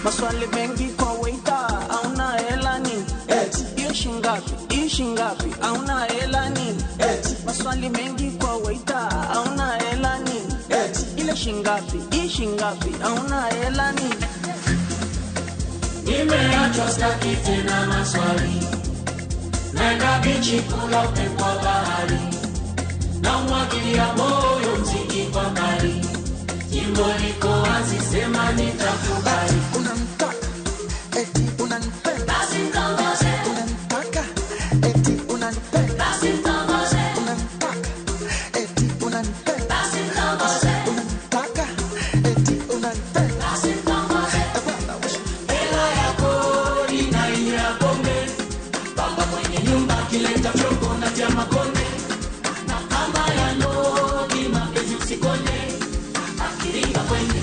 Maswali mengi kwa waiter, hauna hela nini? Hiyo shingapi? Hii shingapi? Hauna hela nini? Maswali mengi kwa waiter, hauna hela nini? Ile shingapi? Hii shingapi? Hauna hela nini? Nimeachwa staki tena maswali. Naenda bichi kula upepo wa bahari. Na umwagilia moyo mziki kwa mbali. Jimbo liko wazi, sema nitakubali. Unanitaka, eti unanipenda. Basi mtongoze. Unanitaka, eti unanipenda. Basi mtongoze. Unanitaka, eti unanipenda. Basi mtongoze. Unanitaka, eti unanipenda. Basi mtongoze. Hela ya kodi na ile ya pombe. Baba mwenye nyumba akileta vyombo na tia makonde. Na kama ya ndogi mapenzi usikonde. Akiringa kwenye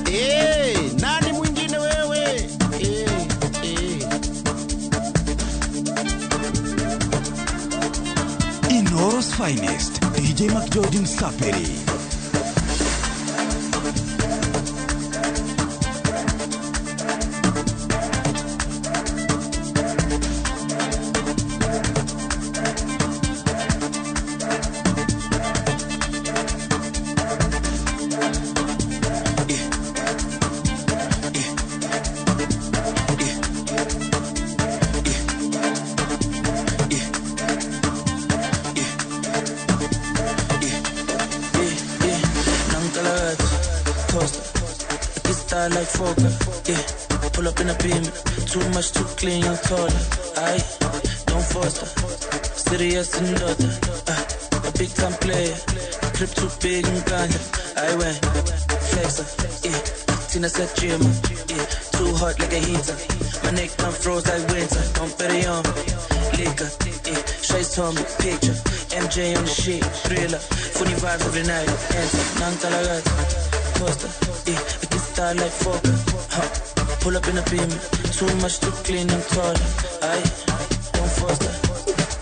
Hey, nani mwingine wewe? Hey, hey. Inoro's finest, DJ McGeorge Msafiri. Like Fokker, yeah. Pull up in a beam, too much, too clean, I'm taller. I don't foster, serious and daughter. A big time player, trip too big and ganja. I went flexer, yeah. Tina said gym, yeah. Too hot like a heater. My neck done froze like winter. Don't bet it on liquor, yeah. Trace on me, picture. MJ on the shit, thriller. Funny vibes every night. Enter, Nantalagat, Costa, yeah. I like Fokker, huh. Pull up in a beam, too much too clean, I'm taller. I don't foster,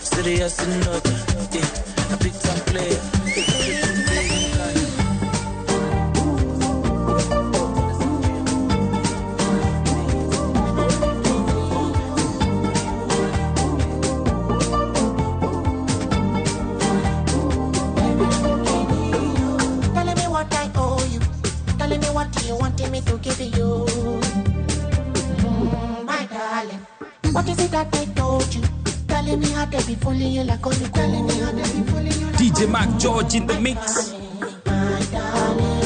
serious and daughter, yeah. A big time player. Telling me what I owe you. Telling me what you wanted me to give you. My darling, what is it that they told you? Telling me how they be fooling you like only. Telling me how they be fooling you like DJ McGeorge in the mix. My darling,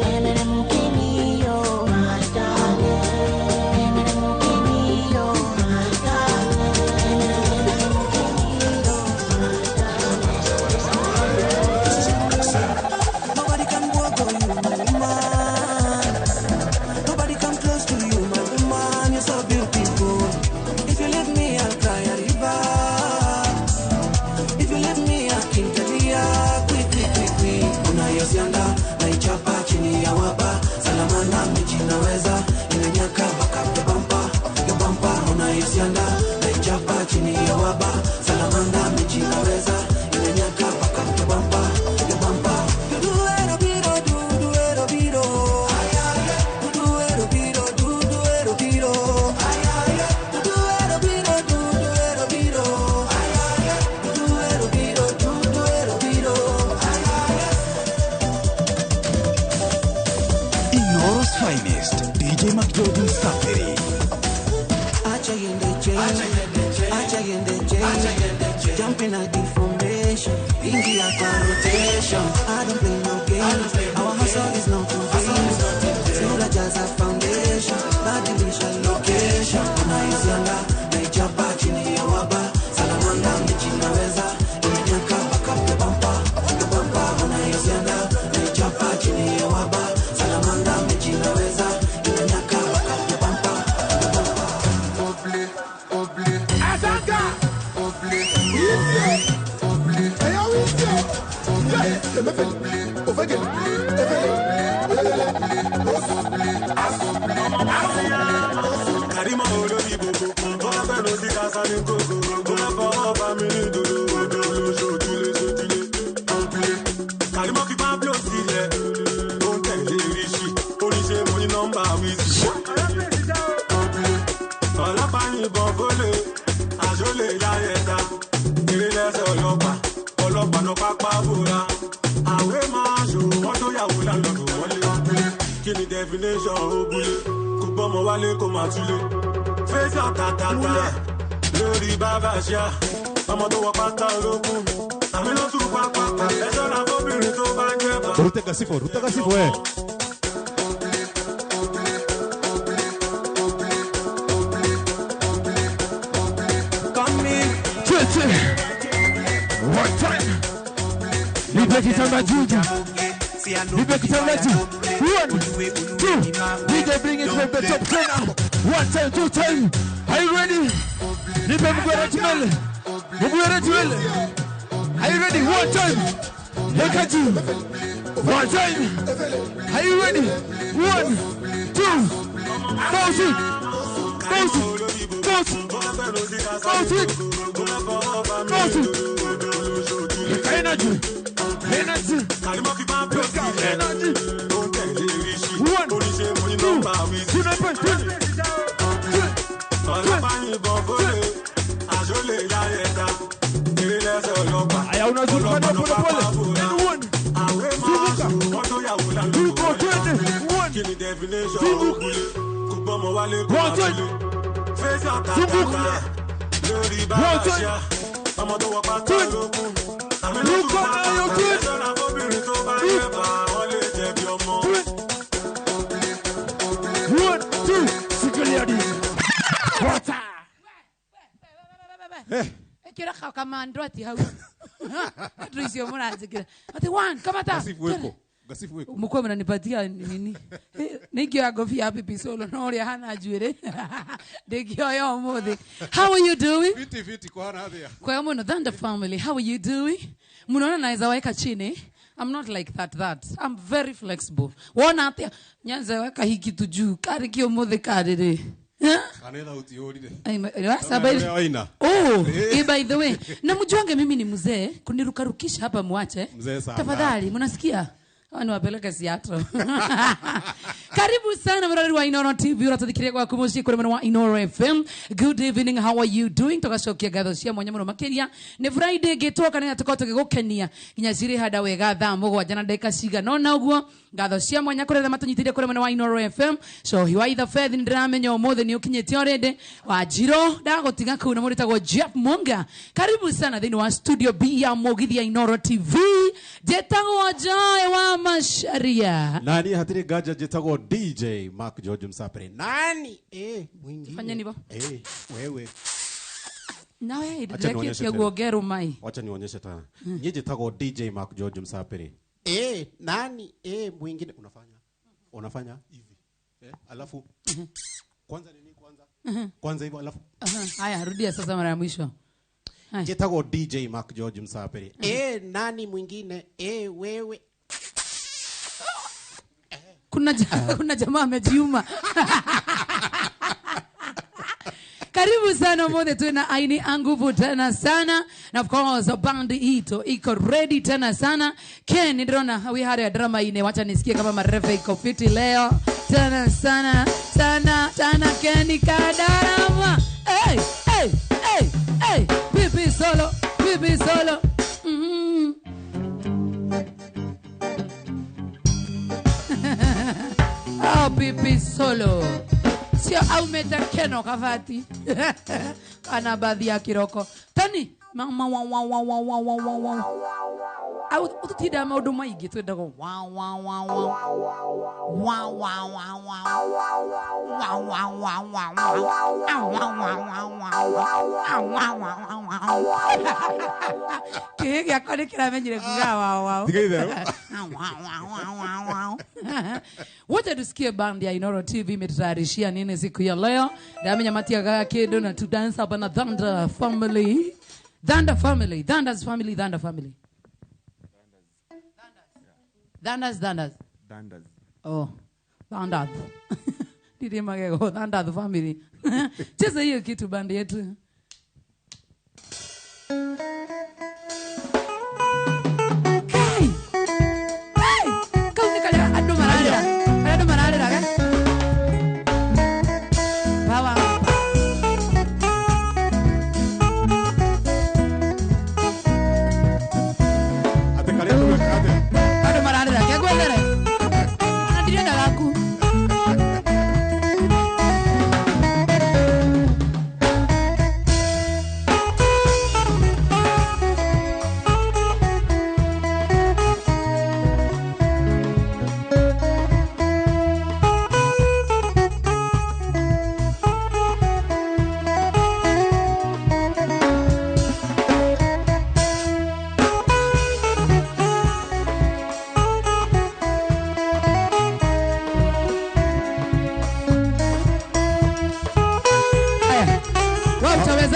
my darling, my darling. Nobody can walk on you, my woman. Nobody come close to you, my woman. You're so beautiful. If you leave me, I'll cry a river. If you leave me, I'll kintalia. Quick, quick, quick, quick. Unayosianda, naichapa chini ya waba. Salamana, mechi naweza. Inanyaka, baka, bampa, bampa. Unayosianda, naichapa chini ya waba. Salamana, mechi naweza. Inanyaka, baka, bampa, bampa. Inoro's finest, DJ McGeorge Msafiri. Acha yende acha yende jumping at the formation, ingia kwa rotation. I don't play no games, our hustle is not in vain. Sura jaza foundation, badilisha location. Unaisianga, naichapa chini ya waba. Salamanda mechi naweza, imenyaka baka bampa, bampa. Unaisianga, naichapa chini ya waba. Salamanda mechi naweza, imenyaka baka bampa, bampa. Oble, oble, Azanga, oble, oble, oble, oble, oble, oble, oble, oble. Kasa ní kókó. Ó fẹ́ fọwọ́ bá mi ní dodo. Lóṣòjúlé sójúlé. Kàrímọ́ fi Pablo sílẹ̀. Ó ń tẹ̀lé Ríṣì. Oníṣe mo ní nọ́mbà wíìsì. Ọlọ́pàá yìnbọn fólè. Àṣọlé láyẹ̀ta. Eré lẹ́sẹ̀ ọlọ́pàá. Ọlọ́pàá náà pápá bóra. Àwé máa ṣòwò wọ́n tó yàwó lálọ́dún wọlé. Kí ni definition òbúlé? Kò gbọ́mọ wálé kó máa túlé. Fẹ́sà tàtàtà lórí bàbá ṣá. Ọmọ tó wọ pátá ológun. Àmì ló tún pápá. Ẹ ṣọ́ra fóbìnrin tó bá ń jẹ́ bá. Rute Gasifo, eh. One time. Nipe kitamba juu. Nipe kitamba juu. 1, 2. DJ bring it from the top corner. 1 time, 2 time. Are you ready? Nipe mgwere tumele. Mgwere tumele. Are you ready? 1 time. Look at you. 1 time. Are you ready? 1, 2. Bounce it. Bounce it. Bounce it. Bounce it. Bounce it. Energy. Energy. Energy. 1, 2, 2, 3. Aya unazunguka na pole pole. 1, zunguka. 2, 20. 1, zunguka. 1 time. Zunguka. 1 time. 2. Look at now, you 2. 1, 2. Sikiliadi. Water. Ekira kama androati hau. Androisio mwana zikira. Ati 1 kamata. Gasifu weko. Mko mnanipatia nini? Nikio gofia happy pisolo no ria hana njuire. Ndikio yo muthi. How are you doing? Fiti fiti kwa hana hathia. Kwa muno Thunder family, how are you doing? Mnaona naweza weka chini. I'm not like that. I'm very flexible. Wona atia nyanza weka hiki tu juu. Kari kio muthi karire. Kanetha utiorire. Oh, by the way, na mjuange mimi ni mzee, kunirukarukisha hapa muache. Mzee sana. Tafadhali, mnasikia? Hawa wapeleka Seattle. Karibu sana mrari wa Inoro TV, uratuthikiria kwa kumushi kuri wa Inoro FM. Good evening, how are you doing? Tugacokia ngatho cia mwanya muno makiria. Ni Friday gitwoka na tukorwo tugigukenia nginya ciri hada wega thaa mugwanja na ndagika cigana ona uguo. Ngatho cia mwanya kuri aria matunyitire kuri mwena wa Inoro FM. So hiwa itha Faith ndiramenya umuthi ni ukinyite already. Wanjiro ndagutiga kuu na muritagwo Jeff Munga. Karibu sana thiini wa studio B ya Mugithi ya Inoro TV. Njĩtagwo Joy wa Macharia. Nani hatiri gaja njĩtagwo DJ Mark George Msapere. Nani? Mwingine. Fanya nivo. Wewe. Nawe ndirekia guongerwo mai. Wacha nionyeshe tena. Nyinyi njĩtagwo DJ Mark George Msapere. Nani? Mwingine unafanya. Unafanya hivi. Alafu kwanza nini kwanza? Kwanza hivyo alafu. Haya rudia sasa mara ya mwisho. Njĩtagwo DJ Mark George Msapere. Nani mwingine? Wewe. Kuna jamaa amejiuma. Karibu sana mode tuna aini anguvu tena sana. Na of course band ito iko ready tena sana. Ken ndrona we had a drama ine, wacha nisikie kama marefa iko fiti leo. Tena sana sana sana Ken Kadarama. Hey hey hey hey, pipi solo, pipi solo. Oh, pipi solo. Sio au meta keno kavati. Kana baadhi ya kiroko. Tani mama wa wa wa wa wa wa wa wa. Au ututida maundu maingi twendago wa wa wa wa. Wa wa wa wa. Wa wa wa wa wa. Wa wa wa wa. Wa wa wa wa. Kĩhĩ gĩakwa nĩ kĩramenyire kuga wa wa. Tiga itherũ. Wa wa wa wa wa. Wote tusikie band ya Inoro TV imetutayarishia nini siku ya leo. Ndamenya matiaga kindu na tu dance hapa na Thunder Family. Thunder Family, Thunders Family, Thunder Family. Thunders, Thunders. Thunders. Oh, Thunders. Didi magego, Thunders Family. Cheza hiyo kitu band yetu.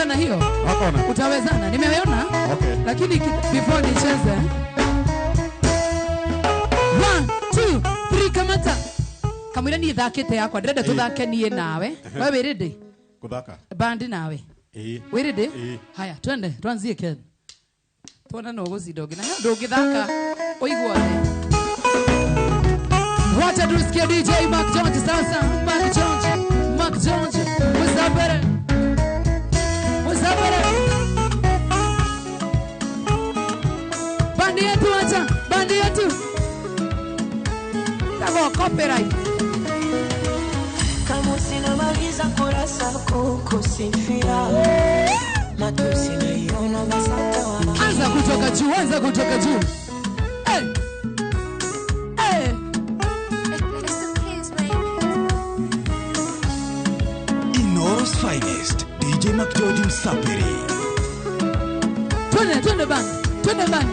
Utawezana hiyo? Hakona. Utawezana. Nimeona. Okay. Lakini before nicheze. 1 2 3 kamata. Kamwira ni thakite yakwa ndĩrenda tuthake niĩ nawe. Wewe wĩ ready? Kuthaka. Bandi nawe. Eh. Wĩ ready? Eh. Haya, twende tuanzie Ken. Tuone no gũcinda ũngĩ. Na he ndũngĩthaka ũiguane. Wacha tusikie DJ Mark Jones sasa. Mark Jones, Mark Jones. Musabere. Musabere. Bandi yetu wacha, bandi yetu. Itakuwa copyright. Kama sinamaliza kurasa kukusifia. Matusi naiona basata wa. Anza kutoka juu, anza kutoka juu. Hey. Hey. Inoro's finest, DJ McGeorge Msapiri. Twende, twende bana. Twende bana.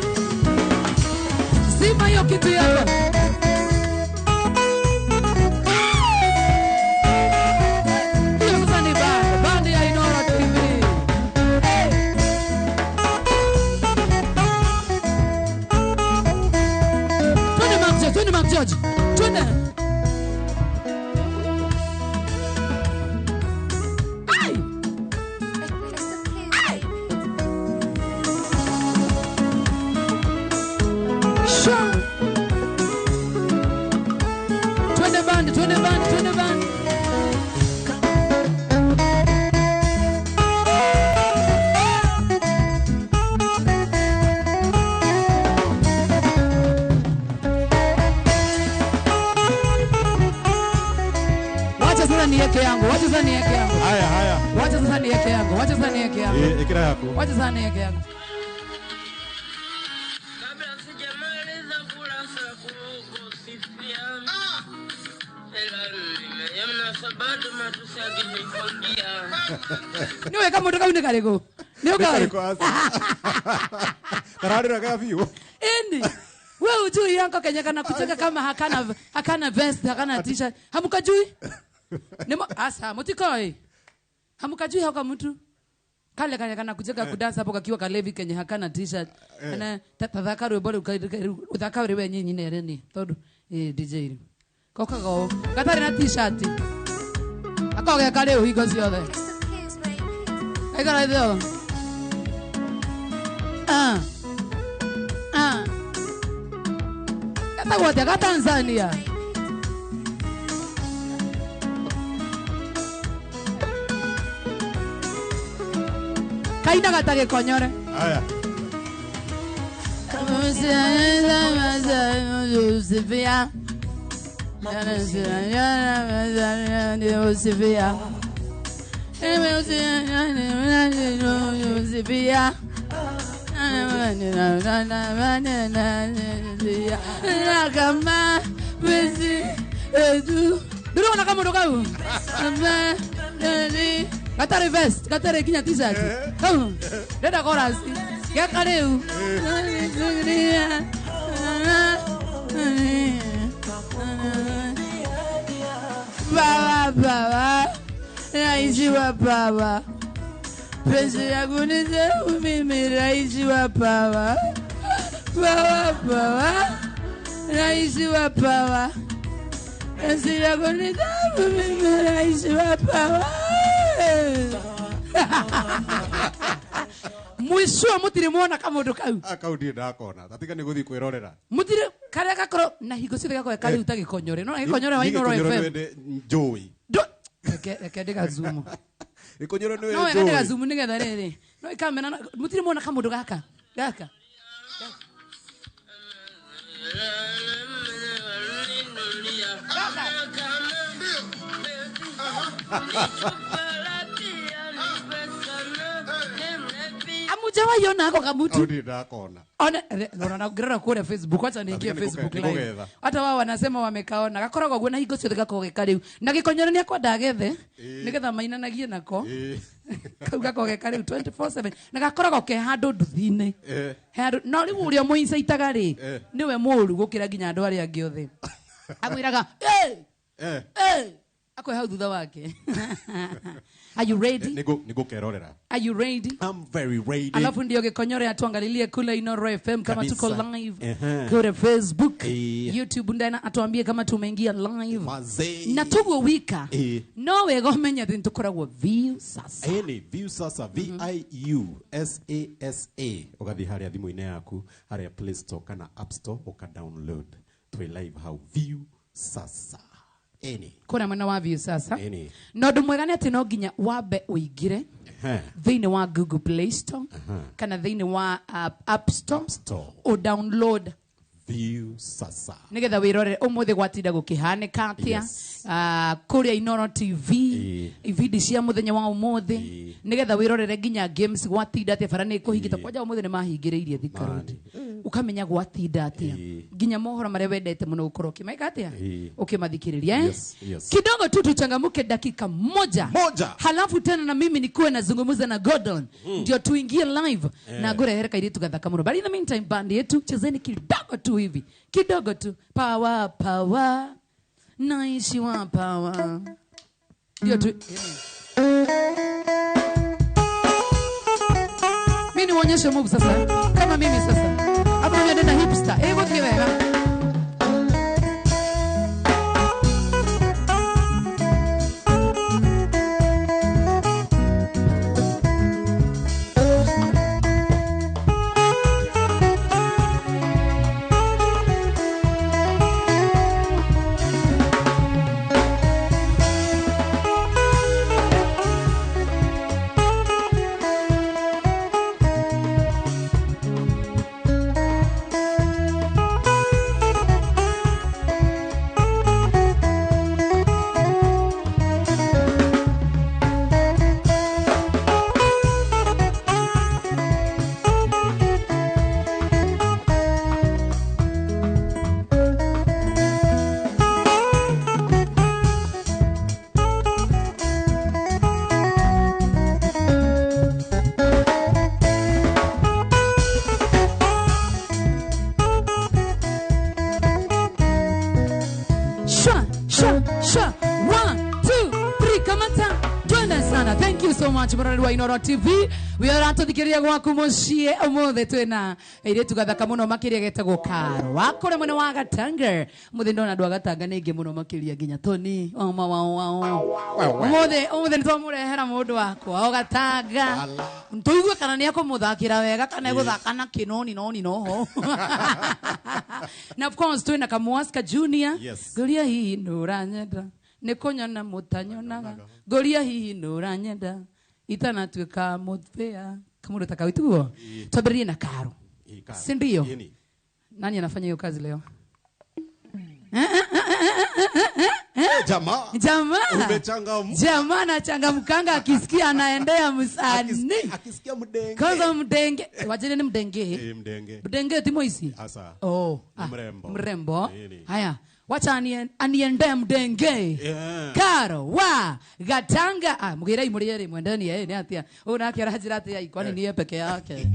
Zima hiyo kitu yako. Hiyo sasa ni band, band ya Inooro TV. Hey. Twende Mark George, twende Mark George. Twende. Ai. Ai. Sure. Twende band, twende band, twende band. Wacha sasa niweke yangu, wacha sasa niweke yangu. Haya, haya. Wacha sasa niweke yangu, wacha sasa niweke yangu. Eh, ikira yako. Wacha sasa niweke yangu. Kabla sijamaliza kurasa kukusifia. Niwe kama mtu kau ni karibu. Niwe Karibu asa. Karari raga biu. Eni. Wewe hujui yanko Kenya kana kucheka kama hakana vest, hakana t-shirt. Hamukajui? Nimo asa mutikoi. Hamukajui haka mtu. Kale kale kana kucheka kudansa hapo kakiwa kalevi Kenya hakana t-shirt. Na tathaka rwimbo rĩu uthaka rĩu we nyinyi nereni tondu DJ koka go gatari na t-shirt. Akogeka rĩu hingo ciothe. Aikara ithio. Ah. Ah. Gatagwo atĩa ga Tanzania. Kainaga ta gĩkonyore. Haya. Ndĩrona kamũndũ kau gatarĩ vest gatarĩ nginya t-shirt kau ndĩrenda chorus geka rĩu Baba baba raisi wa baba pesa yangu ni zangu mimi raisi wa baba baba baba raisi wa baba pesa yangu ni zangu mimi raisi wa baba. Mwisho mutire muona kamundu kau akau ndi ndakona tatiga ni guthi kwirorera mutire karia gakoro na hingo ciothe gakorwo kariu ta gikonyore no gikonyore wa Inooro FM njui reke ndiga zoom gikonyore ni no reke ndiga zoom nigetha riri no ikamena mutire muona kamundu gaka gaka Amujawa yona ako kamutu. Audi ndakona. Ona ona ngira kule Facebook acha niingie Facebook live. Hata wao wanasema wamekaona. Gakoragwo guo na hingo ciothe gakoragwo geka riu. Na gikonyore ni akwenda agethe nigetha mainanagie nako. Kau gakoragwo geka riu 24/7 na gakoragwo ke handu nduthi-inĩ. Handu no riu uria muincaitaga ri niwe mũru gukira nginya andu aria angi othe. Amwiraga eh eh Akwe hau thutha wake. Are you ready? Niko kerorera. Are you ready? I'm very ready. Alafu ndio Gikonyore atuangalilie kule Inoro FM kama tuko live. Kule Facebook, YouTube ndana atuambie kama tumeingia live. Mazee. Na tugo wika. No we gomenya thin tukoragwo view sasa. Eni view sasa V I U S A S A. Ugathi haria thimu-inĩ yaku, haria Play Store kana App Store uka download. Twe live how view sasa. Eni. Kuna mwana wa view sasa. Eni. No ndu mwega ni ati no nginya wambe uingire thiini wa Google Play Store kana thiini wa App Store, o download view sasa. Nigetha wirorere umuthi gwatinda gukihanika atia kuria Inoro TV ibindi cia muthenya wa umuthi nigetha wirorere nginya games gwatinda atia bara ni kuhingita kwanja umuthi ni mahingiriirie Thika Road ukamenya gwatinda atia nginya mohoro maria wendete muno gukorwo ukimaika atia ukimathikiriria. Yes, yes. Kidogo tu tuchangamuke dakika moja. Halafu tena na mimi nikuwe nazungumza na Gordon ndio tuingie live na ngurehere kairitu gathaka muno. But in the meantime band yetu chezeni kidogo tu hivi kidogo tu power power naishi wa power ndio tu. Mimi nionyeshe move sasa kama mimi sasa hapo mimi nenda hipster ego kiwega. Inoro TV we are atuthikiria gwaku mucii umuthi twina iritu gathaka muno makiria getagwo Karo wakore mwena wa Gatanga muthi ndona andu a Gatanga ni ingi muno makiria nginya Tony oma wao wao umuthi ni twamurehera mundu wakwa o Gatanga tuigue kana ni akumuthakira wega kana eguthaka na kinoni noni noho. Na of course twina Kamwaska Junior. Ngoria hihi nuranyenda ni kunyona mutanyonaga ngoria hihi nuranyenda itanatuika muthea kama utakawituo tuambirie na Karo, si ndio? Nani anafanya hiyo kazi leo? Jamaa umechangamka. Jamaa anachangamkanga akisikia anaendea msanii. Akisikia mdenge. Kwanza mdenge. Wajene ni mdenge. Mdenge. Mdenge timo isi. Asa. Oh, mrembo. Mrembo. Haya. Wacha aniendee mdenge. Karo wa Gatanga. Mugirai muriere mwendeni yeye ni atia. Una akira atia kwani ni peke yake.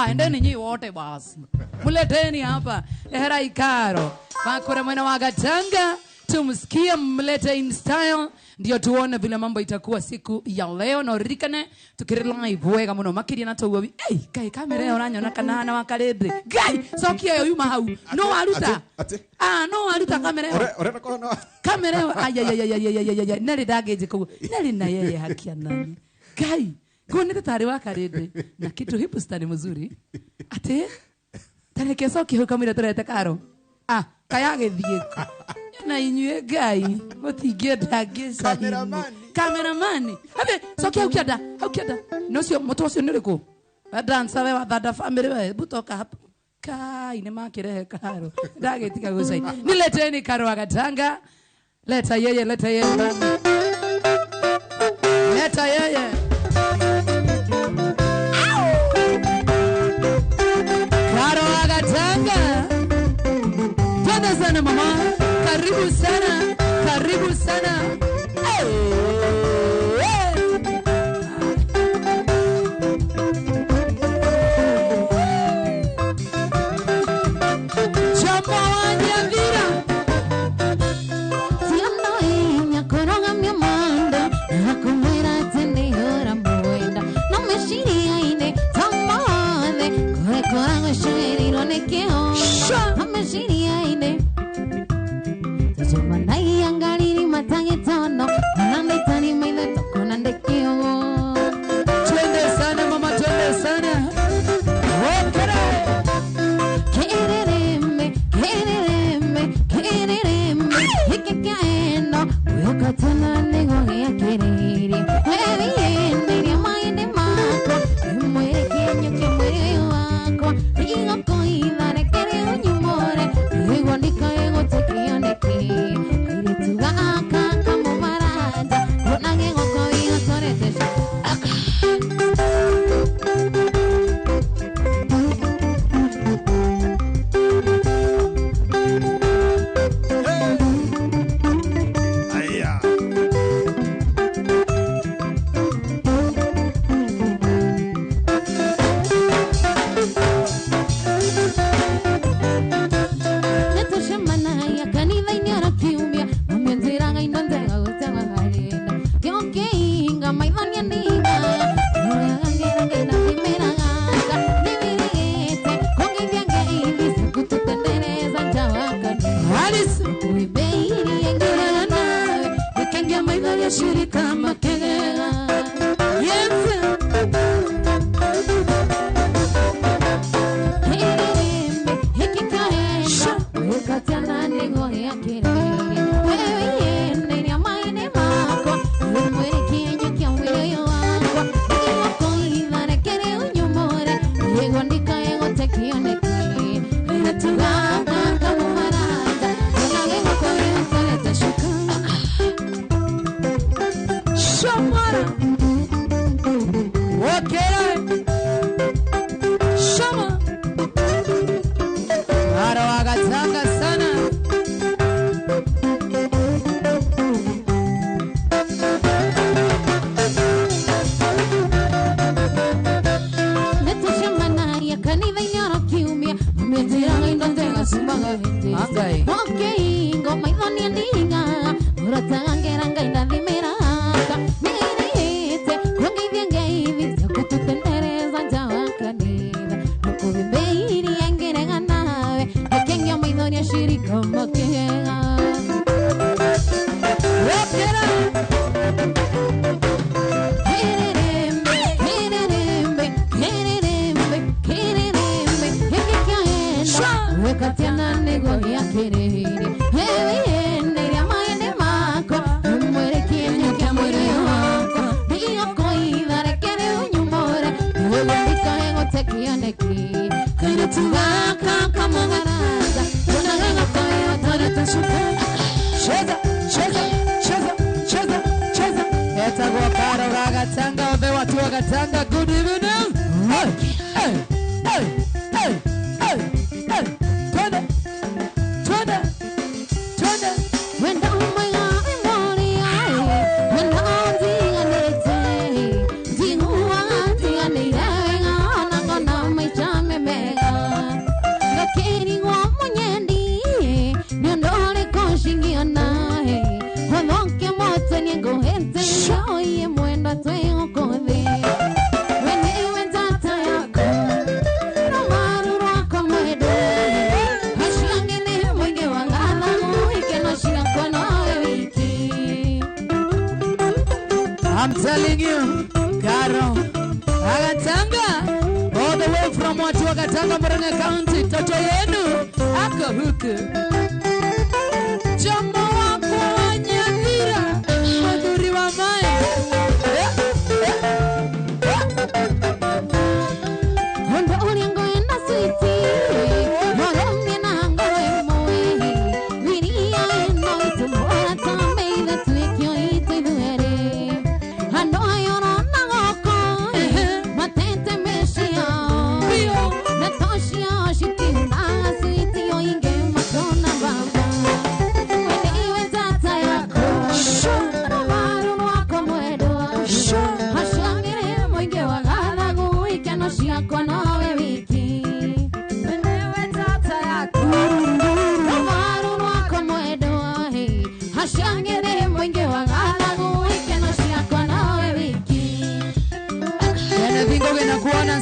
Endeni nyi wote basi. Muleteni hapa. Ehera Karo. Wakore mwana wa Gatanga. Tumsikie, mlete in style ndio tuone vile mambo itakuwa siku ya leo. Na uririkane tukiri live wega muno makiria na tuguo. Ei kai kamera yo uranyona kana na wakarindi ngai cokia yo yuma hau no waruta no waruta kamera yo urenda kona kamera yo ayayayayayayay nari ndagenje kuguo nari na yeye hakia nani ngai kuonete tari wakarindi na kitu hipster ni mzuri ate tareke cokia kamera turete Karo kaya githie na inyue ngai mutingĩenda ngĩcaini kameramani abe cokia hau kĩanda hau kĩanda no cio mũtwe ũcio nĩ ũrĩkũ dancer we wa Thanda family we butoka hapo kai nĩ makĩrehe Karo ndagĩtiga gũcaini nileteni Karo wa Gatanga. Leta yeye, leta yeye, leta yeye. Karo wa Gatanga. Twende sana mama. Karibu sana, karibu sana. Chama wa Nyavira. Siando inya koroga mio Twende sana mama, twende sana. Wokere. Good evening. Hey, hey, hey, hey, hey, hey. Twende, twende, twende. I'm telling you, Karo Agatanga, all the way from Watu Murang'a County, toto yenu ako huku. Chama wako wa Nyamira, madhuri wa mae.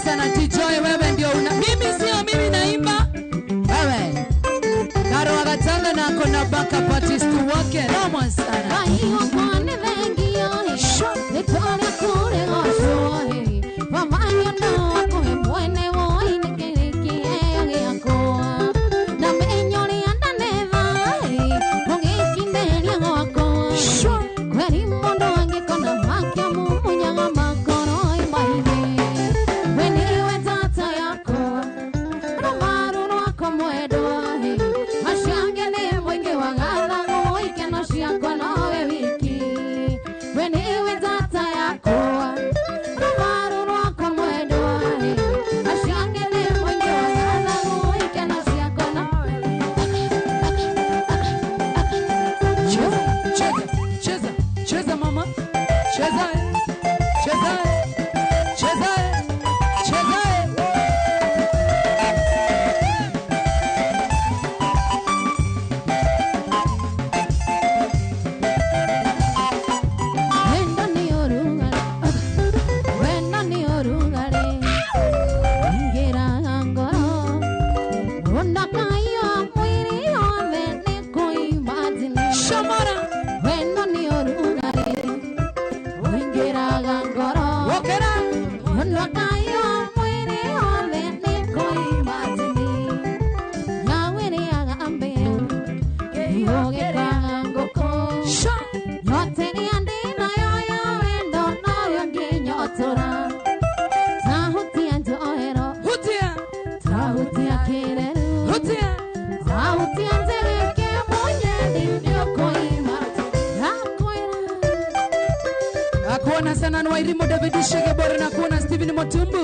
Sana Tijoy, wewe ndio una mimi sio mimi naimba wewe. Karo Agatanga na kona backup artist Shamara. Wendo nĩ ũrugarĩ ũingĩraga ngoro. Wokera. Ũnokayo mwĩrĩ wothe nĩ kũimajini. Ngawĩrĩaga mbĩa, kĩhiũgĩkaga ngũkũ. Yote nĩ ndĩ nayo ya wendo noyo ngĩnyotora. Tahutia njohero. Hutia. Tahutia kĩreru. Hutia. Tahutia nzegeke mũnyendi nĩũkũima. Nakwĩra. Nakuona sana na Wairimu David Shegebore, nakuona Steven Motumbu,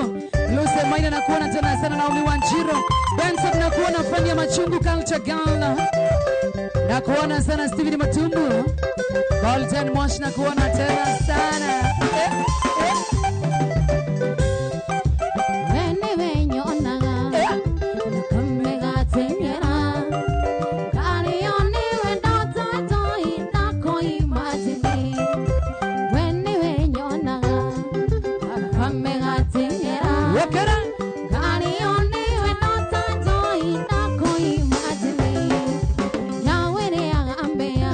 Lucy Maina, nakuona tena sana Naomi Wanjiro, Benson, nakuona Fania Machungu Culture Girl. Nakuona sana Steven Motumbu, Golden Mosh, nakuona tena sana. Wene wenyonaga, nakambegateng'era. Karĩo nĩwe ndotatoi ndakoimajini. Wene wenyonaga, nakambegateng'era. Wokera. Karĩo nĩwe ndotatoi ndakoimajini. Nyawĩrĩaga mbĩa,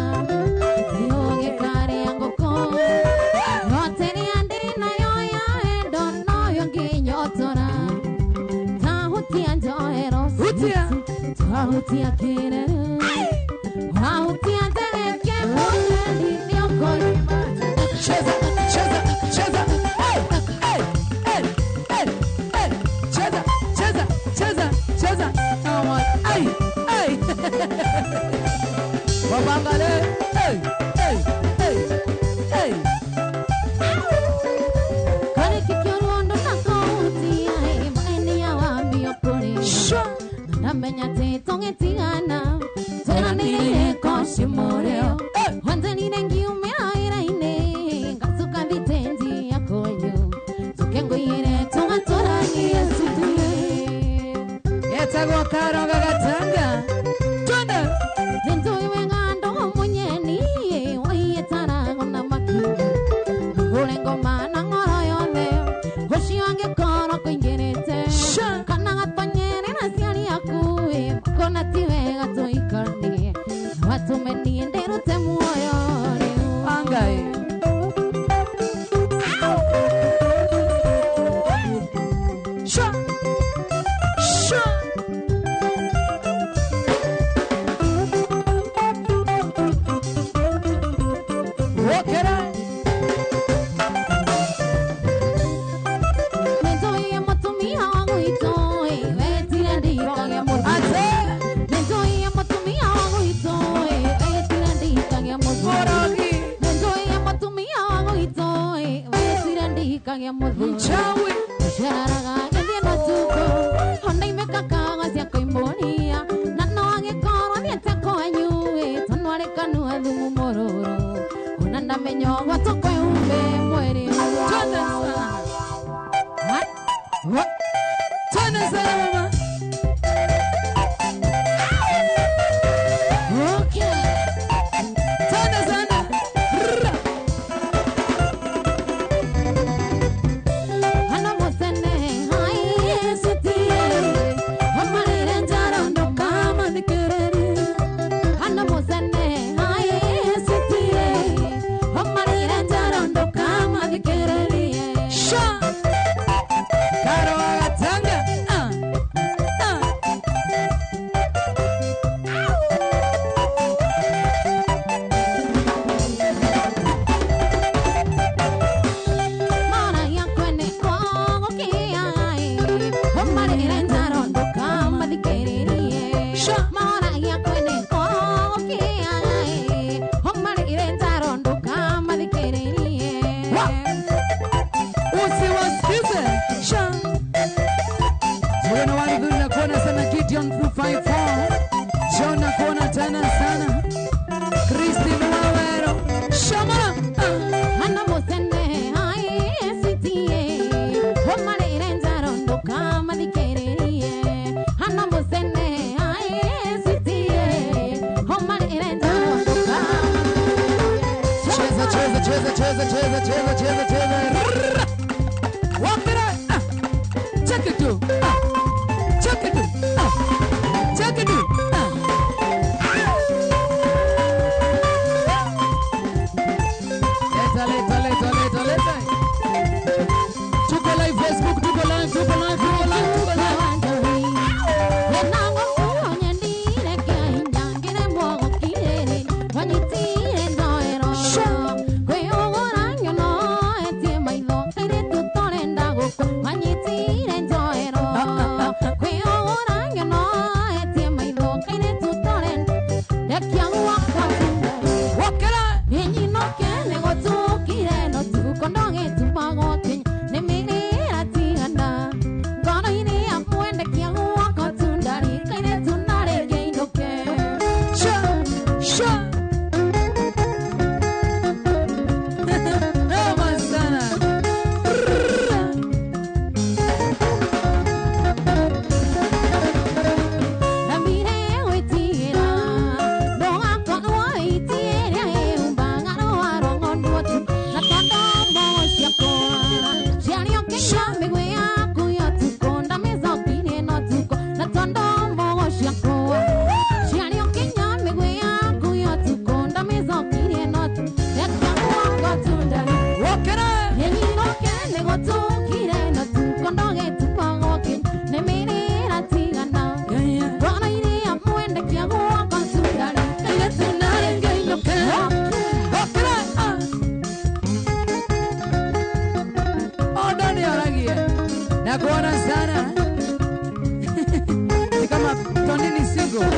kĩũgĩkarĩa ngũkũ. Yote nĩ ndĩ nayo ya wendo noyo ngĩnyotora. Tahutia njohero. Hutia. Tahutia kĩreru. Tahutia nzegeke mũnyendi nĩũkũima. Cheza, cheza, cheza. Hey, hey, hey, hey, hey. Cheza, cheza, cheza, cheza. Come on. Ay, ay. Wabangale. Hey, hey, hey, hey. Kare kĩkĩoruondo nakũhutia, maenia wambio kũrĩ. Ndamenya atĩ tũgĩtigana, tweranĩire kocimũrĩo. Wanjĩrire ngiumĩra wĩra-inĩ, ngacoka thitĩnji ya kũnyũ. Tũkĩngũire tũgatũranie cukuru. Etagwo Karoga Gatanga. Twende. Nĩnjũĩ wega ndũgũ mũnyeni, waiĩtarago na makinya. Ngũre ngoma na ng'oro yothe, ũcio angĩkorwo kũingĩrĩte. Kana gatonyere aciari aku, makona ti wega tũikaranie. Watũme niĩ ndĩrute muoyo rĩu. Angai. Sha. Sha. Wokera. Nĩnjũĩ mũtumia wa gwitũ, wetire ndikagĩa mũthuri. Ate. Nĩnjũĩ mũtumia wa gwitũ, wetire ndikagĩa mũthuri. Morogi. Nĩnjũĩ mũtumia wa gwitũ, wetire ndikagĩa mũthuri. Mchawi. Ũceraraga gĩthiĩ na tukũ, ona imekakaga cia kũimbũria. Na no angĩkorwo thiĩte kwanyu, tondũ arĩ kanua thumu mũrũrũ. Ona ndamenya ũguo tũkwĩhumbe mwĩrĩ. Twende sana. Twende sana mama. Okay. Twende sana. Rrra. Hana mutene hai sutie, amarire njara ndokamathikirerie. Hana mutene hai sutie, amarire njara Nakuona sana. Ni kama Tonini single.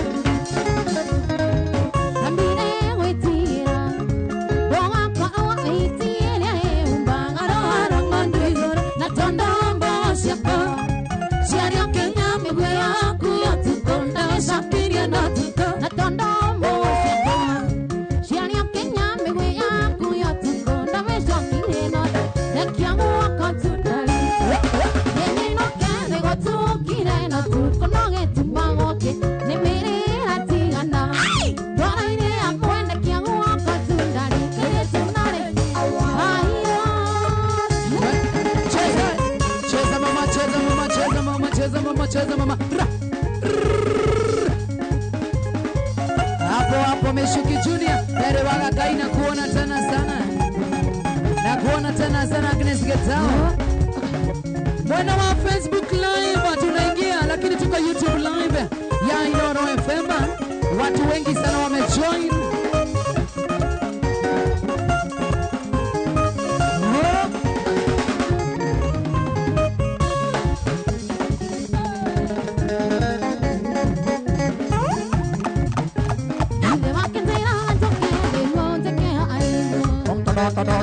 Cheza mama. Hapo hapo Meshuki Junior Dere waga kai na kuona tena sana. Na kuona tena sana Agnes Getao. Mwana wa Facebook live tunaingia, lakini tuko YouTube live ya Inooro FM. Watu wengi sana wamejoin. Tondo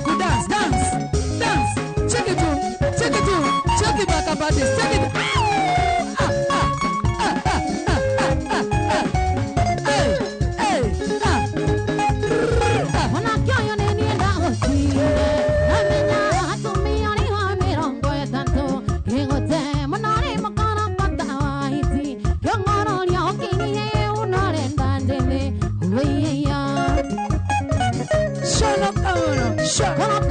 Go dance, dance, dance. Check it out, check it out, check it back about this, check it. Ah, ah, ah, ah, ah, ah, ah, ah. Hey, hey, ah. Shut up, shut up.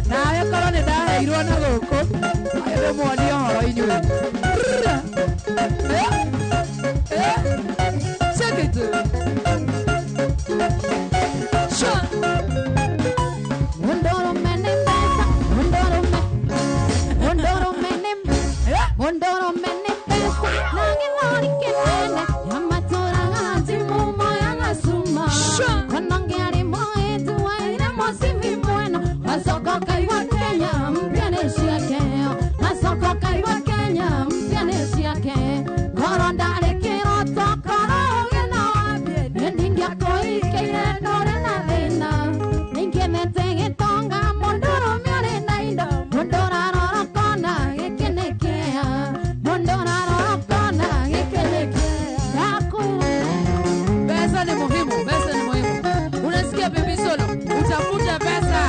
Nawe korwo nĩ ndaheirwo na gũkũ ndĩmuonie ũhoro inyuĩ. Check it. Pesa ni muhimu, pesa ni muhimu. Unasikia Baby Solo, utafuta pesa.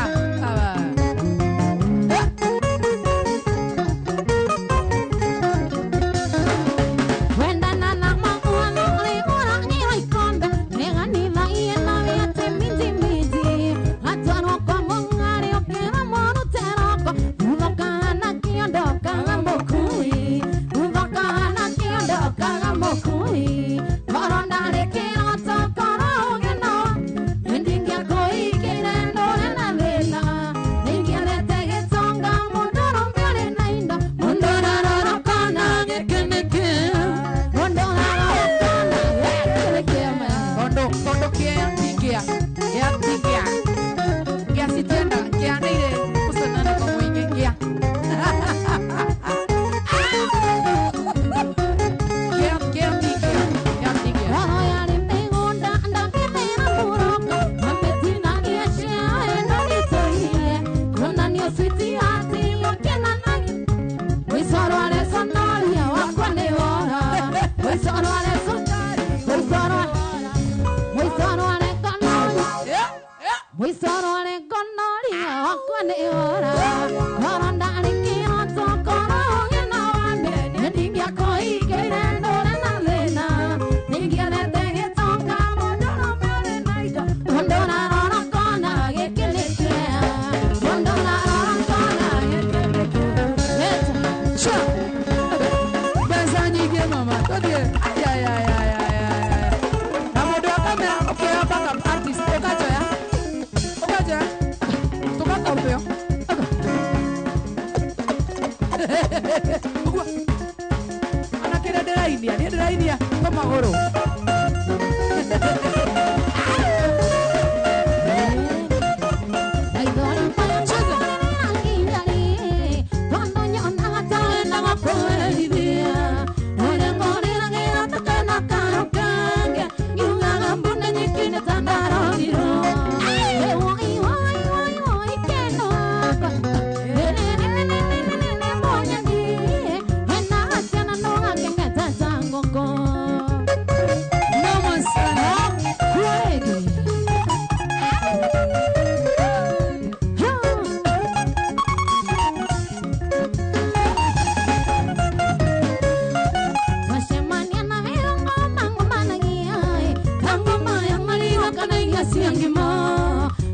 Go. iria cia ngima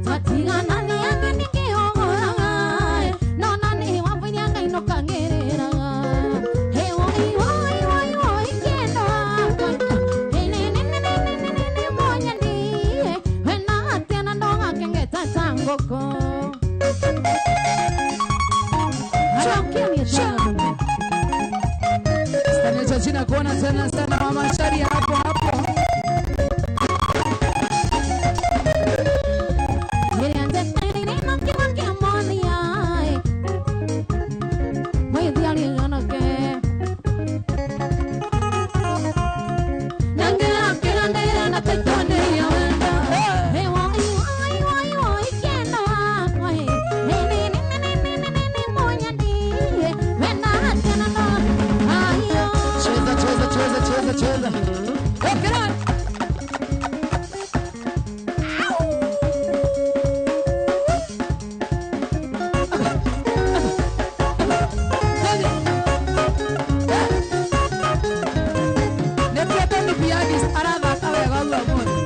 twatigana nĩanga nĩkĩhogoraga nona nĩ wambo iria ngainũkagĩrĩraga Hey, woi, woi, woi, woi, kendo wakwa. Hey, ne, ne, ne, ne, ne, ne, ne, ne, monya ndiye. Wena atena ndonga kengeta tangoko. Stanley Chachina kuona tena sana mama Sharia hapo hapo. Cheza, cheza, cheza, cheza, cheza. Arathaka wega ũguo mũno.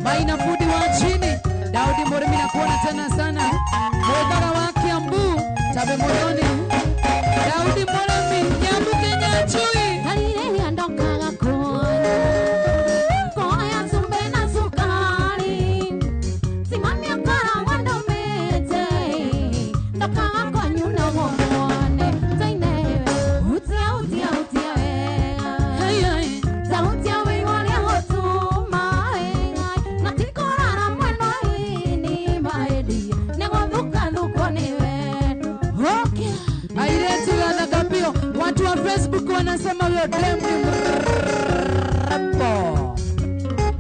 Maina Fudi wa chini, Daudi Murimi na kuona tena sana. Mwekara wa Kiambu, Tabe Moyoni. Daudi Murimi, Nyambu Kenya Chui. Watu wa Facebook wanasema huyo dem ni mrembo.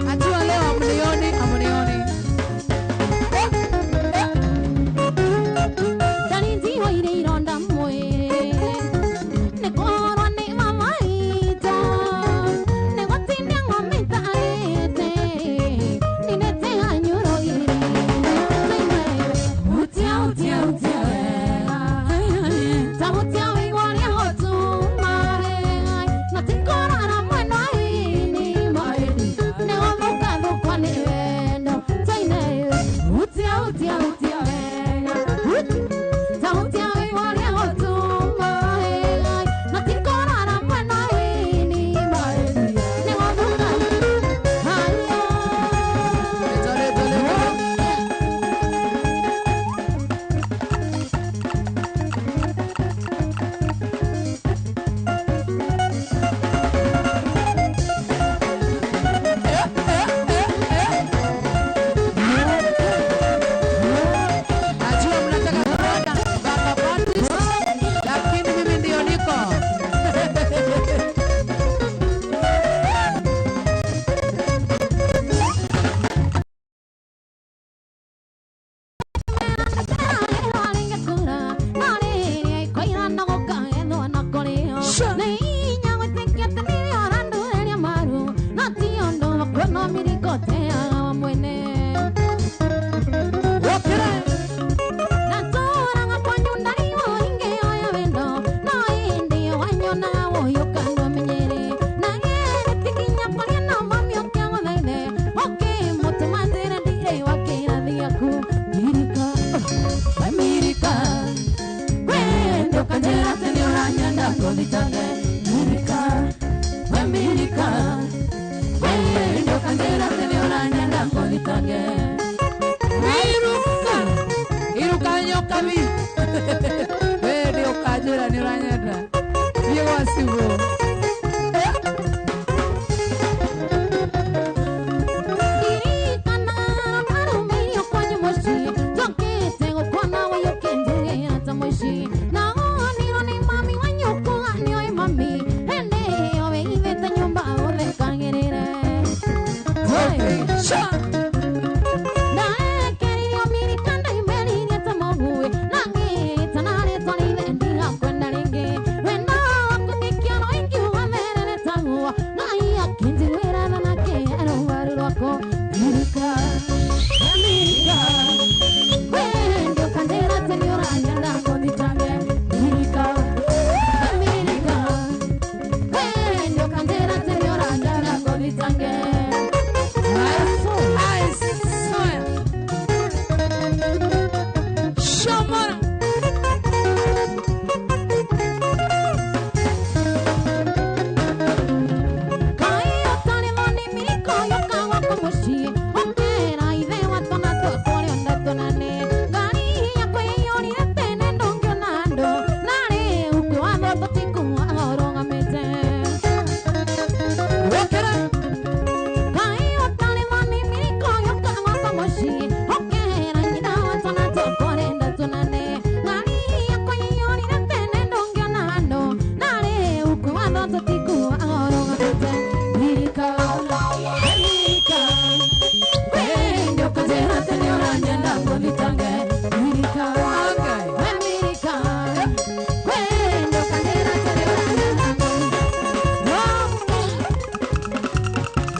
Hatua leo mlioni.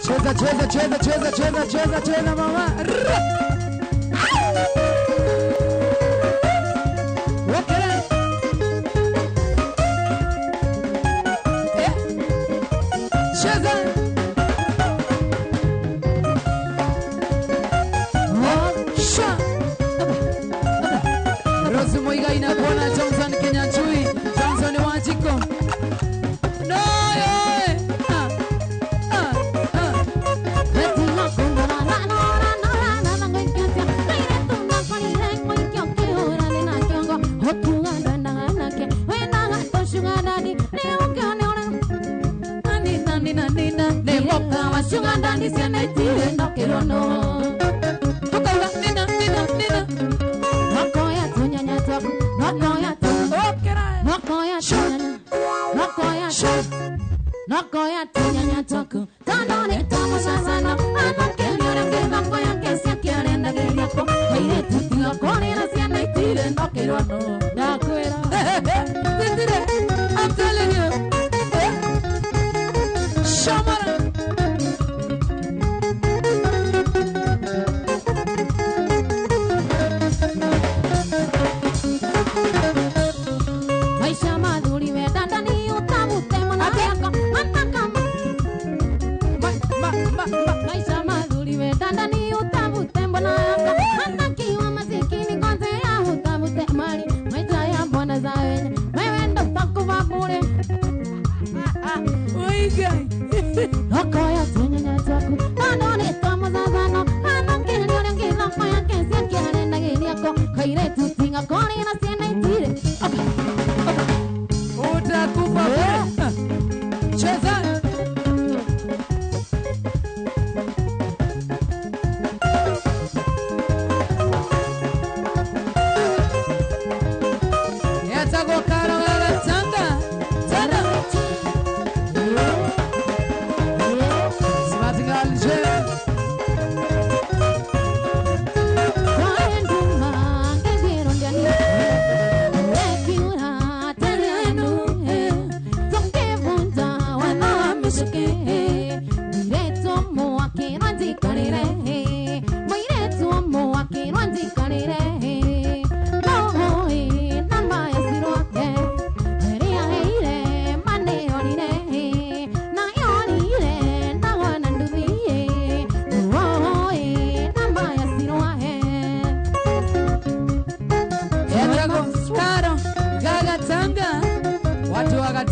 Cheza cheza cheza cheza cheza cheza cheza mama. Wekele. Cheza. Sha. Rose Muigai na kuona Johnson Kenyanchui, Johnson Wanjiko. No, yo. I'm telling you. Shamara.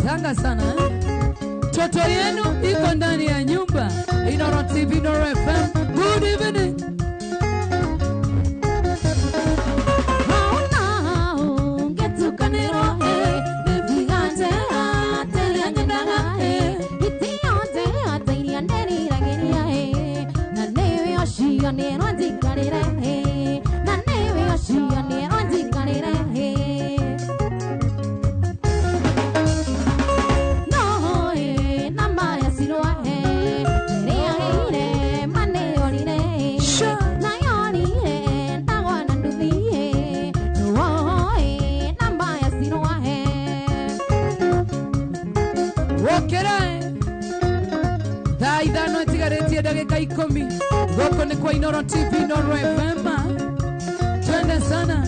Tanga sana eh? Toto yenu iko ndani ya nyumba. Inooro TV, Inooro FM. Good evening. Goko ni kwa Inooro TV, Inooro FM. Twende sana.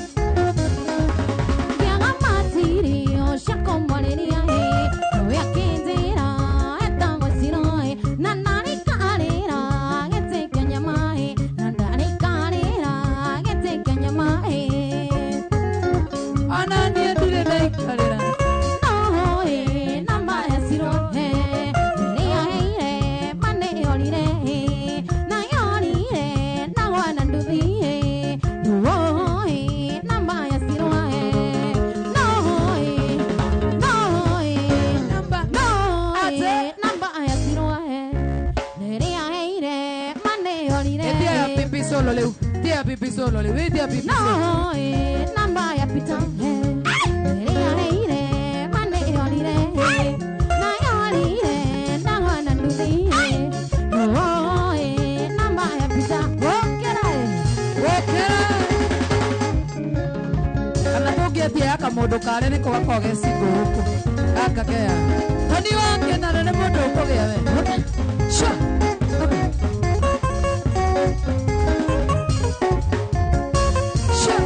Witia pipi solo, le witia pipi solo. No, namba ya pita. Ire mane olire. Na olire na wana nduthi. No, namba ya pita. Okera. Okera. Kana tũngĩetia kamundu karĩ nĩko gakoragwo ge single gũkũ. Gaka kea. Toni wake na nĩ mũndũ ũkũgĩa we. Sure. Okay. Sure.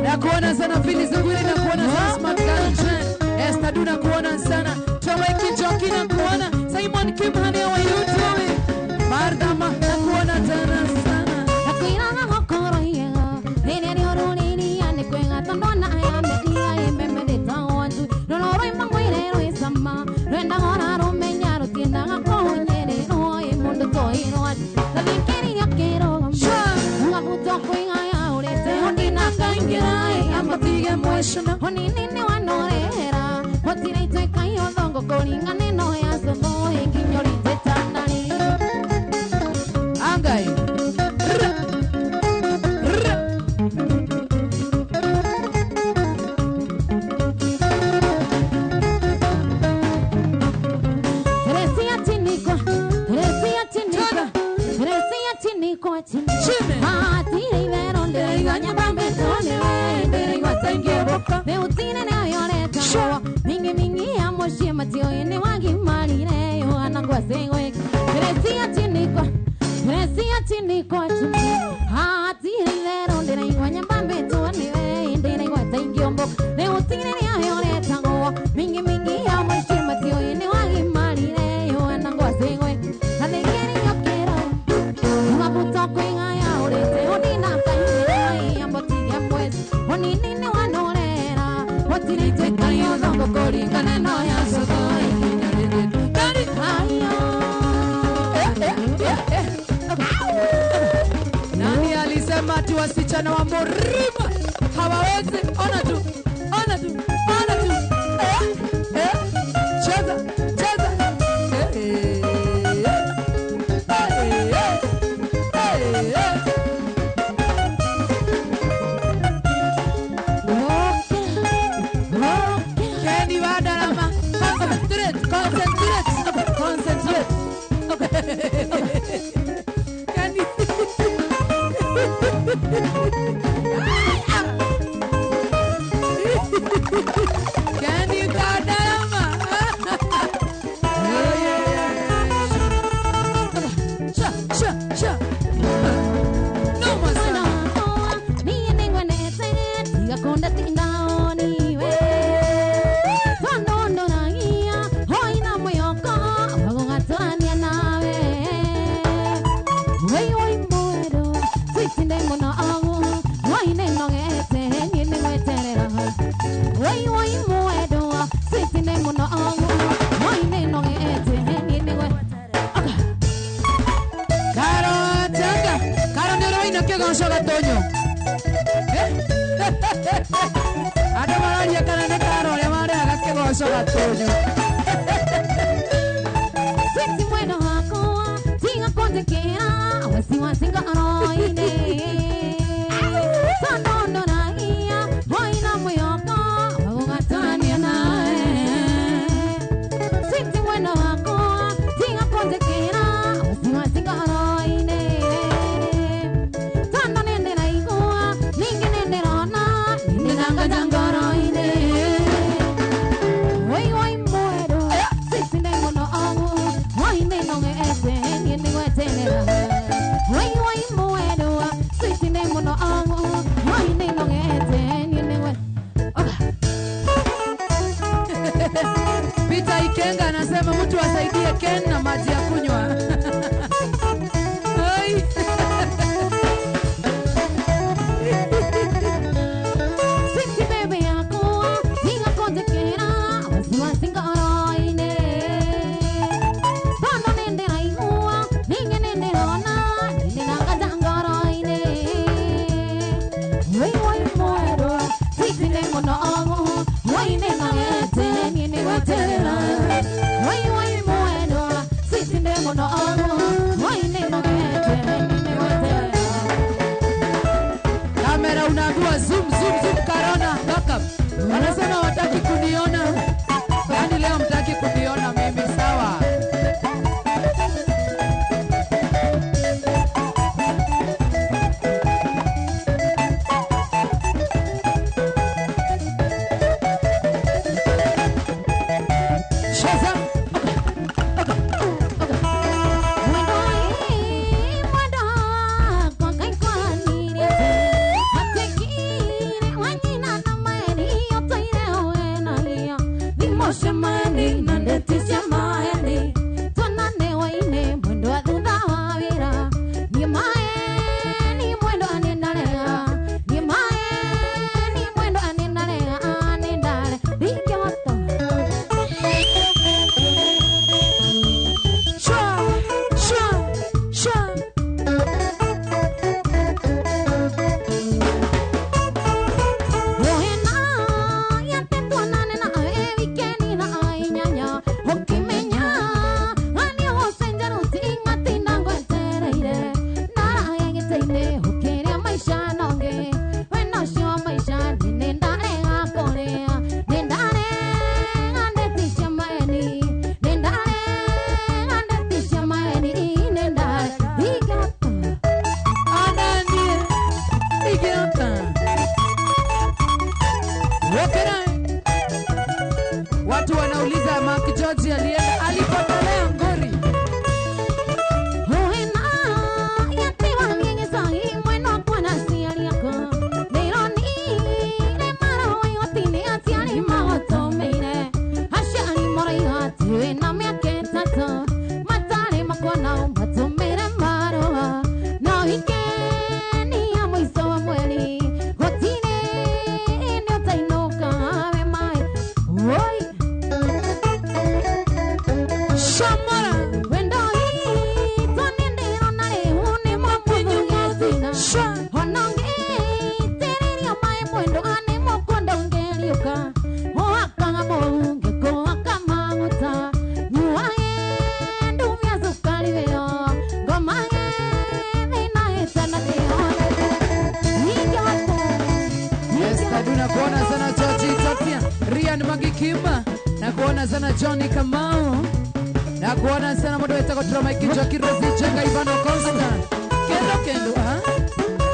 Nakuona sana Phyllis Ngwiri, nakuona sana Smart Girl Chen. Esther Du nakuona sana. Toweki Njoki nakuona. Simon Kim, honey, how are you doing? Martha Ma nakuona tena sana. Nakwiraga gũkorwo iega rĩrĩa rĩorũrĩria nĩ kwega tondũ ona aya meria ĩmemethĩtagwo njui rũrũ rũima ngwĩre rwĩ cama rwendaga ũrarũmenya rũtiendaga kũhunyĩrĩrwo ĩ mũndũ toirwo gathikĩrĩria kĩrũgamo ũgabuta kwĩgaya ũrĩte ũndinakaingĩra Amatige mweshona. Onini nĩ wanorera gũtirĩ ituĩka iothongo kũringana ĩno ya cũthũ ĩnginyũrĩte tandari. Angai. Teresia chiniko, Teresia chiniko, Teresia chiniko chini. Atire ibero ndĩraigua nyambambĩtwo nĩwe ndĩraigua ta ingĩũmbũka. Rĩu tine nĩyo ũretagwo mingi mingi ya mũciĩ matiũĩ nĩ wagimarire Yohana ngwacĩ gwĩka. Teresia chiniko, Teresia chiniko chini. Atire ibero ndĩraigua nyambambĩtwo nĩwe ndĩraigua ta ingĩũmbũka. Rĩu tine nĩyo ũretagwo mingi mingi ya mũciĩ matiũĩ nĩ wagimarire Yohana ngwacĩ gwĩka. Gathĩkĩrĩrio kĩro ũgabuta kwĩgaya ũrĩte ũndinakaingĩra ambotige mwezi ũnini nĩ wanorera gũtirĩ ituĩka iothongo kũringana no ya cũthũ Nani? Ayo. Nani alisema ati wasichana wa Murima hawawezi? Ona tu, ona tu, ona tu. Eh, eh, cheza, cheza. Eh, eh, eh, eh, eh. Kenny Wadarama, concentrate, concentrate, concentrate. Kenny. Kenny Wadarama. Sha, sha, sha. No more sound. Niĩ nĩngwendete tiga kũndatinda niwe tondũ ndoragia hoina mwĩhoko wa gũgatũrania nawe wei woi mwerũ twitinde mũno ũguo woi nĩnogete niĩ nĩngweterera wei woi mwerũ twitinde mũno ũguo woi nĩnogete niĩ nĩngweterera. Karo changa, karo nĩ ũroina kĩgoco gatonyo. Andũ mararia kana nĩ karo ũrĩa marehaga kĩgoco gatonyo. Switi mwendo wakwa tiga kũnjĩkĩra wasiwasi ngoro-inĩ tondũ ndoragia hoina mwĩhoko wa gũgatũrania nawe Switi mwendo wakwa tiga kũnjĩkĩra wasiwasi ngoro-inĩ tondũ nĩndĩraigua ningĩ nĩndĩrona nĩndĩranganja ngoro-inĩ woi woi mwendo Nisaidie Ken na maji ya kunywa. Ai. Sweetie baby yakwa, tiga kunjikira, wasiwasi ngoro-inĩ. Tondũ nĩndĩraigua, ningĩ nĩndĩrona, nĩndĩranganja ngoro-inĩ. Wĩ woi mwendwa, sweetie nĩ mũnogu, woi nĩnogete, niĩ nĩgweterera. Woi woi mwendwa, sweetie nĩ mũnogu, woi nĩnogete, niĩ nĩgweterera. Kamera unaambiwa zoom zoom zoom, Karona backup. Wanasema wataki kuniona. Yaani leo mtaki kuniona mimi, sawa? Cheza. Sha, sha, sha. Ananie, Igiota. Wokera. Watu wanauliza Mark George alienda alipotelea ngori. Shamara. Wendo hii twanenderona rĩu nĩ mũkũnyugĩtina ononge itĩrĩrio maĩ mwendo nĩ mũkũnda ũngĩriũka ũhakaga mũhunge kũhaka maguta nyuage ndumia cukari wĩyo ngomage thĩna ĩtana kĩone ingĩhota. Yes, Kaduna kuona sana George Ethiopia, Rian Magikima na kuona sana Johnny Kamau na kuona sana mũndũ wĩtagwo Drama Kijoki Rosi Jenga Ivano Costa. Kendo kendo ah.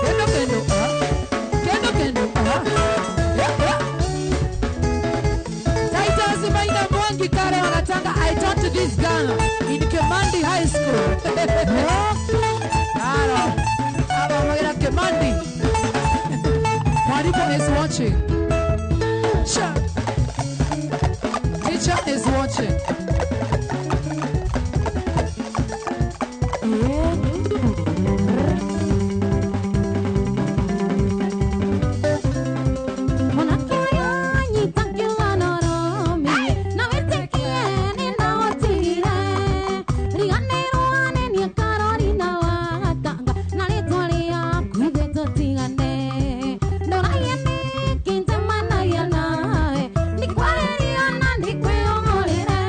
Kendo kendo ah. Kendo kendo ah. Yeah, yeah. Titus Maina Mwangi Kare wanatanga I taught this girl in Kemandi High School. Aro. Aba magira Kemandi. Mwalimu is watching. Sha. Teacher is watching. Mwanake ũyũ anyita noromi na wĩtĩkie nĩ ndahotire riganĩrwo nĩ Karolina wa Gatanga na rĩtwa rĩaku ithuĩ tũtigane ndũragia nĩkĩ njemanagia nawe ndikwarĩria na ndikwĩyũgũrĩre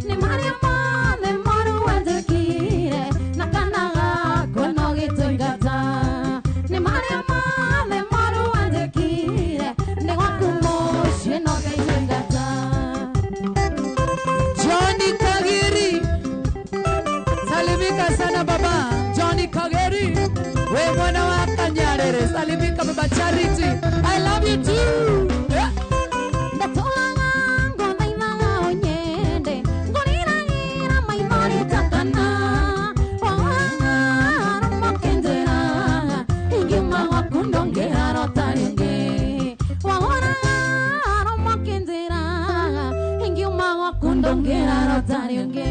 nĩ marĩa mothe moru wanjĩkire na kana gakwa no gĩtũingata nĩ marĩa mothe moru wanjĩkire nĩ gwaku mũciĩ no gĩtũingata. Johnny Kagiri. Salimika sana baba. Johnny Kagiri. We mwana wa Kanyarere. Salimika baba Charity. I love you too. Yeah. Ndatũraga ngothaithaga ũnyende ngũrĩragĩra maithori ta kana wohaga rũmũkĩnjĩra ingiuma gwaku ndũngĩharota rĩngĩ wahoraga rũmũkĩnjĩra ingiuma gwaku. ndũngĩrarota rĩngĩ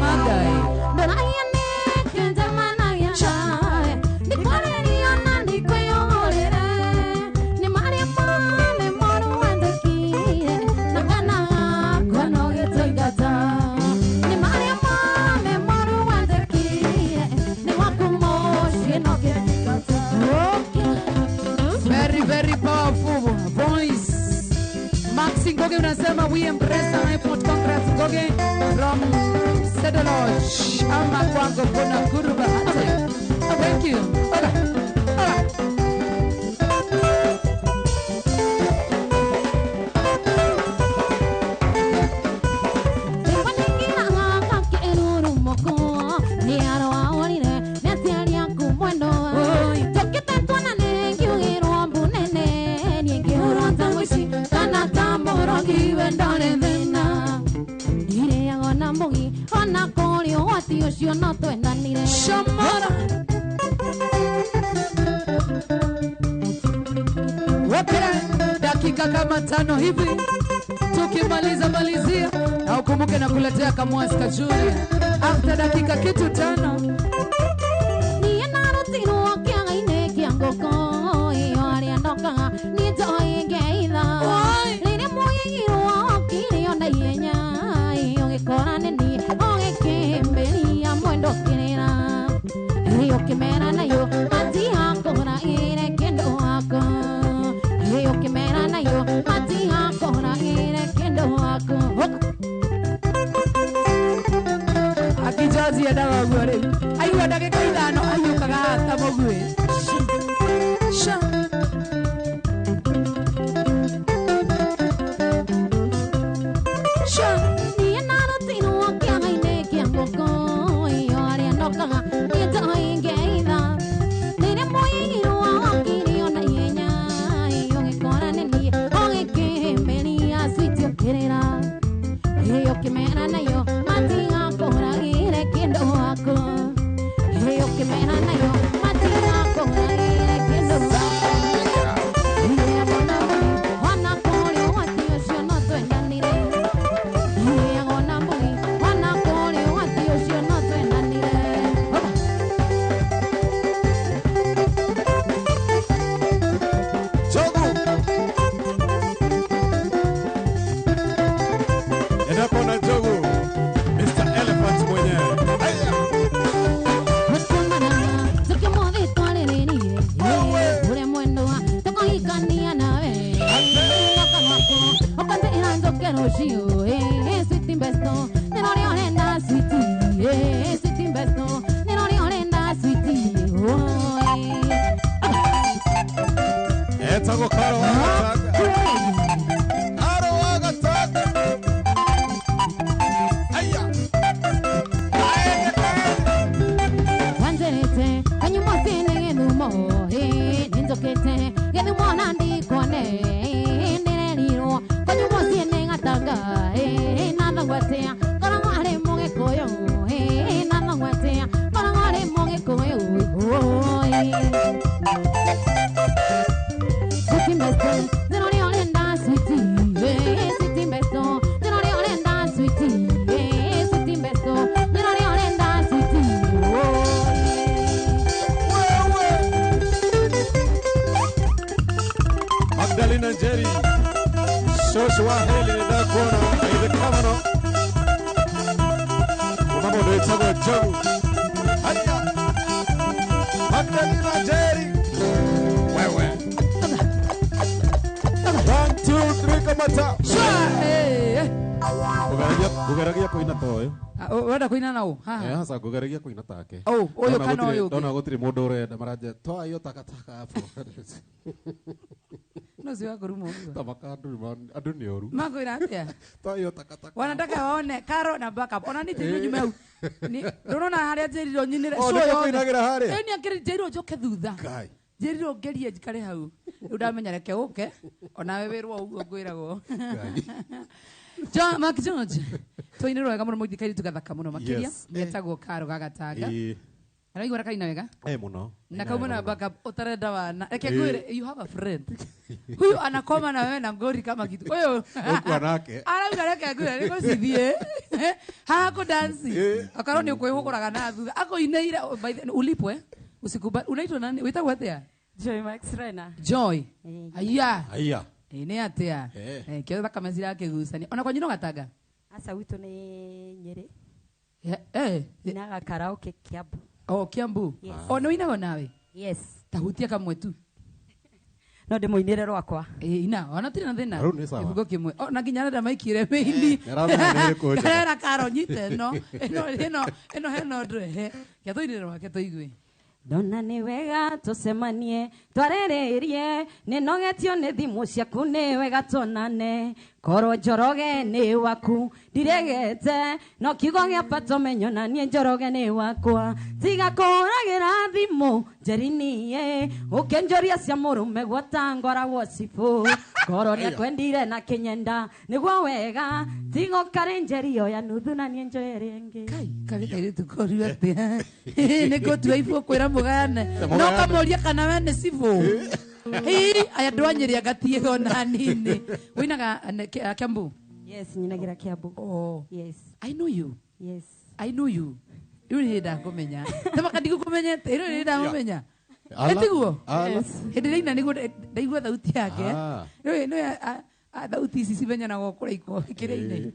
Ndũragia nĩkĩ njemanagia nawe Ndikwarĩria na ndikwĩyũrĩre Nĩ marĩa mothe moru wanjĩkire Na kana gakwa no gĩtũingata Nĩ marĩa mothe moru wanjĩkire Nĩ gwaku mũciĩ no gĩtũingata. Very, very powerful voice. Maxi Ngoge unasema we embrace our effort. Congrats Ngoge from Cedar Lodge. Ama kwangu kuna guru bahati. Thank you. Ola. Ola. Shamara. Wapira dakika kama 5 hivi tukimaliza malizia, na ukumbuke na kuletea Kamwasi Kachuri after dakika kitu 5. Niĩ narutirwo kĩaga-inĩ kĩa ngũkũ ĩyo arĩa ndokaga niĩ njoĩ ngeitha rĩrĩa mũgĩirwo okire ona ihenya ũgĩkora nĩ niĩ ũgĩkĩmbĩria mwendo kĩrĩra ũkĩmera nayo matihakũra ĩre kĩndũ wako ũkĩmera nayo matihakũra ĩre kĩndũ wako. Akijazi endaga ũguo rĩu aigua ndagĩka 5 aiyũkaga ta mũguĩ. Sha. Sha. Niĩ narutirwo kĩaga-inĩ kĩa ngũkũ ĩyo arĩa ndokaga niĩ njoĩ ngeitha rĩrĩa mũigirwo okire ona ihenya ũgĩkora nĩ niĩ ũgĩkĩmbĩria switi ũkĩrĩra ũkĩmera nayo matigakũragĩre kĩndũ wako ũkĩmera nayo matigakũragĩre kĩndũ wako. Ona kũrĩ ũgwati ũcio no twendanire ona mbũgi ona kũrĩ ũgwati ũcio no twendanire. Jogu. Endapo na Jogu, Mr. Elephant mwenyewe. Haya. Etagwo Karo wa Gatanga. Karo wa Gatanga. Aya. Kaende kaende. Wanjerete kanyumosine gĩthumo nĩnjũkĩte gĩthumo na ndikone ndĩrerirwo kanyumosine gatanga na thogwatia koragwo arĩ mũgĩkũyũ na thogwatia koragwo arĩ mũgĩkũyũ. Sweetie besto, nĩrorĩ ũrenda sweetie, sweetie besto, nĩrorĩ ũrenda sweetie, sweetie besto, nĩrorĩ ũrenda sweetie. Magdalena Njeri. Shosh wa Heli nĩndakuona ithe Kavano. Kuma mũndũ wĩtagwo Jogu. Haya. Magdalena Njeri. Wewe. 1 2 3 kamata. Ngũgeragia kũina ta ũyũ. Ũrenda kũina na ũ? Haha. Eh, hasa ngũgeragia kũina take. Oh, ũyũ kana ũyũ ũngĩ? Ndona gũtirĩ mũndũ ũrenda maranja toa hiyo takataka hapo. No si wako rumo ũguo. Tamaka andũ nĩ oru. Makwĩra atĩa? Toa hiyo takataka. Wanataka waone Karo na backup. Ona nĩ nyume hau. Ni ndũrona harĩa njĩrirwo nyinĩre Oh, show nĩkĩo yothe. kũinagĩra harĩa? Ĩĩ nĩ njĩrirwo njoke thutha. Ngai. Njĩrirwo ngerie njikare hau. Rĩu ndamenya reke ũke onawe wĩrwo ũguo ngwĩragwo. John Mark George. Twainĩrwo wega mũno mũithikari tugathaka mũno makĩria. Yes. Getagwo Karo ga Gatanga. Ĩĩ. Araigua kaina wega? Eh, mũno. Na kauma na backup utarenda wana. Reke Ĩĩ. ngwĩre you have a friend. Huyu anakoma na wewe na ngori kama kitu. Huyo Ũkua nake. arauga reke ngwĩre nĩgũcithiĩ. Haha kå dance. Akorwo nä å kwä hå gå raga na thutha. Akåinäire ulipwe. Usikubali. Unaitwa nani? Wĩtagwo atĩa? Joy Max Rena. Joy. Aya. Aya. Ĩ nĩ atĩa? Kĩo thakame cirakĩgucania. Ona kwanyu no Gatanga? Aca gwitũ nĩ Nyĩrĩ. Inaga karaoke Kiambu. Oh, Kiambu. Yes. O nĩ ũinaga nawe? Yes. Tahutia kamwe tu. No ndĩmũinĩre rwakwa. Ĩ ina, ona tirĩ na thĩna. Rĩu nĩ sawa. Kĩbungo kĩmwe. O na nginya arenda maikire mĩini. Nĩaramenya nĩ ĩrĩkũ njega. Karera karo nyite ĩno. Ĩno ĩno hena ũndũ ehe. Kĩa tũinĩre rwake tũigue. Ndona nĩ wega tũcemanie twarĩrĩrie nĩnogetio nĩ thimũ ciaku nĩ wega tuonane korwo Njoroge nĩ waku ndiregete no kiugo gĩa bata ũmenyo na niĩ Njoroge nĩ wakwa tiga kũhũragĩra thimũ njeri-niĩ ũkĩnjũria cia mũrũme gwata ngoragwo cibũ korwo nĩakwendire na kĩnyenda nĩguo wega tiga ũkarĩ njeri oya nuthu na niĩ njoe rĩngĩ. Kai karĩ kairĩtu koru atĩa? Nĩ ngũtua ibũ kwĩra mũgayane no kamũria kana we nĩ cibũ. Ĩ aya andũ a Nyĩrĩ angatiĩga ona nini. Ũinaga Kiambu? Yes, nyinagira Kiambu. Oh. Yes. I know you. Yes. I know you. Rĩu nĩ hĩndĩ ndakũmenya. Thamaka ndigũkũmenyete. Rĩu nĩ hĩndĩ ndamũmenya. Etiguo? Hĩndĩ ĩrĩa ina nĩguo ndaigua thauti yake. Rĩu nĩ thauti ici cimenyanaga kũraikwo kĩrĩa-inĩ.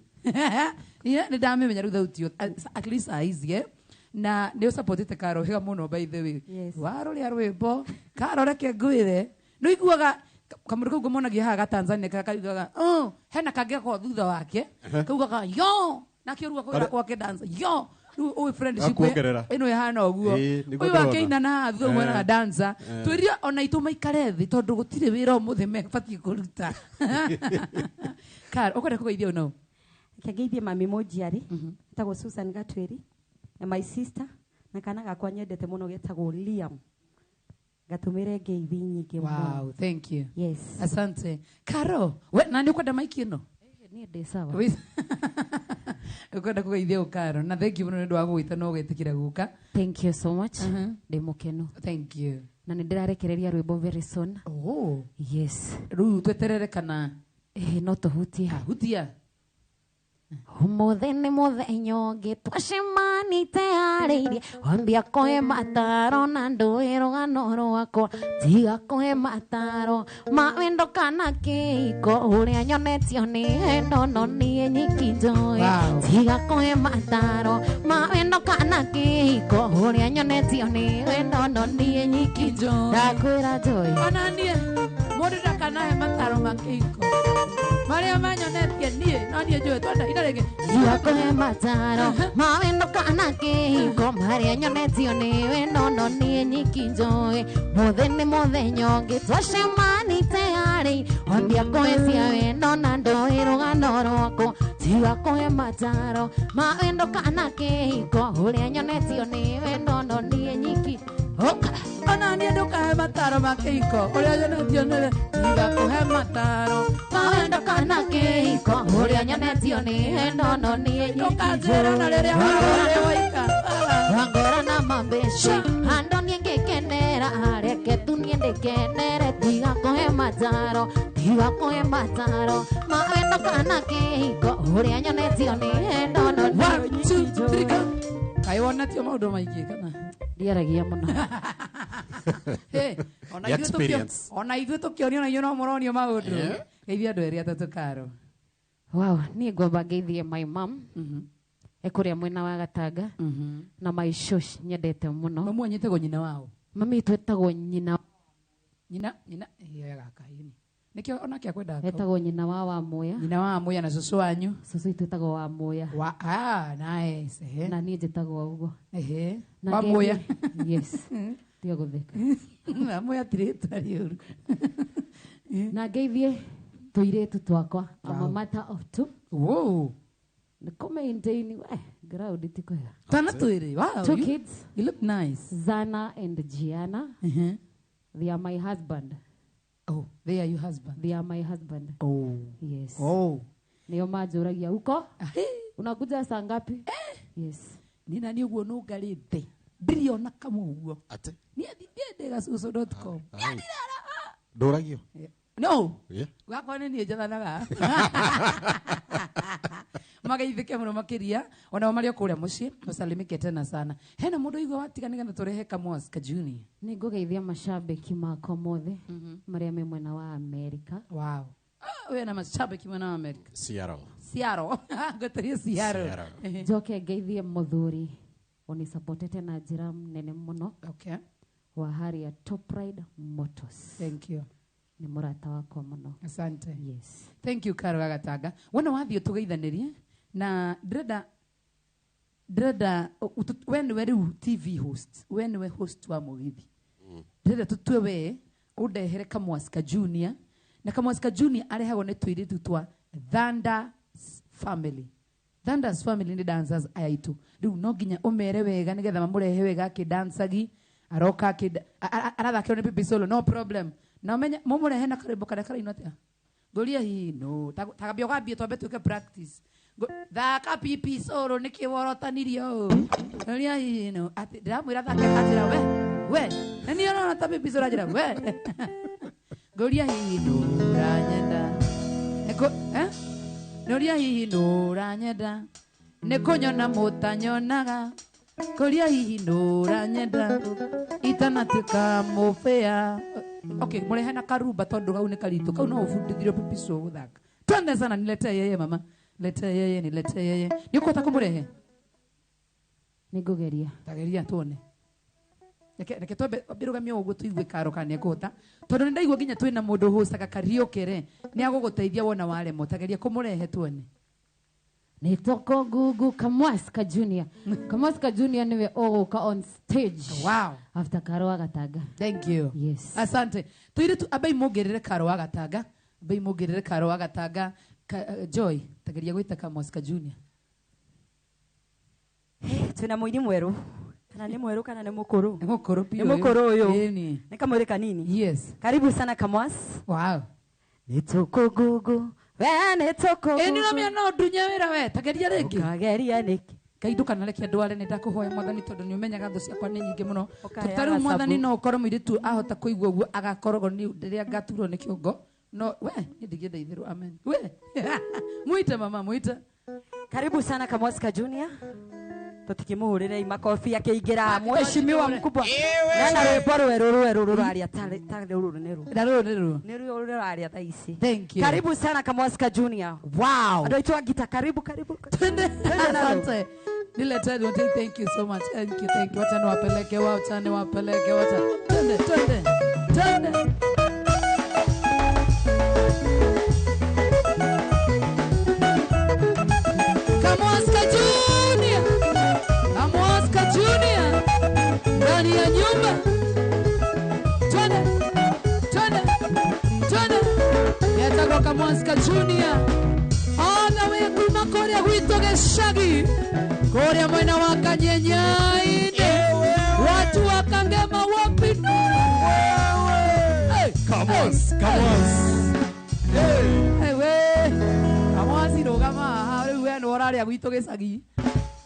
Nĩ ndamĩmenya rĩu thauti ĩyo at least aizie. Na nĩ ũsupportĩte Karo wega mũno by the way. Warũrĩa rwĩmbo Karo reke ngwĩre. Nĩ ũiguaga kamũndũ kau ngũmonagia haha ga Tanzania karĩa kaugaga oh hena kangĩ gakoragwo thutha wake kaugaga yo nake ũrua kũgera gwake dance yo rĩu ũyũ friendship ĩno ĩhana ũguo ũyũ wake ina na haha thutha ũmwe na dancer twĩrire ona itũ maikare thĩ tondũ gũtirĩ wĩra ũmũthĩ mebatiĩ kũruta. Karo ũkwenda kũgeithia ũũ nũ? Reke ngeithie mami mũnjiari etagwo Susan Gatwĩri na my sister na kana gakwa nyendete mũno getagwo Liam. Gatũmĩre ngeithi nyingĩ mũno. Wow, thank you. Yes. Asante. Karo, we na nĩ ũkwenda maiki ĩno? Niĩ ndĩ sawa. Ũkwenda kũgeithia ũ Karo na thank you mũno nĩ ũndũ wa gũgwĩta na ũgetĩkĩra gũka. Thank you so much. Ndĩ mũkenu. Thank you. Na nĩ ndĩrarekereria rwĩmbo very soon. Oh. Yes. Rĩu tweterere kana? No tũhutie. Hutia. Ũmũthĩ nĩ mũthenya ũngĩ twacemanĩte harĩirie wambia kũhe mataro na ndũĩ rũgano rwakwa tiga kũhe mataro ma wendo kana kĩhiko ũrĩa nyonetio nĩ wendo no niĩ nyiki njũĩ tiga kũhe mataro ma wendo kana kĩhiko ũrĩa nyonetio nĩ wendo no niĩ nyiki njũĩ ndakwĩra njũĩ ona niĩ mũndũ ndakanahe mataro ma kĩhiko marĩa manyonetie niĩ no niĩ njũĩ twenda ina rĩngĩ tiga kũhe mataro ma wendo kana kĩhiko marĩa nyonetio nĩ wendo no niĩ nyiki njũĩ mũthĩ nĩ mũthenya ũngĩ twacemanĩte harĩ wambia kũhe cia wendo na ndũĩ rũgano rwakwa tiga kũhe mataro ma wendo kana kĩhiko ũrĩa nyonetio nĩ wendo no niĩ nyiki ona niĩ ndũkahe mataro ma kĩhiko ũrĩa nyonetio nĩ tiga kũhe mataro ma wendo kana kĩhiko ũrĩa nyonetio nĩ wendo no niĩ nyiki ndũkanjĩra na rĩrĩa warũrĩ waika wangora na mabeshe ando niĩ ngĩkenera reke tu niĩ ndĩkenere tiga kũhe mataro tiga kũhe mataro ma wendo kana kĩhiko ũrĩa nyonetio nĩ wendo no niĩ 1 2 3 go. Kaĩ wonetio maũndũ maingĩ kana ndiaragia mũno. Ona ithuĩ tũkĩonio na inyuĩ no mũronio maũndũ. Geithia andũ erĩ atatũ Karo. Wow, niĩ ngwamba ngeithie my mom ekũrĩa mwena wa Gatanga na my shosh nyendete mũno. Mamu wanyu etagwo nyina wao? Mami witũ etagwo nyina nyina nyina ĩyo gaka ĩni nĩkĩo onake akwenda etagwo nyina wa Wamuya. Nyina wa Wamuya na cũcũ wanyu? Cũcũ witũ etagwo Wamuya. Wa ah nice ehe. Na niĩ njĩtagwo ũguo. Ehe. Wamuya. Yes. Tiga gũtheka. Wamuya ti rĩtwa rĩũru. Na ngeithie tũirĩtu twakwa. I'm a matter of two. Whoa. Nĩ kũ maintain we ground ti kwega. Twana twĩrĩ. Wow. Two kids. You look nice. Zana and Gianna. They are my husband. Oh, they are your husband. They are my husband. Oh. Yes. Oh. Nĩo manjũragia uko? Unakuja saa ngapi? Yes. Nĩ nani ũguo nũngarĩte? Ndirĩ ona kamwe ũguo. Ate? Niĩ ndĩ gasusu.com. Ndũragio? No. Yeah. Gwakwa nĩ niĩ njathanaga. Mageithĩke mũno makĩria onao marĩ o kũrĩa mũciĩ mũsalimike tena sana. Hena mũndũ igua watiga nĩgetha tũrehe Kamwas Kajuni. Nĩ ngũgeithia mashabiki makwa mothe marĩa me mwena wa Amerika. Wow. We na mashabiki mwena wa Amerika. Seattle. Seattle. Ngũtĩrie Seattle. Njoke ngeithie mũthuri ũnisapotete na njĩra nene mũno. Okay. Wa harĩa Top Ride Motors. Thank you. Nĩ mũrata wakwa mũno. Asante. Yes. Thank you Karo Gatanga. Wona wathiĩ ũtũgeithanĩrie na ndĩrenda we nĩwe rĩu TV host, we nĩwe host wa mũgithi. Ndĩrenda tũtue we ũndehere Kamwas ka Junior, na Kamwas ka Junior arehagwo nĩ tũirĩtu twa Thunders Family. Thunders Family nĩ dancers aya aitũ. Rĩu no nginya ũmere wega nĩgetha mamũrehe wega akĩdancagi, aroka arathakĩrwo nĩ Pipi Solo, no problem. Na ũmenye mũmũrehe na karwĩmbo karĩa karainwo atĩa? Ngoria hihi no tagambia ũgambie twambe twĩke practice. Thaka Pipi Solo nĩkĩ worotanirio ũũ? Ngoria hihi no atĩ ndĩramwĩra thake anjĩra we we na niĩ ũrona ta Pipi Solo anjĩra we. Ngoria hihi no ũranyenda. Ngoria hihi no ũranyenda nĩ kũnyona mũtanyonaga. Ngoria hihi no ũranyenda itanatuĩka mũbĩa. Okay, murehe na karuba tondu kau nĩ karitũ kau no ũbundithirio Pipi Solo gũthaka. Twende sana, niletee yeye mama, niletee yeye, niletee yeye. Nĩ ũkũhota kũmũrehe? Nĩngũgeria. Tageria tuone. Reke twambe mbĩrũgamie ũguo tũigue Karo kana nĩekũhota, tondũ nĩ ndaigua nginya twĩna mũndũ ũhũcaga karaoke rĩ, nĩ agũgũteithia wona waremwo. Tageria kũmũrehe tuone. Nĩ toko gugu Kamwas ka Junior. Kamwas ka Junior niwe ũgũka on stage. Wow. After Karo wa Gatanga. Thank you. Yes. Asante. Tuire abai mũngĩrĩre Karo wa Gatanga. Abai mũngĩrĩre Karo wa Gatanga. Joy, tageria gwĩta Kamwas ka Junior. Twĩna mũini mwerũ. Kana nĩ mwerũ kana nĩ mũkũrũ? Nĩ mũkũrũ biũ. Nĩ mũkũrũ ũyũ. Ĩni. Nĩ kamwĩrĩ kanini. Yes. Karibu sana Kamwas. Wow. Nĩ tũkũgugu. We nĩ tũkũgugu. Ĩni ũramenya no ndunye wĩra we, tageria rĩngĩ. Ũkageria nĩkĩ? Ngai ndũkanareke ndware, nĩ ndakũhoya mwathani tondũ nĩ ũmenyaga thũ ciakwa nĩ nyingĩ mũno. Ta rĩu mwathani no ũkorwo mũirĩtu ahota kũigua ũguo agakoragwo nĩ rĩrĩa ngaturwo nĩ kĩongo. No we nĩ ndingĩenda itherũ, amen. We mwite mama, mwite. Karibu sana Kamwas ka Junior. Tũtikĩmũhũrĩre makobi akĩingĩra mheshimiwa mkubwa. Na rwĩmbo rwerũ rwerũ rũraria ta rũrũ nĩ rũ. Na rũrũ nĩ rũ. Nĩ rũrũ rũraria thaa ici. Thank you. Karibu sana Kamwas ka Junior. Wow. Andũ aitũ a ngita, karibu karibu. Twende. Asante. Niletee niwatie, thank you so much. Thank you, thank you. Wacha niwapeleke, wacha niwapeleke, wacha. Twende, twende. Twende. Kamwas ka Junior. Kamwas ka Junior. Ndani ya nyumba. Twende. Twende. Twende. Yatagwa Kamwas ka Junior. All the way kuma kũrĩa gwitũ gĩcagi. Kũrĩa mwena wa Kanyenyaine. Watu wa Kangema wapi? Hey, Kamwas, Kamwas. Hey, we. Kamwas rũgama haha rĩu we nĩ ũrarĩa gwitũ gĩcagi.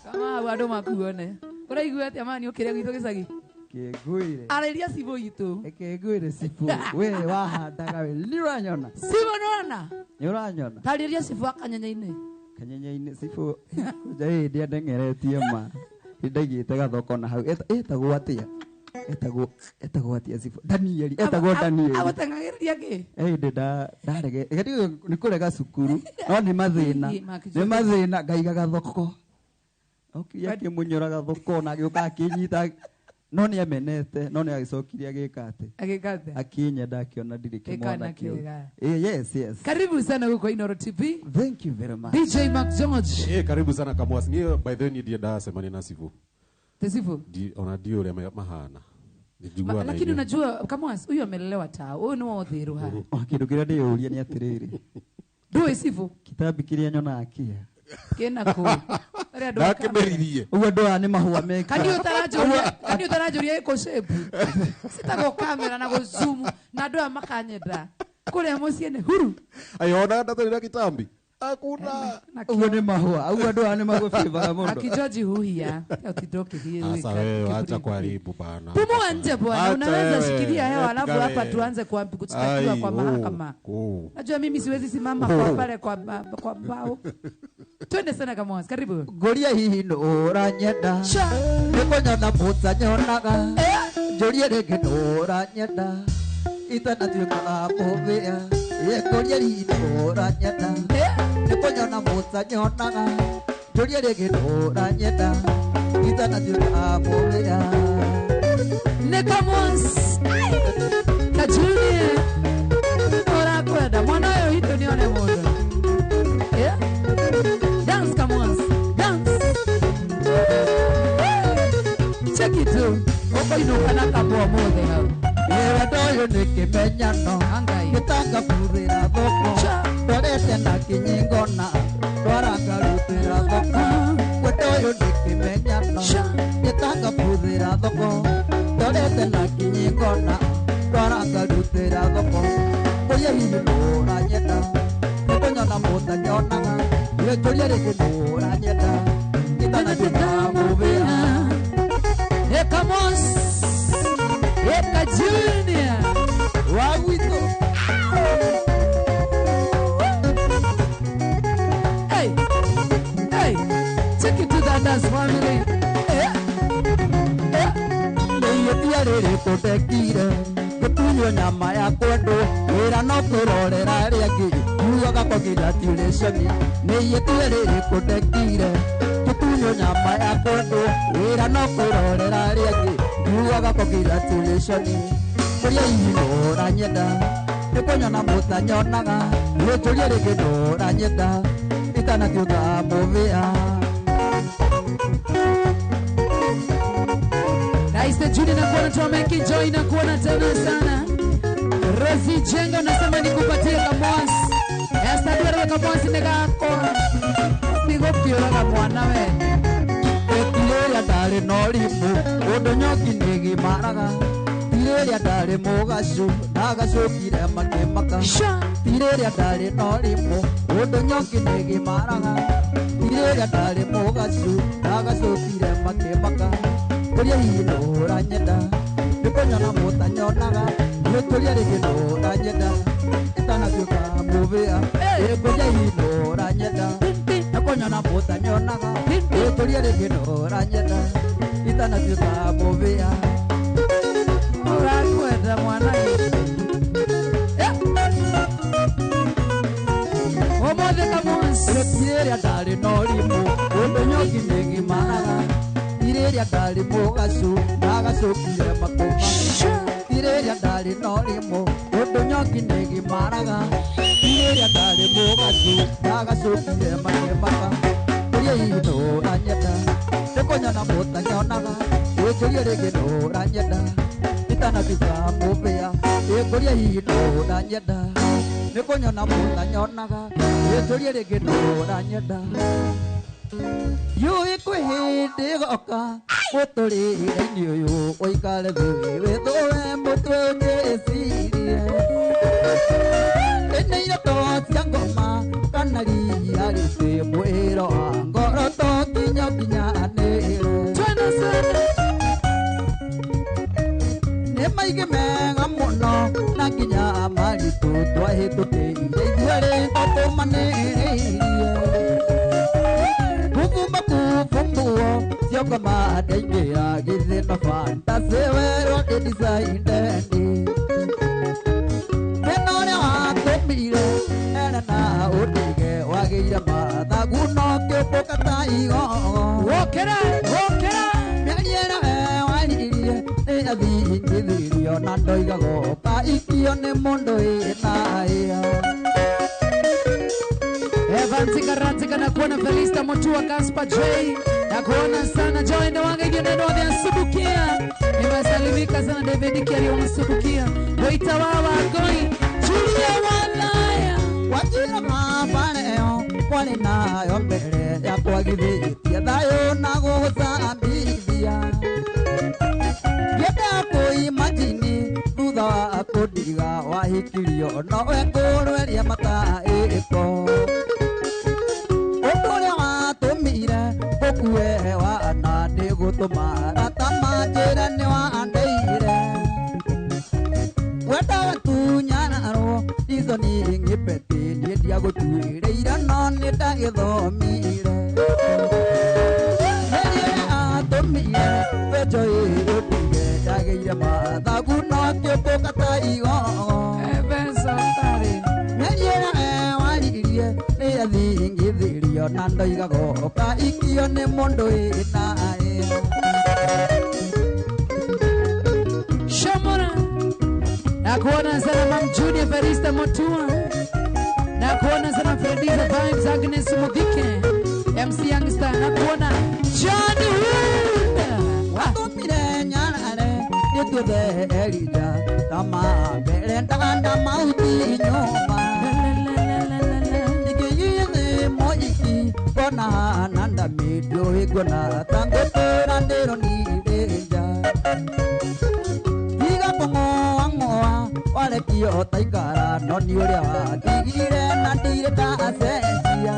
Kama hau andũ makuone. Ũraigua atĩa mani ũkĩrĩa gwitũ gĩcagi? Kĩngũire. Arĩria cibũ itũ. Kĩngũire cibũ. We wahandaga we. Nĩ ũranyona? Cibũ nĩ ũrona? Nĩ ũranyona? Tarĩria cibũ wa Kanyenyainĩ. Kanyenyainĩ cibũ kũnja hĩndĩ andengeretie ma. Ndaigĩte gathoko na hau. Ĩtagwo atĩa? Ĩtagwo atĩa cibũ? Danieli, ĩtagwo Danieli. Agũteng'agĩrĩria kĩ? Hĩndĩ ndarege. Nĩ kũrega cukuru. No nĩ mathĩna. Nĩ mathĩna ngaiga gathoko. Okire akĩmunyũra gathoko na agĩũka akĩnyita. No nĩ amenete, no nĩ agĩcokirie agĩka atĩ. Agĩka atĩa? Akĩnyenda akĩona ndirĩ kĩmwana kĩu. Yes, yes. Karibu sana huko Inooro TV. Thank you very much. DJ Mark George. Karibu sana Kamwas. Niĩ by the way niĩ ndiendaga cemania na cibũ. Te cibũ? Ona ndiũĩ ũrĩa mahana. Nijiguaga na Lakini inyuĩ. unajua Kamwas huyu amelelewa tao. Huyu ni wa Uthiru haha. Kĩndũ kĩrĩa ndĩyũria nĩ atĩrĩrĩ. Ndũĩ cibũ? Kĩtambi kĩrĩa nyonaga kĩa. Kĩna kũ? Arĩa andũ a kamera. Ndakĩmeririe. Ũguo andũ aya nĩ mahũa mekĩra. Kani ũtaranjũria ĩkũ shape. Citagwo kamera na gũzoom na andũ aya makanyenda. Kũrĩa mũciĩ nĩ huru. Ayo, ona ndatũrĩra kĩtambi. Hakuna. Uguo nĩ mahũa. Uguo andũ aya nĩ magũbĩbaga mũno. Akijoji huhia. Utidoke hiyo. Sasa wewe acha kuharibu bana. Pumua nje bwana, unaweza shikilia hewa alafu Edgar, hapa tuanze kushtakiwa kwa mahakama. Najua mimi siwezi simama kwa pale kwa mbao. Twende sana Kamwasi, karibu. Ngoria hihi nũ ũranyenda. Nĩkũnyona mũtanyonaga. Njũrie rĩngĩ nũ ũranyenda. Itanatuĩka mũthĩa. Ngoria hihi nũ ũranyenda. Nĩkũnyona mũtanyonaga. Njũrie rĩngĩ nũ ũranyenda. Itanatuĩka mũthĩa. Nĩ Kamwasi. Na Julie. Ũrakwenda mwana ũyũ witũ nĩone mũndũ. Yeah. Dance, Kamwasi. Dance. Check it out. Ũkũinũka na kabwa mothe hau. Wendo ũyũ nĩ kĩmenyano. Gĩtanga burĩra thoko. Ndorete na kĩnyingona. Ndwaranga rutĩra thoko. Wendo ũyũ nĩ kĩmenyano. Gĩtanga burĩra thoko. Ndorete na kĩnyingona. Ndwaranga rutĩra thoko. Kũrĩa hihi nũ ũranyenda. Nĩkũnyona mũtanyonaga. Njũrie rĩngĩ nũ ũranyenda. Itanatuĩka mũbĩa. Kamwasi. Eka Junior. Wagwitũ. Hey. Hey. Take it to that dance family. Nĩihĩtia rĩrĩkũ ndekire. Gũtunywo nyama ya kwendwo. Wĩra no kwĩrorera arĩa angĩ. Ugaga congratulations. Nĩihĩtia rĩrĩkũ ndekire. Gũtunywo nyama ya kwendwo. Wĩra no kwĩrorera arĩa angĩ. Ugaga congratulations. Kũrĩa hihi nũ ũranyenda. Nĩkũnyona mũtanyonaga. Njũrie rĩngĩ nũ ũranyenda. Itanatuĩka mũbĩa. Nice Junior na kuona tuameki joy na kuona tena sana. Rosie Jenga nasema nikupatie Kamwasi. Esther Dwere Kamwasi nigako. Nigũkĩũraga mwana we. Tirĩrĩa ndarĩ na ũrimũ, ũndũ nyoki nĩgimaraga. Tirĩrĩa ndarĩ mũgacũ, ndagacũkire makĩmaka. Tirĩrĩa ndarĩ na ũrimũ, ũndũ nyoki nĩgimaraga. Tirĩrĩa ndarĩ mũgacũ, ndagacũkire makĩmaka. Kũrĩa hihi nũ ũranyenda. Nĩkũnyona mũtanyonaga. Njũrie rĩngĩ nũ ũranyenda. Itanatuĩka mũbĩa. Kũrĩa hihi nũ ũranyenda. Nĩkũnyona mũtanyonaga. Njũrie rĩngĩ nũ ũranyenda. Itanatuĩka mũbĩa. Ũrakwenda mwana Ũmũthĩ Kamwasi. Tirĩrĩa ndarĩ na ũrimũ, ũndũ nyoki nĩgimaraga. Tirĩrĩa ndarĩ mũgacũ, ndagacũkire makũma. Tirĩrĩa ndarĩ na ũrimũ, ũndũ nyoki nĩgimaraga. Tirĩrĩa ndarĩ mũgacũ, ndagacũkire makĩmaka. Kũrĩa hihi nũ ũranyenda. Nĩkũnyona mũtanyonaga. Njũrie rĩngĩ nũ ũranyenda. Itanatuĩka mũbĩa. Kũrĩa hihi nũ ũranyenda. Nĩkũnyona mũtanyonaga. Njũrie rĩngĩ nũ ũranyenda. Yũĩ kwĩ hĩndĩ ĩgoka mũtũrĩre-inĩ ũyũ ũikare thĩ wĩthũe mũtwe ũnjĩcirie. Ĩnĩ iroto cia ngoma kana ria rĩtĩ mwĩro wa ngoro to nginya nginyanĩre. Twende sana. Nĩ maingĩ mega mũno na nginya maritũ twahĩtũkĩire ithuerĩ tũtũmanĩrĩirie. Kuvumba kuvumbua ciongo mandaingĩra gĩthĩno fantasy werwo ndĩ design-ndeni. Thĩna ũrĩa watũmire ere na ũndige wagĩire mathagu no kĩũmbũka ta igogo. Wokĩra, wokĩra. Mĩario ĩrĩa we waririe nĩ yathingithirio na ndoigaga ũkaikio nĩ mũndũ wĩna ĩa. Evansi Karatika na kuona Felista Motua Gaspar J na kuona sana Joy na wanga hiyo neno vya Subukia. Nimesalimika sana David Kiari wa Subukia. Waita wawa goi Julia Walaya. Wajira mabaneo kwale nayo mbere ya kwagithĩtie thayũ na gũgũcambithia. Ngĩenda kũimagine thutha wa kũndiga wahikirio nowe ngũrweria mataĩko. Gũtũma arata manjĩre nĩ wandeire. Wendaga tunyararwo ithoni ng'ipeti niĩ ndiagũtuĩrĩire no nĩ ndagĩthomire. Mĩario atũmire wenjo ĩũtige ndagĩire mathagu no kĩũmbũka ta igogo. Mĩario ĩrĩa waririe nĩ yathingithirio na ndoigaga ũka ikio nĩ mũndũ wĩnaĩ. Shomora. Nakuona sana Mam Junior Farista Motua. Nakuona sana Frediza Vibes Agnes Mudike. MC Youngster nakuona John Wood. Watũmire nyarare nĩtuothe Elija tama mbere ndaganda mauti nyũmba. Ingĩgithĩ mũiki ngona nanda mĩndũ ĩnguona ta ngũtũra ndĩronire nja. Tiga kũng'oa ng'oa warekio taikara no nĩ ũrĩa watigire na ndirĩ ndacenjia.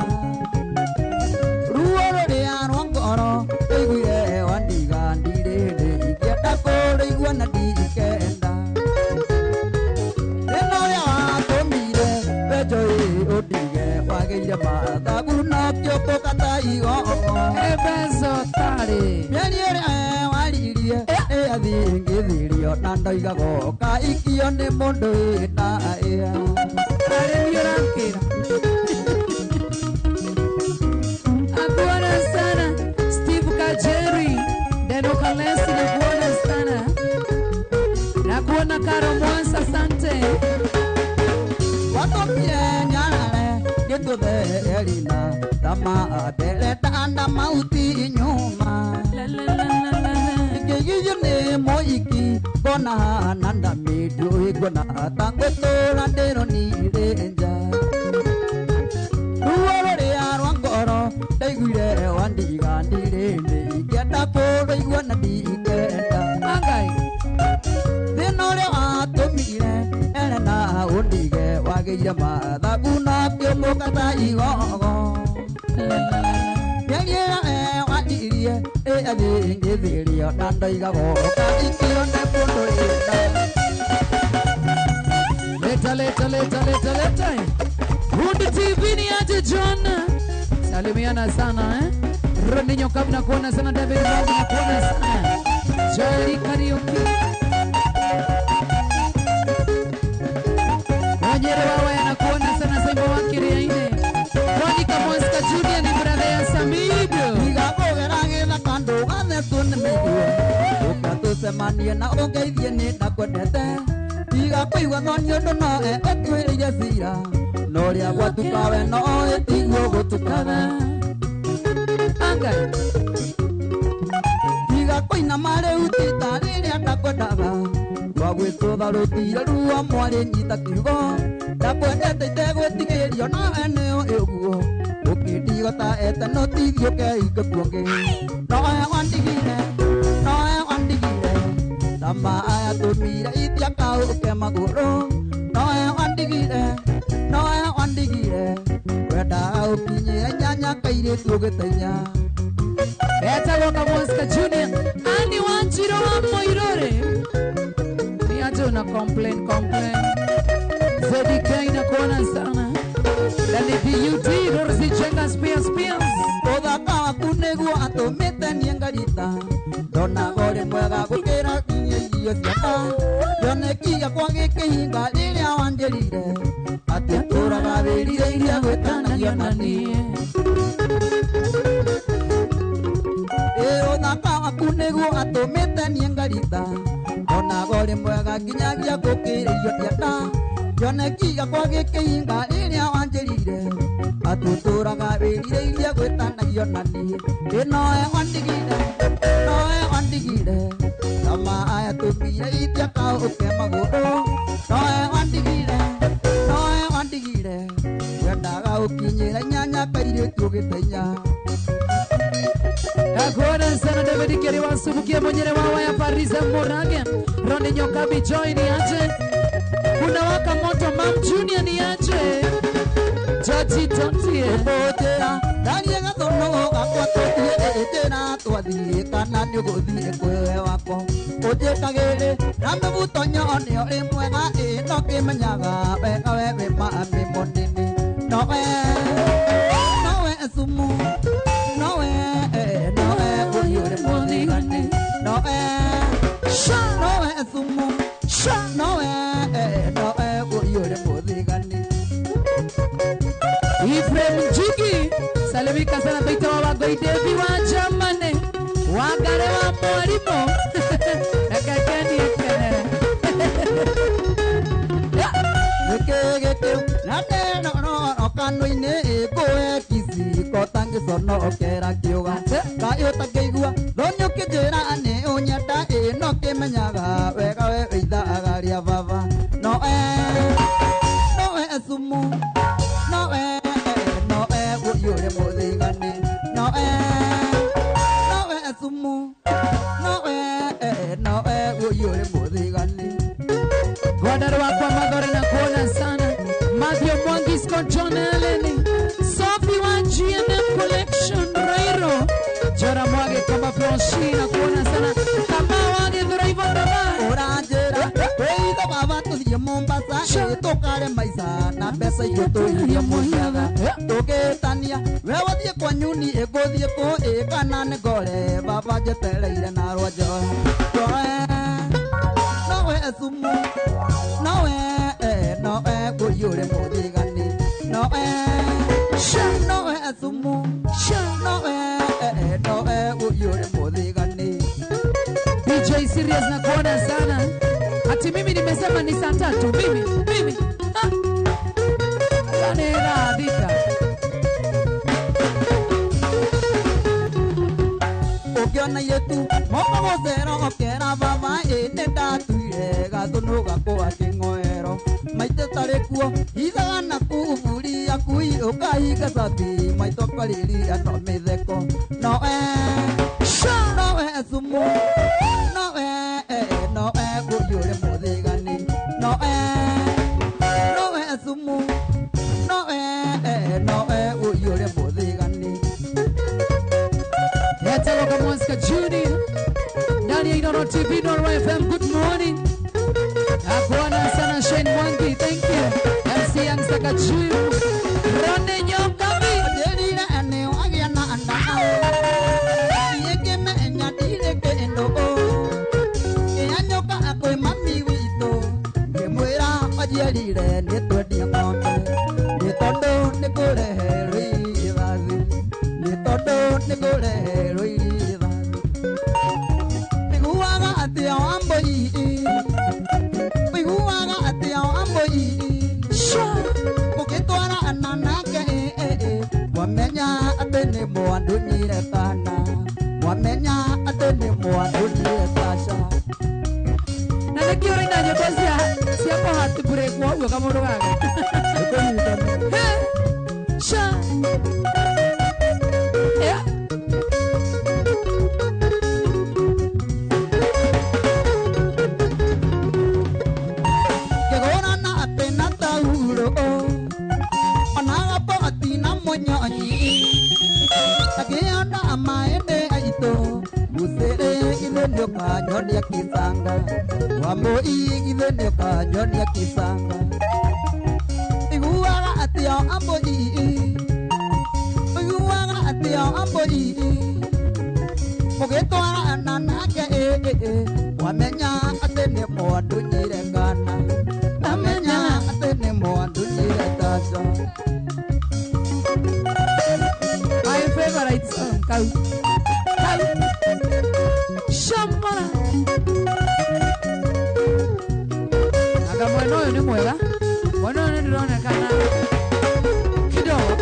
Ruo rũrĩa rwa ngoro ndaiguire wandiga ndirĩ hĩndĩ ingĩenda kũrũigua na ndikenda. Thĩna ũrĩa watũmire wenjo ũndige wagĩire mathagu no kĩũmbũka ta igogo. Mĩario ĩrĩa waririe ĩyathingithirio na ndoigaga ũka ikio nĩ mũndũ wĩnaĩ. Nakuona sana Steve Kajeri, Deno Kalesi nakuona sana. Nakuona Karo Mwansa, asante. Watũmire nyarare nĩtuothe Elina tama mbere ndanda mauti nyuma. Ingĩgithio nĩ mũiki ngona nanda mĩndũ ĩnguona ta ngũtũra ndĩronire nja. Ruo rũrĩa rwa ngoro ndaiguire wandiga ndirĩ hĩndĩ ingĩenda kũrũigua na ndikenda. Thĩna ũrĩa watũmire ere na ũndige wagĩire mathagu no kĩũmbũka ta igogo. Mĩario ĩrĩa waririe ĩyathingithirio na ndoigaga ũka ikio nĩ mũndũ wĩna. Leta leta leta leta leta. Hundi TV ni aje John. Salimiana sana eh. Roninho Kabu nakuona sana David Babu nakuona sana. Joel Kariuki. Wanyere wawe nakuona sana Simba Wakiri aine. Monica Mwanska Junior ni brother ya Samido. Ndigakũgera gĩthaka ndũgathetwo nĩ mĩiguo. Ũka tũcemanie na ũngeithie nĩ ndakwendete. Tiga kũigua thoni ũndũ no ũtuĩrĩire cira. No ũrĩa gwatuka we no ĩtiguo gũtukaga. Tiga kũinama rĩu ti ta rĩrĩa ndakwendaga. Rwa gwĩtũtha rũtire ruo mwarĩ nyita kiugo. Ndakwendete itegwĩtigĩrio nawe nĩũĩ ũguo. Ũkĩndigota ete no tithiĩ ũkehinga kuongĩ. Nowe wandigire, nowe wandigire. Tama aya tũmire itiakaũke magũrũ. Nowe wandigire, nowe wandigire. Wendaga ũkinyĩre nyanya kairĩtu ũgĩtenya. Etagwo Kamwanska Junior. Ani Wanjiro wa Moirore. Ni aje una complain complain. ZDK nakuona sana. Dani DUT Dorothy Chenga Spears Spears. Ũthaka waku nĩguo atũmĩte niĩ ngarita. Ndonaga ũrĩ mwega gũkĩra nginya irio ciakwa. Kĩoneki gĩakwa gĩkĩhinga rĩrĩa wanjĩrire atĩ tũraga wĩrirĩirie gwĩtanagio na niĩ. Ĩ ũthaka waku nĩguo atũmĩte niĩ ngarita. Ndonaga ũrĩ mwega nginyagia gũkĩra irio ciakwa. Kĩoneki gĩakwa gĩkĩhinga rĩrĩa wanjĩrire atĩ ũtũraga wĩrirĩirie gwĩtanagio na niĩ. Ĩ nowe wandigire, nowe wandigire. Tama aya tũmire itiakaũke magũrũ. Nowe wandigire, nowe wandigire. Wendaga ũkinyĩre nyanya kairĩtu ũgĩtenya. Nakuona sana David Keri wa Subukia mwenyewe wa ya Parisa Morage. Ronny Nyokabi Joy ni aje. Kuna waka moto Mam Junior ni aje. Jaji Tontie. Mbojera, ndarie gathono gakwa tũthiĩ njĩra twathiĩ. ũgathiĩ kana nĩ ũgũthiĩ kwĩ wako ũnjĩkagĩrĩ na mĩbuto nyone ũrĩ mwega ĩ no kĩmenyaga wega we wĩ mami mũnini nowe nowe sumu nowe nowe ũyũrĩ mũthigani nowe nowe sumu nowe nowe ũyũrĩ mũthigani. Ifrem Njigi salimika sana Peter wa Wagoi Devi wa Germany Wangare wa Mwalimu Nakakeni ekenere Gĩkĩ na teno no kanua-inĩ ngũe kiciko tangĩconokera kĩũga kaĩ ũtakĩigua thoni ũkĩnjĩra nĩ ũnyenda ĩ no kĩmenyaga wega we wĩithaga rĩa baba noe noe sumu noe noe ũyũrĩ mũthigani noe noe sumu noe noe ũyũrĩ mũthigani. Gwadaro wakwa Mathore na kuona sana Matthew Mwangi, Scott John Ellen, Sophie wa GNM Collection Rairo Jora Mwage kama Franchi na kuona sana kama wage Dhuraivo kama Ũranjĩra wĩitho baba tũthiĩ Mombasa ĩ tũkare maica na mbeca itũ tũirie mũciaga tũgĩtania we wathiĩ kwa nyuni ĩngũthiĩ kũ ĩ kana nĩ ngore baba njetereire na rwanjora noe nowe sumu nowe nowe ũyũrĩ mũthigani nowe nowe sumu nowe nowe ũyũrĩ mũthigani. DJ Serious na kuona sana. Ati mimi nimesema ni saa 3 mimi Kanera dhita Ũkĩona yetu moko gũcera okera baba ĩ nĩ ndatuire gathũnũ gakwa kĩng'oero maitũ tarĩ kuo hithaga na kuburi akui ũkahinga cabi maitũ akarĩria no mĩtheko noe noe sumu noe noe ũyũrĩ mũthigani noe noe sumu noe noe ũyũrĩ mũthigani. Hetelo Kamwanska Junior ndani ya Inooro TV, Inooro FM. Good morning. Nakuona sana Shane Mwangi, thank you. MC Youngster Kachiu Rone Nyokabi Ajerire ene wagĩa na nda niĩ ngĩmenya ndirĩ kĩndũ kĩanyoka kwĩ mami witũ ngĩmwĩra anjiarire nĩ twendie ng'ombe nĩ tondũ nĩ kũreherwo irigithathi nĩ tondũ nĩ kũreherwo irigithathi Ũiguaga atĩa Wambũi ũiguaga atĩa Wambũi ũgĩtwara ana nake mwamenya atĩ nĩ mwandunyire kana mwamenya atĩ nĩ mwandunyire Tasha na nĩkĩo ũraina nyĩmbo cia kũhatibũrĩkwo ũguo kamũndũ gaka Sha Yeah. Kĩgũrana atĩ na tauro ona gaboti na mũnyonyi akĩona maembe aitũ mũcĩrĩ githĩ nĩũkanyonia kĩbanga Wambũi githĩ nĩũkanyonia kĩbanga Iguaga atĩa Wambũi ũiguaga atĩa Wambũi mũgĩtwara ana nake wamenya atĩ nĩ mwandunyire kana amenya atĩ nĩ mwandunyire Tasha. My favorite song, Kau. Kau. Shambara. Anga mwena ũyũ nĩ mwega. Mwena ũyũ nĩ ndĩronekana kidogo.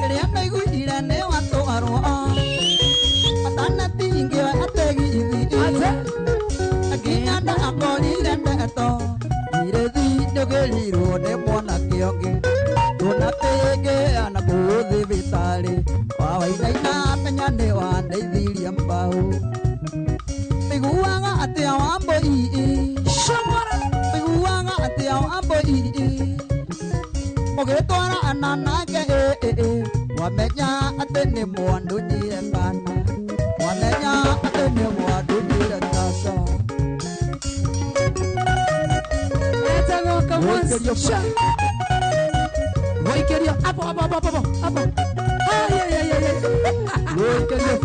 Ĩrĩa ndaiguire nĩ watwarwo atanatingĩo ategithi nginya ndakorire ndeto irĩthi ndũgĩrirwo nĩ mwanake ũngĩ tũnatĩngĩa na kũu thibitarĩ wawainaina menya nĩ wandeithirie mbaũ Ũiguaga atĩa Wambũi ũiguaga atĩa Wambũi mũgĩtwara ana nake Wamenya atĩ nĩ mwandunyire kana. Wamenya atĩ nĩ mwandunyire tata. Etagwo Kamwanza. Waikerio hapo hapo hapo hapo hapo. Ay ay ay ay. Waikerio.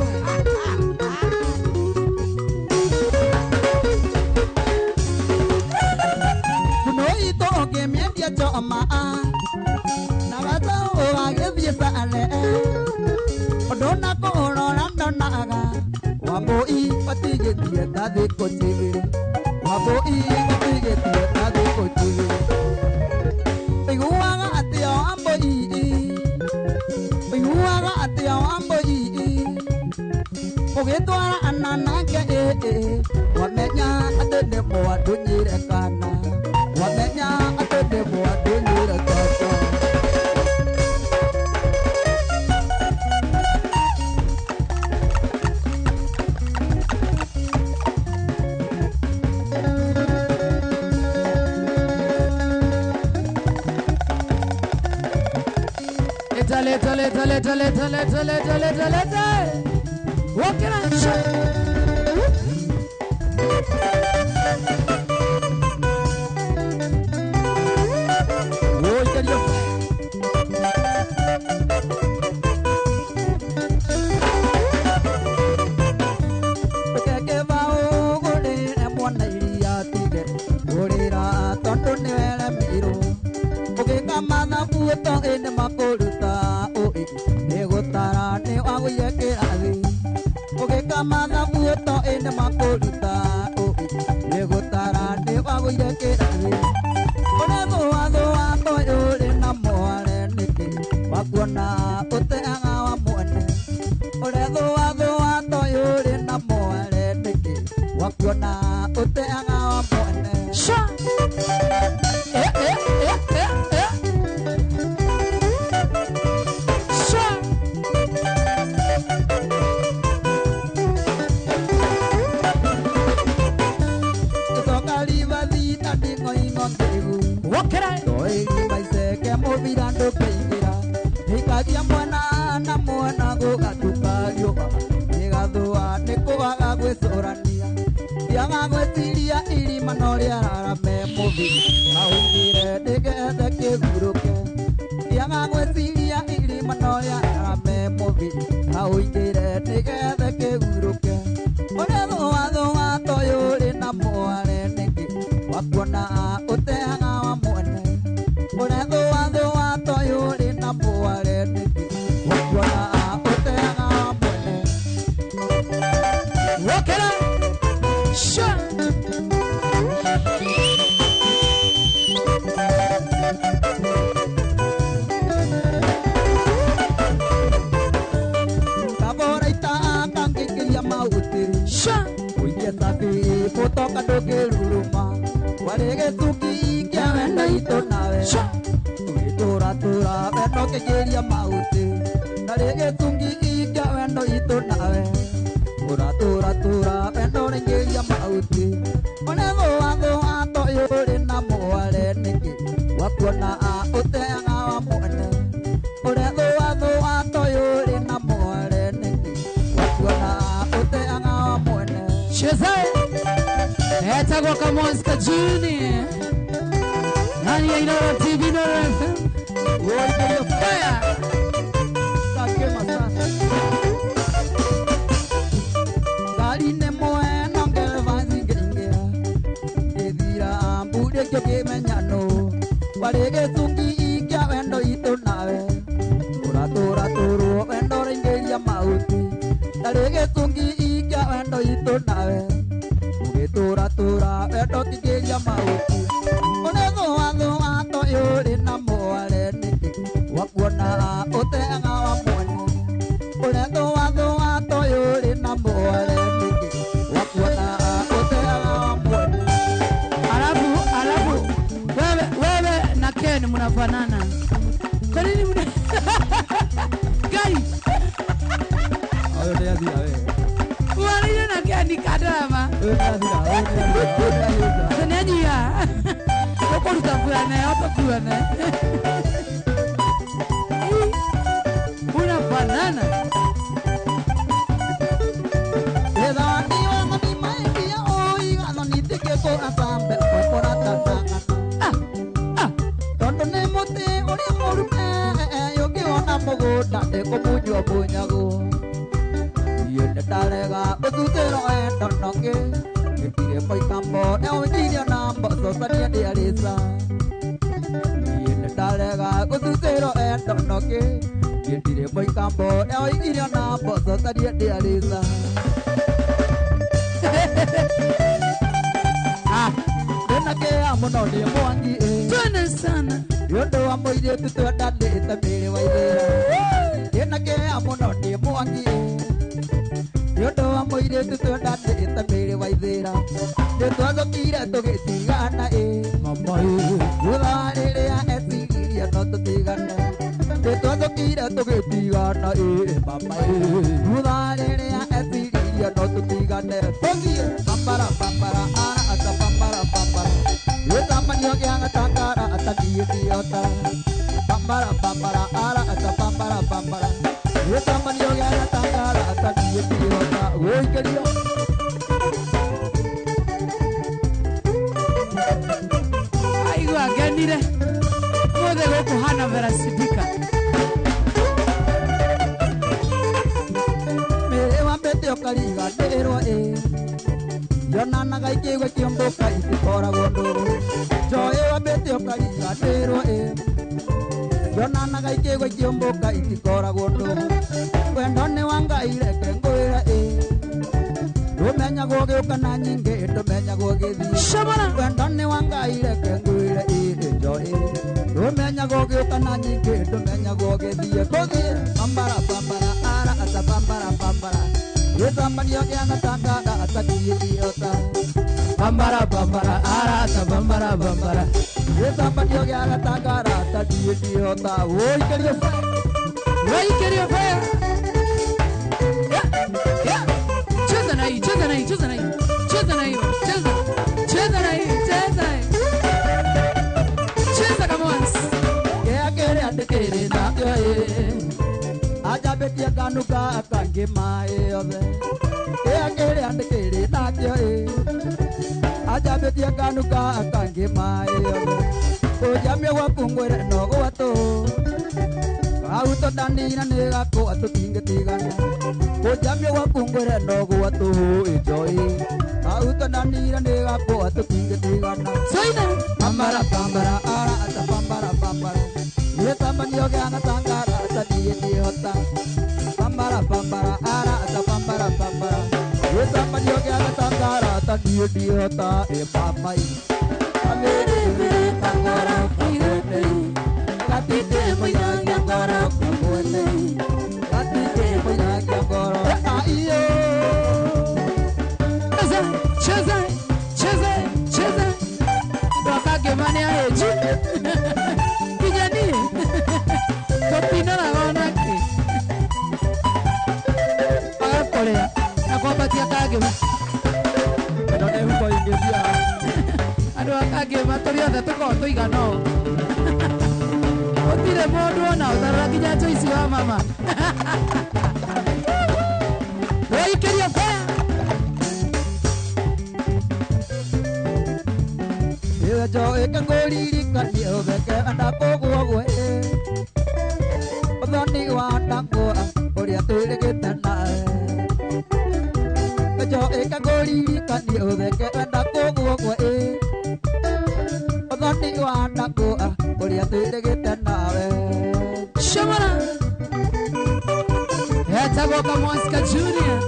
Muno ito ũngĩmĩendia choma na gatau agĩthiĩ sale ũndũ na kũrora ndonaga Wambui watigĩtie ta thikũ njigĩrĩ. Wambui watigĩtie ta thikũ njigĩrĩ. Ũiguaga atĩa Wambui? Ũiguaga atĩa Wambui? Ũgĩtwara ananake wamenya atĩ nĩ mwandunyire kana. Wamenya atĩ nĩ mwandunyire tata. Leta leta leta leta leta leta leta leta leta. Wokera sha. Waikerio. Ũkeke ũgũrĩre mwana iria tige kũrĩra tondũ nĩweremirwo. Ũgĩka mathabu ũtoĩ nĩmakũruta ũĩ nĩgũtara nĩwagũire kĩrathi. Ũgĩka mathabu ũtoĩ nĩmakũruta ũĩ nĩgũtara nĩwagũire kĩrathi. Ũrethũathũa toĩ ũrĩ na mware nĩkĩ wakuona ũteaga wa mwene. Ũrethũathũa toĩ ũrĩ na mware nĩkĩ wakuona ũteaga wa mwene. Sha. Eh eh eh eh eh. Sha. Gĩcoka ribathi ta nding'oing'o ngĩgu. Wokera. Toĩ maiceke mũbira ndũkĩingĩra. Ikagia mwena na mwena gũgatuka riũa. Gĩgathũa nĩ kũaga gwĩcũrania. Ndiaga gwĩciria irima no rĩararame mũthiri. Augire ndĩgethe kĩhurũke. Ndiaga gwĩciria irima no rĩararame mũthiri. Augire ndĩgethe kĩhurũke. Ũrethũathũa toĩ ũrĩ na mware nĩkĩ wakuona ũteaga wa mwene. Ũrethũathũa toĩ ũrĩ na mware nĩkĩ wakuona ũteaga wa mwene. Wokera. Sha. Kabora ita kangĩkĩria mahuti. Sha. Ũikie cabi mũtoka ndũngĩruruma. Warĩ gĩcungi kĩa wendo itũ nawe. Sha. Tũgĩtũratũra wendo ũkĩingĩria mahuti. Ndarĩ gĩcungi kĩa wendo itũ nawe. Ũratũratũra wendo ũraingĩria mahuti. Ũrethũathũa toĩ ũrĩ na mware nĩkĩ wakuona ũteaga wa mwene. Ũrethũathũa toĩ ũrĩ na mware nĩkĩ wakuona ũteaga wa mwene. Cheza. Etagwo Kamwanzika Junior. Ndani ya Inooro TV, Inooro FM. Waikerio. Fire. Kakema sana. Ngari nĩ mwena ngereba cingĩingĩra. Ngĩthira mbũrĩkio kĩmenya nũ. Warĩ gĩcungi kĩa wendo itũ nawe. Ũratũratũrwo wendo ũraingĩria mahuti. Ndarĩ gĩcungi kĩa wendo itũ nawe. Ũgĩtũratũra wendo ũkĩingĩria mahuti. Ũrethũathũa toĩ ũrĩ na mware nĩkĩ wakuona ũteaga wa mwene. Ũrethũathũa toĩ ũrĩ na mware nĩkĩ wakuona ũteaga wa mwene. Alafu alafu wewe na Ken mnafanana. Kwa nini mna Guys, Ũyũ nĩathira we. mwarĩire na Ken kadrama. Ũyũ nĩathira, ũyũ nĩathira, ũyũ nĩathira. Nĩanyia. Tũkũruta kuane, tũkuane. Nĩ mũtĩ ũrĩa mũrume ũngĩwona mũgũnda nĩkũmunywo munyagwo. Niĩ nĩndarega ũthutĩrwo endo nongĩ gĩtirĩ mũikambo nĩũnjirie na mboco cania ndĩarĩca. Niĩ nĩndarega gũthutĩrwo endo nongĩ gĩtirĩ mũikambo nĩũnjirie na mboco cania ndĩarĩca. Ndĩna kĩeha mũno ndĩ mwangi Twende sana. Nĩ ũndũ wa mũirĩtu twendanĩte mĩĩrĩ wa ithĩra. Ndĩna kĩeha mũno ndĩ mwangi nĩ ũndũ wa mũirĩtu twendanĩte mĩĩrĩ wa ithĩra. Nĩ twathũkire tũgĩtigana ĩ mama ĩ thutha wa rĩrĩa eciririe no tũtigane. Nĩ twathũkire tũgĩtigana ĩ mama ĩ thutha wa rĩrĩa eciririe no tũtigane. Tũthiĩ pambara pambara ara ata pambara pambara gĩthamanio gĩa gatangara ataniĩ ndiota. Pambara pambara ara ata pambara pambara gĩthamanio gĩa gatangara ataniĩ ndiota. Gũikĩrio Aigua ngenire mothe gũkũ hana Vera Sidika. Mĩĩrĩ wambĩte ũkariganĩrwo ĩ yonanaga ikĩigua kĩombũka itikoragwo ndũgũ. Njoĩ wambĩte ũkariganĩrwo ĩ yonanaga ikĩigua kĩombũka itikoragwo ndũgũ. Wendo nĩ wa Ngai reke ngwĩre ĩ ndũmenyagwo gĩũka na nyingĩ ndũmenyagwo gĩthiĩ. Wendo nĩ wa Ngai reke ngwĩre ĩ njoĩ ndũmenyagwo gĩũka na nyingĩ ndũmenyagwo gĩthiĩ. Tũthiĩ pambara pambara ara ata pambara pambara gĩthamanio gĩa gatangara ataniĩ ndiota. Pambara pambara ara ata pambara pambara gĩthamanio gĩa gatangara ataniĩ ndiota. Ũikĩrio Waikĩrio fire. Yeah. Cheza na hii, cheza na hii, cheza na hii. Cheza na hiyo, cheza. Cheza na hii, cheza. Cheza kama once. Kĩa kĩrĩa ndĩkĩrĩ nakĩo ĩ anjambĩtie nganuka akangĩ maĩ yothe. Kĩa kĩrĩa ndĩkĩrĩ nakĩo ĩ anjambĩtie nganuka akangĩ maĩ yothe. Kũnjamia gwaku ngwĩre no gwatũ hau tũndanira nĩ gakwa tũtingĩtigana. Kũnjamia gwaku ngwĩre no gwatũ ĩ njoĩ hau tũndanira nĩ gakwa tũtingĩtigana. Soina pambara pambara ara ata pambara pambara gĩthamanio gĩa gatangara ataniĩ ndihota. Pambara pambara ara ata pambara pambara gĩthamanio gĩa gatangara ataniĩ ndihota ĩ mama ĩ Tangara kuigete gatite mũinangia ngoro kũmwene gatite mũinangia ngoro aiyo. Cheza, cheza, cheza, cheza. Ndokage mane aheju. Kinya niĩ tũtinoraga onakĩ agakũrĩa na kwambatia kangĩma. Ĩno nĩ huko ingĩ cia Andũ a kangĩma tũrĩ othe tũkoragwo tũigana ũũ. Gũtirĩ mũndũ ona ũtarora nginya Joyce wa mama. Waikĩrio fire. Ĩwe njoĩ kangũririkanie ũtheke ndakũgwo gwe ũthoni wa ndakwa ũrĩa twĩrĩgĩte nawe. Njoĩ kangũririkanie ũtheke ndakũgwo gwe ũthoni wa ndakwa ũrĩa twĩrĩgĩte nawe. Shamara Etagwo Kamwaska Junior.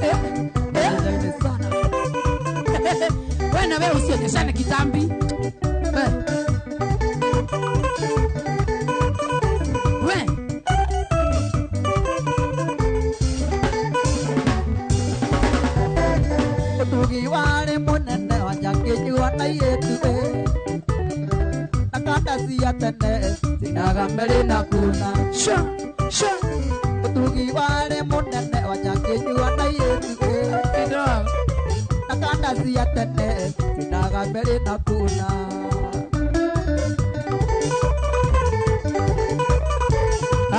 Wewe na wewe usionyeshane kitambi. We. Ũtugi warĩ mũnene wa njakĩnyua na airĩtu ĩ na kanda cia tene cinaga mĩrĩ na kuna. Sha, sha. Ũtugi warĩ mũnene wa njakĩnyua na airĩtu ĩ na kanda cia tene cinaga mĩrĩ na kuna.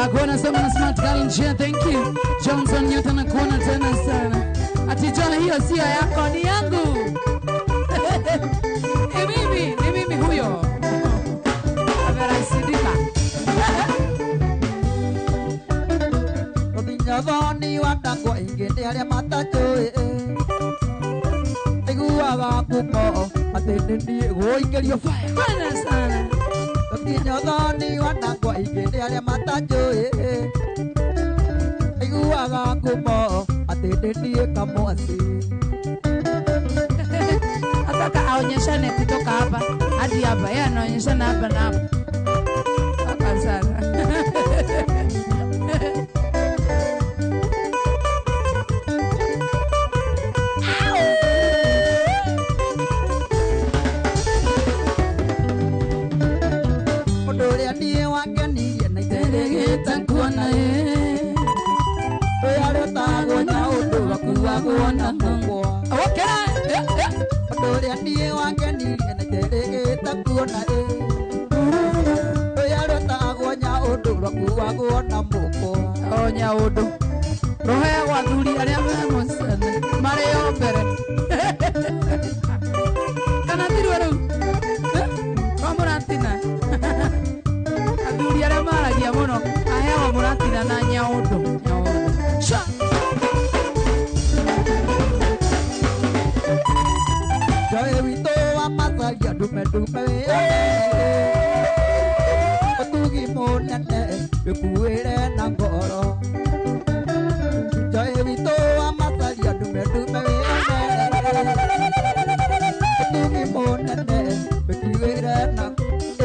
Akuona sema na smart girl njia, thank you. Johnson Newton nakuona tena sana. Ati John, hiyo sio yako, ni yangu. Ni mimi huyo. Vera Sidika. arĩa matanjũĩ Aiguaga ngumo atĩ nĩ niĩ gũikĩrio fire Bana sana Tũkinya thoni wanangwa ingĩ nĩ arĩa matanjũĩ Aiguaga ngumo atĩ nĩ niĩ kamwasi Ataka aonyeshane kutoka hapa hadi hapa. Yeye anaonyeshana hapa na hapa. Hapa sana. Ũndũ ũrĩa niĩ wangenirie na iterĩgĩte kuona ĩ Ũyũ arĩa ũtagwo nyaũndũ wakuagwo na mũkwa Ũndũ ũrĩa niĩ wangenirie na iterĩgĩte kuona ĩ Ũyũ arĩa ũtagwo nyaũndũ wakuagwo na mũkwa O nyaũndũ rũheagwo athuri arĩa me mũcene marĩ o mbere kana thirwe rĩu kwa mũratina athuri arĩa maragia mũno aheagwo mũratina na nyaũndũ nyaũndũ Sha! Joe witũ wa Masaria ndume ndume Ũtugi mũnene wĩkuĩre na ngoro Joe witũ wa Masaria ndume ndume Ũtugi mũnene wĩkuĩre na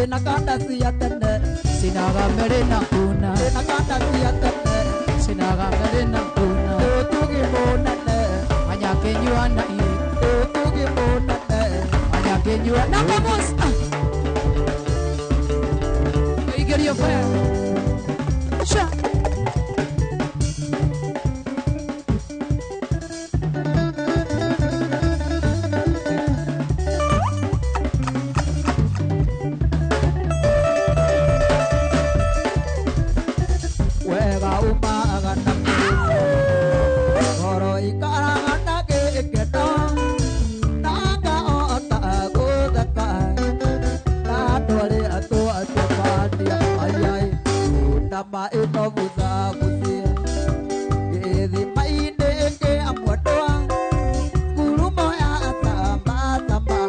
ĩna kanda cia tene Sinaga mbere na kuna ĩna kanda cia tene Sinaga mbere na kuna Ũtugi mũnene Anyakenyua na iri Ũtugi mũnene Anyakenyua na kamus Igerio fire Sha! Wega umaga na ngoro ikaraga na gĩkeno na ngahota gũtheka na andũ arĩa twacemania ayai nama ĩno gucagucia gĩthima-inĩ kĩa mwendwa ngurumo ya tamba tamba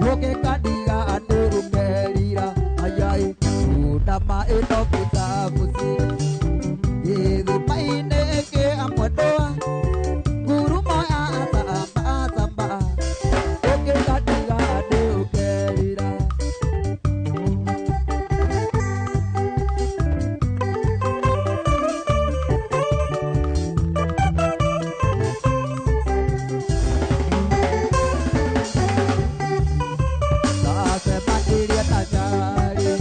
ũgĩkandiga nĩ ũkerira ayai nama ĩno gucagucia gĩthima-inĩ kĩa mwendwa ngurumo ya tamba tamba ũgĩkandiga nĩ ũkerira Ndacemanirie na Njari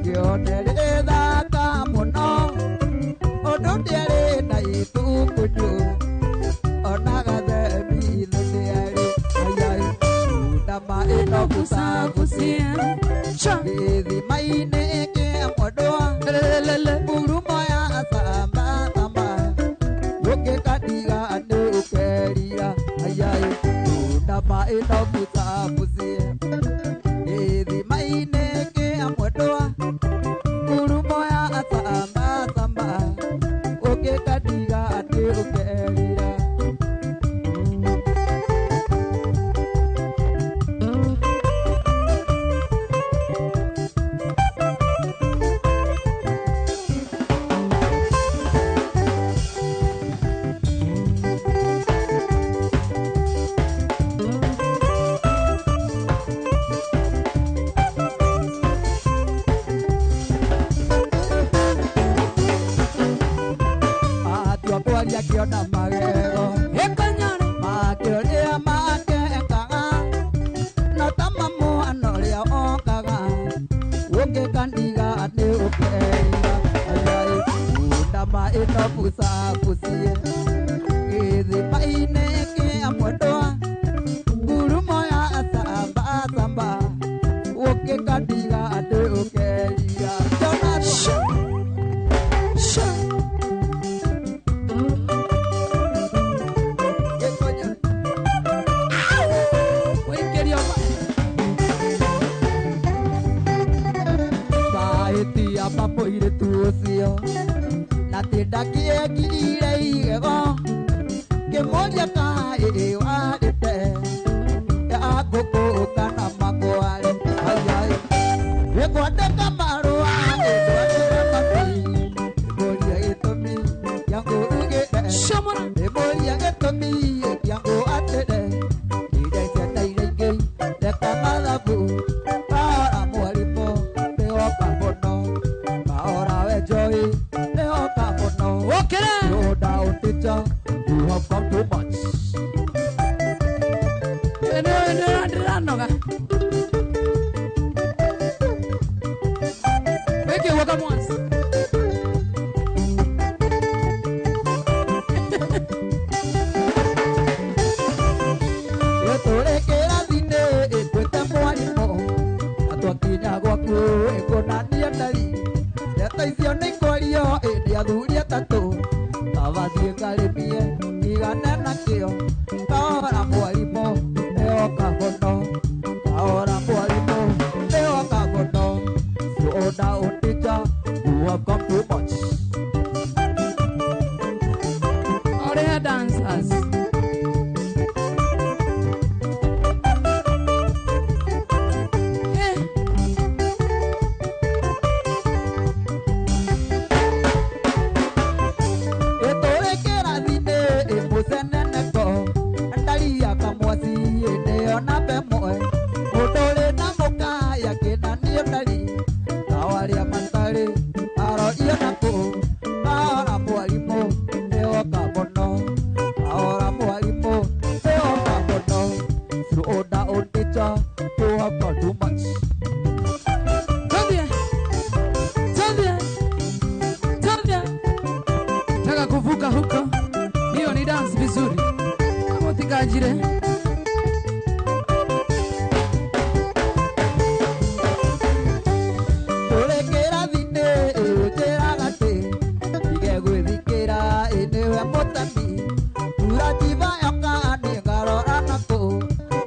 ngĩonerĩ thaka mũno ũndũ ndĩarĩ na itukunyu ona gathemi-inĩ ndĩarĩ ayai nama ĩno gucagucia gĩthima-inĩ kĩa mwendwa ngurumo ya tamba tamba ũngĩkandiga nĩ ũkerira ayai nama ĩno gucagucia gĩthima-inĩ kĩa mwendwa ngurumo ya tamba tamba ũngĩkandiga nĩ ũkerira Atua kwaria kĩona magego Ĩkonyore makĩũrĩa makekaga no ta mamwana ũrĩa okaga ũngĩkandiga nĩ ũkerira ayai nama ĩno bucabucie gĩthima-inĩ kĩa mwendwa ngurumo ya tamba tamba ũngĩkandiga nĩ ũkerira Jonathan Sha! Gĩkonyore Ũikĩrio mahĩtia ma mũirĩtu ũcio na ti ndakĩekirire igego Ngĩmũria kaĩ warĩte ya ngũkũ kana makware ayai Nĩngwandĩka marũa ndwarĩre mami Ndĩmũria gĩtũmi kĩa ngũrugĩre Ndĩmũria gĩtũmi kĩa ngũatĩre Iria ciana iria ingĩ reka mathabu Kahora mwarimũ nĩoka mũno Kahora we Joy nĩoka mũno Okera Slow down teacher, you have come too much. Ndĩranoga. Weke waka mwanzi. Tũrĩ kĩrathi-inĩ ĩkwĩte mwarimũ na twakinya gwaku ĩkũnania ndari ndeto icio nĩ ikwario ĩndĩ athuri atatũ kabathiĩ ngarĩmie igane nakĩo kahora mwarimũ nĩoka mũno kahora mwarimũ nĩoka mũno. Slow down teacher, you have come too much. Orea dancers. Ĩtũrĩ kĩrathi-inĩ ĩmũceneneko ndari ya kamwaci ĩndĩo namba ĩmwe mũndũ ũrĩ na mũka yakĩnanio ndari nao arĩa matarĩ arorio nakũ kahora mwarimũ nĩoka mũno kahora mwarimũ nĩoka mũno. Slow down teacher, you have come too much. Twende. Twende. Twende. Taka kuvuka huko. Hiyo ni dance vizuri. Kama utikajire. Tũrĩ kĩrathi-inĩ ũnjĩraga atĩ ndige gwĩthikĩra ĩ nĩwe mũtemi Ratiba yoka niĩ ngarora nakũ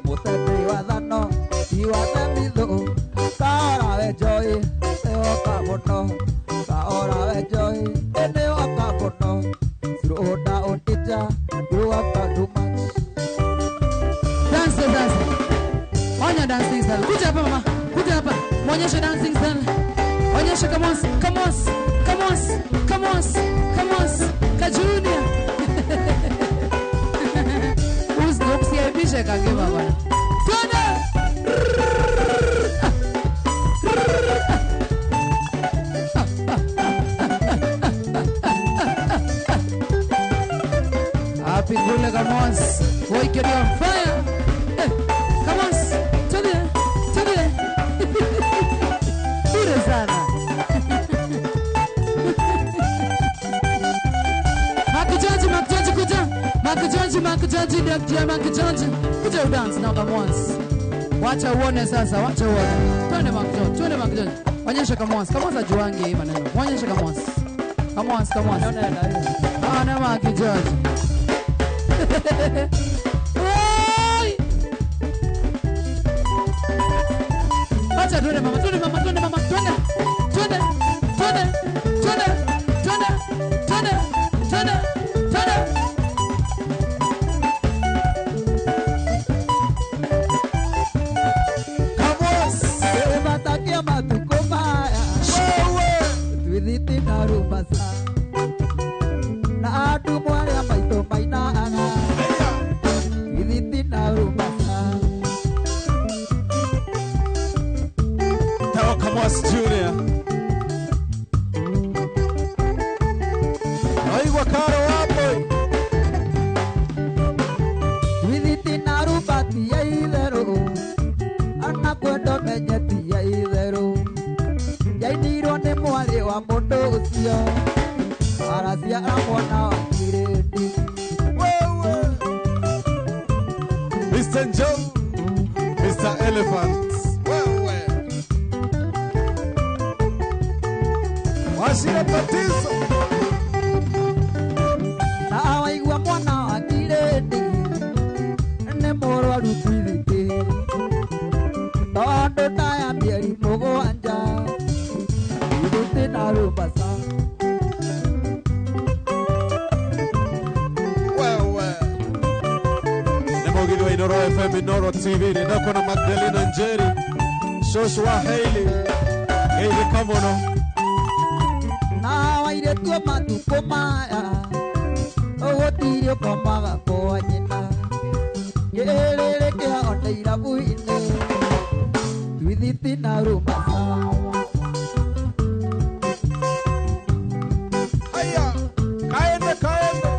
mũtemi wa thano ti wa themithũ kahora we Joy nĩwoka mũno kahora we Joy ĩ nĩwoka mũno. Slow down teacher, you have come too much. Dance, dance. Onya dancing style. Kuja hapa mama. Kuja hapa. Mwonyeshe dancing style. Onyeshe come on, come on, come on, come on, come on. Ka Junior. Usiaibishe kagema bwana. Twende. Happy kule come on. Boy, get on fire. Eh, come on. Twende. Twende. Bure sana. Makujaji, makujaji, kuja. Makujaji, makujaji, Dr. Makujaji. Kuja udance now come once. Wacha uone sasa, wacha uone. Twende makujaji, twende makujaji. Onyesha come once. Come once ajuange hii maneno. Onyesha come once. Come once, come once. Ana makujaji. Oi! Acha twende mama, twende mama, twende mama, twende. Twende, twende, twende, twende, twende, twende, twende. Batakia matukũ maya twithiti na rubasa na andũ mwarĩa maitũ mainaga twithiti na rubasa. Tao Kamwas Junior. Naigua karo wapo. Twithiti na ruba ti ya itherũ ana kwenda menye ti ya itherũ yainirwo nĩ mwarĩ wa mũndũ ũcio araciara mwana wa kirĩndĩ. Mr. Joe, Mr. Elephant. Wewe. Washira tatizo. Na waigua mwana wa kirĩndĩ nĩ mũrwaru twithiti tondũ ndaya mĩeri mũgwanja twithiti na rubasa. Wewe. FM, Inoro TV. Nindako na Magdalena Njeri, Joshua Haley, Geire Kamono. Na wairetu matukũ maya ũgũtirĩ ũkomaga kwa nyina kĩrĩrĩ kĩhonde irabu-inĩ twithiti na rumasa. Aya, kaende kaende.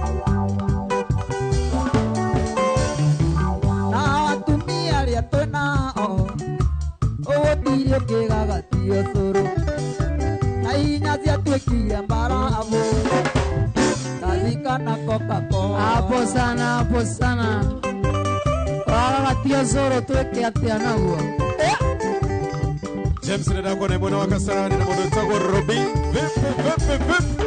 Na atumia arĩa twĩnao ũgũtirĩ ũkĩgagatio cũrũ na inya ciatuĩkire mbarabu na Coca-Cola. Hapo sana, hapo sana. Wagagatio cũrũ twĩke atĩa naguo? James Ndako na mwana wa Kasarani na mũndũ wĩtagwo Robi. Vipi vipi vipi.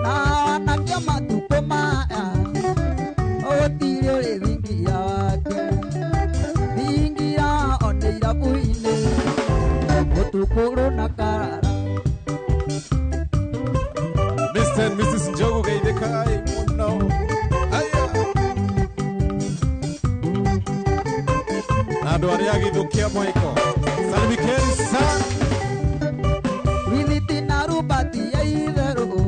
Na anake matukũ maya ũgũtirĩ ũrĩ thingira wake thingira one irabu-inĩ ũtukũrũ na karara. Mr. and Mrs. Njogu geithĩkai mũno. Aya. Na andũ arĩa agĩthũkia mwaiko. Salimikeni sana. Withiti na rubati ya itherũ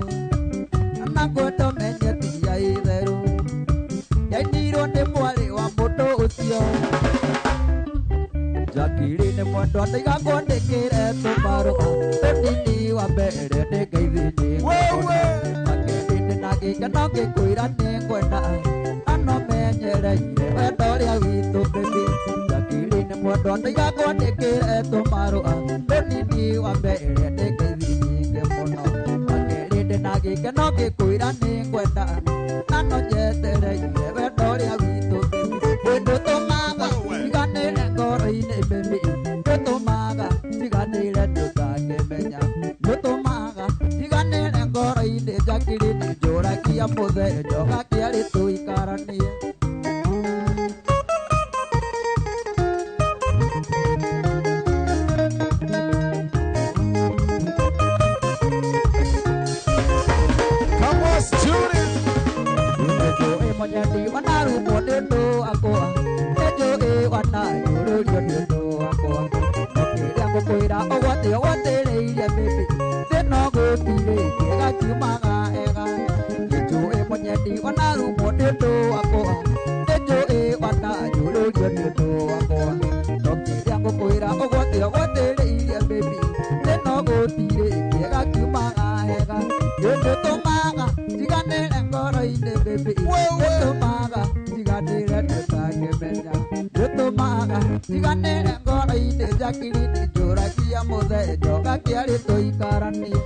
na ngwenda menye ti ya itherũ yainirwo nĩ mwarĩ wa mũndũ ũcio Jakiri nĩ mwendwa ndaigagwo ndĩkĩre tũmarũa tũnini wa mbere nĩ ngeithi Wewe. Makĩrĩ na gĩkeno ngĩkwĩra nĩ ngwenda na no menyereire wendo ũrĩa witũ baby Jakiri nĩ mwendwa ndaigagwo ndĩkĩre tũmarũa tũnini wa mbere nĩ ngeithi nyingĩ mũno Makĩrĩ na gĩkeno ngĩkwĩra nĩ ngwenda na no nyetereire wendo ũrĩa witũ baby Wĩndũtũmaga tiganĩre ngoro-inĩ baby Ndũtũmaga tiganĩre ndũtangĩmenya Ndũtũmaga tiganĩre ngoro-inĩ Jakiri nĩ njũragia mũthenya ũgakĩarĩ tũikaranie. Come on, student. Nĩnjũĩ mũnyendi wanarumwo nĩ ũndũ wakwa nĩnjũĩ wananyũrũrio nĩ ũndũ wakwa no kĩrĩa ngũkwĩra ũgwatĩ ũgwatĩrĩirie baby thĩna gũtirĩ kĩega kiumaga ega nĩnjũĩ mũnyendi wanarumwo nĩ ũndũ wakwa nĩnjũĩ wananyũrũrio nĩ ũndũ wakwa no kĩrĩa ngũkwĩra ũgwatĩ ũgwatĩrĩirie baby thĩna gũtirĩ kĩega kiumaga ega nĩndũtũmaga tiganĩre ngoro-inĩ baby nĩtũmaga tiganĩre ndũtangĩmenya nĩtũmaga tiganĩre ngoro-inĩ Jakiri nĩ njũragia mũthenya ũgakĩarĩ tũikaranie.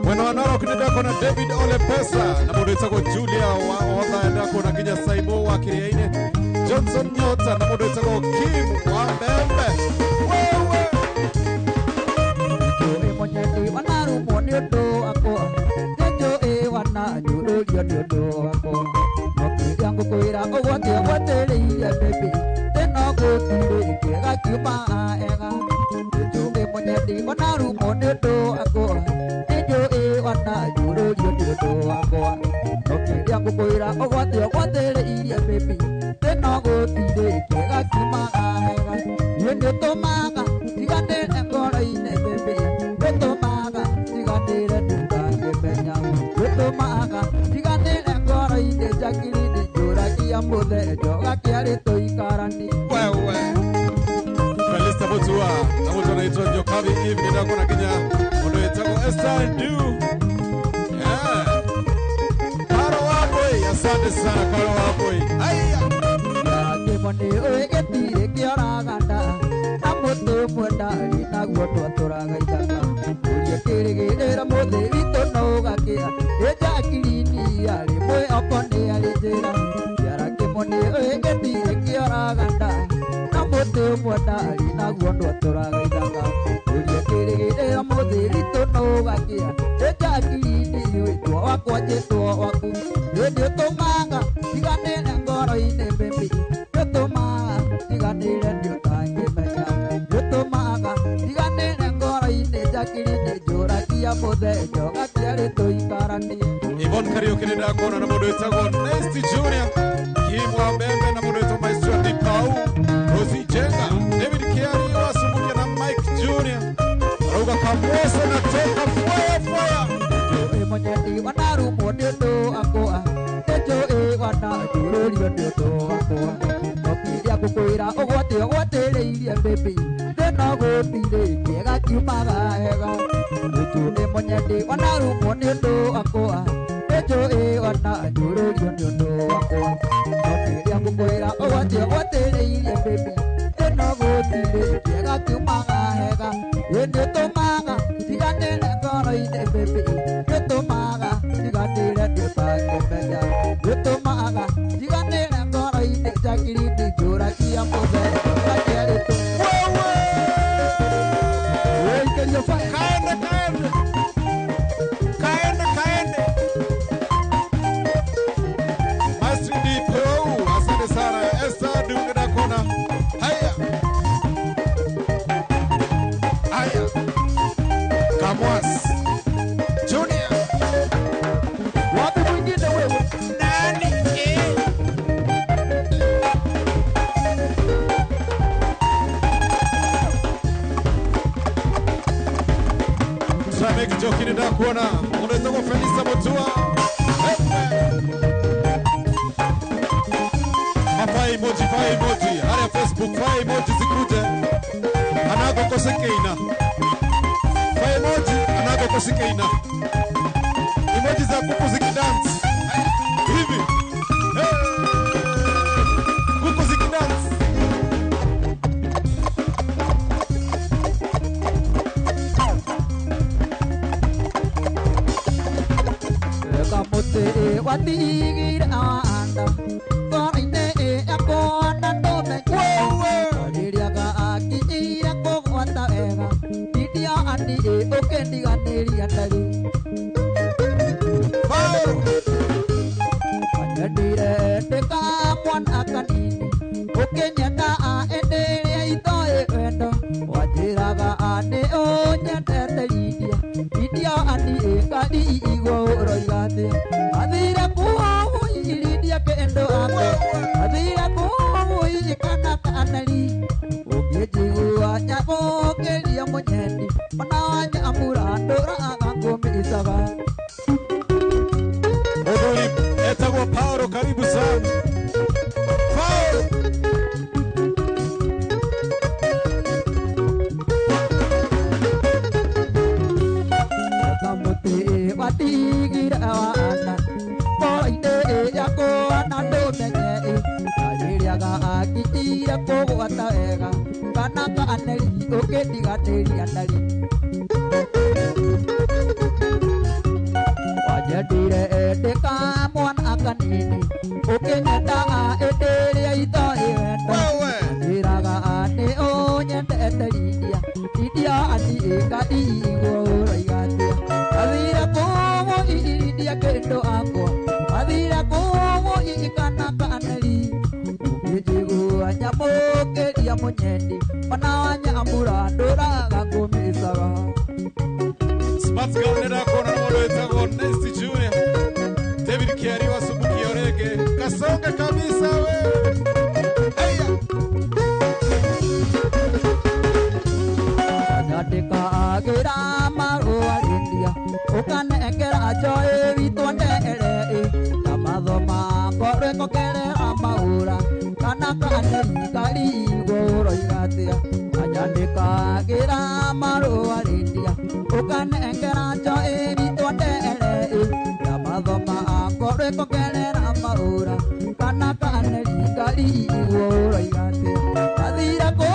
Mwena wa Narok nĩndako na David Ole Pesa na mũndũ wĩtagwo Julia wa Odha ndako na nginya Saimo wa Kĩrĩa-inĩ Johnson Nyota na mũndũ wĩtagwo Kim wa Mbembe. Wewe. Nĩnjũĩ mũnyendi wanarumwo nĩ ũndũ wakwa nĩnjũĩ wananyũrũrio nĩ ũndũ wakwa no kĩrĩa ngũkwĩra ũgwatĩ ũgwatĩrĩirie baby thĩna gũtirĩ kĩega kiumaga ega nĩnjũĩ mũnyendi wanarumwo nĩ ũndũ wakwa nĩnjũĩ wananyũrũrio nĩ ũndũ wakwa no kĩrĩa ngũkwĩra ũgwatĩ ũgwatĩrĩirie baby thĩna gũtirĩ kĩega kiumaga ega niĩ nĩtũmaga tiganĩre ngoro-inĩ baby nĩtũmaga tiganĩre ndũtangĩmenya nĩtũmaga tiganĩre ngoro-inĩ Jakiri nĩ njũragia mũthenya ũgakĩarĩ tũikaranie. Wewe. Felista Mutua na mtu anaitwa Njokavi Eve nĩndako na nginya mũndũ wĩtagwo Esther Ndu. Yeah. Karo Wambui, asante sana Karo Wambui. Aya. Kĩmoni ũĩ gĩtirĩ kĩoragana na mũtĩ ũmwe ndarĩ naguo twatũraga ithaka ũria kĩrĩgĩrĩra mũthĩ witũ no ũgakĩa ĩ Jakiri arĩ mwĩhoko nĩ arĩ njĩra kĩara kĩmoni ũĩ gĩtirĩ kĩoragana na mũtĩ ũmwe ndarĩ naguo twatũraga ithaka ũria kĩrĩgĩrĩra mũthĩ witũ no ũgakĩa ĩ Jakiri wĩtwo wakwa njĩtwo waku nĩ nĩũtũmaga tiganĩre ngoro-inĩ baby nĩũtũmaga tiganĩre ndũtangĩmenya nĩũtũmaga tiganĩre ngoro-inĩ Jakiri nĩ njũragia Njũragia mũthenya gatiarĩ tũikaranie. Yvonne Kariuki nĩ ndakuona na mũndũ wĩtagwo Nasty Junior, Kim wa Mbembe na mũndũ wĩtagwo Maestro Dipau, Rosie Jenga, David Kiari wa Sumbukia na Mike Junior. Arauga Kamweso na toka fire fire. Nĩnjũĩ mũnyendi wanarumwo nĩ ũndũ wakwa. Nĩnjũĩ wananjũrũrio nĩ ũndũ wakwa. No kĩrĩa ngũkwĩra ũgwate ũgwatĩrĩirie baby. Thĩna gũtirĩ kĩega kiumaga hega. Nĩnjũĩ mũnyendi wanarumwo nĩ ũndũ wakwa. Nĩnjũĩ wananjũrũrio nĩ ũndũ wakwa. No kĩrĩa ngũkwĩra ũgwate ũgwatĩrĩirie baby. Thĩna gũtirĩ kĩega kiumaga hega. Nĩtũmaga tiganĩre ngoro-inĩ baby. Nĩtũmaga tiganĩre ndũtangĩmenya. Nĩtũmaga tiganĩre ngoro-inĩ Jacqueline njũragia mũthenya gatiarĩ tũ. Weikerio fire. Kaende kaende. Kaende kaende. Maestro Dipau, asante sana. Esther Dunga ndakuona. Haya. Haya. Kamwas Junior. Wapi mwingine wewe? Nani? Tramek Joki ndakuona. Unaweza kwa Felisa Mutua. Mafai emoji, fire emoji. Haya Facebook, fire emoji zikuje. Anago kosikeina. Fire emoji, anago kosikeina. Emoji za kuku zikidance. Hivi. Hey. Kuku zikidance. Kamũtĩ watigire anda ngoro-inĩ yakwa na ndũmenye. Rĩrĩa gakinyire kũgwata wega Lydia ani ũkĩndiganĩria ndari. Wanyendire ndĩ kamwana kanini ũkĩnyenda ĩndĩ ĩrĩa itoĩ wendo. Wanjĩraga nĩ ũnyendete Lydia. Lydia ani ngarigwo ũroiga atĩa. Athire kũu Lydia kĩndũ akwa. Athire kũu kana kanari. Ũngĩnjigua nyamũkĩria mũnyendi ona wanyamura ndũraga ngũmĩcaga. Mũthuri etagwo Paulo, karibu sana. Paulo. Kamũtĩ watigire wana ngoro-inĩ yakwa na ndũmenye. Na rĩrĩa gakinyire kũgwata wega kana kaneri ũkĩndiganĩria ndari. Wanyendire ndĩ kamwana kanini ũkĩnyenda ĩndĩ ĩrĩa itoĩ wendo. Njĩraga nĩ ũnyendete Lydia. Lydia ani ngarigwo ũroiga atĩa. Athire kũu Lydia kĩndũ akwa. Athire kũu kana kaneri. Ũngĩnjigua nyamũkĩria mũnyendi ona wanyamura ndũraga ngũmĩcaga. Smart girl nĩ ndakuona na mũndũ wĩtagwo Nasty Junior. David Kiari wa Sumbukia Orege. Kasonge kabisa we. Haya. Wanyandĩkagĩra marũa Lydia ũkanengera njoĩ witũ ndere na mathoma ngorweko kerera maũra kana kaneri ngarigwo ũroiga atĩa. Wanyandĩkagĩra marũa Lydia ũkanengera njoĩ witũ ndere na mathoma ngorweko kerera maũra kana kaneri ngarigwo ũroiga atĩa. Athire kũu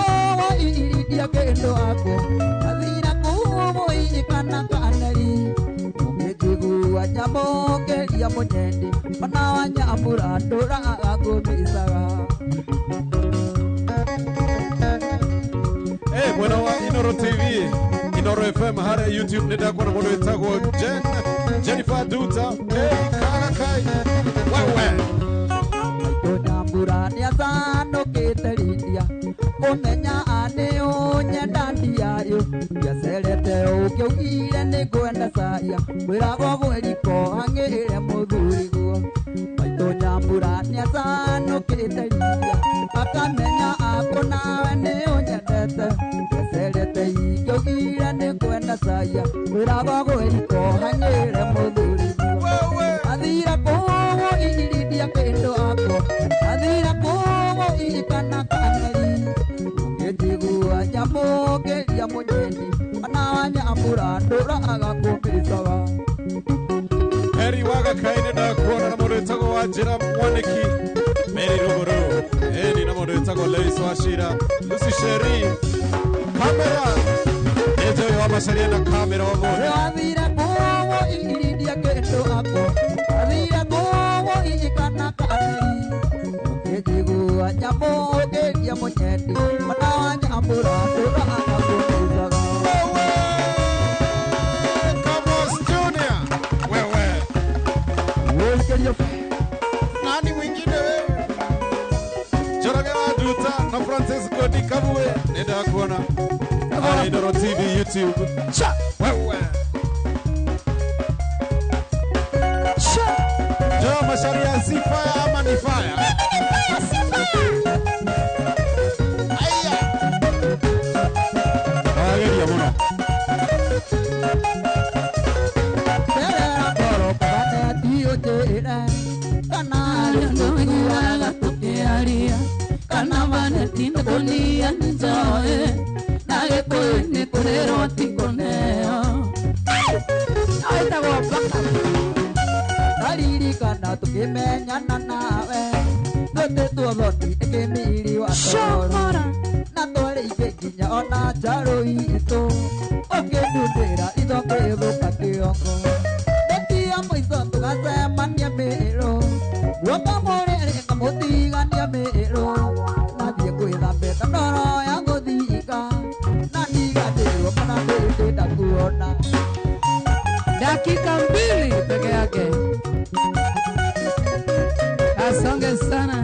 Lydia kĩndũ akwa. Athire kũu kana kaneri. Ũngĩnjigua nyamũkĩria mũnyendi ona wanyamura ndũraga ngũmĩcaga. Eh, mwena wa Inoro TV, Inoro FM harĩa YouTube nĩ ndakuona mũndũ wĩtagwo Jennifer Duta. Hey, kana kai. Wewe. Maitũ nyambura nĩacanũkĩte Lydia kũmenya nĩ ũnyenda ndiayũ. Ndiacerete ũkĩugire nĩ nĩngwenda caria kwĩragwo gwĩriko hang'ĩre mũthuriguo maitũ Nyambura nĩacanũkĩte ria akamenya akũ nawe nĩũnyendete ngecerete ingĩugire nĩngwenda caria kwĩragwo gwĩriko hang'ĩre mũthuriguo athira kũũ irindia kĩndũ akũ athira kũũ ikana kaneri ũngĩnjigua nyamũkĩria mũnyendi ona wa Nyambura ndũraga kũmbicaga. Heri waga kaine na kuona na mũndũ wĩtagwo wa Njĩra Mwanĩki Mary Rũgũrũ ĩni na mũndũ wĩtagwo Lewis Wachira Lucy Sheri kamera nĩnjũĩ wa Macharia na kamera ũmũthĩ. Athira kũũ irindia kĩndũ akũ athira kũũ ikana kaneri ũngĩnjigua nyamũkĩria mũnyendi ona wa Nyambura ndũraga kũmbicaga. Kamos Junior wewe nani mwingine wewe Njoroge wa Nduta na Francis Godi Kabue nenda kuona Inooro TV YouTube cha wewe cha Jo Macharia si fire ama ni fire? Aya ageria muno Naririkana tũkĩmenyana nawe twĩtĩtwo thoni ĩkĩmiri wa toro na twarĩire nginya ona njarũ itũ ũkĩndundĩra itho ngĩthũka kĩongo ndetia mũico tũgacemania mĩrũ guoka mũrĩrĩ ngamũtigania mĩrũ nathiĩ gwĩthambĩta ndoro ya gũthika na ndiganĩrwo kana ndĩndĩ ndakuona. Dakika 2 peke yake. Asante sana.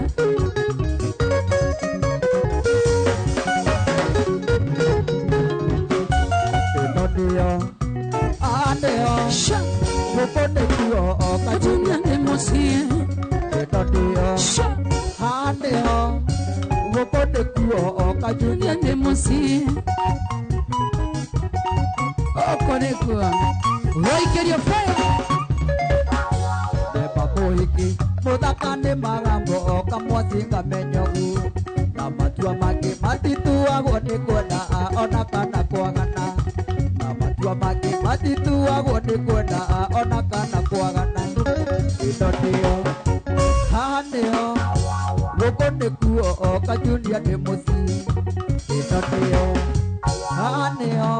Mũthaka nĩ magambo oka mwacinga menyogu na matua mangĩ matituagwo nĩ kwenda ona kana kwagana na matua mangĩ matituagwo nĩ kwenda ona kana kwagana ĩno nĩyo haha nĩyo gũkũ nĩkuo oka Junior nĩ mũciĩ ĩno nĩyo haha nĩyo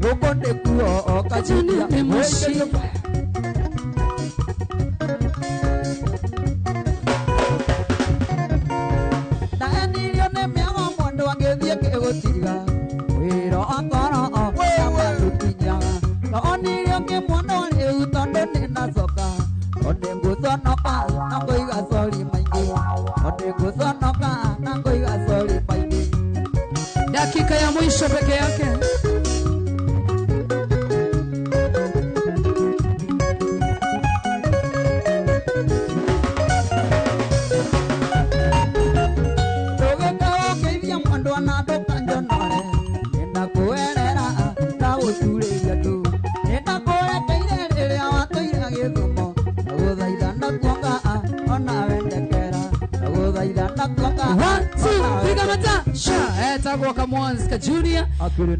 gũkũ nĩkuo oka Junior nĩ mũciĩ. Dakika ya mwisho peke yake. Kamwanzika Junior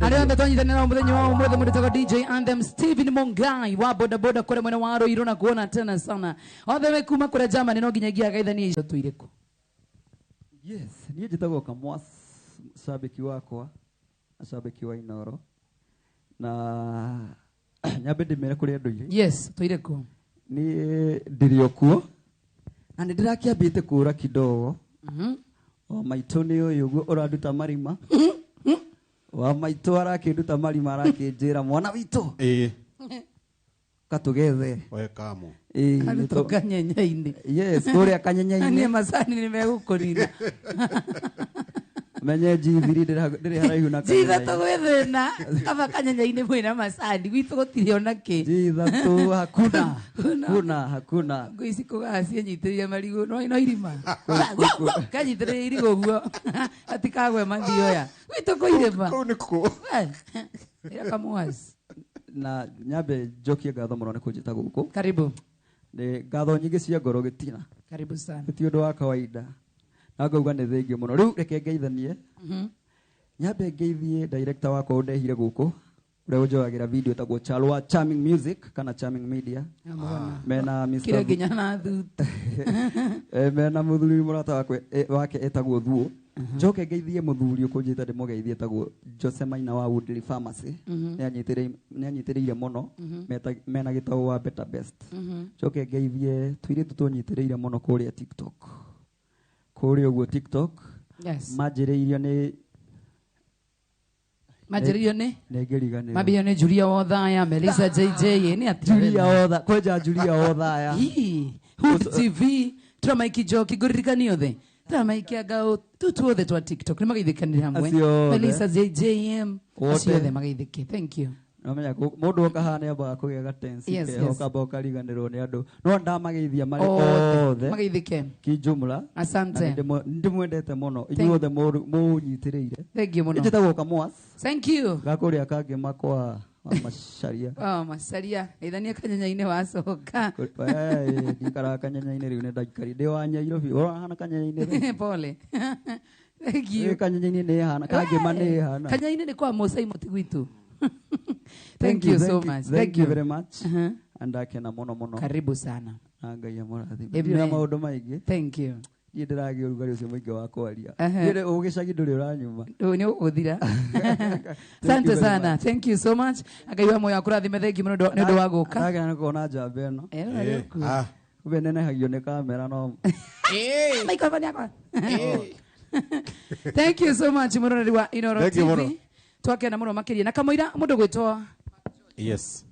arĩa othe twanyitanĩra mũthenya wa ũmũthĩ mũndũ wĩtagwo DJ Anthem Steven Mongai wa boda boda kũrĩa mwena wa Ruiru na kuona tena sana othe me kuma kũrĩa Germany no nginyagia gaithania icio tũirĩkũ. Yes, niĩ njĩtagwo Kamwas, shabiki wakwa na shabiki wa Inooro na nyambe ndĩmere kũrĩa ndũire. Yes, tũirĩkũ. Niĩ ndĩrĩ o kuo na nĩ ndĩrakĩambĩte kũra kidogo. O maitũ nĩ ũyũ ũguo ũranduta marima. Wa maitũ arakĩnduta marima arakĩnjĩra mwana witũ. Ĩĩ. Katũgethe. We kamu. Ĩĩ. Arutwo kanyenye-inĩ. Yes, kũrĩa kanyenye-inĩ. Niĩ macani nĩ megũkũnina. Menye G3 ndĩrĩ haraihu na G3 gwĩ thĩna kaba kanyanya-inĩ mwĩna macani gwitũ gũtirĩ ona kĩ. G3 hakuna. Hakuna hakuna. Ngũ ici kũgaa ciĩnyitĩrĩire marigũ no irima. Kanyitĩrĩire irigũ ũguo atikagwe mathioya. Gwitũ kwĩ irĩma. Kũu nĩ kũ? Ĩra kamwaci. Na nyambe njokie ngatho mũno nĩ kũnjĩta gũkũ. Karibu. Nĩ ngatho nyingĩ cia ngoro gĩtina. Karibu sana. Ti ũndũ wa kawaida. Na ngauga nĩ thengiũ mũno. Rĩu reke ngeithanie. Nyambe ngeithie director wakwa ũndehire gũkũ ũrĩa ũnjoyagĩra video ĩtagwo Chalwa Charming Music kana Charming Media. Mena Mr. Kire nginya na thuti. Mena mũthuri mũrata wake etagwo Thuo. Njoke ngeithie mũthuri ũkũnjĩta ndĩmũgeithie etagwo Jose Maina wa Woodley Pharmacy. Nĩanyitĩrĩire mũno. Mena gĩtau wa Better Best. Njoke ngeithie tũirĩtu tũnyitĩrĩire mũno kũrĩa TikTok. Kũrĩa ũguo TikTok. Yes. Manjĩrĩirio nĩ Manjĩrĩirio nĩ? Nĩngĩriganĩrwo. Mambĩrĩirio nĩ Julia Wothaya, Melissa JJ, nĩ atĩa? Julia Wothaya, kwenja Julia Wothaya. Hood TV, Tũramaiki Njoki, ngũririkanie othe. Tũramaiki anga tuothe twa TikTok, nĩmageithĩkanĩre hamwe. Melissa JJM, acio othe mageithĩke. Thank you. Nomenya mũndũ oka haha nĩambaga kũgĩa gatensi keho kamba ũkariganĩrwo nĩ andũ. No ndamageithia marĩ othe. Mageithĩke. Kijumla. Asante. Ndĩmwendete mũno. Inyuothe mũnyitĩrĩire. Thank you mũno. Njĩtagwo Kamwas. Thank you. Gakũrĩa kangĩma kwa Macaria. Oh, Macaria. Geithania kanyanya-inĩ wacoka. Ndikaraga kanyanya-inĩ rĩu nĩ ndaikari. Ndĩ wa Nyairobi. Ũrahana kanyanya-inĩ. Pole. Thank you. Kanyanya-inĩ nĩ hana. Kangĩma nĩ hana. Kanyanya-inĩ nĩ kwa Mũcai mũti gwitũ. Thank you so much. Thank you very much. And akena mũno mũno. Karibu sana. Na Ngai amũrathime. Ndirĩ na maũndũ maingĩ. Thank you. Niĩ ndĩragĩa ũrugarĩ ũcio mũingĩ wa kwaria. Niĩ ũgĩcagi ndũrĩ ũranyuma. Nĩ ũgũthira. Asante sana. Thank you so much. Ngai wa muoyo akũrathime. Thank you mũno nĩ ũndũ wa gũka. Ndagena nĩ kuona njamba ĩno. Kumbe nenehagio nĩ kamera no. Microphone yakwa. Thank you so much mũroreri wa Inooro TV. Twakena mũno makĩria na kamũira mũndũ gwĩtwo Yes.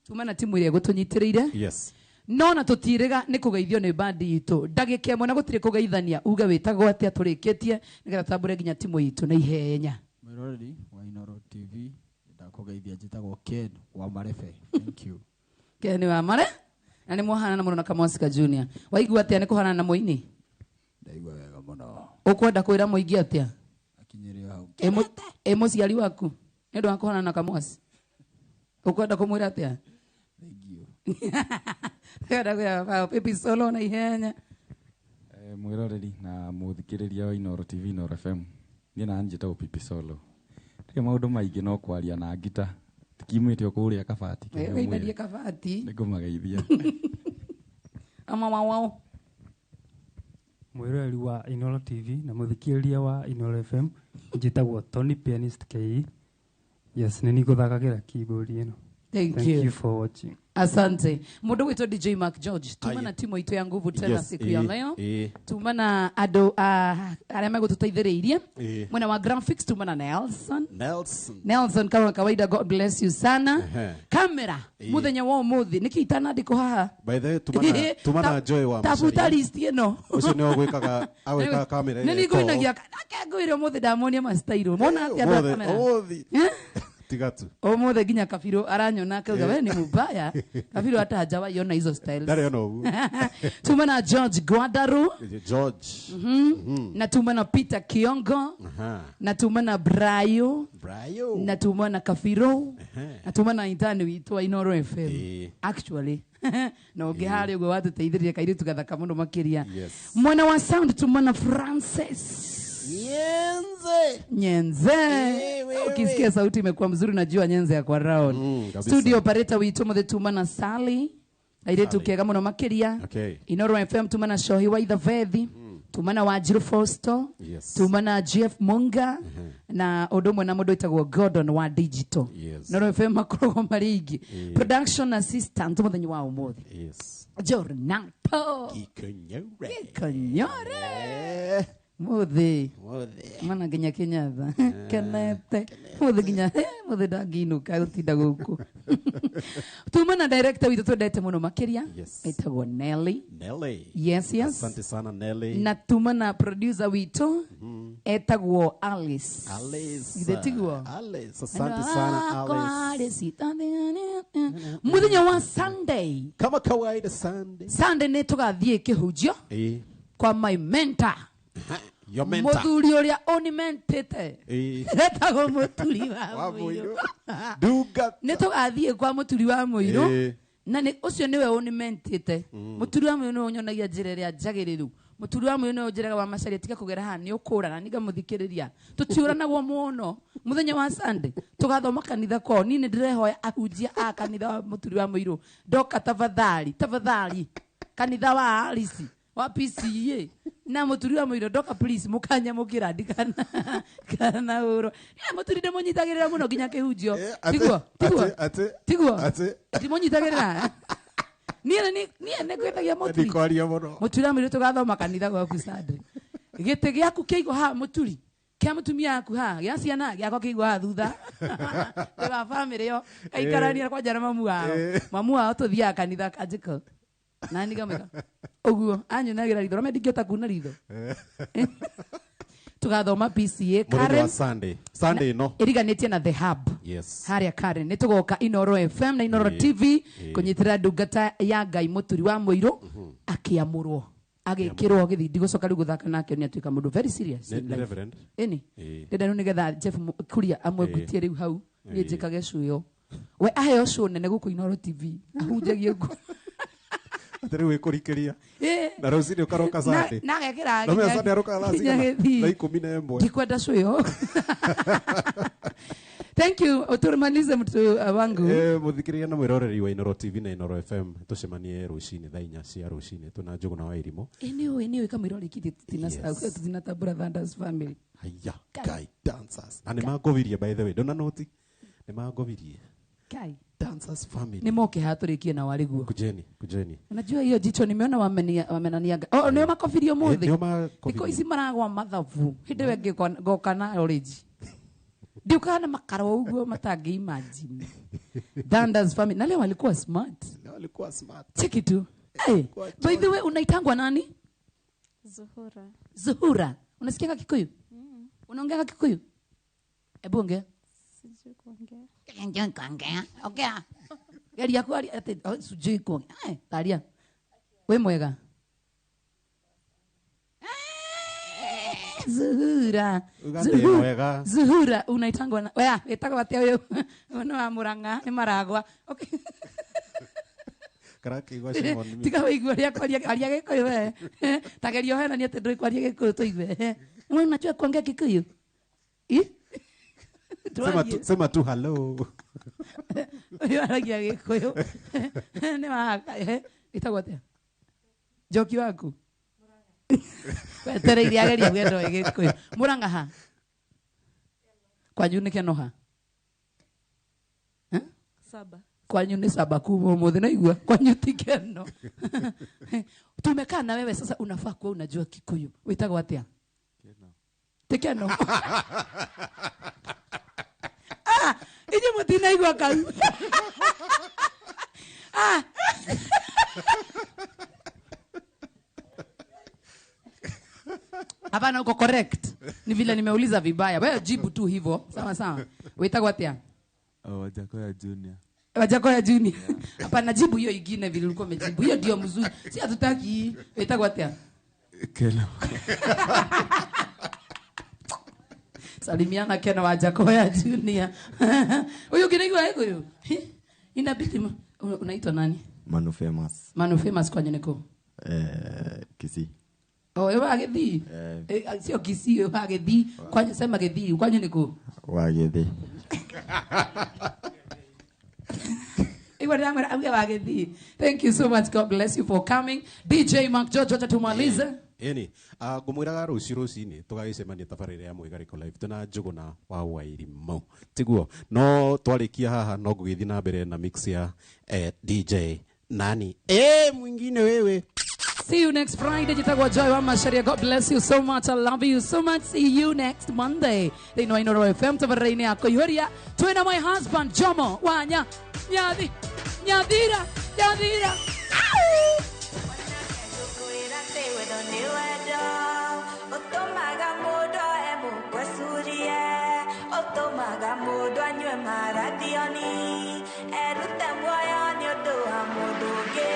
Tuma na timu ĩrĩa ĩgũtũnyitĩrĩire. Yes. No na tũtirĩga nĩ kũgeithio nĩ bandi itũ. Ndagĩka ĩmwe na gũtirĩ kũgeithania uge wĩtagwo atĩa tũrĩkĩtie nĩgetha tambũre nginya timu itũ na ihenya. Mwĩroreri wa Inooro TV ndakũgeithia njĩtagwo Ken wa Marebe. Thank you. Ken wa Mare na nĩ mwahanana mũno na Kamwasika Junior. Waigua atĩa nĩ kũhanana na mũini? Ndaigua wega mũno. Ũkwenda kwĩra mũingĩ atĩa? Akinyĩrio hau. Ĩ mũciari waku nĩ ũndũ wa kũhanana na Kamwasi? Ũkwenda kũmwĩra atĩa? Thank you. Kwenda kwĩra baba Pipi Solo na ihenya. Mwĩroreri na mũthikĩrĩria wa Inooro TV Inooro FM. Niĩ na njĩtagwo Pipi Solo. Ndirĩ maũndũ maingĩ no kwaria na ngita. Tikiumĩte o kũrĩa kabati. Geithanie kabati. Nĩngũmageithia. Ama wao. Mwĩroreri wa Inooro TV na mũthikĩrĩria wa Inooro FM njĩtagwo Tony Pianist KE. Yes, nĩ nĩngũthakagĩra keyboard ĩno. Thank you. you for watching. Asante. Mũndũ witũ DJ Mark George. Tuma na timu itũ ya nguvu tena siku ya leo. Tuma na andũ arĩa megũtũteithĩrĩirie. Mwena wa graphics tuma na Nelson. Nelson kama kawaida, God bless you sana. Kamera muthenya wa ũmũthĩ nĩkĩ itanandĩkwo haha? By the way, tuma na Joy wa Macaria. Tabuta list ĩno. Ũcio nĩwe ũgwĩkaga agwĩkaga kamera. Nĩ nĩngũinagia ngwĩre ũmũthĩ ndamonia mastairo. Mona atĩa andũ a kamera? Ũmũthĩ. Tigatu. Ũmũthĩ nginya Kabiro aranyona akauga we ni mubaya. Kabiro hata hajawahi ona hizo styles. Ndarĩ ona ũguo. Tuma na George Gwadaru. George. Na tuma na Peter Kiongo. Na tuma na Brayo. Na tuma na Kabiro. Na tuma na intani witũ wa Inooro FM. Actually. Na ũngĩ harĩa ũguo watũteithĩrĩria kairĩtu gathaka mũno makĩria. Mwena wa sound tuma na Francis Nyenze. Ukisikia sauti imekuwa mzuri najua Nyenze ya kwa round. Studio operator witũ mothe tuma na Sally. Airĩtu kega mũno makĩria. Inooro FM tuma na Shohi wa Ithavethi. Tuma na Wanjiru Fosto. Tuma na GF Munga. Na ũndũ ũmwe na mũndũ wĩtagwo Gordon wa Digital. Inooro FM makoragwo marĩ aingĩ. Production assistant mũthenya wa ũmũthĩ. Jornapo. Gĩkũnyore. Muthi. Mana nginya Kenyatta. Kenete. Muthi nginya muthi ndangĩinũka gũtinda gũkũ. Tuma na director witũ twendete mũno makĩria. Etagwo Nelly. Nelly. Yes, yes. Asante sana Nelly. Na tuma na producer witũ Etagwo Alice. Alice. Githĩ tiguo? Alice, asante sana Alice. Muthenya wa Sunday. Kama kawaida Sunday. Sunday nĩ tũgathiĩ kĩhunjio kwa my mentor. Your mentor. Mũthuri ũrĩa ũnimentĩte. Etagwo Mũturi wa Mũirũ. Duga. Nĩ tũgathiĩ kwa Mũturi wa Mũirũ. Na nĩ ũcio nĩwe ũnimentĩte. Mũturi wa Mũirũ nĩwe ũnyonagia njĩra ĩrĩa njagĩrĩru. Mũturi wa Mũirũ nĩwe ũnjĩraga wa Macharia tiga kũgera haha nĩ ũkũra na nĩngamũthikĩrĩria. Tũtiũranagwo mũno. Mũthenya wa Sunday tũgathoma kanitha kwao. Niĩ nĩ ndĩrehoya ahunjia a kanitha wa Mũturi wa Mũirũ. Ndoka tafadhali, tafadhali. Kanitha wa Alice wa PCEA na Mũturi wa Mũirũ ndoka please mũkanyamũkĩra ndikana kana ũrwo. Mũturi ndĩmũnyitagĩrĩra mũno nginya kĩhunjio. Tiguo, tiguo. Tiguo. Ndimũnyitagĩrĩra. Niĩ nĩ ngwĩtagia Mũturi. Ndikwaria mũno. Mũturi wa Mũirũ tũgathoma kanitha gwaku Sunday. Gĩtĩ gĩaku kĩigwo haha Mũturi. Kĩa mũtumia waku haha, gĩa ciana gĩakwa kĩigwo haha thutha. Ndĩ wa bamĩrĩ ĩyo. Gaikarania kwanja na mamu wao. Mamu wao tũthiaga kanitha kanjĩko. Na nĩngamwĩka ũguo anyunagĩra ritho. Rome ndingĩhota kuna ritho. Tũgathoma PCA Karen. Sunday. Sunday no. Ĩriganĩtie na The Hub. Yes. Harĩa Karen. Nĩ tũgoka Inoro FM na Inoro TV kũnyitĩrĩra ndungata ya Ngai Mũturi wa Mũirũ akĩamũrwo. Agĩkĩrwo gĩthindi gũcoka rĩu gũthaka nake nĩ atuĩka mũndũ very serious. Nĩ Reverend. Ĩni. Ndĩrenda rĩu nĩgetha Jeff Kuria amwengutie rĩu hau niĩ njĩkage cuyo. We aheo show nene gũkũ Inoro TV. Ahunjagie nguo. Atĩ rĩu ĩkũrikĩria. Na rũcinĩ ũkaroka Sunday. Na agekĩra Na menya Sunday arokaga thaa cigana? Thaa 11. Ndikwenda cuyo. Thank you. Utumalize mtu wangu. Mũthikĩrĩria na mwĩroreri wa Inoro TV na Inoro FM tũcemanie rũcinĩ thaa 4 cia rũcinĩ tũna Njũgũna wa Irimũ. Ĩnĩ kamwĩrore kiti tutinatambũra Thunders family. Haya, Kai dancers. Na nĩmangobirie by the way. Ndona noti. Nĩmangobirie. Kai Dancers family. Nĩ moke haha tũrĩkie na warĩ guo. Kujeni, kujeni. Unajua hiyo jicho nimeona wamenaniaga. Oh, nĩo makobirie ũmũthĩ. Nĩo makobirie. Thikũ ici maragwa mathabu. Hĩndĩ ĩyo ĩngĩ ngoka na orange. Ndiũkaga na makaro ũguo matangĩ imagine. Thunders family. Na leo walikuwa smart. Leo walikuwa smart. Cheki tu. Hey, by the way unaitangwa nani? Zuhura. Zuhura. Unasikia Kikuyu? Unaongea Kikuyu? Hebu ongea. Sijui kuongea. Sijui kuongea. Ongea. Geria kwaria atĩ sijui kuongea. Taria. Wĩ mwega? Zuhura. Zuhura. Zuhura unaitangwa na wewe wĩtagwo atĩa ũyũ? Ũyũ wa Murang'a nĩ maragwa. Okay. Karakĩigua shame on me. Tiga wĩigue ũrĩa kwaria aria Gĩkũyũ we. Ta geria ũhenanie atĩ ndũĩ kwaria Gĩkũyũ tũigue. Wewe unajua kuongea Kikuyu? Sema tu hello. Ũyũ aragia Gĩkũyũ. Nĩ wa ĩtagwo atĩa? Njoki waku. Wetereire ageria gwenda oĩ Gĩkũyũ. Murang'a ha? Kwanyu nĩ Kenoha? Saba. Kwanyu nĩ saba kuma ũmũthĩ naigua kwanyu ti Keno. Tumekaa na wewe sasa unafaa kuwa unajua Kikuyu. Wĩtagwo atĩa? Keno. Ti Keno. Ah, inyuĩ mũtinaigua kau. Ah. Hapana, uko correct. Ni vile nimeuliza vibaya. Wewe jibu tu hivyo. Sawa sawa. Wĩtagwo atĩa? Oh, Wajakoya Junior. Wajakoya Junior. Hapana, jibu hiyo ingine vile ulikuwa umejibu. Hiyo ndio mzuri. Si hatutaki. Wĩtagwo atĩa? Keno. Salimiana Keno Wajakoya Junior. Huyu kinaigua huyu. Inabidi unaitwa nani? Manu Famous. Manu Famous kwa nyeneko? Kisii. Oh, wewe wa Gĩthii? Sio Kisii, wewe wa Gĩthii. Kwani sema Gĩthii, kwanyu niko? Wa Gĩthii. Igwa ndamwira auge wa Gĩthii. Thank you so much. God bless you for coming. DJ Mark George, wacha tumalize. Eni, ngũmwĩraga rũciũ rũcinĩ tũgagĩcemania tabarĩra ya Mwĩgarĩko Live tũna Njũgũna wa Wairimũ. Tiguo, no twarĩkia haha no ngũgĩthiĩ na mbere na mix ya DJ nani? Mwingine wewe. See you next Friday. Jitagwa Joy wa Macharia. God bless you so much. I love you so much. See you next Monday. Thĩinĩ wa Inoro FM tabarĩra-inĩ ya Kũihũria. Twĩna my husband Jomo Wanya Nyathi Nyathira Nyathira. Au! Utumaga mũndũ e milioni erute muoyo nĩ ũndũ wa mũndũ ũngĩ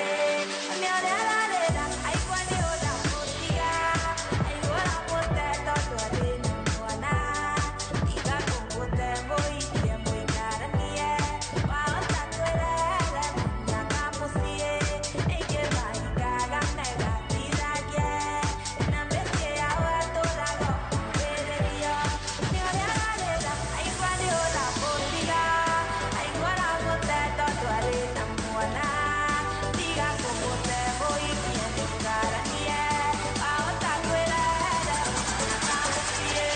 nĩ ũrĩa ararĩra aigua nĩ ũramũtiga aigua ũramũte tondũ arĩ na mwana tiga kũmũte mũikie mũikaranie wahota kwĩrehere mũnyaka mũciĩ aingĩ mahikaga megatithagie na mĩciĩ yao ĩtũraga kumbĩrĩrio nĩ ũrĩa ararĩra aigua nĩ ũramũtiga aigua ũramũte tondũ arĩ na mwana tiga kũmũte mũikie mũikaranie wahota kwĩrehere mũnyaka mũciĩ.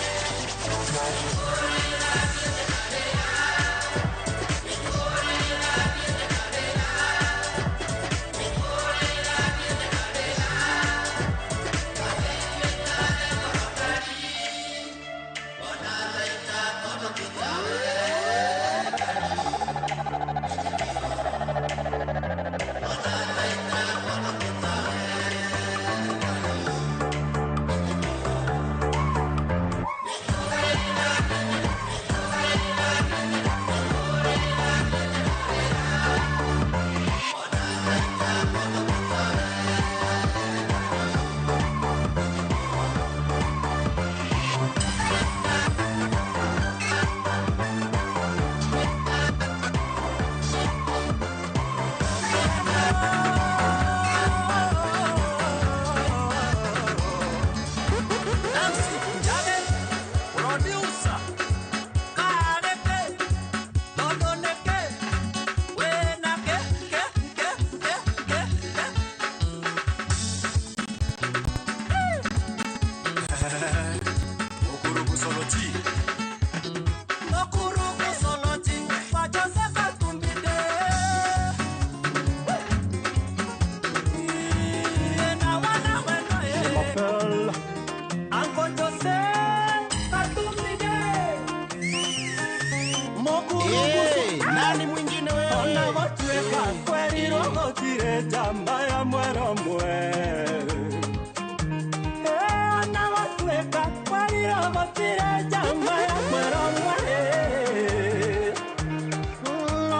MC Njage, producer. Kareke, Dodoneke, Wenake, ke, ke, ke, ke, ke. Okurugu Soloti. Okurugu Soloti, wa Joseph Atumbide. Na wana wena, eh. Uncle Joseph Atumbide. Hey, nani mwingine wewe? Ona gũtuĩka kwerirwo gũtirĩ njamba ya mwero mwe. Ona gũtuĩka kwerirwo gũtirĩ njamba ya mwero mwe.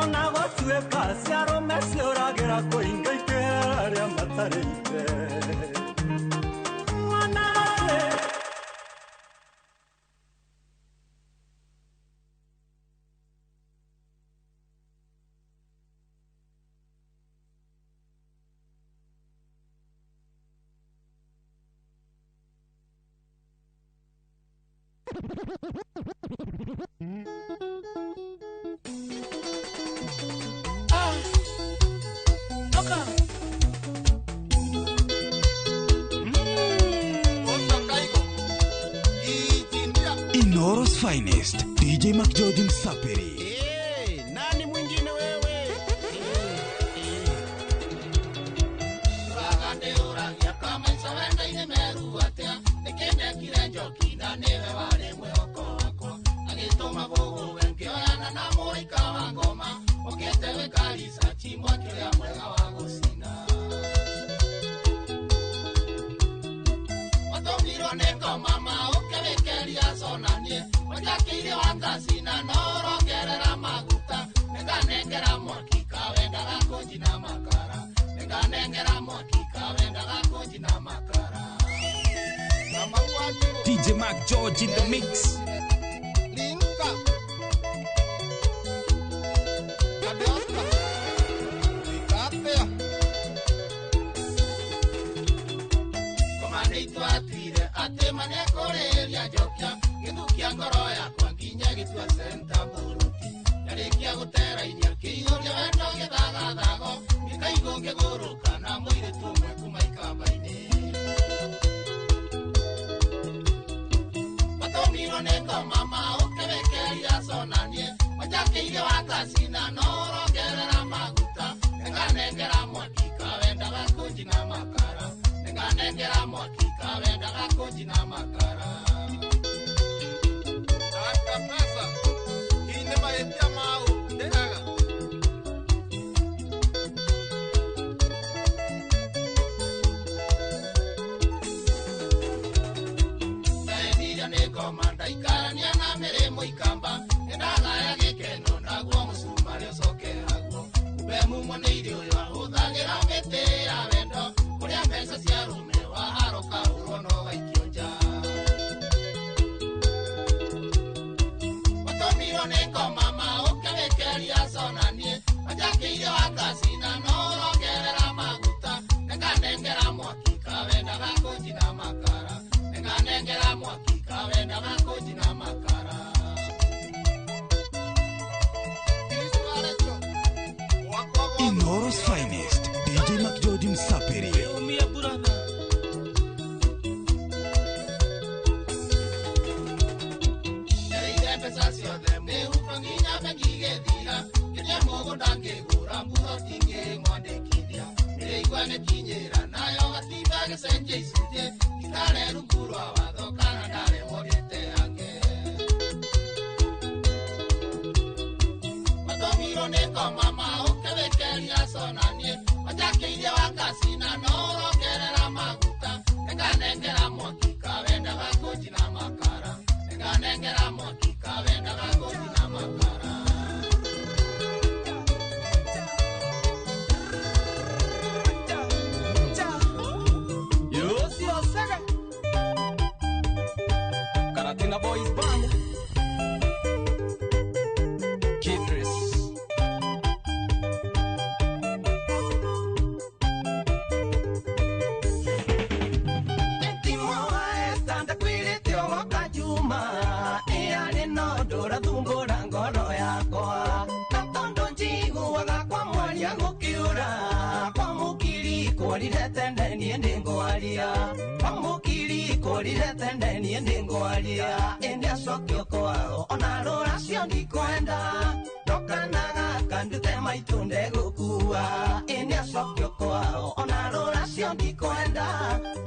Ona gũtuĩka ciarũme ciũragĩra kũinga ikĩra arĩa matarĩ ithe. Ona gũtuĩka Inoro's finest, DJ McGeorge Msapiri. Hey, nani mwingine wewe? DJ Mark George in the mix. Ndaikarania na mĩrĩmũ ikamba, nĩndagaya gĩkeno naguo mũcuba. nĩ irio ũyũ ahũthagĩra mĩtĩ ya wendo kũrĩa mbeca cia arũme waharoka ũrwo no waikio nja. Watũmirwo nĩ ngoma ma ũkĩrĩkĩria conanie wanjakĩire wakacina no ũrongerera maguta nĩnganengera mwaki kawendaga kũnjina makara nĩnganengera mwaki kawendaga kũnjina makara. Inoro's finest, DJ McGeorge Msapiri. Ndereire mbeca ciothe mĩhuko nginya bengi gĩthira kĩrĩa mũgũnda ngĩgũra mburoti ngĩmwandĩkithia mĩrĩigua nĩkinyĩra nayo gatiba gĩcenjia icunjĩ ndikare rungu rwa watho kana ndaremwo ndĩteange. Watũmirwo nĩ ngoma ma ũkĩrĩkĩria conanie wanjakĩirie wakacina no ũrongerera maguta nĩnganengera mwaki kawendaga kũnjina makara nĩnganengera mwaki kawendaga kũnjina makara. Karatina Boys Band. Kidris. Ngoro yakwa na tondu njiguaga kwa mwaria gũkiura kwa mũkiri kũrire tene niĩ ndĩngwaria kwa mũkiri kũrire tene niĩ ndĩngwaria ĩndĩ acokio kwao ona rũracio ndikwenda ndokanaga kandute maitũ ndegũkua ĩndĩ acokio kwao ona rũracio ndikwenda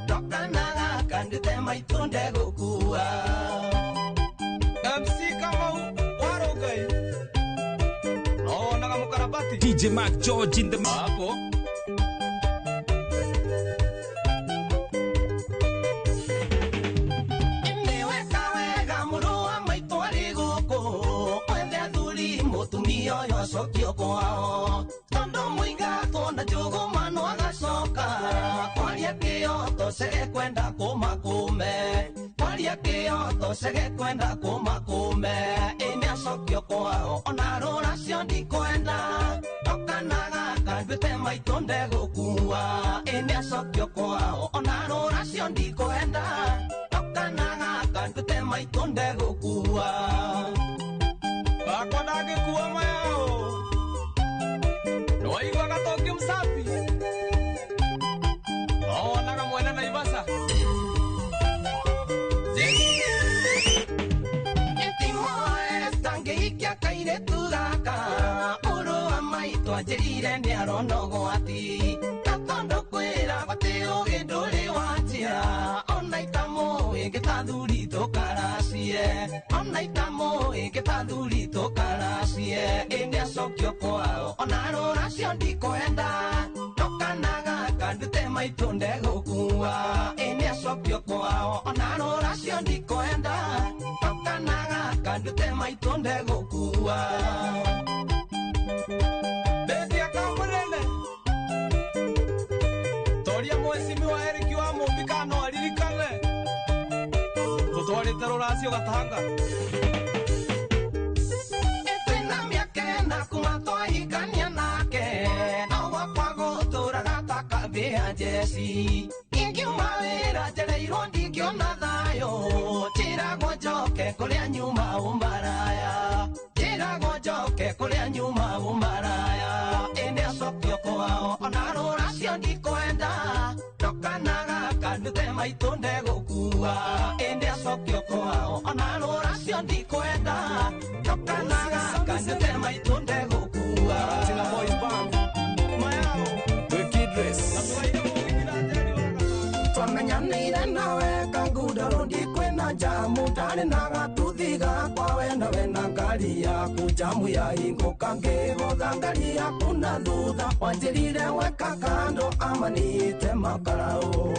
ndokanaga kandute maitũ ndegũkua. MC Kamau Warugai. No, naga mukarabati. DJ Mark George in the hapo. Niweka wega mũrũ wa maitũ arĩ gũkũ wethe athuri mũtumia ũyũ acokio kwao tondũ mũingatwo na njũgũmano agacoka kwaria kĩoto cege kwenda kũmakũme kwaria kĩoto cege kwenda kũmakũme ĩnĩ acokio kwao ona rũracio ndikwenda ndokanaga kanduĩte maitũ ndegũkua ĩnĩ acokio kwao ona rũracio ndikwenda ndokanaga kanduĩte maitũ ndegũkua. Bakwa ndangĩkua mayao nĩwaiguaga tongi msafi no wonaga mwene Naivasha. Tangĩikia kairĩtu gaka mũrũ wa maitũ anjĩrire nĩarona ũgwati na tondũ kwĩra gũtĩ ũgĩ ndũrĩ wanjia ona itamũĩ ngĩtathuri tũkaracie ona itamũĩ ngĩtathuri tũkaracie ĩndĩ acokio kwao ona rũracio ndikwenda ndokanaga kandute maitũ ndegũkua ĩndĩ acokio kwao ona rũracio ndikwenda ndokanaga kandute maitũ ndegũkua. Ndetia kamũnene toria mwecimiwa Eric wa Mũmbi kana no aririkane tũtwarĩte rũracio Gatanga. Twĩna mĩaka ĩna kuma twahikania nake no gwakwa gũtũraga ta kambĩ ya njeci ingiuma wĩra njereirwo ndingĩona thayũ njĩragwo njoke kũrĩa nyuma ũmaraya njĩragwo njoke kũrĩa nyuma ũmaraya ĩndĩ acokio kwao ona rũracio ndikwenda ndokanaga kandute maitũ ndegũkua ĩndĩ acokio kwao ona rũracio ndikwenda ndokanaga kandute maitũ ndegũkua. Karatina Boys Band mayao Kidris. Twamenyanĩire nawe kangunda rũndi kwĩna njamu ndarĩ na gatuthi gakwa we nawe na ngari yaku njamu yahingũka ngĩgũtha ngari yaku na thutha wanjĩrire weka kando amanĩte makarau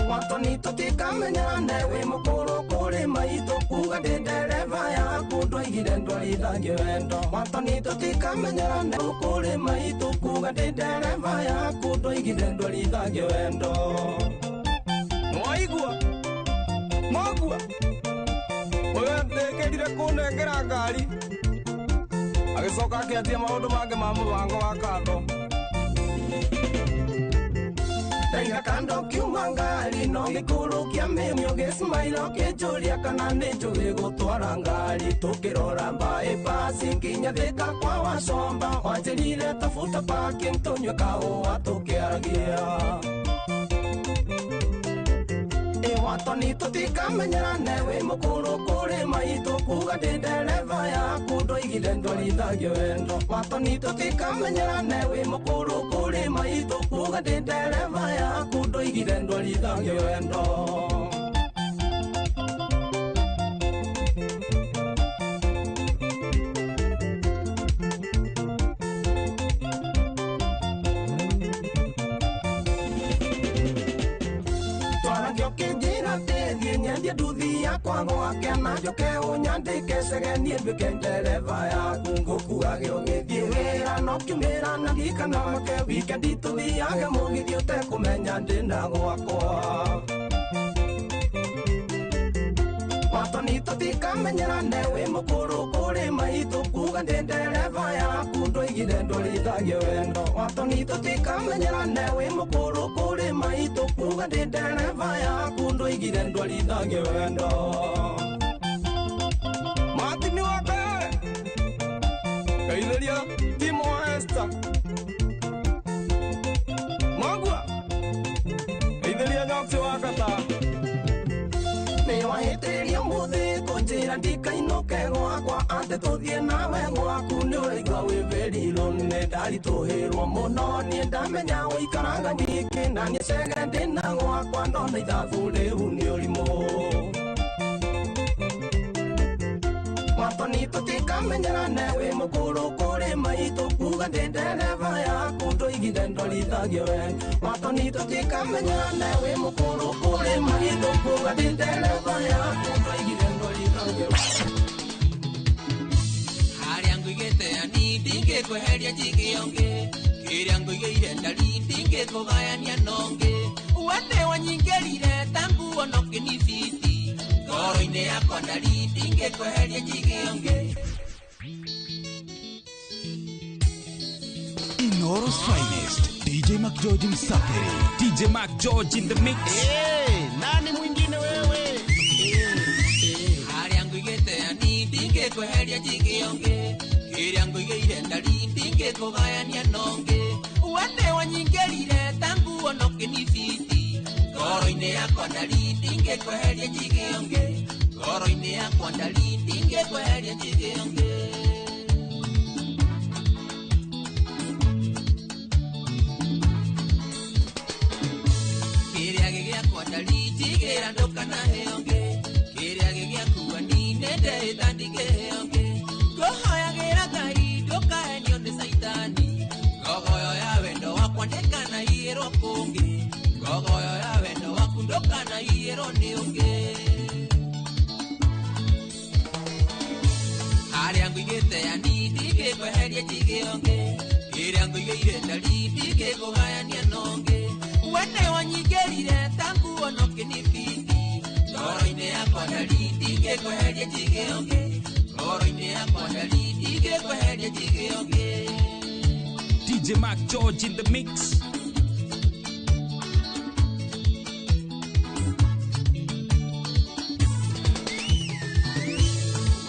watoni tũtikamenyane wĩ mũkũrũ kũrĩ maitũ kuga ndĩ ndereba yaku ndwaigire ndoigire ndwarithagio wendo Watoni tũtikamenyerane kũrĩ maitũ kuga ndĩ ndereba yaku ndoigire ndwarithagio wendo Mwaigua Mwagua Ũyũ ndĩkĩrire kũnengera ngari agĩcoka akĩanjia maũndũ mangĩ ma mũbango wa kando Ndaiga kando kiuma ngari no gĩkũrũkia mĩmio gĩsmailo kĩnjũria kana nĩ njũĩ gũtwara ngari tũkĩrora bypass nginya Thika kwa Wacomba wanjĩrire tafuta parking tũnyue kahũa tũkĩaragia Watoni tũtikamenyerane wĩ mũkũrũ kũrĩ maitũ kuga ndĩ ndereba yaku ndoigire ndwarithagio wendo Watoni tũtikamenyerane wĩ mũkũrũ kũrĩ maitũ kuga ndĩ ndereba yaku ndoigire ndwarithagio wendo Nyendie nduthi yakwa gwake na njoke ũnyandĩke cegenie nduĩke ndereba yaku ngũkuage ũgĩthiĩ wĩra no kiumĩra na ndikanamake wikendi tũthiage mũgithi ũtekũmenya ndĩna gwakwa Watoni tũtikamenyerane wĩ mũkũrũ kũrĩ maitũ kuga ndĩ ndereba yaku ndoigire ndwarithagio wendo Watoni tũtikamenyerane wĩ mũkũrũ kũrĩ maitũ kuga ndĩ ndereba yaku ndoigire ndwarithagio wendo Martin wake Geithĩria Timo Esther Mwagua Geithĩria Nyoksi wa Kata Nĩ wahĩtĩria mũthĩ kũnjĩra ndikainũke gwakwa atĩ tũthiĩ nawe gwaku nĩ ũraigua wĩ very lonely ndaritũhĩrwo mũno niĩ ndamenya ũikaraga wiki na niĩ cege ndĩna gwakwa ndona ithabu rĩu nĩ ũrimũ Watoni tũtikamenyerane wĩ mũkũrũ kũrĩ maitũ kuga ndĩ ndereba yaku ndoigire ndwarithagio wendo Watoni tũtikamenyerane wĩ mũkũrũ kũrĩ maitũ kuga ndĩ ndereba yaku ndoigire ndwarithagio wendo Harĩa ngũigĩte ani ndingĩkweheria njige ũngĩ kĩrĩa ngũigĩire ndari ndingĩkũgayania na ũngĩ wende wanyingĩrire ta nguo no kĩnibiti ngoro-inĩ yakwa ndari ndingĩkweheria njige ũngĩ Inoro's finest DJ Mac George Msaperi DJ Mac George in the mix. Hey, nani mwingine wewe? Harĩa ngũigĩte ani ndingĩkweheria njige ũngĩ kĩrĩa ngũigĩire ndari ndingĩkũgayania na ũngĩ wende wanyingĩrire ta nguo no kĩnibiti ngoro-inĩ yakwa ndari ndingĩkweheria njige ũngĩ ngoro-inĩ yakwa ndari ndingĩkweheria njige ũngĩ Kĩrĩa gĩgĩakwa ndari njigĩra ndũkanahe ũngĩ kĩrĩa gĩgĩakua ni nĩndehĩta ndingĩhe ũngĩ ngũhoyagĩra Ngai ndũkahenio nĩ caitani ngogoyo ya wendo wakwa ndĩkanaiyĩrwo kũngĩ ngogoyo ya wendo waku ndũkanaiyĩrwo nĩ ũngĩ Harĩa ngũigĩte ani ndingĩkweheria njige ũngĩ kĩrĩa ngũigĩire ndari ndingĩkũgayania na ũngĩ wende wanyingĩrire ta nguo no kĩnibiti ngoro-inĩ yakwa ndari ndingĩkweheria njige ũngĩ ngoro-inĩ yakwa ndari ndingĩkweheria njige ũngĩ DJ Mac George in the mix.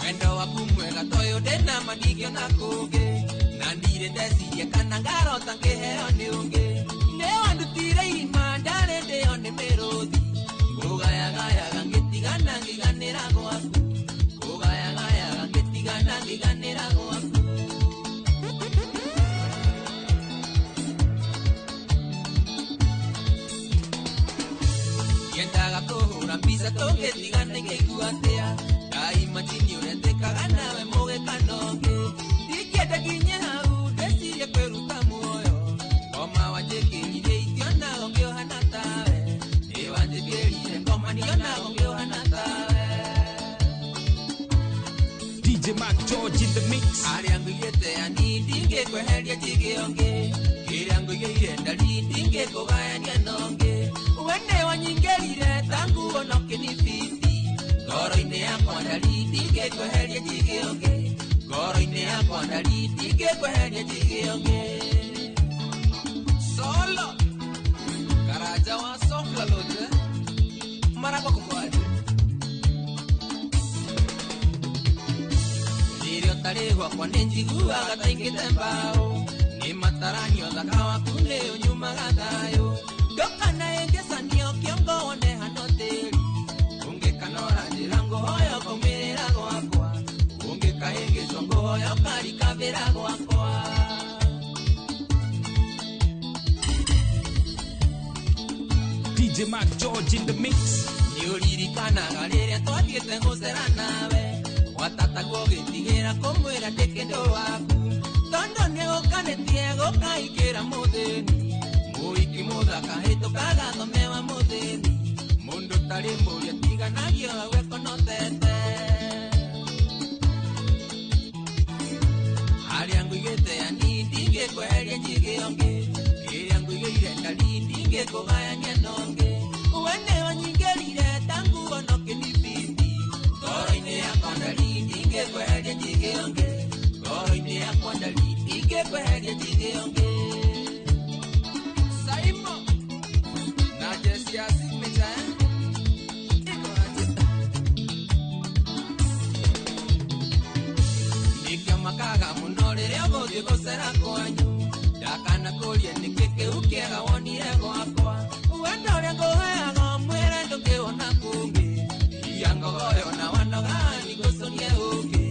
Wendo waku mwega toyũ ndĩna ma ndingĩona kũngĩ na ndirĩ ndeciria kana ngarota ngĩheo nĩ ũngĩ nĩ wandutire irima ndarĩ ndĩo nĩ mĩrũthi ngũgayagayaga ngĩtigana ngĩganĩra gwaku ngũgayagayaga ngĩtigana ngĩganĩra gwaku Yendaga kũhũra mbica tũngĩtigana ingĩigua atĩa ndaimajini ũrĩa njĩkaga nawe mũgĩkana ũngĩ ndingĩenda nginye hau ndecirie kwĩruta muoyo ngoma wanjĩkĩrire itionago ngĩũhana tawe nĩ wanjĩkĩrire ngoma ndionago ngĩũhana tawe DJ Mac George in the mix. Arĩa ngũigĩte yani ndingĩkweheria njige ũngĩ, kĩrĩa ngũigĩire ndari ndingĩkũgayania na ũngĩ. We nĩwanyingĩrire ta nguo na ũkĩnibiti, ngoro-inĩ yakwa ndari ndingĩkweheria njige ũngĩ, ngoro-inĩ yakwa ndari ndingĩkweheria njige ũngĩ. Solo Karaja wa Sofla Lodge Maragwa kukwaje Rĩrĩa ũtarĩ gwakwa nĩnjiguaga ta ingĩte mbaũ, nĩ mataranio thaka waku nĩ ũnyumaga thayũ. Ndoka na ĩngĩcanio kĩongo wone hano tĩri, ũngĩkanora njĩra ngũhoya ũkaumĩrĩra gwakwa, ũngĩkahĩngĩcwo ngũhoya ũkarikabĩra gwakwa. DJ Mark George in the mix. Nĩũririkanaga rĩrĩa twathiĩte gũcera nawe, watatagwo ũgĩtigĩra kũmwĩra ndĩ kĩndũ waku, tondũ nĩgũkanĩtie gũkaingĩra mũthĩni, mũhiki mũthaka hĩtũkaga thome wa mũthĩni, mũndũ tarĩ mũria tiganagio agwekonotete. Harĩa ngũigĩte yani ndingĩkweheria njige ũngĩ, kĩrĩa ngũigĩire ndari ndingĩkũgayania na ũngĩ. We nĩwanyingĩrire ta nguo na ũkĩnibiti, ngoro-inĩ yakwa ndari ndingĩkweheria njige ũngĩ, ngoro-inĩ yakwa ndari ndingĩkweheria njige ũngĩ. Saimo na Jesse ya signature iko aje? Nĩkĩo makaga mũno rĩrĩa ũgũthiĩ gũcera kwanyu, ndakanakũria nĩkĩ kĩu kĩega wonire gwakwa. Wendo ũrĩa ngũheaga mwĩre ndũngĩwona kũngĩ, ia ngogoyo na wanoga nĩngũconie ũngĩ,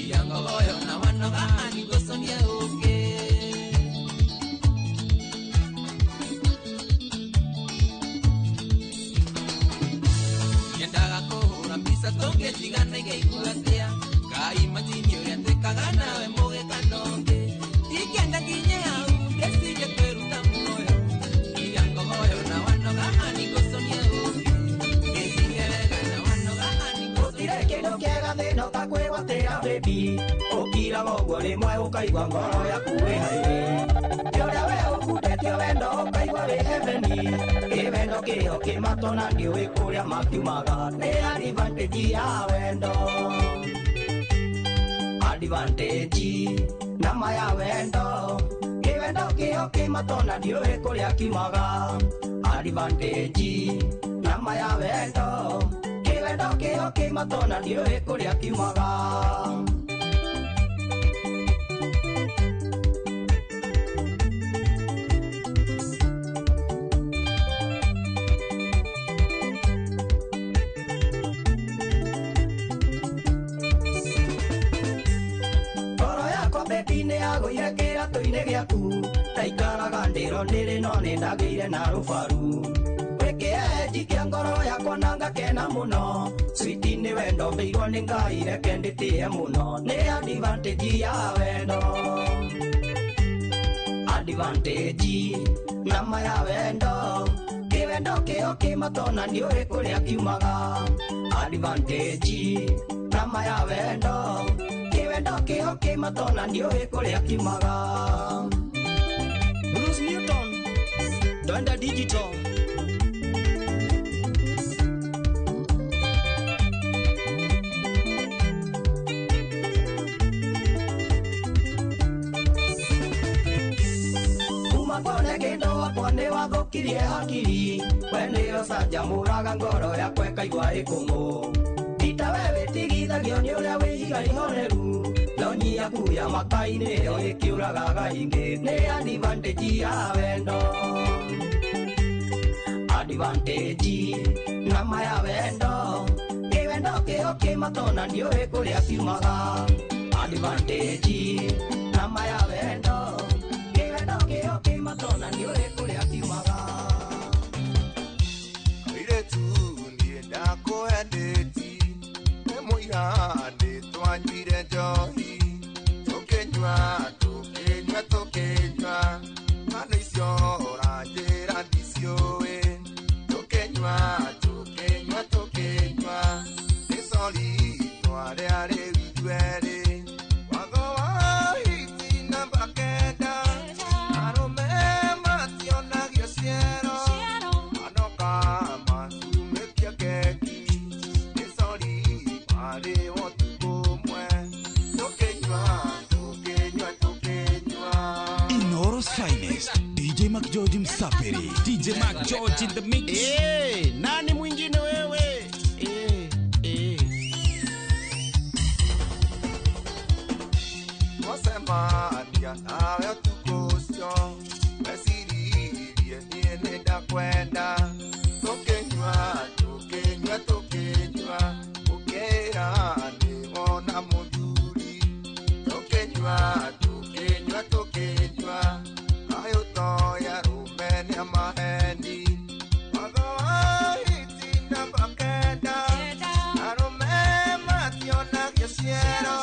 ia ngogoyo na wanoga nĩngũconie ũngĩ. Nyendaga kũhũra mbica tũngĩtigana ingĩigua atĩa, Ngai majini ũrĩa twĩkaga nawe mũgĩkana ũngĩ, ndingĩenda nginye hau ndĩcirie kwĩruta muoyo, ia ngogoyo na wanoga nĩngũconie ũngĩ, ndĩcirie wega na wanoga nĩngũconie. Gũtirĩ kĩndũ kĩega thĩna ta kwĩgwatĩra baby, ũkiraga ũguo rĩmwe ũkaigua ngoro yaku ĩ haĩ. Nĩ ũrĩa we ũkundetio wendo ũkaigua wĩ heaven-i, kĩ wendo kĩo kĩmatona ndiũĩ kũrĩa makiumaga, nĩ advantage ya wendo. Advantage nama ya wendo, kĩ wendo kĩo kĩmatona ndiũĩ kũrĩa kiumaga. Advantage nama ya wendo, kĩ wendo kĩo kĩmatona ndiũĩ kũrĩa kiumaga. Ngoro yakwa baby nĩyagũire kĩratũ-inĩ gĩaku, ndaikaraga ndĩro ndĩrĩ no nĩndagĩire na rũbaru. Wĩkĩe njikia ngoro yakwa na ngakena mũno, switi nĩ wendo mbĩirwo nĩ Ngai reke ndĩtĩe mũno, nĩ advantage ya wendo. Advantage nama ya wendo, kĩwendo kĩo kĩmatona ndiũĩ kũrĩa kiumaga. Advantage nama ya wendo, kĩwendo kĩo kĩmatona ndiũĩ kũrĩa kiumaga. Bruce Newton, Donda Digital. Kuma kuone kĩndũ wakwa nĩwathũkirie hakiri, we nĩyo canjamũraga ngoro yakwa ĩkaigua ĩkũmũ. Ti ta we wĩtigithagio nĩ ũrĩa wĩ ihiga ihoreru, lonyi yaku ya makai nĩyo ĩkĩũragaga ingĩ, nĩ advantage ya wendo. Advantage nama ya wendo, kĩwendo kĩo kĩmatona ndiũĩ kũrĩa kiumaga. Advantage nama ya wendo, kĩwendo kĩo kĩmatona ndiũĩ kũrĩa kiumaga. Airĩtu niĩ ndakwendeti, nĩ mũira nĩ twanyuire njohi, tũkĩnyua tũkĩnyua tũkĩnyua, ng'ano icio ũranjĩra ndiciũĩ, tũkĩnyua tũkĩnyua tũkĩnyua, nĩ sori twarĩa rĩu ithuerĩ, Mark George Msafiri. DJ Mark George in the mix. Hey, nani mwingine wewe? Hey, hey. Wasema nawe tukosio mesiririe niĩ nĩndakwenda tũkĩnyua tũkĩnyua tũkĩnyua ũkĩra nĩwona mũthuri tũkĩnyua tũkĩnyua tũkĩnyua kayũ toya rũme nĩ maheni watho wa hiti namba kenda arũme mationagio ciero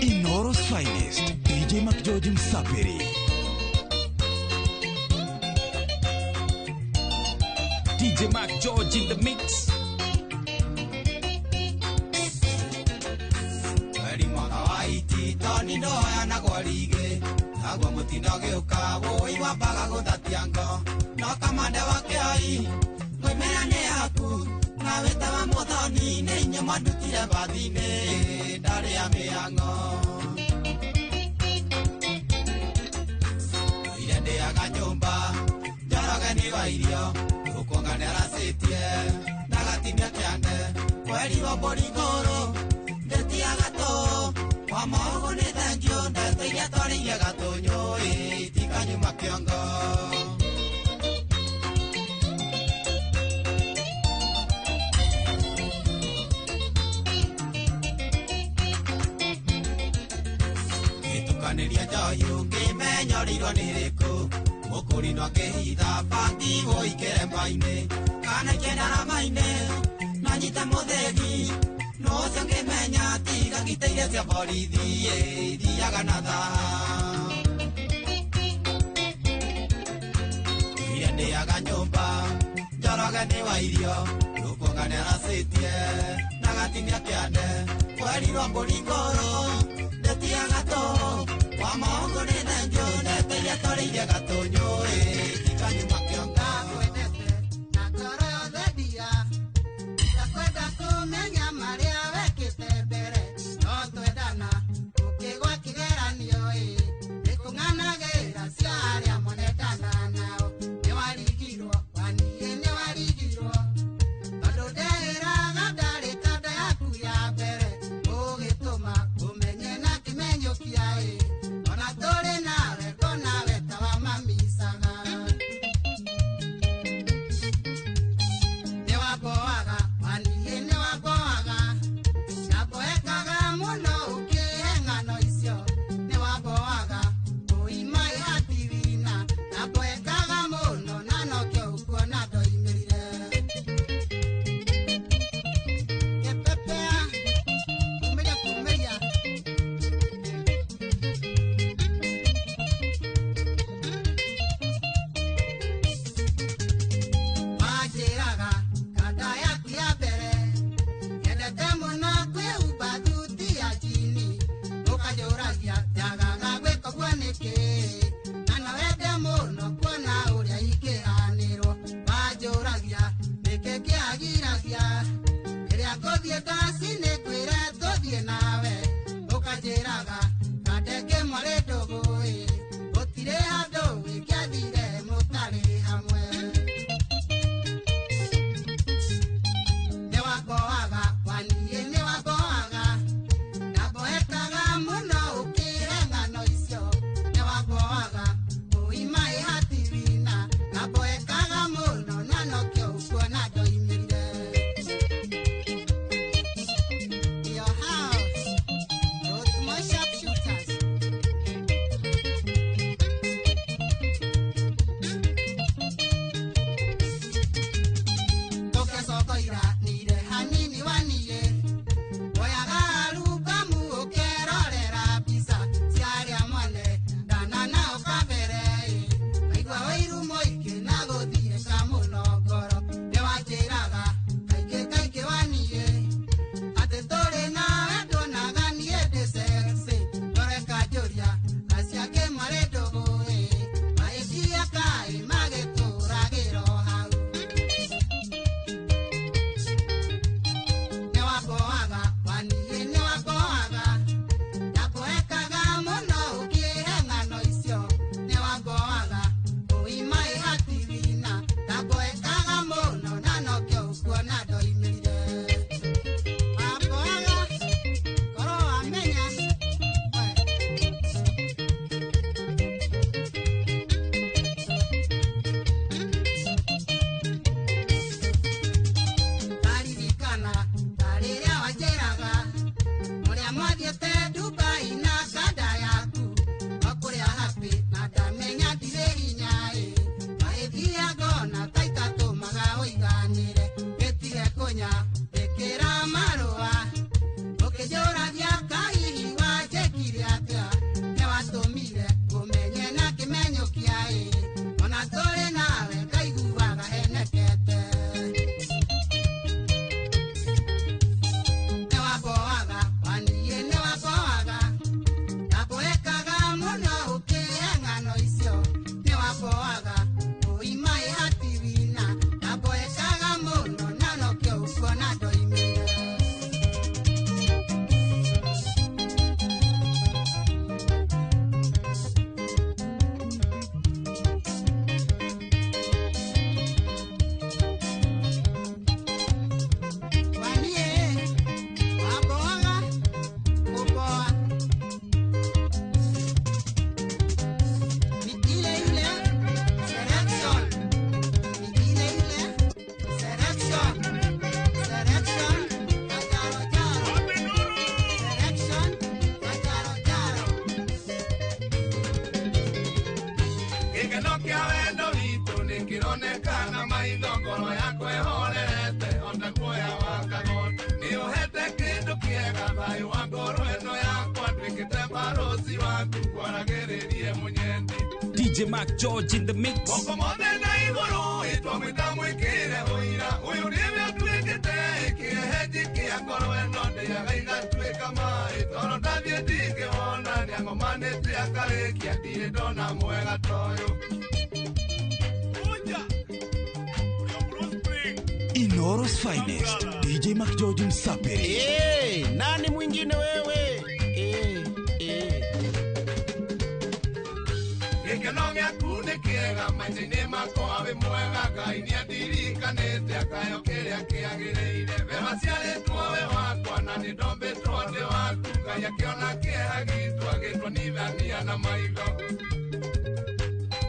Inoro's finest, DJ Mark George Msafiri. DJ Mark George in the mix. Mweri mwaka wa itito ni ndoya na gwarige. Naguo mũtino gĩũka wũi wambaga gũthatia ngo no kamande wa kĩoi mwĩmĩra nĩ yaku na wĩtawa mũthoni nĩ inyuĩ mwandutire bathi-inĩ ndarĩ ya mĩang'o ire ndĩaga nyũmba Njoroge nĩ wa irio ũkuonga nĩaracĩtie ndagatinio kĩande kwerirwo mbũri ngũrũ ndĩtia gatũ wa mogu nĩ thengio ndeto iria twarĩirie gatũnyũ itikanyuma kĩongo. Gĩtukanĩria njohi ũngĩmenya ũrĩirwo nĩ rĩkũ mũkũrinwo akĩhitha bangi wũi kĩremba-inĩ kana kĩndarama-inĩ na nyite mũthĩgi no ũcio ngĩmenya tiga ngitĩire cia borithi ithiaga na thaa ire ndĩaga nyũmba Njoroge nĩ wa irio rũkũnga nĩaracĩtie na gatinia kĩande kwerirwo mbũri ngũrũ ndĩtia gatũ wa maũndũ nĩ thengio ndeto iria twarĩirie gatũnyũ itikanyuma kĩongo. Ndakwendete na ngoro yothe ndia ndakwenda kũmenya marĩa wekĩte mbere no twendana ũkĩgwa kĩgeranio ĩ nĩkũng'anagĩra cia arĩa monendana nao nĩwarigirwo waniĩ nĩwarigirwo tondũ ndeĩraga ndarĩ kanda yaku ya mbere ũgĩtũma ũmenye na kĩmenyũkia ĩ ona tũrĩ nawe ngonawe ta wa mamicaga nĩwamboaga waniĩ nĩwamboaga ndamboekaga mũno ũkĩhe ng'ano icio nĩwamboaga ũima ĩhatiwina ndamboekaga mũno na nokĩo ũkuona ndoimĩrire kĩpepea kumĩria kumĩria. Wanjĩraga kanda yaku ya mbere nyendete mũno kwĩhumba thuti ya njini ũkanjũragia njagaga gwĩka ũguo nĩkĩ na no wende mũno kuona ũrĩa ingĩhanĩrwo wanjũragia nĩkĩ kĩagiragia rĩrĩa ngũthiĩ ndaci nĩ kwĩre tũthiĩ nawe ũkanjĩraga kande kĩmwarĩ ndũgũ-ĩ gũtirĩ handũ wĩngĩathire mũtarĩ hamwe. Nĩwamboaga waniĩ nĩwamboaga ndamboekaga mũno ũkĩhe ng'ano icio nĩwamboaga ũima ĩhatiwina ndamboekaga mũno na nokĩo ũkuona ndoimĩrire. Your house, Rothmore Sharpshooters. Tũkĩcokoira nire hanini waniĩ woyaga arubamu ũkerorera mbica cia arĩa mwene ndana nao kabere ĩ ngaigua ũiru mũingĩ na gũthiĩka mũno ngoro nĩwanjĩraga kaingĩ kaingĩ waniĩ atĩ tũrĩ nawe nduonaga niĩ ndĩ sexy ngoro ĩkanjũria acio angĩ marĩ ndũgũ ĩ mahĩtia kaĩ magĩtũragĩra o hau. Nĩwamboaga waniĩ nĩwamboaga ndamboekaga mũno ũkĩhe ng'ano icio nĩwamboaga ũima ĩhatiwina ndamboekaga mũno na nokĩo ũkuona ndoimĩrire. Wamboaga korwo wamenya. Ndaririkana ta rĩrĩa wanjĩraga ũrĩa mwathiĩte Dubai na kanda yaku o kũrĩa happy na ndamenya ndirĩ hinya ĩ mahĩtia ngona ta itatũmaga ũiganĩre gĩtige kũnya ĩkĩra marũa ũkĩnjũragia kahihi wanjĩkire atĩa nĩwatũmire ũmenye na kĩmenyũkia ĩ ona tũrĩ nawe ngaiguaga henekete. Nĩwamboaga waniĩ nĩwamboaga ndamboekaga mũno ũkĩhe twaragĩrĩrie mũnyendi. DJ Mark George in the mix. Moko mothe na igũrũ ĩtwamwĩta mwĩkĩre ũira ũyũ nĩwe ũtuĩkĩte kĩehenji kĩa ngoro ĩno ndĩaga igatuĩka maĩ toro ndathiĩ ndingĩwona nĩangomanĩte akarĩkia ndirĩ ndona mwega toyũ. Inoro's finest, DJ Mark George Msapiri. Hey, nani mwingine wewe? Gĩkeno gĩaku nĩ kĩega maica-inĩ makwa wĩ mwega Ngai nĩandirikanĩte akayo kĩrĩa kĩagĩrĩire we waciarĩtwo we wakwa na nĩ ndombĩtwo ndĩ waku Ngai akĩona kĩeha gitũ agĩtuonithania na maitho.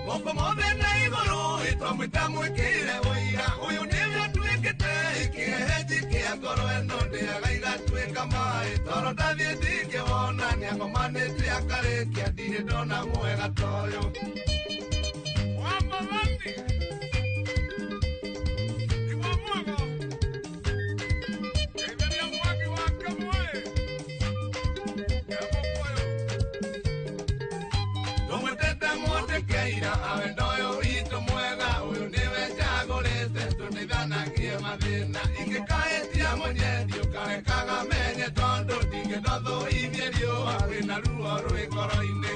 Moko mothe na igũrũ ĩtwamwĩta mwĩkĩre ũira ũyũ nĩwe ũtuĩkĩte kĩehenji kĩa ngoro ĩno ndĩaga igatuĩka maĩ toro ndathiĩ ndingĩwona nĩangomanĩte akarĩkia ndirĩ ndona mwega toyũ. Tũmwĩtĩte mũtĩkĩira awe ndoyũ witũ mwega ũyũ nĩwe njagũrĩte tũteithanagie mathĩna ingĩkaĩtia mũnyendi ũkarekaga menye tondũ ndingĩndothũithie riũa kwĩna ruo rwĩ ngoro-inĩ.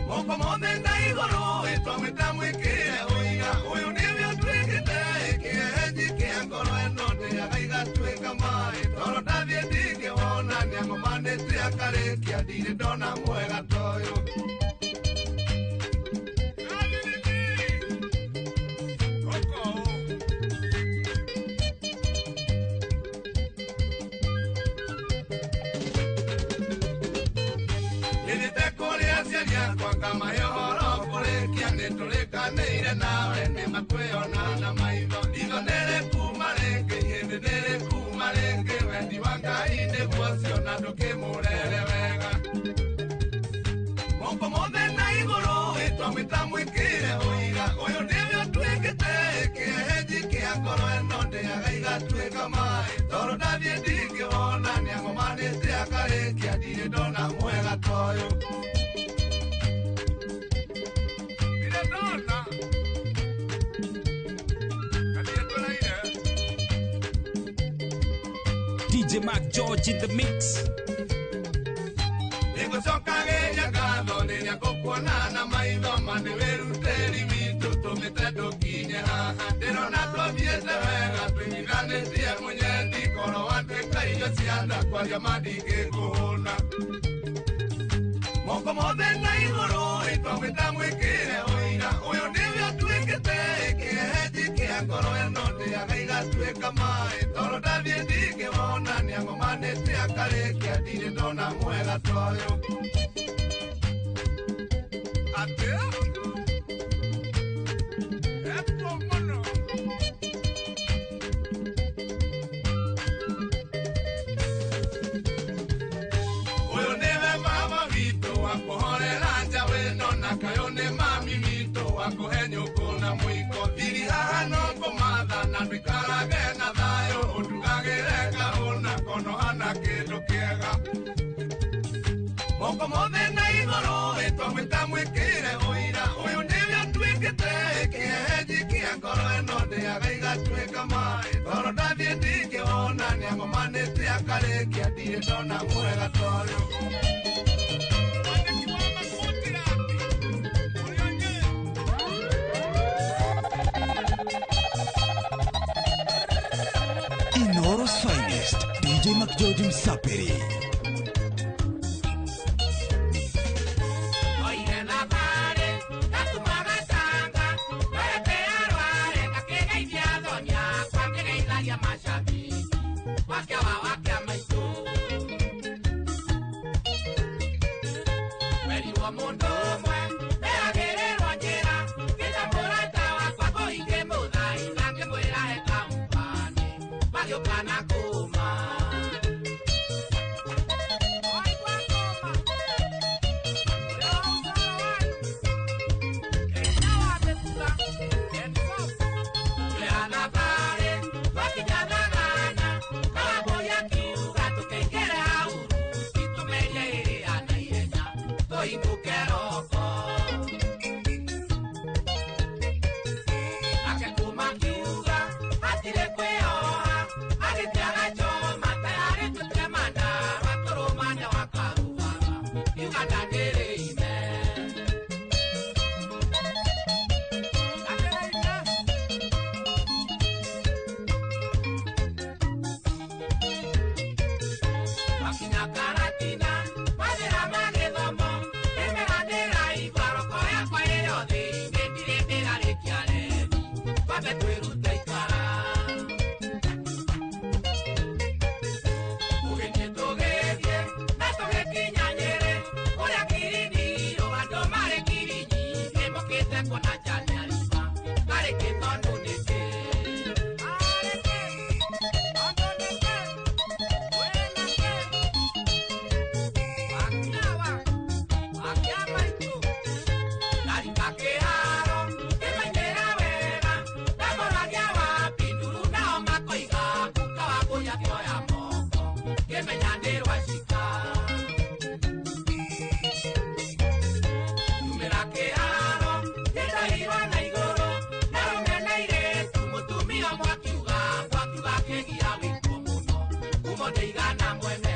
Moko mothe na igũrũ ĩtwamwĩta mwĩkĩre ũira ũyũ nĩwe ũtuĩkĩte kĩehenji kĩa ngoro ĩno ndĩaga igatuĩka maĩ toro ndathiĩ ndingĩwona nĩangomanĩte akarĩkia ndirĩ ndona mwega toyũ. Nĩthiĩte kũrĩ aciari akwa ngamahe ũhoro kũrĩkia nĩtũrĩkanĩire nawe nĩmakwĩona na maitho ritho nĩrĩkuma rĩngĩ ihĩndĩ nĩrĩkuma rĩngĩ wendi wa Ngai nĩguo ũcio na ndũkĩmũrere wega. Moko mothe na igũrũ ĩtwamwĩta mwĩkĩre ũira ũyũ nĩwe ũtuĩkĩte kĩehenji kĩa ngoro ĩno ndĩaga igatuĩka maĩ toro ndathiĩ ndingĩwona nĩangomanĩte akarĩkia ndirĩ ndona mwega toyũ. Ndirĩ ndona na ndirĩ tũraire. DJ Mark George in the mix. Nĩngũcokagĩria ngatho rĩrĩa ngũkuona na maitho ma nĩ wĩrutĩri witũ tũmĩte ndũkinye haha ndĩrona twathiĩte wega tũiguithanĩtie mũnyendi ngoro watuĩka irio cia nda kwaria ma ndingĩkũhũna. Moko mothe na igũrũ ĩtwamwĩta mwĩkĩre ũira ũyũ nĩwe ũtuĩkĩte kĩehenji kĩa ngoro ĩno ndĩaga igatuĩka maĩ toro ndathiĩ ndingĩwona nĩangomanĩte akarĩkia ndirĩ ndona mwega toyũ. Atĩ ekuo mũno. Ũyũ nĩwe baba witũ wa kũhorera njaũ ĩno na kayũ nĩ mami witũ wa kũhe nyũngũ na mũiko thiri haha no kũmatha na ndũikarage na thayũ ũndugagĩre ngahũna kono hana kĩndũ kĩega. Moko mothe na igũrũ ĩtwamwĩta mwĩkĩre ũira ũyũ nĩwe ũtuĩkĩte kĩehenji kĩa ngoro ĩno ndĩaga igatuĩka maĩ toro ndathiĩ ndingĩwona nĩangomanĩte akarĩkia ndirĩ ndona mwega toyũ. Inoro's finest, DJ Mark George Msapiri. Oire thabarĩ ngatumaga tanga werete arware ngakĩgeithia athoni akwa ngĩgeithagia mashabiki wakia wa wakia maitũ werirwo mũndũ ũmwe ndeyagĩrĩrwo njĩra ngĩta mũrata wakwa ngũingĩ mũthaitha ngĩmwĩra he kampani magĩũka na kũma. roko Nake kuma kiuga hatirĩ kwĩoha agĩtiaga choma tayarĩ tũtue mandarwa tũrũmane wa karubara Uganda ndĩrĩ ime Wakinya Karatina mathĩra ma gĩthomo ndĩmera ndĩraigua roko yakwa ĩrĩ o thĩinĩ ndirĩ ndĩrarĩkia rethi twambe twĩrute ikara Tũgĩthiĩ tũgĩthiĩ na tũgĩkinya Nyĩrĩ kũrĩa Kiriniro andũ marĩ ngiri nyingĩ mokĩte kuona Janiariba karĩ kĩ tondũ nĩkĩ Ndeigana mwene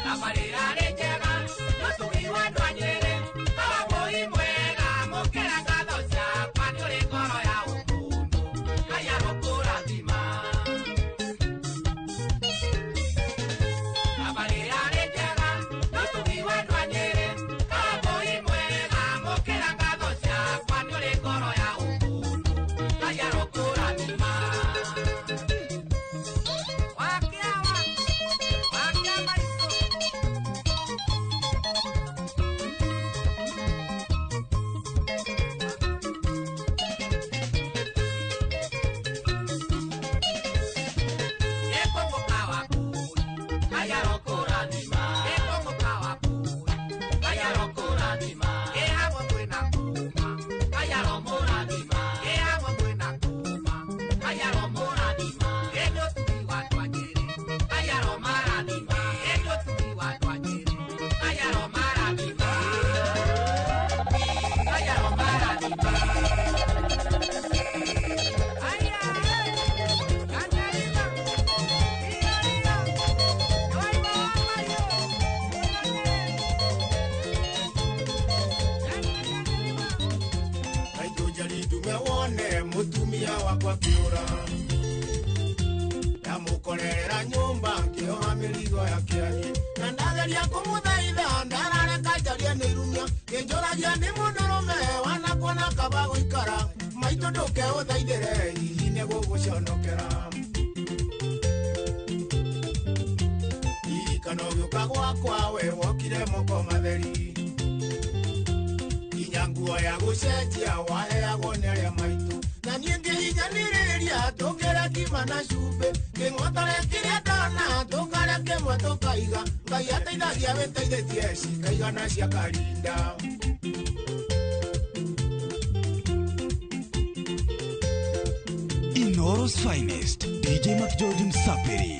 Thabarĩ yarĩ njega no tũkĩigua andũ a Nyĩrĩ Kawabũi mwega mũkĩra ngatho ciakwa nĩ ũrĩ ngoro ya ũmũndũ Ngai arokũrathima Thabarĩ yarĩ njega no tũkĩigua andũ a Nyĩrĩ Kawabũi mwega mũkĩra ngatho ciakwa nĩ ũrĩ ngoro ya ũmũndũ Ngai arokũrathima Wakiawa wakia maitũ Maitũ ndume wone mutumia wakwa kĩũra ndamũkorerera nyũmba ngĩoha mĩrigo yake athiĩ na ndageria kũmũthaitha ndarareka njarie nĩ irumia kĩnjũragia nĩ mũndũrũme wanakuona kaba gũikara maitũ ndũke ũthaithĩre hihi nĩ gũgũconokera ririkana ũgĩũka gwakwa we wokire moko matheri nginya nguo ya gũcenjia waheagwo nĩ arĩa maitũ na niĩ ngĩhinyanĩrĩria tũngĩrĩa ngima na cumbĩ kĩng'otore kĩrĩa ndona tũkarĩa kĩmwe tũkaiga Ngai ateithagia wĩteithĩtie cikaigana cia karinda Inoro's finest, DJ McGeorge Msapiri.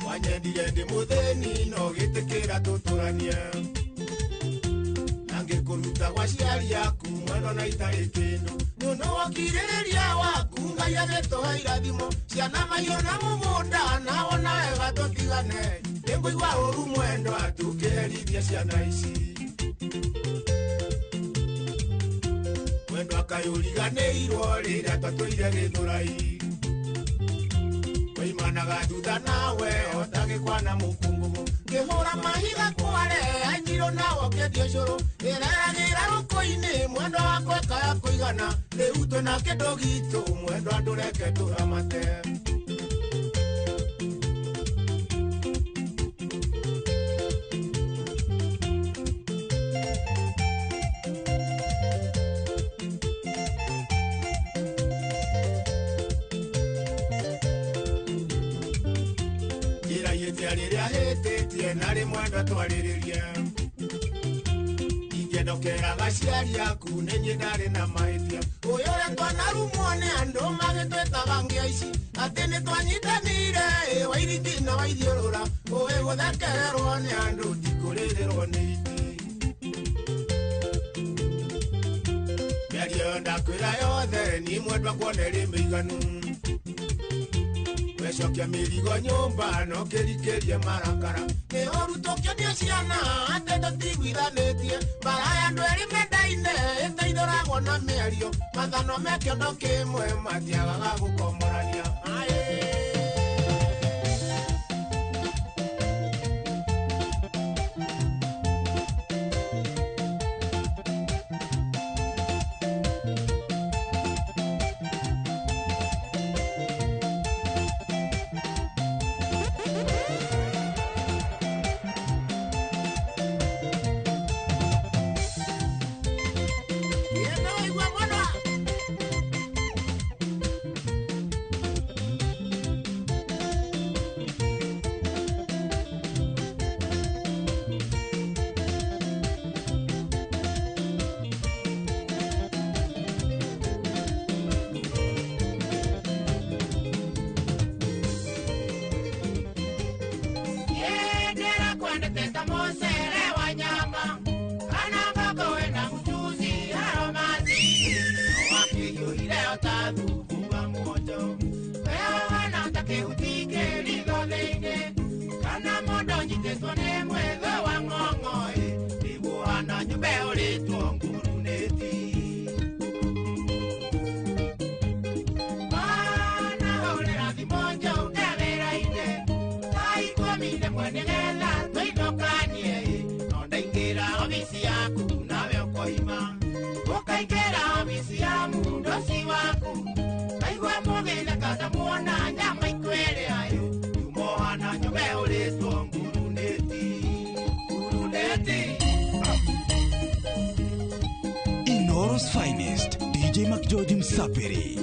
Wanyendire ndĩ mũthĩni no gĩtĩkĩra tũtũranie na ngĩkũruta gwa aciari aku mwendo na itarĩ kĩndũ nĩũndũ wa ũkirĩrĩria waku Ngai agĩtũhe irathimo ciana mahiũ na mũgũnda na wona wega tũtigane nĩngũigua ũru mwendo atũkĩherithia ciana ici mwendo akayũriganĩirwo rĩrĩa twatũire Gĩthũrai Waimanaga thutha nawe otagĩkwa na mũkũngũgũ ngĩhũra mahiga kware anyiro nawe ũkĩendia ũcũrũ ĩreragĩra rũkũ-inĩ mwendwa wakwa ĩkaya kũigana rĩu twĩna kĩndũ gitũ mwendwa ndũreke tũramate Njĩra rĩrĩa hĩtĩtie Narĩ mwendwa twarĩrĩrie ingĩendokera aciari aku nĩ niĩ ndarĩ na mahĩtia ũyũ ũrĩa twanarumwo nĩ andũ magĩtwĩtaga ngĩa ici atĩ nĩ twanyitanĩire ĩ wairiti na waithiũrũra ũĩ gũthekererwo nĩ andũ tikũrĩrĩrwo nĩ iti mĩario ndakwĩra yothe niĩ mwendwa kuona ĩrĩ mĩiganu wecokia mĩrigo nyũmba no kĩrikĩrie marakara nĩ ũru tũkĩonio ciana atĩ tũtiguithanĩtie mbara ya andũ erĩ mendaine ĩteithũragwo na mĩario mathano me kĩondo kĩmwe matiagaga gũkomorania. Inoro's finest, DJ McGeorge Msafiri.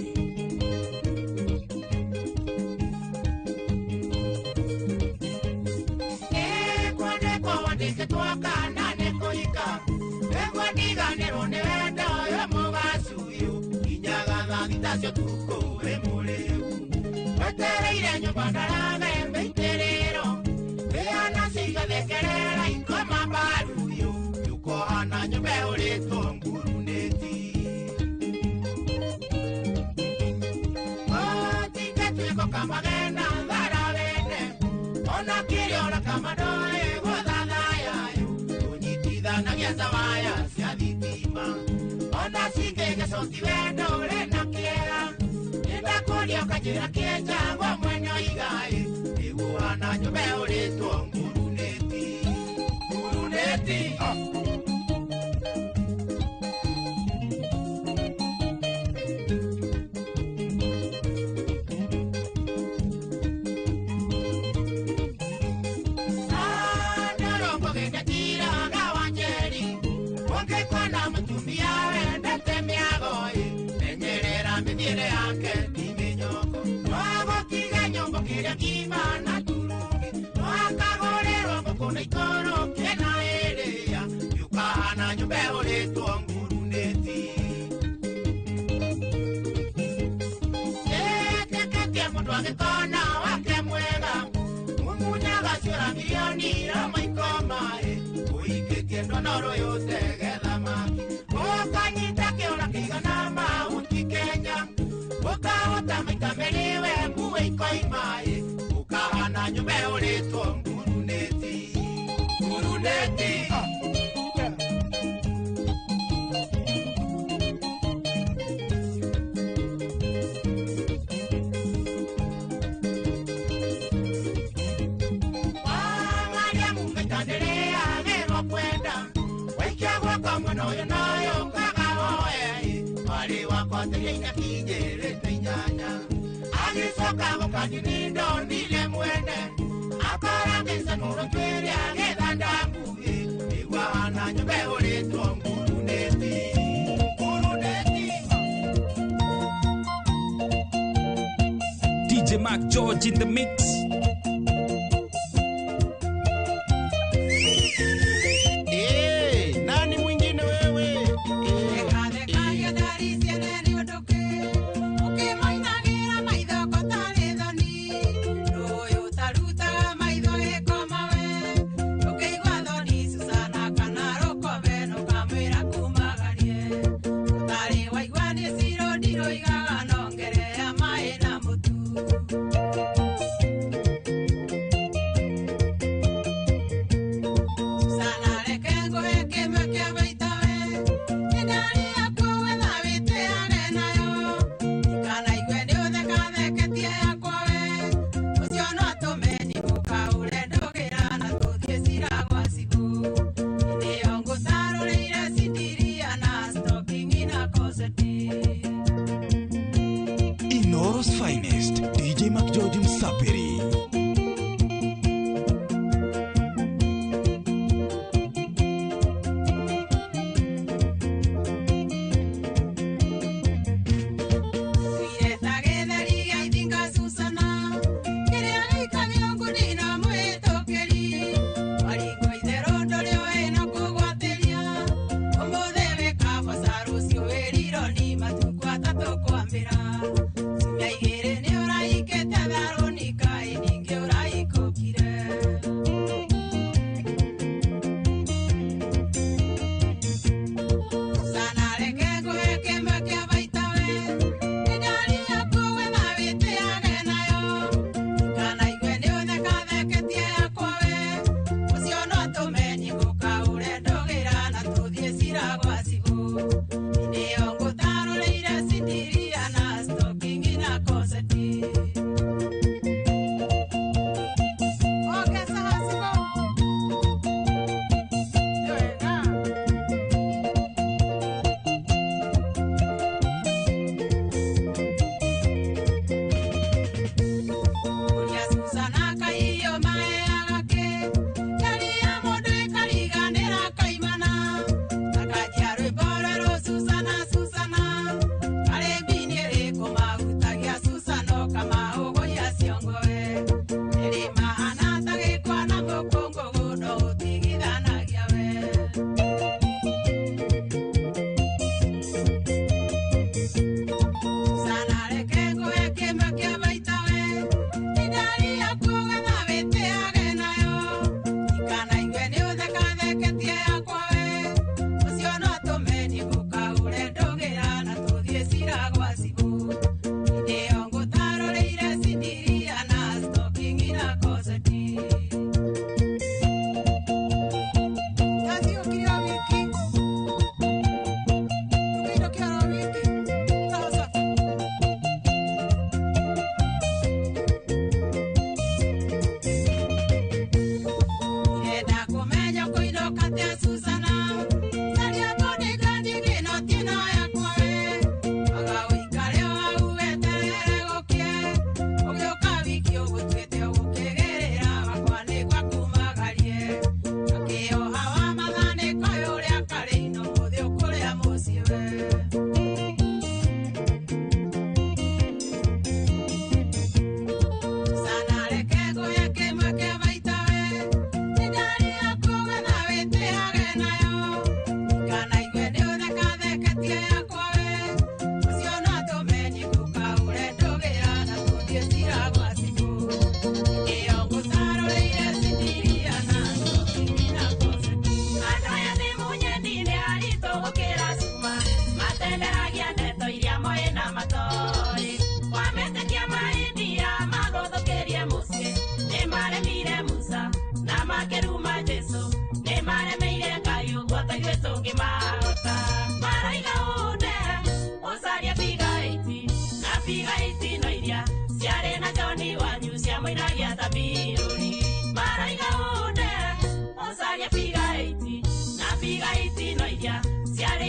DJ Mark George in the mix.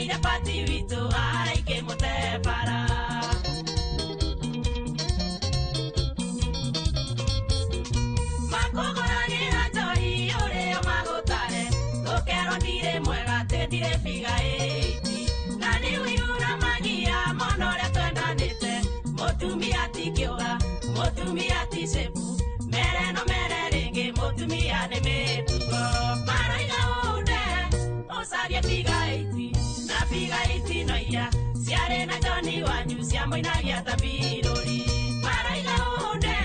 ciarĩire pati witũ aikĩmũte bara. Makũgũragĩra njohi ũrĩo magũtare ũkerwo ndirĩ mwega atĩ ndirĩ biga ĩiti na nĩ ũiru na magia mũno ũrĩa twendanĩte mũtumia ti kĩũga mũtumia ti cebu mere no mere rĩngĩ mũtumia nĩ mĩtugo maroiga ũnde ũcarie biga ĩiti na biga ĩiti no iria ciarĩ na Johnny wanyu ciamũinagia ta birũri maroiga ũnde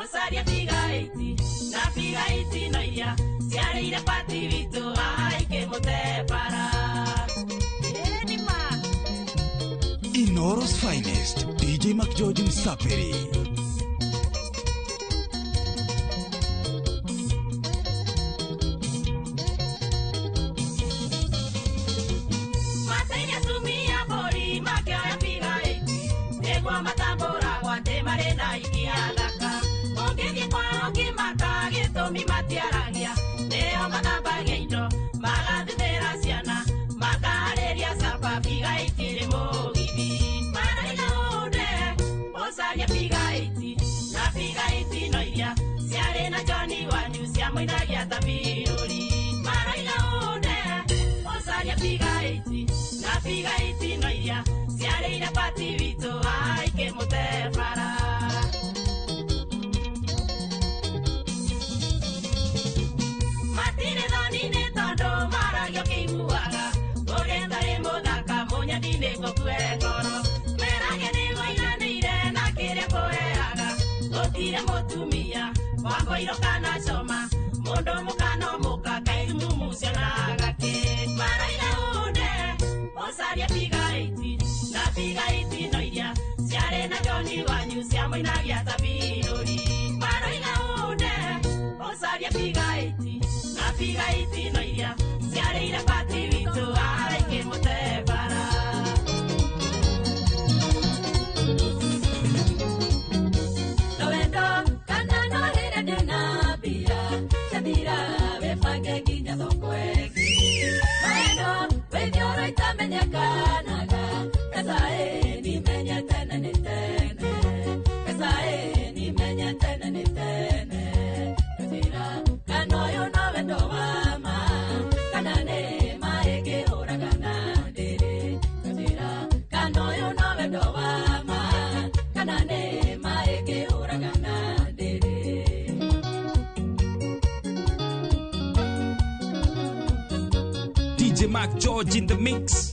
ũcarie biga ĩiti na biga ĩiti no iria ciarĩire pati witũ aikĩmũte bara. Inoro's finest, DJ McGeorge Msaperi. Mateire atumia mbũri makĩoya biga ĩiti nĩguo matambũragwo atĩ marĩ na ikia thaka ũngĩthiĩ kwao ũkĩmaka gĩtũmi matiaragia nĩo mathambagia indo magathithĩra ciana makaharĩria caba biga ĩiti rĩ mũgithi maroiga ũnde ũcarie biga ĩiti na biga ĩiti no iria ciarĩ na Johnny wanyu ciamũinagia ta birũri maroiga ũnde ũcarie biga ĩiti na biga ĩiti no iria ciarĩire pati witũ aikĩmũte bara. Matirĩ thoni-inĩ tondũ maragio kĩiguaga ũrĩa ndarĩ mũthaka mũnyendi nĩngũkue ngoro merage nĩwaiganĩire na kĩrĩa kũheaga gũtirĩ mũtumia wakũirũ kana coma mũndũ mũka no mũka kaitumumu cionaga kĩ maroiga ũnde ũcarie biga ĩiti na biga ĩiti no iria ciarĩ na Johnny wanyu ciamũinagia ta birũri maroiga ũnde ũcarie biga ĩiti na biga ĩiti no iria ciarĩire pati witũ aikĩmũte bara. No wendo kana no rĩrĩa ndĩna mbia ciathira wĩbange nginya thoko ĩngĩ. No wendo wĩ thioro itamenyekanaga mbeca ĩ nimenye tene nĩ tene mbeca ĩ nimenye tene nĩ tene njĩra kana ũyũ no wendo wa ma kana nĩ ma ĩngĩhũraga na ndĩrĩ njĩra kana ũyũ no wendo wa ma kana nĩ ma ĩngĩhũraga na ndĩrĩ. DJ Mark George in the mix.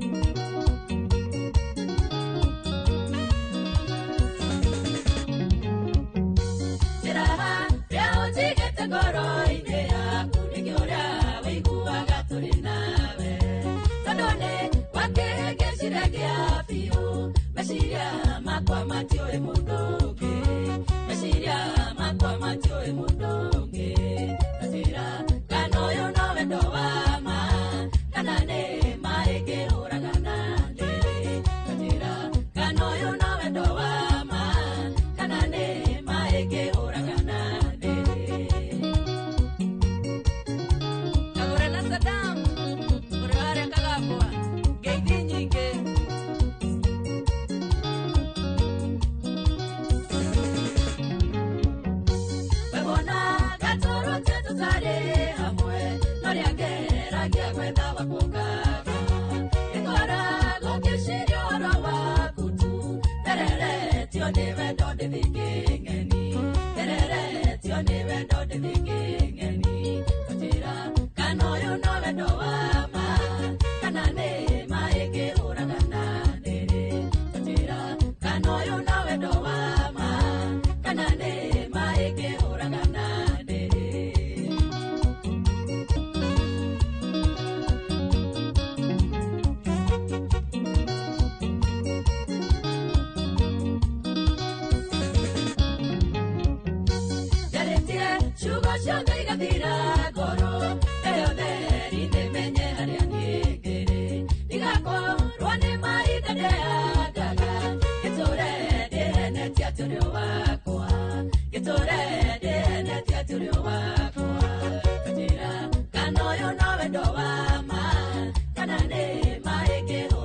Jeraha rĩa ũnjigĩte ngoro-inĩ yaku nĩkĩo ũrĩa wĩiguaga tũrĩ nawe tondũ nĩ wakĩhĩngĩcire kĩa biũ meciria makwa matiũĩ mũndũ ũngĩ meciria makwa matiũĩ mũndũ ũngĩ njĩra kana ũyũ no wendo wa ma kana nĩ ma ĩngĩhũraga na ndĩrĩ njĩra kana ũyũ no wendo wa ma kana nĩ ma ĩngĩhũraga na ndĩrĩ. Kagũra na Saddam ũrĩa harĩa Kagambwa ngeithi nyingĩ. Wewona gatũrũte tũtarĩ hamwe no rĩangeragia gwetha wakũngaga ngĩkoragwo ngĩciria ũhoro waku tu ndereretio nĩ wendo ndĩthikĩng'eni ndereretio nĩ wendo ndĩthikĩng'eni njĩra kana ũyũ no wendo wa ma kana nĩ ma ĩngĩhũraga na ndĩrĩ njĩra kana ũyũ no wendo wa ma kana nĩ ma ĩngĩhũraga na ndĩrĩ. Njarĩtie ciugo ciothe igathira ngoro ĩyo theri nĩmenye harĩa niĩ ngĩrĩ ndigakorwo nĩ mahinda ndeangaga ngĩtũre ndĩhenetie atĩ ũrĩ wakwa ngĩtũre ndĩhenetie atĩ ũrĩ wakwa njĩra kana ũyũ no wendo wa ma kana nĩ ma ĩngĩhũraga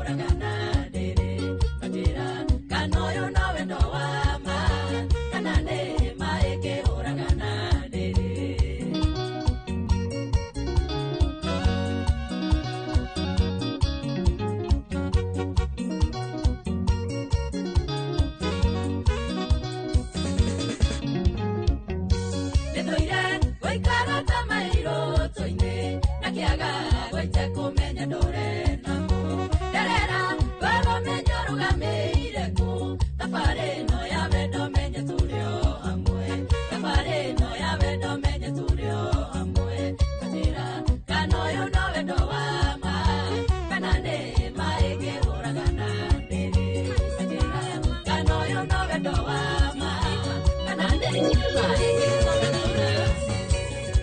Ndũire gũikara ta mairũ-inĩ na kĩaga gwaite kũmenya ndũre nako. Nderera ngorwo menye ũrũgamĩire kũ, thabarĩ ĩno ya wendo menye tũrĩ o hamwe, thabarĩ ĩno ya wendo menye tũrĩ o hamwe. Kanjĩra kana ũyũ no wendo wa ma, kana nĩ ma ĩngĩhũraga na ndĩrĩ. Kanjĩra kana ũyũ no wendo wa ma, kana nĩ ma ĩngĩhũraga na ndĩrĩ.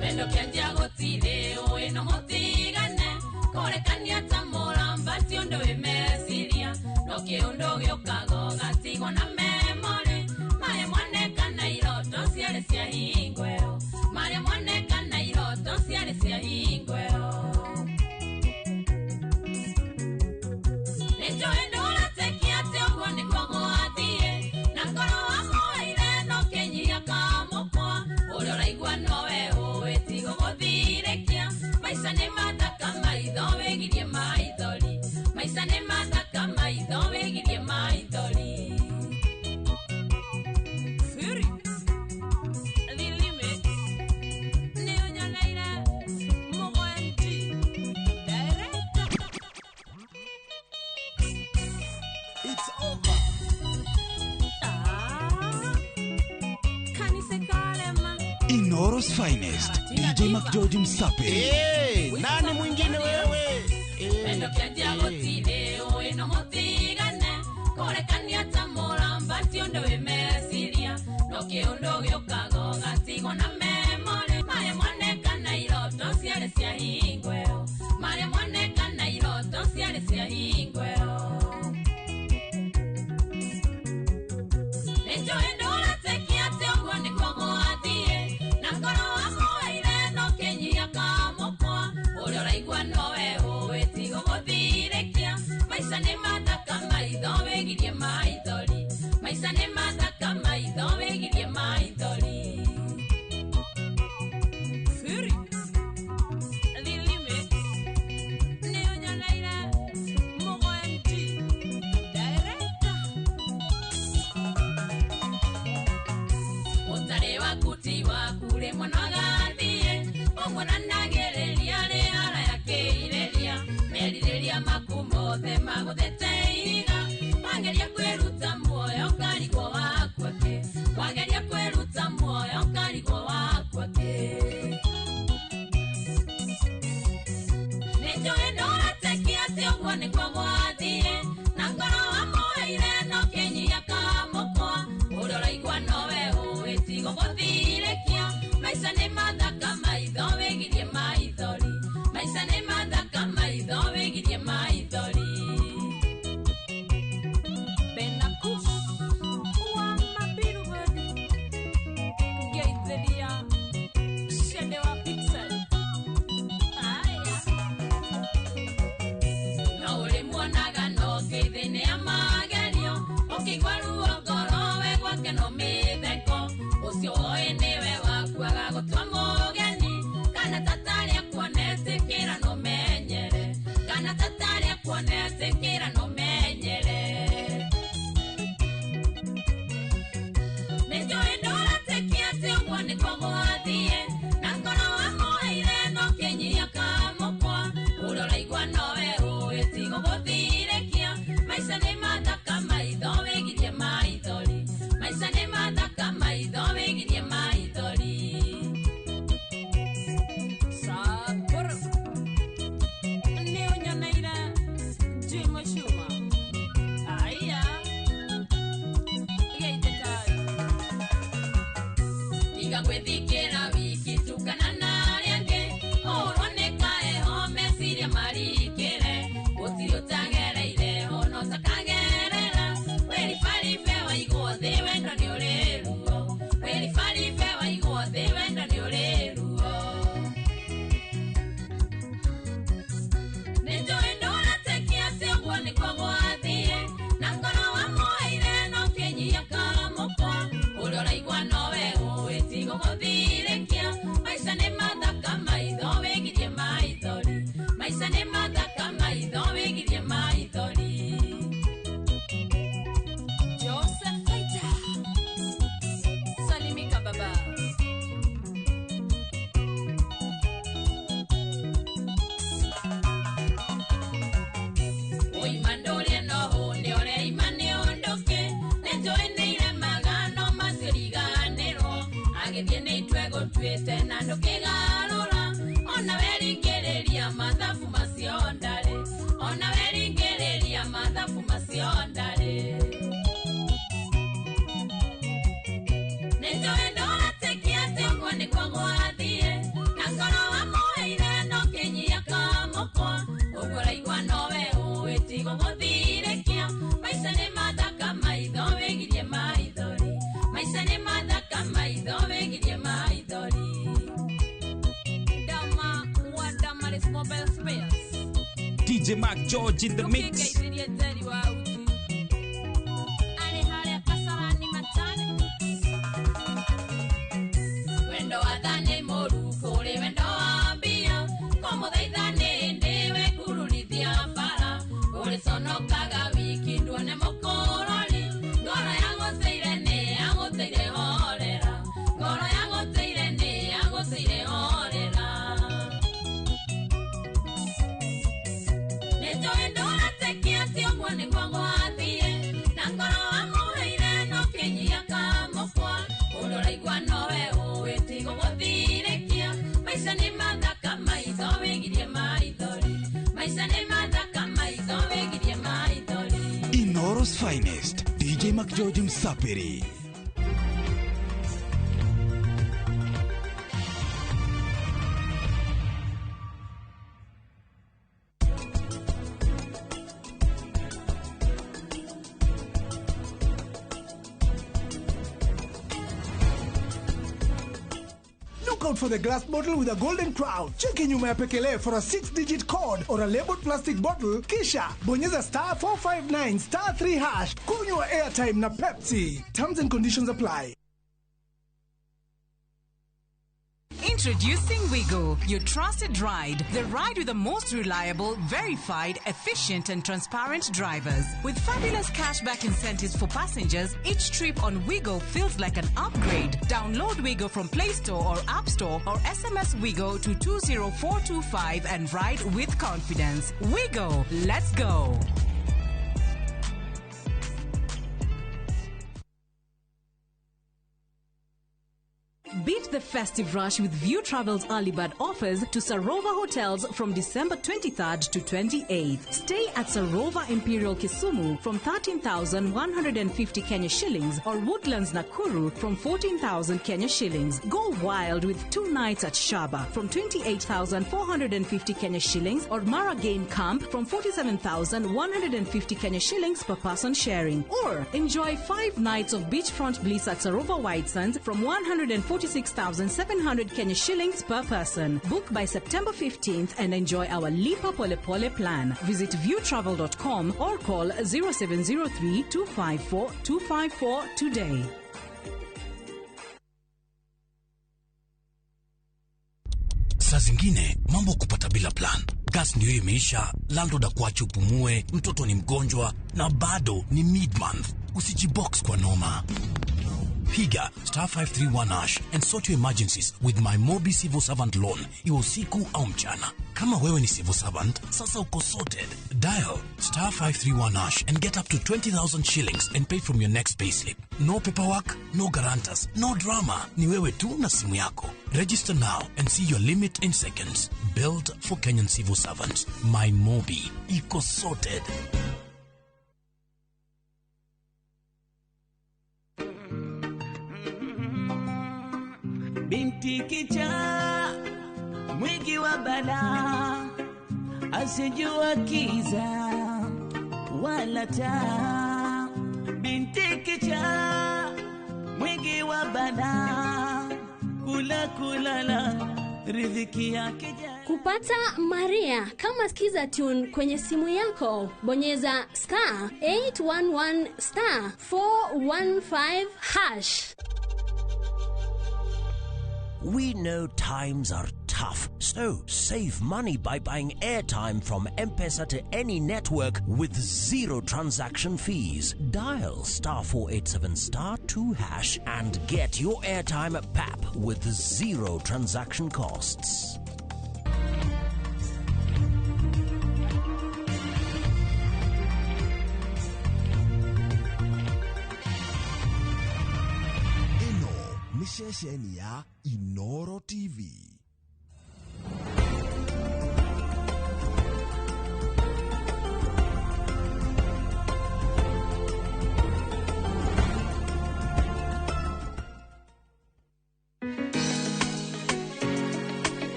Wendo kĩanjia gũtirĩ ũĩ no mũtigane, kũrekania ta mũramba ti ũndũ wĩ meciria, no kĩũndũ gĩũkaga ũgatigwo na memory. Marĩa monekana iroto ciarĩ cia hingo ĩyo, marĩa monekana iroto ciarĩ cia hingo ĩyo. Nĩnjũĩ ndũratekia atĩ ũguo nĩguo gwathiĩ, na ngoro wamũheire no kĩnyihia kamũkwa, ũrĩa ũraigua nowe ũĩ tigo gũthirĩkia. Maica nĩ mathaka maitho wĩgirie maithori, maica nĩ mathaka maitho wĩgirie maithori. Fury, The Limit, nĩ ũnyoneire Mũgwenti, Director. It's over. Inoro's finest, DJ McGeorge Msapiri. Hey, nani mwingine wewe? Wendo kĩanjia gũtirĩ ũĩ no mũtigane, kũrekania ta mũramba ti ũndũ wĩ meciria, no kĩũndũ gĩũkaga ũgatigwo na memory. Marĩa monekana iroto ciarĩ cia hingo ĩyo, marĩa monekana iroto ciarĩ cia hingo ĩyo. Nĩnjũĩ ndũratekia atĩ ũguo nĩguo gwathiĩ, na ngoro wamũheire no kĩnyihia kamũkwa, ũrĩa ũraigua nowe ũĩ tigo gũthirĩkia. Maica nĩ mathaka maitho wĩgirie maithori, maica nĩ mathaka maitho wĩgirie maithori. Fury, The Limit, nĩ ũnyoneire Mũgwenti, Director. Ũtarĩ waku ti waku rĩmwe no agathiĩ, ũguo nanagĩrĩria rĩ haraya kĩirĩria, merirĩria maku mothe magũthete ihiga, wageria kwĩruta muoyo ũkarigwo wakua kĩ, wageria kwĩruta muoyo ũkarigwo wakua kĩ. Nĩnjũĩ ndũratekia atĩ ũguo nĩguo gwathiĩ, na ngoro wamũheire no kĩnyihia kamũkwa, ũrĩa ũraigua nowe ũĩ tigo gũthirĩkia. Maica nĩ mathaka maitho wĩgirie maithori, maica nĩ mathaka maitho wĩgirie maithori. Benakus wa Mabirubod, Geithĩria Shede wa Pixel. Aya. No ũrĩmuonaga no ngeithi-inĩ ya magerio, ũkĩigua ruo ngoro we gwake no mĩtheko, ũcio woĩ nĩwe wakuaga gũtua mũgeni, kana tatarĩ akuonetĩkĩra no menyere, kana tatarĩ akuonetĩkĩra no menyere. Nĩnjũĩ ndũratekia atĩ ũguo nĩguo gwathiĩ, na ngoro wamũheire no kĩnyihia kamũkwa, ũrĩa ũraigua nowe ũĩ tigo gũthirĩkia. Maica nĩ mathaka maitho wĩgirie maithori, maica nĩ mathaka maitho wĩgirie maithori. Saburo, nĩ ũnyoneire Jim Shuma. Aya, geithĩkai. Tiga gwĩthikĩra wiki tukana na arĩa angĩ, ũrwo nĩ kaeho meciria marikĩre, gũtirĩ ũtagereire ona ũtakagerera, wĩribaribe waigwo thĩ wendo nĩ ũrĩ ruo, wĩribaribe waigwo thĩ wendo nĩ ũrĩ ruo. Nĩnjũĩ ndũratekia atĩ ũguo nĩguo gwathiĩ, na ngoro wamũheire no kĩnyihia kamũkwa, ũrĩa ũraigua nowe ũĩ tigo gũthirĩkia. Maica nĩ mathaka maitho wĩgirie maithori, maica nĩ mathaka maitho wĩgirie maithori. Joseph Fighter, salimika baba. Ndikuima ndũrie no hũne ũreima nĩ ũndũke. Nĩnjũĩ nĩ iremaga no maciriganĩrwo. Agĩthiĩ nĩ itwe gũtuĩte na ndũkĩgarũra. Ona weringĩrĩria mathabu macio ndarĩ. Ona weringĩrĩria mathabu macio ndarĩ. Nĩnjũĩ ndũretĩkia atĩ ũguo nĩguo gwathiĩ. Na ngoro wamũheire no kĩnyia kamũkwa. Ũguo ũraigua nowe ũĩ tigũgũthirĩkia. Maica nĩ mathaka maitho wĩgirie maithori. Maica nĩ mathaka maitho wĩgirie maithori. Ndama wa Damaris Mobile Spares. DJ Mark George in the mix. Ndũkĩngeithĩrie Njeri wa Uti. Arĩ harĩa Kasarani Machani. Wendo wa tha nĩ mũru kũrĩ wendo wa mbia. Kũmũthaitha nĩ ndĩwe kururithia bara. Ũrĩconokaga wiki nduone mũkũrori. Ngoro yagũteire nĩ yagũteire horera. Ngoro yagũteire nĩ yagũteire horera. Nĩnjũĩ ndũretĩkia atĩ ũguo nĩguo gwathiĩ. Na ngoro wamũheire no kĩnyia kamũkwa. Ũndũ ũraigua nowe ũĩ tigũgũthirĩkia. Maica nĩ mathaka maitho wĩgirie maithori. Maica nĩ mathaka maitho wĩgirie maithori. Inoro's finest, DJ McGeorge Msapiri. Look out for the glass bottle with a golden crown. Cheki nyuma ya pekele for a 6-digit code or a labeled plastic bottle. Kisha bonyeza star 459 star 3 hash. Kunywa airtime na Pepsi. Terms and conditions apply. Introducing Wigo, your trusted ride. The ride with the most reliable, verified, efficient, and transparent drivers. With fabulous cashback incentives for passengers, each trip on Wigo feels like an upgrade. Download Wigo from Play Store or App Store or SMS Wigo to 20425 and ride with confidence. Wigo, let's go. Beat the festive rush with View Travel's early bird offers to Sarova Hotels from December 23rd to 28th. Stay at Sarova Imperial Kisumu from 13,150 Kenya shillings or Woodlands Nakuru from 14,000 Kenya shillings. Go wild with 2 nights at Shaba from 28,450 Kenya shillings or Mara Game Camp from 47,150 Kenya shillings per person sharing. Or enjoy 5 nights of beachfront bliss at Sarova White Sands from 146,700 Kenya shillings per person. Book by September 15th and enjoy our Lipa Pole Pole plan. Visit viewtravel.com or call 0703 254 254 today. Saa zingine mambo kupata bila plan. Gas ndio imeisha, landlord akuache upumue, mtoto ni mgonjwa na bado ni mid-month. Usijibox kwa noma. Piga star 531 hash and sort your emergencies with my Mobi Civil Servant Loan, iwe usiku au mchana. Kama wewe ni civil servant, sasa uko sorted. Dial star 531 hash and get up to 20,000 shillings and pay from your next payslip. No paperwork, no guarantors, no drama. Ni wewe tu na simu yako. Register now and see your limit in seconds. Built for Kenyan civil servants. My Mobi. Iko sorted. Binti kichaa mwingi wa balaa, asijua kiza wala taa. Binti kichaa mwingi wa balaa, kula kulala riziki yake. Kupata Maria kama Skiza Tune kwenye simu yako, bonyeza star 811 star 415 hash. We know times are tough, so save money by buying airtime from M-Pesa to any network with zero transaction fees. Dial star 487 star 2 hash and get your airtime at PAP with zero transaction costs. Ceceni ya Inoro TV.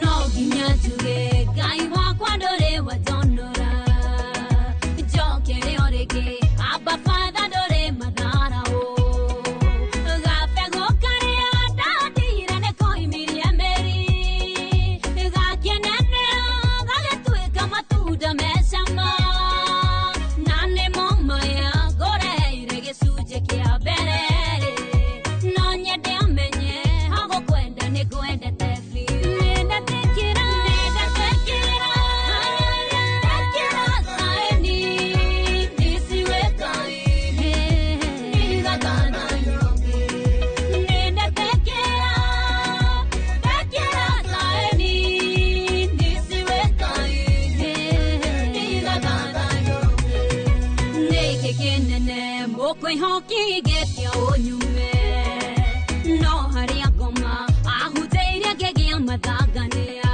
No nginya njuge Ngai wakwa ndũrĩ wanjonora, njokere o rĩngĩ Abba Father ndũrĩ matharaũ, gabegũ karĩa ndandire nĩkoimirie mĩri, gakĩnenea gagĩtuĩka matunda me cama, na nĩmo maya ngũreheire gĩcunjĩ kĩa mbere, no nyende amenye hagũkwenda nĩngwendete biũ. Nĩndatĩkĩra, nĩndatĩkĩra, ndekĩra thaĩni, nĩciwĩkaine, ndigathanio ũngĩ. Nĩndatĩkĩra, ndekĩra thaĩni, nĩciwĩkaine, ndigathanio ũngĩ. Nĩkĩ kĩnene mũkwĩhokigĩtie ũnyume, no harĩa ngoma ahutĩire ngĩgĩa mathangania,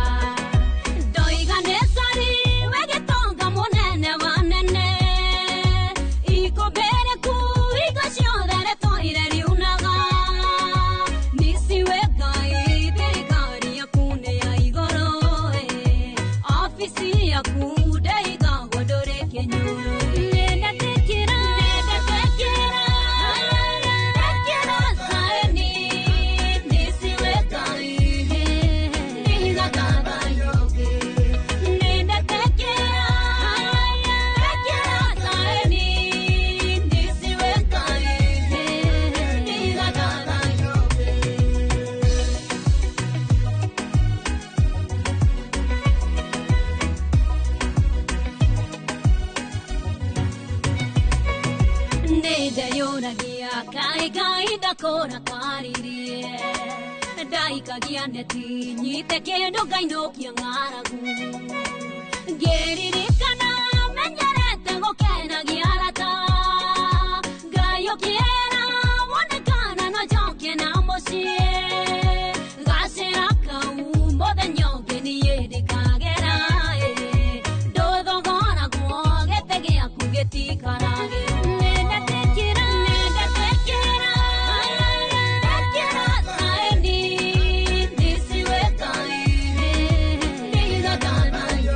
ndoiga nĩ cori we gĩtonga mũnene wa nene, ikũmbĩrĩku hingo ciothe rĩtũire riunaga, nĩciwe Ngai thirikari yaku nĩ ya igũrũ, obici yaku ndĩigagwo ndũrĩ kĩnyũrũ. Nĩndetĩkĩra, nĩndetĩkĩra, ndekĩra thaĩni, nĩciwĩkaine, ndigathanio ũngĩ. Nĩndetĩkĩra, ndekĩra thaĩni, nĩciwĩkaine, ndigathanio ũngĩ. Nĩndeyũragia kaĩ Ngai ndakũrakaririe, ndaikagia neti nyite kĩndũ ngainũkia ng'aragu, ngĩririkana menyerete gũkenagia arata, Ngai ũkĩra wonekana no njoke na mũciĩ, gacĩra kau mũthenya ũngĩ niĩ ndĩkagera, ndũthogoragwo gĩtĩ gĩaku gĩtikarage. Nĩndetĩkĩra, nĩndetĩkĩra, ndekĩra thaĩni, nĩciwĩkaine, ndigathanio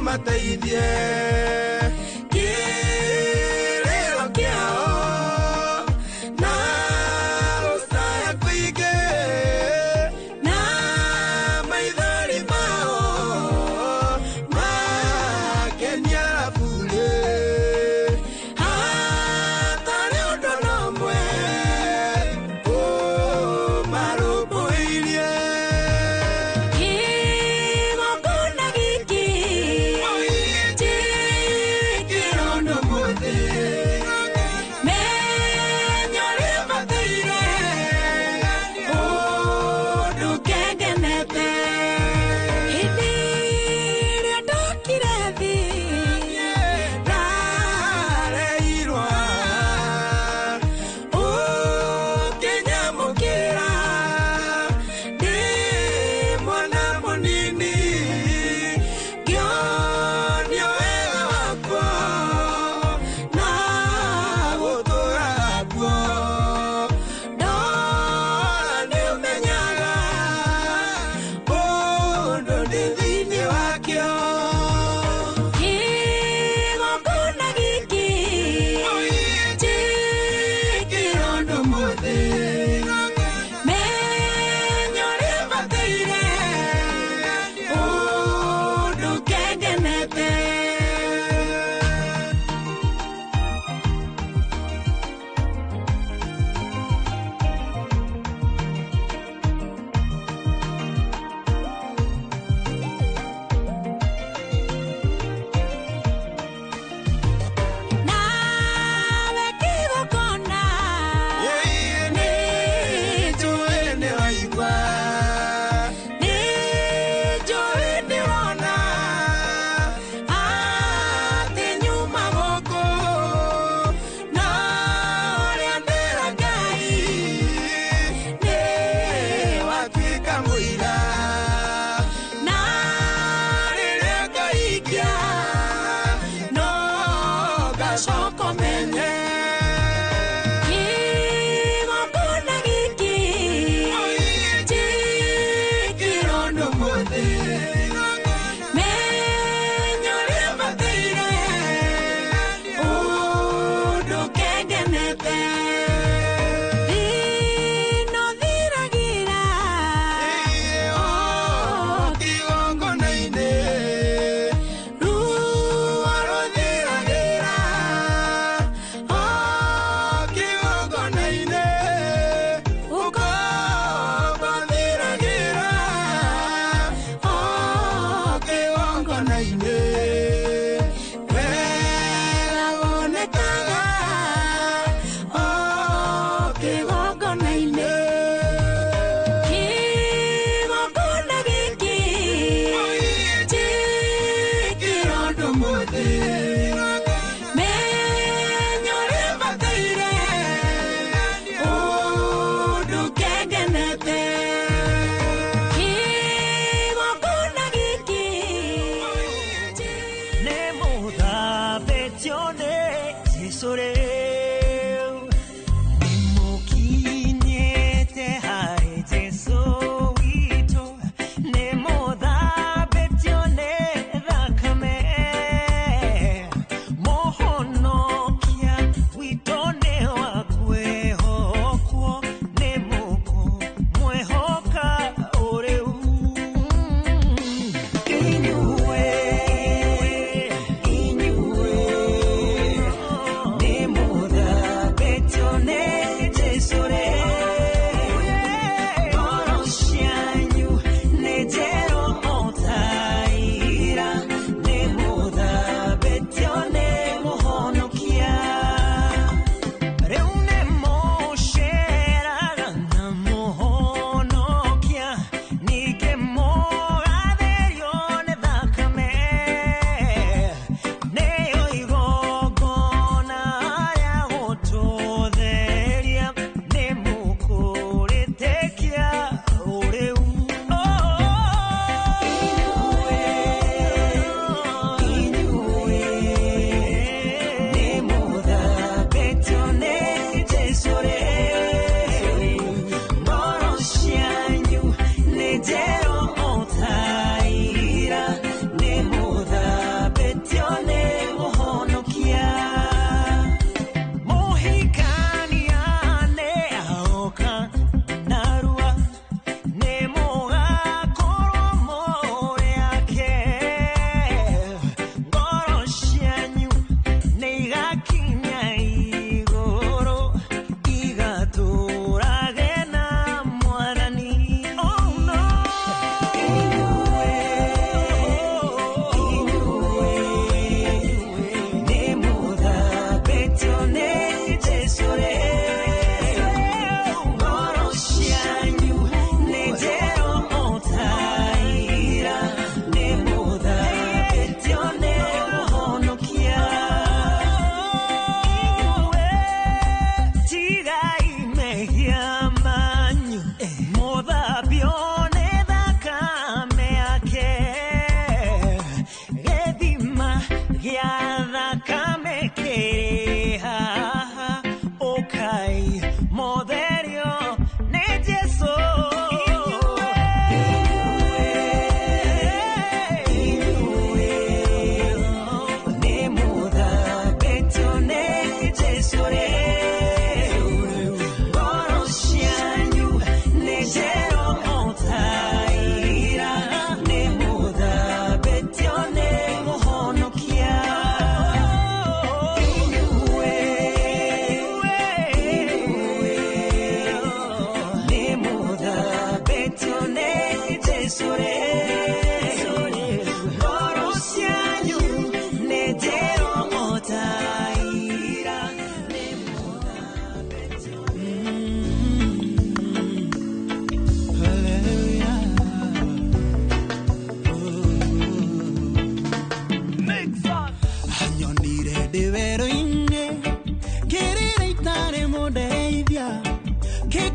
Mateithie kĩrĩro kĩao na gũcaya kũingĩ na maithori mao makenia burĩ hatarĩ ũndũ na ũmwe ũmarũmbũirie. Kĩgongona gĩkĩ ti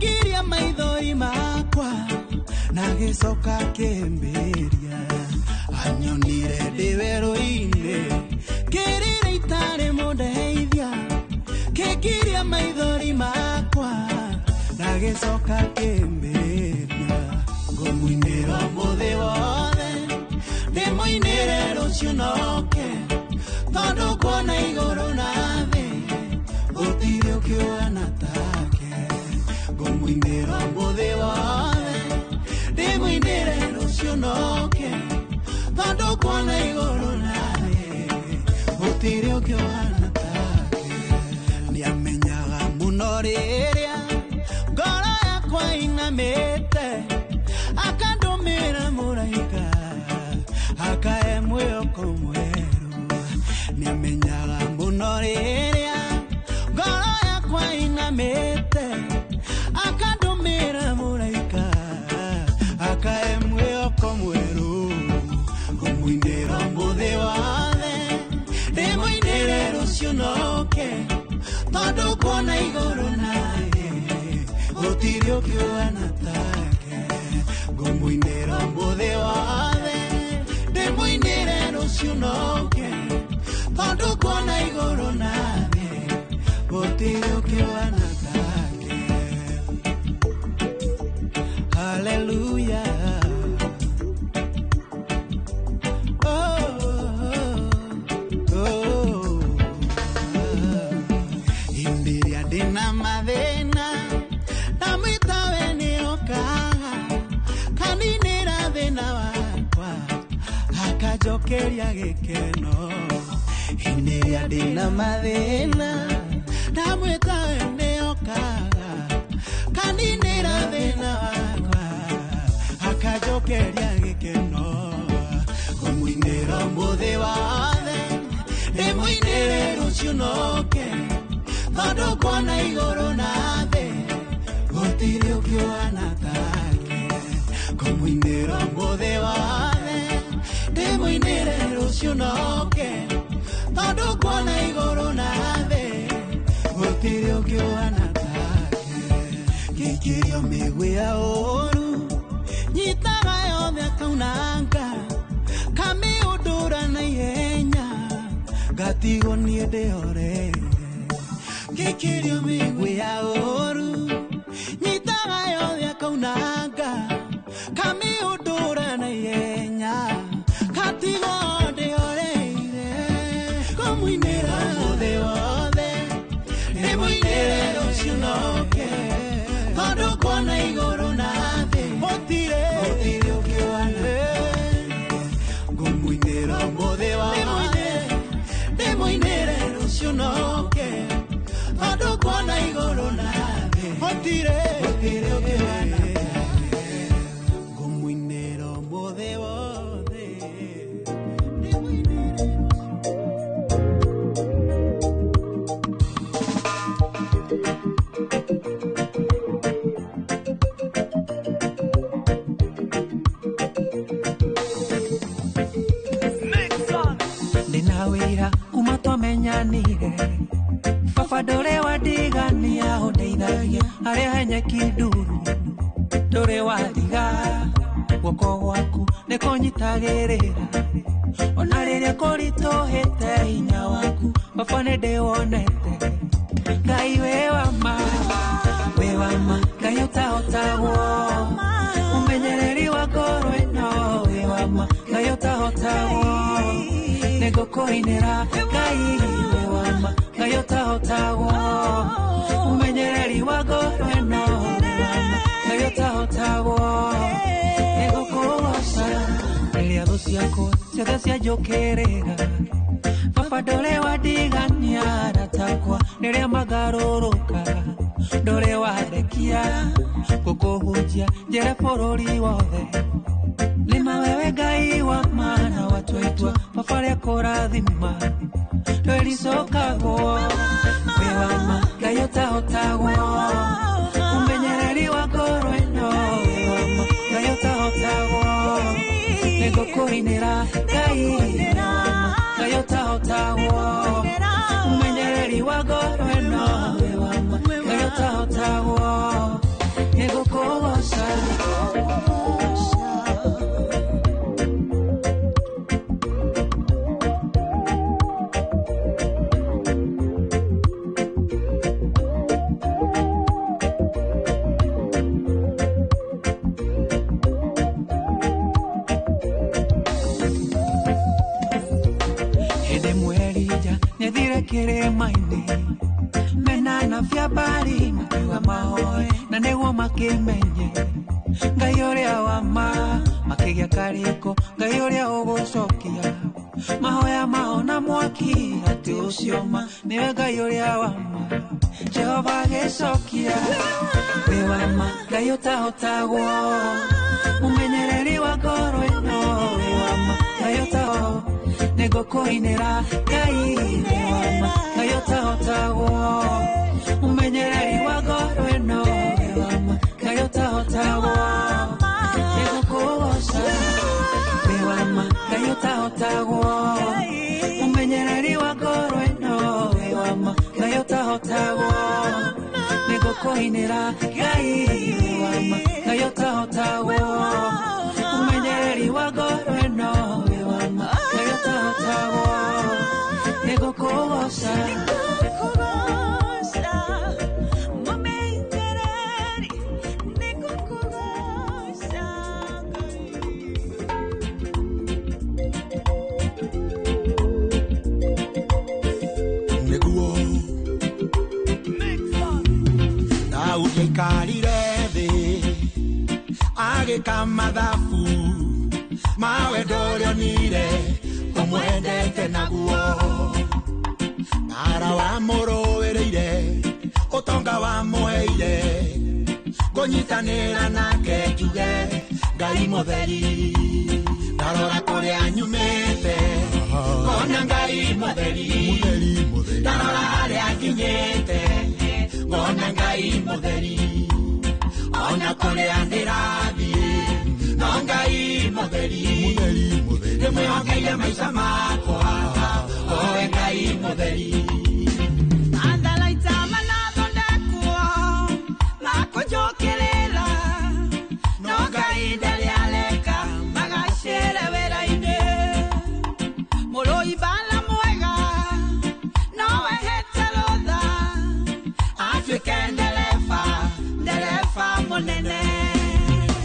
Kĩngiria maithori makwa na gĩcoka kĩmbĩria. Anyonire ndĩ werũ-inĩ kĩrĩra itarĩ mũndeithia. Kĩngiria maithori makwa na gĩcoka kĩmbĩria. Ngũmũinĩra ũmũthĩ wothe ndĩmũinĩre rũciũ noke tondũ kuona igũrũ na thĩ gũtirĩ ũkĩũhana take. Ngũmũinĩra ũmũthĩ wothe ndĩmũinĩre rũciũ noke tondũ kuona igũrũ na thĩ gũtirĩ ũkĩũhana take. Nĩamenyaga mũno rĩrĩa ngoro yakwa inamĩte akandũmĩra mũraika akae mwĩhoko mwerũ. Nĩamenyaga mũno rĩrĩa ngoro yakwa inamĩte akandũmĩra mũraika akae mwĩhoko mwerũ. Ngũmũinĩra ũmũthĩ wothe ndĩmũinĩre rũciũ noke tondũ kuona igũrũ na thĩ gũtirĩ ũkĩũhana take. Ngũmũinĩra ũmũthĩ wothe ndĩmũinĩre rũciũ noke tondũ kuona igũrũ na thĩ gũtirĩ ũkĩũhana take. Hallelujah. Oh, oh, oh. Hĩndĩ ĩrĩa ndĩna mathĩna ndamwĩta we nĩokaga kaninĩra thĩna wakwa akanjokeria gĩkeno. Hĩndĩ ĩrĩa ndĩna mathĩna ndamwĩta we nĩokaga kaninĩra thĩna wakwa akanjokeria gĩkeno. Ngũmũinĩra ũmũthĩ wothe ndĩmũinĩre rũciũ noke tondũ kuona igũrũ na thĩ gũtirĩ ũkĩũhana take. Ngũmũinĩra ũmũthĩ wothe ndĩmũinĩre rũciũ noke tondũ kuona igũrũ na thĩ gũtirĩ ũkĩũhana take. Ngĩikĩrio mĩguĩ ya ũũru nyitaga yothe akaunanga kamĩũndũra na ihenya ngatigwo niĩ ndĩhoreire. Ngĩikĩrio mĩguĩ ya ũũru nyitaga yothe akaunanga kamĩũndũra na ihenya ngatigwo ndĩhoreire. Ngũmũinĩra ũmũthĩ wothe ndĩmũinĩre rũciũ noke tondũ kuona igũrũ na thĩ gũtirĩ ũkĩũhana. Ngũmũinĩra ũmũthĩ wothe ndĩmũinĩre rũciũ noke tondũ kuona igũrũ na thĩ gũtirĩ ũkĩũhana. Ngũmũinĩra ũmũthĩ wothe. Ndĩna wĩra kuma twamenyanire baba ndũrĩ wandigania ũndeithagia harĩa henyeki nduru ndũrĩ wathiga guoko gwaku nĩkũnyitagĩrĩra ona rĩrĩa kũritũhĩte hinya waku baba nĩndĩwonete. Ngai wĩ wa ma Ngai ũtahotagwo ũmenyereri wa ngoro ĩno wĩ wa ma Ngai ũtahotagwo nĩngũkũinĩra Ngai wĩ wa ma Ngai ũtahotagwo ũmenyereri wa ngoro ĩno wĩ wa ma Ngai ũtahotagwo nĩngũkũgoca rĩrĩa thũ ciakwa ciothe cianjũkĩrĩra baba ndũrĩ wandigania aratakwa rĩrĩa magarũrũka ndũrĩ wandekia ngũkũhunjia njĩre bũrũri wothe nĩma wewe Ngai wa mana watwĩtwa baba rĩa kũrathima twĩricũkagwo wĩ wa ma Ngai ũtahotagwo ũmenyereri wa ngoro ĩno wĩ wa ma Ngai ũtahotagwo nĩngũkũinĩra Ngai Ngai ũtahotagwo ũmenyereri wa ngoro ĩno wĩ wa ma Ngai ũtahotagwo. Kĩrĩma-inĩ mena na biabari makiuga mahoe na nĩguo makĩmenye Ngai ũrĩa wa ma makĩgĩa karĩko Ngai ũrĩa ũgũcokia mahoya mao na mwaki atĩ ũcio ma nĩwe Ngai ũrĩa wa ma Jehova agĩcokia wĩ wa ma Ngai ũtahotagwo mũmenyereri wa ngoro ĩno wĩ wa ma Ngai ũtahotagwo nĩngũkũinĩra Ngai wĩ wa ma Ngai ũtahotagwo mũmenyereri wa ngoro ĩno wĩ wa ma Ngai ũtahotagwo nĩngũkũgoca wĩ wa ma Ngai ũtahotagwo mũmenyereri wa ngoro ĩno wĩ wa ma Ngai ũtahotagwo nĩngũkũinĩra Ngai wĩ wa ma Ngai ũtahotagwo mũmenyereri wa ngoro ĩno wĩ wa ma Ngai ũtahotagwo nĩngũkũgoca Nĩguo Daudi aikarire thĩ agĩka mathabu ma wendo ũrĩa onire ũmwendete naguo Mara wamũrũĩrĩire ũtonga wamũheire ngũnyitanĩra nake njuge Ngai mũtheri ndarora kũrĩa nyumĩte ngona Ngai mũtheri ndarora harĩa nginyĩte ngona Ngai mũtheri ona kũrĩa ndĩrathiĩ no Ngai mũtheri ndĩmwĩhokeire maica makwa owe Ngai mũtheri Athalaita manathondekwo makũnjũkĩrĩra no Ngai ndarĩ areka magacĩre wĩra-inĩ mũrũi mbara mwega no ehete rũtha atuĩke ndereba ndereba mũnene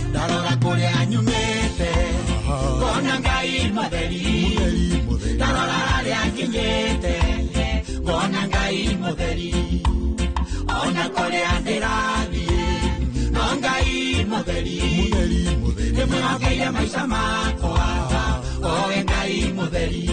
ndarora kũrĩa nyumĩte ngona Ngai mũtheri ndarora harĩa nginyĩte ngona Ngai mũtheri ona kũrĩa ndĩrathiĩ no Ngai mũtheri ndĩmwĩhokeire maica makwa owe Ngai mũtheri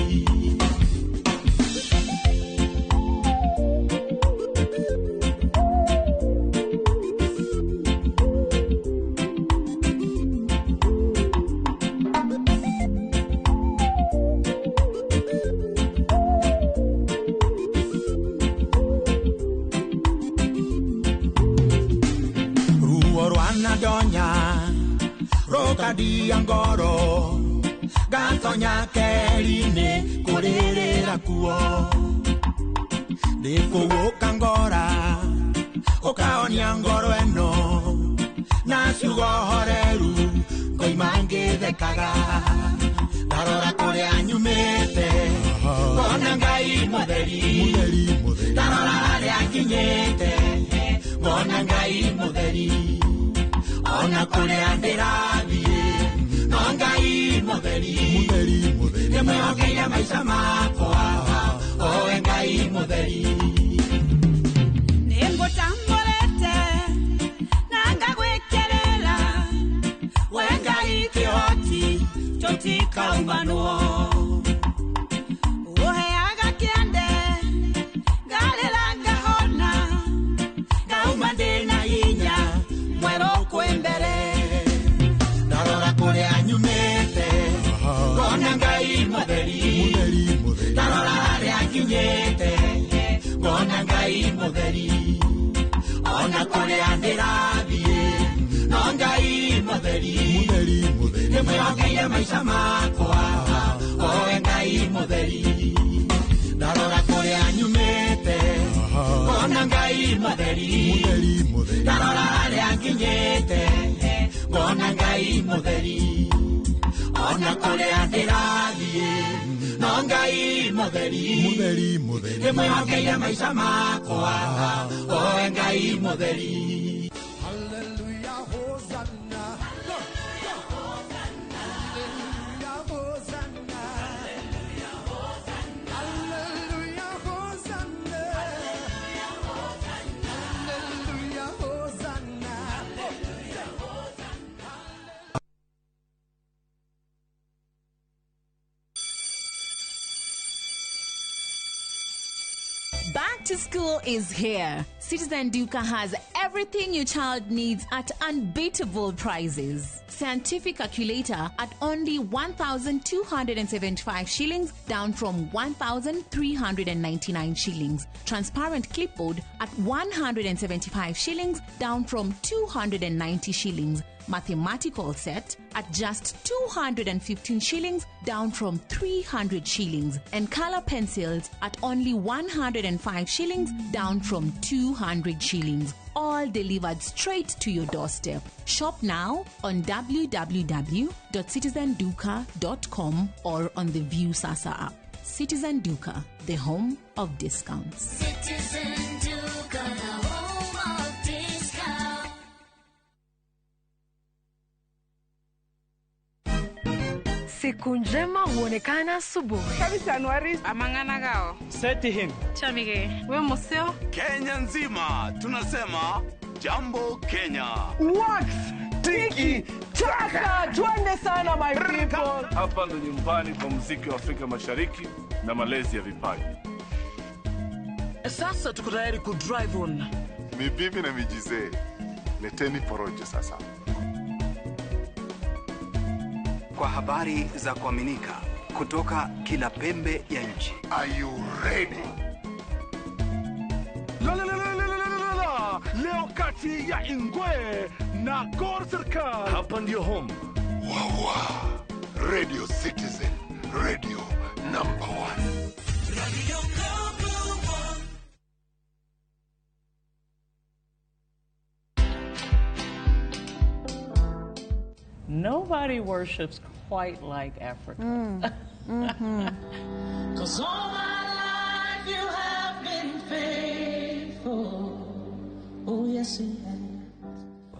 ruo rwanandonya rũkandia ngoro ngatonya keri-inĩ kũrĩrĩra kuo ndĩkũgũka ngora ũkahonia ngoro ĩno na ciugo horeru ngoima ngĩthekaga ndarora kũrĩa nyumĩte ngona Ngai mũtheri ndarora harĩa nginyĩte ngona Ngai mũtheri ona kũrĩa ndĩrathiĩ no Ngai mũtheri ndĩmwĩhokeire maica makwa owe Ngai mũtheri Nĩngũtambũrĩte na ngagwĩkĩrĩra we Ngai kĩhoti tũtikaumanwo ũheaga kĩande ngarĩra ngahona ngauma ndĩna hinya mwerũ kwĩ mbere ndarora kũrĩa nyumĩte ngona Ngai mũtheri ndarora harĩa nginyĩte ngona Ngai mũtheri ona kũrĩa ndĩrathiĩ no Ngai mũtheri ndĩmwĩhokeire maica makwa owe Ngai mũtheri ndarora kũrĩa nyumĩte ngona Ngai mũtheri ndarora harĩa nginyĩte ngona Ngai mũtheri ona kũrĩa ndĩrathiĩ no Ngai mũtheri ndĩmwĩhokeire maica makwa owe Ngai mũtheri Hallelujah, Hosanna. Hallelujah, Hosanna. Hallelujah, Hosanna. Back to school is here. Citizen Duka has everything your child needs at unbeatable prices. Scientific calculator at only 1,275 shillings, down from 1,399 shillings. Transparent clipboard at 175 shillings, down from 290 shillings. Mathematical set at just 215 shillings, down from 300 shillings. And color pencils at only 105 shillings, down from 200 shillings. All delivered straight to your doorstep. Shop now on www.citizenduka.com or on the View Sasa app. Citizen Duka, the home of discounts. Citizen Duka, the home of discount. Siku njema huonekana asubuhi. Amang'ana Seti him. Chamige. We museo. Kenya nzima tunasema jambo Kenya. Wax tiki taka, twende sana my people. Hapa ndo nyumbani kwa muziki wa Afrika Mashariki na malezi ya vipaji. Sasa tuko tayari ku drive on. Ni bibi na mijizee, leteni porojo sasa. Kwa habari za kuaminika kutoka kila pembe ya nchi. Are you ready? La, la, la, la, la, la, la, la. Leo kati ya Ingwe na Gor Serikal. Hapa ndio home. Wawa. Radio Citizen, radio number one. Radio number one. Nobody worships quite like Africa. Mm. 'Cause all my life you have been faithful. Oh, yes, you have.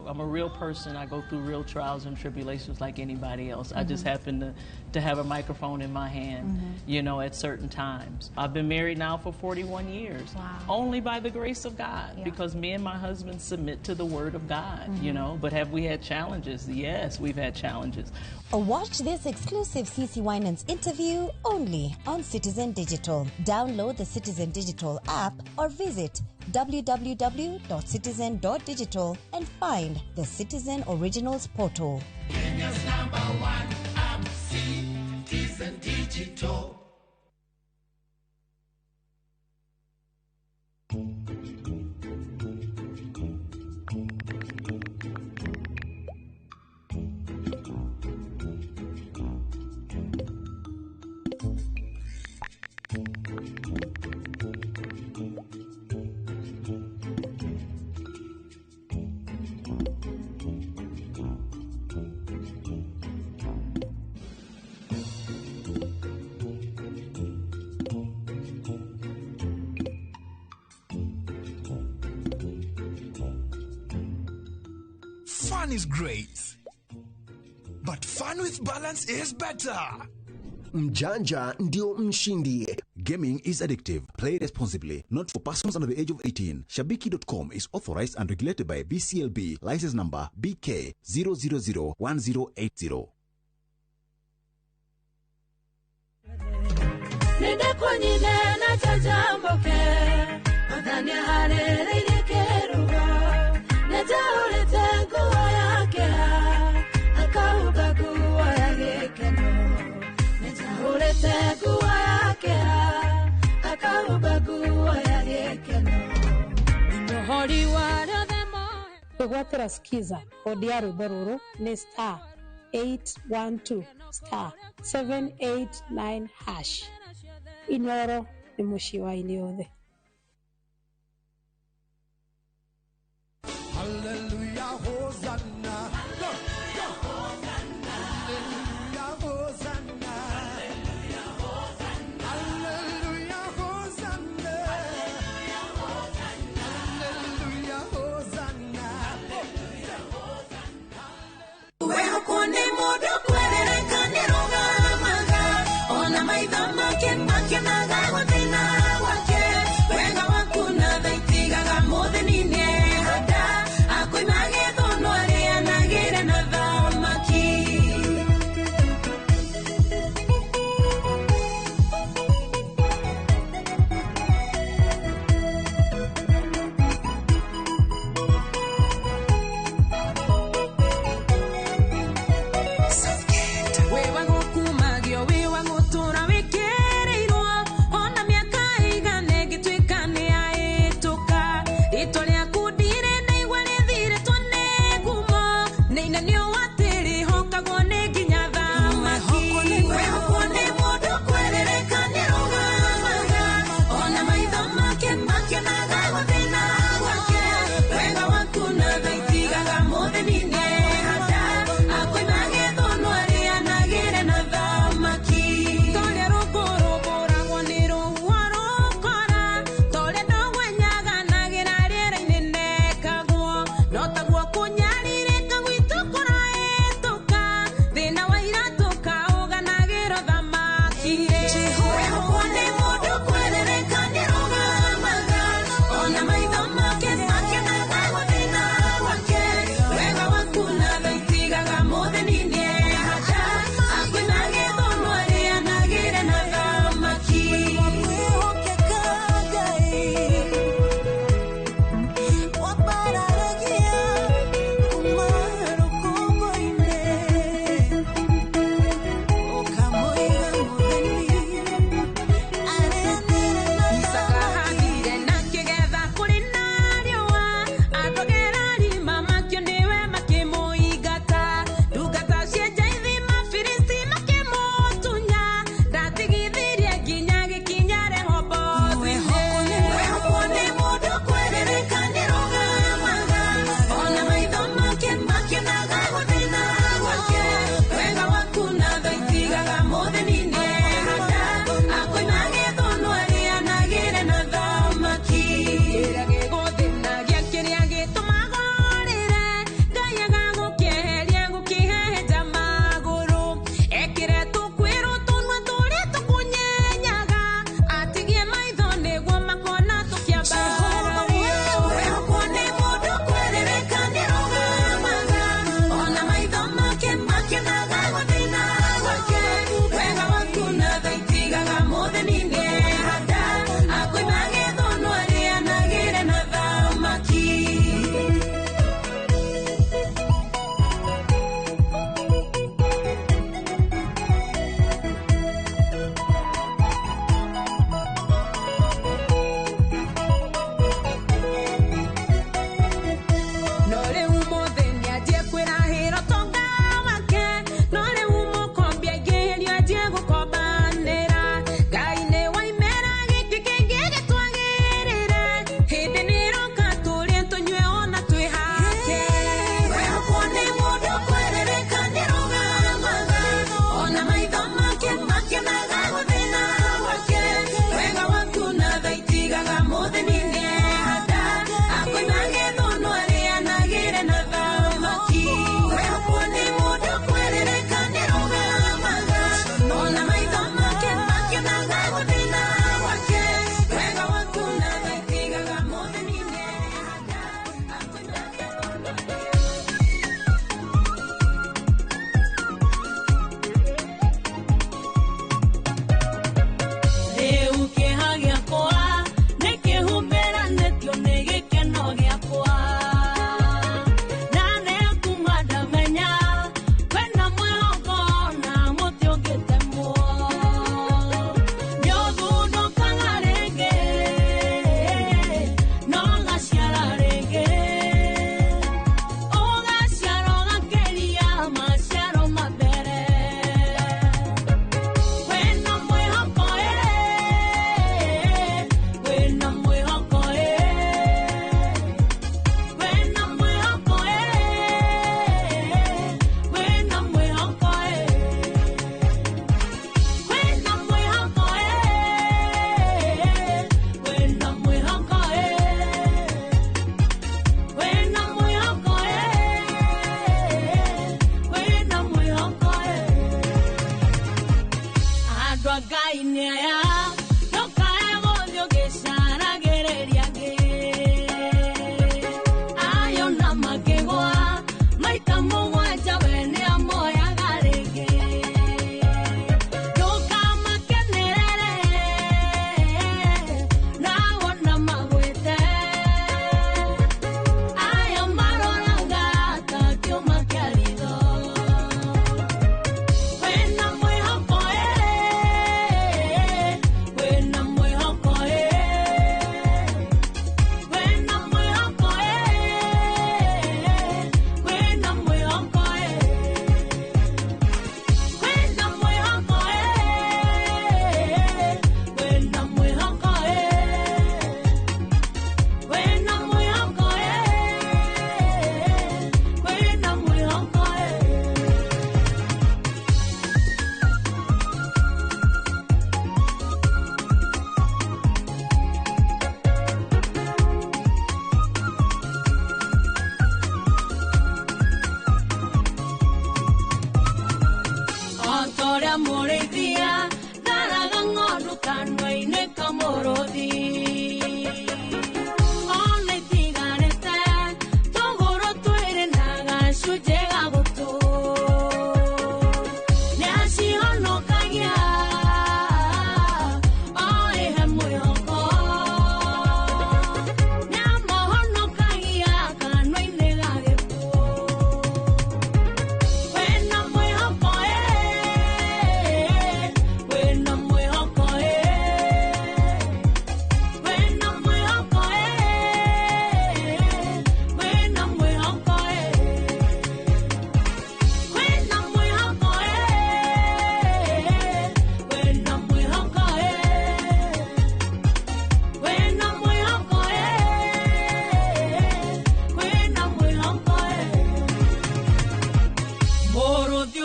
I'm a real person. I go through real trials and tribulations like anybody else. I just happen to have a microphone in my hand, you know, at certain times. I've been married now for 41 years. Wow. Only by the grace of God, because me and my husband submit to the word of God, you know. But have we had challenges? Yes, we've had challenges. Watch this exclusive CC Winans interview only on Citizen Digital. Download the Citizen Digital app or visit www.citizen.digital and find the Citizen Originals portal. Kenya's number one app, Citizen Digital. Fun is great, but fun with balance is better. Mjanja ndio mshindi. Gaming is addictive. Play responsibly. Not for persons under the age of 18. Shabiki.com is authorized and regulated by BCLB. License number BK 0001080. Kwĩgwatĩra skiza kodi ya rwĩmbo rũrũ nĩ star 812 star 789 hash. Inoro nĩ mũciĩ wa aini othe. Hallelujah, Hosanna. Hallelujah, Hosanna. Hallelujah, Hosanna. Hallelujah, Hosanna. Hallelujah, Hosanna. Wehokone modo kwererekane rugamaga ona maitho make makenaga gũthĩna gwake. Nĩ nĩ watĩrĩhokagwo nĩ nginya thamaki. Wehokwo nĩ mũndũ kwerereka nĩ rũgamaga. Ona maitho make makenaga gũthĩna gwake. Wega waku na tha itigaga mũthĩni nĩehanda. Akoima gĩthũnũ arĩanagĩre na thamaki. Torĩa rũkũ rũbũragwo nĩ rũhuho rũkora. Torĩa ndogo ĩnyaganagĩra rĩera-inĩ nekagwo. No taguo kũnyarirĩka gwitũ kũra.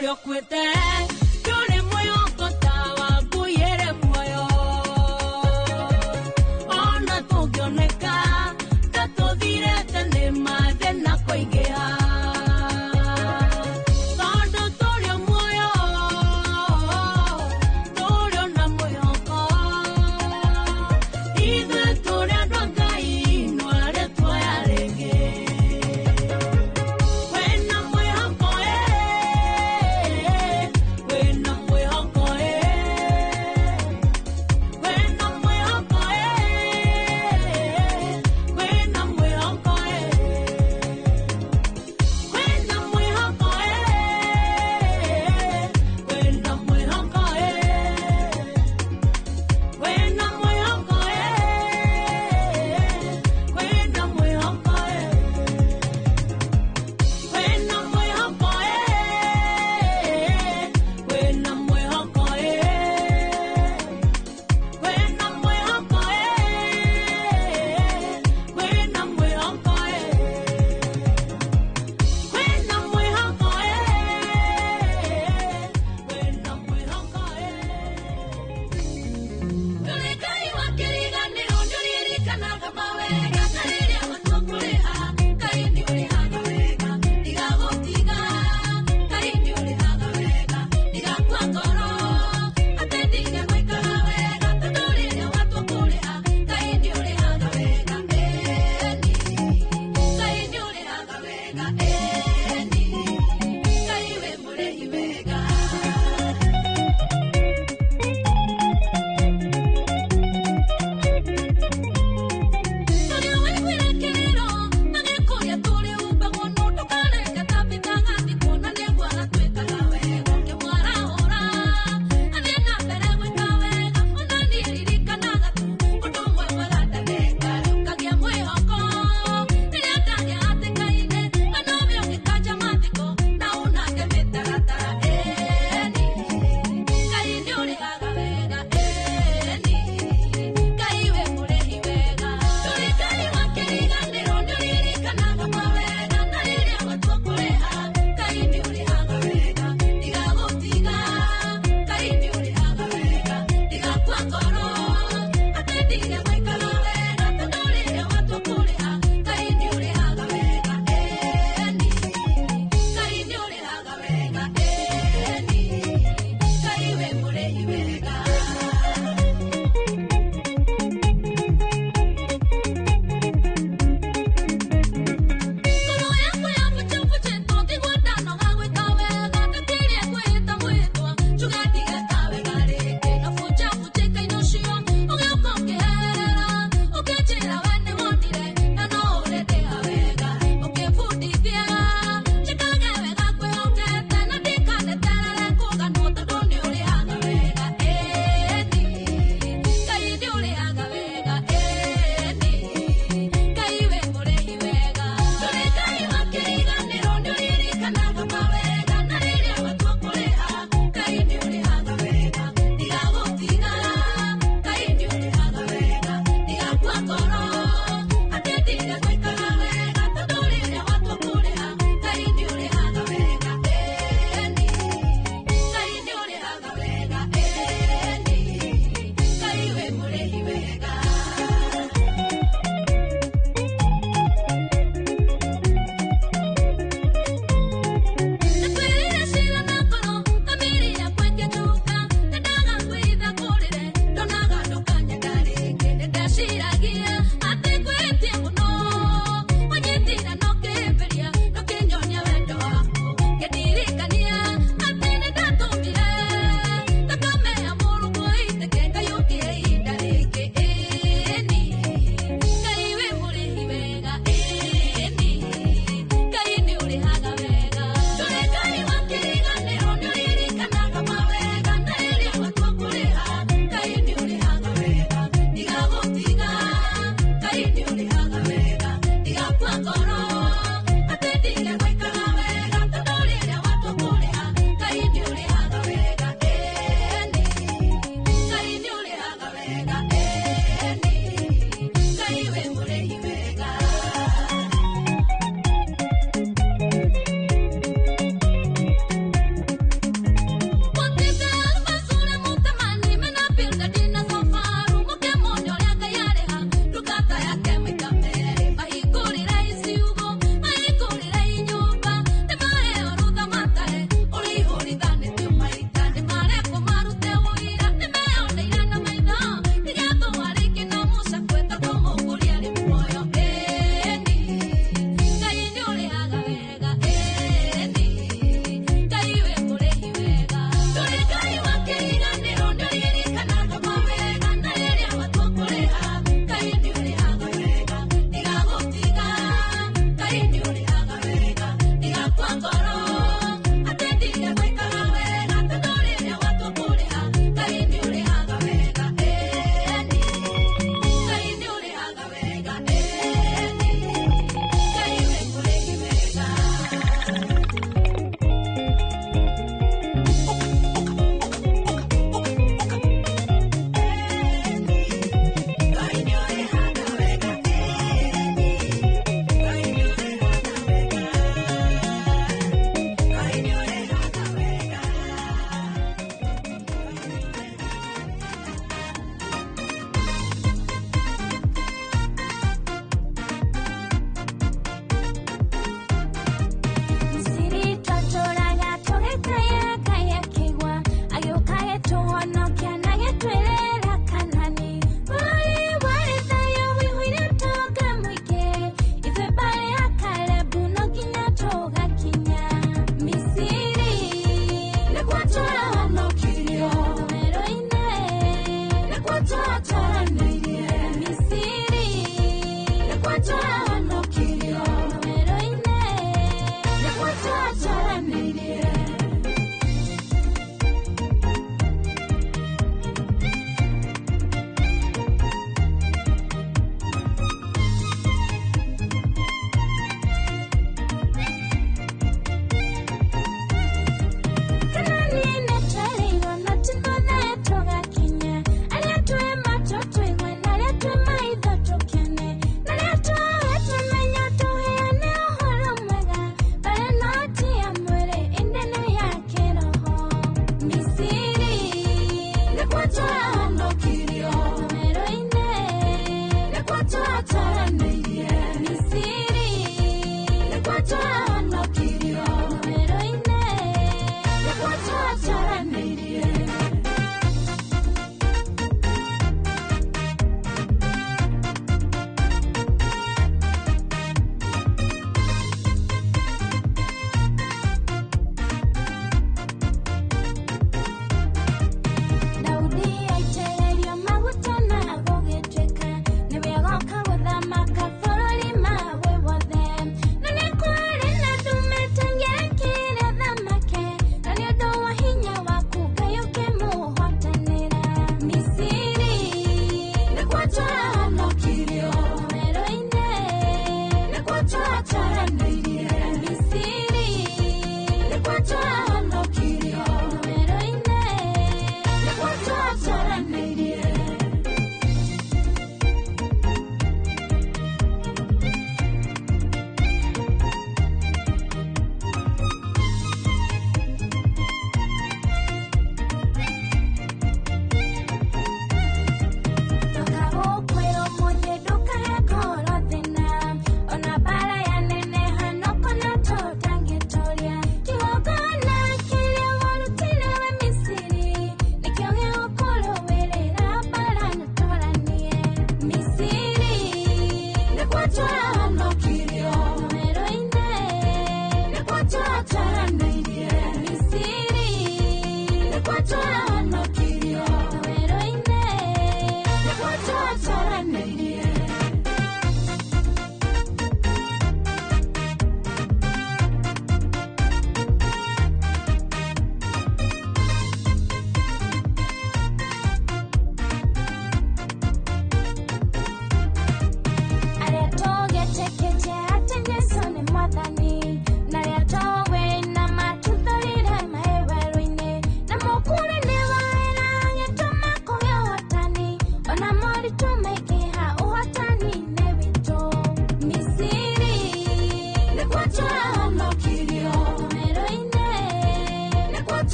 Ũrĩa ũkuĩte ndũrĩ mwĩhoko ta wa ngui ĩrĩ muoyo. Ona tũngĩoneka ta tũthirĩte nĩ mathĩna kũingĩha. Tondũ tũrĩ o muoyo, tũrĩ o na mwĩhoko. Ithuĩ tũrĩ andũ a Ngai, no arĩa tuoya rĩngĩ. Wĩna mwĩhoko,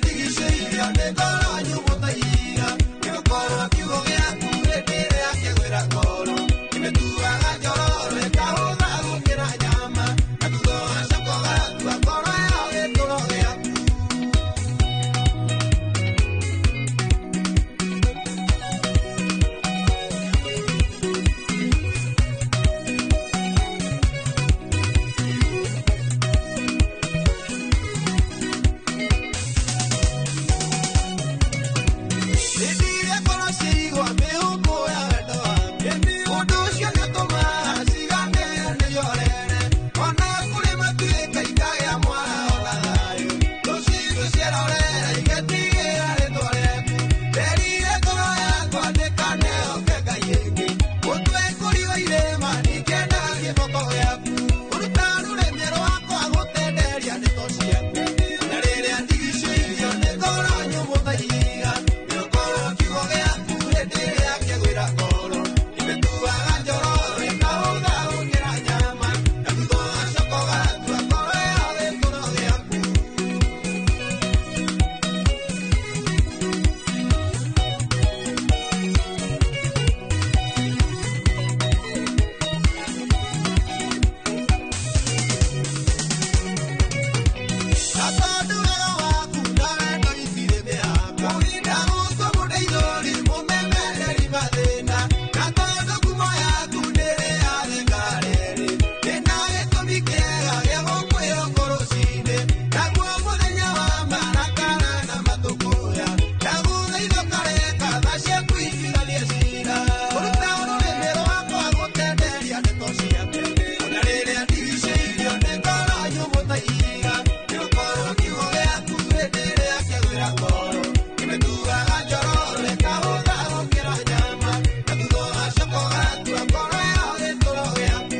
ndigicĩirio nĩ ngoro nyũmũ ta ihiga nĩgũkorwo kiugo gĩaku hĩndĩ ĩrĩa kĩgwĩra ngoro kĩmĩtuaga njororo ĩkahũtha gũkĩra nyama na thutha ũgacoka ũgatua ngoro ĩyo gĩtũro gĩaku. Hĩndĩ ĩrĩa ngoro ciaigua mĩhũmũ ya wendo waku, ũndũ ũcio nĩũtũmaga ciganĩre nĩihorere. Ona kũrĩ matuĩka ikagĩa mwaraho na thayũ, rũciũ ciarorera igetigĩra rĩtwa rĩaku. Nderire ngoro yakwa ndĩkanehoke ngai ĩngĩ, ũtwekũri wa irĩma ndingĩendaga kĩboko gĩaku. Ũruta rũrĩmĩ rwakwa gũtenderia ndeto ciaku, na rĩrĩa ndigicĩirio nĩ ngoro nyũmũ ta ihiga nĩgũkorwo kiugo gĩaku hĩndĩ ĩrĩa kĩgwĩra ngoro kĩmĩtuaga njororo ĩkahũtha gũkĩra nyama na thutha ũgacoka ũgatua ngoro ĩyo gĩtũro gĩaku. Na tondũ wega waku na wendo itirĩ mĩhaka, ndagũtua mũndeithũri mũmemereri mathĩna. Na tondũ ngumo yaku ndĩrĩ yatheka rĩrĩ, ndĩna gĩtũmi kĩega gĩa gũkwĩhoka rũciinĩ. Naguo mũthenya wa marakara na mathũkũya, ndagũthaitha ũkareka tha ciaku ituithanie ciira. Ũruta rũrĩmĩ rwakwa gũtenderia ndeto ciaku, ona rĩrĩa ndigicĩirio nĩ ngoro nyũmũ ta ihiga nĩgũkorwo kiugo gĩaku hĩndĩ ĩrĩa kĩgwĩra ngoro kĩmĩtuaga njororo ĩkahũtha gũkĩra nyama na thutha ũgacoka ũgatua ngoro ĩyo gĩtũro gĩaku.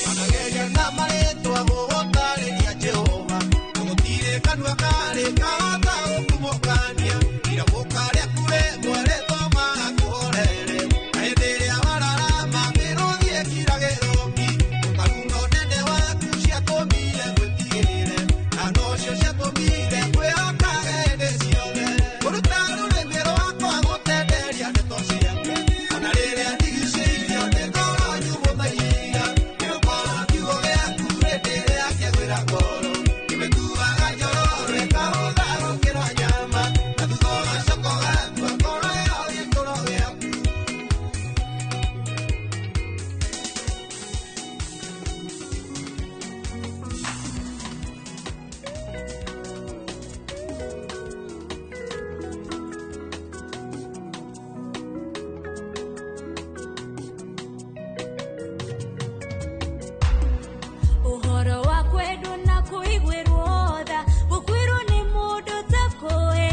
Manageria na marĩtwa gũgũtarĩria Jehova, na gũtirĩ kanua karĩ kahota gũkumũkania. Iragũka rĩaku rĩmwe rĩtũmaga kũhorere, na hĩndĩ ĩrĩa wararama mĩrũthi ĩkiragĩrwo ki. Ũkaruma ũnene waku ciatũmire ngwĩtigĩre, na nocio ciatũmire ngwĩhokage hĩndĩ ciothe. Ũruta rũrĩmĩ rwakwa gũtenderia ndeto ciaku, ona rĩrĩa ndigicĩirio nĩ ngoro nyũmũ ta ihiga nĩgũkorwo kiugo gĩaku hĩndĩ ĩrĩa kĩgwĩra ngoro kĩmĩtuaga njororo ĩkahũtha gũkĩra nyama na thutha ũgacoka ũgatua ngoro ĩyo gĩtũro gĩaku. Ũhoro wa kwendwo na kũiguĩrwo tha gũkwĩrwo nĩ mũndũ takũĩ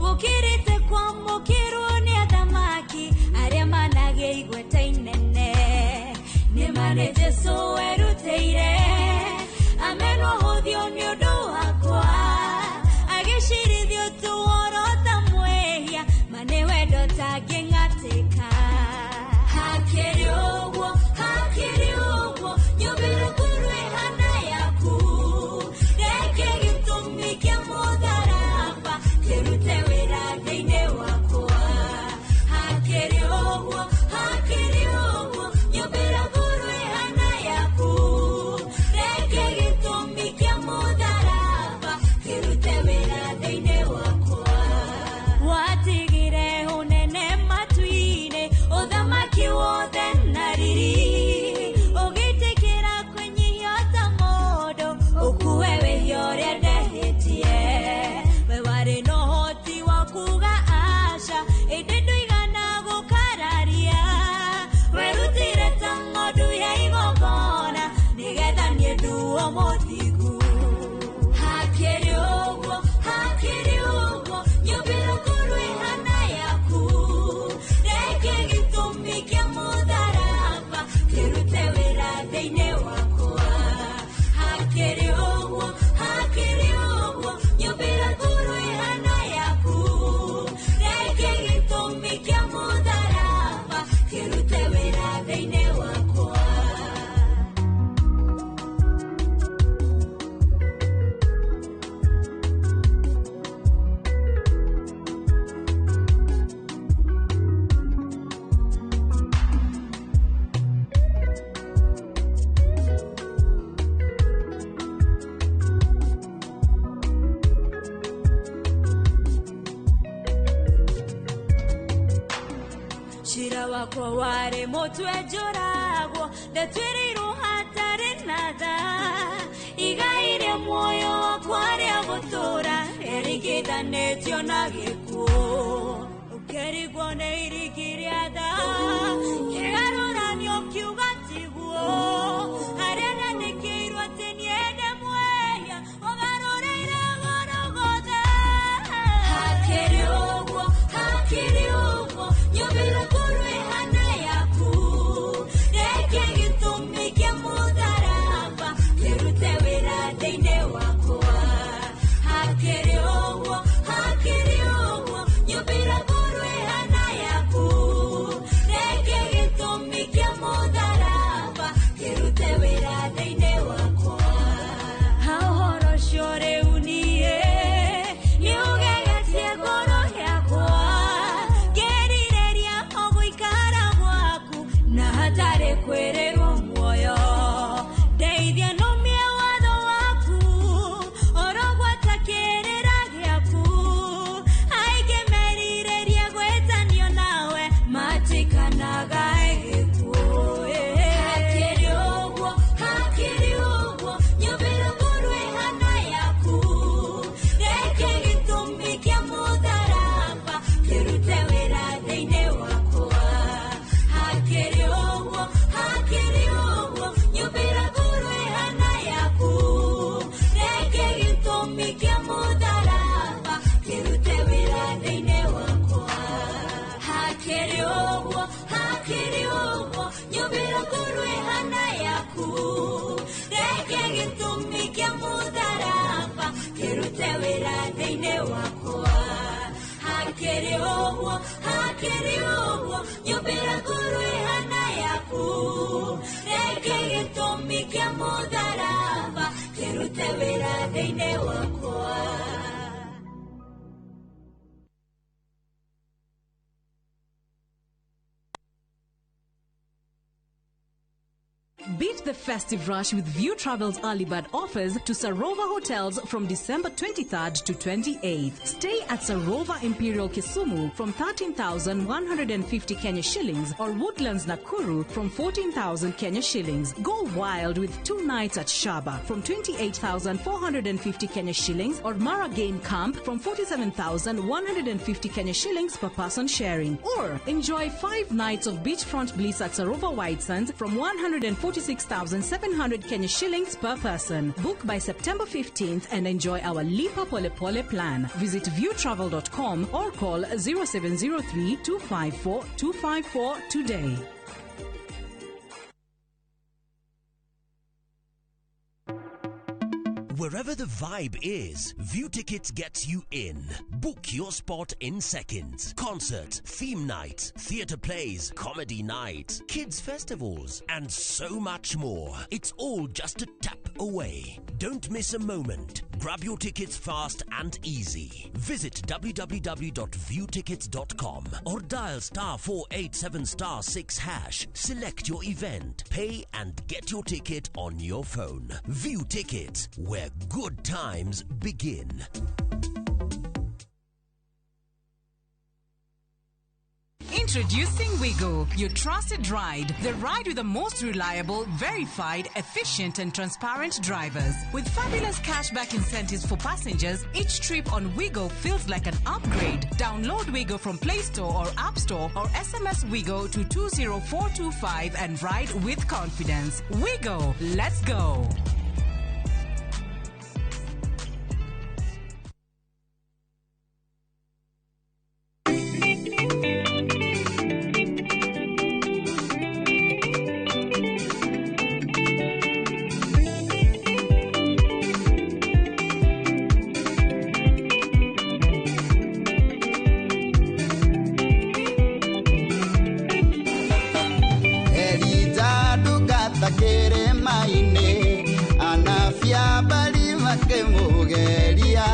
gũkĩrĩte kwamũkĩrwo nĩ athamaki arĩa managĩa igweta inene nĩ ma nĩ Jesũ werutĩire amenwo hũthio nĩ ũndũ wakwa agĩcirithio tuoro ta mwĩhia ma nĩ wendo tangĩng'atĩka. Hakĩrĩ ũguo, hakĩrĩ ũguo, nyũmbĩrwo nguru ĩhana yaku. Reke gĩtũmi kĩa mũtharaba kĩrute wĩra thĩinĩ wakwa. Hakĩrĩ ũguo, hakĩrĩ ũguo, nyũmbĩrwo nguru ĩhana yaku. Reke gĩtũmi kĩa mũtharaba kĩrute wĩra thĩinĩ wakwa. Watigire ũnene matu Wakwa warĩ mũtwe njũragwo ndatwĩrĩirwo hatarĩ na tha igai rĩa muoyo wakwa rĩa gũtũũra rĩringithanĩtio na gĩkuũ ũkĩrigwo nĩ irigi rĩa tha kĩgarũranio kiuga tiguo harĩa nandĩkĩirwo atĩ niĩ ndĩ mwehia ũgarũrĩire Gorogotha hakĩrĩ ũguo hakĩrĩ ũguo nyũmbĩrwo ngũrwe hana yaku reke gĩtũmi kĩa mũtharaba kĩrute wĩra thĩinĩ wakwa hakĩrĩ ũguo hakĩrĩ ũguo nyũmbĩrwo ngũrwe hana yaku reke gĩtũmi kĩa mũtharaba kĩrute wĩra thĩinĩ wakwa ha ũhoro ũcio rĩu niĩ nĩũgegetie ngoro yakwa ngĩrirĩria o gũikara gwaku na hatarĩ kwĩrĩrwo muoyo ndeithia nũmie watho waku orogwata kĩrĩra gĩaku aingĩ merirĩria gwĩtanio nawe matikanaga gĩkuũ hakĩrĩ ũguo hakĩrĩ ũguo nyũmbĩrwo ngũrwe hana yaku reke gĩtũmi kĩa mũtharaba kĩrute wĩra thĩinĩ wakwa hakĩrĩ ũguo hakĩrĩ ũguo nyũmbĩrwo ngũrwe hana yaku reke gĩtũmi kĩa mũtharaba kĩrute wĩra thĩinĩ wakwa hakĩrĩ ũguo hakĩrĩ ũguo nyũmbĩrwo ngũrwe hana yaku reke gĩtũmi kĩa mũtharaba kĩrute wĩra thĩinĩ wakwa hakĩrĩ ũguo hakĩrĩ ũguo nyũmbĩrwo ngũrwe hana yaku reke gĩtũmi kĩa mũtharaba kĩrute wĩra thĩinĩ wakwa. Beat the festive rush with View Travel's early bird offers to Sarova Hotels from December 23rd to 28th. Stay at Sarova Imperial Kisumu from 13,150 Kenya shillings or Woodlands Nakuru from 14,000 Kenya shillings. Go wild with 2 nights at Shaba from 28,450 Kenya shillings or Mara Game Camp from 47,150 Kenya shillings per person sharing. Or enjoy 5 nights of beachfront bliss at Sarova White Sands from 146,700 Kenya shillings per person. Book by September 15th and enjoy our Lipa Pole Pole plan. Visit viewtravel.com or call 0703 254 254 today. Wherever the vibe is, View Tickets gets you in. Book your spot in seconds. Concerts, theme nights, theatre plays, comedy nights, kids festivals, and so much more. It's all just a tap away. Don't miss a moment. Grab your tickets fast and easy. Visit www.viewtickets.com or dial *487*6#. Select your event, pay and get your ticket on your phone. View Tickets, where good times begin. Introducing Wigo, your trusted ride. The ride with the most reliable, verified, efficient and transparent drivers. With fabulous cashback incentives for passengers, each trip on Wigo feels like an upgrade. Download Wigo from Play Store or App Store or SMS Wigo to 20425 and ride with confidence. Wigo, let's go. Elija ndungata kĩrĩma-inĩ anabi bali makĩmũgeria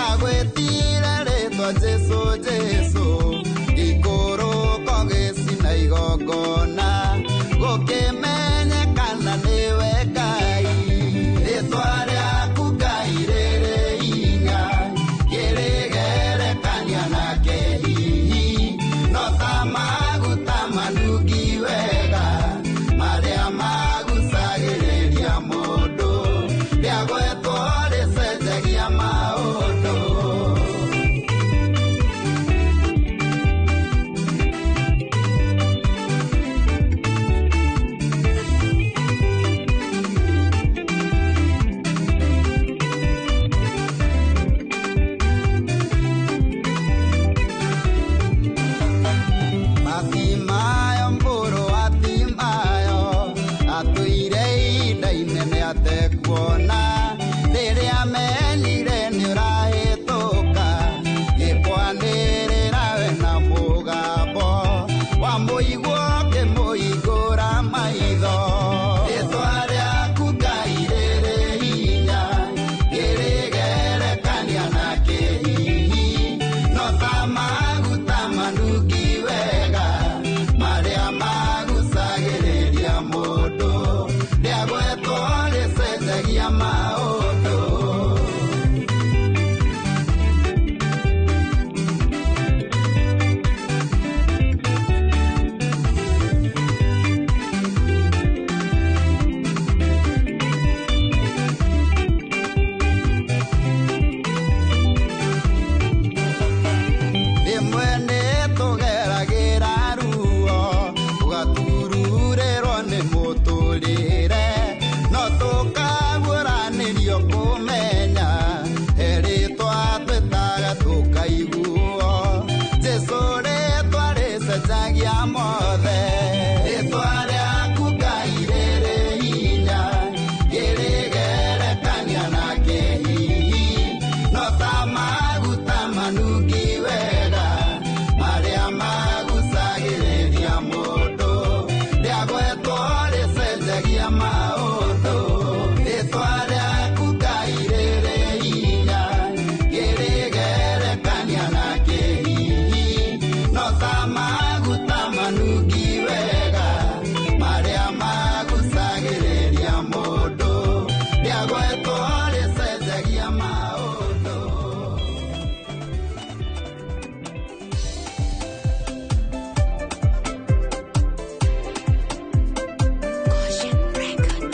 agwĩtire rĩtwa Jesũ Jesũ gĩikũrũko gĩcina igongona gũkĩmenyekana nĩwe Ngai rĩtwa rĩaku Ngai rĩrĩ hinya kĩrĩgerekania nake hihi no ta maguta manu ũiguo Jesũ rĩtwa rĩcenjagia mothe rĩtwa rĩaku Ngai rĩrĩ hinya ngĩrĩgerekania na kĩhihi no ta maguta manungi wega marĩa magucagĩrĩria mũndũ rĩagwetwo rĩcenjagia maũndũ rĩtwa rĩaku Ngai rĩrĩ hinya ngĩrĩgerekania na kĩhihi no ta maguta manungi wega marĩa magucagĩrĩria mũndũ rĩagwetwo rĩcenjagia maũndũ.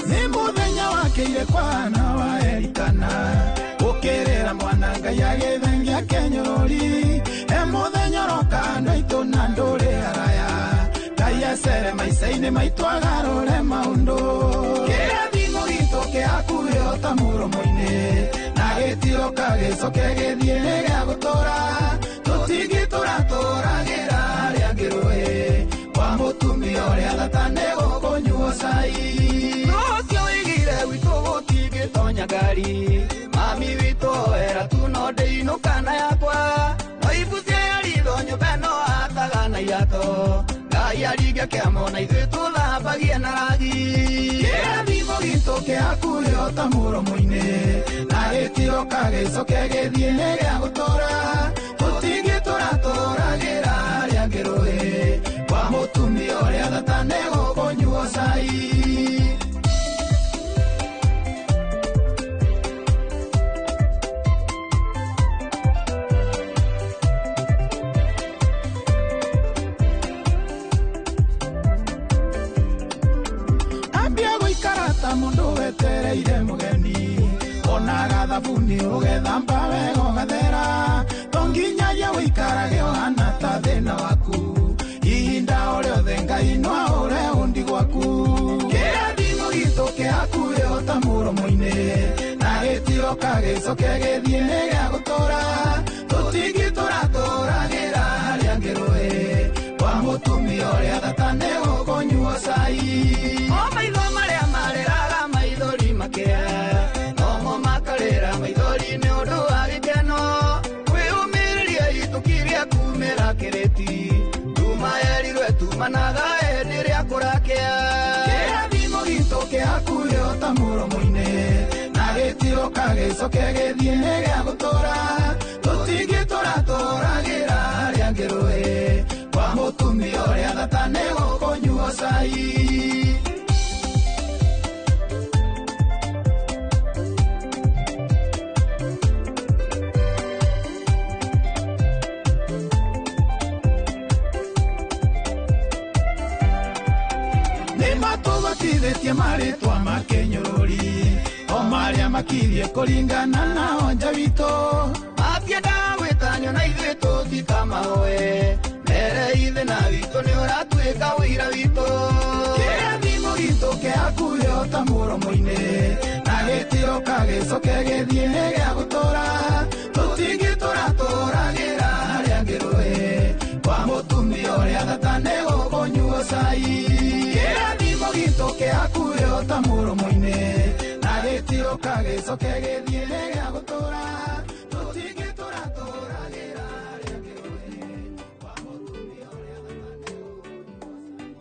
Nĩ mũthenya wakĩire kwana wa Elikana gũkĩrĩra mwana Ngai agĩthengia kĩnyũrũri e mũthenya ũroka andũ aitũ na ndũrĩ araya Ngai acere maica-inĩ maitũ agarũre maũndũ kĩrathimo gitũ kĩhakuhĩ o ta mũromo-inĩ na gĩtiroka gĩcoke gĩthiĩ nĩ gĩa gũtũra tũtingĩtũra tũragĩra arĩa angĩ rũĩ kwa mũtumia ũrĩa thata nĩ gũkũnyuo cai Ũcio wĩigire gwitũ gũtingĩtonya ngari mami witũ era tu no ndĩinũka na yakwa no ibucia ya ritho nyũmba ĩno ataga na iratũ Ngai aringe kĩamo na ithuĩ tũthambagie na ragi kĩrathimo gitũ kĩhakuhĩ o ta mũromo-inĩ na gĩtiroka gĩcoke gĩthiĩ nĩ gĩa gũtũra tũtingĩtũra tũragĩra arĩa angĩ rũĩ kwa mũtumia ũrĩa thata nĩ gũkũnyuo cai. Ambia gũikara ta mũndũ wetereire mũgeni onaga thabuni ũgethamba wega ũgathera to nginyagia ũikarage ũhana ta thĩna waku ihinda o rĩothe Ngai no ahũre ũndi gwaku kĩrathimo gitũ kĩhakuhĩ o ta mũromo-inĩ na gĩtiroka gĩcoke gĩthiĩ nĩ gĩa gũtũra tũtingĩtũra tũragĩra arĩa angĩ rũĩ kwa mũtumia ũrĩa thata nĩ gũkũnyuo cai. O maitho marĩa marĩraga maithori makĩa nomo makarĩra maithori nĩ ũndũ wa gĩkeno kwĩyũmĩrĩria itũki rĩa kumĩra kĩrĩti nduma yerirwe tumanaga hĩndĩ ĩrĩa kũrakĩa kĩrathimo gitũ kĩhakuhĩ o ta mũromo-inĩ na gĩtiroka gĩcoke gĩthiĩ nĩ gĩa gũtũra tũtingĩtũra tũragĩra arĩa angĩ rũĩ kwa mũtumia ũrĩa thata nĩ gũkũnyuo cai. Nĩmatũbatithĩtie marĩtwa ma kĩnyũrũri o marĩa makirie kũringana na onja witũ matiendaga gwĩtanio na ithuĩ tũtikamahoe mere ithe na witũ nĩ ũratuĩka ũira witũ kĩrathimo gitũ kĩhakuhĩ o ta mũromo-inĩ na gĩtiroka gĩcoke gĩthiĩ nĩ gĩa gũtũra tũtingĩtũra tũragĩra arĩa angĩ rũĩ kwa mũtumia ũrĩa thata nĩ gũkũnyuo cai kĩrathimo gitũ kĩhakuhĩ o ta mũromo-inĩ na gĩtiroka gĩcoke gĩthiĩ nĩ gĩa gũtũra tũtingĩtũra tũragĩra arĩa angĩ rũĩ kwa mũtumia ũrĩa thata nĩ gũkũnyuo cai.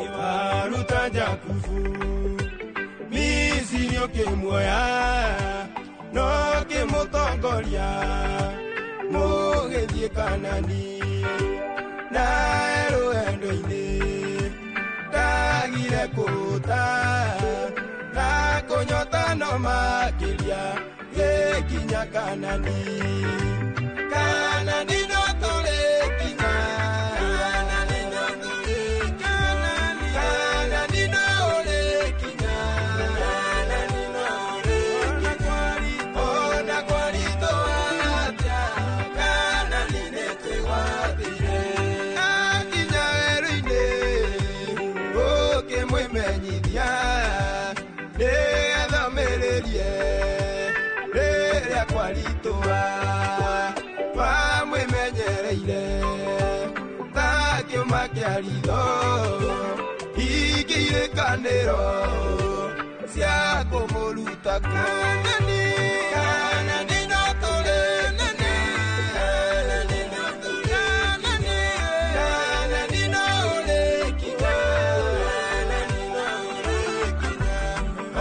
Iwaruta Jakubu Misiri ũkĩmuoya no kĩmũtongoria mũgĩthiĩ Kanani na rũendo-inĩ ndagire kũũta na kũnyota no makĩria gĩkinya Kanani Kanani no tũrĩkinya Kanani no tũrĩkinya Kanani no ũrĩkinya Kanani no ũrĩkinya ona kwaritũ atĩa Kanani nĩ twĩgwatĩire Kĩũma kĩa ritho ingĩirĩkanĩro cia kũmũruta Kanani Kanani no tũrĩ nene Kanani no tũrĩ Kanani Kanani no ũrĩkinya Kanani no ũrĩkinya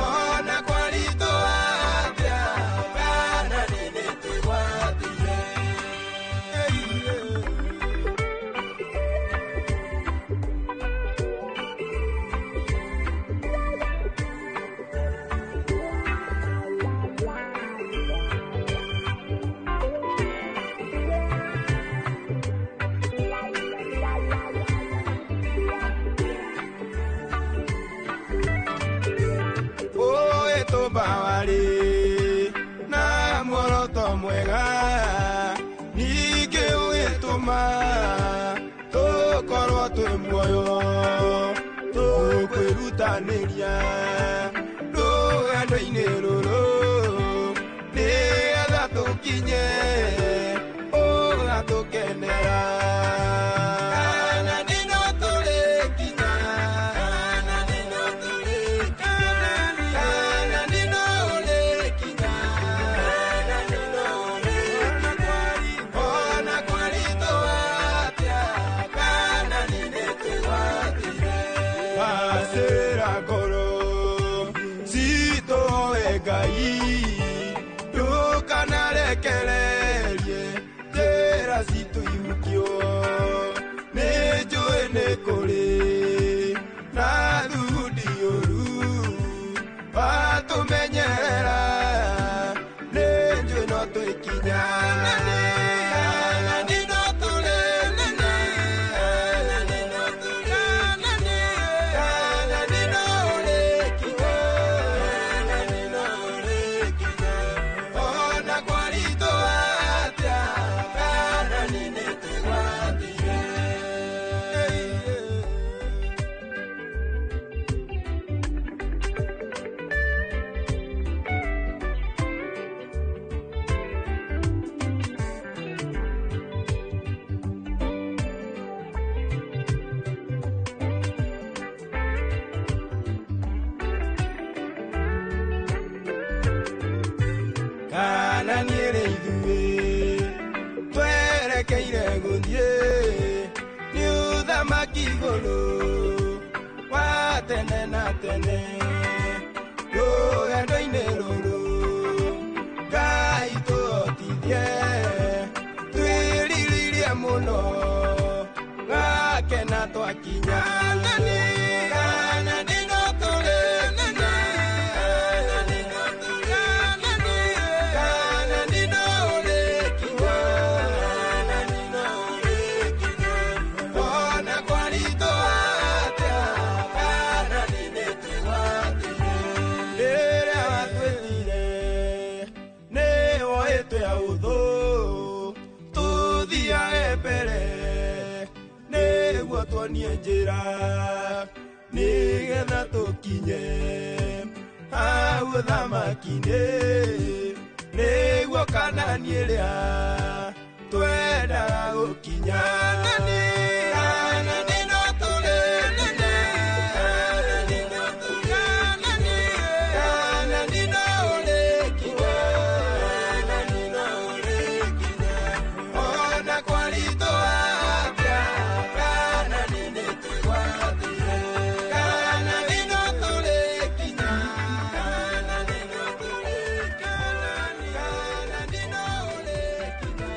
ona kwaritũ atĩa Kanani nĩtwĩgwatire. Bawari na muoroto mwega ningĩ ũgĩtũma tũkorwo twĩ muoyo tũkwĩrutanĩria rũgendo-inĩ rũrũ nĩgetha tũkinye ũgatũkenera. Kanani no tũrĩkinya Kanani no tũrĩkinya Kanani no ũrĩkinya Kanani no ũrĩkinya ona kwaritũ atĩa Kanani nĩtwĩgwatire. Bacĩra ngoro citũ we Ngai ndũkanarekererie njĩra citũ ihukio nĩnjũĩ nĩ kũrĩ na thundi ũru watũmenyerera nĩnjũĩ no twĩkinya Kanani no tũrĩ nene Kanani no tũrĩ nene Kanani no ũrĩkinya Kanani no ũrĩkinya ona kwaritũ atĩa Kanani nĩtwĩgwatire. Kanani ĩrĩ ithuĩ twerekeire gũthiĩ nĩ ũthamaki igũrũ wa tene na tene rũgendo-inĩ rũrũ Ngai tũhotithie twĩrirĩrie mũno gakena twakinya Kanani Kanani no tũrĩ nene Kanani no tũrĩ nene Kanani no ũrĩkinya Kanani no ũrĩkinya ona kwaritũ atĩa Kanani nĩtwĩgwatire. Rĩrĩa watwĩtire nĩwoĩtwe ahũthũ tũthiage mbere nĩguo tuonie njĩra nĩgetha tũkinye hau ũthamaki-inĩ nĩguo Kanani ĩrĩa twendaga gũkinya. Kanani Kanani no tũrĩ nene Kanani no tũrĩ nene Kanani no ũrĩkinya Kanani no ũrĩkinya ona kwaritũ atĩa Kanani nĩtwĩgwatire. Kanani no tũrĩkinya Kanani no tũrĩkinya Kanani no ũrĩkinya.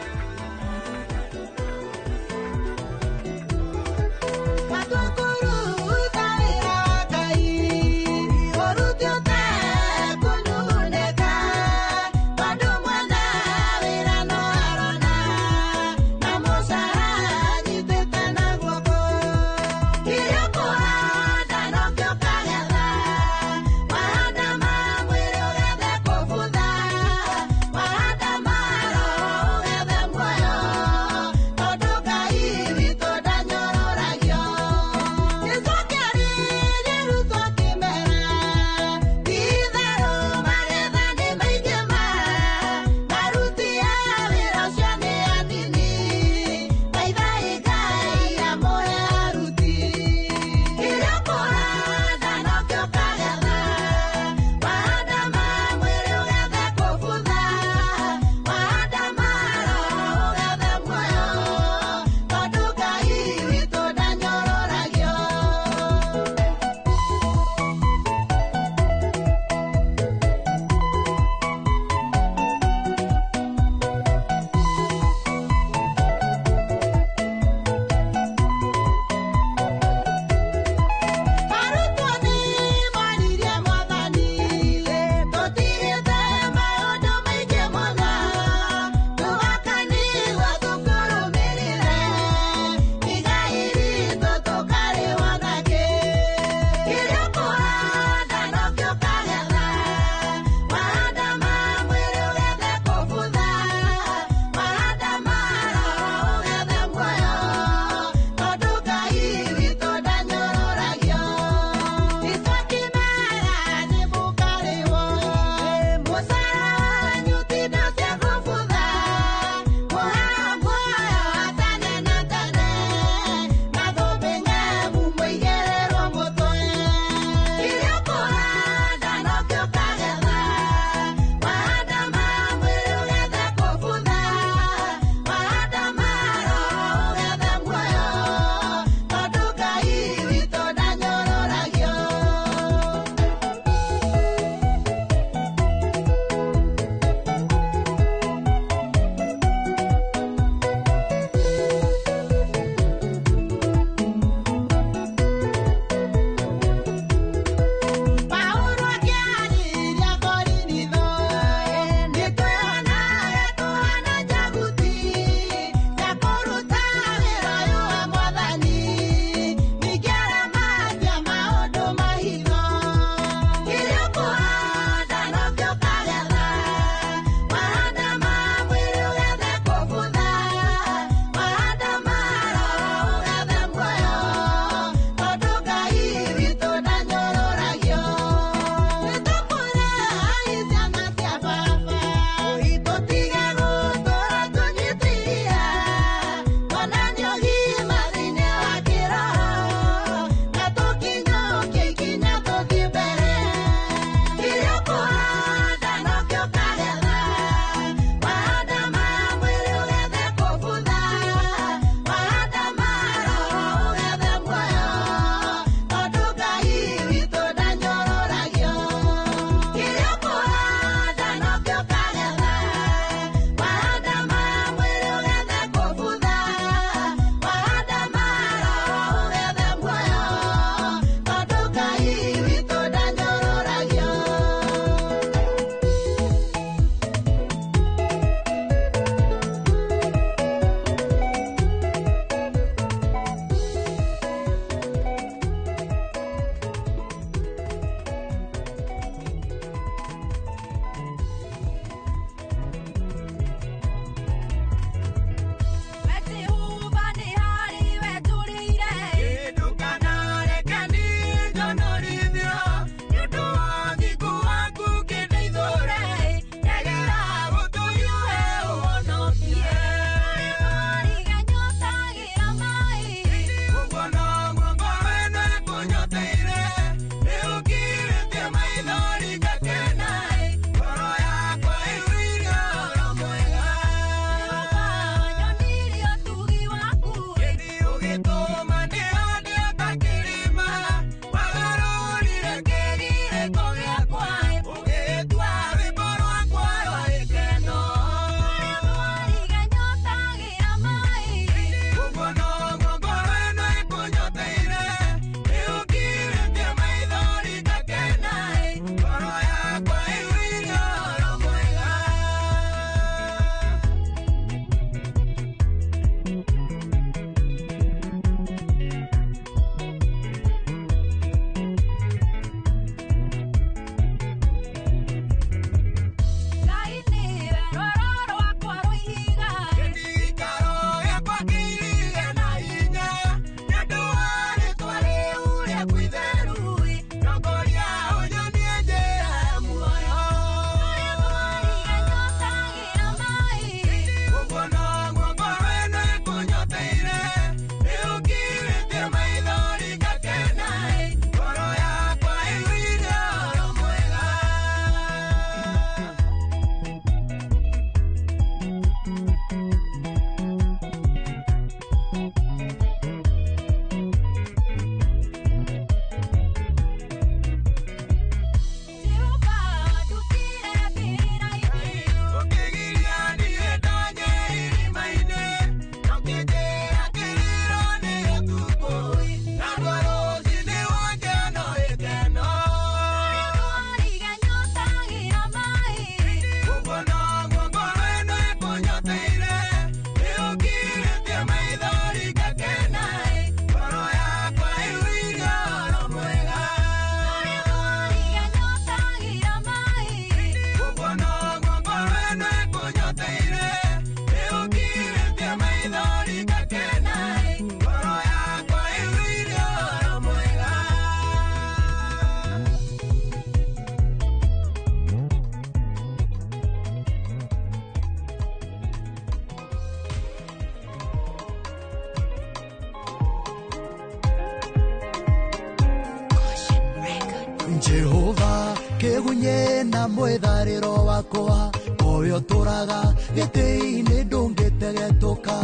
Jehova kĩgunye na mwĩtharĩro wakwa owe ũtũraga gĩtĩ-inĩ ndũngĩtegetũka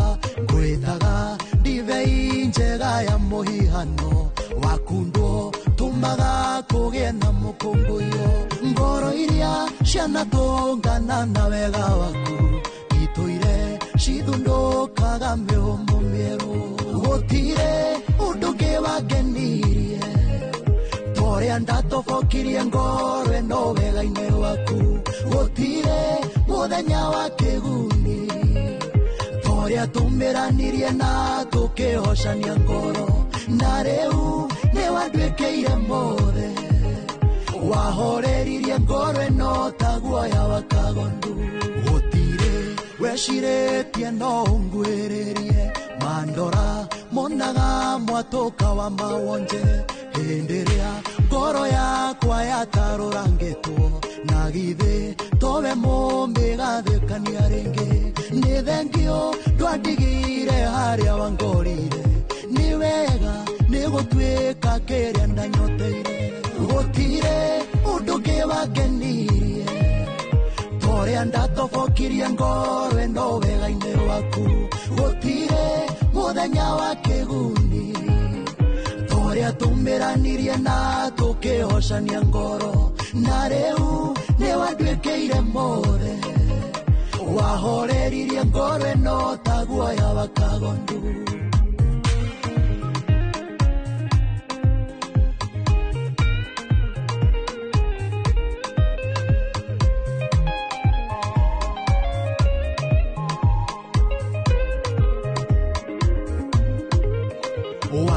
ngwĩtaga ndibei njega ya mũhihano wakundwo tũmaga kũgĩe na mũkũngũiyo ngoro iria cianatũngana na wega waku itũire cithundũkaga mĩhũmũ mĩerũ gũtirĩ ũndũ ũngĩ wangenirie toria ndatobokirie ngoro ĩno wega-inĩ waku gũtirĩ mũthenya wa kĩguni toria tũmĩranirie na tũkĩhocania ngoro na rĩu nĩ wanduĩkĩire mothe wahoreririe ngoro ĩno ta guoya wa kagondu gũtirĩ wecirĩtie no ũnguĩrĩrie mandora monaga mwatũka wa mawonje hĩndĩ ĩrĩa ngoro yakwa yatarũrangĩtwo na githĩ towe mũmĩgathĩkania rĩngĩ nĩ thengio ndwandigire harĩa wangorire nĩ wega nĩ gũtuĩka kĩrĩa ndanyoteire gũtirĩ ũndũ ũngĩ wangenirie toria ndatobokirie ngoro ĩno wega-inĩ waku gũtirĩ mũthenya wa kĩguni toria tũmĩranirie na tũkĩhocania ngoro na rĩu nĩ wanduĩkĩire mothe wahoreririe ngoro ĩno ta guoya wa kagondu.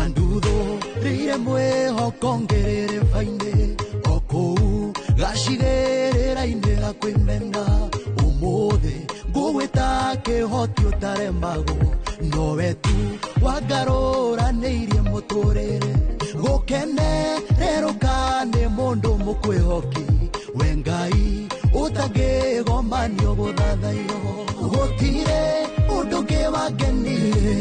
Wanduthũrĩire mwĩhoko ngĩrĩrĩ bainĩ o kũu gacigĩrĩra-inĩ gakwĩmena ũmũthĩ ngũgwĩta kĩhoti ũtaremagwo nowe tu wangarũranĩirie mũtũrĩre gũkenererũka nĩ mũndũ mũkwĩhoki we Ngai ũtangĩgomanio gũthathaiyo gũtirĩ ũndũ ũngĩ wangenirie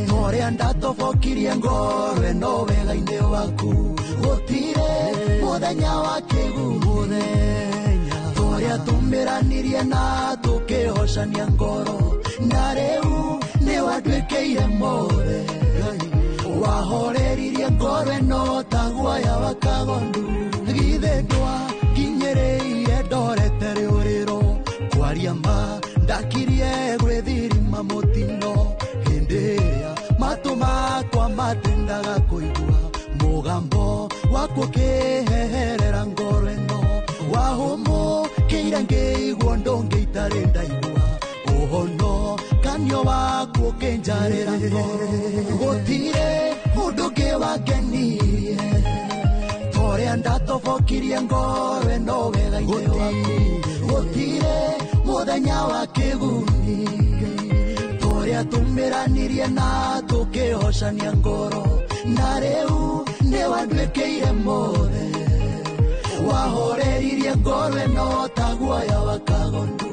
toria ndatobokirie ngoro ĩno wega-inĩ waku gũtirĩ mũthenya wa kĩguni toria tũmĩranirie na tũkĩhocania ngoro na rĩu nĩ wanduĩkĩire mothe wahoreririe ngoro ĩno ta guoya wa kagondu githĩ ndwakinyĩrĩire ndorete rĩũrĩro kwaria ma ndakirie gwĩthirima mũtino hĩndĩ ĩrĩa matũ makwa matendaga kũigua mũgambo waku ũkĩheherera ngoro ĩno wahũmũkĩire ngĩigua ndũngĩ itarĩ ndaigua ũhono kanio waku ũkĩnjarĩra ngoro gũtirĩ ũndũ ũngĩ wangenirie toria ndatobokirie ngoro ĩno wega-inĩ waku gũtirĩ mũthenya wa kĩguni toria tũmĩranirie na tũkĩhocania ngoro na rĩu nĩ wanduĩkĩire mothe wahoreririe ngoro ĩno ta guoya wa kagondu.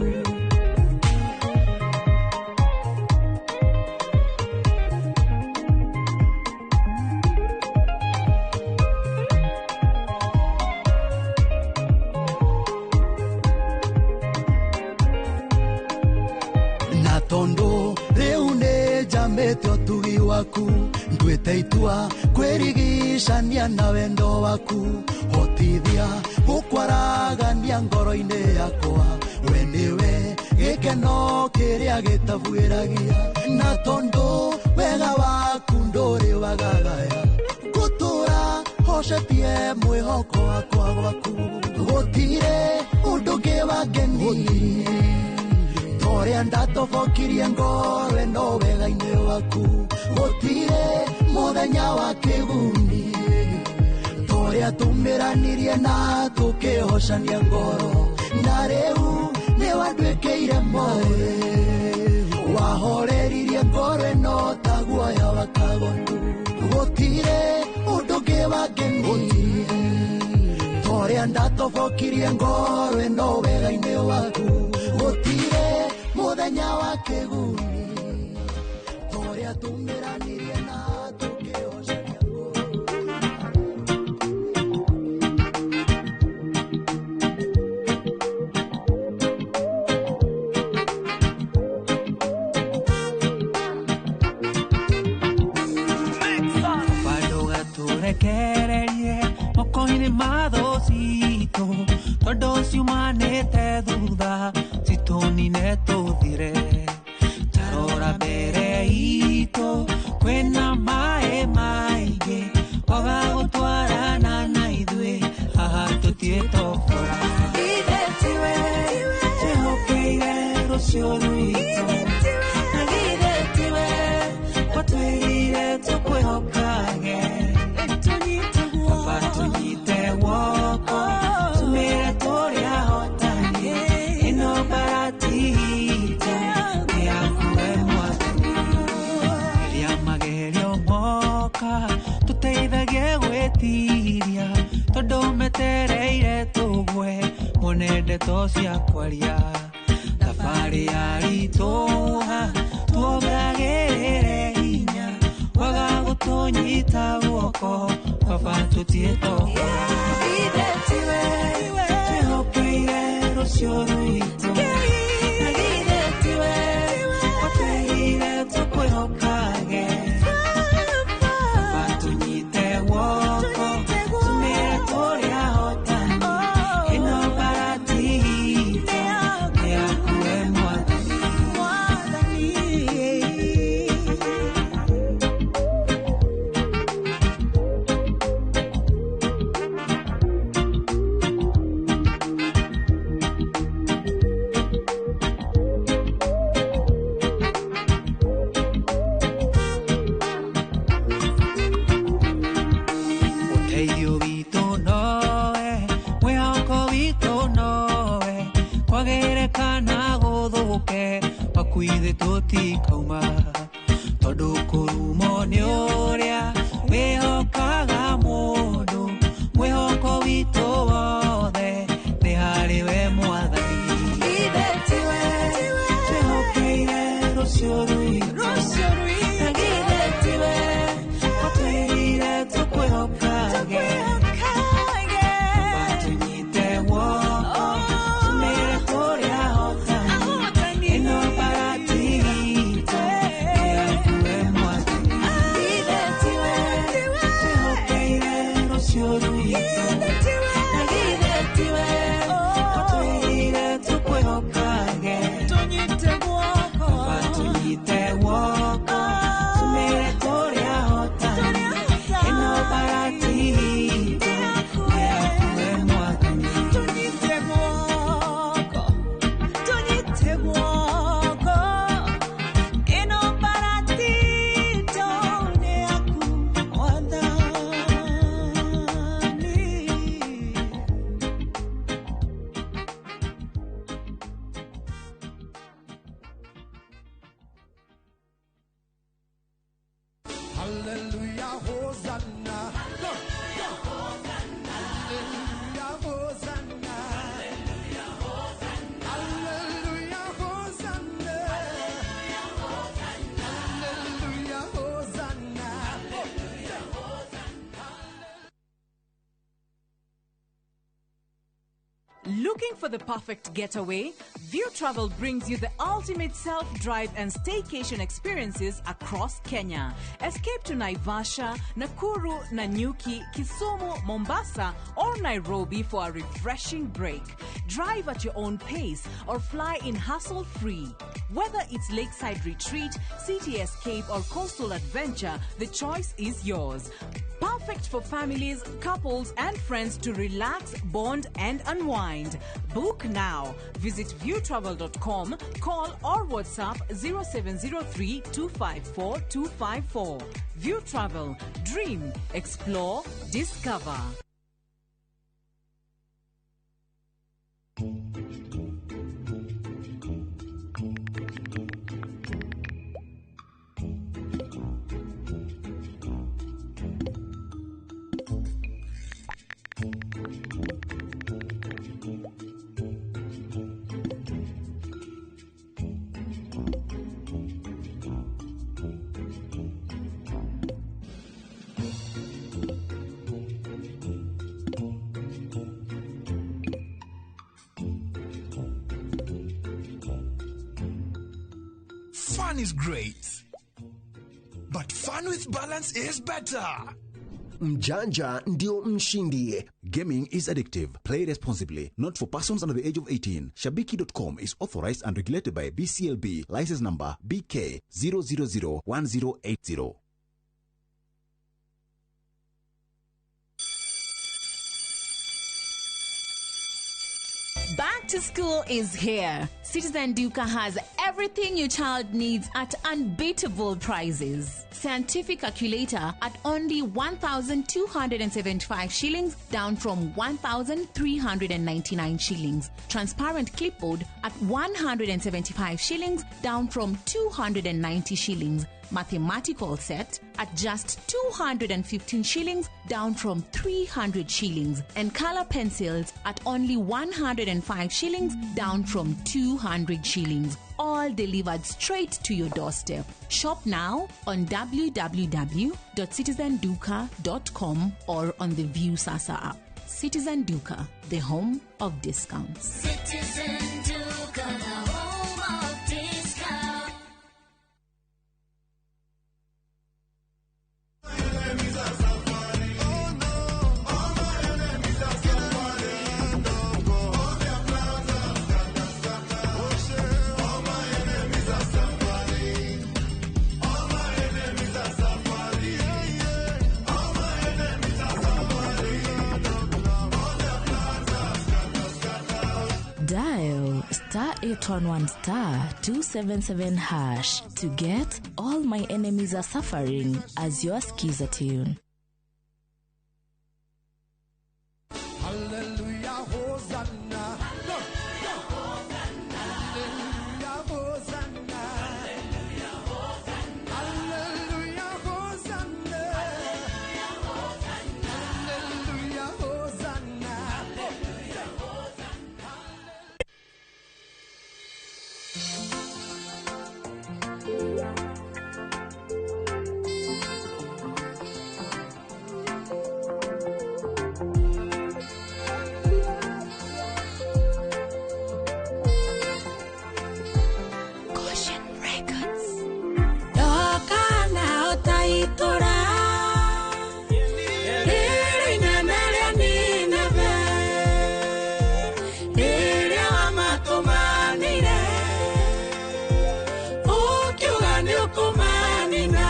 Tondu riu nĩ njamĩte ũtugi waku nduĩte itua kwĩrigicania na wendo waku hotithia gũkwaragania ngoro-inĩ yakwa we nĩwe gĩkeno kĩrĩa gĩtabuĩragia na tondu wega waku ndũrĩ wagagaya ngũtũra hocetie mwĩhoko wakwa gwaku gũtirĩ ũndũ ũngĩ wangenirie toria ndatobokirie ngoro ĩno wega-inĩ waku gũtirĩ mũthenya wa kĩguni toria tũmĩranirie na tũkĩhocania ngoro na rĩu nĩ wanduĩkĩire mothe wahoreririe ngoro ĩno ta guoya wa kagondu gũtirĩ ũndũ ũngĩ wangenirie toria ndatobokirie ngoro ĩno wega-inĩ waku gũtirĩ mũthenya wa kĩguni toria tũmĩranirie na tũkĩhocania ngoro. Tũrekererie moko-inĩ ma thũ citũ, tondũ ciumanĩte thutha citũnine tũthire. Tarora mbere itũ kwĩna maĩ maingĩ, kwaga gũtwarana na ithuĩ haha tũtiĩtokora. Ithe tiwe twĩhokeire rũciũ rwitũ, na githĩ tiwe watwĩrire tũkwĩhokage. Baba tũnyite guoko tũmĩre tũrĩ ahotani, ĩno mbara ti itũ nĩ yaku we Mwathani. Rĩrĩa magerio moka tũteithagie gwĩtiria, tondũ metereire tũgwe mone ndeto cia kwaria. Thabarĩ yaritũha tuongagĩrĩre hinya, waga gũtũnyita guoko Baba tũtiĩtokora. Ithe tiwe twĩhokeire rũciũ rwitũ, na githĩ tiwe watwĩrire tũkwĩhokage. Baba tũnyite guoko tũmĩre tũrĩ ahotani, ĩno mbara ti itũ nĩ yaku we Mwathani. Ũteithio witũ nowe, mwĩhoko witũ nowe, kwagĩrĩkana gũthũke gwaku ithuĩ tũtikauma, tondũ kũrumwo nĩ ũrĩa wĩhokaga mũndũ, mwĩhoko witũ wothe nĩ harĩ we Mwathani. Ithe tiwe twĩhokeire rũciũ rwitũ, na githĩ tiwe watwĩrire tũkwĩhokage. Baba tũnyite guoko tũmĩre tũrĩ ahotani, ĩno mbara ti itũ nĩ yaku we Mwathani. Ithe tiwe twĩhokeire rũciũ rwitũ, na githĩ tiwe watwĩrire tũkwĩhokage. Baba tũnyite guoko tũmĩre tũrĩ ahotani, ĩno mbara ti itũ nĩ yaku we Mwathani. Tũnyite guoko, tũnyite guoko, ĩno mbara ti itũ nĩ yaku Mwathani. Hallelujah, Hosanna. Hallelujah, Hosanna. Hallelujah, Hosanna. Hallelujah, Hosanna. Looking for the perfect getaway? View Travel brings you the ultimate self-drive and staycation experiences across Kenya. Escape to Naivasha, Nakuru, Nanyuki, Kisumu, Mombasa, or Nairobi for a refreshing break. Drive at your own pace or fly in hassle-free. Whether it's lakeside retreat, city escape, or coastal adventure, the choice is yours. Perfect for families, couples, and friends to relax, bond, and unwind. Book now. Visit viewtravel.com, call or WhatsApp 0703 254 254. View Travel. Dream, explore, discover. Fun is great, but fun with balance is better. Mjanja ndio mshindi. Gaming is addictive. Play responsibly. Not for persons under the age of 18. Shabiki.com is authorized and regulated by BCLB. License number BK 0001080. Back to school is here. Citizen Duka has everything your child needs at unbeatable prices. Scientific calculator at only 1,275 shillings, down from 1,399 shillings. Transparent clipboard at 175 shillings, down from 290 shillings. Mathematical set at just 215 shillings, down from 300 shillings. And color pencils at only 105 shillings, down from 200 shillings. All delivered straight to your doorstep. Shop now on www.citizenduka.com or on the View Sasa app. Citizen Duka, the home of discounts. Citizen Duka, the home of discount. Dial star 811 star 277 hash to get All My Enemies Are Suffering as your skiza tune. Hallelujah, Hosanna. Hallelujah, Hosanna. Hallelujah, Hosanna. Hallelujah, Hosanna. Goshen Records. Ndoka na ũtaitura rĩrĩ inene rĩa Nineve rĩrĩa wamatũmanĩire ũkiuga nĩũkũmanina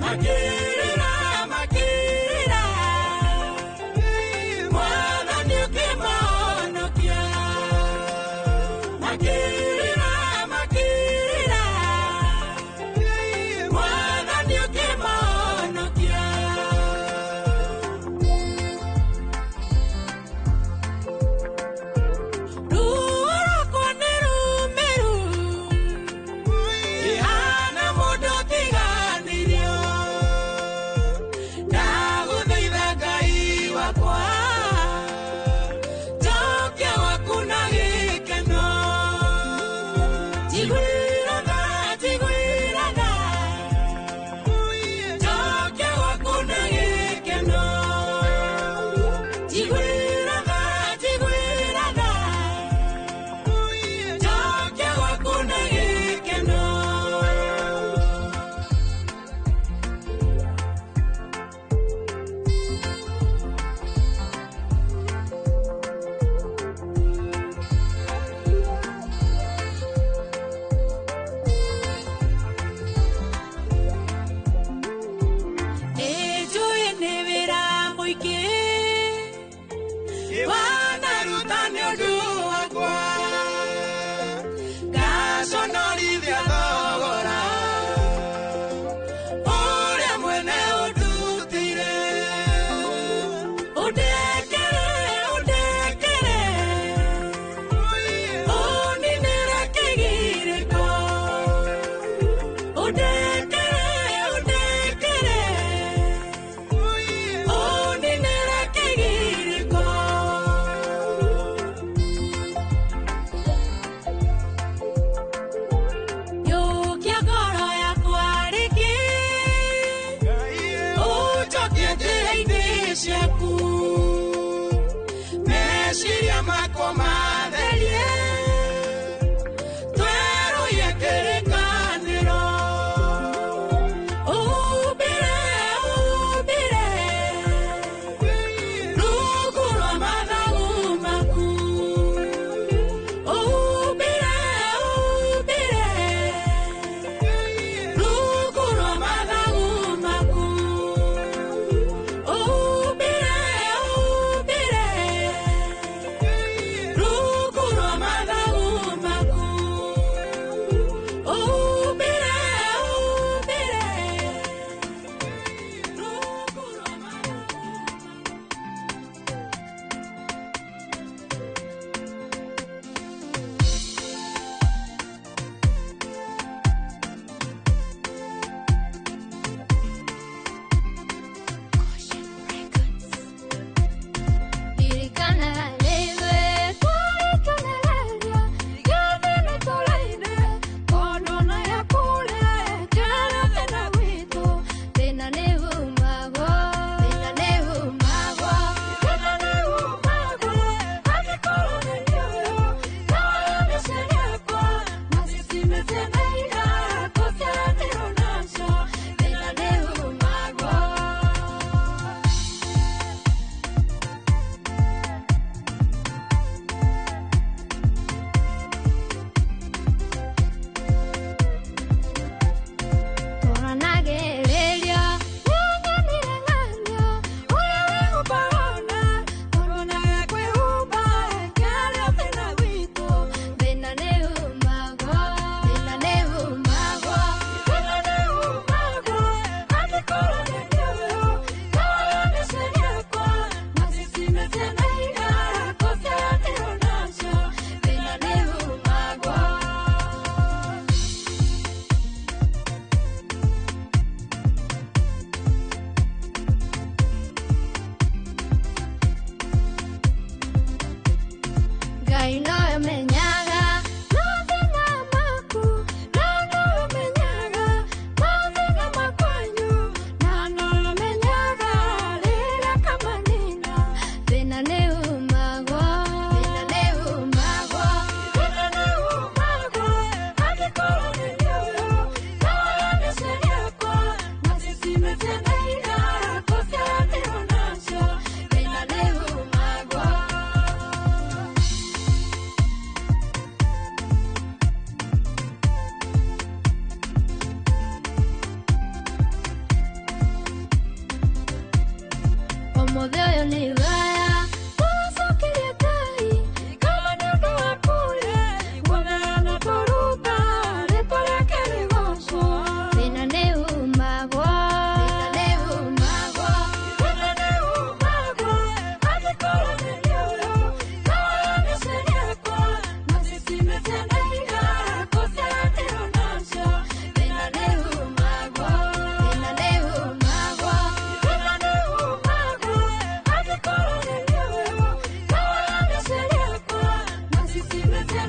makĩrĩra makĩrĩra Mwathani ũkĩmahonokia makĩrĩra makĩrĩra Mwathani ũkĩmahonokia. Ruo rwakwa nĩ rũmĩru ihana mũndũ ũtiganĩirio ndagũthaitha Ngai wakwa njokia gwaku na gĩkeno njiguĩra tha njiguĩra tha njokia gwaku na gĩkeno njiguĩra tha njiguĩra tha njokia gwaku na gĩkeno. Nĩnjũĩ nĩ wĩra mũingĩ wanaruta nĩ ũndũ wakwa ngaconorithia thogora ũrĩa mwene ũndutĩire ũndekere ũndekere ũninĩre kĩgirĩko ũndekere ũndekere ũninĩre kĩgirĩko. Yũkia ngoro yakwa rĩngĩ ũnjokie njĩra-inĩ ciaku meciria makwa matherie twerũhie kĩrĩkanĩro ũhumbĩre Ũmũthĩ ũyũ nĩ waya Tũcokerie Ngai Kama nĩ ũndũ wa kũrĩa Guomeana kũruta Rĩtwa rĩake rĩgocwo. Thĩna nĩ umagwo. Thĩna nĩ umagwo. Thĩna nĩ umagwo. Angĩkorwo nĩ ũyũ Ndawa nĩcirekwo Na cicimĩte kũciaranĩrwo nacio. Thĩna nĩ umagwo. Thĩna nĩ umagwo. Thĩna nĩ umagwo. Angĩkorwo nĩ ũyũ Ndawa nĩcirekwo Na cicimĩte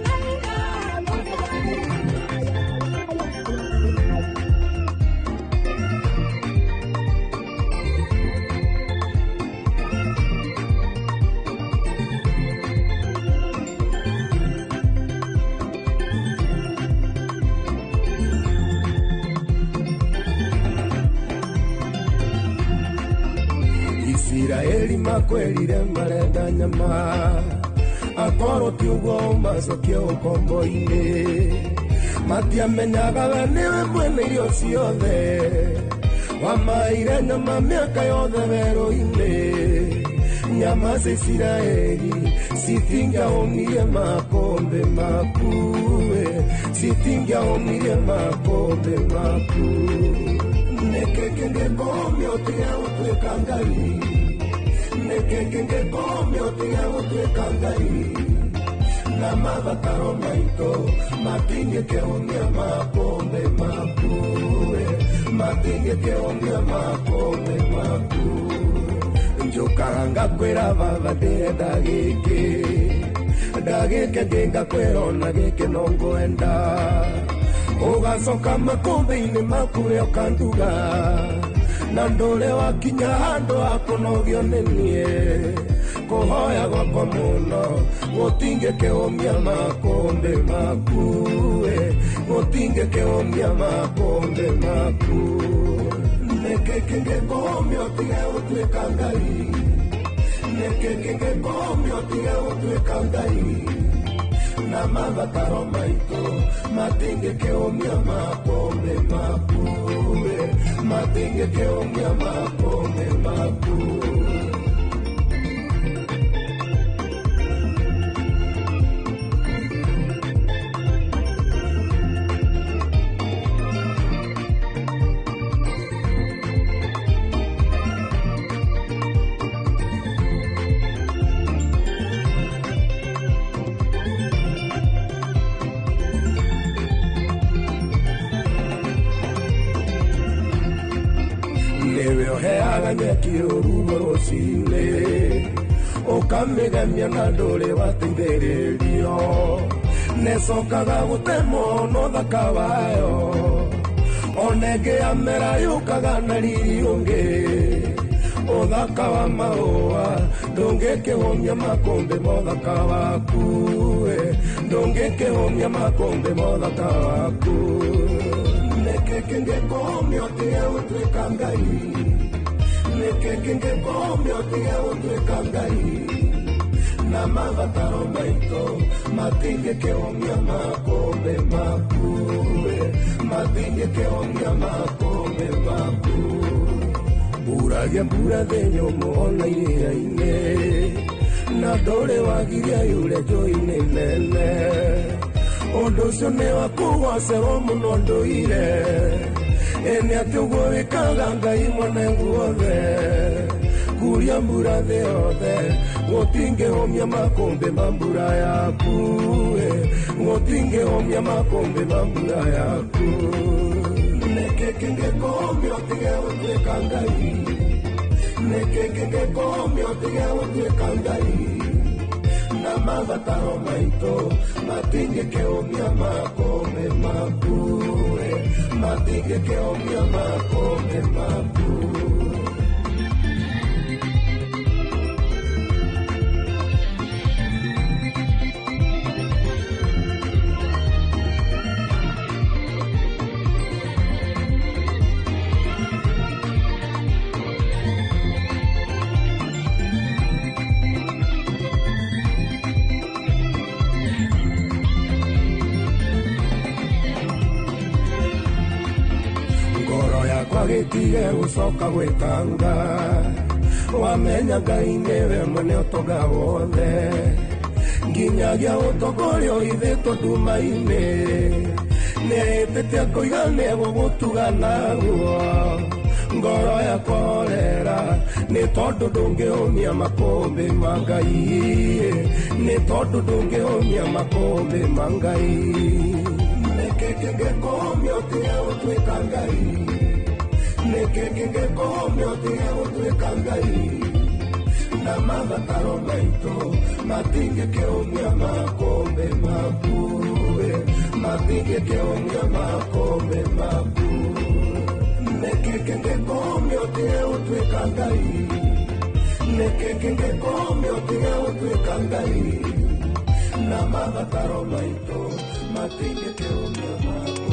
Isiraeli makwĩrire marenda nyama akorwo ti ũguo macokie ũkombo-inĩ matiamenyaga we nĩwe mwene irio ciothe wamaire nyama mĩaka yothe werũ-inĩ nyama cia Isiraeli citingĩahũnirie makũmbĩ maku citingĩahũnirie makũmbĩ maku nĩkĩ kĩngĩkũmia ũtige gũtuĩka Ngai nĩkĩ kĩngĩkũmia ũtige gũtuĩka Ngai na mabataro maitũ matingĩkĩhũnia makũmbĩ maku matingĩkĩhũnia makũmbĩ maku njũkaga ngakwĩra baba ndĩrenda gĩkĩ ndagĩke ngĩngakwĩra ona gĩkĩ no ngwenda ũgacoka makũmbĩ-inĩ maku we ũkanduga na ndũre wakinya handũ ha kũnogio nĩ niĩ kũhoya gwakwa mũno gũtingĩkĩhũmia makũmbĩ maku gũtingĩkĩhũmia makũmbĩ maku nĩkĩ kĩngĩkũhũmia ũtige gũtuĩka Ngai nĩkĩ kĩngĩkũhũmia ũtige gũtuĩka Ngai na mabataro maitũ matingĩkĩhũmia makũmbĩ maku matingĩkĩhũmia makũmbĩ maku. Nĩwe ũheaga nyeki rũhuho rũcinĩ ũkamĩgemia na ndũrĩ wateithĩrĩrio nĩcokaga gũtemwo na ũthaka wayo ona ĩngĩ yamera yũkaga na riri ũngĩ ũthaka wa mahũa ndũngĩkĩhũmia makũmbĩ ma ũthaka waku ndũngĩkĩhũmia makũmbĩ ma ũthaka waku nĩkĩ kĩngĩkũhũmia ũtige gũtuĩka Ngai nĩkĩ kĩngĩkũhũmia ũtige gũtuĩka Ngai na mabataro maitũ matingĩkĩhũmia makũmbĩ maku matingĩkĩhũmia makũmbĩ maku mburagia mbura thĩ nyũmũ ona iria-inĩ na ndũrĩ wagiria yure njũĩ-inĩ nene ũndũ ũcio nĩ wa kũgocerwo mũno ndũire ĩnĩ atĩ ũguo wĩkaga Ngai mwene guothe kuria mbura thĩ yothe gũtingĩhũmia makũmbĩ ma mbura yaku gũtingĩhũmia makũmbĩ ma mbura yaku nĩkĩ kĩngĩkũhũmia ũtige gũtuĩka Ngai nĩkĩ kĩngĩkũhũmia ũtige gũtuĩka Ngai na mabataro maitũ matingĩkĩhũmia makũmbĩ maku matingĩkĩhũmia makũmbĩ maku. Ndige gũcoka gwĩtanga wamenya Ngai nĩwe mwene ũtonga wothe nginyagia ũtonga ũrĩa ũhithĩtwo nduma-inĩ nĩhĩtĩte ngoiga nĩegũgũtuga naguo ngoro yakwa horera nĩ tondũ ndũngĩũmia makũmbĩ ma Ngai nĩ tondũ ndũngĩũmia makũmbĩ ma Ngai nĩkĩ kĩngĩkũũmia ũtige gũtuĩka Ngai nĩkĩ kĩngĩkũũmia ũtige gũtuĩka Ngai na mabataro maitũ matingĩkĩũmia makũmbĩ maku matingĩkĩũmia makũmbĩ maku nĩkĩ kĩngĩkũũmia ũtige gũtuĩka Ngai nĩkĩ kĩngĩkũũmia ũtige gũtuĩka Ngai na mabataro maitũ matingĩkĩũmia makũmbĩ.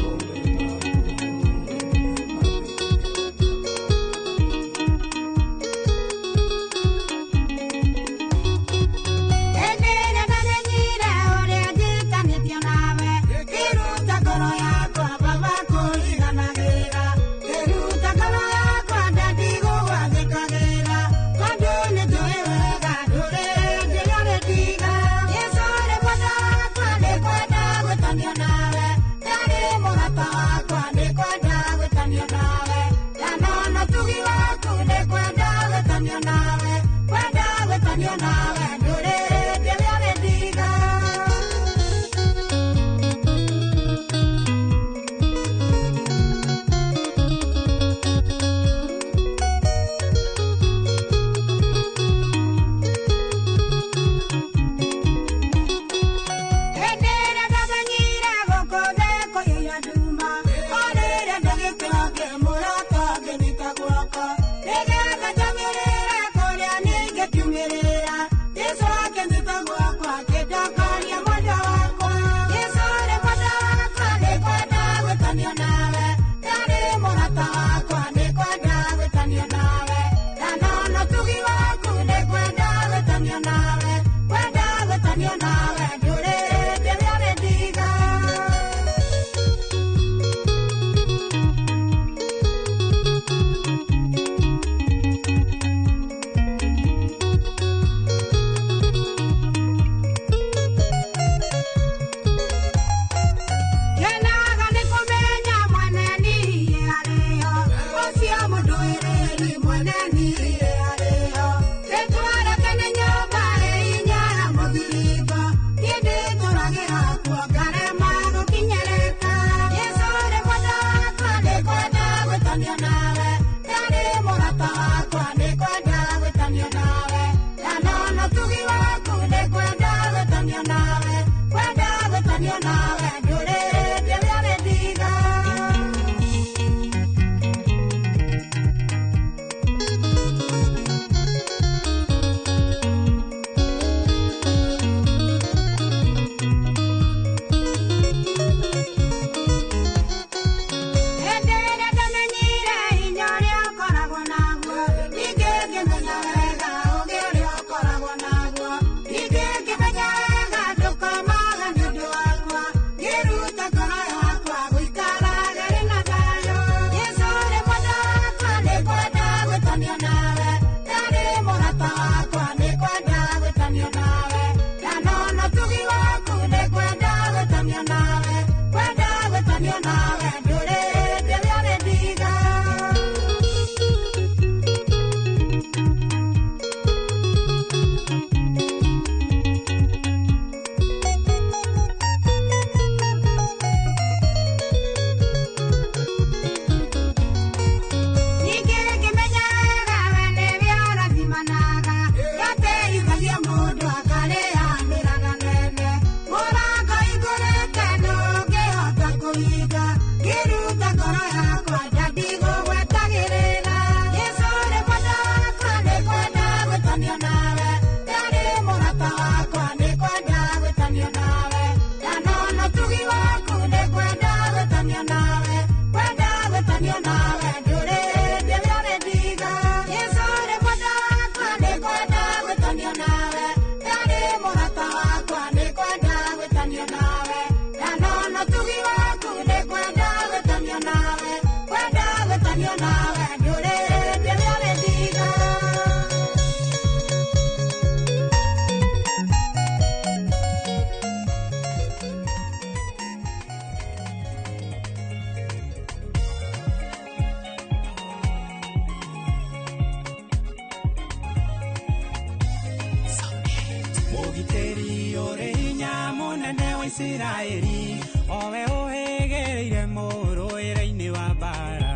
Isiraeli owe ũhĩgĩrĩire mũrũĩre-inĩ wa mbara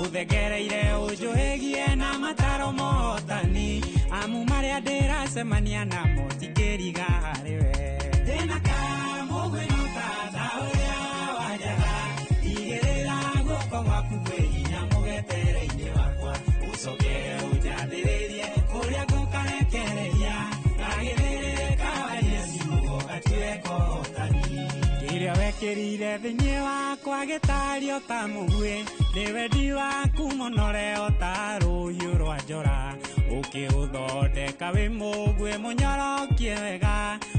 ũthengereire ũnjũhĩgie na mataro mohotani amu marĩa ndĩracemania namo tikĩriga harĩ we ndĩna kamũgwĩ no tata ũrĩa wa njaga igĩrĩra guoko gwaku kwĩ hinya mũgetere-inĩ wakwa ũcoke ũnjathĩrĩrie kũrĩa ngũkarekereria ngagĩthĩrĩka warie ciugo gatuĩka ũhotani kĩrĩa wekĩrire thĩinĩ wakwa gĩtario ta mũguĩ nĩ wendi waku mũnore o ta rũhiũ rwa njora ũkĩũthondeka wĩ mũguĩ mũnyorokie wega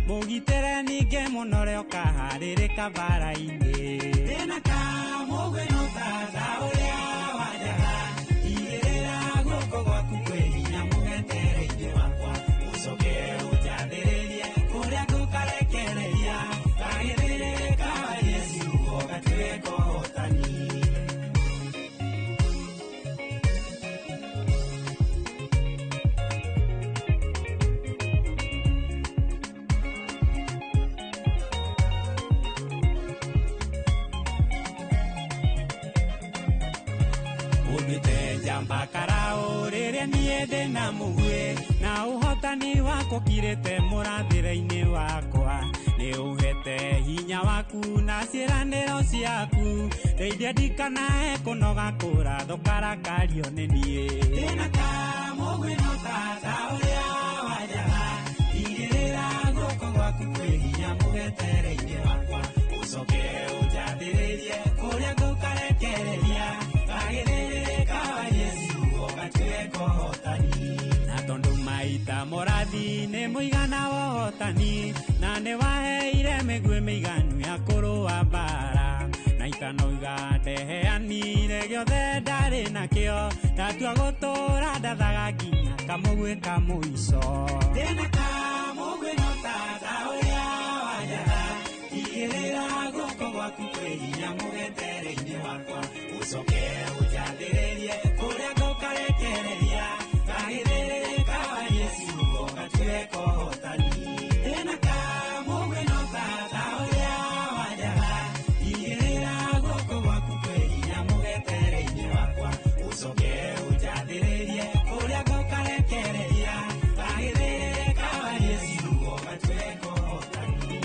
mũgitĩre ningĩ mũnore ũkaharĩrĩka mbara-inĩ ndĩna kamũguĩ no tata ũrĩa wa njaga igĩrĩra guoko gwaku kwĩ hinya mũgetere-inĩ wakwa ũcoke ũnjathĩrĩrie kũrĩa ngũkarekereria ngagĩthĩrĩka warie ciugo gatuĩka ũhotani. Njamba karao rĩrĩa niĩ ndĩna mũguĩ na ũhotani wakwa ũkirĩte mũrathĩre-inĩ wakwa nĩ ũhete hinya waku na ciĩranĩro ciaku ndeithia ndikanae kũnoga kũrathwo karakario nĩ niĩ ndĩna kamũguĩ no tata ũrĩa wa njaga igĩrĩra guoko gwaku kwĩ hinya mũgetere-inĩ wakwa ũcoke ũnjathĩrĩrie kũrĩa ngũkarekereria ngagĩthĩrĩka warie ciugo gatuĩka ũhotani na tondũ maita morathi nĩ mũigana wa ũhotani na nĩ waheire mĩguĩ mĩiganu ya kũrũa mbara na itanoiga ndeheanire gĩothe ndarĩ nakĩo ndatua gũtũũra ndathaga nginya kamũguĩ ka mũico ndĩna kamũguĩ no tata ũrĩa wa njaga igĩrĩra guoko gwaku kwĩ hinya mũgetere-inĩ wakwa ũcoke ũnjathĩrĩrie kũrĩa ngũkarekereria ngagĩthĩrĩka warie ciugo gatuĩka ũhotani ndĩna kamũguĩ no tata ũrĩa wa njaga igĩrĩra guoko gwaku kwĩ hinya mũgetere-inĩ wakwa ũcoke ũnjathĩrĩrie kũrĩa ngũkarekereria ngagĩthĩrĩka warie ciugo gatuĩka ũhotani.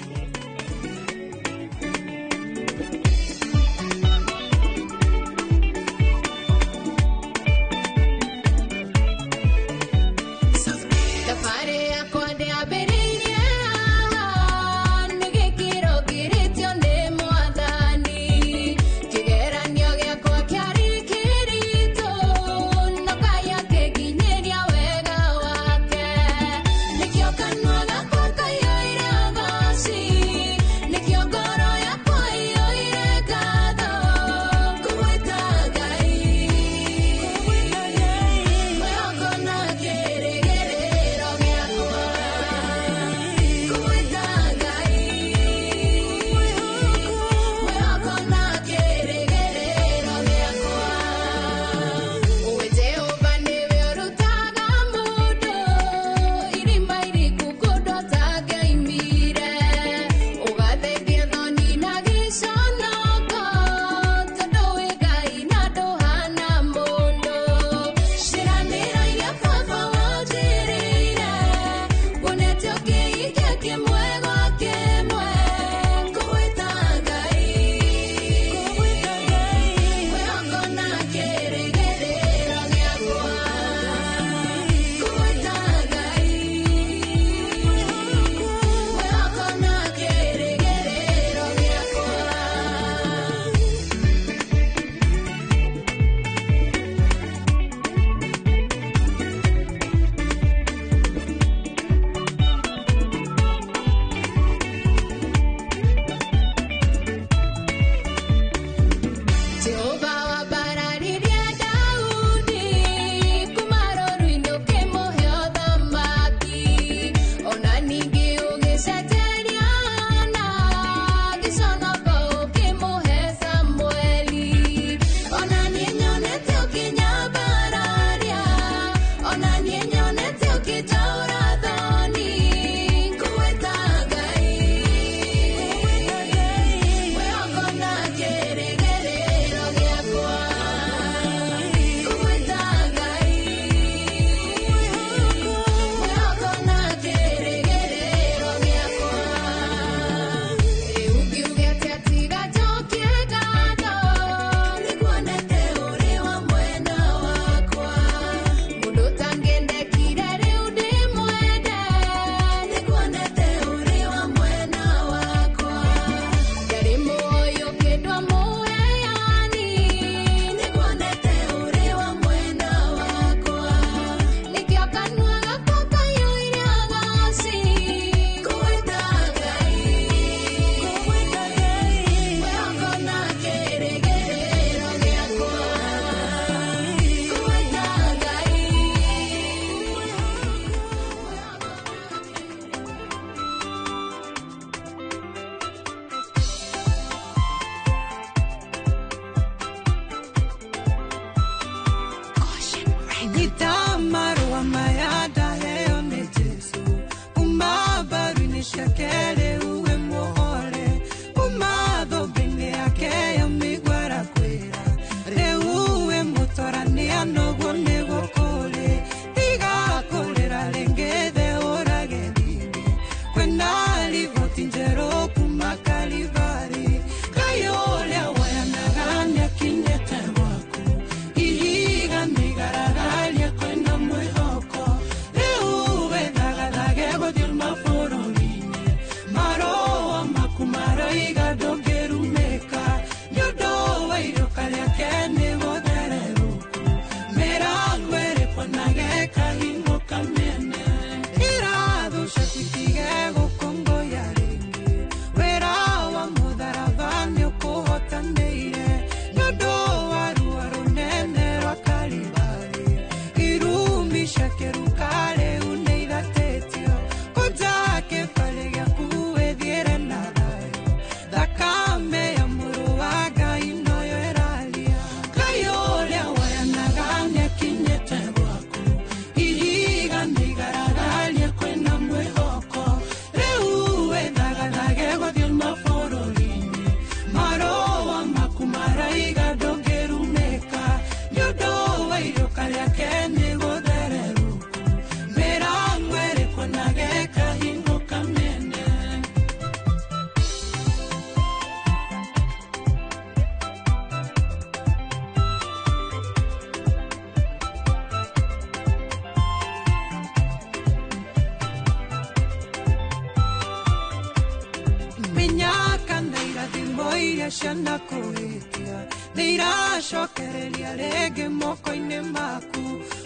iria cianakũhĩtia nĩ iracokereria rĩngĩ moko-inĩ maku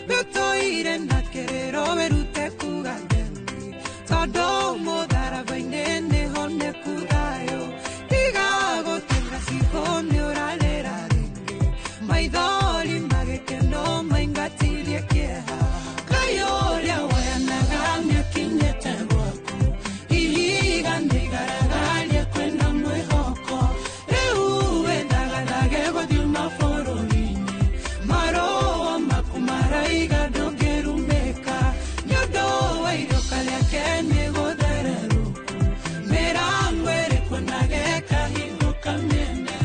wĩtũire na kĩrĩro wĩrute kuga themi tondũ mũtharaba-inĩ nĩho nĩku thayũ tiga gũtinga cibũ nĩ ũrarĩra rĩngĩ maithori magĩkeno maingatirie kĩeha Ngai ũrĩa woyanaga nĩakinyĩte gwaku ihiga nĩigaragaria kwĩna mwĩhoko rĩu wĩthagathage gũthiĩ mabũrũri-inĩ marũa maku maraiga ndũngĩrumĩka nĩ ũndũ wa iroka rĩake nĩ gũthererũku mĩrango ĩrĩkuonage ĩkahingũka mĩene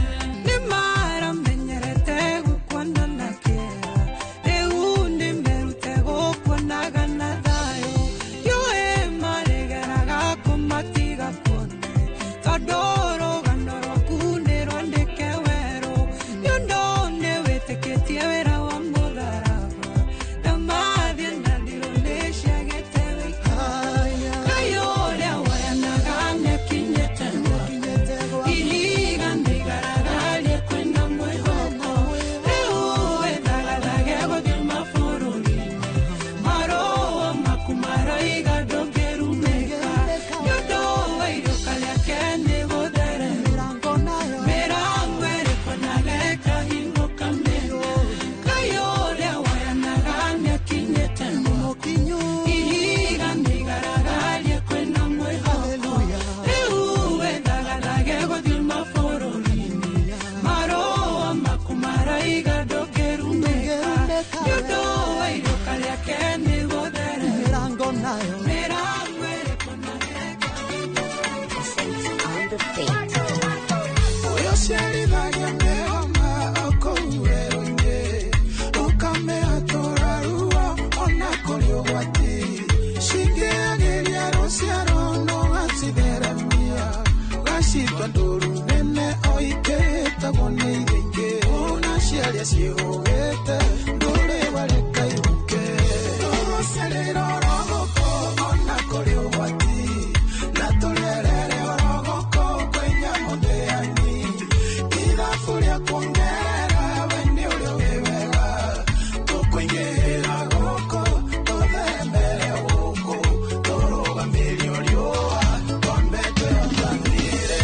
nĩ maramenyerete gũkuona na kĩeha rĩu nĩmerute gũkuonaga na thayũ ndiũĩ marĩgeraga kũmatiga kuone tondũ rũgano rwaku nĩ rwandĩke werũ nĩ ũndũ nĩ wĩtĩkĩtie wĩra wa mũtharaba ndamathiĩ na thirũ nĩ ciagĩte wĩikara Ngai ũrĩa woyanaga nĩakinyĩte gwaku ihiga nĩigaragaria kwĩna mwĩhoko rĩu wĩthagathage gũthiĩ mabũrũri-inĩ marũa maku maraiga ndũngĩrumĩka nĩ ũndũ wa iroka rĩake nĩ gũthererũka mĩrango ĩrĩkuonaga ĩkahingũka mĩene Ngai ũrĩa woyanaga nĩakinyĩte gwaku ihiga nĩigaragaria kwĩna mwĩhoko rĩu wĩthagathage gũthiĩ mabũrũri-inĩ marũa maku maraiga ndũngĩrumĩka nĩ ũndũ wa iroka rĩake nĩ gũthererũka mĩrango ĩrĩkuonaga Ũyũciarithagia mĩhoma o kũu werũ-inĩ, ũkamĩhatũra ruo ona kũrĩ ũgwati. Cingĩagĩria rũciaro no ũgacitheremia, ũgacitua ndũru nene o ikĩhĩtagwo nĩ iria ingĩ. Ona ciaria ciĩhũgĩte, ndũrĩ wareka ihuke. Tũgũciarĩra oro gũkũ ona kũrĩ ũgwati, na tũrerere oro gũkũ kwĩ nyamũ ndĩani. Ithabu rĩa kuongerera we nĩ ũrĩa wĩ wega, tũkũingĩra gũkũ tũthembere gũkũ, tũrũgamĩrio riũa twambe twĩhotanĩre.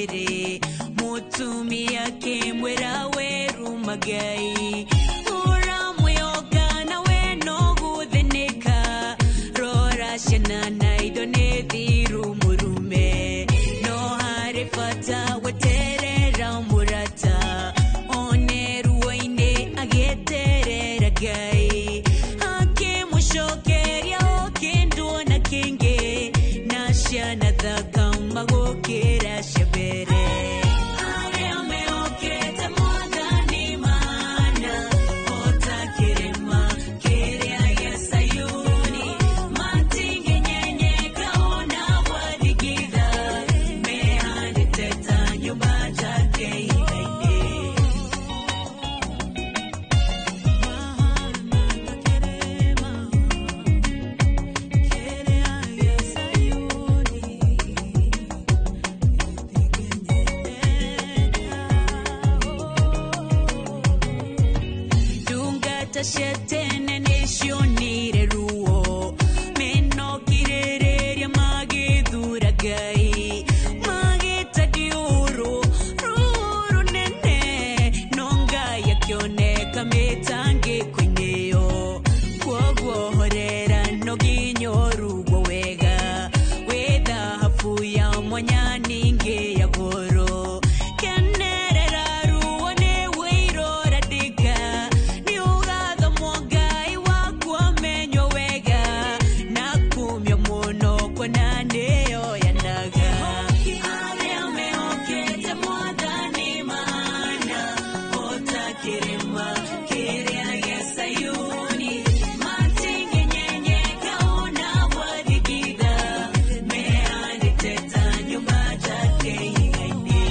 Atĩrĩrĩ, mũtumia akĩmwĩra weruma Ngai ũramwĩhoka nawe no gũthĩnĩka rora ciana na indo nĩ thiru mũrume no harĩ bata weterera mũrata one ruo-inĩ agĩeterera Ngai akĩmũcokeria o kĩndũ ona kĩngĩ na ciana thaka magũkĩra cia mbere. Arĩa mehokete Mwathani mahana ota kĩrĩma kĩrĩa gĩa Sayuni, matingĩnyenyeka ona gwathigitha, mehandĩte ta nyũmba njake ihiga-inĩ. Ndungata cia tene nĩcionire ruo menokirĩrĩria magĩthura Ngai magĩta ndiũrũ ruo rũnene no Ngai akĩoneka mĩtangĩko-inĩ ĩyo kwoguo horera no nginya ũrugwo wega wĩ thahabu ya mwanya ningĩ ya goro kenerera ruo nĩ wĩirora ndĩka nĩ ũgathomwo Ngai waku amenywo wega na kumio mũno kuona nĩyo yanaga. Arĩa mehokete Mwathani mahana ota kĩrĩma kĩrĩa gĩa Sayuni, matingĩnyenyeka ona gwathigitha, mehandĩte ta nyũmba njake ihiga-inĩ.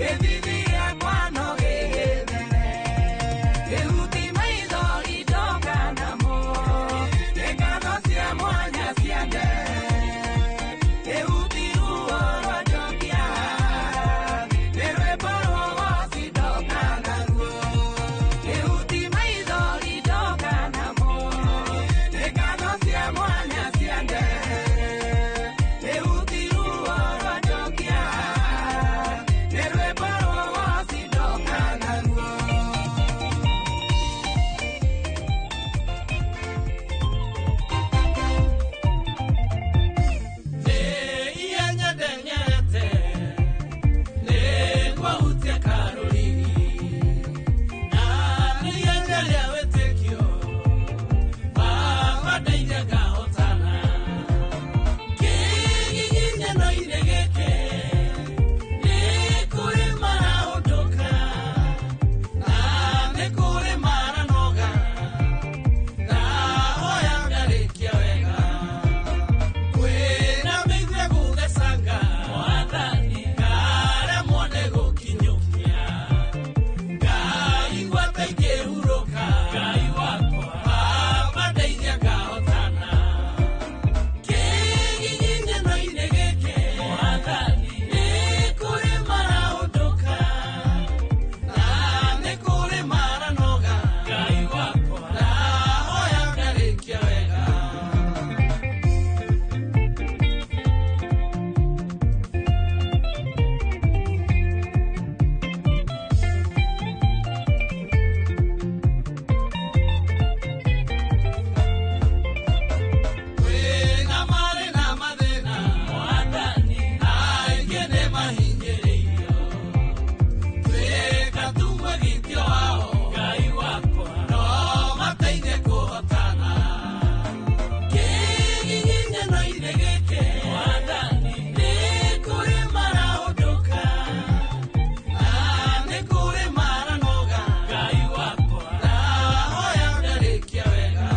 Gĩthithi gĩakwa no gĩgĩthere. Kĩhuti maithori ndoka namo. Nĩ ngatho cia mwanya cia Ngai. Kĩhuti ruo rwa njokia. Nĩ rwĩmbo rũgoci ndoka naruo. Kĩhuti maithori ndoka namo. Nĩ ngatho cia mwanya cia Ngai. Kĩhuti ruo rwa njokia. Nĩ rwĩmbo rũgoci ndoka naruo. Kwĩna mĩigua gũthecanga mwathani ngaremwo nĩ gũkinyũkia ngaigua ta ingĩhurũka Ngai wakwa baba ndeithia ngahotana kĩgiginyanũ-inĩ gĩkĩ mwathani nĩ kũrĩ marahũndũka na nĩ kũrĩ maranoga Ngai wakwa ndahoya ngarĩkia wega. Kwĩna marĩ na mathĩna mwathani aingĩ nĩ mahinyĩrĩirio twĩka tumwe gitio wao Ngai wakwa no mateithie kũhotana kĩgiginyanũ-inĩ gĩkĩ mwathani nĩ kũrĩ marahũndũka na nĩ kũrĩ maranoga Ngai wakwa ndahoya ngarĩkia wega.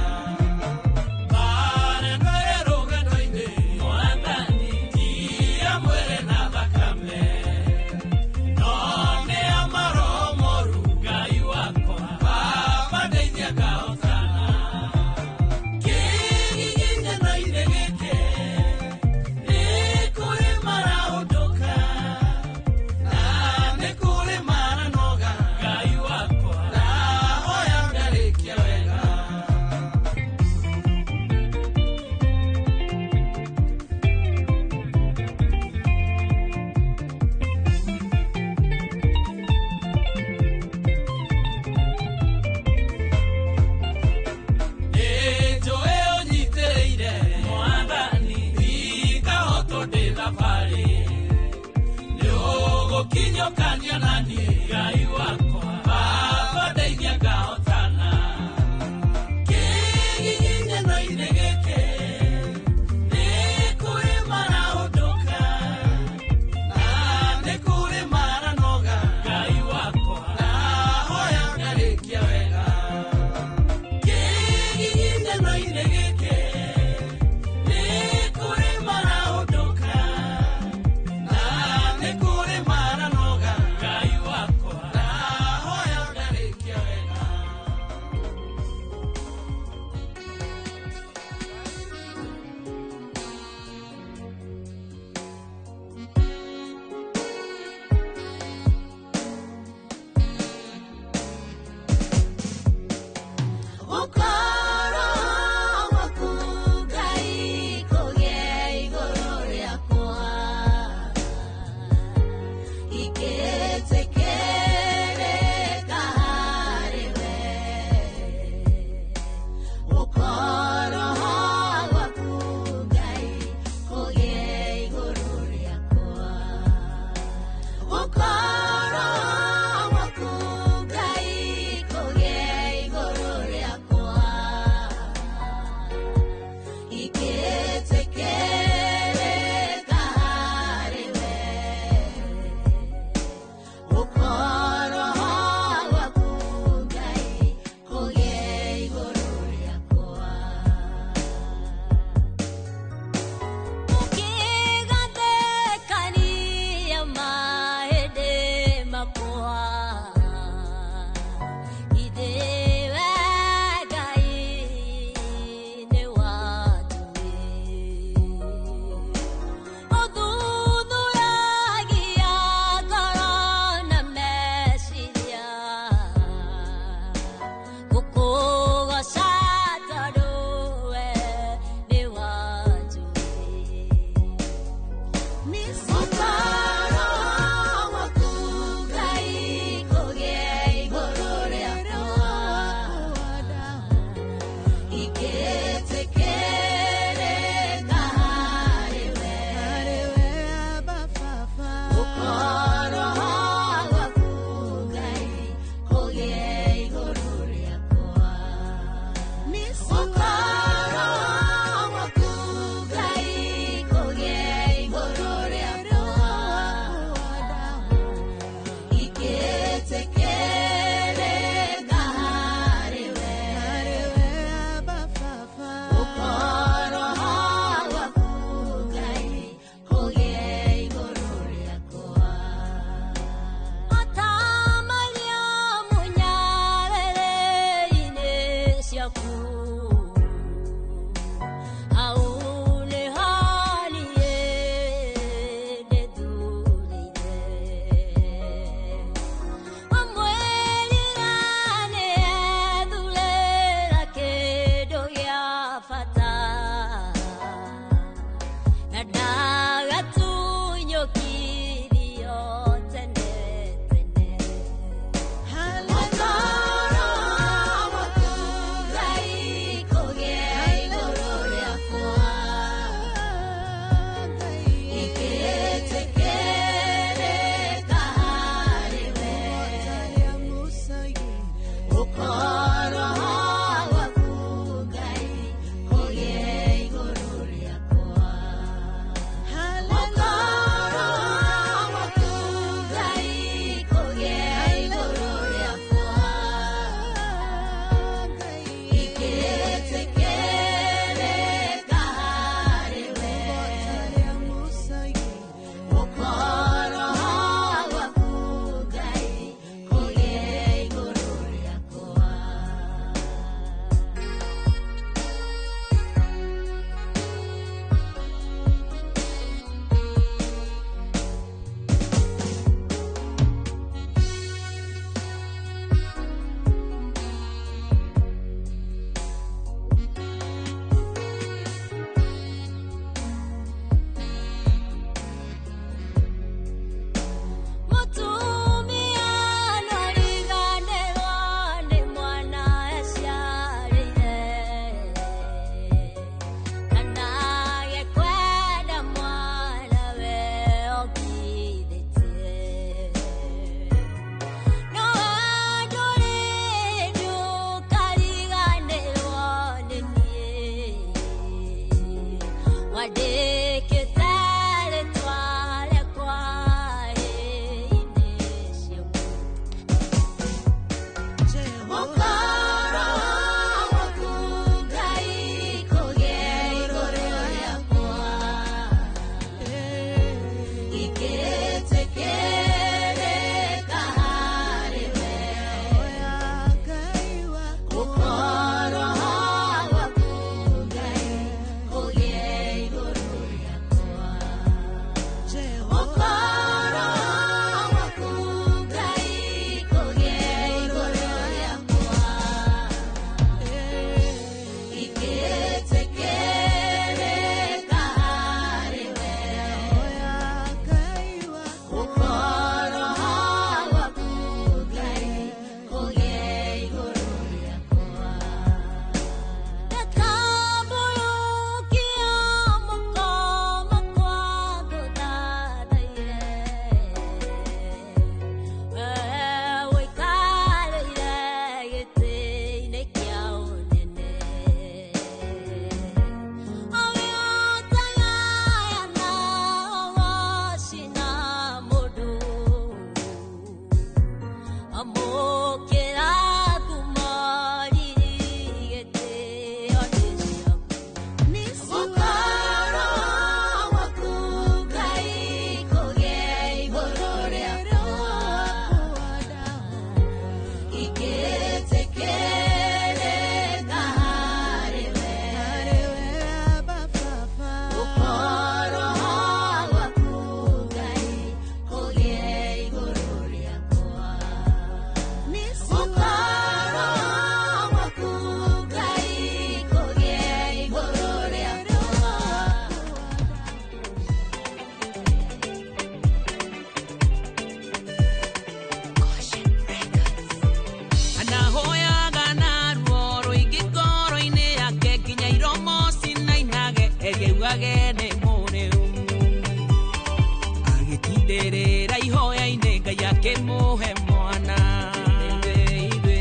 Wega. Njũĩ ũnyitĩrĩire mwathani ndikahotwo ndĩ thabarĩ nĩ ũgũkinyũkania na niĩ Ngai wakwa baba ndeithia ngahotana kĩgiginyanũ-inĩ gĩkĩ nĩ kũrĩ marahũndũka na nĩ kũrĩ maranoga Ngai wakwa ndahoya ngarĩkia wega. Kĩgiginyanũ-inĩ gĩkĩ nĩ kũrĩ marahũndũka na nĩ kũrĩ maranoga Ngai wakwa. ngĩmũhe mwana. Ithuĩ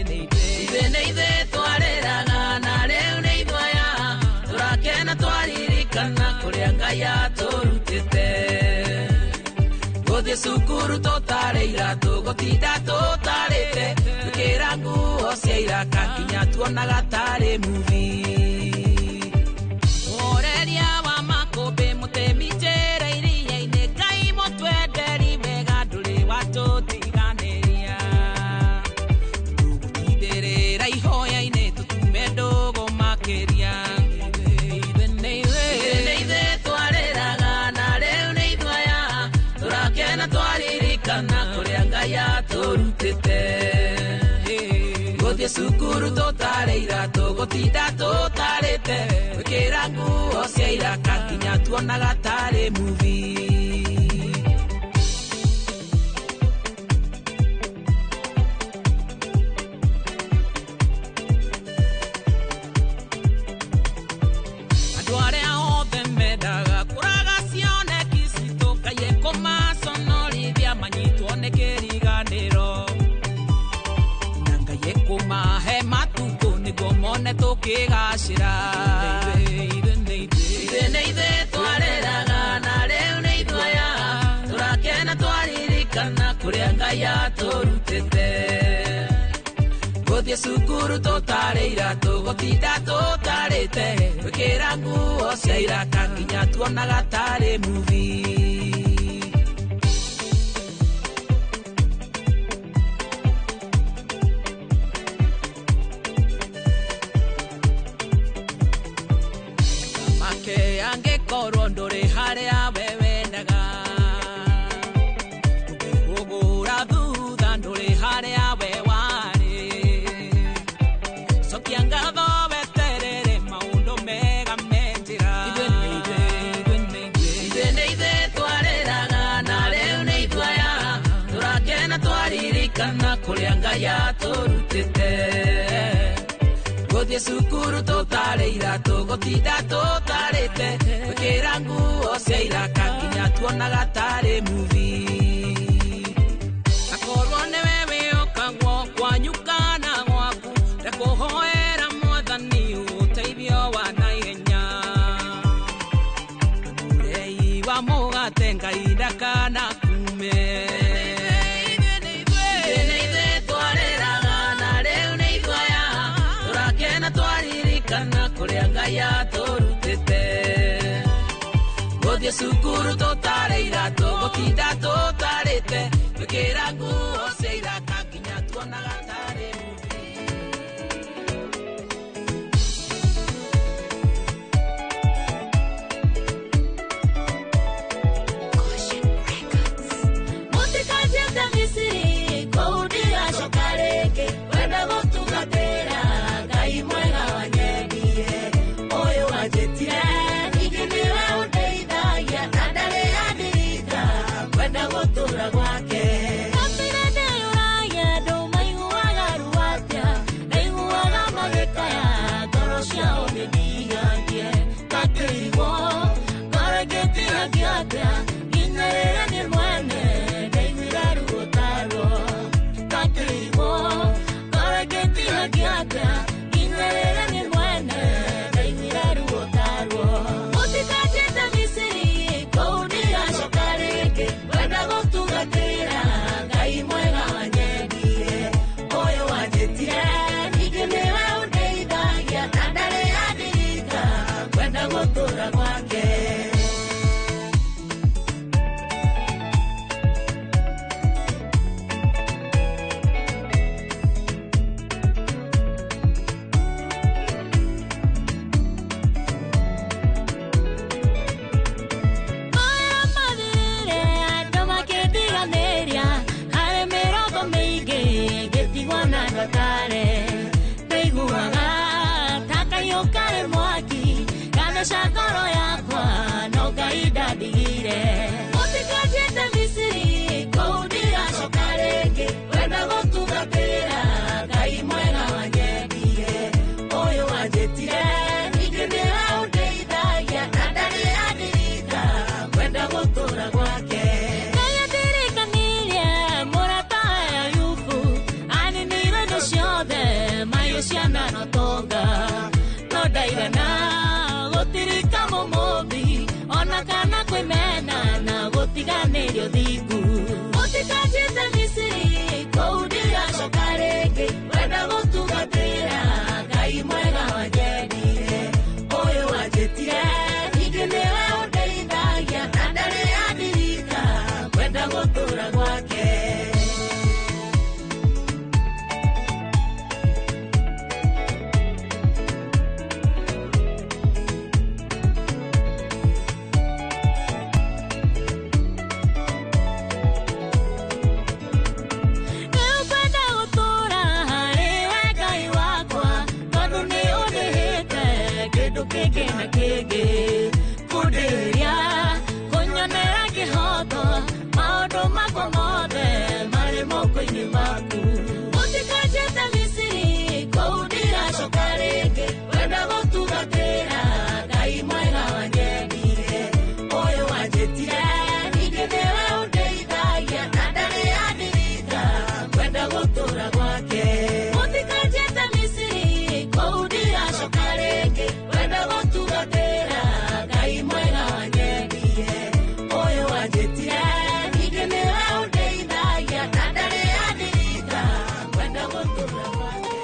nĩ ithuĩ twarĩraga na rĩu nĩ ithuĩ aya tũrakena twaririkana kũrĩa Ngai atũrutĩte. Gũthiĩ cukuru tũtarĩ iratũ gũtinda tũtarĩte twĩkĩra nguo cia iraka nginya tuonaga tarĩ movie. Ũreria wa makũmbĩ mũtemi njĩra iria-inĩ Ngai mũtwenderi wega ndũrĩ watũtiganĩria. Tũgũtindĩrĩra ihoya-inĩ tũtume ndũgũ makĩria. Ithuĩ nĩ ithuĩ twarĩraga na rĩu nĩ ithuĩ aya tũrakena twaririkana kũrĩa Ngai atũrutĩte. Gũthiĩ cukuru tũtarĩ iratũ gũtinda tũtarĩte gwĩkĩra nguo cia iraka nginya tuonaga tarĩ movie. Andũ arĩa othe mendaga kũraga cioneki citũ Ngai ekũmaconorithia manyitwo nĩ kĩriganĩro. Na Ngai ekũmahe matukũ nĩguo mone tũkĩgacĩra. Ithuĩ nĩ ithuĩ twarĩraga na rĩu nĩ ithuĩ aya tũrakena twaririkana kũrĩa Ngai atũrutĩte. Gũthiĩ cukuru tũtarĩ iratũ gũtinda tũtarĩte gwĩkĩra nguo cia iraka nginya tuonaga tarĩ movie. Make angĩkorwo ndũrĩ harĩa we wendaga ũngĩhũgũra thutha ndũrĩ harĩa we warĩ. Cokia ngatho weterere maũndũ mega me njĩra. Ithuĩ nĩ ithuĩ twarĩraga na rĩu nĩ ithuĩ aya tũrakena twaririkana kũrĩa Ngai atũrutĩte. Gũthiĩ cukuru tũtarĩ iratũ gũtinda tũtarĩte gwĩkĩra nguo cia iraka nginya tuonaga tarĩ movie. Akorwo nĩwe wĩhokagwo kwanyu kana gwaku ndakũhoera Mwathani ũteithio wa naihenya. Mũrei wa mũgate Ngai ndakanakume. Ithuĩ nĩ ithuĩ twarĩraga na rĩu nĩ ithuĩ aya tũrakena twaririkana kũrĩa Ngai atũrutĩte. Gũthiĩ cukuru tũtarĩ iratũ gũtinda tũtarĩte gwĩkĩra nguo cia iraka nginya tuonaga tarĩ movie. Mũtikanjĩte Misiri kũu ndigacoka rĩngĩ wenda gũtungatĩra Ngai mwega wanyendire ũyũ wanjĩtire ningĩ nĩwe ũndeithagia na ndarĩ andirika kwenda gũtũũra gwake. Kabira ndĩyũragia andũ maiguaga ruo atĩa ndaiguaga magĩkaya ngoro ciao nĩndigangie ngakĩrigwo ngoro ĩngĩtigangia atĩa nginya rĩrĩa niĩ mwene ndaiguire ruo ta ruo ngakĩrigwo ngoro ĩngĩtigangia atĩa nginya rĩrĩa niĩ mwene ndaiguire ruo ta ruo. Mũtikanjĩte Misiri kũu ndigacoka rĩngĩ wenda gũtungatĩra Ngai mwega wanyendire ũyũ wanjĩtire ningĩ nĩwe ũndeithagia na ndarĩ andirika kwenda gũtũũra gwake. Maya mathirire andũ makĩndiganĩria harĩ mĩrongo mĩingĩ ngĩtigwo na ndwatare ndaiguaga ta kaiũ karĩ mwaki gatheca ngoro yakwa no Ngai ndandigire. Mũtikanjĩte Misiri kũu ndigacoka rĩngĩ wenda gũtungatĩra Ngai mwega wanyendire ũyũ wanjĩtire ningĩ nĩwe ũndeithagia na ndarĩ andirika kwenda gũtũũra gwake. Ngai andirikanirie mũrata Ũnjĩtĩire ũthingu. Mũtikanjĩte Misiri, kũu ndigacoka rĩngĩ. Wenda gũtungatĩra Ngai mwega wanyendire. Ũyũ wanjĩtire, ningĩ nĩwe ũndeithagia, na ndarĩ andirika, kwenda gũtũũra gwake. Nĩngwenda gũtũũra harĩ we Ngai wakwa, tondũ nĩ ũndĩhĩte kĩndũ kĩngĩ na kĩngĩ. Kũndĩria, kũnyonera kĩhoto, maũndũ makwa mothe marĩ moko-inĩ maku. Mũtikanjĩte Misiri, kũu ndigacoka rĩngĩ. Wenda gũtungatĩra Ngai mwega wanyendire. Ũyũ wanjĩtire, ningĩ nĩwe ũndeithagia, na ndarĩ andirika, kwenda gũtũũra gwake. Mũtikanjĩte Misiri, kũu ndigacoka rĩngĩ. Wenda gũtungatĩra Ngai mwega wanyendire. Ũyũ wanjĩtire, ningĩ nĩwe ũndeithagia, na ndarĩ andirika, kwenda gũtũũra gwake.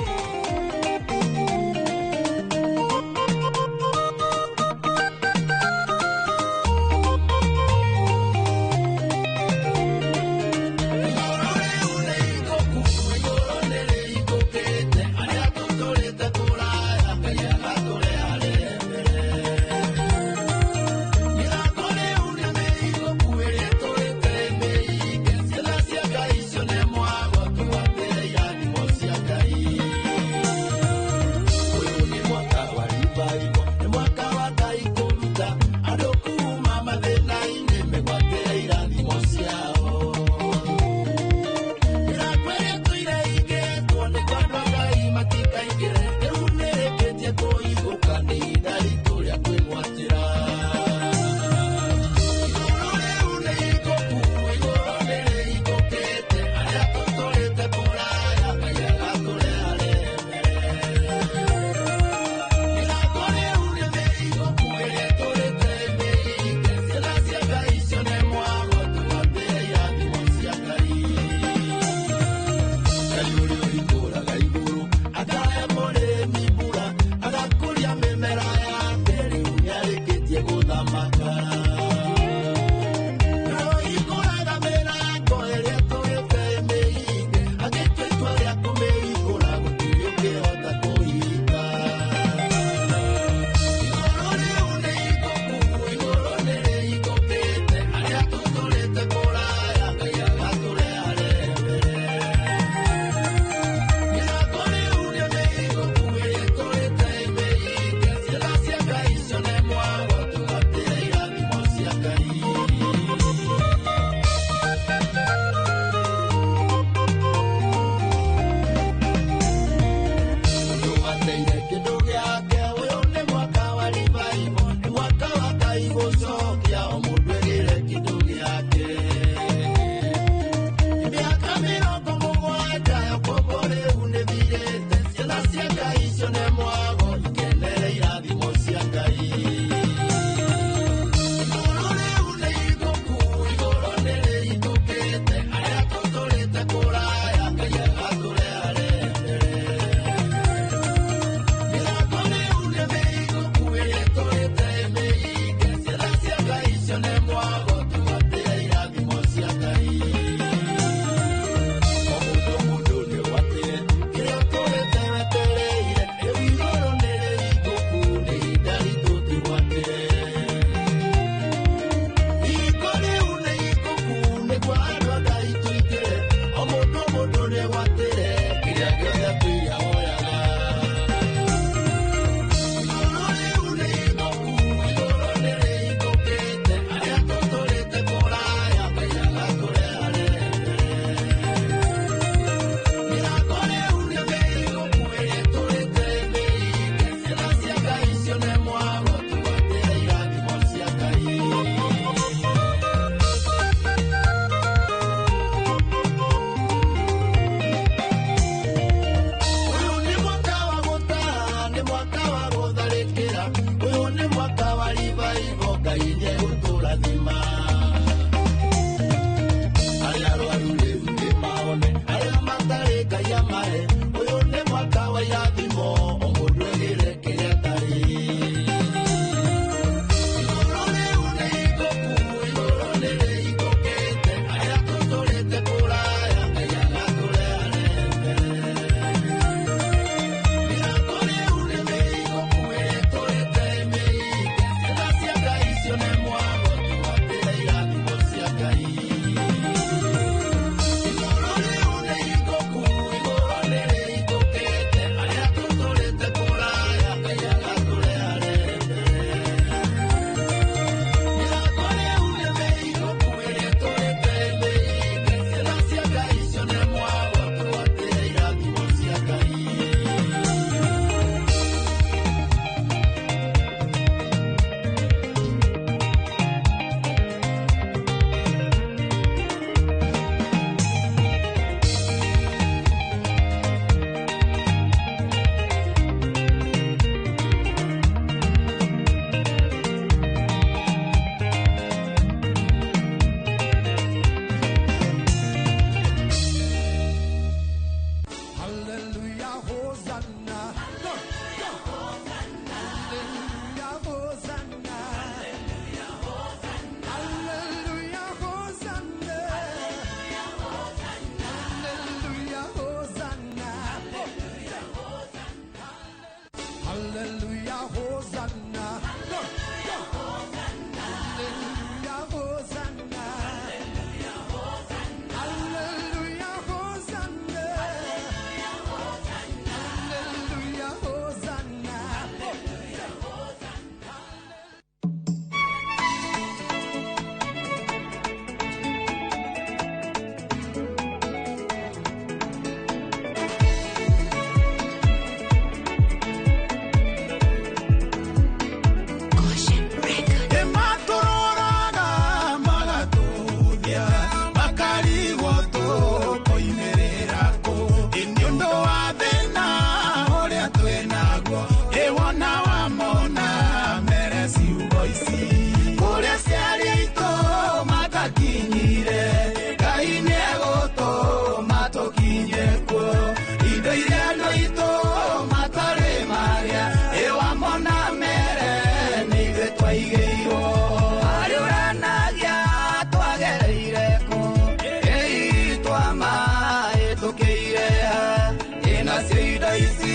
twahĩtũkĩire ha ĩnacio indo ici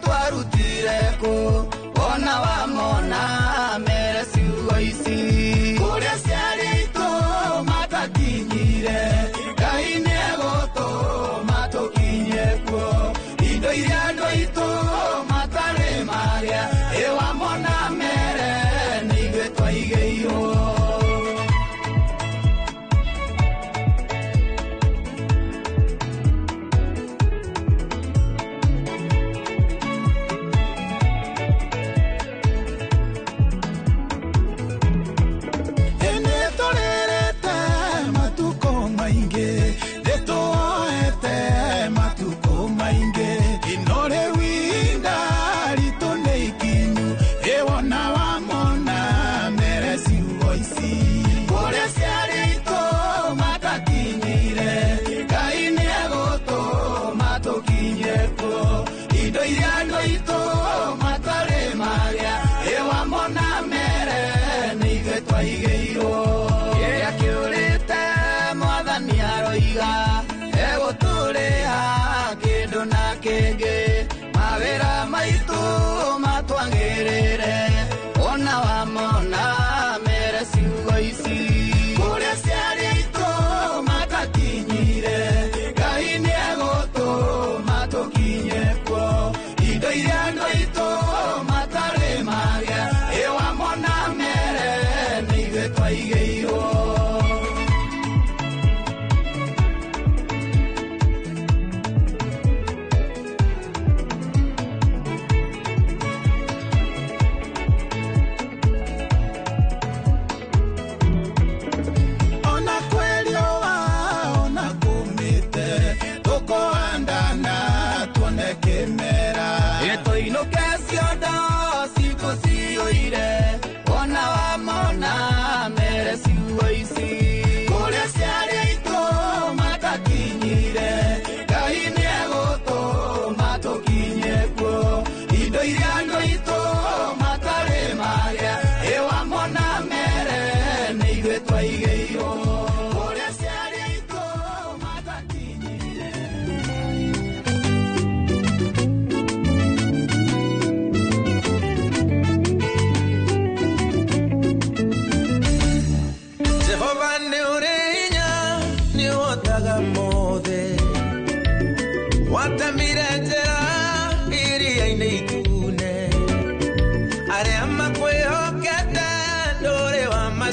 twarutire kũ ona wamona mere ciugo ici kũrĩa ciarĩtwo matakinyire Ngai nĩegũtũma tũkinye kuo indo iria andũ aitũ matarĩ marĩa ĩwamona mere nĩ ithuĩ twaigĩirwo. Ona wamona mere ciugo ici kũrĩa ciarĩtwo matakinyire Ngai nĩegũtũma tũkinye kuo indo iria andũ aitũ matarĩ marĩa ĩwamona mere nĩ ithuĩ twaigĩirwo.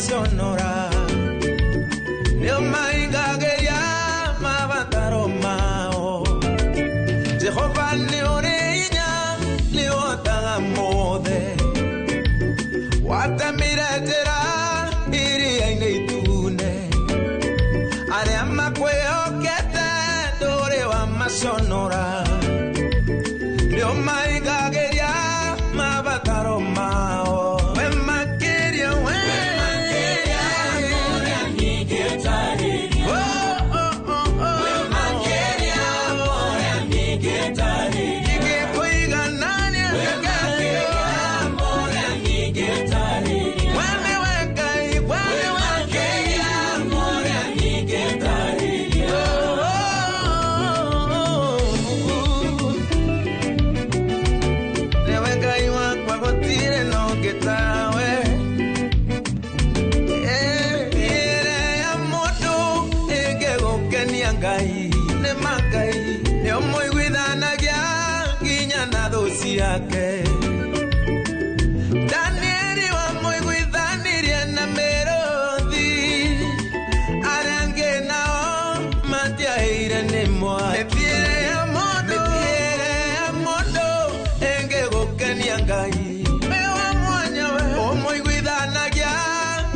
Sonora Neo maingageria mabataro mao Jehova ni orinya ni otaga mothe Watemire njĩra iria-inĩ itune Arĩa makwĩhokete ndũrĩ wamaconora Nĩo maingageria mabataro mao We makĩria we Danieli wa mũiguithanirie na mĩrũthi arĩa angĩ nao matiaheire nĩ mwaki mĩthiĩre ya mũndũ ĩngĩgũkenia Ngai wĩ wa mwanya we ũmũiguithanagia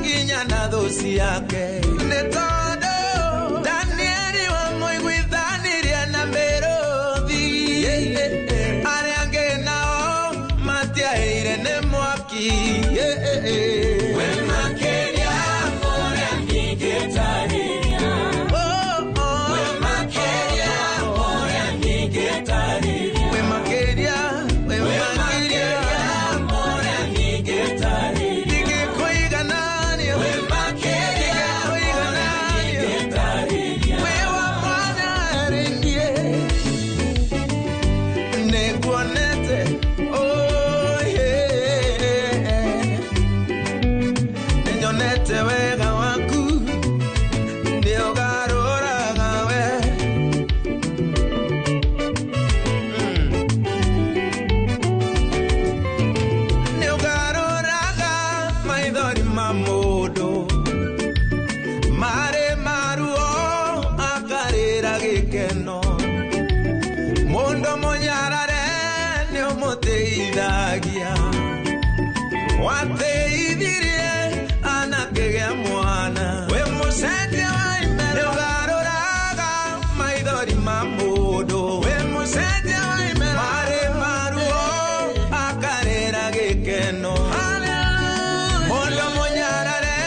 nginya na thũ ciake nĩ tondũ Danieli wa mũiguithanirie na mĩrũthi arĩa angĩ nao matiaheire nĩ mwaki. We makĩria ũrĩa ingĩtarĩria. We makĩria ũrĩa ingĩtarĩria. We makĩria, we makĩria ũrĩa ingĩtarĩria. Ingĩkũiganania. We makĩria gĩkeno Mũndũ mũnyarare nĩ ũmũteithagia Wateithirie anakĩgĩa mwana Wĩ mũcenjia wa imero Nĩũgarũraga maithori ma mũndũ Wĩ mũcenjia wa imero Marĩ maruo akarĩra gĩkeno Mũndũ mũnyarare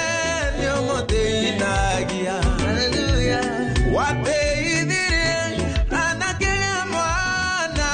nĩ ũmũteithagia Wateithirie anakĩgĩa mwana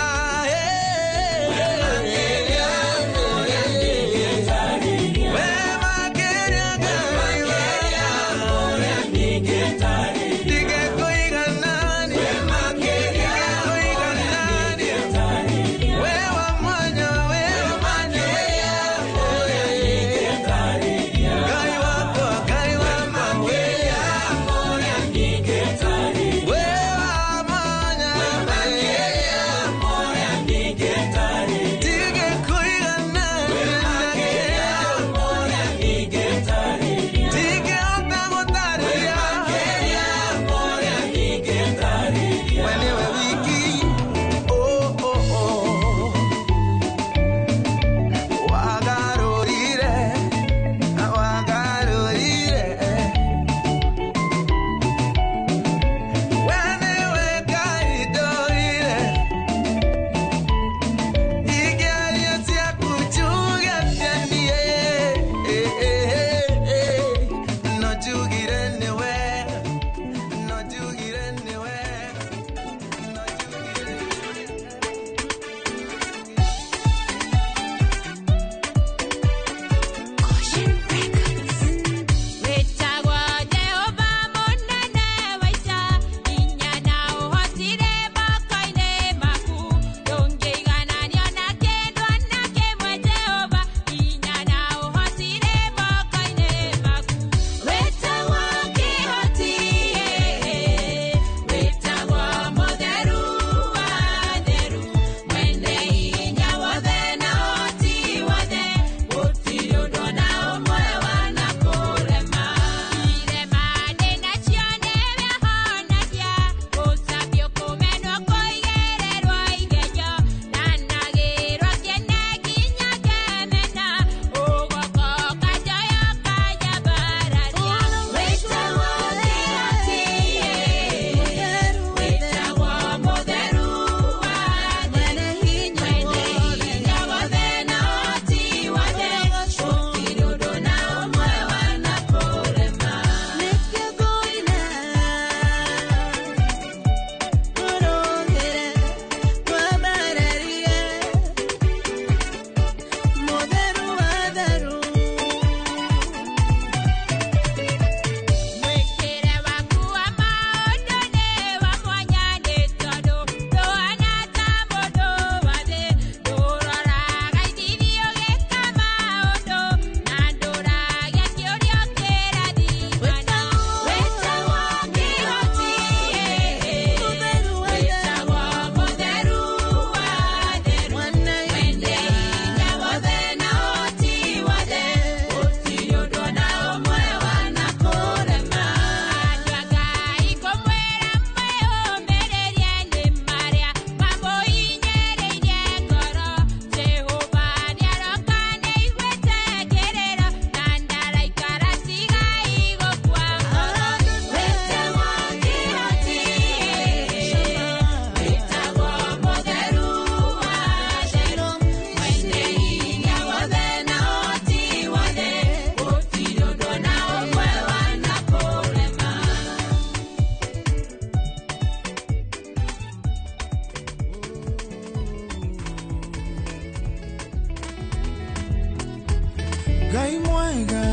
Ngai mwega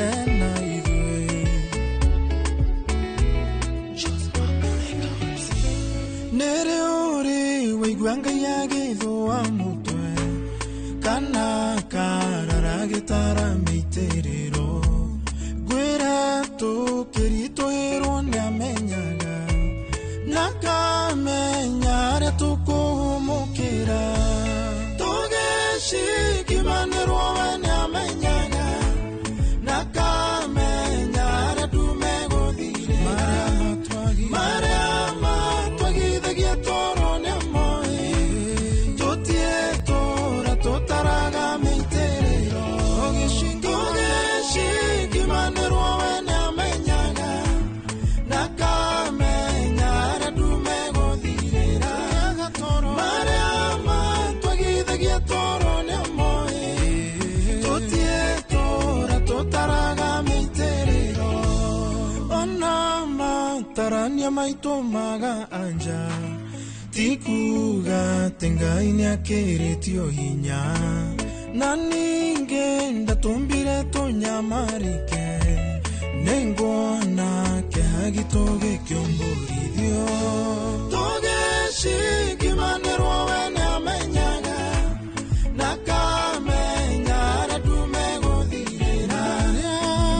ena ithuĩ Nĩrĩ ũrĩ waigua Ngai agĩthũa mũtwe kana karara gĩtara mĩitĩrĩro ngwĩra tũkĩritũhĩrwo nĩamenyaga na kamenya arĩa tũkũhũmũkĩra tũgĩcikimanĩrwo we nĩamenyaga na kamenya arĩa ndumegũthire. Matarania maitũ maga anja Tikuga atĩ Ngai nĩakĩrĩtio hinya Na ningĩ ndatũmbire tũnyamarĩke Nĩnguona kĩeha gitũ gĩkĩũmbũrithio Tũgĩcikimanĩrwo we nĩamenyaga Na kamenya arĩa ndumegũthirĩra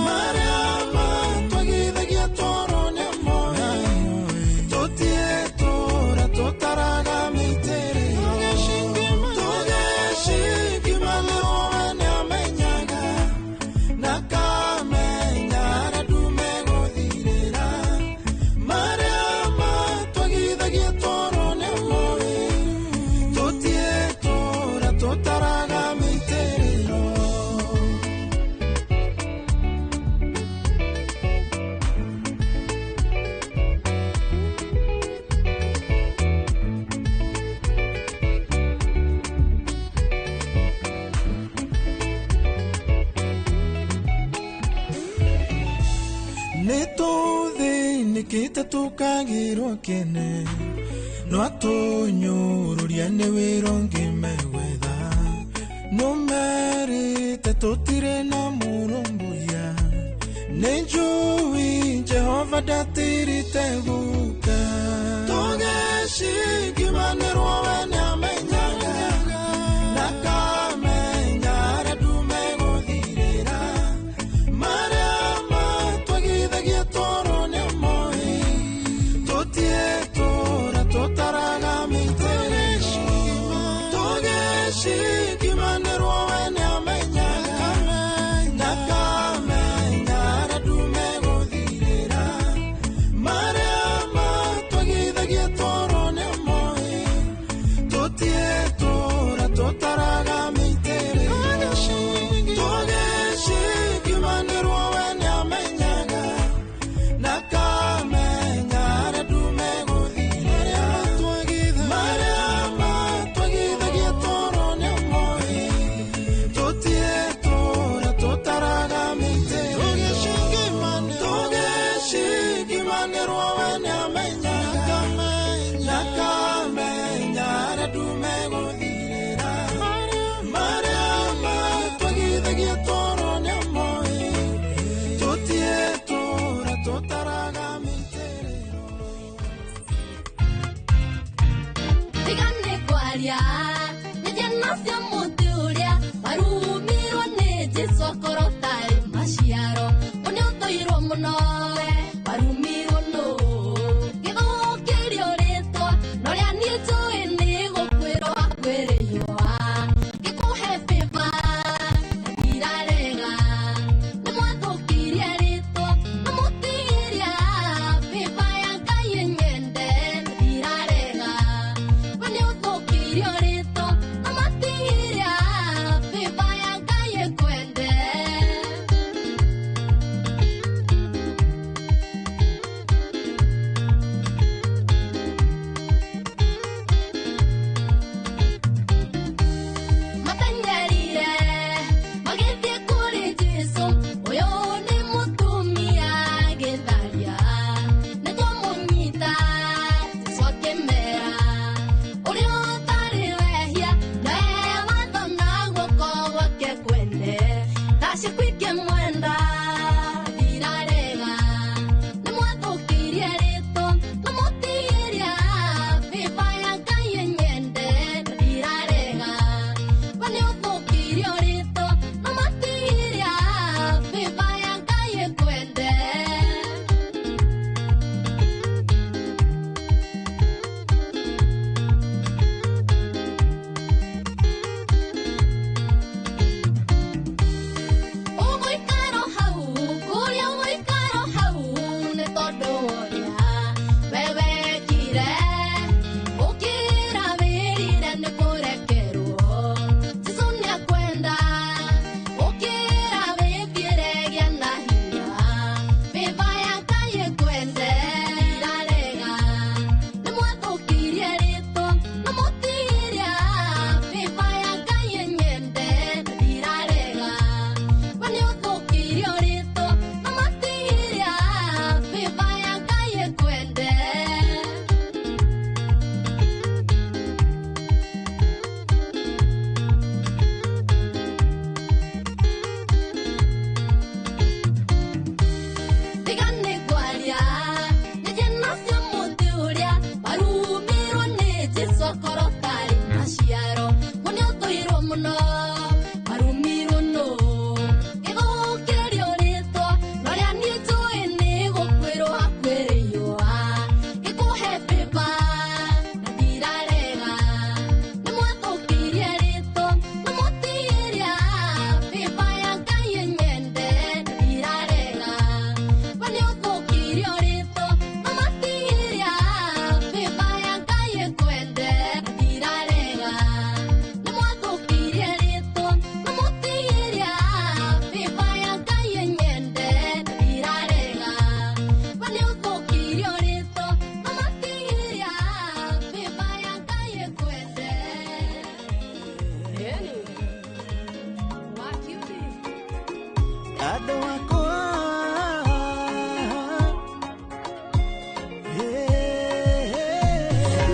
Marĩa matwagithagia toro nĩmoĩ Tũtiĩtũra tũtaraga mĩitĩrĩro Tũgĩcikimanĩrwo we nĩamenyaga Na kamenya arĩa ndumegũthirĩra Marĩa matwagithagia toro nĩmoĩ Tũtiĩtũra tũtaraga mĩitĩrĩro Nĩtũthĩnĩkĩte tũkagĩrwo kĩene No atũnyũrũria nĩ wĩra ũngĩ megwetha Nũmerĩte tũtirĩ na mũrũmbũiya Nĩnjũĩ Jehova ndatirĩte gũka Tũgĩcikimanĩrwo we nĩamenyaga Na kamenya arĩa ndumegũthirĩra Marĩa matwagithagia toro nĩmoĩ Tũtiĩtũra tũtaraga mĩitĩrĩro Tũgĩcikimanĩrwo we nĩamenyaga Na kamenya arĩa ndumegũthirĩra Marĩa matwagithagia toro nĩmoĩ Tũtiĩtũra tũtaraga mĩitĩrĩro Tũgĩcikimanĩrwo we nĩamenyaga Na kamenya arĩa ndumegũthirĩra Marĩa matwagithagia toro nĩmoĩ Tũtiĩtũra tũtaraga mĩitĩrĩro Tũgĩcikimanĩrwo we nĩamenyaga Na kamenya arĩa ndumegũthirĩra Marĩa matwagithagia toro nĩmoĩ Tũtiĩtũra tũtaraga mĩitĩrĩro Tiga nĩ kwaria nĩ ciana cia mũtĩ ũrĩa warumirwo nĩ Jesũ akorwo ũtarĩ maciaro Ũ nĩ ũthũirwo mũno we warumirwo nũ Gĩthũkĩrio rĩtwa na ũrĩa niĩ njũĩ nĩ gũkwĩrwo akwĩrĩirwo Gĩkũhe favor na ndirarega Nĩ mwathũkirie rĩtwa na mũtigiria favor ya Ngai ĩnyende na ndirarega We nĩ ũthũkirio rĩtwa na matigiria favor ya Ngai ĩkwende.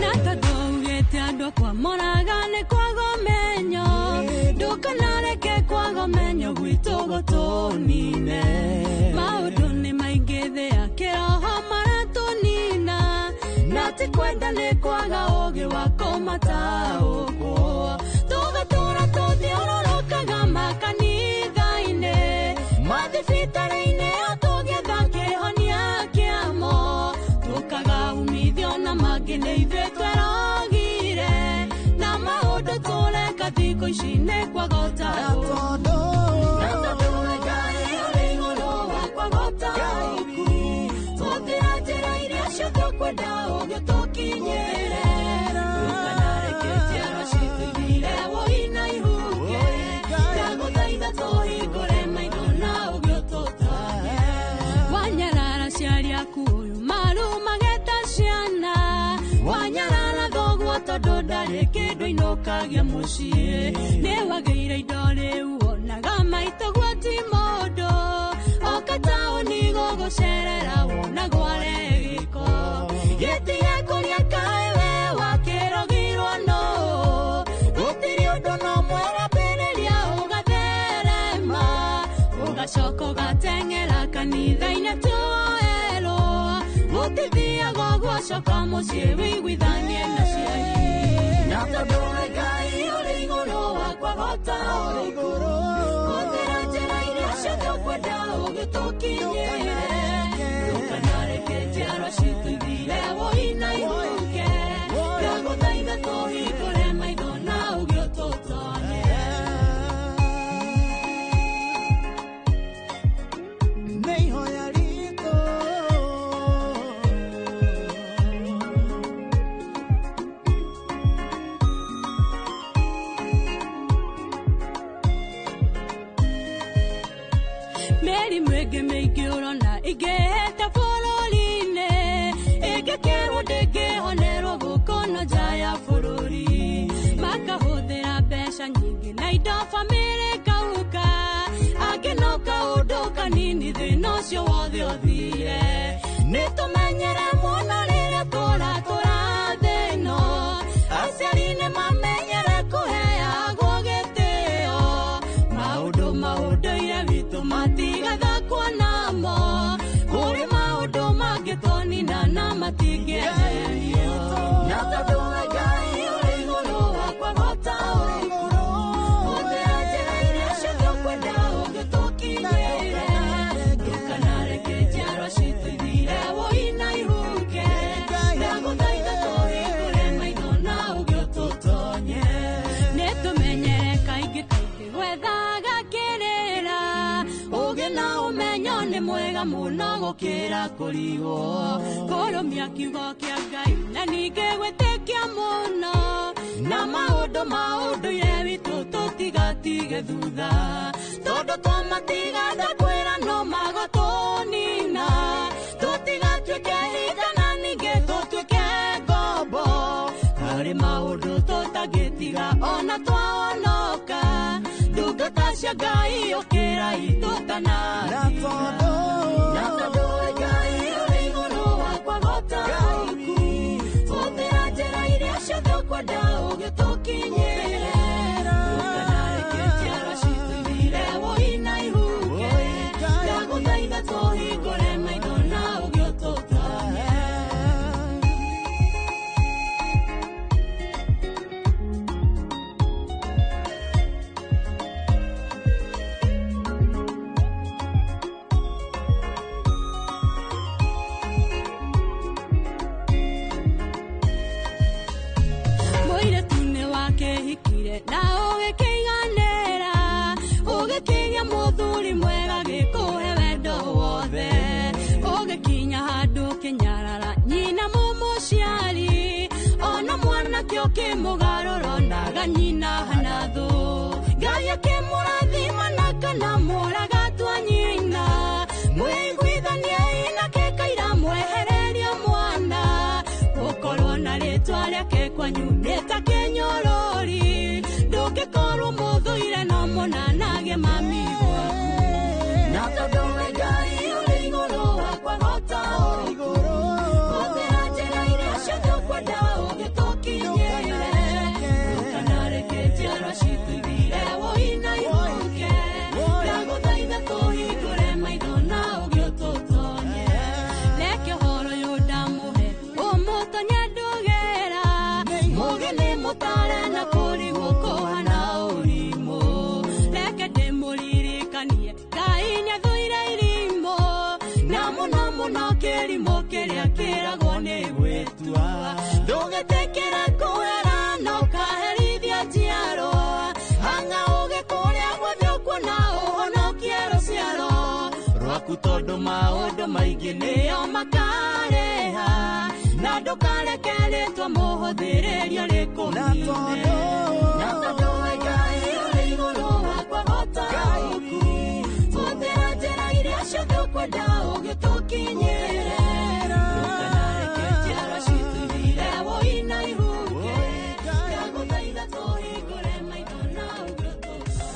Na tondũ augĩte andũ akwa moraga nĩ kwaga ũmenyo, ndũkanareke kwaga ũmenyo gwitũ gũtũnine. Maũndũ nĩ maingĩ thĩ ya kĩroho maratũnina, na ti kwenda nĩ kwaga ũũgĩ wa kũmataũkwo. Tũgatũra tũthiũrũrũkaga makanitha-inĩ, mathibitarĩ-inĩ o tũgĩetha kĩhonia kĩamo. Tũkaga umithio na mangĩ nĩ ithuĩ twerogire, na maũndũ tũreka thikũ ici nĩ kwaga ũtaũku. Na tondũ we Ngai ũrĩ igũrũ wa kwaga ũtaũku, tũthĩra njĩra iria ciothe ũkwenda ũgĩtũkinyĩre. Ndũkanareke njiarwa citũ ithire wũi na ihuke, ndagũthaitha tũhingũre maitho na ũgĩtũtonye. Wanyarara aciari aku ũyũ marumageta ciana, wanyarara thoguo tondũ ndarĩ kĩndũ inũkagia mũciĩ. Nĩ wagĩire indo rĩu wonaga maitũguo ti mũndũ, oka taũni gũgũcerera wonagwo arĩ gĩko. Gĩtige kũrĩa kaĩ we wakĩrogirwo nũ, gũtirĩ ũndũ no mwerambĩrĩria ũgatherema, ũgacoka ũgateng'era kanitha-inĩ tuoerwo. Gũtithiaga ũguo coka mũciĩ wĩiguithanie na aciari. Na tondũ we Ngai ũrĩ igũrũ wa kwaga ũtaũku, hũthĩra njĩra iria ciothe ũkwenda ũgĩtũkinyĩre. Ndũkanareke njiarwa citũ ithire wũi na ihuke, ndagũthaitha tũhingũre maitho na ũgĩtũtonye. Nĩ ihoya ritũ. Mĩrimũ ĩngĩ mĩingĩ ũrona ĩngĩhĩta bũrũri-inĩ, ĩngĩkerwo ndĩngĩhonerwo gũkũ na nja ya bũrũri. Makahũthĩra mbeca nyingĩ na indo bamĩrĩ ĩkauka, angĩ no kaũndũ kanini thĩna ũcio wothe ũthire. Nĩ tũmenyere mũno rĩrĩa tũratũra thĩ ĩno, aciari nĩ mamenyere kũheagwo gĩtĩo. Maũndũ ma ũndũire witũ matigathakwo namo, kũrĩ maũndũ mangĩtũnina na matingĩeherio. Na tondũ we Ngai ũrĩ igũrũ wa kwaga ũtaũku, hũthĩra njĩra iria ciothe ũkwenda ũgĩtũkinyĩre. Ndũkanareke njiarwa citũ ithire wũi na ihuke, ndagũthaitha tũhingũre maitho na ũgĩtũtonye. Nĩ tũmenyere kaingĩ kaingĩ gwethaga kĩrĩra, ũũgĩ na ũmenyo nĩ mwega mũno gũkĩra kũrigwo. Kũrũmia kiugo kĩa Ngai na ningĩ gwĩtĩkia mũno, na maũndũ ma ũndũire witũ tũtigatige thutha, tondũ twamatiga ndakwĩra no magũtũnina. Tũtigatuĩke hinga na ningĩ tũtuĩke ngombo, harĩ maũndũ tũtangĩtiga ona twahonoka. Ndungata cia Ngai ũkĩrai tũtanathira. Na tondũ we Ngai ũrĩ igũrũ wa kwaga ũtaũku, hũthĩra njĩra iria ciothe ũkwenda ũgĩtũkinyĩre. Ndũkanareke njiarwa citũ ithire wũi na ihuke, ndagũthaitha tũhingũre maitho na ũgĩtũtonye. Mũirĩtu nĩ wakĩhikire na ũgĩkĩiganĩra, ũgĩkĩgĩa mũthuri mwega gĩkũhe wendo wothe. Ũgĩkinya handũ ũkĩnyarara nyina mũmũciari, ona mwanake ũkĩmũgarũra onaga nyina hana thũ. Ngai akĩmũrathima na kana mũraga tua nyina, mwĩiguithaniei nake kaira mwehererio mwana. Gũkorwo na rĩtwa rĩake kwanyu nĩ ta kĩnyũrũri, ndũngĩkorwo mũthũire no mũnanage mami gwaku. Na tondũ we Ngai ũrĩ igũrũ wa kwaga ũtaũku, hũthĩra mahĩtua. Ndũgĩtĩkĩre kwĩra na ũkaherithia njiarwa. Hanga ũgĩ kũrĩa guothe ũkuona ũhonokie rũciaro rwaku tondũ maũndũ maingĩ nĩo makarĩha. Na ndũkareke rĩtwa mũhũthĩrĩrio rĩkũnine. Na tondũ we Ngai ũrĩ igũrũ wakwa hota ũku. Hũthĩra njĩra iria ciothe ũkwenda ũgĩtũkinyĩre. Ndũkanareke njiarwa citũ ithire wũi na ihuke. Ndagũthaitha tũhingũre maitho na ũgĩtũtare.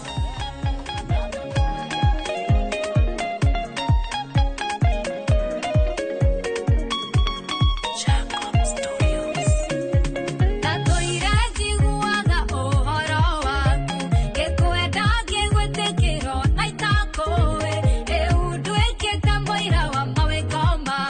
Ndatũire njiguaga ũhoro waku, ngĩkwenda ngĩgwĩtĩkĩra na itakũĩ. Rĩu nduĩkĩte mũira wa mawĩko maku.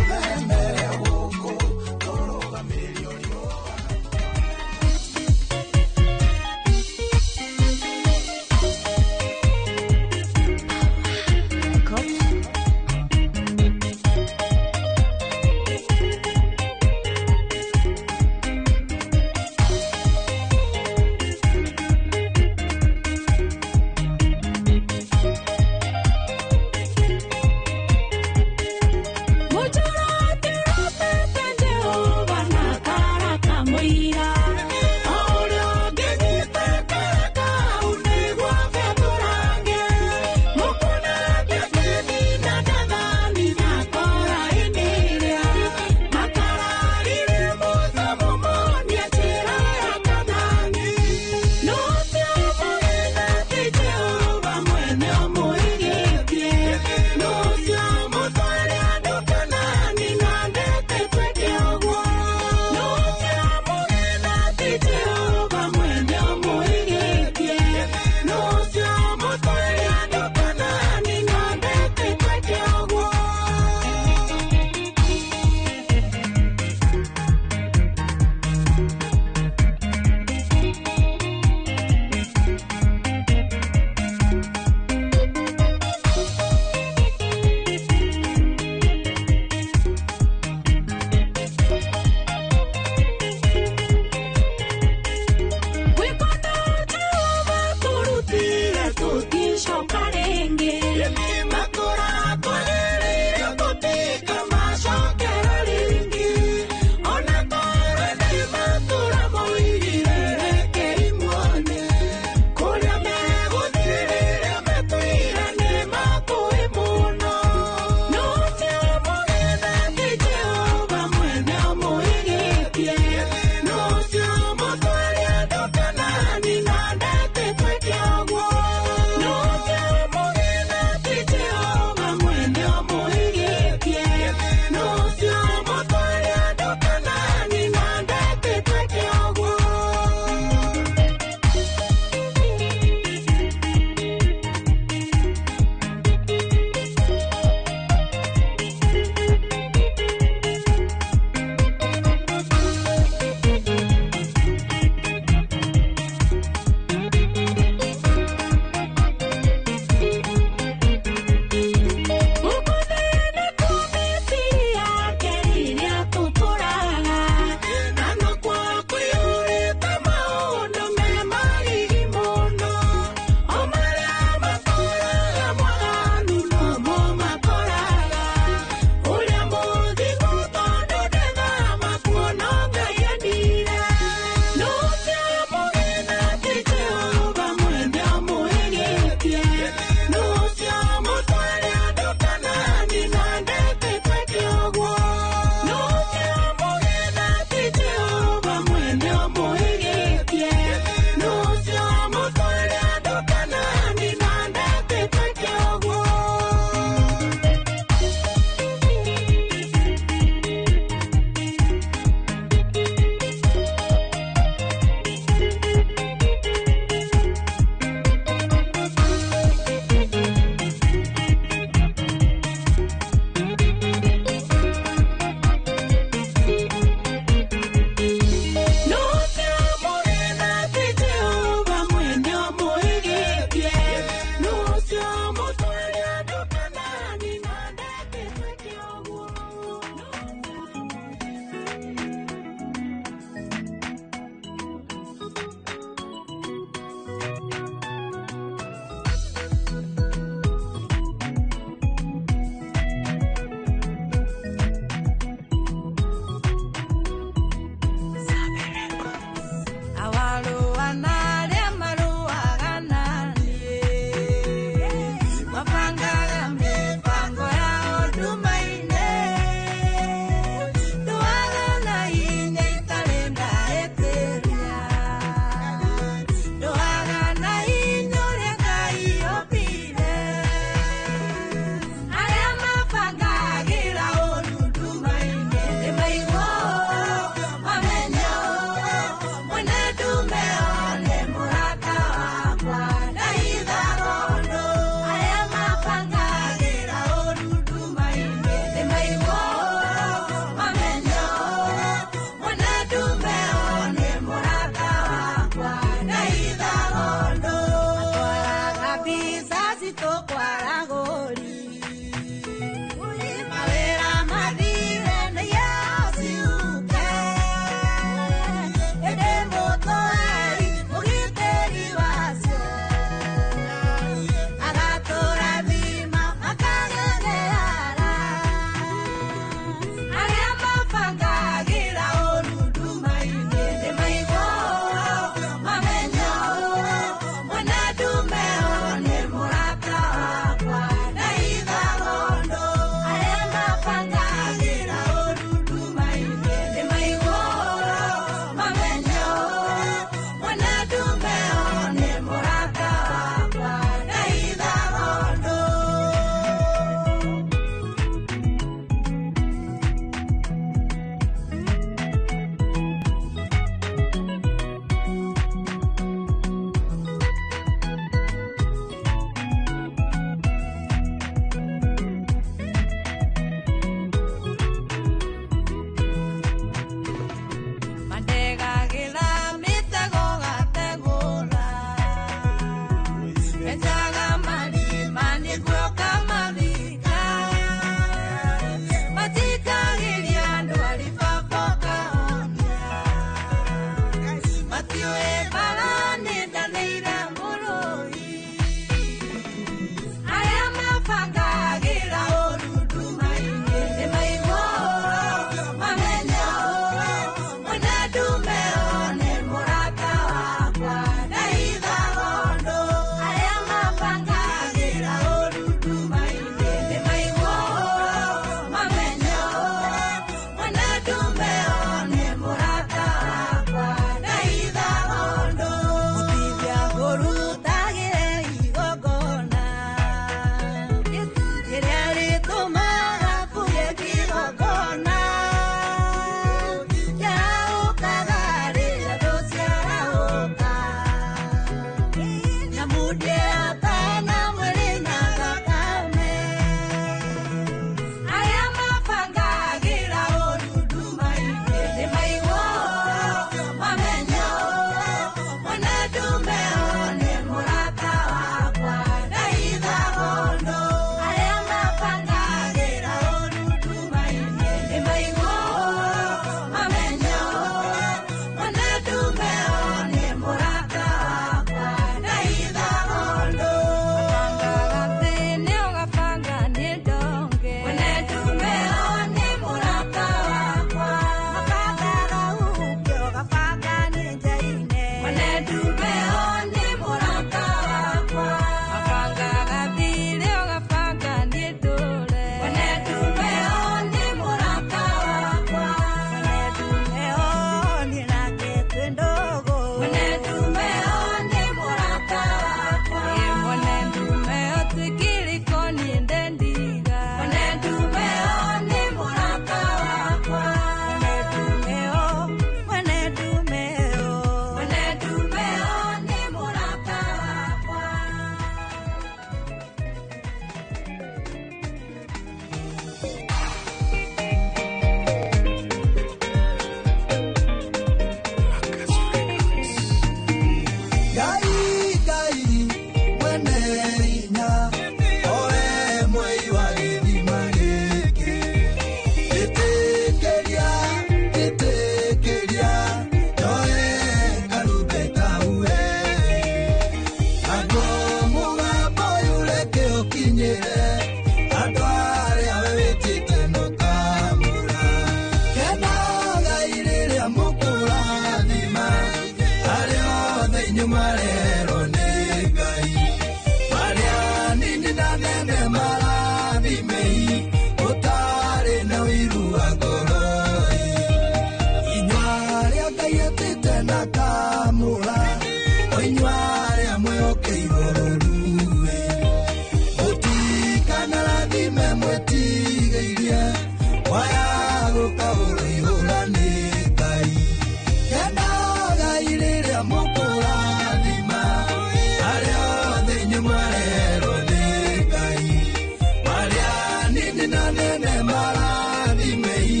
nini na nene marathimei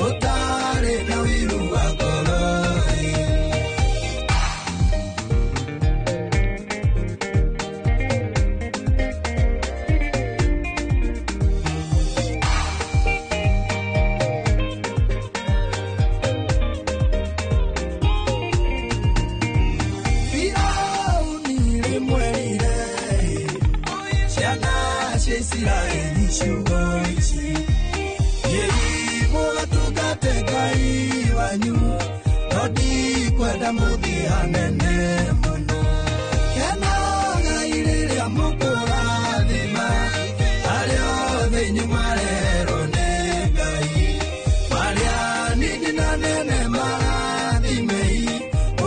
ũtarĩ na ũiru wa ngoro. Firauni rĩmwerire ciana cia Isiraeli ciugo ici, thiĩi mũgatungate Ngai wanyu, no ndikwenda mũthiĩ hanene mũno. Kenagai rĩrĩa mũkũrathima arĩa othe inyuĩ mwarerwo nĩ Ngai, marĩa nini na nene marathimei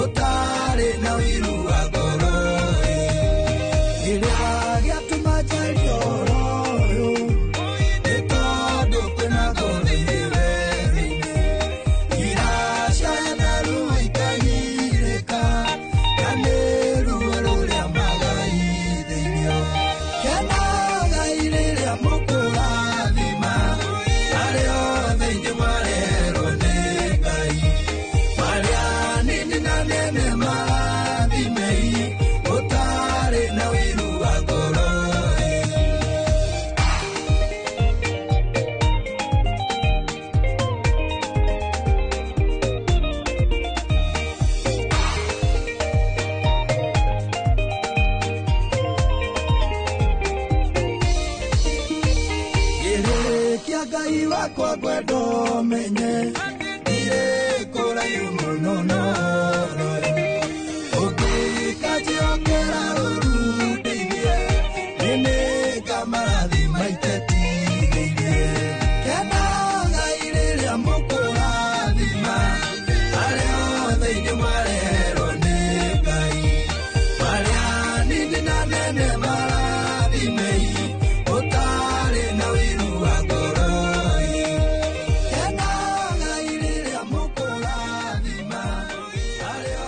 ũtarĩ na ũiru wa ngoro. Kĩrĩa gĩatũma njarie ũhoro ũyũ nĩ tondũ kwĩna ngũthĩ werũ-inĩ, iracaya na ruo ikagirĩka, na nĩ ruo rũrĩa magaithĩirio. Kenagai rĩrĩa mũkũrathima arĩa othe inyuĩ mwarerwo nĩ Ngai, marĩa nini na nene marathimei ũtarĩ na ũiru wa ngoro. Ngĩrĩkia Ngai wakwa ngwenda ũmenye ndirĩ kũraihu mũno nawe, ũngĩkanjĩhokera ũru ndeithie, nĩ nĩngamarathima itetigĩirie. Kenagai rĩrĩa mũkũrathima arĩa othe inyuĩ mwarerwo nĩ Ngai, marĩa nini na nene marathimei ũtarĩ na ũiru wa ngoro. Kenagai rĩrĩa mũkũrathima arĩa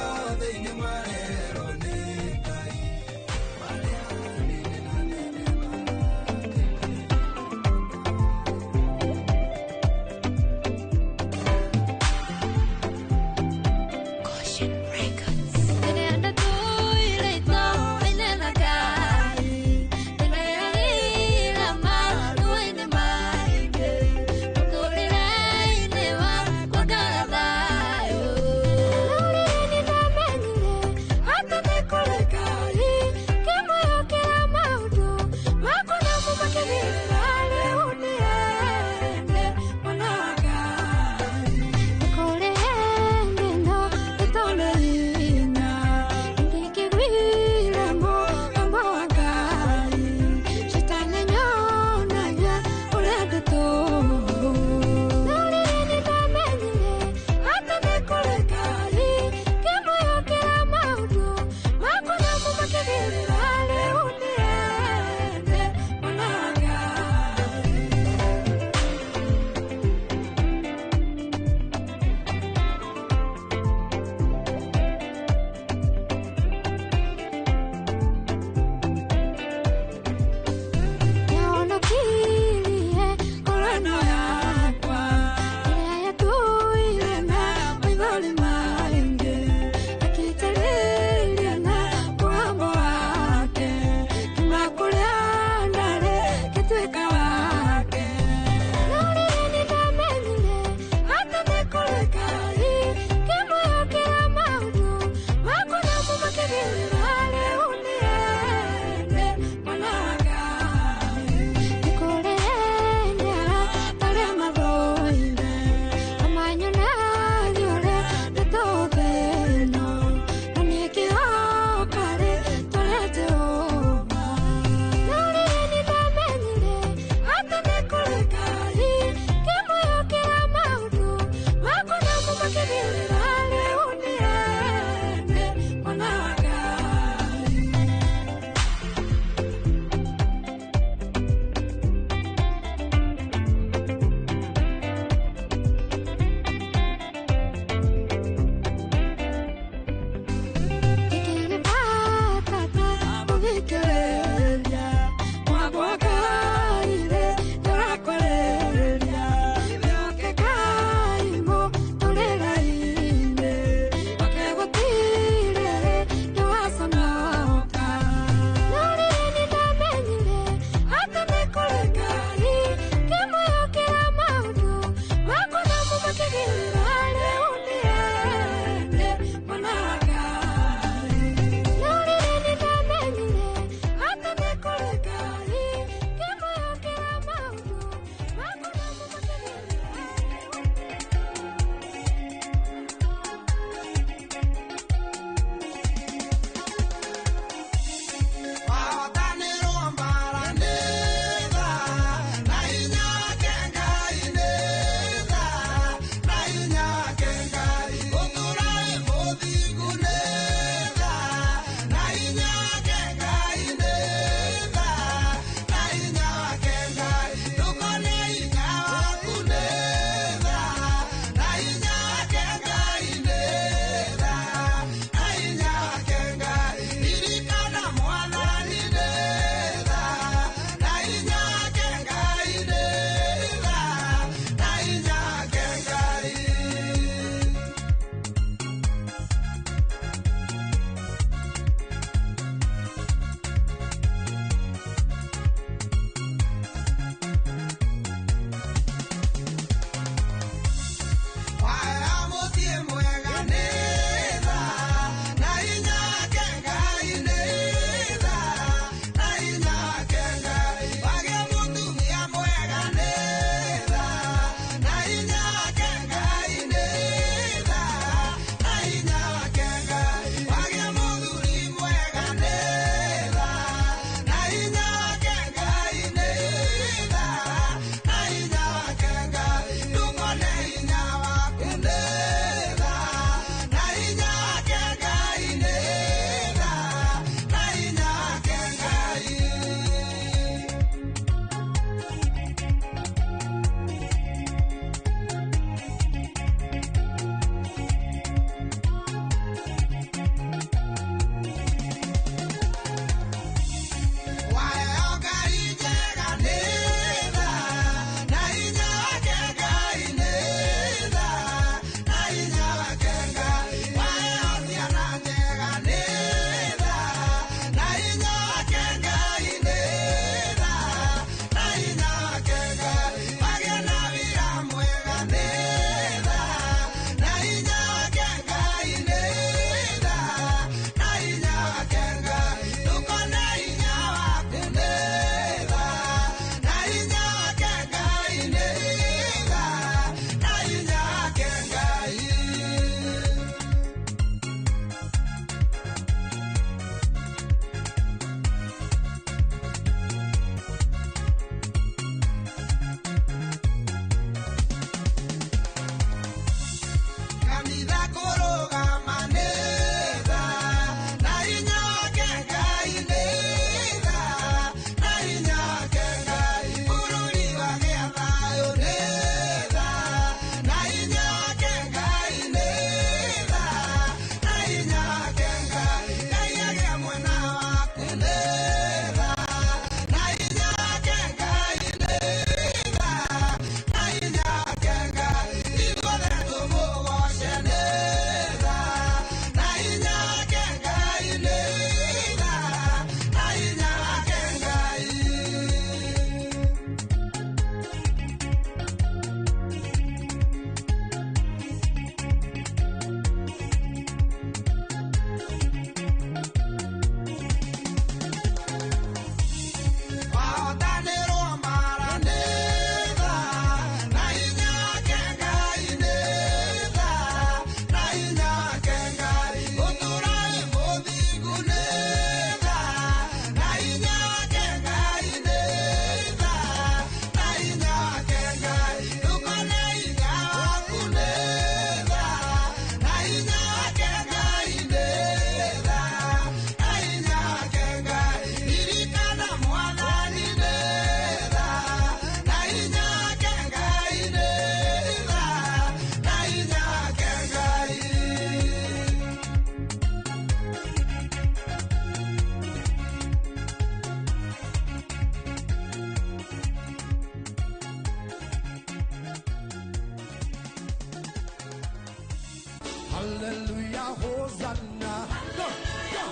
Hallelujah, Hosanna. Go, go.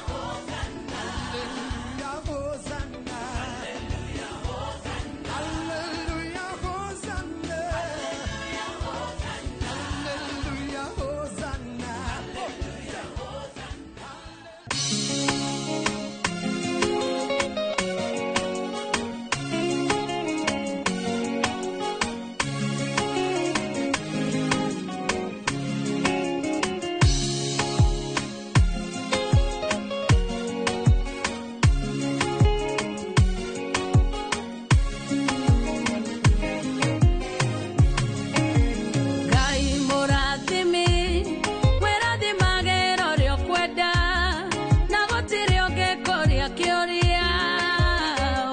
Hallelujah, Hosanna. Hallelujah, Hosanna. Hallelujah, Hosanna. Ngai mũrathimi wĩrathimagĩra ũrĩa ũkwenda na gũtirĩ ũngĩkũria kĩũria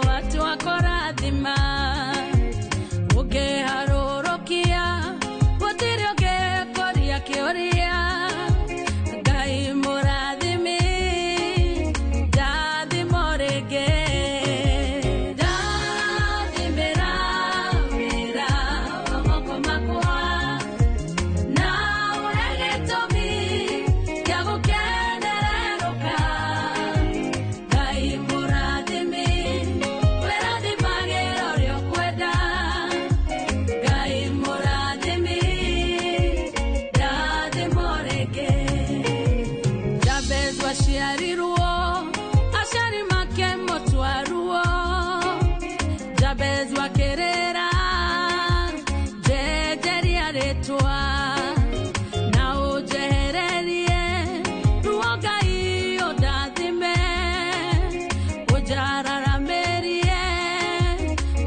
watua kũrathima ũngĩharũrũkia gũtirĩ ũngĩkũria kĩũria Ngai mũrathimi ndathimo rĩngĩ ndathimĩra wĩra wa moko makwa na ũhe gĩtũmi gĩa gũkenererũka Ngai mũrathimi wĩrathimagĩra ũrĩa ũkwenda Ngai mũrathimi ndathimo rĩngĩ Jabezu aciarirwo aciari make mũtwaruo Jabezu akĩrĩra njenjeria rĩtwa na ũnjehererie ruo Ngai ũndathime ũnjararamĩrie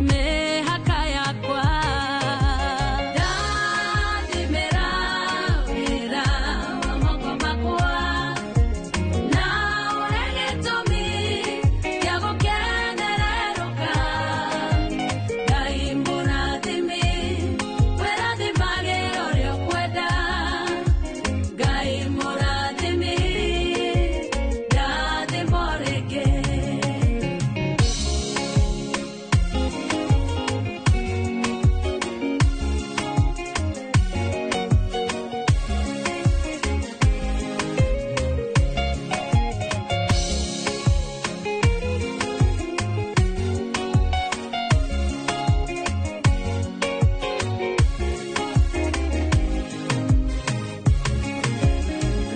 mĩhaka yakwa ndathimĩra wĩra wa moko makwa na ũhe gĩtũmi gĩa gũkenererũka Ngai mũrathimi wĩrathimagĩra ũrĩa ũkwenda Ngai mũrathimi ndathimo rĩngĩ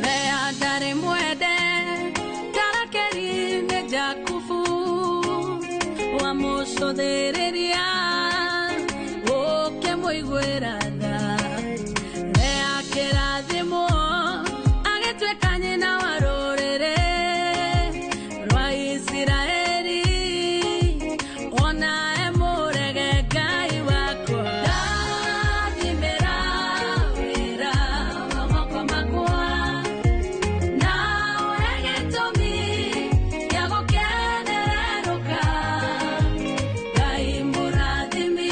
Lea ndarĩ mwende tarakeri nĩ Jakubu wamũcũthĩrĩria ũkĩmũiguĩra tha Lea akĩrathimwo agĩtuĩka nyina wa rũrĩrĩ rwa Isiraeli ona emũrege Ngai wakwa ndathimĩra wĩra wa moko makwa na ũhe gĩtũmi gĩa gũkenererũka Ngai mũrathimi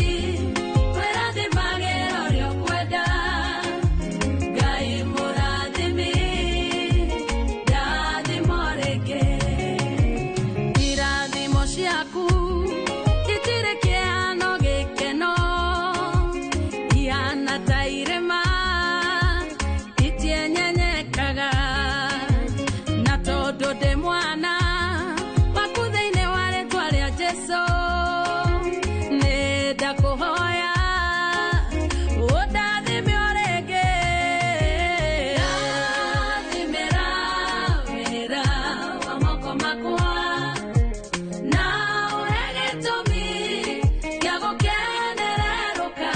wĩrathimagĩra ũrĩa ũkwenda Ngai mũrathimi ndathimo rĩngĩ irathimo ciaku itirĩ kĩhano gĩkeno ihana ta irĩma itienyenyekaga na tondũ ndĩ mwana waku thĩinĩ wa rĩtwa rĩa Jesũ nĩ ndakũhoya ũndathime o rĩngĩ ndathimĩra wĩra wa moko makwa na ũhe gĩtũmi gĩa gũkenererũka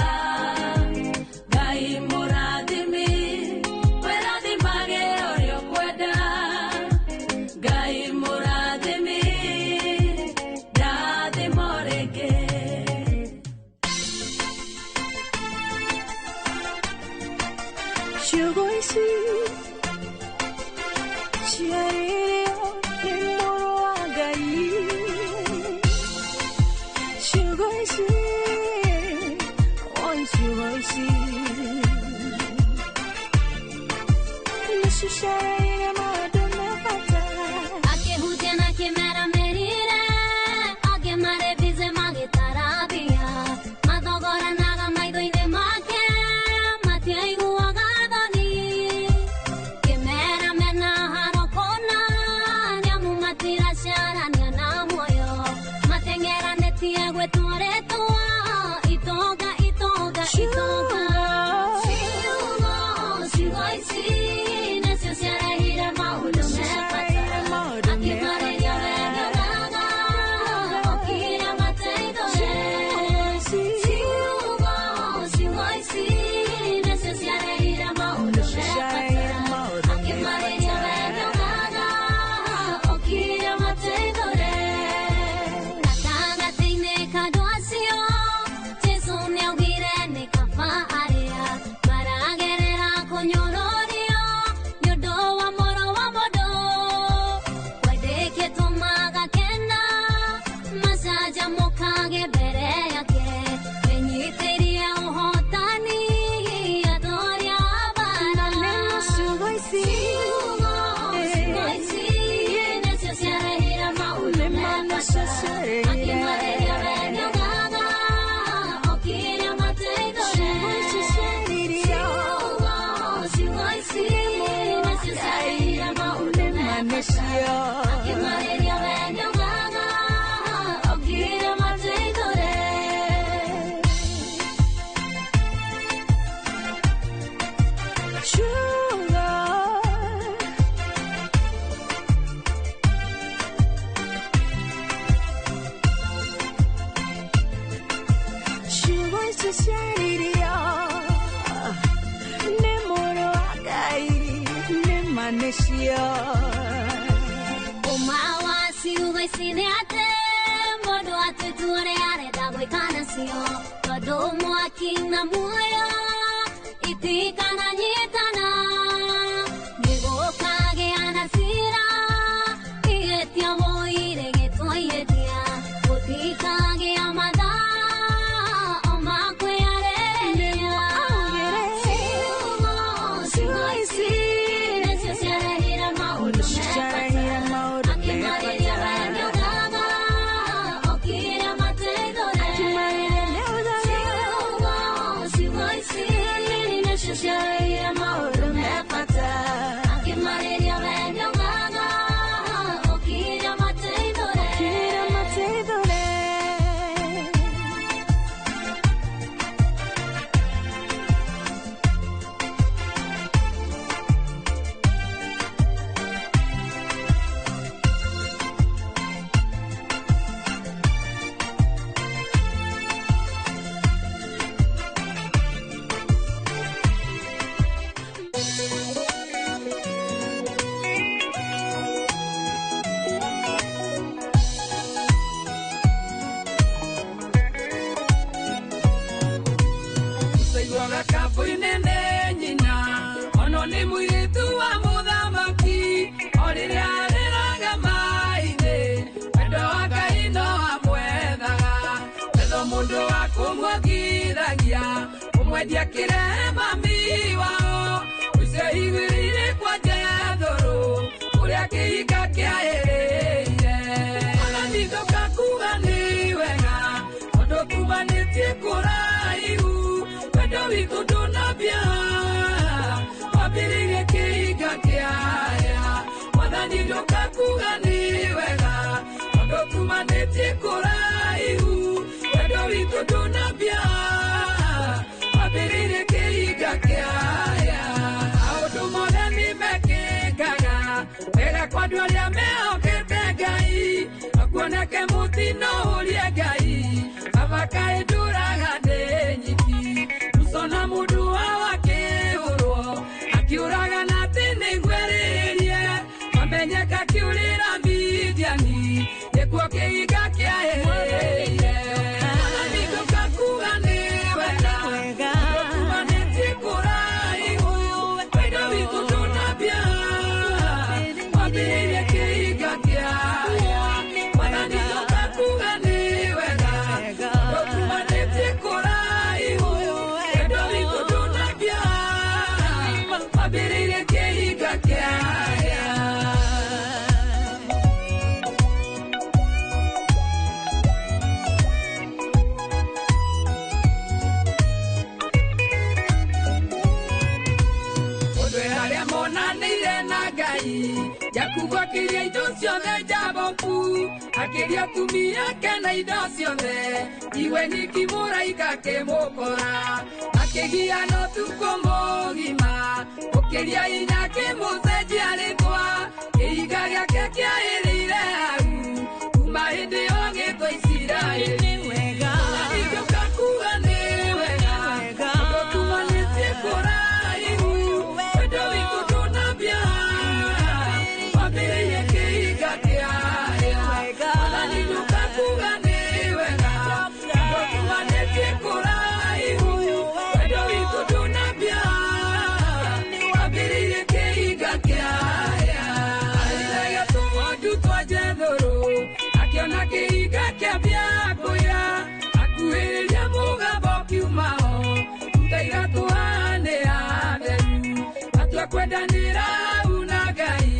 Ngai mũrathimi wĩrathimagĩra ũrĩa ũkwenda Ngai mũrathimi ndathimo rĩngĩ Ciugo ici ciaririo nĩ mũrũ wa Ngai Ciugo ici oi ciugo ici nĩcio ciarĩire maũndũ ma bata Akĩhutia na kĩmera mĩrire angĩ marĩ busy magĩtarabia mathogoranaga maitho-inĩ make matiaiguaga thoni. ici ciaririo nĩ mũrũ wa Ngai nĩ ma nĩcio. Ũma wa ciugo ici nĩ atĩ mũndũ atuĩte ũrĩa arenda gwĩka nacio, tondũ mwaki na muoyo itikananyitana. Nĩgũkagĩa na cira ihĩtia mũirĩgĩtwo ihĩtia, gũtikagĩa mathaa o ma kwĩarĩrĩria. Ciugo ciugo ici nĩcio ciarehire maũndũ me bata, akĩmarĩria we nĩaugaga okire mateithũre. Ciugo ciugo ici nĩcio ciarehire maũndũ me bata, akĩmarĩria we nĩaugaga okire mateithũre. Okire mateithũre. Tũiguaga kabũ-inĩ nĩ nyina ono nĩ mũirĩtu wa mũthamaki, o rĩrĩa arĩraga maithe wendo wa Ngai no amwethaga. Wetho mũndũ wa kũmuongithagia kũmwendia kĩrehe mami wao, ũcio igĩrĩire kwa Jethũrũ kũrĩa kĩhinga kĩaĩrĩire. Mwathani ndũkakuga nĩ wega tondũ tumanĩtie kũraihu, wendo witũ ndũnambia wambĩrĩirie kĩhinga kĩaya. Mwathani ndũkakuga nĩ wega tondũ tumanĩtie kũraihu, wendo witũ ndũnambia wambĩrĩirie kĩhinga kĩaya. Maũndũ mothe nĩ mekĩkaga wega kwa andũ arĩa mehokete Ngai, akuoneke mũtino ũrie Ngai baba kaĩ ndũraga ndĩ nyiki. Musa na mũndũ wao akĩhũrwo akiũraga na atĩ nĩguerĩrie, mamenyeka akiũrĩra Midiani nĩkuo kĩhinga kĩaĩrĩire. Mwathani ndũkakuga nĩ wega tondũ tumanĩtie kũraihu, wendo witũ ndũnambia wambĩrĩirie kĩhinga kĩaya. Mwathani ndũkakuga nĩ wega tondũ tumanĩtie kũraihu, wendo witũ ndũnambia wambĩrĩirie kĩhinga kĩaya. Ũndũ arĩa monanĩire na Ngai, Jakubu akĩria indo ciothe Jaboku, akĩria atumia ake na indo ciothe, iwe ningĩ mũraika akĩmũkora, akĩgiana ũtukũ mũgima, gũkĩria hinya akĩmũcenjia rĩtwa, kĩhinga gĩake kĩaĩrĩire hau, kuma hĩndĩ ĩyo gĩtwo Isiraeli. Mwathani ndũkakuga nĩ wega tondũ tumanĩtie kũraihu, wendo witũ ndũnambia wambĩrĩirie kĩhinga kĩaya. Mwathani ndũkakuga nĩ wega tondũ tumanĩtie kũraihu, wendo witũ ndũnambia wambĩrĩirie kĩhinga kĩaya. Arĩithagia tũng'ondu twa Jethũrũ akĩona kĩhinga kĩambia kũya, akuhĩrĩria mũgambo kiumao, ruta iratũ haha nĩ hatheru, matua kwendanĩra hau na Ngai,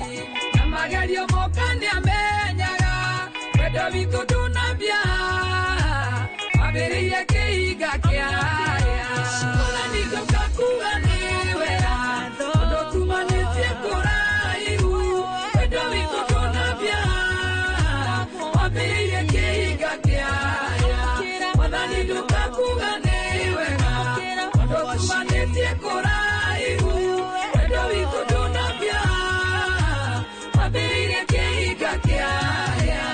na magerio moka nĩamenyaga, wendo witũ ndũnambia wambĩrĩirie kĩhinga kĩaya. Mwathani ndũkakuga nĩ wega tondũ tumanĩtie kũraihu, wendo witũ ndũnambia wambĩrĩirie kĩhinga kĩaya. Mwathani ndũkakuga nĩ wega tondũ tumanĩtie kũraihu, wendo witũ ndũnambia wambĩrĩirie kĩhinga kĩaya.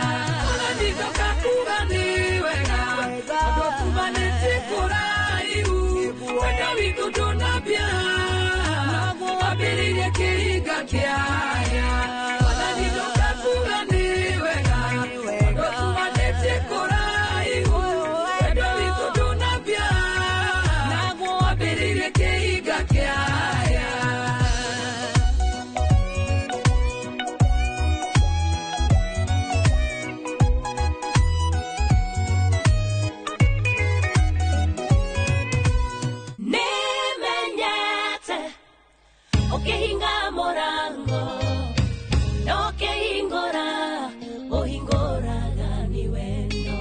Mwathani ndũkakuga nĩ wega tondũ tumanĩtie kũraihu. kĩaya. Mwathani ndũkakuga nĩ wega, tondũ tumanĩtie kũraihu. Wendo witũ ndũnambia, wambĩrĩirie kĩhinga kĩaya. Nĩmenyete ũkĩhinga mũrango na ũkĩhingũra ũhingũraga nĩ wendo.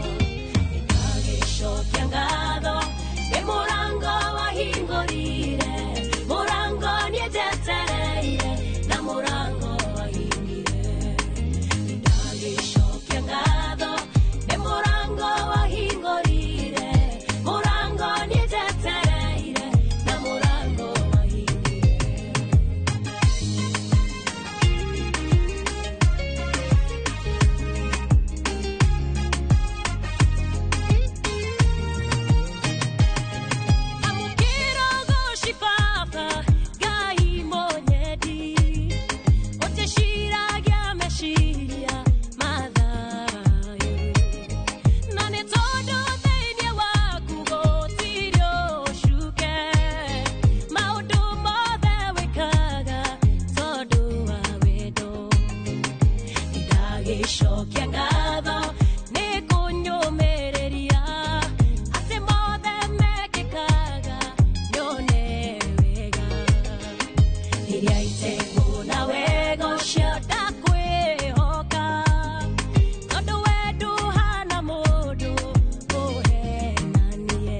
Nĩndagĩcokia ngatho nĩ mũrango wahingũrire, mũrango niĩ njetereire na mũrango wahingire. Nĩndagĩcokia ngatho nĩ mũrango wahingũrire, mũrango niĩ njetereire na mũrango wahingire. Amũkĩra ũgooci Baba, Ngai mũnyendi, ũtĩciragia meciria ma thayũ. Na nĩ tondũ thĩinĩ waku gũtirĩ ũcuke, maũndũ mothe wĩkaga tondũ wa wendo. Nĩndagĩcokia ngatho nĩ kũnyũmĩrĩria atĩ mothe mekĩkaga nyone wega. Rĩrĩa itekuona wega ũcio ndakwĩhoka, tondũ we ndũhana mũndũ ũhenanie.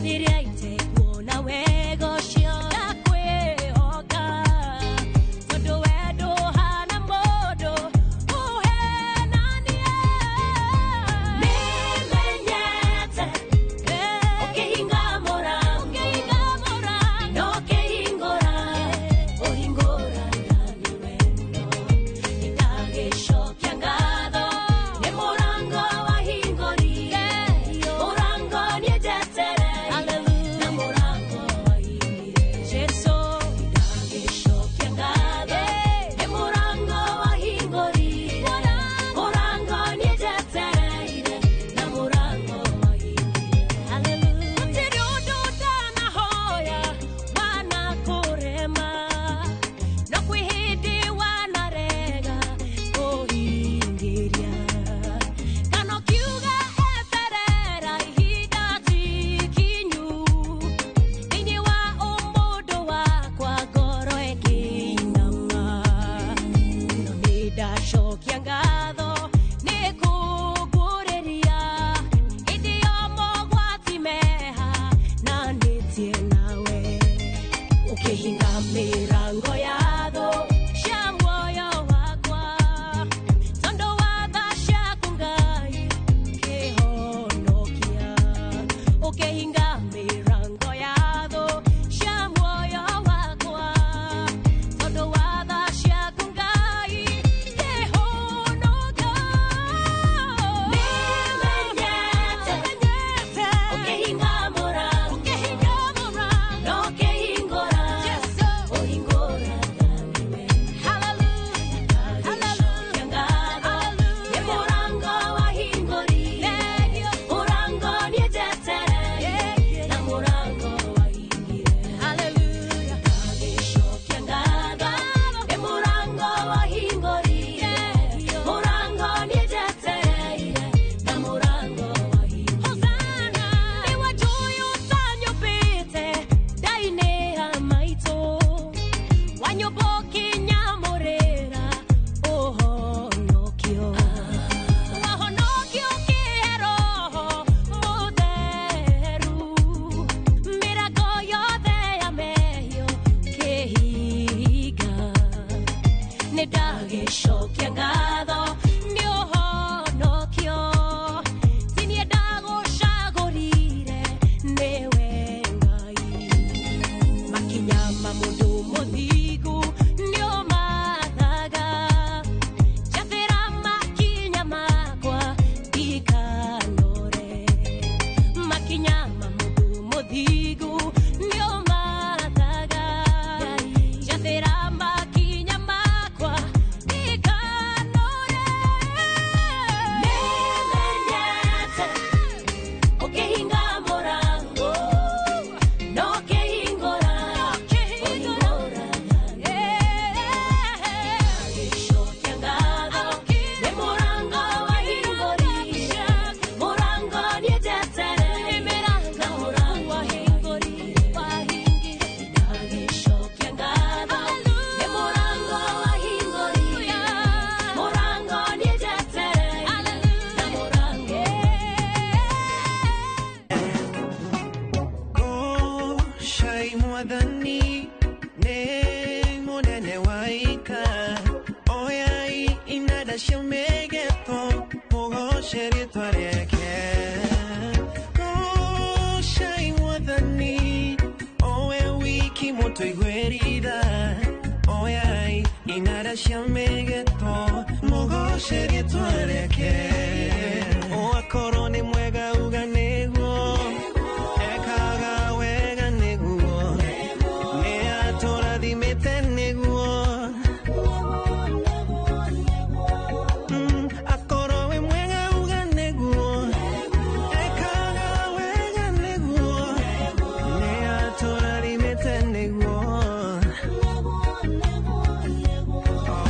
Rĩrĩa itekuona wega ũcio ndakwĩhoka, tondũ we ndũhana mũndũ ũhenanie. Nĩmenyete ũkĩhinga mũrango na ũkĩhingũra ũhingũraga nĩ wendo. Nĩndagĩcokia ngatho nĩ mũrango wahingũrire, mũrango niĩ njetereire na mũrango wahingire. Jesũ, nĩndagĩcokia ngatho nĩ mũrango wahingũrire, mũrango niĩ njetereire na mũrango wahingire. Hallelujah. Gũtirĩ ũndũ ndanahoya wanakũrema, no kwĩ hĩndĩ wanarega kũhingĩria. Kana ũkiuga eterera ihinda ti ikinyu, thĩinĩ wa ũmũndũ wakwa ngoro ĩkĩinama. No nĩndacokia ngatho nĩ kũngũrĩria, hĩndĩ yo mogwati meha na nĩtie nawe. Ũkĩhinga mĩrango ya thũ cia muoyo wakwa, tondũ wa tha ciaku Ngai ũkĩhonokia. Ũkĩhinga mĩrango ya thũ cia muoyo wakwa, tondũ wa tha ciaku Ngai ngĩhonoka. Nĩmenyete ũkĩhinga mũrango na ũkĩhingũra ũhingũraga nĩ wendo. Nĩndagĩcokia ngatho nĩ mũrango wahingũrire, mũrango niĩ njetereire na Mwathani nĩ mũnene wa ita oyai inanda cia mĩgeto mũgoce rĩtwa rĩake gocai Mwathani owe wiki mũtũiguĩri tha oyai inanda cia mĩgeto mũgoce rĩtwa rĩake o akorwo nĩ mwega uga nĩguo ekaga wega nĩguo nĩ atũrathimĩte nĩguo akorwo wĩ mwega uga nĩguo ekaga wega nĩguo nĩ atũrathimĩte nĩguo.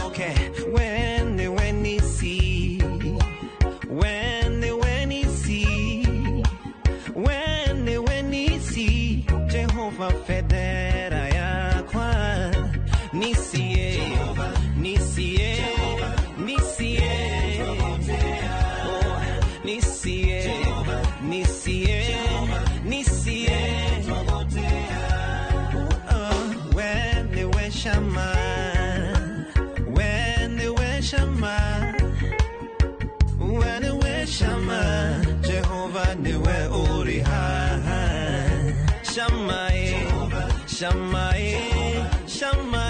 Okay, when you see, when you see, when you see, Jehovah federa yakwa, nisie, nisie, nisie, oh, nisie, nisie, nisie, oh, when shama. When we shama, Jehovah niwe uri haha. Shama shama shama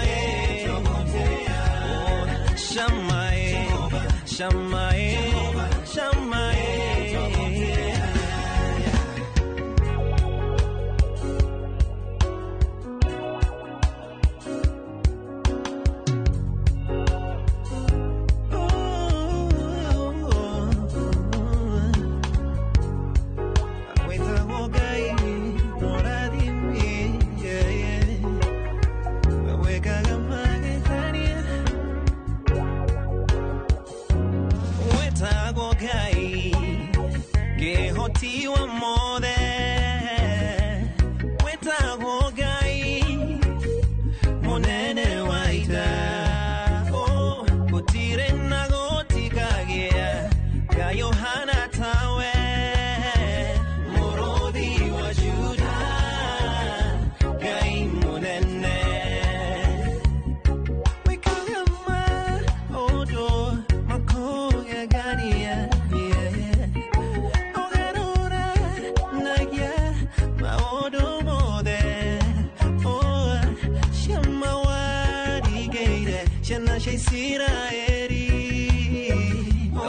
shama shama shama. Wetagwo Ngai kĩhoti wa mothe wetagwo Ngai mũnene wa ita oh, gũtirĩ na gũtikagĩa Ngai ũhana tawe mũrũthi wa Juda Ngai mũnene wĩkaga maũndũ makũgegania ũgarũranagia maũndũ mothe oh, ciama warigĩire ciana cia Isiraeli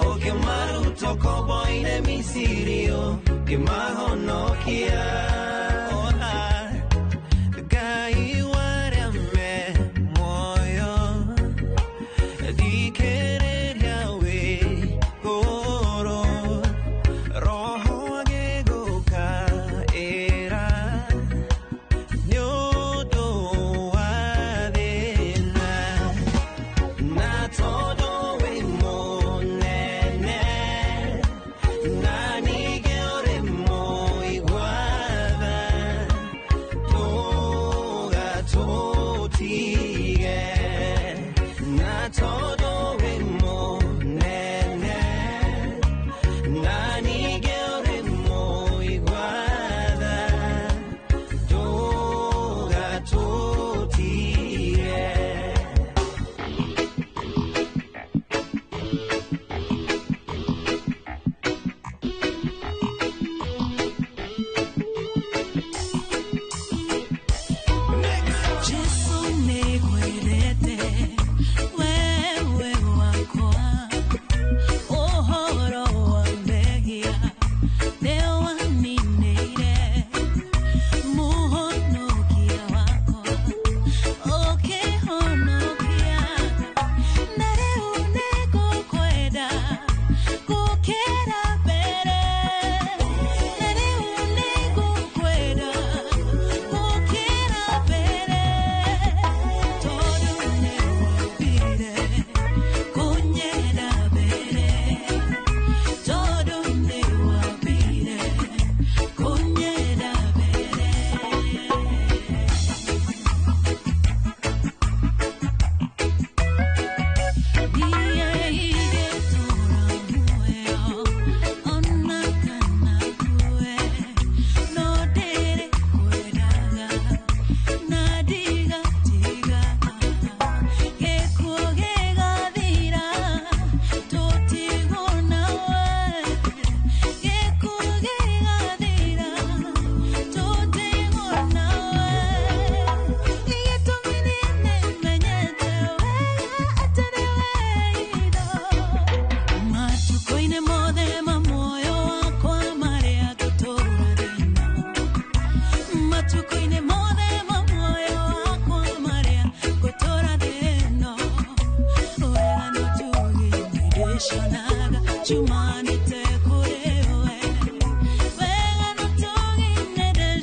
ũkĩmaruta ũkombo-inĩ Misiri ũkĩmahonokia Oh, ah, Ngai warĩa me muoyo thikĩrĩria wĩ gũrũ roho agĩgũkaĩra nĩ ũndũ wa thĩna na tondũ wĩ mũnene na ningĩ ũrĩ mũigua tha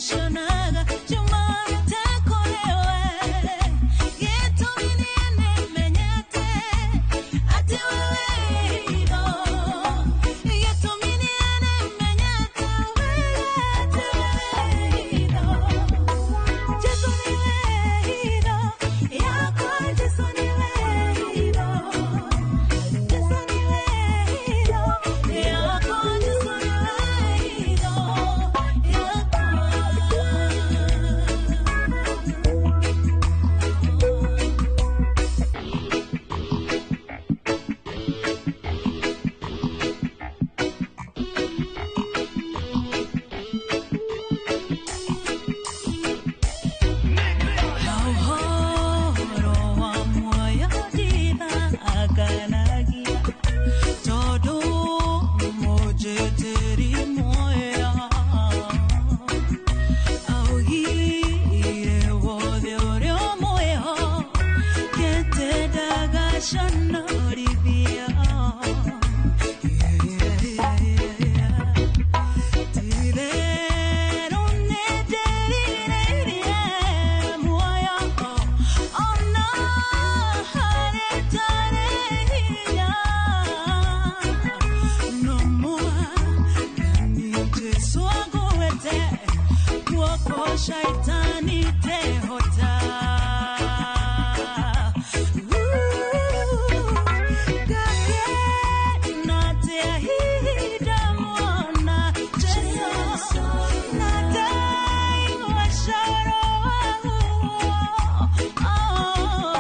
Ndĩcionaga njumanĩte kũrĩ we. Gĩtũmi niĩ nĩmenyete atĩ we wĩ hitho. Gĩtũmi niĩ nĩmenyete wega atĩ we wĩ hitho. Jesũ nĩwe hitho yakwa, Jesũ nĩwe hitho. Jesũ nĩwe hitho yakwa, Jesũ nĩwe hitho yakwa. Ũhoro wa muoyo ndithakanagia, tondũ mũnjĩtĩri muoyo augire wothe ũrĩa ũmwĩhokete ndagaconorithia. Ti-itherũ nĩndĩrirĩirie muoyo ona harĩ ndarĩ hinya. No Mwathani Jesũ anguĩte guoko, shaitani ndehota. Ngakena atĩa hihi ndamuona Jesũ, na ndaigua coro waguo. Oh,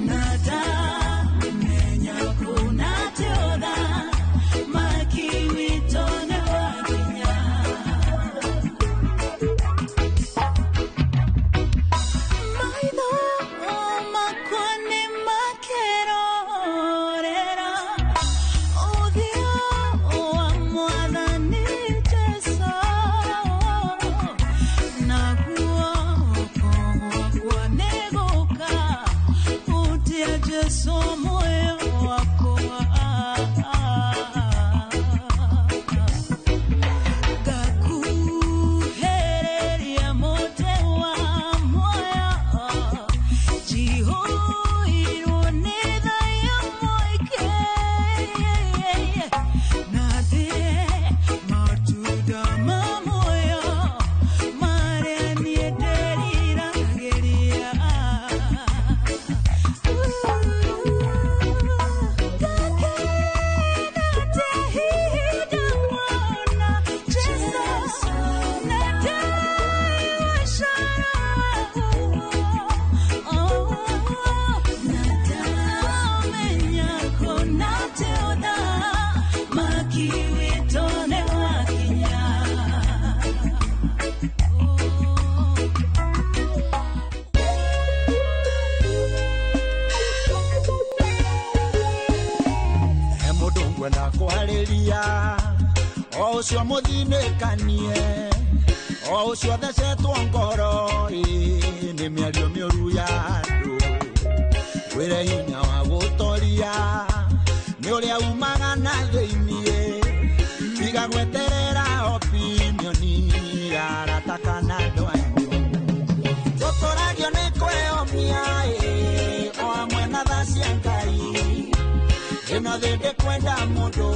na ndamenya kũna atĩ ũthamaki witũ nĩ wakinya. Maitho makwa nĩmakerorera ũthiũ wa Mwathani Jesũ, na guoko gwakwa nĩgũka hutia Jesũ muoyo wakwa. Ngakuhĩrĩria mũtĩ wa muoyo, njihũirwo nĩ thayũ mũingĩ, na ndĩe matunda ma muoyo marĩa niĩ ndĩriragĩria. Ngakena atĩa hihi ndamuona Jesũ, na ndaigua coro waguo. Oh, na ndamenya kũna atĩ ũthamaki witũ nĩ wakinya. He mũndũ ngwenda kwarĩria, o ũcio mũthinĩkanie, o ũcio thecetwo ngoro ĩ, nĩ mĩario mĩũru ya andũ. Wĩre hinya wa gũtoria nĩ ũrĩa umaga na thĩiniĩ, tiga gweterera opinioni ya arata kana andũ anyu. Tũtũragio nĩ kwĩyomia ĩ, o hamwe na tha cia Ngai. Ĩno thĩ ndĩkwenda mũndũ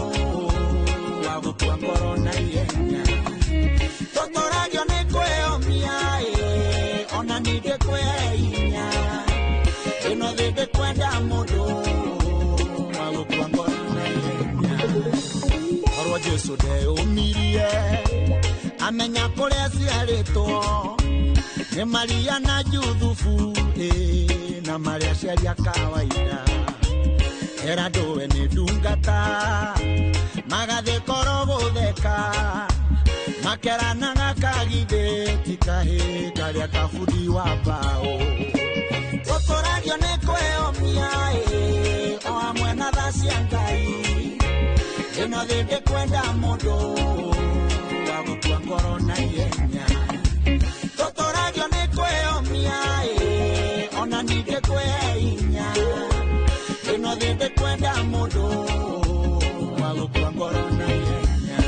wa gũkua ngoro na ihenya. Tũtũragio nĩ kwĩyomia ĩ, ona ningĩ kwĩhinya. Ĩno thĩ ndĩkwenda mũndũ wa gũkua ngoro na ihenya. Korwo Jesũ ndeyũmirie amenya kũrĩa aciarĩtwo nĩ Maria na Juthubu ĩ, na marĩa aciari a kawaida. Era ndũwe nĩ ndungata magathĩ koro gũtheka, makeranaga kagithĩ ti kahĩ karĩa kabundi wa mbaũ. Tũtũragio nĩ kwĩyomia ĩ, o hamwe na tha cia Ngai. Ĩno thĩ ndĩkwenda mũndũ wa gũkua ngoro na ihenya. Tũtũragio nĩ kwĩyomia ĩ, ona ningĩ kwĩhinya. Ĩno thĩ ndĩkwenda mũndũ wa gũkua ngoro na ihenya.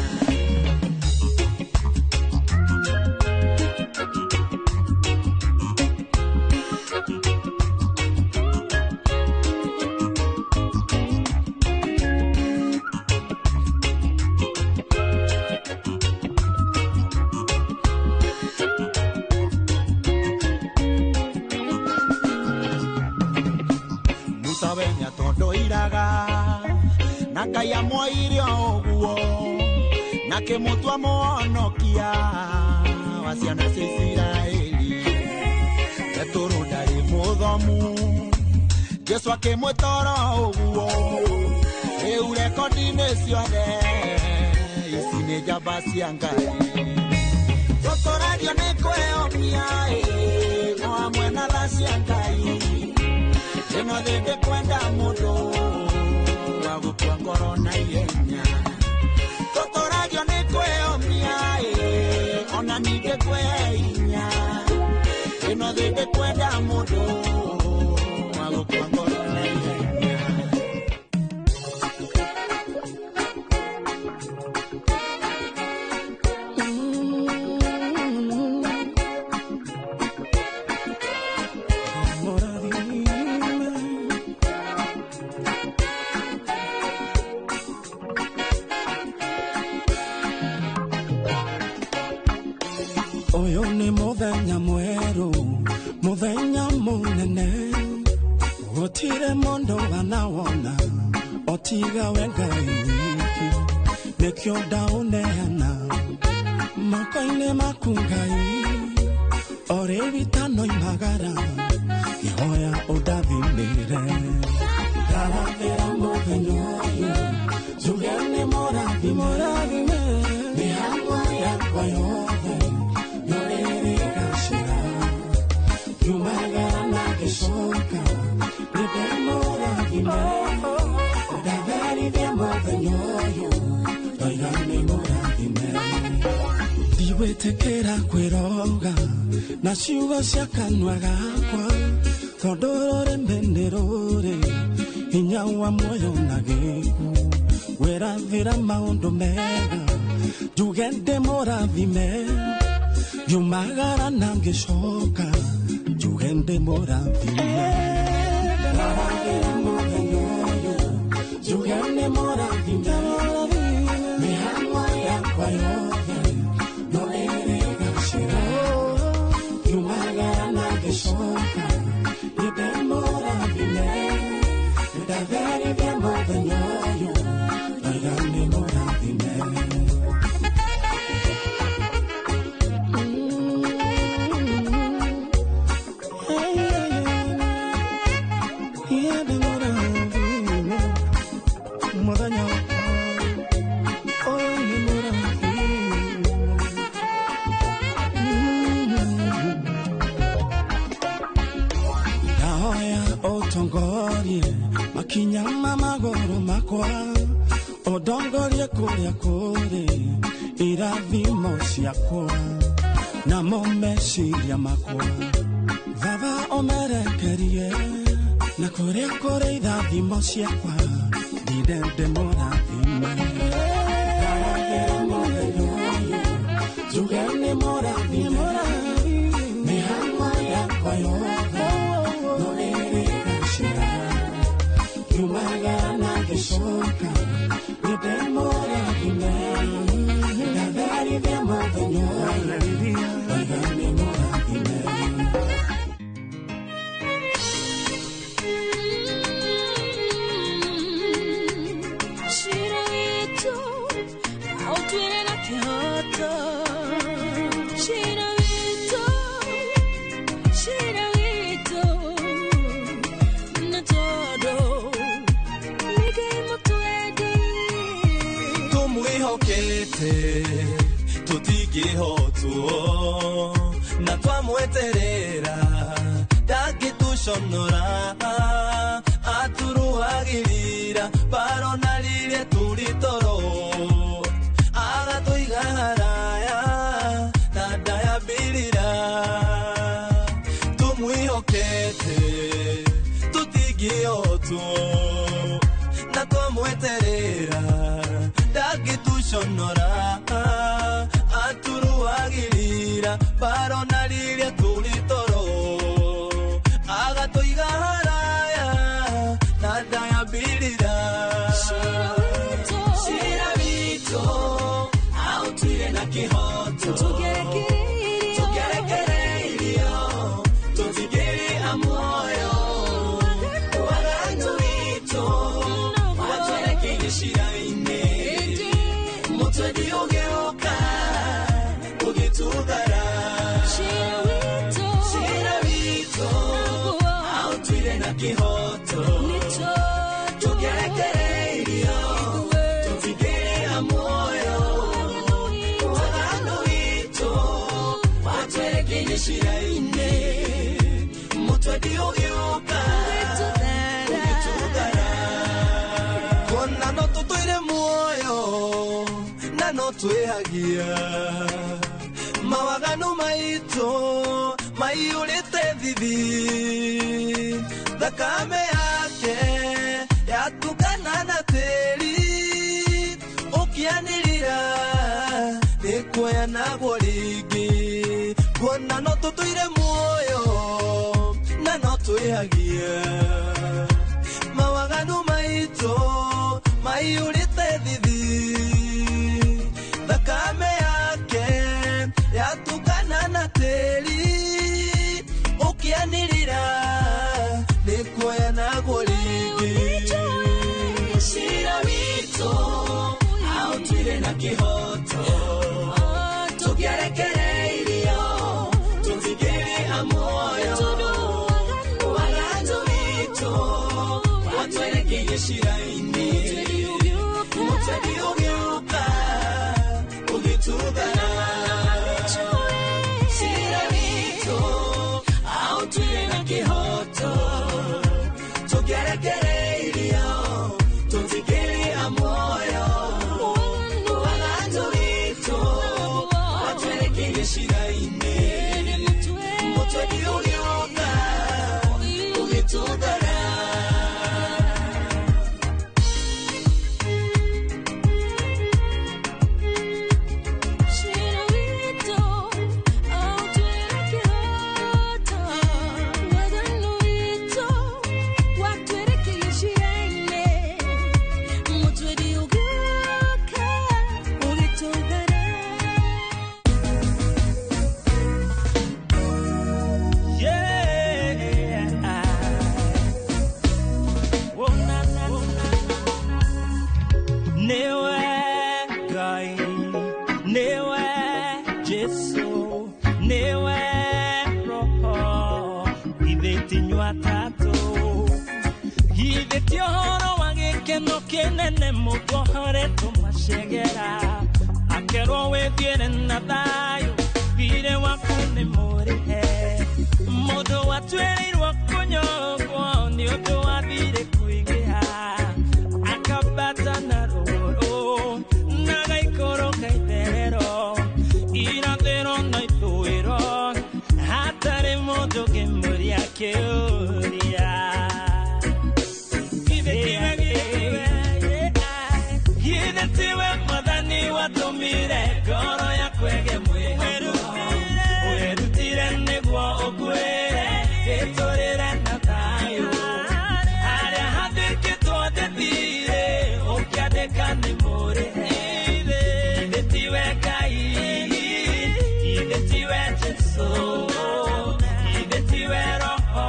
Ndendaga na Ngai amwoire ũguo na kĩmũtua mũhonokia wa ciana cia Isiraeli. Petero ndarĩ mũthomu, Jesu akĩmwĩtoro ũguo. Rĩu rekondi-inĩ ciothe ici nĩ njamba cia Ngai. Tũtũrario nĩ kwĩyomia o hamwe na tha cia Ngai. Ĩno thĩ ndĩkwenda mũndũ wa gũkua ngoro na ihenya. Tũtũrario nĩ kwĩyomia ona ningĩ kwĩhinya. Ĩno thĩ ndĩkwenda mũndũ wa gũkua ngoro na ihenya. Ũyũ nĩ mũthenya mwerũ, mũthenya mũnene, gũtirĩ mũndũ wanawona otiga we Ngai wiki. Nĩkĩo ndaũneana moko-inĩ maku Ngai, o rĩu itanoimagara ngĩhoya ũndathimĩre. Ndarathĩra mũthenya ũyũ njuge nĩ mũrathime, mĩhang'o yakwa yothe ngiumagara na ngĩcoka nĩndĩmũrathime. Ndatherithia mũthenya ũyũ ndoiga nĩ mũrathime. Ndigwĩtĩkĩra kwĩroga na ciugo cia kanua gakwa, tondũ rũrĩmĩ nĩ rũrĩ hinya wa muoyo na gĩkuũ. Wĩrathĩra maũndũ mega njuge ndĩmũrathime, ngiumagara na ngĩcoka njuge ndĩmũrathime. Ndarathĩra mũthenya ũyũ njuge nĩmũrathime, mĩhang'o yakwa yothe no ĩrĩgacĩra. Ngiumagara na ngĩcoka nĩndĩmũrathime, ndatherithia mũthenya ũyũ ndoiga nĩmũrathime. Ũtongorie makinya ma magũrũ makwa, ũndongorie kũrĩa kũrĩ irathimo ciakwa namo meciria makwa. Baba ũmerekerie na kũrĩa kũrĩ irathimo ciakwa, ndinde ndĩmũrathime. Ndarathĩra mũthenya ũyũ njuge nĩmũrathime, mĩhang'o yakwa yothe no ĩrĩgacĩra. Ngiumagara na ngĩcoka nĩndĩmũrathime, ndatherithia mũthenya ũyũ ndoiga nĩmũrathime. Cira witũ aũtuĩre na kĩhoto. Cira witũ, cira witũ, nĩ tondũ nĩ Ngai mũtwendi. Tũmwĩhokete tũtingĩhotwo, na twamweterera ndangĩtũconora. Atũrũagĩrĩra barona rĩrĩa tũrĩ toro, agatũiga haraya na ndayambĩrĩra. Tũmwĩhokete tũtingĩhotwo, na twamweterera ndangĩtũconora. Atũrũagĩrĩra barona rĩrĩa tũrĩ toro, agatũiga haraya na ndayambĩrĩra. Cira witũ aũtuire na kĩhoto, tũgerekereirio tũtigĩrĩ a muoyo. Waganu witũ kĩhoto tũkĩrekereirio tũtingĩrĩha muoyo waganu witũ watwerekeire cira-inĩ mũtwendi ũgĩũka ũgĩtũthara kuona no tũtũire muoyo na no twĩhagia mawaganu maitũ maiyũrĩte thithi thakame yake yatukana na tĩri ũkĩanĩrĩra nĩ kuoyanagwo rĩngĩ kuona no tũtũire muoyo na no twĩhagia mawaganu maitũ maiyũrĩte thithi thakame yake yatukana na tĩri ũkĩanĩrĩra nĩ kuoyanagwo rĩngĩ cira witũ aũtuire na kĩhoto tũkĩarekereirio tũtingĩrĩha muoyo waganu witũ watwerekeire cira-inĩ mũtwendi ũgĩũka ũgĩtũthara cira witũ aũtuire na kĩhoto tũkĩarekereirio tũtingĩrĩha muoyo waganu witũ watwerekeire cira-inĩ mũtwendi ũgĩũka ũgĩtũthara. Kinene mũndũ macegera akerwo wĩthiĩre na thayũ thirĩ waku nĩ mũrĩhe mũndũ watuĩrĩirwo kũnyongwo nĩ ũndũ wa thirĩ kũingĩha akambata na rũgũrũ na gaikũrũka itherero irathĩro na ithũĩro hatarĩ mũndũ ũngĩmũria kĩũria. Tiwe mwathani watũmire ngoro yakwege mwĩhoko wĩrutire nĩguo ũkuĩre gĩtũrĩre na thayũ harĩa handĩkĩtwo ndĩthire ũkĩandĩka nĩ mũrĩhe ithe tiwe Ngai ithe tiwe Jesũ ithe tiwe Roho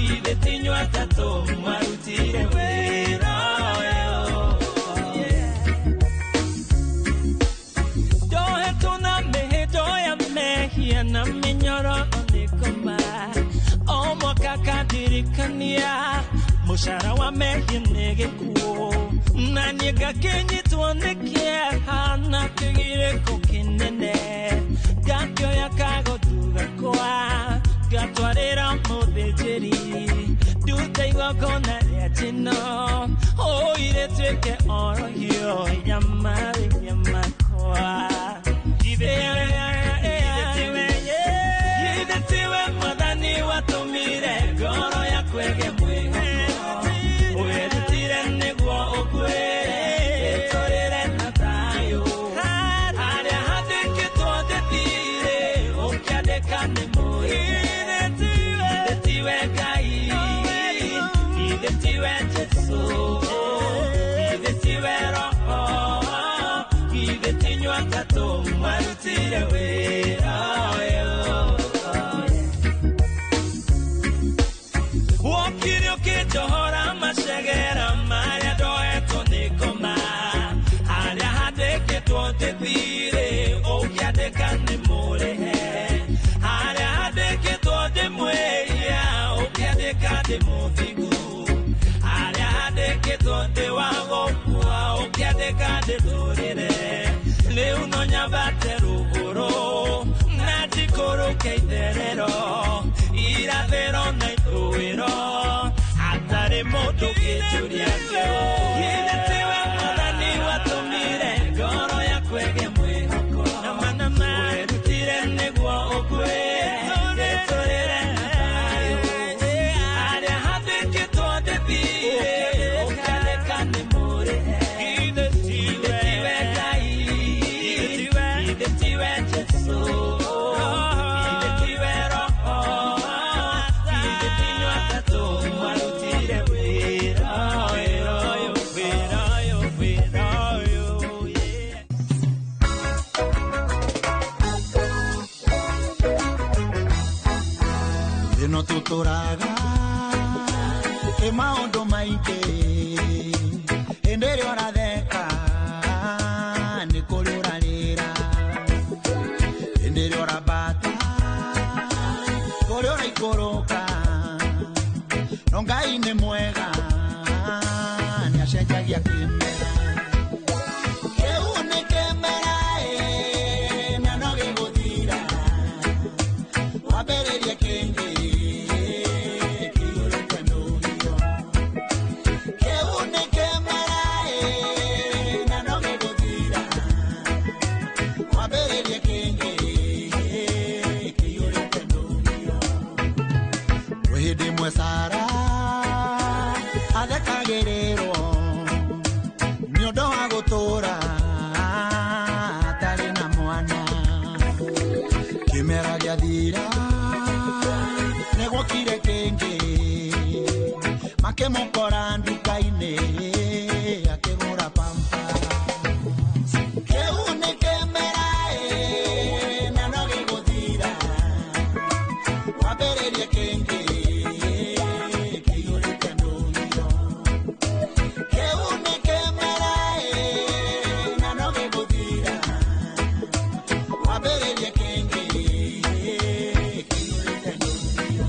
ithe ti inyuĩ atatũ mwarutire wĩra. Na minyororo nĩkoma o mwaka kandirikania mũcara wa mehia nĩ gĩkuũ na niĩ ngakĩnyitwo nĩ kĩeha na kĩgirĩko kĩnene ngakĩoya kagotu gakwa ngatwarĩra mũthĩnjĩri ndute igongona rĩa njino ũirĩtuĩke orohio ya mawĩhia makwa. Tiwe mwathani watũmire ngoro yakwege mwĩhoko wĩrutire nĩguo ũkuĩre gĩtũrĩre na thayũ harĩa handĩkĩtwo ndĩthire ũkĩandĩka nĩ mũrĩhe ithe tiwe Ngai ithe tiwe Jesũ ithe ndĩ mũthingu harĩa handĩkĩtwo ndĩ wa gũkua ũkĩandĩka ndĩtũrĩre rĩu no nyambate rũgũrũ na njikũrũke itherero irathĩro na ithũĩro hatarĩ mũndũ ũngĩnjũria kĩo githĩ tiwe mwathani watũmire ngoro yakwa ĩgĩe mwĩhoko werutire nĩguo ũkue ndĩtũrĩre na thayũ harĩa handĩkĩtwo ndĩthiĩ ũkĩandĩka nĩ mũrĩhe githĩ tiwe Ngai githĩ tiwe Jesũ githĩ tiwe Roho githĩ ti inyuĩ atatũ mwarutire wĩra wĩra ũyũ wĩra ũyũ wĩra ũyũ. Ĩno tũtũraga ĩ maũndũ maingĩ hĩndĩ ĩrĩa ũratheka nĩ kũrĩ ũrarĩra hĩndĩ ĩrĩa ũrambata kũrĩ ũraikũrũka no Ngai nĩ mwega nĩ acenjagia kĩmera kĩu nĩ kĩmera ĩ na no gĩgũthira wambĩrĩrie kĩngĩ kĩiyũrĩte nũgio kĩu nĩ kĩmera ĩ na no gĩgũthira wambĩrĩrie kĩngĩ kĩiyũrĩte nũgio kwĩ hĩndĩ ĩmwe Sara athekagĩrĩrwo nĩ ũndũ wa gũtũũra atarĩ na mwana kĩmera gĩathira nĩgwokire kĩngĩ makĩmũkora nduka-inĩ akĩgũra pampa kĩu nĩ kĩmera ĩ na no gĩgũthira wambĩrĩrie kĩngĩ kĩiyũrĩte ndũgio kĩu nĩ kĩmera ĩ na no gĩgũthira wambĩrĩrie kĩngĩ kĩiyũrĩte ndũgio.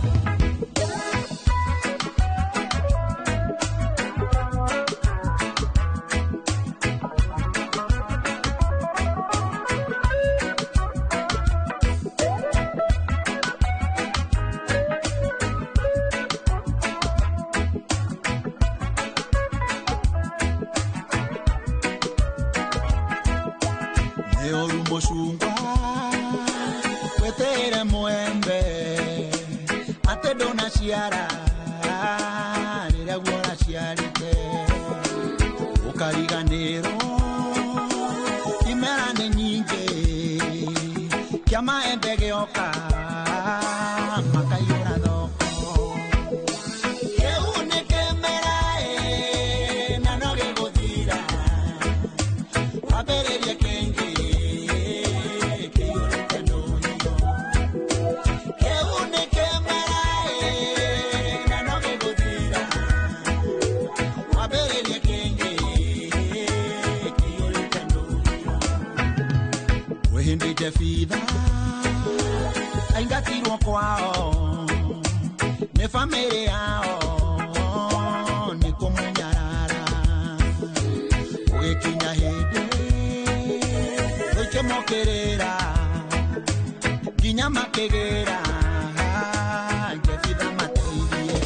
Nĩ ũru mũcungwa wĩtĩĩre mwembe atĩ ndũnaciara rĩrĩa guo ũraciarĩte ũkariganĩrwo imera nĩ nyingĩ kĩa maembe gĩoka makaiyũra thoko kĩu nĩ kĩmera ĩ na no gĩgũthira wambĩrĩrie kĩngĩ kĩiyũrĩte ndũgio kĩu nĩ kĩmera ĩ na no gĩgũthira wambĩrĩrie kĩngĩ kĩiyũrĩte ndũgio kwĩ hĩndĩ Jebitha aingatirwo kwao nĩ bamĩrĩ yao nĩ kũmũnyarara ũgĩkinya hĩndĩ gũikĩmũkĩrĩra nginya makĩgĩra Jebitha mateithie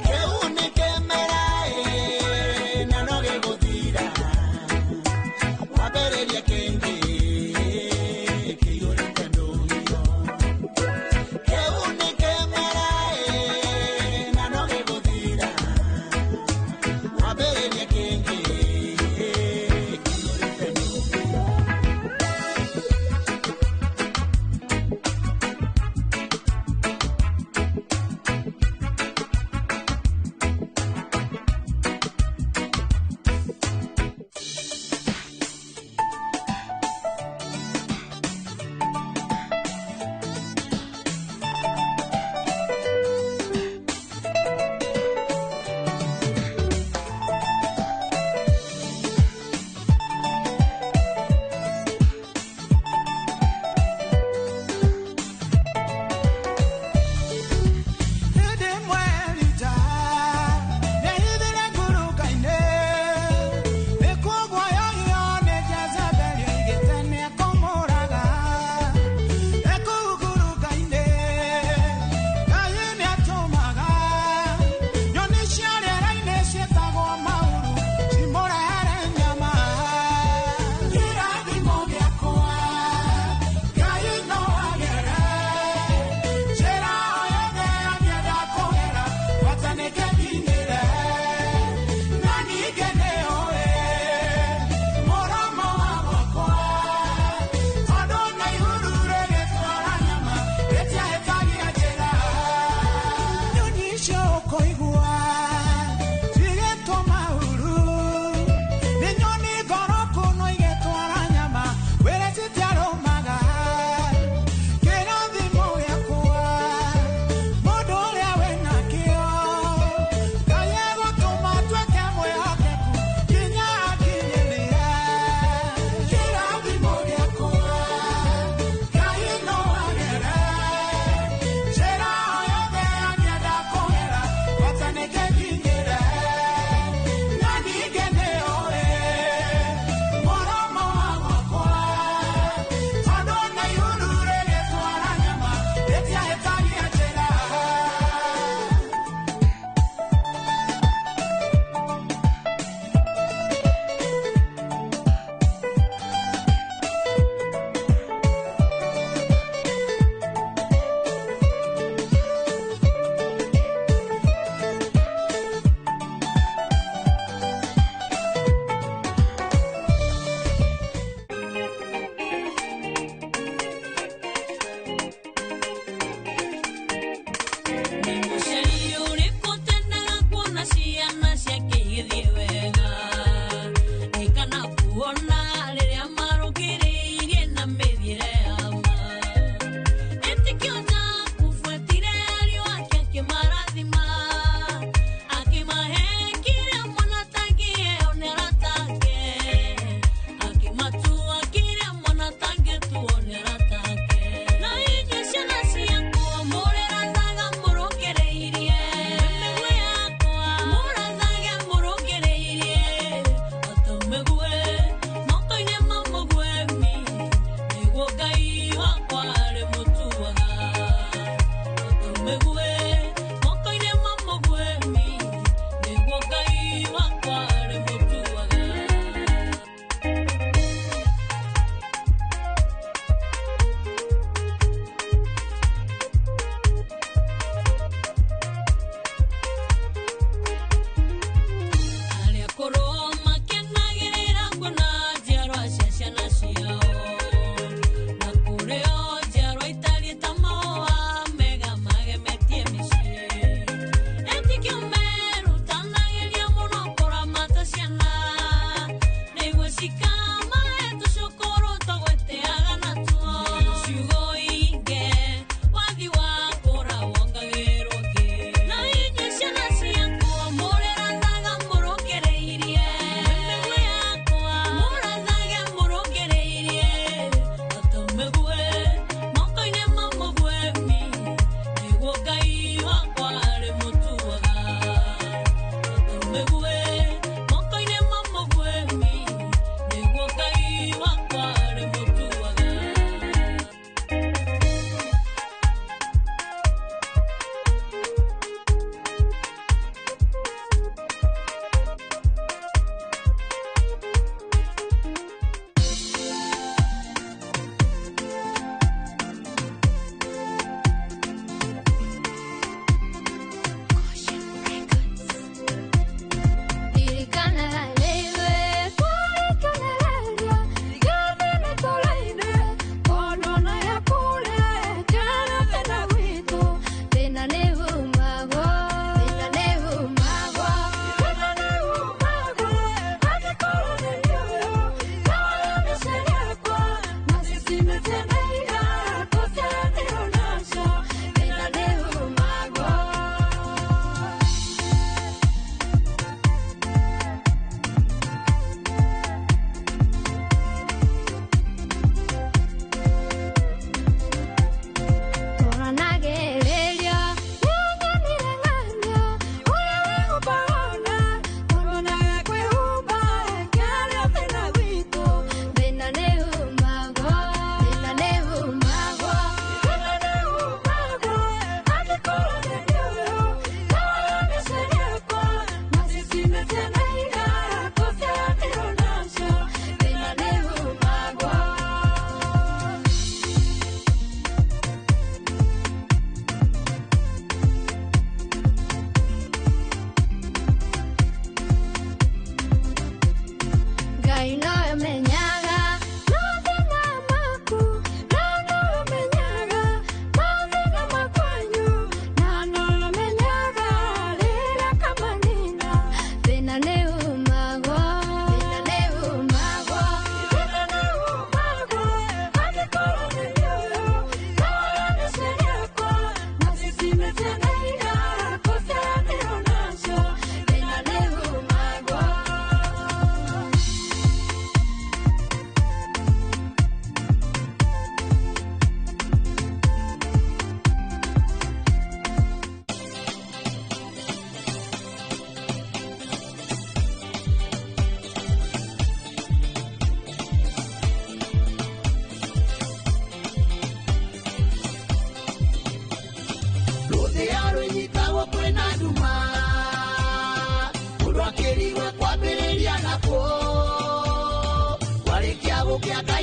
kĩu nĩ kĩmera ĩ na no gĩgũthira wambĩrĩrie kĩngĩ kĩiyũrĩte ndũgio kĩu nĩ kĩmera ĩ na no gĩgũthira wambĩrĩrie kĩngĩ kĩiyũrĩte ndũgio.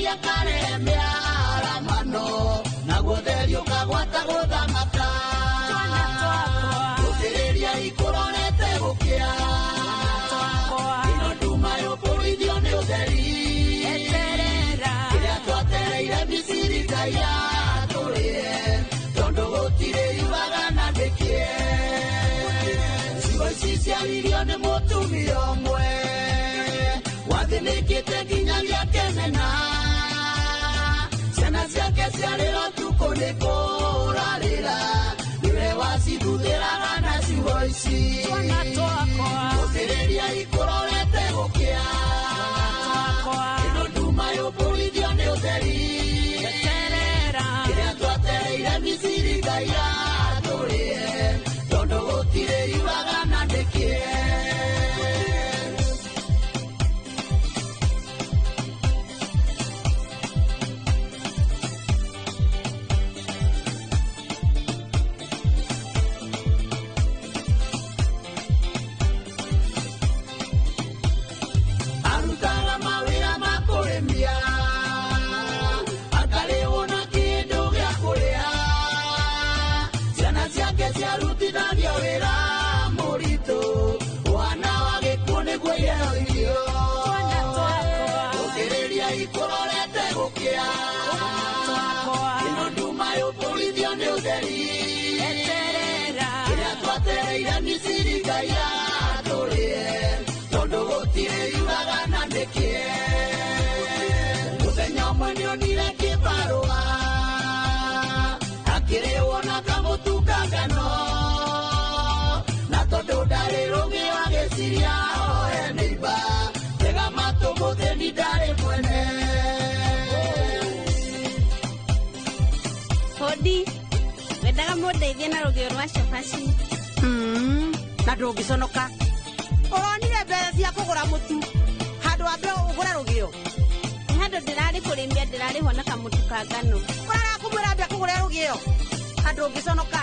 Ngai akarehe mĩaramano naguo theri ũkagwata gũthamaka. Gũthĩrĩria ikũrorete gũkĩa ĩno nduma yũmbũrithio nĩ ũtheri. Kĩrĩa twatereire Misiri Ngai atũrĩe tondũ gũtirĩ yugaga na ndĩkĩe. Ciugo ici ciaririo nĩ mũtumia ũmwe wathĩnĩkĩte nginyagia kĩmena. Ciana ciake ciarĩra ũtukũ nĩ kũrarĩra nĩwe wacithuthĩraga na ciugo ici. Gũthĩrĩria ikũrorete gũkĩa ĩno nduma yũmbũrithio nĩ ũtheri. Kĩrĩa twatereire Misiri Ngai atũrĩe tondũ gũtirĩ yugaga na ndĩkĩe. Arutaga mawĩra ma kũrĩmia akarĩhwo na kĩndũ gĩa kũrĩa. Ciana ciake ciarutithagio wĩra mũritũ wana wa gĩkuũ nĩguo iheo irio. Gũthĩrĩria ikũrorete gũkĩa ĩno nduma yũmbũrithio nĩ ũtheri. Kĩrĩa twatereire Misiri Ngai atũrĩe tondũ gũtirĩ yugaga na ndĩkĩe. Mũthenya ũmwe nĩonire kĩbarũa akĩrĩhwo na kamũtu ka ngano na tondũ ndarĩ rũgĩo agĩciria oe nĩimba tega matũ mũthĩni ndarĩ mwene. Hodi, wendaga mũndeithie na rũgĩo rwa cabaci. Na ndũngĩconoka ũronire mbeca cia kũgũra mũtu handũ wa mbere ũgũre rũgĩo. Nĩ handũ ndĩrarĩ kũrĩmia ndĩrarĩhwo na kamũtu ka ngano. Ũrarakũmwĩra mbia kũgũra rũgĩo handũ ũngĩconoka.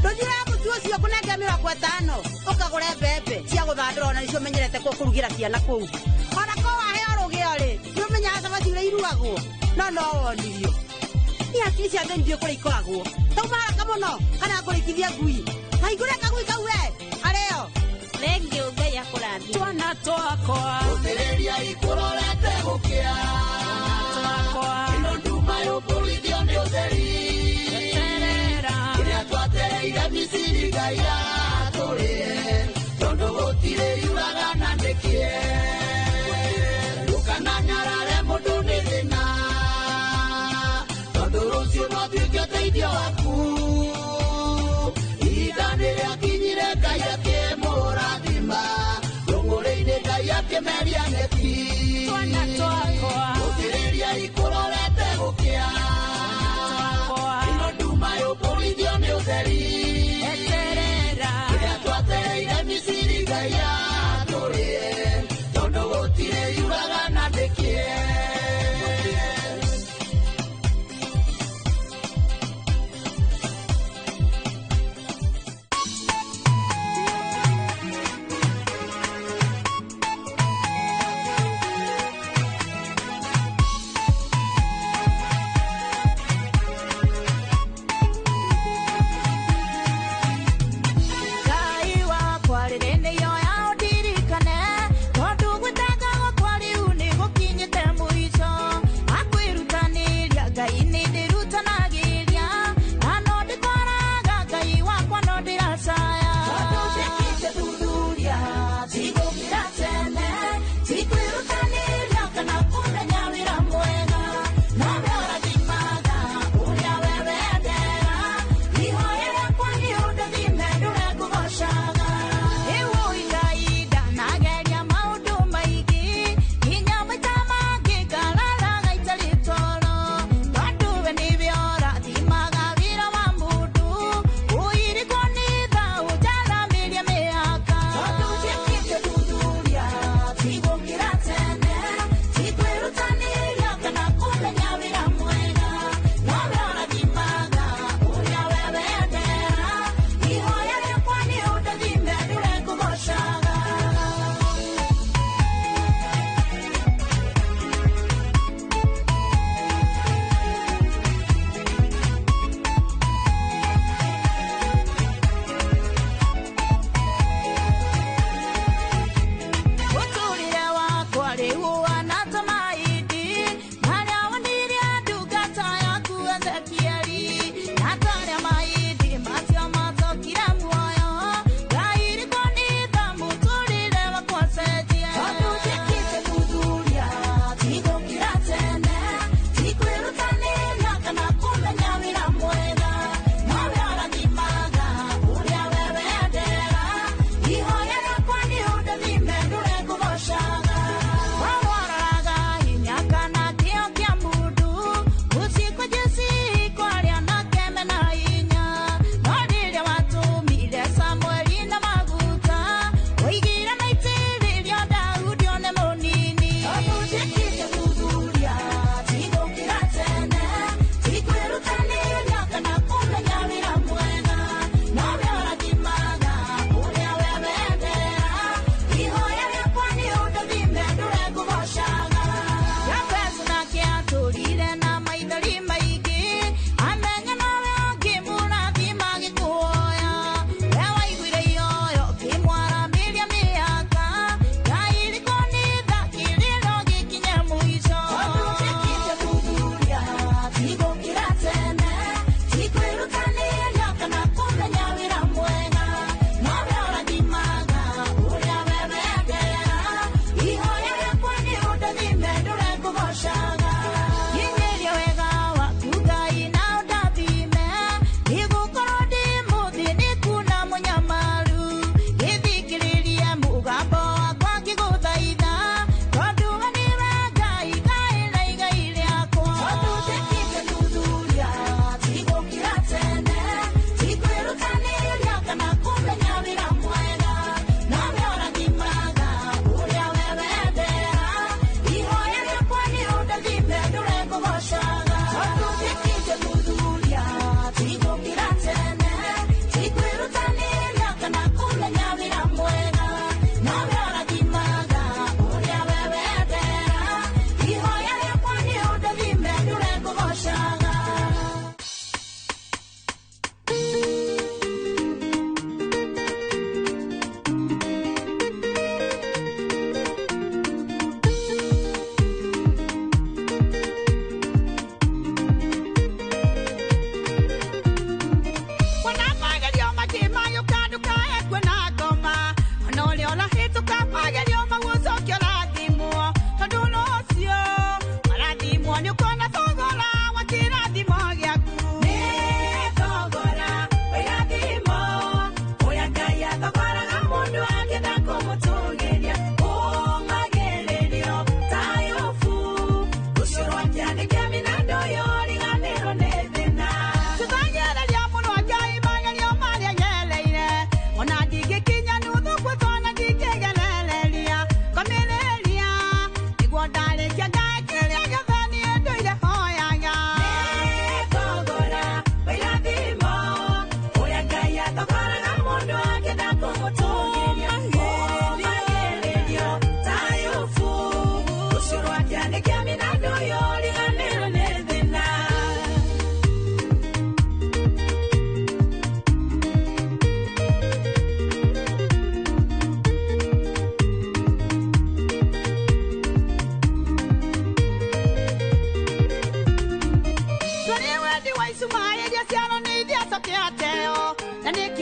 Ndũthiĩra mũtu ũcio ngũnenge 50 ũkagũre mbembe cia gũthandũra ona nĩcio menyerete kũrugĩra ciana kũu. Ona ko waheo rũgĩo rĩ nĩũmenyaga cabaci ũrĩa irugagwo no no wonirio. Niĩ hakiri cia thĩinĩ ndiũĩ kũrĩa ikoragwo. Tauma haraka mũno kana ngũrĩkithia ngui. Kahingũre kagui kau we arĩo. Thengiũ Ngai akũrathime. Twana twakwa Gũthĩrĩria ikũrorete gũkĩa ĩno nduma yũmbũrithio nĩ ũtheri. Kĩrĩa twatereire Misiri Ngai atũrĩe tondũ gũtirĩ yugaga na ndĩkĩe. Ndũkananyarare mũndũ nĩ thĩna tondũ rũciũ no atuĩke ũteithio waku. Ihinda nĩrĩakinyire Ngai akĩmũrathima rũng'ũrĩ-inĩ Ngai akĩmeria neti. Twana twakwa Gũthĩrĩria ikũrorete gũkĩa ĩno nduma yũmbũrithio nĩ ũtheri.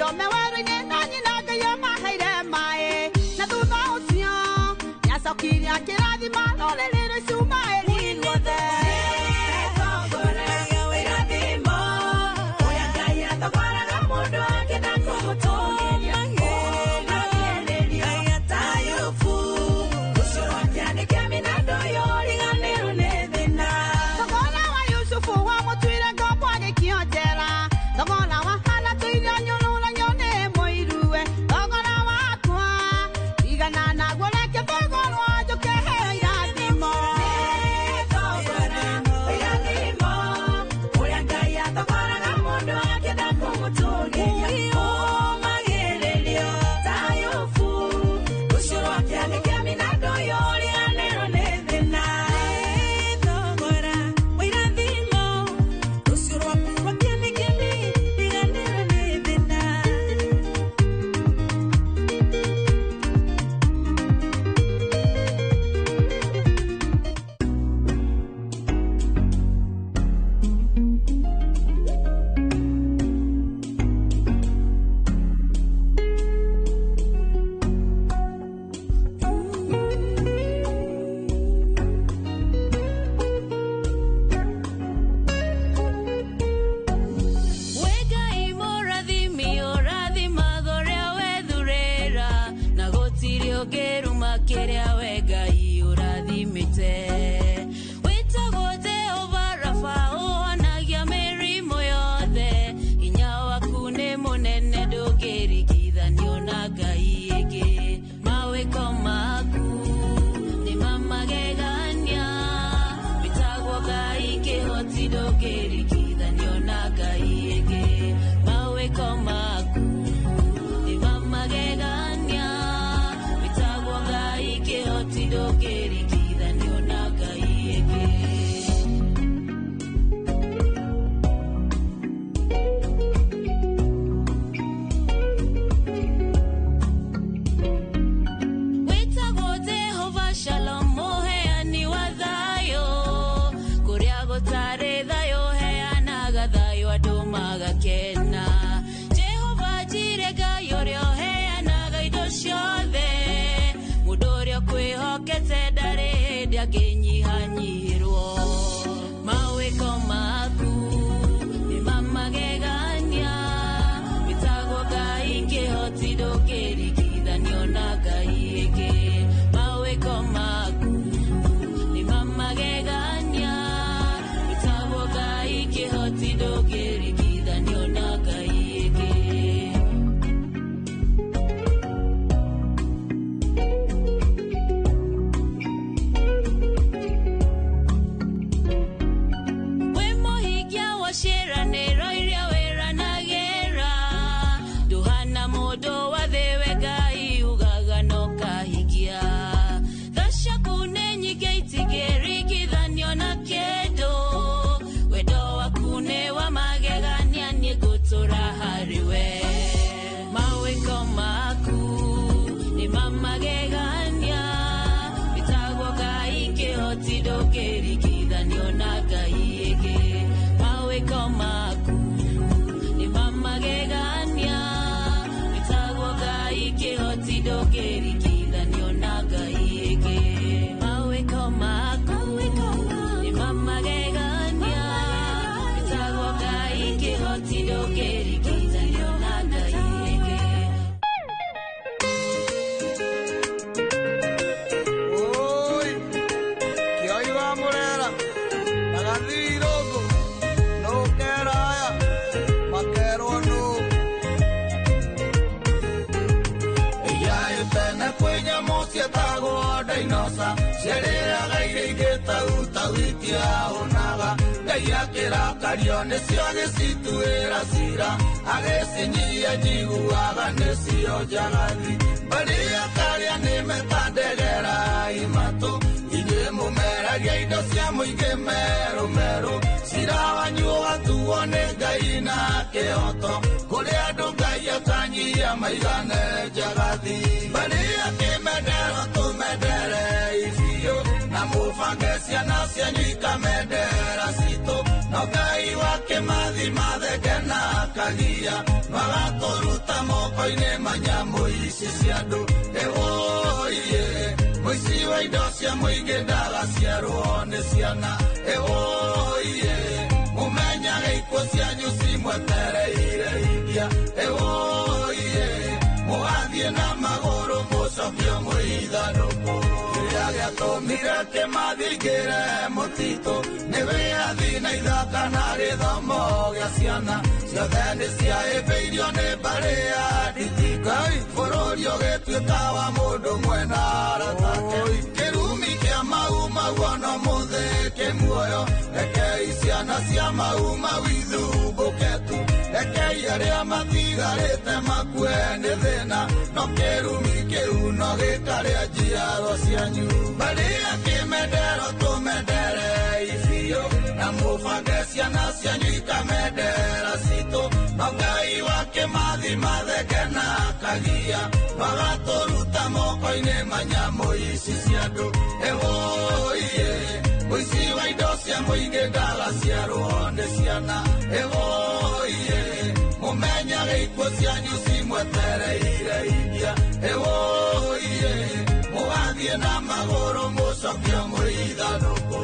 Macokirio me werũ-inĩ na nyina Ngai amaheire maĩ. Na thutha ũcio nĩacokirie akĩrathima rũrĩrĩ rwa Ishumaeli ruothe. Thogora wa Yusufu wamũtuire ngombo agĩikio njera. Thogora wa Hana tũirio nyũrũranio nĩ mũiruwe. Thogora wakwa tigana naguo reke thogorwo njũke heo irathimo. We Ngai mũrathimi ũrathimaga ũrĩa wethurĩra na gũtirĩ ũngĩruma kĩrĩa we Ngai ũrathimĩte. Wĩtagwo Jehova Rafa ũhonagia mĩrimũ yothe, hinya waku nĩ mũnene ndũngĩringithanio na ngai ĩngĩ. Mawĩko maku nĩ ma magegania, wĩtagwo Ngai kĩhoti ndũngĩringithanio na ngai ĩngĩ. Mawĩko maku nĩ ma magegania, wĩtagwo Ngai kĩhoti ndũngĩringithanio na ngai ĩngĩ. Wĩtagwo Jehova Shalom mũheani wa thayũ, kũrĩa gũtarĩ thayũ heanaga thayũ andũ magakena. Jehova Jire Ngai ũrĩa ũheanaga indo ciothe, mũndũ ũrĩa ũkwĩhokete ndarĩ hĩndĩ angĩnyihanyihĩrwo. Mawĩko maku nĩ ma magegania, wĩtagwo Ngai kĩhoti ndũngĩringithanio na ngai ĩngĩ. Mawĩko maku nĩ ma magegania, wĩtagwo Ngai kĩhoti ndũngĩringithanio na ngai ĩngĩ. Wĩ mũhingia wa ciĩranĩro iria wĩranagĩra, ndũhana mũndũ wa thĩ we Ngai ugaga no kahingia. Tha ciaku nĩ nyingĩ itingĩringithanio na kĩndũ, wendo waku nĩ wa magegania niĩ ngũtũũra harĩ we. Mawĩko maku nĩ ma magegania, wĩtagwo Ngai kĩhoti ndũngĩringithanio na ngai ĩngĩ. Mawĩko maku nĩ ma magegania, wĩtagwo Ngai kĩhoti ndũngĩringithanio na ngai ĩngĩ. Mawĩko maku nĩ ma magegania, wĩtagwo Ngai kĩhoti ndũngĩringithanio na ngai ĩngĩ. Oi, kĩoi wa mũrera na gathirũngũ nũkera aya makerwo nũ. Iyaĩ tene kwĩ nyamũ ciĩtagwo dinosaur, ciarĩaga irio ingĩ tau itiahũnaga. Ngai akĩrakario nĩcio agĩcituĩra cira, agĩcinyia njiguaga nĩcio njagathi. Barĩa karĩa nĩmetandegera imatũ, inyuĩ mũmeragia indo cia mũingĩ merũ merũ. Cira wanyu ũgatuo nĩ Ngai na kĩhoto, kũrĩ andũ Ngai atanyia maigane njagathi. Barĩa kĩmendero tũmendere ibiũ, na mũbange ciana cianyu ikamendera citũ, no Ngai wa Kĩmathi mathenge na Kagia magatũruta moko-inĩ ma nyamũ ici cia andũ. Ĩwũiĩ mũici wa indo cia mũingĩ ndagaciarwo nĩ ciana. Ĩwũiĩ mũmenyage ikuũ cianyu cimwetereire India. Ĩwũiĩ mũgathiĩ na magũrũ mũcokio mwĩ ithandũkũ. Kĩrĩa gĩatũmire Kĩmathi aingĩre mũtitũ nĩ wĩyathi na ithaka na gĩthomo gĩa ciana. Ciothe nĩ ciahĩmbĩirio nĩ mbarĩ ya Nditikũ, bũrũri ũgĩtuĩka wa mũndũ ũmwe na arata ake. Kĩrumi kĩa Mau Mau ona ũmũthĩ kĩ muoyo, rekei ciana cia Mau Mau ithumbũke tu. Rekei arĩa matigarĩte makue nĩ thĩna, no kĩrumi kĩu no gĩkarĩa njiaro cianyu. Mbarĩ ya Kĩmendero tũmendere biũ, na mũbange ciana cianyu ikamendera citũ. No Ngai wa Kĩmathi mathenge na Kagia magatũruta moko-inĩ ma nyamũ ici cia andũ. Ĩwũiĩ mũici wa indo cia mũingĩ ndagaciarwo nĩ ciana. Ĩwũiĩ mũmenyage ikuũ cianyu cimwetereire India. Ĩwũiĩ mũgathiĩ na magũrũ mũcokio mwĩ ithandũkũ.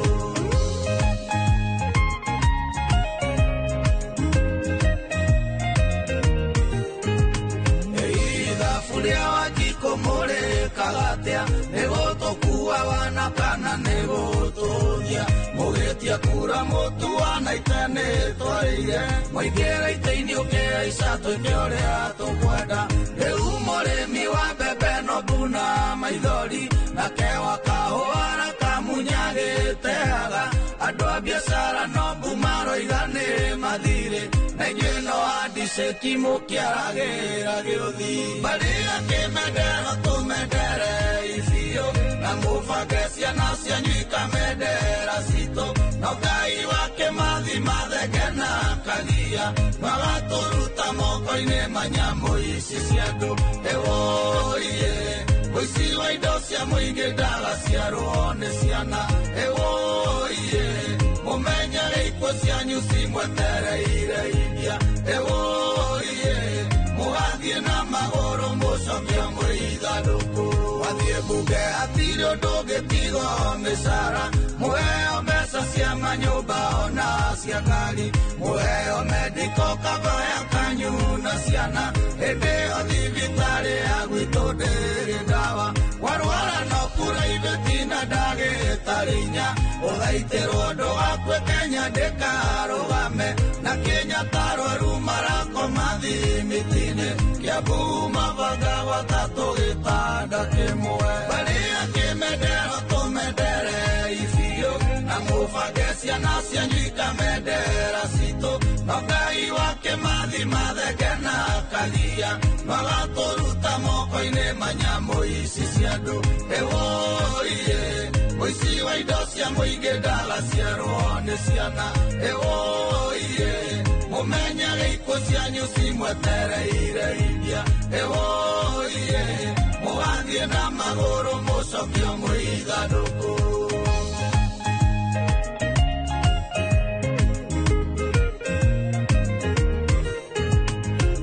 Ithabu rĩa Wanjikũ mũrĩkaga atĩa? Nĩ gũtũkua wana kana nĩ gũtũthia? Mũgĩtia kura mũtuana ite nĩ twarĩire, mũingĩra ite-inĩ ũkĩhaica twĩke ũrĩa tũkwenda. Rĩu mũrĩmi wa mbembe no mbuna maithori, nake wa kahũa arakamunya gĩteaga. Andũ a biacara no mbu maroiga nĩ mathirĩ, na inyuĩ no andicĩki mũkĩaragĩra gĩũthi. Mbarĩ ya Kĩmendero tũmendere biũ, na mũbange ciana cianyu ikamendera citũ. No Ngai wa Kĩmathi mathenge na Kagia magatũruta moko-inĩ ma nyamũ ici cia andũ. Ĩwũiĩ mũici wa indo cia mũingĩ ndagaciarwo nĩ ciana. Ĩwũiĩ mũmenyage ikuũ cianyu cimwetereire India. Ĩwũiĩ mũgathiĩ na magũrũ mũcokio mwĩ ithandũkũ. Wathiĩ mbunge hatirĩ ũndũ ũngĩtigwo mĩcara, mũheo mbeca cia manyũmba ona cia ngari, mũheo medical cover ya kanyu na ciana. Hĩndĩ ĩyo thibitarĩ ya gwitũ ndĩrĩ ndawa, warwara no kũraivĩti na ndagĩtarĩ inya. Ũthaitĩrwo ndũgakue Kenya ndĩkarũgame, na Kenyatta arwaru marakoma thimiti-inĩ. Kĩambu mabanga gatatũ gĩtanda kĩmwe. Mbarĩ ya Kĩmendero tũmendere biũ, na mũbange ciana cianyu ikamendera citũ. No Ngai wa Kĩmathi mathenge na Kagia magatũruta moko-inĩ ma nyamũ ici cia andũ. Ĩwũiĩ mũici wa indo cia mũingĩ ndagaciarwo nĩ ciana. Ĩwũiĩ mũmenyage ikuũ cianyu cimwetereire India. Ĩwũiĩ mũgathiĩ na magũrũ mũcokio mwĩ ithandũkũ.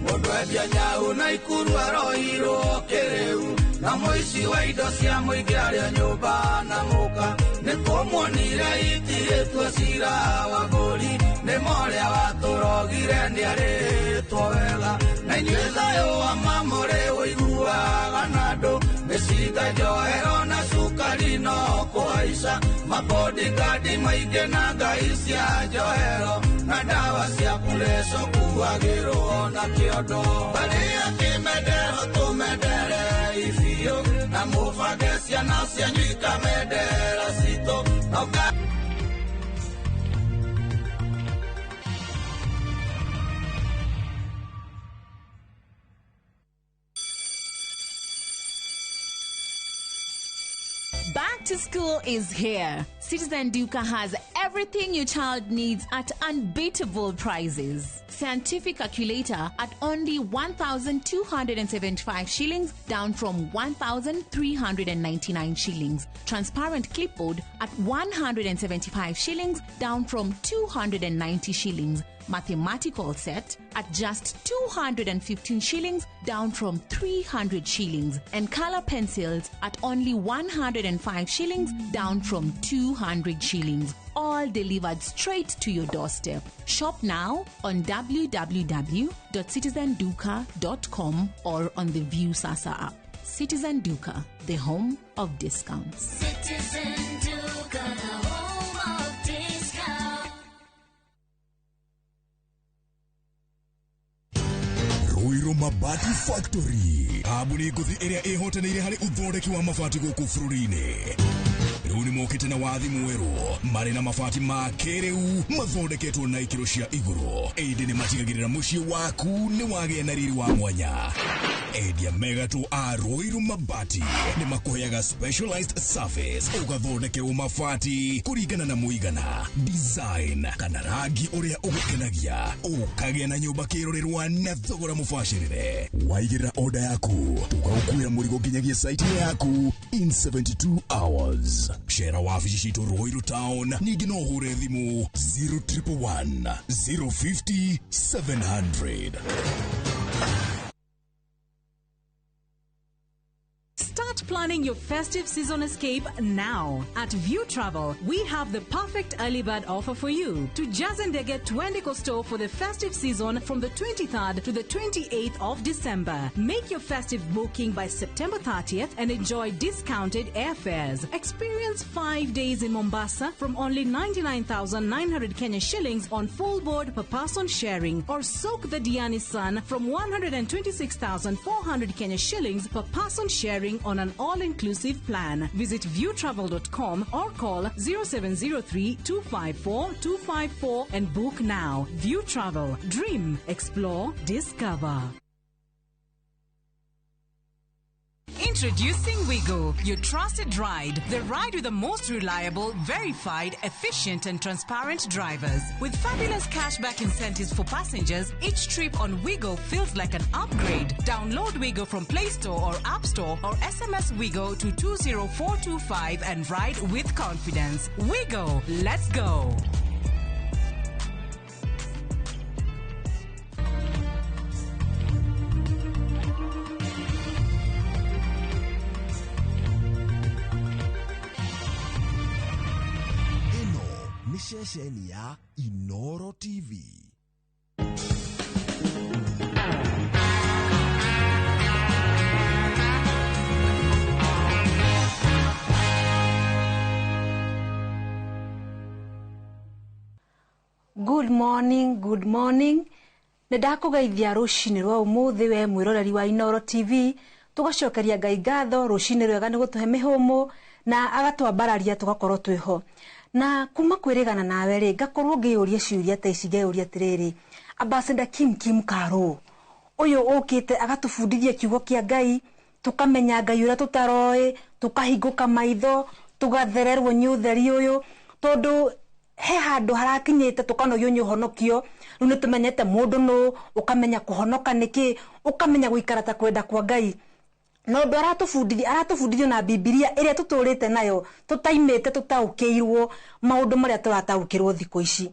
Mũndũ endia nyau na ikuru aroirwo kĩrĩu, na mũici wa indo cia mũingĩ arĩa nyũmba na mũka. Nĩ tũmuonire itirĩtwo cira wa mbũri, nĩ morĩa watũrogire nĩarĩtwo wega. Na inyuĩ thayũ wa mamũrĩ ũiguaga na andũ, mĩcinga njohero na cukari no kũhaica, mabodikadi maingĩ na ngai cia njohero, na ndawa cia pureco kuagĩrwo na kĩondo. Mbarĩ ya Kĩmendero tũmendere biũ, na mũbange ciana cianyu ikamendera citũ. No Back to school is here. Citizen Duka has everything your child needs at unbeatable prices. Scientific calculator at only 1,275 shillings, down from 1,399 shillings. Transparent clipboard at 175 shillings, down from 290 shillings. Mathematical set at just 215 shillings, down from 300 shillings. And color pencils at only 105 shillings, down from 200 shillings. All delivered straight to your doorstep. Shop now on www.citizenduka.com or on the View Sasa app. Citizen Duka, the home of discounts. Citizen Duka, the home of discount. Ruiru Mabati Factory kambuni ngũthi ĩrĩa ĩhotanĩire harĩ ũthondeki wa mabati gũkũ bũrũri-inĩ. Rĩu nĩ mokĩte na wathi mwerũ marĩ na mabati ma kĩrĩu mathondeketwo na ikĩro cia igũrũ, ĩndĩ nĩ matigagĩrĩra mũciĩ waku nĩ wagĩa na riri wa mwanya. Endia megatũ a Ruiru Mabati nĩ makũheaga specialized service, ũgathondekerwo mabati kũringana na mũigana, design kana rangi ũrĩa ũgũkenagia, ũkagĩa na nyũmba kĩrorerwa na thogora mũbacĩrĩre. Waigĩrĩra order yaku tũgagũkuĩra mũrigo nginyagia site yaku in 72 hours. Cera wabici citũ Ruiru Town, ningĩ no ũhũre thimũ 0111 050 700. Start planning your festive season escape now. At View Travel, we have the perfect early bird offer for you. To Jazendege Twendiko store for the festive season from the 23rd to the 28th of December. Make your festive booking by September 30th and enjoy discounted airfares. Experience 5 days in Mombasa from only 99,900 Kenya shillings on full board per person sharing, or soak the Diani sun from 126,400 Kenya shillings per person sharing on an all-inclusive plan. Visit viewtravel.com or call 0703 254 254 and book now. View Travel. Dream, explore, discover. Introducing Wigo, your trusted ride. The ride with the most reliable, verified, efficient and transparent drivers. With fabulous cashback incentives for passengers, each trip on Wigo feels like an upgrade. Download Wigo from Play Store or App Store or SMS Wigo to 20425 and ride with confidence. Wigo, let's go. Ceceni ya Inoro TV. Good morning, good morning. Nĩ ndakũgeithia rũcinĩ rwa ũmũthĩ we mwĩroreri wa Inoro TV. Tũgacokeria Ngai ngatho rũcinĩ rwega nĩ gũtũhe mĩhũmũ na agatwambararia tũgakorwo twĩho. Na kuma kwĩrĩgana nawe rĩ, ngakorwo ngĩyũria ciũria ta ici, ngeyũria atĩrĩrĩ, Ambassador Kim Kim Karo ũyũ ũkĩte agatũbundithia kiugo kĩa Ngai, tũkamenya Ngai ũrĩa tũtaroĩ, tũkahingũka maitho, tũgathererwo nĩ ũtheri ũyũ, tondũ he handũ harakinyĩte tũkanogio nĩ ũhonokio. Rĩu nĩ tũmenyete mũndũ nũ, ũkamenya kũhonoka nĩkĩ, ũkamenya gũikara ta kwenda kwa Ngai. No ũndũ aratũbundithia na Bibilia ĩrĩa tũtũrĩte nayo, tũtaimĩte tũtaũkĩirwo maũndũ marĩa tũrataũkĩrwo thikũ ici.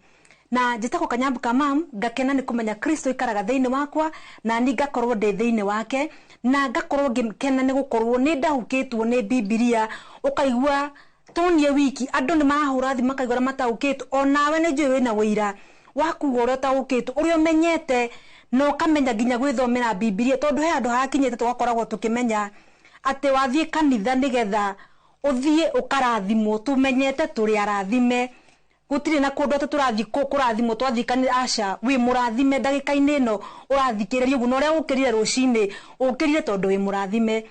Na njĩtagwo Kanyambu Kamam, ngakena nĩ kũmenya Kristo ikaraga thĩinĩ wakwa na ni ngakorwo ndĩ thĩinĩ wake, na ngakorwo ngĩkena nĩ gũkorwo nĩ ndaũkĩtwo nĩ Bibilia. Ũkaigua tonie wiki andũ nĩ marahũra thimũ makaigua ũrĩa mataũkĩtwo, onawe nĩ njũĩ wĩna wĩira wa kuga ũrĩa ũtaũkĩtwo, ũrĩa ũmenyete na ũkamenya nginya gwĩthomera Bibilia, tondũ he handũ hakinyĩte tũgakoragwo tũkĩmenya atĩ wathiĩ kanitha nĩgetha ũthiĩ ũkarathimwo, tũmenyete tũrĩ arathime, gũtirĩ na kũndũ atĩ tũrathiĩ kũrathimwo twathiĩ kanitha. Aca, wĩ mũrathime ndagĩka-inĩ ĩno ũrathikĩrĩria ũguo, na ũrĩa ũkĩrire rũcinĩ ũkĩrire tondũ wĩ mũrathime.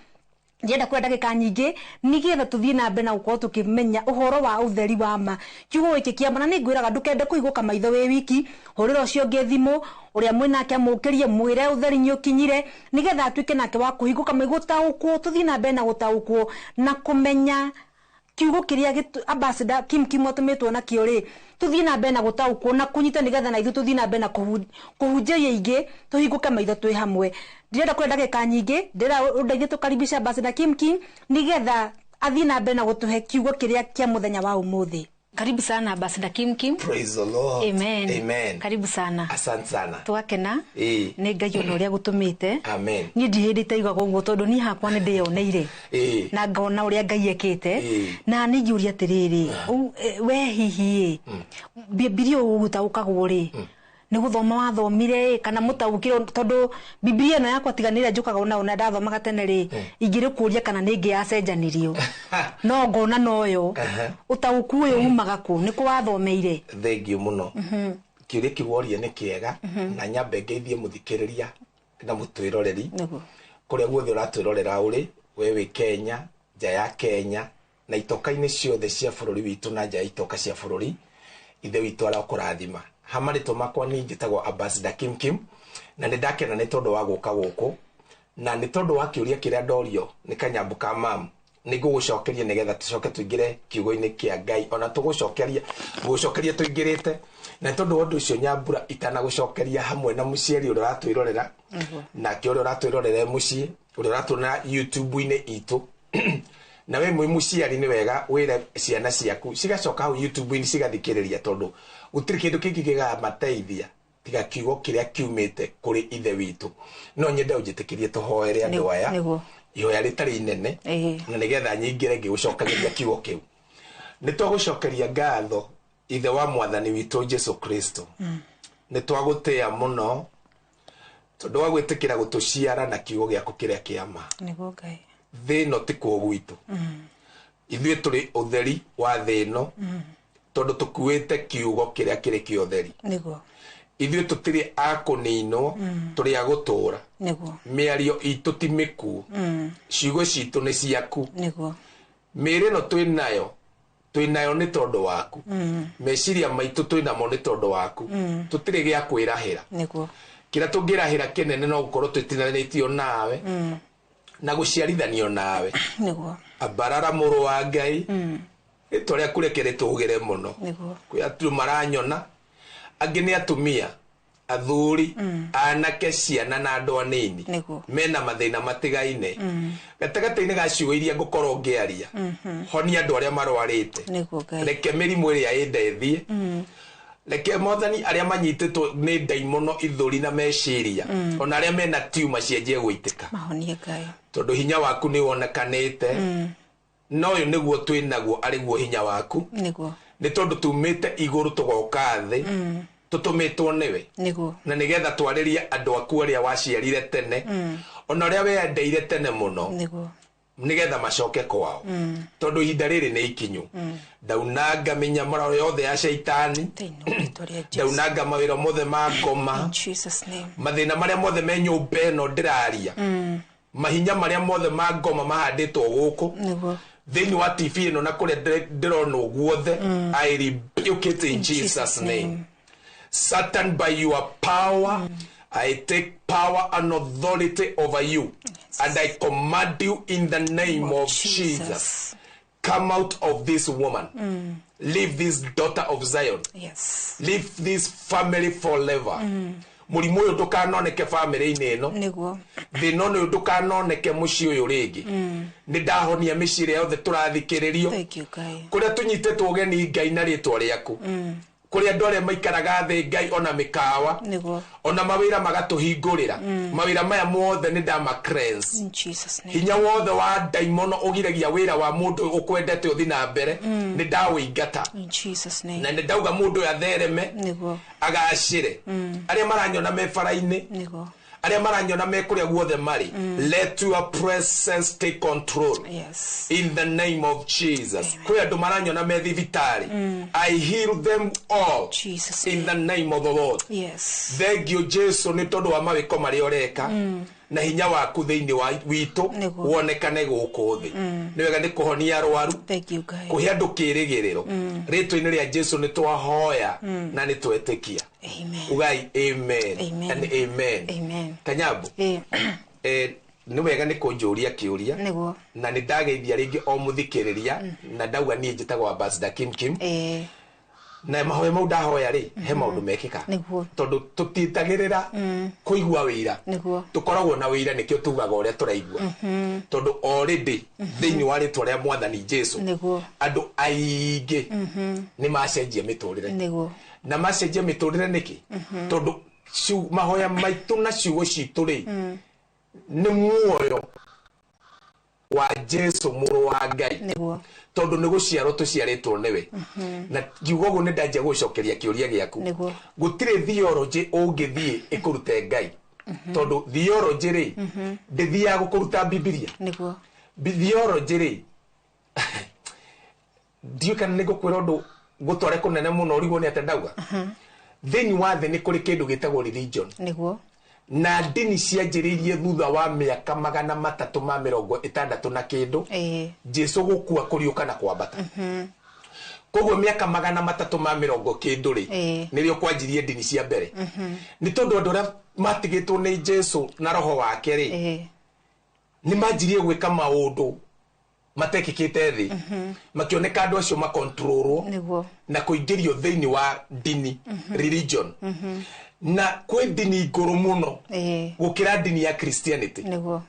Ndienda kuoya ndagĩka nyingĩ nĩgetha tũthiĩ na mbere na gũkorwo tũkĩmenya ũhoro wa ũtheri wa ma. Kiugo gĩkĩ kĩa ma, na nĩngwĩraga ndũkende kũhingũka maitho wĩ wiki, hũrĩra ũcio ũngĩ thimũ, ũrĩa mwĩnake amũkĩrie, mwĩre ũtheri nĩ ũkinyire, nĩgetha atuĩke nake wa kũhingũka maitho, gũtaũkwo, tũthiĩ na mbere na gũtaũkwo na kũmenya Kiugo kiria ambassador Kim Kim atumitwo nakio ri tuthie na mbere na gutaukwo na kunyita nigetha na ithu tuthie na mbere na kuhunjia ingi tuhinguke maitho twi hamwe. Ndirenda kuria ndagika nyingi, ndira undeithie tukaribisha ambassador Kim Kim nigetha athie na mbere na gutuhe kiugo kiria kia muthenya wa umuthi. Karibu sana Ambassador Kim Kim. Praise the Lord. Amen. Amen. Karibu sana. Asante sana. Twakena. Nĩ Ngai ona ũrĩa gũtũmĩte. Amen. Niĩ ndirĩ hĩndĩ itaiguaga ũguo tondũ niĩ hakwa nĩ ndĩyoneire. Na ngona ũrĩa Ngai ekĩte. Na nĩ ingĩũria atĩrĩrĩ, we hihi ĩ, Bibilia ũgũtaũkagwo rĩ, nĩ gũthoma wathomire kana mũtaũkĩrwo tondũ Bibilia ĩno yakwa tiga nĩ ĩrĩa njũkaga nayo na ndathomaga tene rĩ, ingĩrĩ kũria kana nĩ ĩngĩ yacenjanirio. No ngona noyo ũtaũku ũyũ umaga kũ? Nĩ kũ wathomeire? Thengiũ mũno. Kĩũria kĩu woria nĩ kĩega na nyambe ngeithie mũthikĩrĩria na mũtwĩroreri kũrĩa guothe ũratwĩrorera ũrĩ, we wĩ Kenya, nja ya Kenya na itoka-inĩ ciothe cia bũrũri witũ na nja ya itoka cia bũrũri, ithe witũ arokũrathima. Hamarĩtwa makwa niĩ njĩtagwo Ambassador Kim Kim na nĩ ndakena nĩ tondũ wa gũka gũkũ na nĩ tondũ wa kĩũria kĩrĩa ndorio nĩ kanyambu ka mamu nĩ ngũgũcokeria nĩgetha tũcoke tũingĩre kiugo-inĩ kĩa Ngai ona tũgũcokeria gũcokeria tũingĩrĩte na nĩ tondũ wa ũndũ ũcio Nyambura itanagũcokeria hamwe na mũciari ũrĩa ũratwĩrorera nake ũrĩa ũratwĩrorera mũciĩ ũrĩa ũratuona YouTube-inĩ itũ na we mwĩ mũciari nĩ wega wĩre ciana ciaku cigacoka hau YouTube-inĩ cigathikĩrĩria tondũ gũtirĩ kĩndũ kĩngĩ kĩgamateithia tiga kiugo kĩrĩa kiumĩte kũrĩ ithe witũ. No nyende ũnjĩtĩkĩrie tũhoere andũ aya ihoya rĩtarĩ inene na nĩgetha nyingĩre ngĩgũcokagĩria kiugo kĩu. Nĩ twagũcokeria ngatho ithe wa mwathani witũ Jesu Kristo. Nĩ twagũtĩa mũno tondũ wa gwĩtĩkĩra gũtũciara na kiugo gĩaku kĩrĩa kĩa ma. Nĩguo Ngai. Thĩ ĩno ti kuo gwitũ. Ithuĩ tũrĩ ũtheri wa thĩ ĩno tondũ tũkuĩte kiugo kĩrĩa kĩrĩ kĩa ũtheri. Nĩguo. Ithuĩ tũtirĩ a kũninwo, tũrĩ a gũtũũra. Nĩguo. Mĩario itũ ti mĩkuũ. Ciugo citũ nĩ ciaku. Nĩguo. Mĩĩrĩ ĩno twĩnayo nĩ tondũ waku. Meciria maitũ twĩnamo nĩ tondũ waku. Tũtirĩ gĩa kwĩrahĩra. Nĩguo. Kĩrĩa tũngĩrahĩra kĩnene no gũkorwo twĩtinanĩtio nawe na gũciarithanio nawe. Nĩguo. Ambarara mũrũ wa Ngai rĩtwa rĩaku reke rĩtũgĩre mũno. Nĩguo. Kwĩ andũ maranyona angĩ nĩ atumia athuri anake ciana na andũ anini mena mathĩna matigaine gatagatĩ-inĩ ga ciugo iria ngũkorwo ngĩaria honia andũ arĩa marwarĩte. Nĩguo Ngai. Reke mĩrimũ ĩrĩa ĩnda ĩthiĩ. Reke mothani arĩa manyitĩtwo nĩ ndaimono ithũri na meciria ona arĩa mena tiuma cianjie gũitĩka mahonie Ngai tondũ hinya waku nĩ wonekanĩte no ũyũ nĩguo twĩnaguo arĩguo hinya waku. Nĩguo. Nĩ tondũ tumĩte igũrũ tũgoka thĩ tũtũmĩtwo nĩwe. Nĩguo. Na nĩgetha twarĩrie andũ aku arĩa waciarire tene ona ũrĩa weyendeire tene mũno. Nĩguo. Nĩgetha macoke kwao tondũ ihinda rĩrĩ nĩ ikinyu. Ndaunanga mĩnyamaro yothe ya caitani, ndaunanga mawĩra mothe ma ngoma, mathĩna marĩa mothe me nyũmba ĩno ndĩraria, mahinya marĩa mothe ma ngoma mahandĩtwo gũkũ thĩinĩ wa TV ĩno na kũrĩa ndĩronwo guothe. I rebuke it in Jesus name. Satan, by your power, I take power and authority over you. Yes. And I command you in the name of Jesus. Come out of this woman. Leave this daughter of Zion. Yes. Leave this family forever. Mũrimũ ũyũ ndũkanoneke family-inĩ ĩno. Nĩguo. Thĩna ũyũ ndũkanoneke mũciĩ ũyũ rĩngĩ. Nĩ ndahonia mĩciĩ ĩrĩa yothe tũrathikĩrĩrio. Thank you, Ngai. Kũrĩa tũnyitĩtwo ũgeni Ngai na rĩtwa rĩaku. Kũrĩa andũ arĩa maikaraga thĩ Ngai ona mĩkawa. Nĩguo. Ona mawĩra magatũhingũrĩra. Mawĩra maya mothe nĩ ndama cleanse. In Jesus name. Hinya wothe wa ndaimono ũgiragia wĩra wa mũndũ ũkwendete ũthi na mbere nĩ ndawĩingata. In Jesus name. Na nĩ ndauga mũndũ ũyũ athereme. Nĩguo. Agacĩre. Arĩa maranyona me bara-inĩ. Nĩguo. Arĩa maranyona me kũrĩa guothe marĩ. Let your presence take control. Yes. In the name of Jesus. Kwĩ andũ maranyona me thibitarĩ. I heal them all. Jesus. In the name of the Lord. Yes. Thank you Jesu nĩ tondũ wa mawĩko marĩa ũreka na hinya waku thĩinĩ wa witũ wonekane gũkũ thĩ. Nĩ wega nĩ kũhonia arwaru. Thank you Ngai. Kũhe andũ kĩĩrĩgĩrĩro. Rĩtwa-inĩ rĩa Jesu nĩ twahoya na nĩ twetĩkia. Amen. Ugai amen. Amen. And amen. Amen. Kanyambu. Nĩ wega nĩ kũnjũria kĩũria. Nĩguo. Na nĩ ndageithia rĩngĩ o mũthikĩrĩria, na ndauga niĩ njĩtagwo Ambassador Kim Kim. Na mahoya mau ndahoya rĩ, he maũndũ mekĩka. Nĩguo. Tondũ tũtiĩtagĩrĩra kũigua wĩira. Nĩguo. Tũkoragwo na wĩira, nĩkĩo tugaga ũrĩa tũraigua, tondũ already thĩinĩ wa rĩtwa rĩa Mwathani Jesu, Nĩguo. andũ aingĩ nĩ macenjia mĩtũrĩre. Nĩguo. Na macenjia mĩtũrĩre nĩkĩ? Tondũ mahoya maitũ na ciugo citũ rĩ, nĩ muoyo wa Jesu mũrũ wa Ngai. Nĩguo. Tondũ nĩ gũciarwo tũciarĩtwo nĩwe. Na ngiuga ũguo nĩ ndanjia gũcokeria kĩũria gĩaku. Nĩguo. Gũtirĩ theology ũngĩthiĩ ĩkũrute Ngai, tondũ theology rĩ, ndĩthiaga gũkũruta Bibilia. Nĩguo. Theology rĩ, ndiũĩ kana nĩ ngũkwĩra ũndũ ngũtware kũnene mũno ũrigwo nĩ atĩa ndauga. Thĩinĩ wa thĩ nĩ kũrĩ kĩndũ gĩtagwo religion. Nĩguo. Na ndini cianjĩrĩirie thutha wa mĩaka 360 na kĩndũ, Jesu gũkua, kũriũka na kwambata. Koguo mĩaka 300 kĩndũ rĩ, nĩrĩo kwanjirie ndini cia mbere. Nĩ tondũ andũ arĩa matigĩtwo nĩ Jesu na roho wake rĩ, nĩ manjirie gwĩka maũndũ matekĩkĩte thĩ, makĩoneka andũ acio makontrolwo Nĩguo. na kũingĩrio thĩinĩ wa ndini, religion. Na kwĩ ndini ngũrũ mũno gũkĩra ndini ya Christianity. Nĩguo.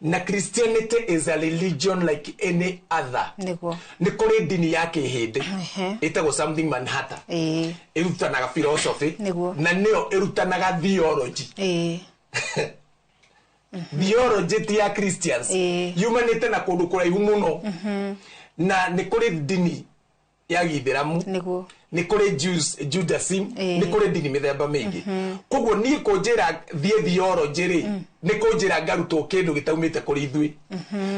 Na Christianity is a religion like any other. Nĩguo. Nĩ kũrĩ ndini ya kĩhĩndĩ ĩtagwo something Manhattan, ĩrutanaga philosophy. Nĩguo. Na nĩyo ĩrutanaga theology. Theology ti ya Christians, yumanĩte na kũndũ kũraihu mũno. Na nĩ kũrĩ ndini ya gĩithĩramu. Nĩguo. Nĩ kũrĩ Jews, Judaism. Nĩ kũrĩ ndini mĩthemba mĩingĩ. Koguo niĩ kũnjĩra thiĩ theology rĩ, nĩ kũnjĩra ngarutwo kĩndũ gĩtaumĩte kũrĩ ithuĩ,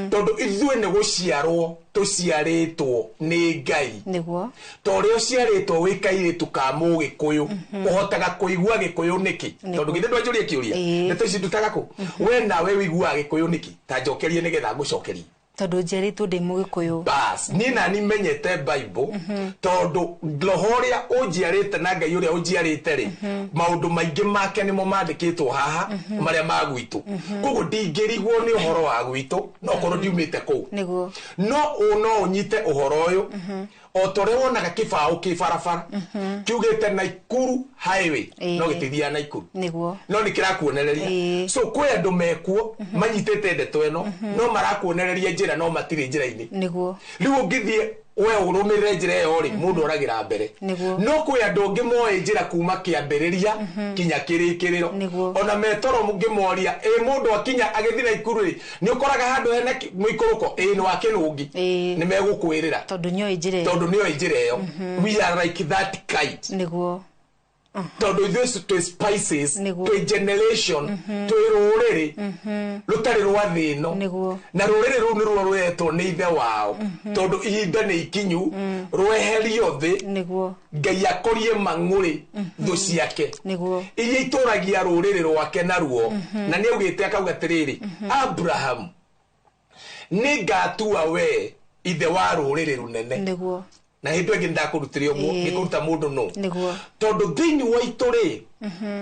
tondũ ithuĩ nĩ gũciarwo tũciarĩtwo nĩ Ngai. Nĩguo. Ta ũrĩa ũciarĩtwo wĩ kairĩtu ka mũgĩkũyũ, ũhotaga kũigua gĩkũyũ nĩkĩ? Tondũ githĩ ndwanjũria kĩũria, ndeto ici ndutaga kũ? We nawe wĩiguaga gĩkũyũ nĩkĩ? Ta njokerie nĩgetha ngũcokerie. Tondũ njiarĩtwo ndĩ mũgĩkũyũ. Bas, niĩ nani menyete Bible tondũ roho ũrĩa ũnjiarĩte na Ngai ũrĩa ũnjiarĩte rĩ, maũndũ maingĩ make nĩmo mandĩkĩtwo haha marĩa ma gwitũ. Koguo ndingĩrigwo nĩ ũhoro wa gwitũ no korwo ndiumĩte kũu. Nĩguo. No ũ no ũnyite ũhoro ũyũ o ta ũrĩa wonaga kĩbaũ kĩ barabara kiugĩte Naikuru Highway, no gĩtithiaga Naikuru. Nĩguo. No nĩ kĩrakuonereria. So kwĩ andũ mekuo manyitĩte ndeto ĩno, no marakuonereria njĩra no matirĩ njĩra-inĩ. Nĩguo. Rĩu ũngĩthiĩ we ũrũmĩrĩre njĩra ĩyo rĩ, mũndũ oragĩra mbere. Nĩguo. No kwĩ andũ angĩ moĩ njĩra kuma kĩambĩrĩria kinya kĩrĩkĩrĩro. Ona metoro mũngĩmoria ĩ mũndũ akinya agĩthiĩ Naikuru rĩ, nĩ ũkoraga handũ hena mũikũrũko, ĩ nĩ wa kĩrũngi, nĩ megũkwĩrĩra. Tondũ nĩoĩ njĩra ĩyo. Tondũ nĩoĩ njĩra ĩyo. We are like that kite. Nĩguo. Tondũ ithuĩ twĩ spices, twĩ generation, twĩ rũrĩrĩ rũtarĩ rwa thĩ ĩno. Na rũrĩrĩ rũu nĩruo rũretwo nĩ ithe wao, tondũ ihinda nĩ ikinyu rweherio thĩ. Nĩguo. Ngai akorie mang'ũrĩ thũ ciake Nĩguo. iria itũragia rũrĩrĩ rwake naruo. Na nĩ augĩte akauga atĩrĩrĩ, Abraham, nĩ ngatua we ithe wa rũrĩrĩ rũnene. Nĩguo. Na hĩndĩ ĩngĩ nĩndakũrutire ũguo, ngĩkũruta mũndũ nũ. Nĩguo. Tondũ thĩinĩ wa itũ rĩ,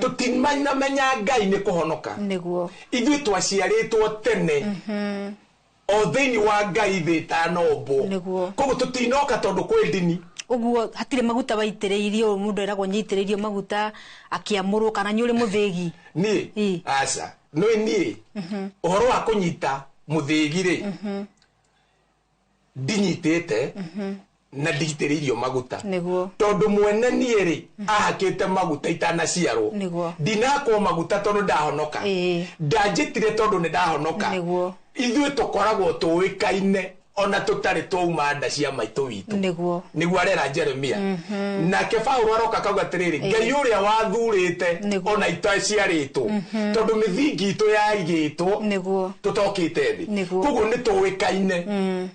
tũtimenamenya Ngai nĩ kũhonoka. Nĩguo. Ithuĩ twaciarĩtwo tene o thĩinĩ wa Ngai thĩ ĩtanombwo. Nĩguo. Koguo tũtinoka tondũ kwĩ ndini. Ũguo hatirĩ maguta waitĩrĩirio, mũndũ eragwo nĩaitĩrĩirio maguta akĩamũrwo, kana nĩ ũrĩ mũthĩgi? Niĩ aca, nĩ niĩ ũhoro wa kũnyita mũthĩgi rĩ, ndinyitĩte na nditĩrĩirio maguta. Nĩguo. Tondũ mwene niĩ rĩ, ahakĩte maguta itanaciarwo. Nĩguo. Ndinakwo maguta tondũ ndahonoka, ndanjĩtire tondũ nĩ ndahonoka. Nĩguo. Ithuĩ tũkoragwo tũĩkaine ona tũtarĩ twauma nda cia maitũ witũ. Nĩguo. Nĩguo arera Jeremia. Nake Paulo aroka akauga atĩrĩrĩ, Ngai ũrĩa wathurĩte ona itaciarĩtwo, tondũ mĩthingi itũ yaigĩtwo Nĩguo. tũtokĩte thĩ. Nĩguo. Koguo nĩ tũĩkaine.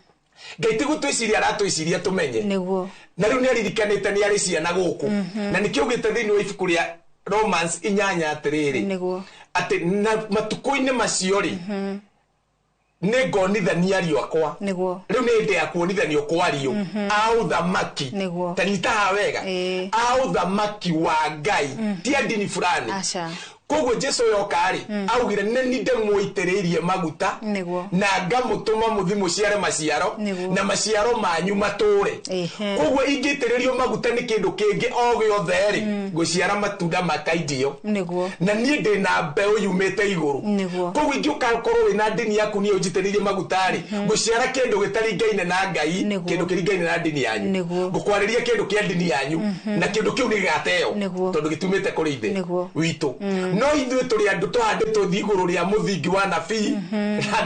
Ngai ti gũtwĩciria aratwĩciria tũmenye. Nĩguo. Na rĩu nĩ aririkanĩte nĩ arĩ ciana gũkũ. Na nĩkĩo augĩte thĩinĩ wa ibuku rĩa Romans 8 atĩrĩrĩ, Nĩguo. atĩ na matukũ-inĩ macio rĩ, nĩ ngonithania ariũ akwa. Nĩguo. Rĩu nĩ hĩndĩ ya kuonithanio kwa ariũ a ũthamaki. Nĩguo. Ta nyita haha wega, a ũthamaki wa Ngai, ti a ndini fulani. Aca. Koguo Jesu yoka rĩ, augire nĩ ni ndĩmũitĩrĩirie maguta na ngamũtũma mũthi mũciare maciaro na maciaro manyu matũre. Koguo ingĩitĩrĩrio maguta nĩ kĩndũ kĩngĩ o gĩothe rĩ, ngũciara matunda makaidio. Na niĩ ndĩ na mbeũ yumĩte igũrũ. Koguo ingĩũka korwo wĩna ndini yaku niĩ ũnjitĩrĩirie maguta rĩ, ngũciara kĩndũ gĩtaringaine na Ngai, kĩndũ kĩringaine na ndini yanyu. Ngũkwarĩria kĩndũ kĩa ndini yanyu na kĩndũ kĩu nĩ gĩgateo tondũ gĩtumĩte kũrĩ ithe witũ. No ithuĩ tũrĩ andũ tũhandĩtwo thi igũrũ rĩa mũthingi wa nabii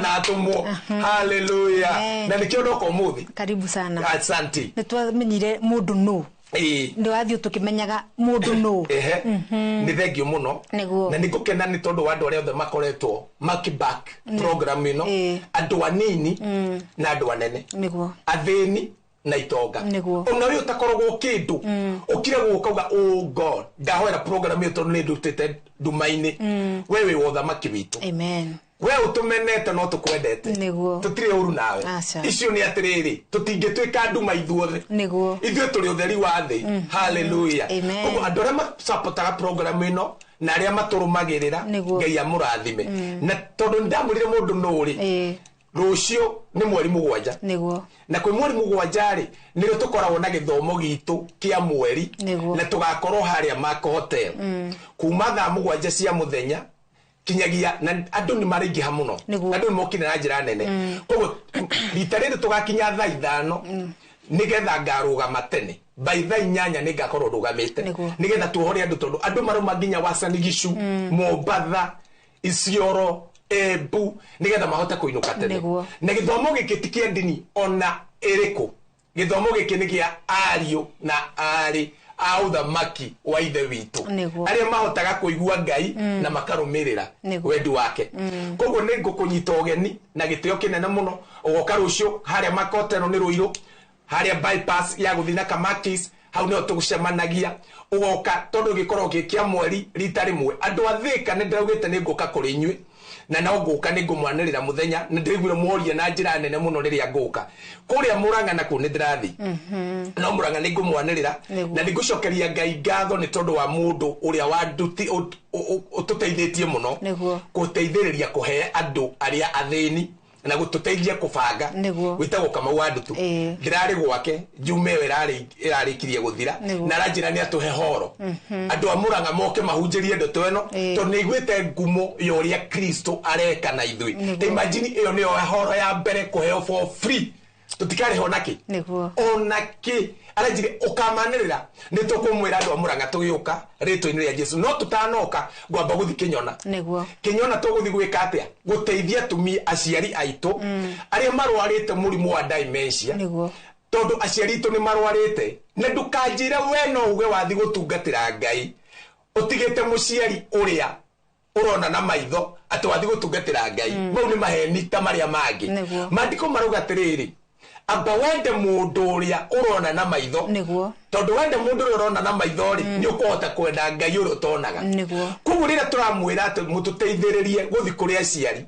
na atũmwo. Haleluya. Na nĩkĩo ndoka ũmũthĩ. Karibu sana. Asante. Nĩ twamenyire mũndũ nũ. Nĩ wathiĩ tũkĩmenyaga mũndũ nũ. Nĩ thengio mũno. Na nĩ ngũkena nĩ tondũ wa andũ arĩa othe makoretwo makiback program ĩno, andũ anini na andũ anene, athĩni na itonga. Ona ũyũ ũtakoragwo kĩndũ ũkire gũka uga oh God, ndahoera program ĩyo tondũ nĩ ndutĩte nduma-inĩ. We wĩ wa ũthamaki witũ. Amen. We ũtũmenete no tũkwendete. Tũtirĩ ũru nawe. Icio nĩ atĩrĩrĩ, tũtingĩtuĩka nduma ithuothe. Ithuĩ tũrĩ ũtheri wa thĩ. Haleluya. Koguo andũ arĩa masapotaga program ĩno na arĩa matũrũmagĩrĩra, Ngai amũrathime. Na tondũ nĩndamwĩrire mũndũ nũ rĩ, rũciũ nĩ mweri 7. Na kwĩ mweri 7 rĩ, nĩrĩo tũkoragwo na gĩthomo gitũ kĩa mweri, na tũgakorwo harĩa Mark Hotel kuma thaa 7 cia mũthenya kinyagia, na andũ nĩ maraingĩha mũno, andũ nĩ mokire na njĩra nene. Koguo rita rĩrĩ tũgakinya thaa 5 nĩgetha ngarũgama tene, by thaa 8 nĩ ngakorwo ndũgamĩte, nĩgetha tuohore andũ, tondũ andũ marauma nginya Uasin Gishu, Mombatha, Isiolo, Embu, nĩgetha mahote kũinũka tene. Na gĩthomo gĩkĩ ti kĩa ndini ona ĩrĩkũ, gĩthomo gĩkĩ nĩ kĩa ariũ na aarĩ a ũthamaki wa ithe witũ, arĩa mahotaga kũigua Ngai na makarũmĩrĩra wendi wake. Koguo nĩ ngũkũnyita ũgeni na gĩtĩo kĩnene mũno, ũgoka rũciũ harĩa Makotero nĩ Rũirũ, harĩa bypass ya gũthiĩ na Kamakis, hau nĩho tũgũcemanagia. Ũgoka tondũ gĩkoragwo gĩ kĩa mweri rita rĩmwe. Andũ a Thĩka nĩ ndĩraugĩte nĩ ngũka kũrĩ inyuĩ, na no ngũka nĩ ngũmwanĩrĩra mũthenya, nĩ ndĩraiguire mworia na njĩra nene mũno rĩrĩa ngũka. Kũrĩa Mũrang'a nakuo nĩ ndĩrathiĩ, no Mũrang'a nĩ ngũmwanĩrĩra, na nĩ ngũcokeria Ngai ngatho nĩ tondũ wa mũndũ ũrĩa ũtũteithĩtie mũno gũteithĩrĩria kũhe andũ arĩa athĩni na gũtũteithia kũbanga. Wĩtagwo Kamau wa Ndutu. Ndĩrarĩ gwake njume ĩyo ĩrarĩkirie gũthira, na aranjĩra nĩ atũhe horo andũ a Mũrang'a moke mahunjĩrie ndeto ĩno, tondũ nĩ aiguĩte ngumo ya ũrĩa Kristo areka na ithuĩ. Ta imagine ĩyo nĩyo horo ya mbere kũheo for free, tũtikarĩhwo nakĩ ona kĩ. Aranjĩra ũkamanĩrĩra nĩ tũkũmwĩra andũ a Mũrang'a tũgĩũka rĩtwa-inĩ rĩa Jesu. No tũtanoka ngwamba gũthiĩ Kĩnyona. Kĩnyona tũgũthiĩ gwĩka atĩa? Gũteithia atumia aciari aitũ arĩa marwarĩte mũrimũ wa dementia, tondũ aciari aitũ nĩ marwarĩte. Na ndũkanjĩre we no uge wathiĩ gũtungatĩra Ngai ũtigĩte mũciari ũrĩa ũrona na maitho atĩ wathiĩ gũtungatĩra Ngai. Mau nĩ maheni ta marĩa mangĩ. Maandĩko marauga atĩrĩrĩ, amba wende mũndũ ũrĩa ũrona na maitho, tondũ wende mũndũ ũrĩa ũrona na maitho rĩ, nĩ ũkũhota kwenda Ngai ũrĩa ũtonaga. Koguo rĩrĩa tũramwĩra atĩ mũtũteithĩrĩrie gũthiĩ kũrĩ aciari,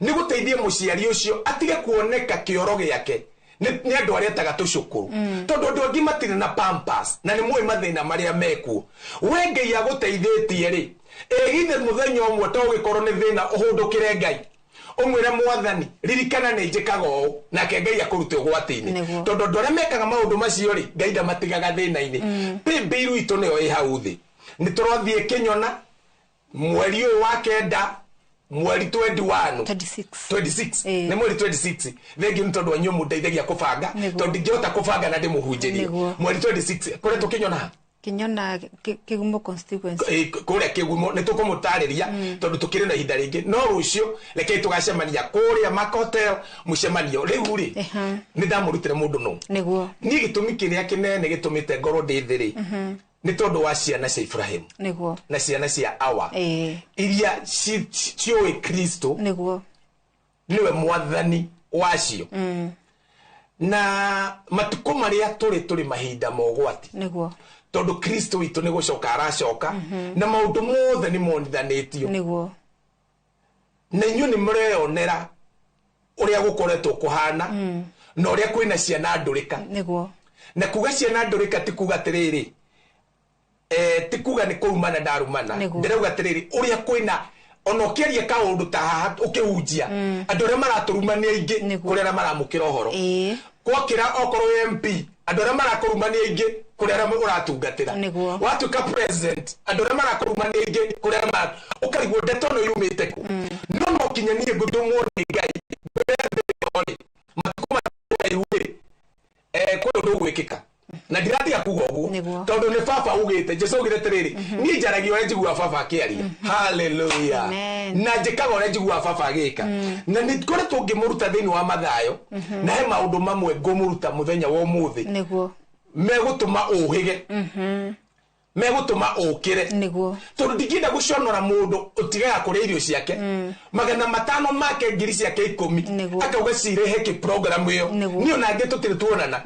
nĩ gũteithia mũciari ũcio atige kuoneka kĩoro gĩake nĩ andũ arĩa etaga tũcũkũrũ, tondũ andũ angĩ matirĩ na pampers na nĩ mũĩ mathĩna marĩa mekuo. We Ngai agũteithĩtie rĩ, ĩgithe mũthenya ũmwe to ũgĩkorwo nĩ thĩna ũhũndũkĩre Ngai, ũmwĩre Mwathani ririkana nĩ njĩkaga ũũ, nake Ngai akũrute ũgwati-inĩ. Tondũ andũ arĩa mekaga maũndũ macio rĩ, Ngai ndamatigaga thĩna-inĩ. Paybill itũ nĩyo ĩ hau thĩ. Nĩ tũrathiĩ Kĩnyona mweri ũyũ wa 9, mweri 21, 26, nĩ mweri 26. Thengiũ nĩ tondũ inyuĩ mũndeithagia kũbanga, tondũ ndingĩhota kũbanga na ndĩmũhunjĩrie. Mweri 26 kũrĩa tũkĩnyona ha? Kĩnyona Kĩgumo constituency. Kũrĩa Kĩgumo nĩ tũkũmũtarĩria tondũ tũkĩrĩ na ihinda rĩngĩ. No rũciũ rekei tũgacemania kũrĩa Mark Hotel mũcemanio. Rĩu rĩ, nĩ ndamũrutĩre mũndũ nũ. Niĩ gĩtũmi kĩrĩa kĩnene gĩtũmĩte ngorwo ndĩ thĩ rĩ, nĩ tondũ wa ciana cia Ibrahimu na ciana cia Awa iria ciũĩ Kristo nĩwe mwathani wacio. Na matukũ marĩa tũrĩ mahinda ma ũgwati, tondũ Kristo witũ nĩ gũcoka aracoka, na maũndũ mothe nĩ monithanĩtio. Na inyuĩ nĩ mũreyonera ũrĩa gũkoretwo kũhana, na ũrĩa kwĩna ciana ndũrĩka. Na kuga ciana ndũrĩka ti kuga atĩrĩrĩ, Ti kuga nĩ kũrumana ndarumana, ndĩrauga atĩrĩrĩ, ũrĩa kwĩna ona ũkĩaria kaũndũ ta haha ũkĩhunjia, andũ arĩa maratũruma nĩ aingĩ kũrĩ arĩa maramũkĩra ũhoro. Gwokĩra okorwo wĩ MP, andũ arĩa marakũruma nĩ aingĩ kũrĩ arĩa ũratungatĩra. Watuĩka president, andũ arĩa marakũruma nĩ aingĩ kũrĩ arĩa ũkarigwo ndeto ĩno yumĩte kũ. No no kinya niĩ ngũtũmwo nĩ Ngai ngwĩre thĩ rĩ, matukũ maraihu rĩ, kwĩ ũndũ ũgwĩkĩka na ndiratiga kuga ũguo tondũ nĩ baba ugĩte. Jesu augire atĩrĩrĩ, niĩ njaragia ũrĩa njiguaga baba akĩaria. Haleluya. Na njĩkaga ũrĩa njiguaga baba agĩka. Na nĩ ngoretwo ngĩmũruta thĩinĩ wa Mathayo, na he maũndũ mamwe ngũmũruta mũthenya wa ũmũthĩ megũtũma ũhĩge, megũtũma ũkĩre, tondũ ndingĩenda gũconora mũndũ ũtigaga kũrĩa irio ciake 500 make ngiri ciake 10 akauga cirehe kĩ program ĩyo. Niĩ ona angĩ tũtirĩ tuonana.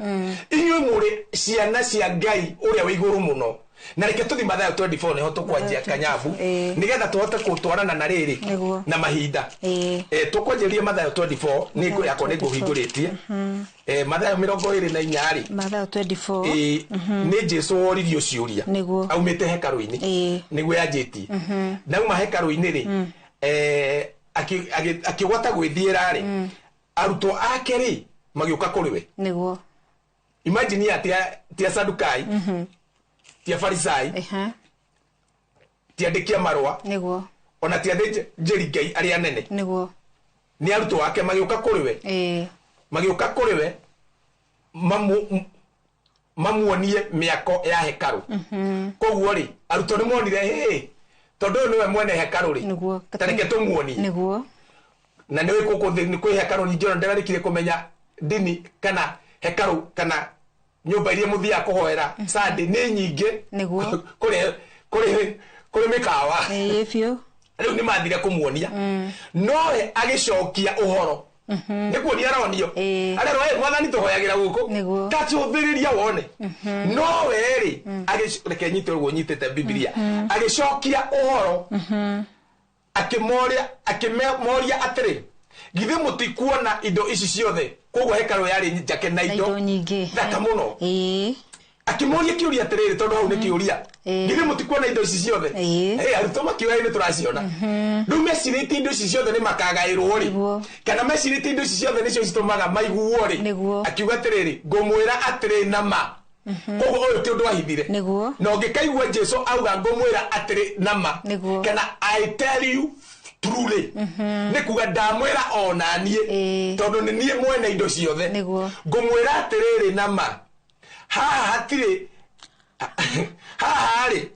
Inyuĩ mũrĩ ciana cia Ngai ũrĩa wĩ igũrũ mũno. Na reke tũthiĩ Mathayo 24 nĩho tũkwanjia kanyabu, nĩgetha tũhote gũtwarana na rĩrĩ na mahinda. Tũkwanjĩrĩria Mathayo 24, nĩ yakwa nĩ ngũhingũrĩtie. Mathayo 24 rĩ, Mathayo 24 nĩ Jesu woririo ciũria aumĩte hekarũ-inĩ, nĩguo yanjĩtie. Nauma hekarũ-inĩ rĩ, akĩgwata gwĩthiĩra rĩ, arutwo ake rĩ magĩũka kũrĩ we. Imagine atĩ ti Asadukai, ti Afarisai, ti andĩki a marũa, ona ti athĩnjĩri Ngai arĩa anene, nĩ arutwo ake magĩũka kũrĩ we, magĩũka kũrĩ we mamuonie mĩako ya hekarũ. Koguo rĩ, arutwo nĩ monire, hĩ, tondũ ũyũ nĩwe mwene hekarũ rĩ, ta reke tũmuonie. Na nĩ gũkũ thĩ nĩ kwĩ hekarũ nyingĩ, ona ndĩrarĩkire kũmenya ndini kana hekarũ kana nyũmba iria mũthiaga kũhoera Sunday nĩ nyingĩ kũrĩ mĩkawa. Rĩu nĩ mathire kũmuonia, nowe agĩcokia ũhoro nĩ kuonia aronio, arerwo, mwathani tũhoyagĩra gũkũ, ta cũthĩrĩria wone. Nowe rĩ, reke nyite ũguo nyitĩte Bibilia, agĩcokia ũhoro akĩmoria atĩrĩ, githĩ mũtikuona indo ici ciothe? Koguo hekarũ yarĩ njake na indo nyingĩ thaka mũno. Akĩmoria kĩũria atĩrĩrĩ, tondũ hau nĩ kĩũria, githĩ mũtikuona indo ici ciothe? Arutwo makiuga nĩ tũraciona. Rĩu mecirĩtie indo ici ciothe nĩ makagaĩrwo rĩ, kana mecirĩtie indo ici ciothe nĩcio citũmaga maiguo rĩ. Akiuga atĩrĩrĩ, ngũmwĩra atĩrĩ na ma. Koguo ũyũ ti ũndũ ahithire. Na ũngĩkaigua Jesu auga ngũmwĩra atĩrĩ na ma, kana I tell you truly, nĩ kuga ndamwĩra ona niĩ, tondũ nĩ niĩ mwene indo ciothe. Ngũmwĩra atĩrĩrĩ na ma, haha hatirĩ, haha rĩ,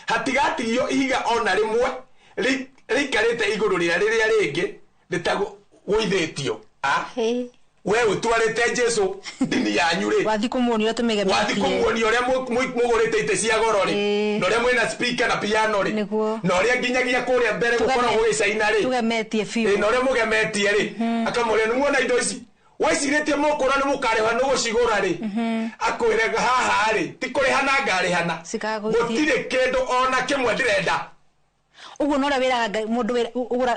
hatigatigio ihiga ona rĩmwe rĩikarĩte igũrũ rĩa rĩrĩa rĩngĩ rĩtagũithĩtio. We ũtwarĩte Jesu ndini yanyu rĩ, wathi kũmuonia ũrĩa mũgũrĩte itĩ cia goro rĩ, na ũrĩa mwĩna speaker na piano rĩ, na ũrĩa nginyagia kũrĩa mbere gũkorwo gũgĩcaina rĩ, tũgemetie biũ, na ũrĩa mũgemetie rĩ, akamũria nĩ muona indo ici wecirĩtie mũkũra nĩ mũkarĩha nĩ gũcigũra rĩ, akwĩre haha rĩ ti kũrĩhana ngarĩhana, gũtirĩ kĩndũ ona kĩmwe ndĩrenda. Ũguo no ũrĩa wĩraga mũndũ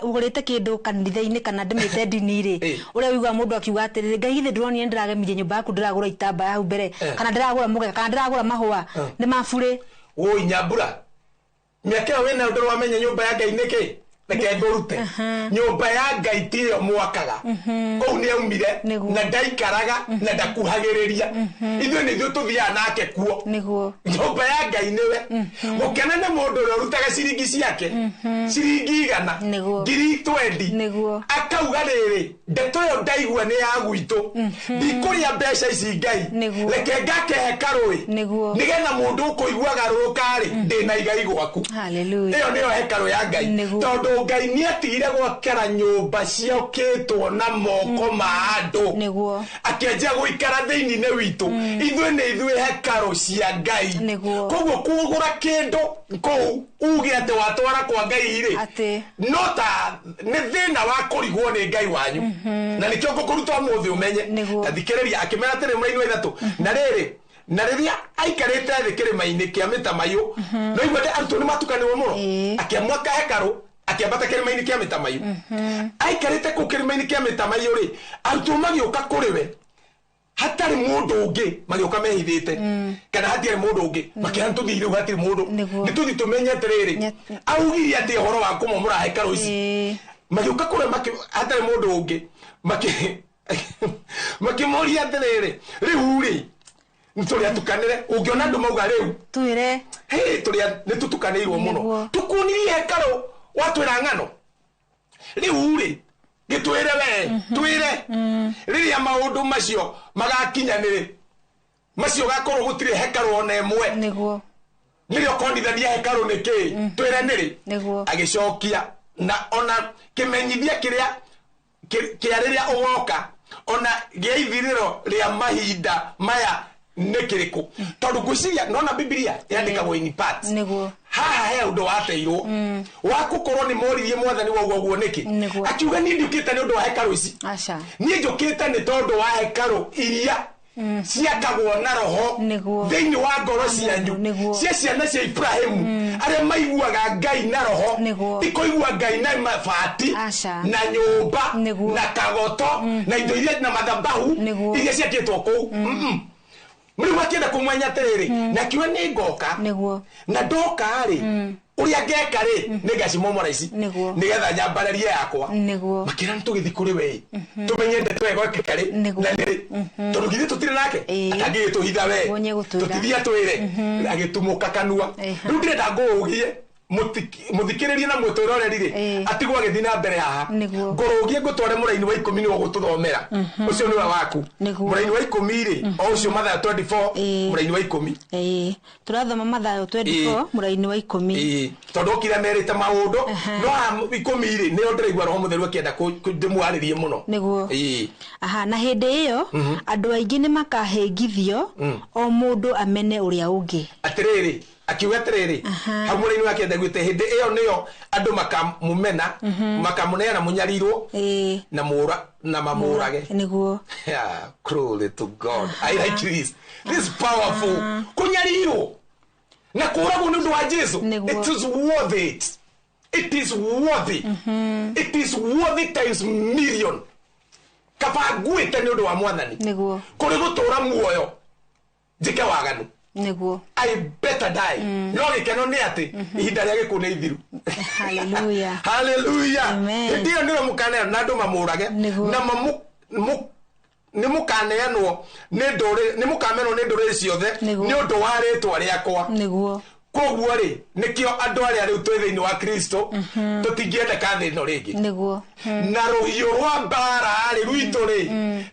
ũgũrĩte kĩndũ kanitha-inĩ kana ndĩmĩte ndini rĩ, ũrĩa ũiguaga mũndũ akiuga atĩrĩrĩ, Ngai githĩ ndũronire ndĩragemirie nyũmba yaku, ndĩragũra itambaya hau mbere, kana ndĩragũra mũgeka, kana ndĩragũra mahũa, nĩ maburĩ. Woi Nyambura, mĩaka ĩyo wĩnayo ndũrĩ wamenya nyũmba ya Ngai nĩkĩ? Reke ngũrute. Nyũmba ya Ngai tiyo mwakaga, kũu nĩ aumire na ndaikaraga na ndakuhagĩrĩria. Ithuĩ nĩ ithuĩ tũthiaga nake kuo. Nyũmba ya Ngai nĩwe. Gũkena nĩ mũndũ ũrĩa ũrutaga ciringi ciake, ciringi 100, ngiri 20, akauga rĩrĩ, ndeto ĩyo ndaigua nĩ ya gwitũ, ndikũrĩa mbeca ici Ngai, reke ngake hekarũ ĩ, nĩgetha mũndũ ũkũigua garũrũka rĩ, ndĩna igai gwaku. Ĩyo nĩyo hekarũ ya Ngai, tondũ Ngai nĩ atigire gwakĩra nyũmba ciakĩtwo na moko ma andũ, akĩanjia gũikara thĩinĩ witũ. Ithuĩ nĩ ithuĩ hekarũ cia Ngai. Koguo kũgũra kĩndũ kũu uge atĩ watwara kwa Ngai rĩ, no ta nĩ thĩna wa kũrigwo nĩ Ngai wanyu. Na nĩkĩo ngũkũruta ũmũthĩ ũmenye. Ta thikĩrĩria, akĩmera atĩrĩ mũraini wa 3, na rĩrĩ, na rĩrĩa aikarĩte thĩ kĩrĩma-inĩ kĩa mĩtamaiyũ, no igua arutwo nĩ matukanĩrwo mũno, akĩamwaka hekarũ, akĩambata kĩrĩma-inĩ kĩa mĩtamaiyũ. Aikarĩte kũu kĩrĩma-inĩ kĩa mĩtamaiyũ rĩ, arutwo magĩũka kũrĩ we Hatarĩ mũndũ ũngĩ magĩũka mehithĩte kana hatirĩ mũndũ ũngĩ makĩra nĩtũthiĩ rĩu hatirĩ mũndũ nĩtũthiĩ tũmenye atĩrĩrĩ augire atĩ ũhoro wa kũmomora hekarũ ici magĩũka kũrĩa hatarĩ mũndũ ũngĩ makĩmũria atĩrĩrĩ rĩu rĩ nĩtũrĩ atukanĩre ũngĩona andũ mauga rĩu twĩre tũrĩa nĩtũtukanĩirwo mũno tũkuonirie hekarũ watwĩra ng'ano rĩu rĩ gĩtwĩre we twĩre rĩrĩa maũndũ macio magakinyanĩrĩ macio gakorwo gũtirĩ hekarũ ona ĩmwe nĩguo nĩrĩo ũkonithania hekarũ nĩ kĩĩ twĩre nĩrĩ nĩguo agĩcokia na ona kĩmenyithia kĩrĩa kĩa rĩrĩa ũgoka ona gĩa ithirĩro rĩa mahinda maya nĩ kĩrĩkũ tondũ ngwĩciria nona Bibilia yandĩkagwo in parts nĩguo haha he ũndũ wateirwo wa gũkorwo nĩ moririe mwathani wauga ũguo nĩkĩ akiuga niĩ ndiũkĩte nĩ ũndũ wa hekarũ ici aca niĩ njũkĩte nĩ tondũ wa hekarũ iria ciakagwo na roho thĩinĩ wa ngoro cianyu cia ciana cia Ibrahimu arĩa maiguaga Ngai na roho ti kũigua Ngai na mabati na nyũmba na kagoto na indo iria na mathabahu iria ciakĩtwo kũu rĩu akĩenda kũmwenya atĩrĩrĩ na akiuga nĩ ngoka na ndoka rĩ ũrĩa ngeka rĩ nĩ ngacimomora ici nĩgetha nyambarĩrie yakwa makĩra nĩtũgĩthiĩ kũrĩ we tũmenye ndeto ĩyo ĩgwĩkĩka rĩ na nĩrĩ tondũ githĩ tũtirĩ nake atangĩgĩtũhitha we tũtithiĩ atwĩre agĩtumũka kanua rĩu ndĩrenda ngũũgie mũthikĩrĩrie na mwĩtwĩroreri rĩ atigwo agĩthiĩ na mbere haha ngũrũgie ngũtware mũraini wa 10 nĩwe ũgũtũthomera ũcio nĩwe waku mũraini wa 10 rĩ o ũcio Mathayo 24 mũraini wa 10 tũrathoma Mathayo 24 mũraini wa 10 tondũ okire merĩte maũndũ no haha 10 rĩ nĩyo ndĩraigua Roho Mũtheru akĩenda ndĩmwarĩrie mũno nĩguo aha na hĩndĩ ĩyo andũ aingĩ nĩmakahĩngithio o mũndũ amene ũrĩa ũngĩ atĩrĩrĩ akiuga atĩrĩrĩ hau mũraini wake ndaiguĩte hĩndĩ ĩyo nĩyo andũ makamũmena makamũneana mũnyarirwo na mũra na mamũrage nĩguo glory to God I like this this is powerful kũnyarirwo na kũragwo nĩ ũndũ wa Jesu it is worth it it is worthy it is worthy times million kaba nguĩte nĩ ũndũ wa mwathani nĩguo kũrĩ gũtũra muoyo njĩke waganu nĩguo I better die no gĩkeno nĩ atĩ ihinda rĩa gĩkuũ nĩ ithiru hallelujah hallelujah hĩndĩ ĩyo nĩrĩo mũkaneanwo na andũ mamũrage na nĩ mũkaneanwo nĩ ndũrĩrĩ nĩ mũkamenwo nĩ ndũrĩrĩ ciothe nĩ ũndũ wa rĩtwa rĩakwa nĩguo koguo rĩ nĩkĩo andũ arĩa rĩu twĩ thĩinĩ wa Kristo tũtingĩendeka thĩ ĩno rĩngĩ nĩguo na rũhiũ rwa mbara rĩ rwitũ rĩ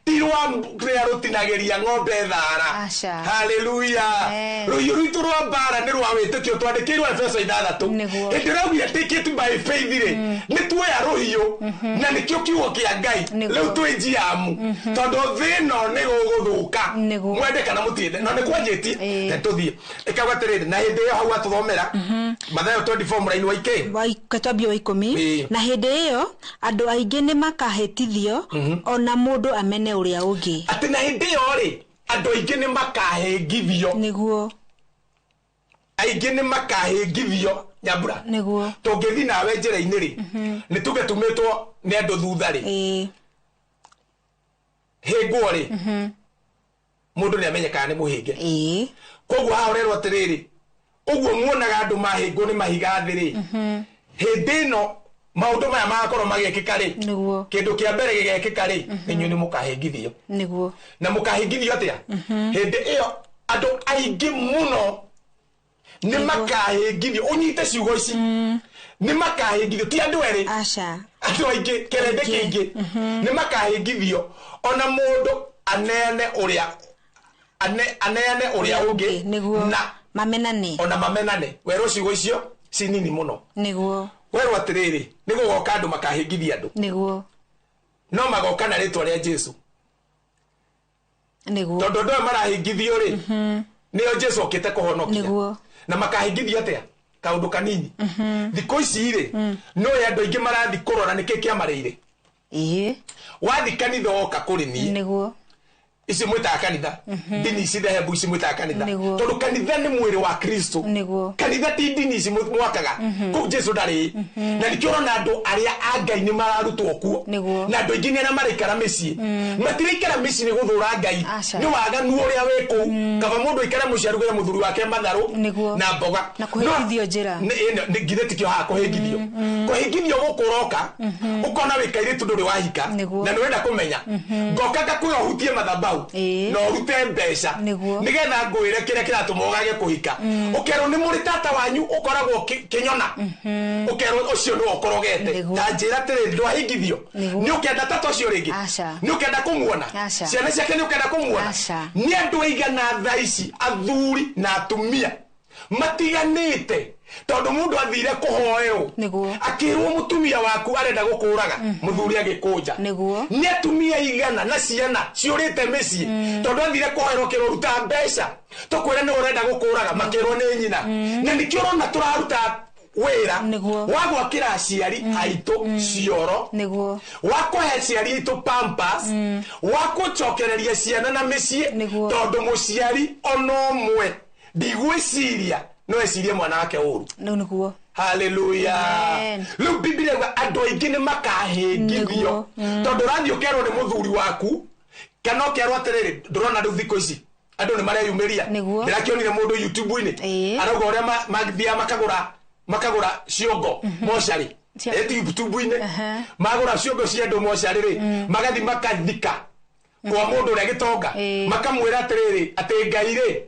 ti rwa rũrĩa rũtinagĩria ng'ombe thara haleluya rũhiũ rwitũ rwa mbara nĩ rwa wĩtĩkio twandĩkĩirwo Efeso 6 hĩndĩ ĩrĩa augire take it by faith rĩ nĩ tuoya rũhiũ na nĩkĩo kiugo kĩa Ngai rĩu twĩ njiamu tondũ thĩ ĩno nĩ gũgũthũka mwende kana mũtiende no nĩ kwanjĩtie tũthiĩ ĩkauga atĩrĩrĩ na hĩndĩ ĩyo hau atũthomera Mathayo 24 mũraini wa ikĩ twambie wa 10 na hĩndĩ ĩyo andũ aingĩ nĩ makahĩtithio ona mũndũ amene ũrĩa ũngĩ atĩ na hĩndĩ ĩyo rĩ andũ aingĩ nĩ makahĩngithio nĩguo aingĩ nĩ makahĩngithio Nyambura nĩguo tũngĩthiĩ nawe njĩra-inĩ rĩ nĩ tuge tumĩtwo nĩ andũ thutha rĩ hĩngwo rĩ mũndũ nĩ amenyekaga nĩ mũhĩnge koguo haha ũrerwo atĩrĩrĩ ũguo muonaga andũ mahĩngwo nĩ mahiga thĩ rĩ hĩndĩ ĩno maũndũ maya magakorwo magĩkĩka rĩ kĩndũ kĩa mbere gĩgekĩka rĩ inyuĩ nĩ mũkahĩngithio nĩguo na mũkahĩngithio atĩa hĩndĩ ĩyo andũ aingĩ mũno nĩ makahĩngithio ũnyite ciugo ici nĩ makahĩngithio ti andũ erĩ andũ aingĩ kĩrĩndĩ kĩingĩ nĩ makahĩngithio ona mũndũ aneane ũrĩa aneane ũrĩa ũngĩ nĩguo na mamenane ona mamenane werwo ciugo icio ci nini mũno nĩguo werwo atĩrĩrĩ nĩ gũgoka andũ makahĩngithia andũ nĩguo no magoka na rĩtwa rĩa Jesu nĩguo tondũ andũ aya marahĩngithio rĩ nĩo Jesu okĩte kũhonokia nĩguo na makahĩngithio atĩa kaũndũ kanini thikũ ici rĩ no andũ aingĩ marathiĩ kũrora nĩkĩ kĩamarĩire ĩĩ wathi kanitha woka kũrĩ niĩ nĩguo Ici mwĩtaga kanitha, ndini ici dhehebu ici mwĩtaga kanitha, tondũ kanitha nĩ mwĩrĩ wa Kristo. Kanitha ti ndini ici mwakaga kũu Jesu ndarĩ, na nĩkĩo ũrona andũ arĩa a Ngai nĩ mararutwo kuo, na andũ aingĩ nĩ arĩa maraikara mĩciĩ matiraikara mĩciĩ nĩ gũthũra Ngai, nĩ waganu ũrĩa wĩ kũu. Kaba mũndũ aikare mũciĩ arugĩre mũthuri wake matharũ na mboga na kũhĩngithio njĩra. Githĩ tikĩo haha kũhĩngithio, kũhĩngithio gũkũ ũroka ũkona wĩ kairĩtu ndũrĩ wahika na nĩ ũrenda kũmenya, ngoka ngakwĩra ũhutie mathabau na ũrute mbeca nĩgetha ngwĩre kĩrĩa kĩratũma ũgage kũhika. Ũkerwo nĩ mũrĩ tata wanyu ũkoragwo kĩnyona, ũkerwo ũcio nĩwe ũkorogete. Ta njĩra atĩrĩrĩ, ndwahingithio, nĩ ũkenda tata ũcio rĩngĩ? Nĩ ũkenda kũmuona? Ciana ciake nĩ ũkenda kũmuona? Nĩ andũ aigana thaa ici athuri na atumia matiganĩte tondũ mũndũ athire kũhoerwo akĩrwo mũtumia waku arenda gũkũraga, mũthuri agĩkũnja. Nĩ atumia igana na ciana ciũrĩte mĩciĩ tondũ athire kũhoerwo kĩrwo ruta mbeca tũkwĩre nĩ ũrenda gũkũraga, makĩrwo nĩ nyina. Na nĩkĩo ũrona tũraruta wĩra wa gwakĩra aciari aitũ cioro, wa kũhe aciari aitũ pampers, wa gũcokereria ciana na mĩciĩ, tondũ mũciari ona ũmwe ndigwĩciria no ecirie mwana wake ũru. Nĩguo. Haleluya. Rĩu Biblia ĩuga andũ aingĩ nĩ makahĩngithio, tondũ ũrathiĩ ũkerwo nĩ mũthuri waku kana ũkerwo atĩrĩrĩ, ndũrona rĩu thikũ ici andũ nĩ mareyumĩria. Ndĩrakĩonire mũndũ YouTube-inĩ arauga ũrĩa mathiaga makagũra ciongo mocarĩ eti YouTube-inĩ, magũra ciongo cia andũ mocarĩ rĩ, magathi makathika kwa mũndũ ũrĩa gĩtonga, makamwĩra atĩrĩrĩ atĩ Ngai rĩ,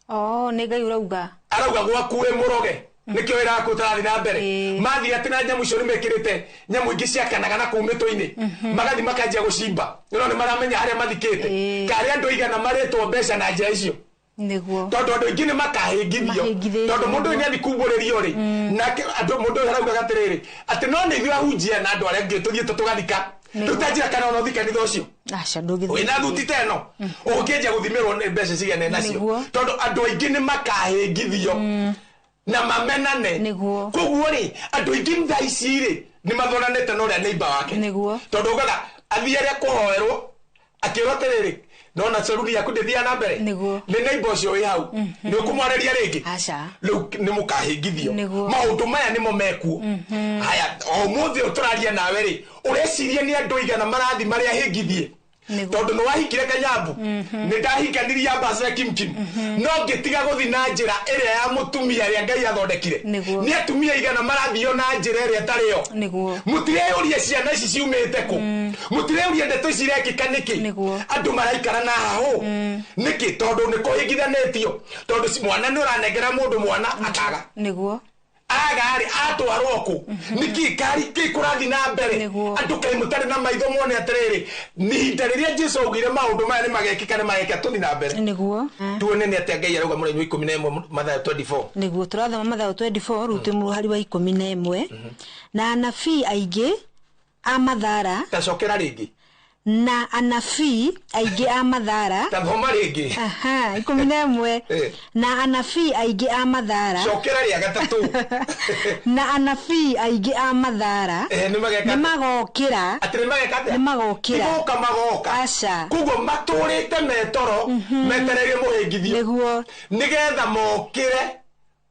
nĩ Ngai ũrauga, arauga gwaku wĩ mũroge, nĩkĩo wĩra waku ũtarathiĩ na mbere. Mathiĩ atĩ na nyamũ icio nĩ mekĩrĩte nyamũ ingĩ ciakanaga na kũu mĩtũ-inĩ, magathi makanjia gũcimba, no nĩ maramenya harĩa mathikĩte, karĩa andũ aigana marĩtwo mbeca na njĩra icio. Tondũ andũ aingĩ nĩ makahĩngithio, tondũ mũndũ ũyũ nĩ athiĩ kumbũrĩrio rĩ, nake andũ mũndũ ũyũ araugaga atĩrĩrĩ atĩ no nĩ ithuĩ ahunjia na andũ arĩa angĩ tũthiĩte tũgathika. Rĩu ta njĩra kana ona ũthiĩ kanitha ũcio wĩna thuti ta ĩno ũgũkĩanjia gũthimĩrwo nĩ mbeca cigana nacio, tondũ andũ aingĩ nĩ makahĩngithio na mamenane. Koguo rĩ, andũ aingĩ thaa ici rĩ nĩ mathoranĩte na ũrĩa neighbor wake, tondũ ugaga athiĩ arĩa kũhoerwo akĩrwo atĩrĩrĩ, nona caruni yaku ndĩthiaga na mbere nĩ neighbor ũcio wĩ hau, nĩ ũkũmwarĩria rĩngĩ? Rĩu nĩ mũkahĩngithio. Maũndũ maya nĩmo mekuo. Haya, o mũthĩ ũyũ tũraria nawe rĩ, ũreciria nĩ andũ aigana marathi marĩa ahĩngithie? Tondũ nĩ wahikire kanyambu, nĩ ndahikanirie ambassador Kim Kim, no ngĩtiga gũthiĩ na njĩra ĩrĩa ya mũtumia ĩrĩa Ngai athondekire. Nĩ atumia aigana marathio na njĩra ĩrĩa ĩtarĩ yo? Mũtireyũria ciana ici ciumĩte kũ, mũtireyũria ndeto ici irekĩka nĩkĩ, andũ maraikara na hahũ nĩkĩ? Tondũ nĩ kũhĩngithanĩtio, tondũ mwana nĩ ũranengera mũndũ mwana akaga agarĩ atwarwo kũ, nĩkĩ kari kĩ kũrathiĩ na mbere? Andũ kaĩ mũtarĩ na maitho mone atĩrĩrĩ, nĩ ihinda rĩrĩa Jesu augire maũndũ maya nĩ magekĩka, nĩ magekĩka. Tũthiĩ na mbere tuone nĩ atĩa Ngai arauga mũraini wa 11 Mathayo 24. Nĩguo tũrathoma Mathayo 24 rĩu twĩ mũhari wa 11. Na anabii aingĩ a mathara, tacokera rĩngĩ, na anabii aingĩ a mathara, tathoma rĩngĩ, 11. Na anabii aingĩ a mathara, cokera rĩa gatatũ, na anabii aingĩ a mathara nĩ magokĩra, atĩ nĩ mageka atĩa? Nĩ magokĩra, nĩ magoka. Aca. Koguo matũrĩte metoro metereire mũhĩngithio, nĩguo nĩgetha mokĩre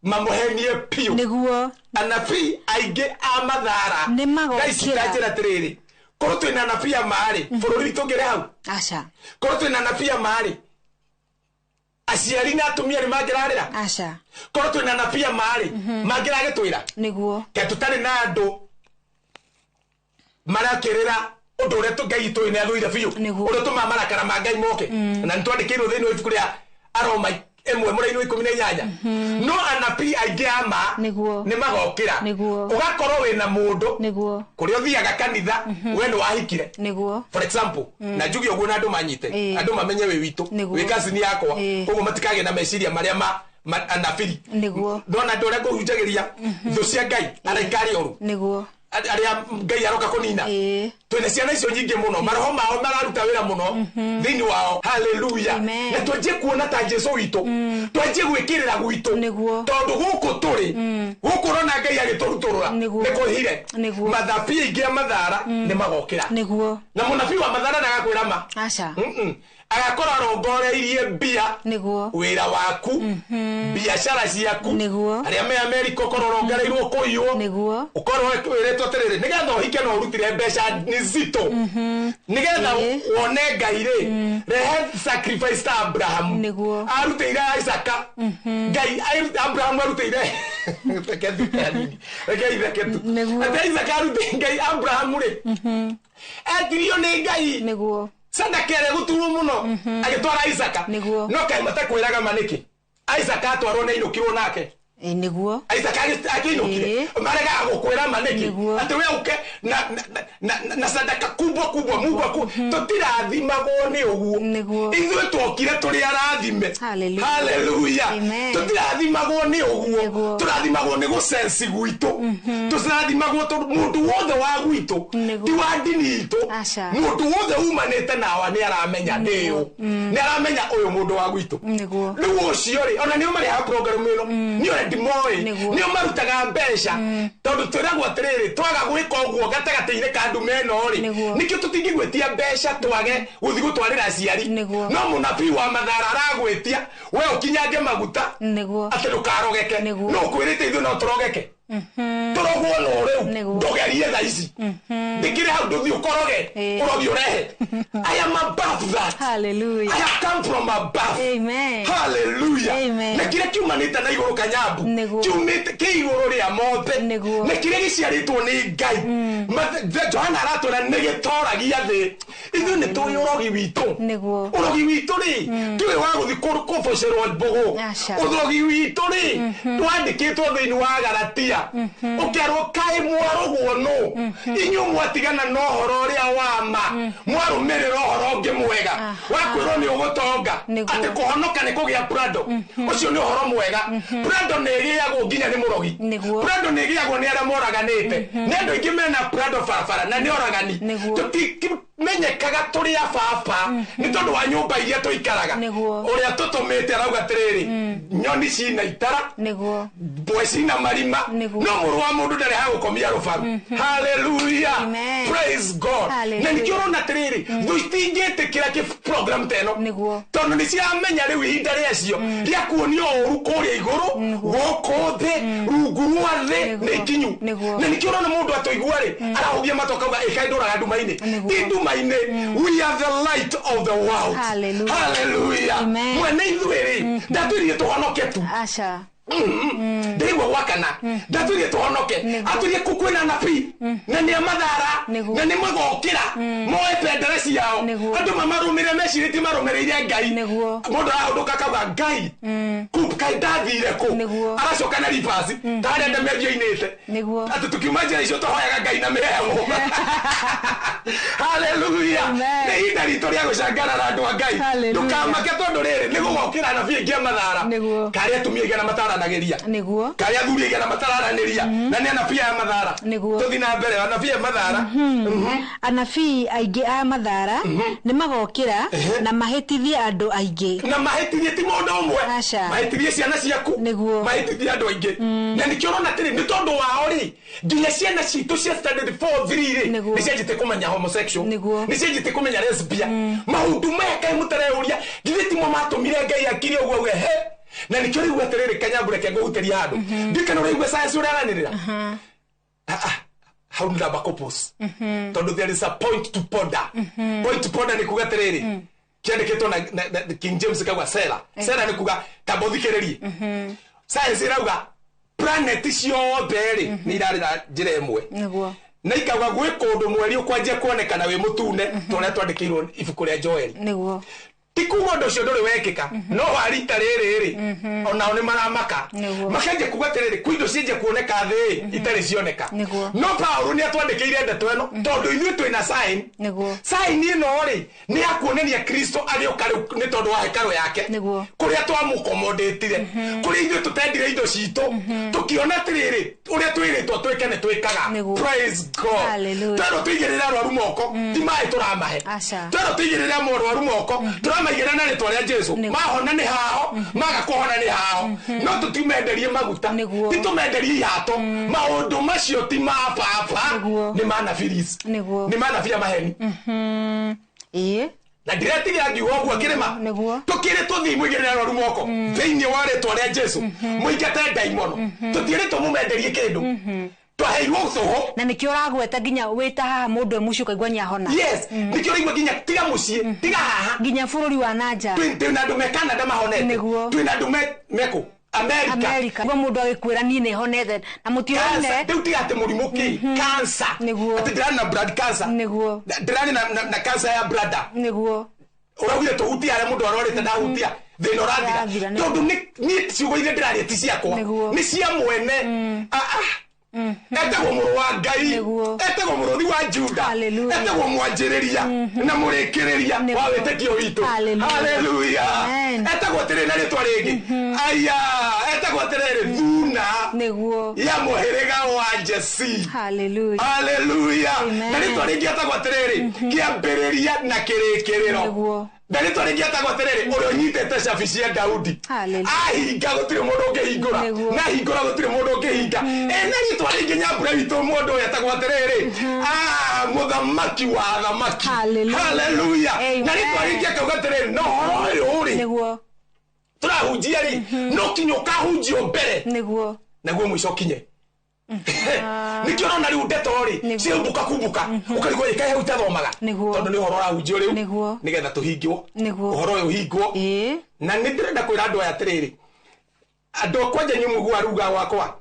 mamũhenie piũ. Nĩguo anabii aingĩ a mathara nĩ magokĩra. Ici ta njĩra atĩrĩrĩ, korwo twĩna anabii a ma-rĩ, bũrũri witũ ũngĩrĩ hau? Aca. Korwo twĩna anabii a ma-rĩ, aciari na atumia nĩ mangĩrarĩra? Aca. Korwo twĩna anabii a ma-rĩ, mangĩragĩtwĩra? Nĩguo. Ke tũtarĩ na andũ marakĩrĩra ũndũ ũrĩa Ngai tũĩ nĩ athũire biũ, ũrĩa ũtũmaga marakara ma Ngai moke, na nĩ twandĩkĩirwo thĩinĩ wa ibuku rĩa Aroma 1 mũraini wa 18. No anabii aingĩ a ma nĩ magokĩra. Ũgakorwo wĩna mũndũ kũrĩa ũthiaga kanitha, we nĩ wahikire, for example, na njuge ũguo na andũ manyite, andũ mamenye wĩ witũ, wĩ cousin yakwa, koguo matikagĩe na meciria marĩa ma anabiri. Ndona andũ arĩa ngũhunjagĩria thũ cia Ngai araika arĩa oru, arĩa Ngai aroka kũnina. Twĩna ciana icio nyingĩ mũno, maroho mao mararuta wĩra mũno thĩinĩ wao. Haleluya. Na twanjie kuona ta Jesu witũ, twanjie gwĩkĩrĩra gwitũ, tondũ gũkũ tũrĩ gũkũ ũrona Ngai agĩtũrutũrũra nĩ kũhire. Mathabi aingĩ a mathara nĩ magokĩra, na mũnabii wa mathara ndagakwĩra ma. Agakorwo arongoreirie mbia niguo wĩra waku, biacara ciaku, niguo arĩa me Amerika ũkorwo ũrongereirwo kũiywo, niguo ũkorwo wĩrĩtwo atĩrĩrĩ, nĩgetha ũhike no ũrutire mbeca nzito, nĩgetha wone Ngai rĩ, rehe sacrifice ta Abrahamu niguo arutĩire Isaka. Ngai Abrahamu arutĩire, reke thike hanini, reke itheke tu, atĩ Isaka arutĩire Ngai. Abrahamu rĩ, etirio nĩ Ngai niguo sadaka ĩrĩa gũturwo mũno, agĩtwara Isaka. No kaĩ matakwĩraga ma nĩkĩ Isaka atwarwo nĩ ainũkirwo nake? Niguo Isaka akĩinũkire, maregaga gũkwĩra ma nĩkĩ atĩ we ũke na sadaka kubwa kubwa mubwa ku tũtirathimagwo nĩ ũguo. Ithuĩ twokire tũrĩ arathime. Haleluya. Tũtirathimagwo nĩ ũguo, tũrathimagwo nĩ gũcensi gwitũ, tũrathimagwo mũndũ wothe wa gwitũ, ti wa ndini itũ, mũndũ wothe umanĩte nawa nĩ aramenya ndĩũ, nĩ aramenya ũyũ mũndũ wa gwitũ. Rĩu ũcio rĩ, ona nĩo marĩhaga program ĩno, nĩ already moĩ, nĩo marutaga mbeca, tondũ twĩragwo atĩrĩrĩ, twaga gwĩka ũguo gatagatĩ-inĩ ka ndume ĩno rĩ, nĩkĩo tũtingĩgwĩtia mbeca twage gũthiĩ gũtwarĩra aciari. No mũnabii wa Mathara aragwĩtia we ũkinyange maguta atĩ ndũkarogeke, no ũkwĩrĩte ithuĩ no tũrogeke, tũrogwo no rĩu ndũgerie thaa ici, ndĩkĩrĩ hau ndũthiĩ ũkoroge ũrogi ũrehe. I am above that. Hallelujah. I have come from above. Amen. Hallelujah. Amen. Na kĩrĩa kiumanĩte na igũrũ kanyambu, kiumĩte kĩ igũrũ rĩa mothe, na kĩrĩa gĩciarĩtwo nĩ Ngai, Johana aratwĩra nĩ gĩtoragia thĩ. Ithuĩ nĩ tũĩ ũrogi witũ. Ũrogi witũ rĩ, tiũĩ wa gũthiĩ kũbocerwo mbũgũ. Ũrogi witũ rĩ, twandĩkĩtwo thĩinĩ wa Galatia, ũkerwo kaĩ mwarogwo nũ, inyuĩ mwatigana na ũhoro ũrĩa wa ma, mwarũmĩrĩra ũhoro ũngĩ mwega wa kwĩrwo nĩ ũgũtonga, atĩ kũhonoka nĩ kũgĩa prado. Ũcio nĩ ũhoro mwega. Prado nĩ ĩgĩagwo nginya nĩ mũrogi. Prado nĩ ĩgĩagwo nĩ arĩa moraganĩte. Nĩ andũ aingĩ mena prado barabara na nĩ oragani. Tũtimenyekaga tũrĩ a baba nĩ tondũ wa nyũmba iria tũikaraga. Ũrĩa tũtũmĩte arauga atĩrĩrĩ, nyoni cina itara, mbwe cina marima, no mũrũ wa mũndũ ndarĩ ha gũkomia rũbaru. Hallelujah. Praise God. Na nĩkĩo ũrona atĩrĩrĩ, thũ itingĩtĩkĩra kĩ program ta ĩno, tondũ nĩ ciramenya rĩu ihinda rĩacio rĩa kuonio ũru kũrĩa igũrũ, gũkũ thĩ, rungu rwa thĩ nĩ ikinyu. Na nĩkĩo ũrona mũndũ atũigua rĩ, arahũgia matũ akauga ĩkaĩ ndũraga nduma-inĩ. Ti nduma-inĩ, we are the light of the world. Hallelujah. Mwene ithuĩ rĩ, ndatwĩrire tũhonoke tu. Ndĩraigua gwakana, ndatwĩrire tũhonoke, atwĩrire kũ kwĩna anabii na nĩ a Mathara na nĩ magokĩra moe bendera ciao, andũ mamarũmĩrĩre mecirĩtie marũmĩrĩire Ngai. Mũndũ arahũndũka akauga Ngai kaĩ ndathire kũ, aracoka na ribasi ta harĩa Ndemerio ainĩte atĩ tũkiuma njĩra icio tũhoyaga Ngai na mĩheehũ. Hallelujah. Nĩ ihinda ritũ rĩa gũcangarara andũ a Ngai. Ndũkamake tondũ rĩrĩ nĩ gũgokĩra anabii aingĩ a Mathara, karĩa atumia aigana mataranagĩria, karĩa athuri aigana matararanĩria, na nĩ anabii aya Mathara. Tũthiĩ na mbere, anabii a Mathara. Anabii aingĩ a Mathara nĩ magokĩra na mahĩtithie andũ aingĩ. Na mahĩtithie ti mũndũ ũmwe, mahĩtithie ciana ciaku, mahĩtithie andũ aingĩ. Na nĩkĩo ũrona atĩrĩ, nĩ tondũ wao rĩ, nginya ciana citũ cia standard 4 3 rĩ, nĩ cianjĩtie kũmenya homosexual, nĩ cianjĩtie kũmenya lesbian. Maũndũ maya kaĩ mũtareyũria, githĩ timo matũmire Ngai akire ũguo auge he? Na nĩkĩo rĩu atĩrĩrĩ, kanyambu reke ngũhutĩria handũ, ndikana ũraigua science ũrĩa aranĩrĩra hau nĩ ndamba kũpause, tondũ there is a point to ponder. Point to ponder nĩ kuga atĩrĩrĩ, kĩandĩkĩtwo na King James kauga sera. Sera nĩ kuga tamba ũthikĩrĩrie. Science ĩrauga planet ciothe rĩ nĩ irarĩ na njĩra ĩmwe, na ikauga gwĩ kũndũ mweri ũkwanjia kuonekana wĩ mũtune ta ũrĩa twandĩkĩirwo ibuku rĩa Joeli. Ti kuga ũndũ ũcio ndũrĩ wekĩka, no wa rita rĩrĩ rĩ, onao nĩ maramaka, makanjia kuga atĩrĩrĩ, kwĩ indo cianjia kuoneka thĩ itarĩ cioneka. No Paũlũ nĩ atwandĩkĩire ndeto ĩno tondũ ithuĩ twĩna sign. Sign ĩno rĩ, nĩ ya kuonania Kristo agĩũka rĩu nĩ tondũ wa hekarũ yake, kũrĩa twamũkomondĩtire, kũrĩa ithuĩ tũtendire indo citũ, tũkĩona atĩrĩrĩ, ũrĩa twĩrĩtwo twĩke nĩ twĩkaga. Praise God. Twerwo tũigĩrĩre arwaru moko, ti maĩ tũramahe. Twerwo tũigĩrĩre arwaru moko, tũramaigĩrĩra na rĩtwa rĩa Jesu. Mahona nĩ hao, maga kũhona nĩ hao. No tũtimenderie maguta, ti tũmenderie ihato. Maũndũ macio ti ma baba, nĩ ma nabii, nĩ ma nabii a maheni. Na ndiretigĩra ngiuga ũguo kĩrĩma tũkĩrĩ tũthiĩ mũigĩrĩre arwaru moko thĩinĩ wa rĩtwa rĩa Jesu, mũingate ndaimono. Tũtiĩrĩtwo mũmenderie kĩndũ, twaheirwo tũhũ. Na nĩkĩo ũragweta nginya wĩta haha mũndũ e mũciĩ ũkaigua nĩahona. Yes, nĩkĩo ũraigua nginya tiga mũciĩ, tiga haha, nginya bũrũri wa nanja. Twĩ na andũ me Canada mahonete, twĩ na andũ mekũ America. America. Nĩguo mũndũ agĩkwĩra niĩ nĩhonete na mũtiũraine. Rĩu tiga atĩ mũrimũ kĩ cancer, atĩ ndĩrarĩ na blood cancer, ndĩrarĩ na cancer ya bladder. Ũraugire tũhutie harĩa mũndũ arwarĩte, ndahutia thĩna ũrathira, tondũ niĩ ciugo iria ndĩraria ti ciakwa, nĩ cia mwene. Etagwo mũrũ wa Ngai, etagwo mũrũthi wa Juda, etagwo mwanjĩrĩria na mũrĩkĩrĩria wa wĩtĩkio witũ. Haleluya. Etagwo atĩrĩ na rĩtwa rĩngĩ, aya, etagwo atĩrĩrĩ thuna ya mũhĩrĩga wa Jesi. Haleluya. Na rĩtwa rĩngĩ etagwo atĩrĩrĩ kĩambĩrĩria na kĩrĩkĩrĩro. Na rĩtwa rĩngĩ etagwo atĩrĩrĩ ũrĩa ũnyitĩte cabi cia Daudi, ahinga gũtirĩ mũndũ ũngĩhingũra, na ahingũra gũtirĩ mũndũ ũngĩhinga. Ĩna rĩtwa rĩngĩ nyambura witũ mũndũ ũyũ etagwo atĩrĩrĩ mũthamaki wa athamaki. Haleluya. Na rĩtwa rĩngĩ akauga atĩrĩrĩ no ũhoro ũyũ rĩ tũrahunjia rĩ no kinya ũkahunjio mbere naguo mũico ũkinye. Nĩkĩo ũrona rĩu ndeto rĩ ciaumbuka kumbuka ũkarigwo ĩ kaĩ hau itathomaga, tondũ nĩ ũhoro ũrahunjio rĩu nĩgetha tũhingwo ũhoro ũyũ ũhingwo. Na nĩ ndĩrenda kwĩra andũ aya atĩrĩrĩ, andũ kwanja inyuĩ mũiguaga ruga gwakwa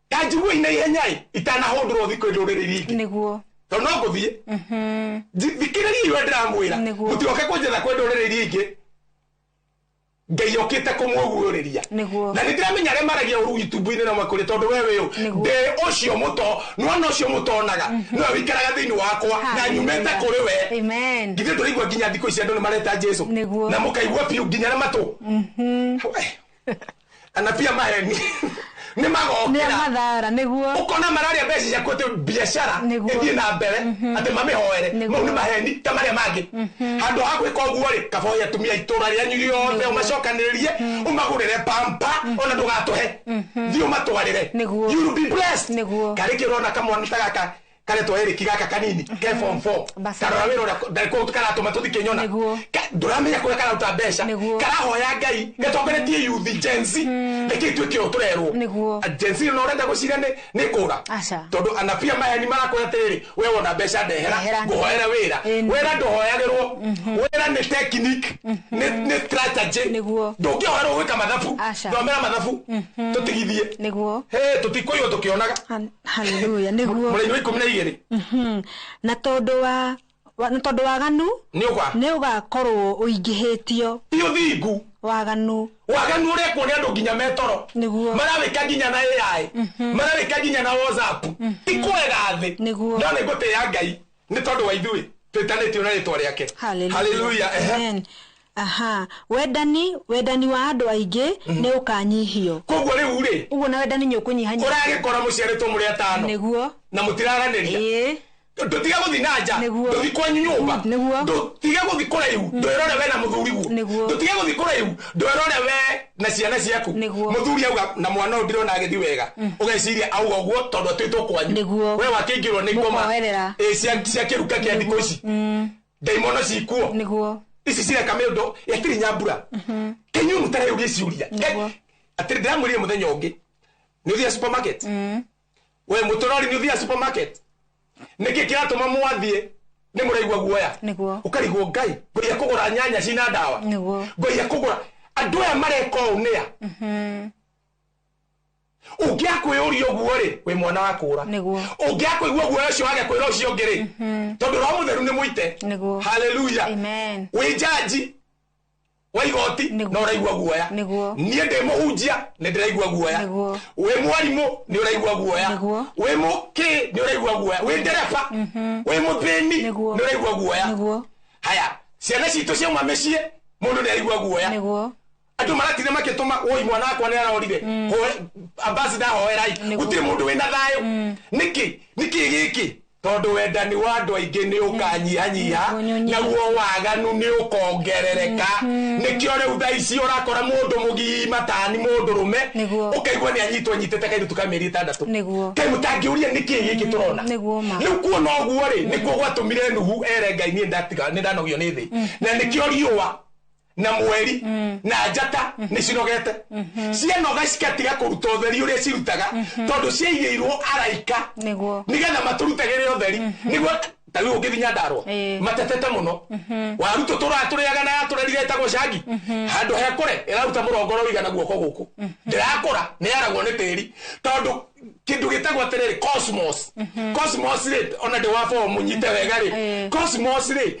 kanjiguai na ihenya ĩ itanahũndũrwo thiĩ kwĩ ndũrĩrĩ iria ingĩ, tondũ no ngũthiĩ. Thikĩrĩriai ũrĩa ndĩramwĩra, mũtigoke kũnjetha kwĩ ndũrĩrĩ iria ingĩ. Ngai okĩte kũmũguũrĩria. Na nĩ ndĩramenya arĩa maragia ũru YouTube-inĩ na makũrĩ, tondũ we wĩ ũ ndĩ ũcio mũto nĩwona ũcio mũtonaga nĩwe wĩikaraga thĩinĩ wakwa na nyumĩte kũrĩ we. Githĩ ndũraigua nginya thikũ ici andũ nĩ mareta Jesu na mũkaigua biũ nginya na matũ anapia maheni nĩ magokĩra ũkona mararia mbeca ciaku atĩ biacara ĩthiĩ na mbere atĩ mamĩhoere, mau nĩ maheni ta marĩa mangĩ. Handũ ha gwĩka ũguo rĩ, kaba oye atumia itũra rĩanyu rĩothe ũmacokanĩrĩrie ũmagũrĩre pampa ona ndũgatũhe, thiĩ ũmatwarĩre, you will be blessed. Karĩ kĩ ũrona kamwana ta gaka karetwo Eric gaka kanini ke form 4, karora wĩra ũrĩa karatũma tũthiĩ kĩnyona, ndũramenya kũrĩa kararuta mbeca, karahoya Ngai gatongoretie youth Gen Z. Reke ituĩke ũũ tũrerwo Gen Z no ũrenda gũcira nĩ kũra, tondũ anabia maheni marakwĩra atĩrĩrĩ we wona mbeca ndehera ngũhoere wĩra. Wĩra ndũhoyagĩrwo, wĩra nĩ technique, nĩ strategy. Ndũngĩhoerwo gwĩka mathabu, thomera mathabu tũtigithie tũtikũiywo tũkĩonaga. Haleluya. Nĩguo. Mũraini wa 12. Na tondũ waganu nĩ ũgakorwo ũingĩhĩtio. Ti ũthingu. Waganu ũrekwo nĩ andũ nginya metoro, marawĩka nginya na AI, marawĩka nginya na WhatsApp. Ti kwega thĩ, no nĩ ngũtĩĩa Ngai nĩ tondũ wa ithuĩ twĩtanĩtio na rĩtwa rĩake. Haleluya. Aha, wendani wa andũ aingĩ nĩ ũkanyihio. Koguo rĩu rĩ, ũguo na wendani nĩ ũkũnyihanyihio. Ũragĩkora mũciarĩtwo mũrĩ atano na mũtiraranĩria, ndũtige gũthiĩ na nja, ndũthiĩ kwanyu nyũmba, ndũtige gũthiĩ kũraihu, ndwĩrore we na mũthuriguo, ndũtige gũthiĩ kũraihu, ndwĩrore we na ciana ciaku. Mũthuri auga na mwana ũyũ ndĩrona agĩthiĩ wega, ũgeciria auga ũguo tondũ atwĩtwo kwanyu, we wakĩingĩrwo nĩ ngoma cia kĩruka kĩa thikũ ici, ndaimono cikuo ici cireka mĩũndũ ĩtirĩ nyambura kĩnyuĩ mũtareyũria ciũria. Atĩrĩ ndĩramwĩrire mũthenya ũngĩ nĩ ũthiaga supermarket, we mũtũrori nĩ ũthiaga supermarket, nĩkĩ kĩratũma mwathiĩ nĩ mũraigua guoya, ũkarigwo Ngai ngoia kũgũra nyanya cina ndawa, ngoia kũgũra. Andũ aya mareka ũũ nĩa? Ũngĩakwĩyũria ũguo rĩ, wĩ mwana wa kũra. Ũngĩakũigua guoya ũcio wage kwĩra ũcio ũngĩ rĩ, tondũ Roho Mũtheru nĩ mũite. Haleluya. Wĩ njanji wa igoti na ũraigua guoya. Niĩ ndĩ mũhunjia nĩ ndĩraigua guoya. Wĩ mwarimũ nĩ ũraigua guoya. Wĩ mũkĩ nĩ ũraigua guoya. Wĩ ndereba, wĩ mũthĩni nĩ ũraigua guoya. Haya, ciana citũ ciauma mĩciĩ mũndũ nĩ araigua guoya. Andũ maratinda makĩtũma woi mwana wakwa nĩ arorire, ambassador hoerai, gũtirĩ mũndũ wĩna thayũ. Nĩkĩ? Nĩkĩ gĩkĩ? Tondũ wendani wa andũ aingĩ nĩ ũkanyihanyiha, naguo waganu nĩ ũkongerereka. Nĩkĩo rĩu thaa ici ũrakora mũndũ mũgima tani mũndũrũme, ũkaigua nĩ anyitwo anyitĩte kairĩtu ka mĩeri 6. Kaĩ mũtangĩũria nĩkĩĩ gĩkĩ tũrona? Rĩu kuona ũguo rĩ, nĩkuo gwatũmire Nuhu ere Ngai, niĩ ndatiga nĩ ndanogio nĩ thĩ. Na nĩkĩo riũa na mweri na njata nĩ cinogete, cianoga cikatiga kũruta ũtheri ũrĩa cirutaga, tondũ ciaigĩirwo araika nĩgetha matũrutagĩre ũtheri. Nĩguo ta rĩu ũngĩthiĩ Nyandarũa, matetete mũno, waru tũtũraga tũrĩaga na yatũrerire ĩtagwo cangi, handũ hekũre ĩraruta mũrongoro ũigana guoko gũkũ, ndĩrakũra, nĩ yaragwo nĩ tĩri, tondũ kĩndũ gĩtagwo atĩrĩrĩ cosmos. Cosmos rĩ, ona ndĩ wa bomu nyite wega rĩ, cosmos rĩ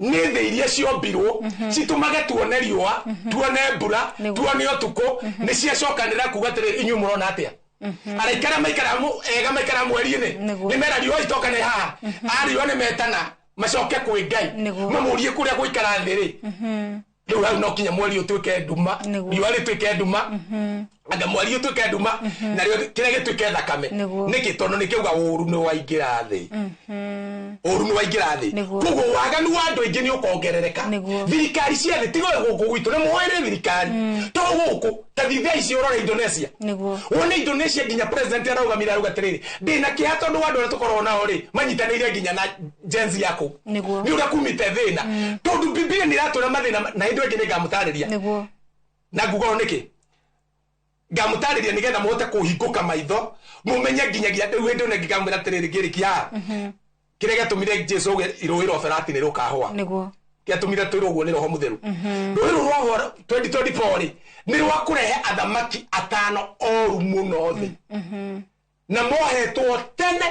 nĩ thĩ iria ciombirwo citũmage tuone riũa, tuone mbura, tuone ũtukũ. Nĩ ciacokanĩra kuga atĩrĩrĩ, inyuĩ mũrona atĩa? Araika arĩa maikaraga ega maikaraga mweri-inĩ nĩ mera riũa itokane haha, a riũa nĩ metana macoke kwĩ Ngai mamũrie kũrĩa gũikara thĩ rĩ. Rĩu hau no kinya mweri ũtuĩke nduma, riũa rĩtuĩke nduma, anga mweri ũtuĩke nduma, narĩo kĩrĩa gĩtuĩke thakame. Nĩkĩ? Tondũ nĩkĩauga ũru nĩ waingĩra thĩ, ũru nĩ waingĩra thĩ. Koguo waganu wa andũ aingĩ nĩ ũkongerereka. Thirikari cia thĩ, tiga gũkũ gwitũ nĩ mũhoere thirikari, to gũkũ ta thaa ici ũrore Indonesia, wone Indonesia nginya president araugamire arauga atĩrĩrĩ, ndĩna kĩeha tondũ wa andũ arĩa tũkoragwo nao rĩ, manyitanĩire nginya na Gen Z yaku nĩ ũrĩa kumĩte thĩna, tondũ Biblia nĩ ĩratwĩra mathĩna, na hĩndĩ ĩngĩ nĩ ngamũtarĩria na nguga ũũ nĩkĩ ngamũtarĩria, nĩgetha mũhote kũhingũka maitho mũmenye nginyagia rĩu hĩndĩ ĩno ĩngĩ ngamwĩra atĩrĩrĩ, ngĩrĩkia haha, kĩrĩa gĩatũmire Jesũ auge rũĩ rwa Ferati nĩ rũkahũa, gĩatũmire twĩrwo ũguo nĩ Roho Mũtheru. Rũĩ rũu rwahũa 2024 rĩ, nĩ rwa kũrehe athamaki 5 oru mũno thĩ, na mohetwo tene.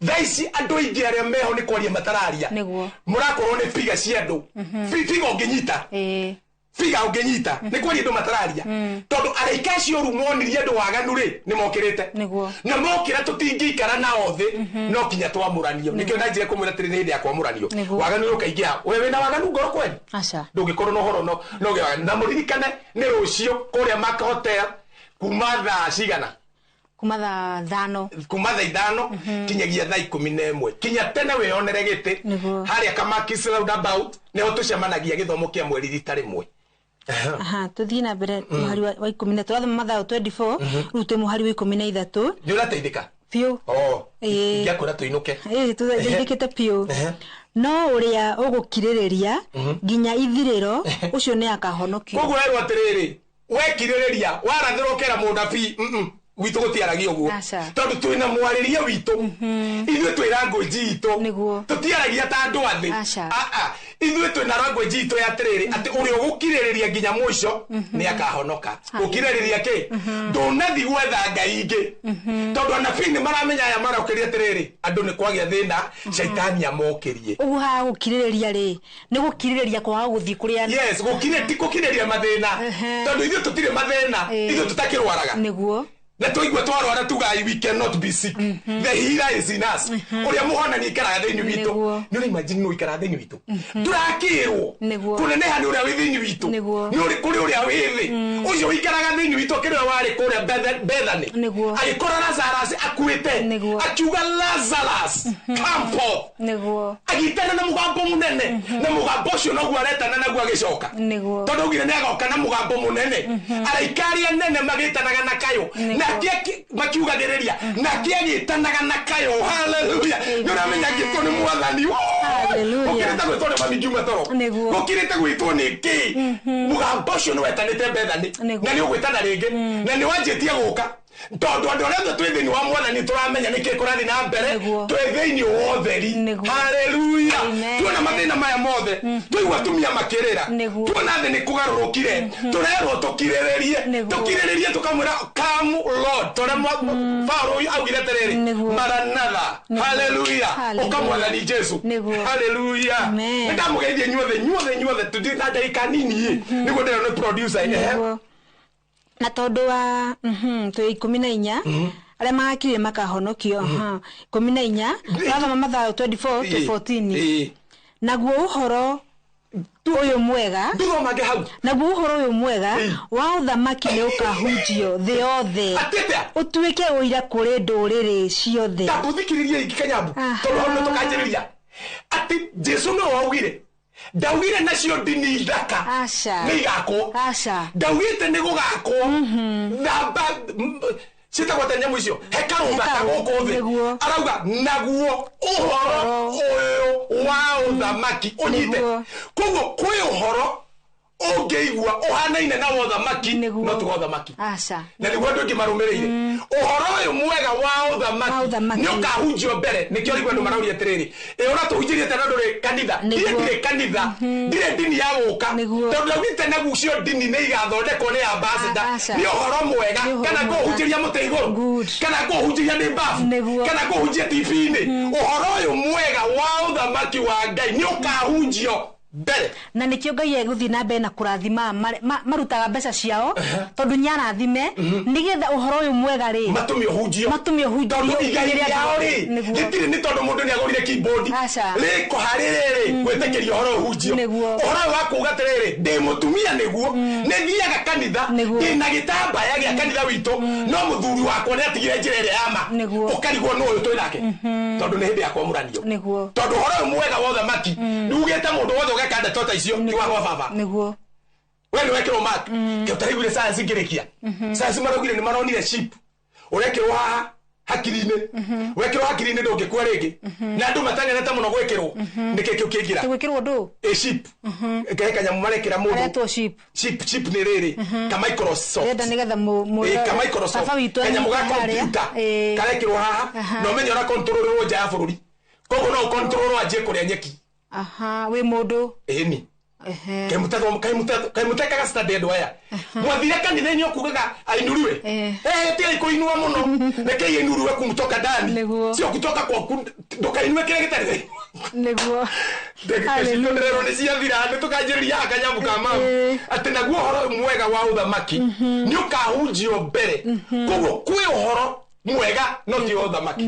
Thaa ici andũ aingĩ arĩa meho nĩ kwaria matararia, mũrakorwo nĩ biga cia andũ, biga ũngĩnyita, biga ũngĩnyita nĩ kwaria andũ matararia, tondũ araika acio ũru monirie andũ waganu rĩ, nĩ mokĩrĩte, na mokĩra tũtingĩikara nao thĩ, no kinya twamũranio. Nĩkĩo ndanjire kũmwĩra atĩrĩ, nĩ hĩndĩ ya kwamũranio, waganu nĩ ũkaingĩha. We wĩna waganu ngoro kweli, ndũngĩkorwo na ũhoro no ũgĩe waganu. Na mũririkane nĩ rũciũ kũrĩa Mark Hotel kuma thaa cigana? Kuma thaa 5. Kuma thaa 5 kinyagia thaa 11, kinya tene wĩyonere gĩtĩ harĩa Kamakis roundabout, nĩho tũcemanagia gĩthomo kĩa mweri rita rĩmwe. Aha, tuthiĩ na mbere mũhari wa 13, tũrathoma Mathayo 24, rĩu twĩ mũhari wa 13. Nĩ ũrateithĩka? Biũ. Ingĩakwĩra tũinũke. Tũteithĩkĩte biũ. No ũrĩa ũgũkirĩrĩria nginya ithirĩro, ũcio nĩ akahonokio. Koguo werwo atĩrĩrĩ, wekirĩrĩria warathĩrwo ũkera mũnabii, gwitũ gũtiaragia ũguo, tondũ twĩna mwarĩrie witũ, ithuĩ twĩ language itũ, tũtiaragia ta andũ a thĩ. Ithuĩ twĩna language itũ ya atĩrĩrĩ, atĩ ũrĩa ũgũkirĩrĩria nginya mũico nĩ akahonoka. Gũkirĩrĩria kĩ? Ndũnathi gwetha ngai ingĩ, tondũ anabii nĩ maramenya aya marokĩria atĩrĩrĩ, andũ nĩ kwagĩa thĩna, caitani amokĩrie. Ũguo haha gũkirĩrĩria rĩ, nĩ gũkirĩrĩria kwaga gũthiĩ kũrĩa. Yes, ti gũkirĩrĩria mathĩna, tondũ ithuĩ tũtirĩ mathĩna, ithuĩ tũtakĩrwaraga. Na twaigua twarwara tuga we cannot be sick, the healer is in us. Ũrĩa mũhonani aikaraga thĩinĩ witũ. Nĩ ũra imagine nũ aikaraga thĩinĩ witũ? Tũrakĩrwo kũneneha nĩ ũrĩa wĩ thĩinĩ witũ, nĩ kũrĩ ũrĩa wĩ thĩ, ũcio ũikaraga thĩinĩ witũ akĩrĩ warĩ kũrĩa Bethany, agĩkora Lazarus akuĩte, akiuga Lazarus come forth, agĩtana na mũgambo mũnene, na mũgambo ũcio noguo aretana naguo agĩcoka, tondũ augire nĩ agoka na mũgambo mũnene. Araika arĩa nene magĩtanaga na kayũ, nake makiugagĩrĩria, nake agĩtanaga na kayũ. Hallelujah. Nĩ ũramenya ngĩtwo nĩ mwathani, ũkĩrĩte gwĩtwo nĩ mami ngiuma toro, ũkĩrĩte gwĩtwo nĩ kĩ? Mũgambo ũcio nĩ wetanĩte Bethany, na nĩ ũgwĩtana rĩngĩ, na nĩ wanjĩtie gũka, tondũ andũ arĩa othe twĩ thĩinĩ wa mwathani tũramenya nĩkĩ kũrathiĩ na mbere, twĩ thĩinĩ wa ũtheri. Haleluya. Tuona mathĩna maya mothe, twaigua atumia makĩrĩra, tuona thĩ nĩ kũgarũrũkire, tũrerwo tũkirĩrĩrie, tũkirĩrĩrie tũkamwĩra come Lord, tũrĩa Paulo augire atĩrĩrĩ, maranatha. Haleluya. Ũka mwathani Jesu. Haleluya. Nĩ ndamũgeithia inyuothe, inyuothe, inyuothe, tũthiĩ na ndagĩka nini nĩguo ndĩrona nĩ producer. Na tondũ wa twĩ 14 arĩa magakirire makahonokio, 14 tũrathoma Mathayo 24 to 14. Naguo ũhoro Ũyũ mwega Nduthomange hau. Naguo ũhoro ũyũ mwega wa ũthamaki nĩ ũkahunjio thĩ yothe ũtuĩke ũira kũrĩ ndũrĩrĩ ciothe. Tathikĩrĩria ingĩ Kanyambu, tondũ hau nĩ tũkanjĩrĩria atĩ Jesu no augire, ndaugire nacio ndini thaka nĩ igakwo, ndaugĩte nĩ gũgakwo thamba ciĩtagwo atĩa nyamũ icio, hekarũ thaka gũkũ thĩ. Arauga naguo ũhoro ũyũ wa ũthamaki ũnyite. Koguo kwĩ ũhoro ũngĩigua ũhanaine na wa ũthamaki, no tiga ũthamaki. Na nĩguo andũ aingĩ marũmĩrĩire ũhoro ũyũ mwega wa ũthamaki nĩ ũkahunjio mbere. Nĩkĩo ũraigua andũ marauria atĩrĩrĩ, ĩ ũratũhunjĩria atĩa na ndũrĩ kanitha? Niĩ ndirĩ kanitha, ndirĩ ndini ya gũka, tondũ ndaugĩte nagucio ndini nĩ igathondekwo nĩ ambassador. Nĩ ũhoro mwega kana ngũhunjĩria mũtĩ igũrũ, kana ngũhunjĩria nĩ bafu, kana ngũhunjia TV-inĩ. Ũhoro ũyũ mwega wa ũthamaki wa Ngai nĩ ũkahunjio mbere. Na nĩkĩo Ngai egũthiĩ na mbere na kũrathima marutaga mbeca ciao, tondũ nĩarathime nĩgetha ũhoro ũyũ mwega rĩ matũme ũhunjio, tondũ igai rĩao rĩ gĩtirĩ nĩ tondũ mũndũ nĩagũrire keyboard rĩko harĩ rĩrĩ gwĩtĩkĩria ũhoro ũhunjio. Ũhoro ũyũ wa kuuga atĩrĩrĩ, ndĩ mũtumia nĩguo nĩthiaga kanitha, ndĩna gĩtambaya gĩa kanitha witũ, no mũthuri wakwa nĩatigire njĩra ĩrĩa ya ma, ũkarigwo nũ ũyũ twĩ nake, tondũ nĩ hĩndĩ ya kwamũranio. Tondũ ũhoro ũyũ mwega wa ũthamaki nĩugĩte mũndũ wothe ũgeka ndeto ta icio ti wa gwa baba. Nĩguo we nĩ wekĩrwo mark. Kĩo taraiguire science ngĩrĩkia science maraugire nĩ maronire chip ũrekĩrwo haha hakiri-inĩ, wekĩrwo hakiri-inĩ ndũngĩkua rĩngĩ, na andũ matang'enete mũno gwĩkĩrwo nĩkĩ kĩu kĩngĩra gwĩkĩrwo ndũ ĩ chip he kanyamũ marekĩra mũndũ aretwo chip. Chip nĩ rĩrĩ ka Microsoft renda nĩgetha ka Microsoft kanyamũ ga computer karekĩrwo haha, na ũmenye ũra control nja ya bũrũri, koguo no ũcontrol wanjie kũrĩa nyeki. Aha, wĩ mũndũ ĩni kaimutekaga study andũ aya mwathire kanitha-inĩ ũkugaga ainuriwe, tigai kũinua mũno, rekei ainuriwe kumtoka ndani, sio kutoka kwa, ndũkainue kĩrĩa gĩtarĩ. Nĩguo ndĩrerwo nĩ ciathira, nĩ tũkanjĩrĩria haha kanyamũ ka mamu atĩ naguo ũhoro mwega wa ũthamaki nĩ ũkahunjio mbere. Koguo kwĩ ũhoro mwega no ti ũthamaki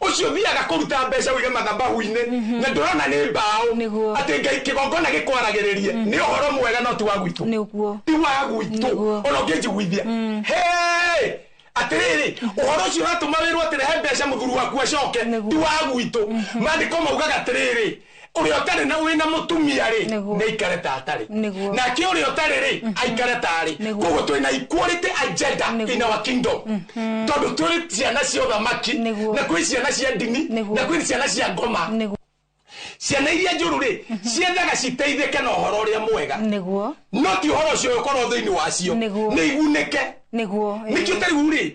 ũcio thiaga kũruta mbeca ũige mathabahu-inĩ na ndũrona nĩ mbaũ atĩ Ngai kĩgongona gĩkwaragĩrĩrie, nĩ ũhoro mwega no ti wa gwitũ, ti wa gwitũ ona ũngĩnjiguithia. Hey, atĩrĩrĩ, ũhoro ũcio ũratũma wĩrwo atĩ rehe mbeca mũthuri waku acoke ti wa gwitũ. Maandĩko maugaga atĩrĩrĩ, ũrĩa ũtarĩ na wĩna mũtumia rĩ nĩ aikare ta atarĩ, nake ũrĩa ũtarĩ rĩ aikare ta arĩ. Koguo twĩna equality agenda in our kingdom, tondũ tũrĩ ciana cia ũthamaki na kwĩ ciana cia ndini na kwĩ ciana cia ngoma. Ciana iria njũru rĩ ciendaga citeithĩke na ũhoro ũrĩa mwega, no ti ũhoro ũcio ũkorwo thĩinĩ wacio nĩ igunĩke. Nĩkĩo ta rĩu rĩ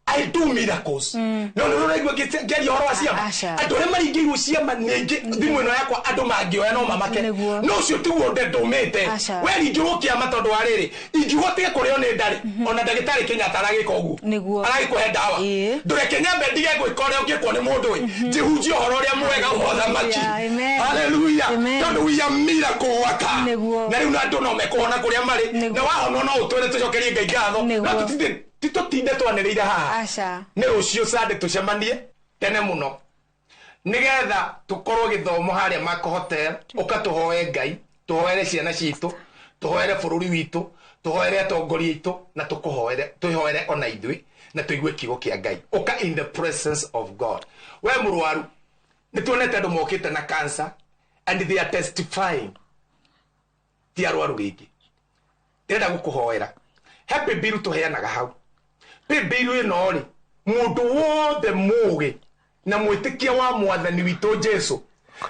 I do miracles. No no no ngĩaria ũhoro wa ciama, andũ arĩa maringĩirwo ciama nĩ aingĩ thimũ ĩno yakwa andũ mangĩoya no mamake, no ũcio tiguo ndũmĩte. We ringĩrwo kĩama tondũ wa rĩrĩ, ingiuga ũtige kũrĩo nĩ ndarĩ, ona ndagĩtarĩ Kenyatta aragĩka ũguo, aragĩkũhe ndawa, ndũreke nyambe ndige gwĩka ũrĩa ũngĩkwo nĩ mũndũ ĩ, njĩhunjie ũhoro ũrĩa mwega wa ũthamaki. Hallelujah. Tondũ we are miracle worker, na rĩu na andũ no mekũhona kũrĩa marĩ, na wahonwo no ũtwĩre tũcokerie Ngai ngatho, no tũtinde titũtinde twanĩrĩire haha. Nĩ rũciũ Sunday tũcemanie tene mũno nĩgetha tũkorwo gĩthomo harĩa Mark Hotel, ũka tũhoe Ngai, tũhoere ciana citũ, tũhoere bũrũri witũ, tũhoere atongoria aitũ, na tũkũhoere, twĩhoere ona ithuĩ, na tũigue kiugo kĩa Ngai. Ũka in the presence of God. We mũrwaru, nĩ tuonete andũ mokĩte na cancer and they are testifying ti arwaru rĩngĩ. Ndĩrenda gũkũhoera he paybill tũheanaga hau. Paybill ĩno rĩ, mũndũ wothe mũgĩ na mwĩtĩkia wa mwathani witũ Jesu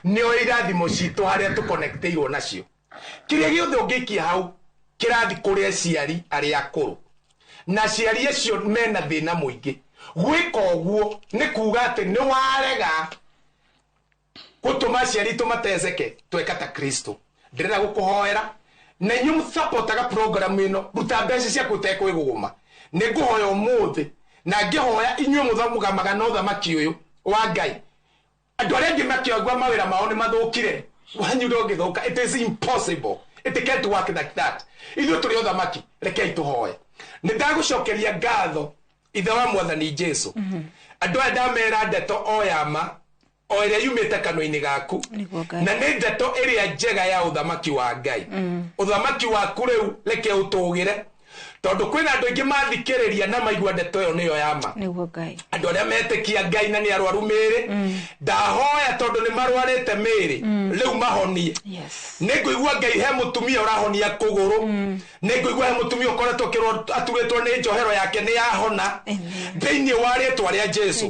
nĩoĩ irathimo citũ harĩa tũconnectĩirwo nacio. Kĩrĩa gĩothe ũngĩikia hau kĩrathi kũrĩ aciari arĩa akũrũ, na aciari acio mena thĩna mũingĩ. Gwĩka ũguo nĩ kuuga atĩ nĩ warega gũtũma aciari tũmateceke, tweka ta Kristo. Ndĩrenda gũkũhoera na inyuĩ mũsapotaga program ĩno, ruta mbeca ciaku ũtekwĩgũgũma. Nĩ ngũhoya ũmũthĩ na ngĩhoya inyuĩ mũgamaga na ũthamaki ũyũ wa Ngai. Andũ arĩa angĩ makĩagua mawĩra mao nĩ mathũkire, wanyu ndũngĩthũka. It is impossible, it can't work like that. Ithuĩ tũrĩ ũthamaki, rekei tũhoe. Nĩ ndagũcokeria ngatho ithe wa mwathani Jesu. Andũ aya ndamera ndeto o ya ma, o ĩrĩa yumĩte kanua-inĩ gaku, na nĩ ndeto ĩrĩa njega ya ũthamaki wa Ngai. Ũthamaki waku rĩu reke ũtũgĩre, tondũ kwĩna andũ aingĩ mathikĩrĩria na maigua ndeto ĩyo nĩyo ya ma. Andũ arĩa metĩkia Ngai na nĩ arwaru mĩĩrĩ, ndahoya tondũ nĩ marwarĩte mĩĩrĩ, rĩu mahonie. Nĩ ngũigua Ngai he mũtumia ũrahonia kũgũrũ, nĩ ngũigua he mũtumia ũkoretwo aturĩtwo nĩ njohero yake nĩ yahona thĩinĩ wa rĩtwa rĩa Jesu.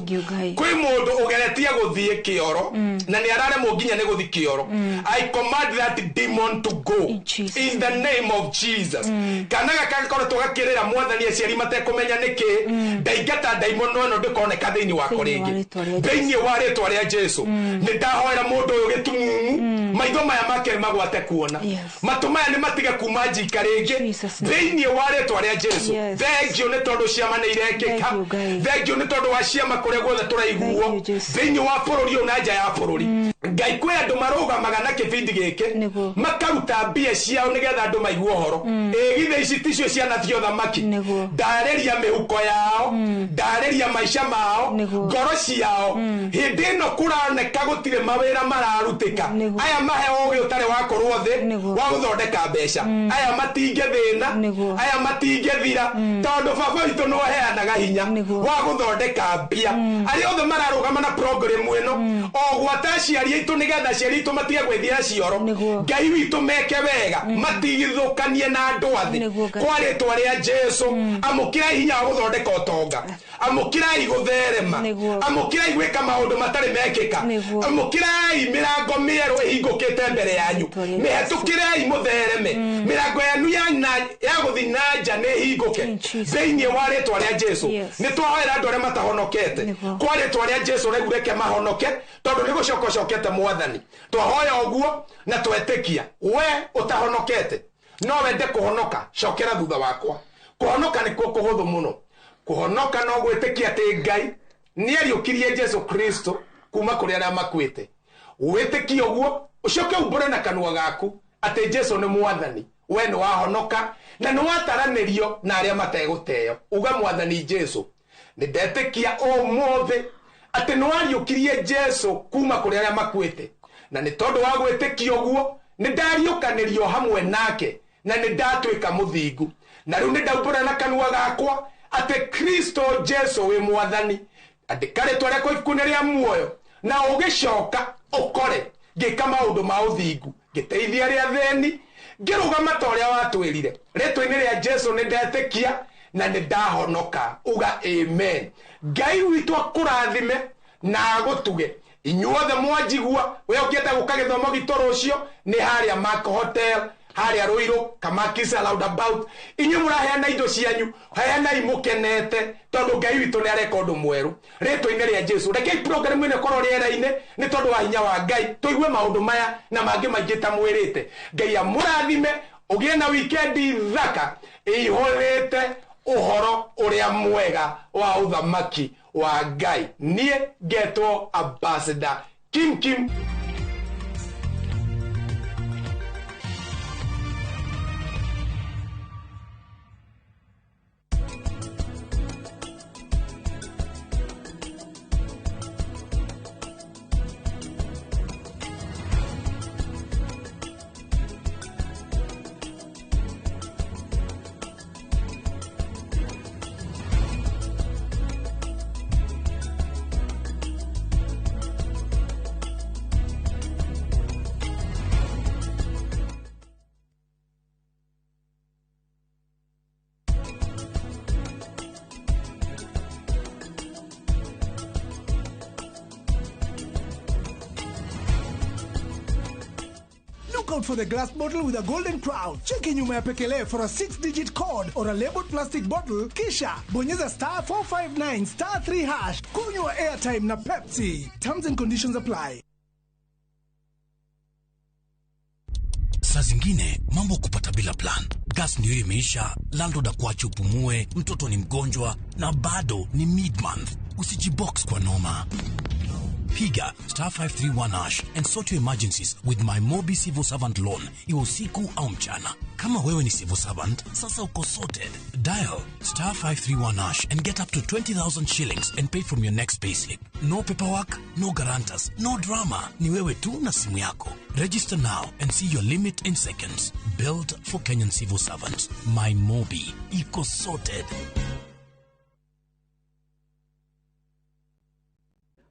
Kwĩ mũndũ ũgeretie gũthiĩ kĩoro na nĩ araremwo nginya nĩ gũthiĩ kĩoro. I command that demon to go in the name of Jesus. Kana gakakoretwo gakĩrĩra mwathani aciari matekũmenya nĩkĩ, ndaingata ndaimono ĩno ndĩkoneka thĩinĩ wako rĩngĩ thĩinĩ wa rĩtwa rĩa Jesu. Nĩ ndahoera mũndũ ũyũ gĩtumumu, maitho maya make nĩ magwate kuona, matũ maya nĩ matige kuma njika rĩngĩ thĩinĩ wa rĩtwa rĩa Jesu. Thengio nĩ tondũ ciama nĩ irekĩka, thengio nĩ tondũ wa ciama kũrĩa guothe tũraiguo thĩinĩ wa bũrũri ũyũ na nja ya bũrũri. Ngai, kwĩ andũ marũgamaga na kĩbindi gĩkĩ makaruta mbia ciao nĩgetha andũ maigue ũhoro. Ĩ githĩ ici ticio ciana cia ũthamaki? Ndarĩria mĩhuko yao, ndarĩria maica mao, ngoro ciao. Hĩndĩ ĩno kũroneka gũtirĩ mawĩra mararutĩka, aya mahe ũgĩ ũtarĩ wakorwo thĩ wa gũthondeka mbeca, aya matingĩthĩna, aya matingĩthira, tondũ baba witũ nĩ ũheanaga hinya wa gũthondeka mbia. Arĩa othe mararũgama na program ĩno, o gwata aciari aitũ nĩgetha aciari aitũ matige gwĩthiĩra cioro, Ngai witũ meke wega, matigithũkanie na andũ a thĩ. Kwa rĩtwa rĩa Jesu, amũkĩrai hinya wa gũthondeka ũtonga, amũkĩrai gũtherema, amũkĩrai gwĩka maũndũ matarĩ mekĩka, amũkĩrai mĩrango mĩerũ ĩhingũkĩte mbere yanyu, mĩhetũkĩrei mũthereme, mĩrango yanyu ya gũthiĩ na nja nĩ ĩhingũke thĩinĩ wa rĩtwa rĩa Jesu. Nĩ twahoera andũ arĩa matahonokete, kwa rĩtwa rĩa Jesu rĩu reke mahonoke, tondũ nĩ gũcoka ũcokete mwathani. Twahoya ũguo na twetĩkia we ũtahonokete no wende kũhonoka, cokera thutha wakwa. Kũhonoka nĩkuo kũhũthũ mũno. Kũhonoka no gwĩtĩkia atĩ Ngai nĩ ariũkirie Jesu Kristo kuma kũrĩ arĩa makuĩte. Wĩtĩkie ũguo, ũcoke umbũre na kanua gaku atĩ Jesu nĩ mwathani, we nĩ wahonoka na nĩ wataranĩrio na arĩa mategũteo. Uga, mwathani Jesu, nĩ ndetĩkia ũmũthĩ atĩ nĩ wariũkirie Jesu kuma kũrĩ arĩa makuĩte, na nĩ tondũ wa gwĩtĩkia ũguo nĩ ndariũkanĩrio hamwe nake na nĩ ndatuĩka mũthingu, na rĩu nĩ ndaumbũra na kanua gakwa atĩ Kristo Jesu wĩ mwathani. Andĩka rĩtwa rĩakwa ibuku-inĩ rĩa muoyo, na ũgĩcoka ũkore ngĩka maũndũ ma ũthingu, ngĩteithia arĩa athĩni, ngĩrũgama ta ũrĩa watwĩrire. Rĩtwa-inĩ rĩa Jesu nĩ ndetĩkia na nĩ ndahonoka. Uga amen. Ngai witũ akũrathime na agũtuge. Inyuothe mwanjigua, we ũngĩenda gũka gĩthomo gitũ rũciũ nĩ harĩa Mark Hotel, harĩa Ruiru, Kamakisa roundabout. Inyuĩ mũraheana indo cianyu, heanai mũkenete, tondũ Ngai witũ nĩ areka ũndũ mwerũ. Rĩtwa-inĩ rĩa Jesu, rekei program ĩno ĩkorwo rĩera-inĩ nĩ tondũ wa hinya wa Ngai, tũigue maũndũ maya na mangĩ maingĩ ta mwĩrĩte. Ngai amũrathime, ũgĩe na wikendi thaka ĩihũrĩte ũhoro ũrĩa mwega wa ũthamaki wa Ngai. Niĩ ngetwo Ambassador Kim Kim. Look out for the glass bottle with a golden crown. Cheki nyuma ya pekele for a 6-digit code or a labeled plastic bottle. Kisha bonyeza star 459 star 3 hash. Kunywa airtime na Pepsi. Terms and conditions apply. Saa zingine mambo kupata bila plan. Gas ndio imeisha, landlord akuache upumue, mtoto ni mgonjwa na bado ni mid-month. Usijibox kwa noma. Piga star 531 hash and sort your emergencies with my Mobi Civil Servant Loan, iwe usiku au mchana. Kama wewe ni civil servant, sasa uko sorted. Dial star 531 hash and get up to 20,000 shillings and pay from your next payslip. No paperwork, no guarantors, no drama. Ni wewe tu na simu yako. Register now and see your limit in seconds. Built for Kenyan civil servants. My Mobi. Iko sorted.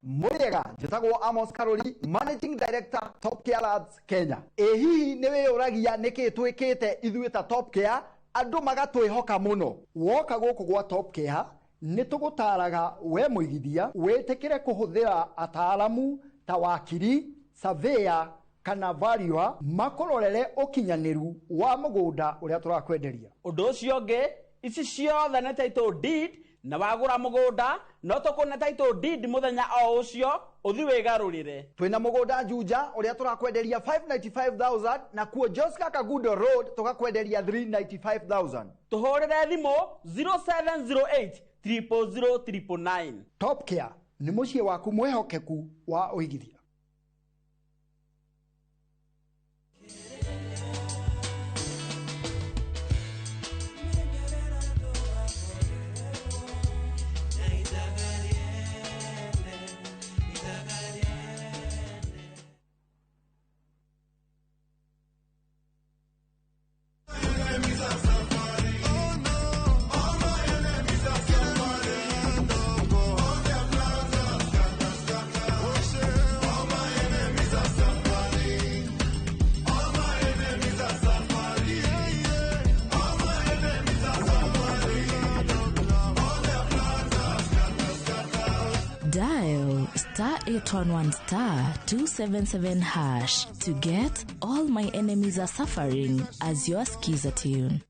Mũrĩega, njĩtagwo Amos Karori, Managing Director, Top Care Lads Kenya. Ĩ hihi nĩ wĩyũragia nĩkĩ twĩkĩte ithuĩ ta Top Care andũ magatwĩhoka mũno? Woka gũkũ gwa Top Care nĩ tũgũtaraga we mũigithia wĩtĩkĩre kũhũthĩra ataaramu ta wakiri, surveyor kana valuer makũrorere ũkinyanĩru wa mũgũnda ũrĩa tũrakwenderia. Ũndũ ũcio ũngĩ, ici ciothe nĩ title deed, na wagũra mũgũnda no tũkũne title deed mũthenya o ũcio ũthi wĩgarũrĩre. Twĩna mũgũnda Juja ũrĩa tũrakwenderia 595,000 na kuo Joska Kagudo Road tũgakwenderia 395,000. Tũhũrĩre thimũ 0708 000 999. Top Care nĩ mũciĩ waku mwĩhokeku wa ũigithia. Dial star 811 star 277 hash to get All My Enemies Are Suffering as your skiza tune.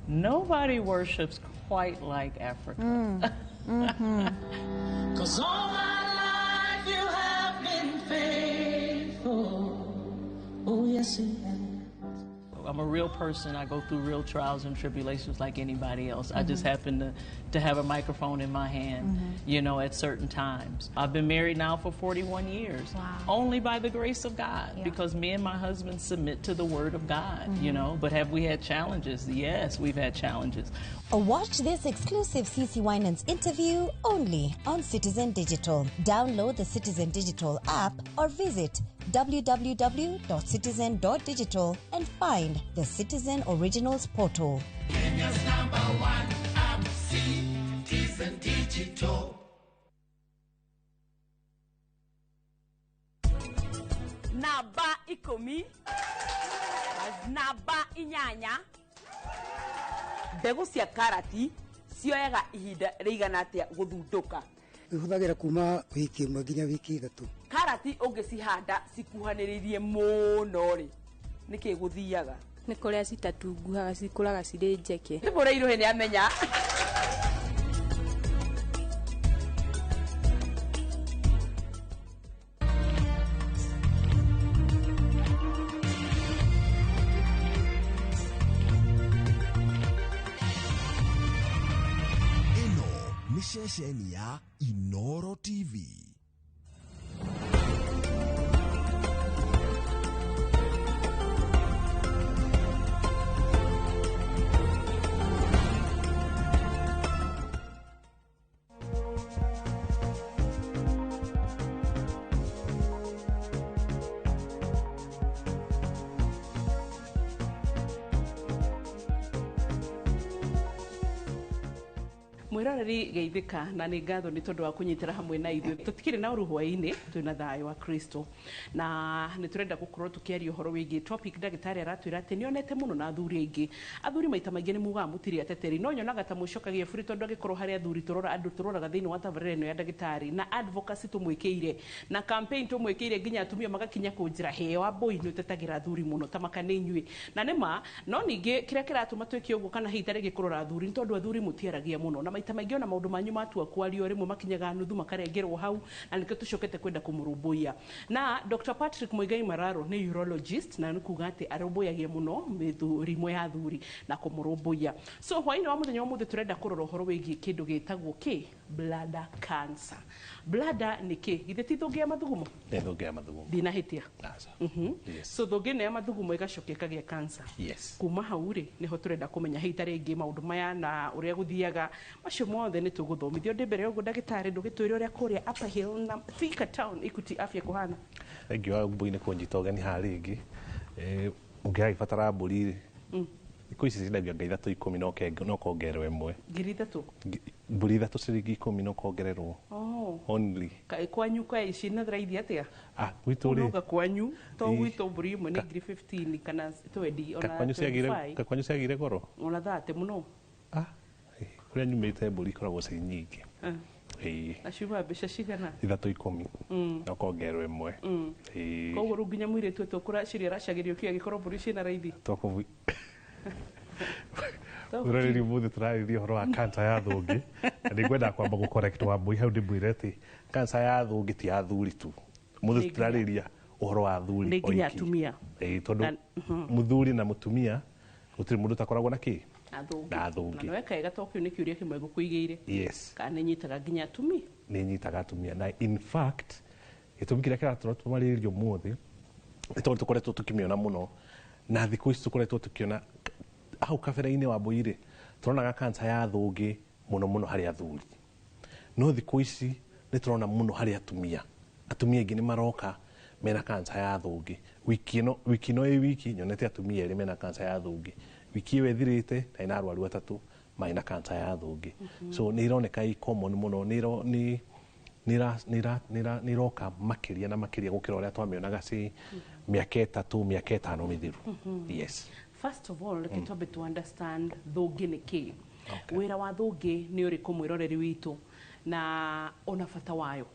Nobody worships quite like Africa. 'Cause all my life you have been faithful. Oh, yes, you have. I'm a real person. I go through real trials and tribulations like anybody else. I just happen to have a microphone in my hand, you know, at certain times. I've been married now for 41 years. Wow. Only by the grace of God, because me and my husband submit to the word of God, you know. But have we had challenges? Yes, we've had challenges. Watch this exclusive CC Winans interview only on Citizen Digital. Download the Citizen Digital app or visit www.citizen.digital and find the Citizen Originals portal. Kenya's number one app, Citizen Digital. Namba 10, namba 8. Mbegũ cia karati cioyaga ihinda rĩigana atĩa gũthundũka? Ihũthagĩra kuma wiki ĩmwe nginya wiki 3. Karati ũngĩcihanda cikuhanĩrĩirie mũno rĩ, nĩkĩ gũthiaga? Nĩ kũrĩa citatunguhaga, cikũraga cirĩ njeke. Nĩ mũrairuhĩ nĩ amenya. Ĩno nĩ ceceni ya Inoro TV. Mwiroreri geithika na nĩ ngatho nĩ tondũ wa kũnyitĩra hamwe na ithuĩ. Tũtikĩrĩ na ũru hwaĩ-inĩ, twĩna thayũ wa Kristo na nĩ tũrenda gũkorwo tũkĩaria ũhoro wĩgiĩ topic. Ndagĩtarĩ aratwĩra atĩ nĩonete mũno na athuri aingĩ. Athuri maita maingĩ nĩ mugaga mũtirĩ ateteri, no nyonaga ta mũcokagia buri tondũ angĩkorwo harĩ athuri tũrora andũ tũroraga thĩinĩ wa tabarĩra ĩno ya ndagĩtarĩ na advocacy tũmwĩkĩire na campaign tũmwĩkĩire nginya atumia magakinya kũnjĩra heo ambũi nĩ ũtetagĩra athuri mũno ta maka nĩ inyuĩ na nĩ ma. No ningĩ kĩrĩa kĩratũma twĩke ũguo kana hihi ta rĩngĩ kũrora athuri nĩ tondũ athuri mũtiaragia mũno na maita Maita maingĩ ona maũndũ manyu matua kwario rĩmwe makinyaga nuthu makarengerwo hau, na nĩkĩo tũcokete kwenda kũmũrũmbũiya. Na Dr. Patrick Muigai Mararo nĩ urologist, na nĩ kuga atĩ arũmbũyagia mũno mĩrimũ ya athuri na kũmũrũmbũiya. So hwaĩ-inĩ wa mũthenya wa ũmũthĩ tũrenda kũrora ũhoro wĩgiĩ kĩndũ gĩtagwo kĩ bladder cancer. Bladder nĩ kĩ? Githĩ ti thũngĩ ya mathugumo? Nĩ thũngĩ ya mathugumo. Ndinahĩtia? Aca. Yes. So thũngĩ ĩno ya mathugumo ĩgacoka ĩkagĩa cancer. Yes. Kuma hau rĩ, nĩho tũrenda kũmenya hihi ta rĩngĩ maũndũ maya na ũrĩa gũthiaga, macio mothe nĩ tũgũthomithio. Ndĩ mbere ya ũguo ndagĩtarĩ, ndũgĩtwĩre ũrĩa kũrĩa Upper Hill na Thika Town Equity Afya kũhana. Thank you wa mbui nĩ kũnyita ũgeni haha rĩngĩ. Ũngĩragĩbatara mbũri rĩ, thikũ ici ciendagio nga ithatũ ikũmi no kongererwo ĩmwe. 3,000? Mbũri ithatũ ciringi ikũmi no kongererwo. Oh. Only. Kwanyu kwa ici na raithi atĩa? Ah, gwitũ rĩ. Unoga kwanyu to Ĩ. gwitũ mbũri ĩmwe nĩ 15,000 kana 20 ona Kakwanyu ciagire 25. Kakwanyu ciagire goro. Ona 30 mũno. Kũrĩa nyumĩte mbũri ikoragwo ciĩ nyingĩ. Ĩĩ. Na ciuma mbeca cigana? Ithatũ ikũmi. No kongererwo ĩmwe. Ĩĩ. Koguo rĩu nginya mũirĩtu etwo kũraciria aracagĩrio kĩ angĩkorwo mbũri ciĩna raithi? Tokũbu Ũroreri ũmũthĩ tũrarĩrĩria ũhoro wa cancer ya thũngĩ, na nĩngwenda kwamba gũ correct Wambui hau ndĩmwĩre atĩ cancer ya thũngĩ ti ya athuri tu. Ũmũthĩ tũtirarĩrĩria ũhoro wa athuri Nĩ nginya oiki. atumia. Ĩĩ, tondũ mũthuri na mũtumia gũtirĩ mũndũ ũtakoragwo na kĩ Na thũngĩ. Na thũngĩ. Na nĩwe kaega to kĩu nĩ kĩũria kĩmwe ngũkũigĩire. Yes. Kana nĩ nyitaga nginya atumia? Nĩ nyitaga atumia, na in fact gĩtũmi kĩrĩa kĩratũra tũmarĩrĩria ũmũthĩ nĩ tondũ tũkoretwo tũkĩmĩona mũno, na thikũ ici tũkoretwo tũkĩona hau kabere-inĩ wa mbũi rĩ, tũronaga cancer ya thũngĩ mũno mũno harĩ athuri, no thikũ ici nĩ tũrona mũno harĩ atumia. Atumia aingĩ nĩ maroka mena cancer ya thũngĩ. Wiki ĩno, wiki ĩno ĩ wiki nyonete atumia erĩ mena cancer ya thũngĩ. Wiki ĩyo ĩthirĩte ndarĩ na arwaru atatũ marĩ na cancer ya thũngĩ. So nĩ ironeka ĩ common mũno, nĩ nĩ iroka makĩria na makĩria gũkĩra ũrĩa twamĩonaga ci mĩaka 3, mĩaka 5 mĩthiru. Yes. First of all, reke twambe to understand thũngĩ nĩ kĩ. Wĩra wa thũngĩ nĩ ũrĩkũ mwĩroreri witũ, na ona bata wayo,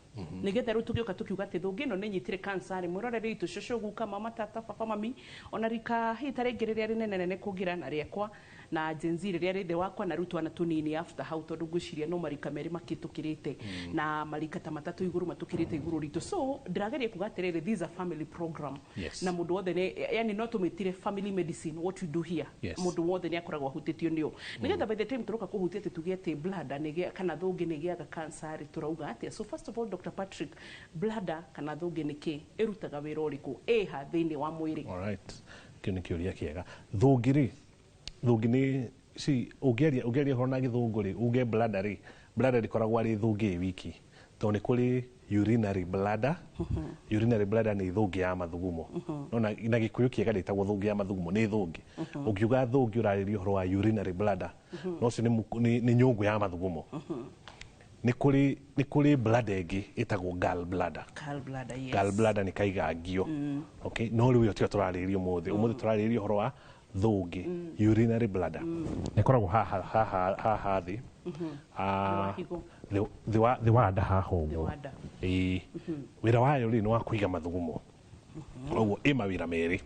nĩgetha rĩu tũgĩũka tũkiuga atĩ thũngĩ ĩno nĩ nyitire cancer rĩ, mwĩroreri witũ, cũcũ, guka, mama, tata, baba, mami, ona rika hihi ta rĩngĩ rĩrĩa rĩnene nene kũngĩra na rĩakwa na Gen Z rĩrĩa rĩ thĩ wakwa, na rĩu twana tũnini after hau, tondũ ngwĩciria no marika merĩ makĩtũkĩrĩte na marika ta matatũ igũrũ matũkĩrĩte igũrũ ritũ. So ndĩrageria kuga atĩrĩrĩ, this is a family program. Na mũndũ wothe nĩ, yani no tũmĩtire family medicine, what we do here. Mũndũ wothe nĩ akoragwo ahutĩtio nĩyo, nĩgetha by the time tũroka kũhutia atĩ tuge atĩ bladder nĩ kana thũngĩ nĩ ĩgĩaga cancer rĩ, tũrauga atĩa? So first of all, Dr. Patrick, bladder kana thũngĩ nĩ kĩ? Ĩrutaga wĩra ũrĩkũ? Ĩha thĩinĩ wa mwĩrĩ? Alright. Kĩu nĩ kĩũria kĩega. Thũngĩ rĩ, thũngĩ nĩ ci ũngĩaria ũhoro na gĩthũngũ rĩ, uge bladder rĩ, bladder ndĩkoragwo arĩ thũngĩ ĩ wiki, tondũ nĩ kũrĩ urinary bladder. Urinary bladder nĩ thũngĩ ya mathugumo. No na gĩkũyũ kĩega ndĩtagwo thũngĩ ya mathugumo, nĩ thũngĩ. Ũngiuga thũngĩ ũrarĩria ũhoro wa urinary bladder. No ũcio nĩ nyũngũ ya mathugumo. Nĩ kũrĩ bladder ĩngĩ ĩtagwo gall bladder. Gallbladder, yes. Gall bladder nĩ kaigangio. Okay, no rĩu ĩyo tiyo tũrarĩrĩria ũmũthĩ. Ũmũthĩ tũrarĩrĩria ũhoro wa thũngĩ, urinary bladder. Ĩkoragwo haha thĩ. Ah, Thĩ wa higo. Thĩ wa nda haha Thĩ ũguo. wa nda. Ĩĩ. Wĩra wayo rĩ nĩ wa kũiga mathugumo. Koguo ĩ mawĩra merĩ.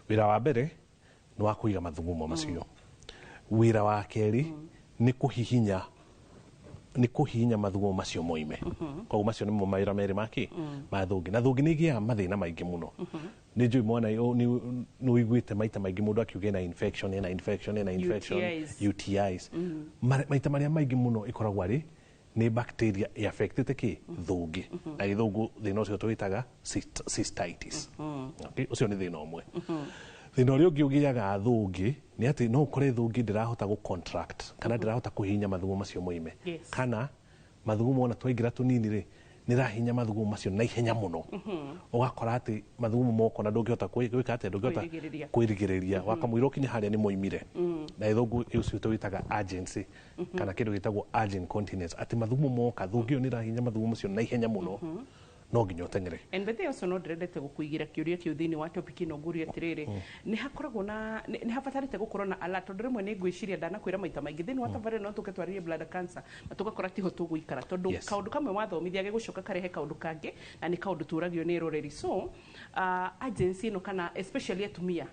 Wĩra wa mbere nĩ wa kũiga mathugumo macio. Wĩra wa kerĩ nĩ kũhihinya mathugumo macio moime. Koguo macio nĩmo mawĩra merĩ ma kĩ ma thũngĩ. Na thũngĩ nĩ ĩgĩaga mathĩna maingĩ mũno. Nĩ njũĩ mwana nĩ ũiguĩte maita maingĩ mũndũ akiuga ena infection, ena infection, ena infection. UTIs. UTIs. Maita marĩa maingĩ mũno ĩkoragwo arĩ nĩ bacteria ĩ-affectĩte kĩ thũngĩ, na gĩthũngũ thĩna ũcio tũwĩtaga cystitis. Okay, ũcio nĩ thĩna ũmwe. Thĩna ũrĩa ũngĩ ũgĩaga thũngĩ nĩ atĩ no ũkore thũngĩ ndĩrahota gũ contract kana ndĩrahota kũhihinya mathugumo macio moime, kana mathugumo ona twaingĩra tũnini rĩ, nĩ rahinya mathugumo macio na ihenya mũno, ũgakora atĩ mathugumo moko na ndũngĩhota gwĩka atĩa, ndũngĩhota Kwĩrigĩrĩria. Kwĩrigĩrĩria wakamũira ũkinye harĩa nĩ moimire. Na gĩthũngũ ũcio tũwĩtaga urgency, kana kĩndũ gĩtagwo urge incontinence, atĩ mathugumo moka thũngĩ ĩyo nĩ ĩrahinya mathugumo macio na ihenya mũno, no nginya ũteng'ere. And by the way, also no ndĩrendete gũkũigĩra kĩũria kĩu thĩinĩ wa topic ĩno, ngũrie atĩrĩrĩ, nĩ hakoragwo na nĩ habatarĩte gũkorwo na alert, tondũ rĩmwe nĩ ngwĩciria ndanakwĩra maita maingĩ thĩinĩ wa tabarĩra no tũke twarĩrie bladder cancer na tũgakora tiho tũgũikara, tondũ kaũndũ kamwe wathomithia gĩgũcoka karehe kaũndũ kangĩ, na nĩ kaũndũ tũragio nĩ rũrĩrĩ. So agency ĩno kana especially atumia,